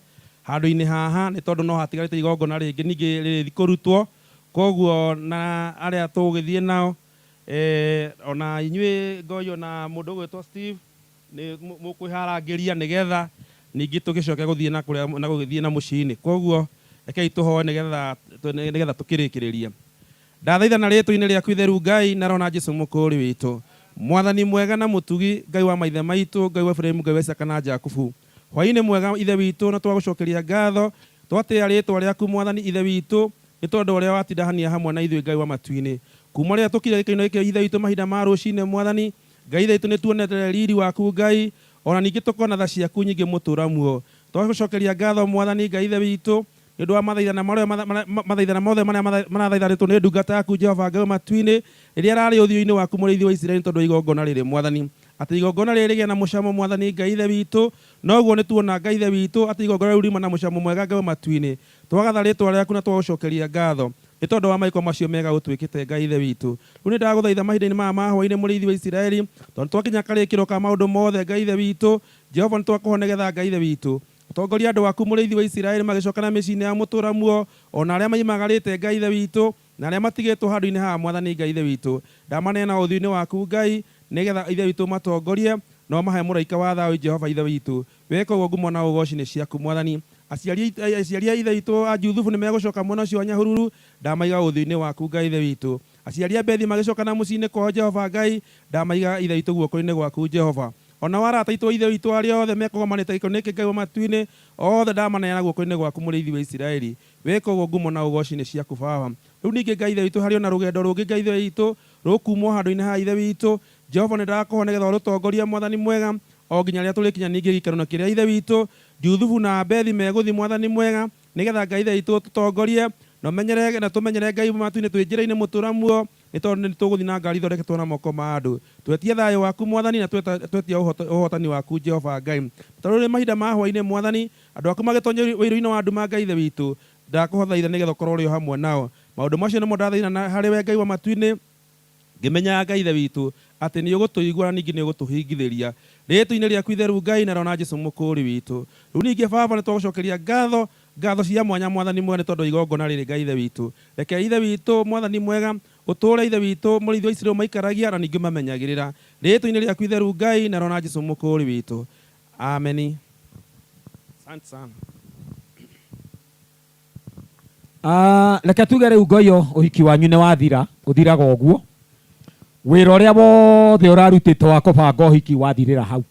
handũ-inĩ haha, nĩ tondũ no hatigarĩte igongona rĩngĩ ningĩ rĩrĩthiĩ kũrutwo. Koguo na arĩa tũgũgĩthiĩ nao, ona inyuĩ Ngoyũ na mũndũ ũgwĩtwo Steve nĩ mũkwĩharangĩria nĩgetha ningĩ tũgĩcoke gũthiĩ na kũrĩa na gũgĩthiĩ na mũciĩ-inĩ. Koguo rekei tũhoe nĩgetha tũkĩrĩkĩrĩrie. Ndathaitha na rĩĩtwa-inĩ rĩaku itheru Ngai, na Roho na Jesũ mũkũũri witũ, Mwathani mwega na mũtugi, Ngai wa maithe maitũ, Ngai wa Iburahĩmu, Ngai wa Isaaka na Jakubu. Hwaĩ-inĩ mwega Ithe witũ, na twagũcokeria ngatho, twatĩĩa rĩĩtwa rĩaku Mwathani Ithe witũ, nĩ tondũ ũrĩa watindahania hamwe na ithuĩ Ngai wa matu-inĩ. Kuma rĩrĩa tũkire gĩkeno gĩkĩ Ithe witũ mahinda ma rũcinĩ Mwathani Ngai Ithe witũ, nĩ tuonete riri waku Ngai, ona ningĩ tũkona tha ciaku nyingĩ mũtũra muo. Twagũcokeria ngatho Mwathani Ngai Ithe witũ, nĩ ũndũ wa mathaithana marĩa mathaithana mothe marĩa marathaithanĩtwo nĩ ndungata yaku Jehova Ngai wa matu-inĩ, rĩrĩa rarĩ ũthiũ-inĩ waku mũrĩithi wa Isiraeli, nĩ tondũ wa igongona rĩrĩ Mwathani, atĩ igongona rĩrĩ rĩgĩe na mũcamo Mwathani Ngai Ithe witũ. Noguo nĩ tuona Ngai Ithe witũ atĩ igongona rĩu riuma na mũcamo mwega Ngai wa matu-inĩ. Twagatha rĩĩtwa rĩaku na twagũcokeria ngatho nĩ tondũ wa maĩko macio mega ũtwĩkĩte Ngai Ithe witũ. Rĩu nĩ ndagũthaitha mahinda-inĩ maya ma hwaĩ-inĩ mũrĩithi wa Isiraeli, tondũ nĩ twakinya karĩkĩro ka maũndũ mothe Ngai Ithe witũ. Jehova nĩ twakũhoya nĩgetha Ngai Ithe witũ ũtongorie andũ aku mũrĩithi wa Isiraeli magĩcoka na mĩciĩ-inĩ ya mũtũũra muo, o na arĩa moimagarĩte Ngai Ithe witũ, na arĩa matigĩtwo handũ-inĩ haha Mwathani Ngai Ithe witũ. Ndamaneana ũthiũ-inĩ waku Ngai, nĩgetha Ithe witũ ũmatongorie, na ũmahe mũraika wa thayũ Jehova Ithe witũ. Weka ũguo ngumo na ũgooci nĩ ciaku Mwathani. Aciari a ithe witũ a Juthubu nĩ megũcoka mwena ũcio wa Nyahururu, ndamaiga ũthiũ-inĩ waku Ngai Ithe witũ. Aciari a Bethi magĩcoka na mũciĩ-inĩ kwao Jehova Ngai, ndamaiga Ithe witũ guoko-inĩ gwaku Jehova. O nao arata aitũ a ithe witũ arĩa othe mekũgomanĩte gĩkeno gĩkĩ Ngai wa matu-inĩ, othe ndamaneana guoko-inĩ gwaku mũrĩithi wa Isiraeli. Weka ũguo ngumo na ũgooci nĩ ciaku Baba. Rĩu ningĩ Ngai Ithe witũ harĩ o na rũgendo rũngĩ Ngai Ithe witũ rũkuumwo handũ-inĩ ha Ithe witũ. Jehova nĩ ndakũhoya nĩgetha ũrũtongorie Mwathani mwega o nginya rĩrĩa tũrĩkinya ningĩ gĩikaro-inĩ kĩrĩa Ithe witũ Juthubu na Bethi megũthiĩ Mwathani mwega, nĩgetha Ngai Ithe witũ ũtũtongorie na ũmenyerere na tũmenyerere Ngai matu-inĩ twĩ njĩra-inĩ mũtũra muo, nĩ tondũ nĩ tũgũthiĩ na ngari ithondeketwo na moko ma andũ. Twetia thayũ waku Mwathani, na twetia ũhotani waku Jehova Ngai. Tondũ rĩu nĩ mahinda ma hwaĩ-inĩ Mwathani, andũ aku magĩtonya wĩiru-inĩ wa nduma Ngai Ithe witũ, ndakũhothaitha nĩgetha ũkorwo ũrĩ o hamwe nao. Maũndũ macio nĩmo ndathaithana harĩ we Ngai wa matu-inĩ, ngĩmenyaga Ngai Ithe witũ atĩ nĩ ũgũtũigua na ningĩ nĩ ũgũtũhingithĩria. Rĩĩtwa-inĩ rĩaku itheru Ngai, na Roho na Jesũ Mũkũũri witũ. Rĩu ningĩ Baba nĩ twagũcokeria ngatho, ngatho cia mwanya Mwathani mwega nĩ tondũ wa igongona rĩrĩ Ngai Ithe witũ. Reke Ithe witũ Mwathani mwega ũtũũre Ithe witũ mũrĩithi wa Isiraeli ũmaikaragia na ningĩ ũmamenyagĩrĩra. Rĩĩtwa-inĩ rĩaku itheru Ngai, na Roho na Jesũ Mũkũũri witũ. Ameni. Asante sana. Ah, reke tuge rĩu Ngoyo ũhiki wanyu nĩ wathira, ũthiraga ũguo. Wĩra ũrĩa wothe ũrarutĩte wa kũbanga ũhiki wathirĩra hau.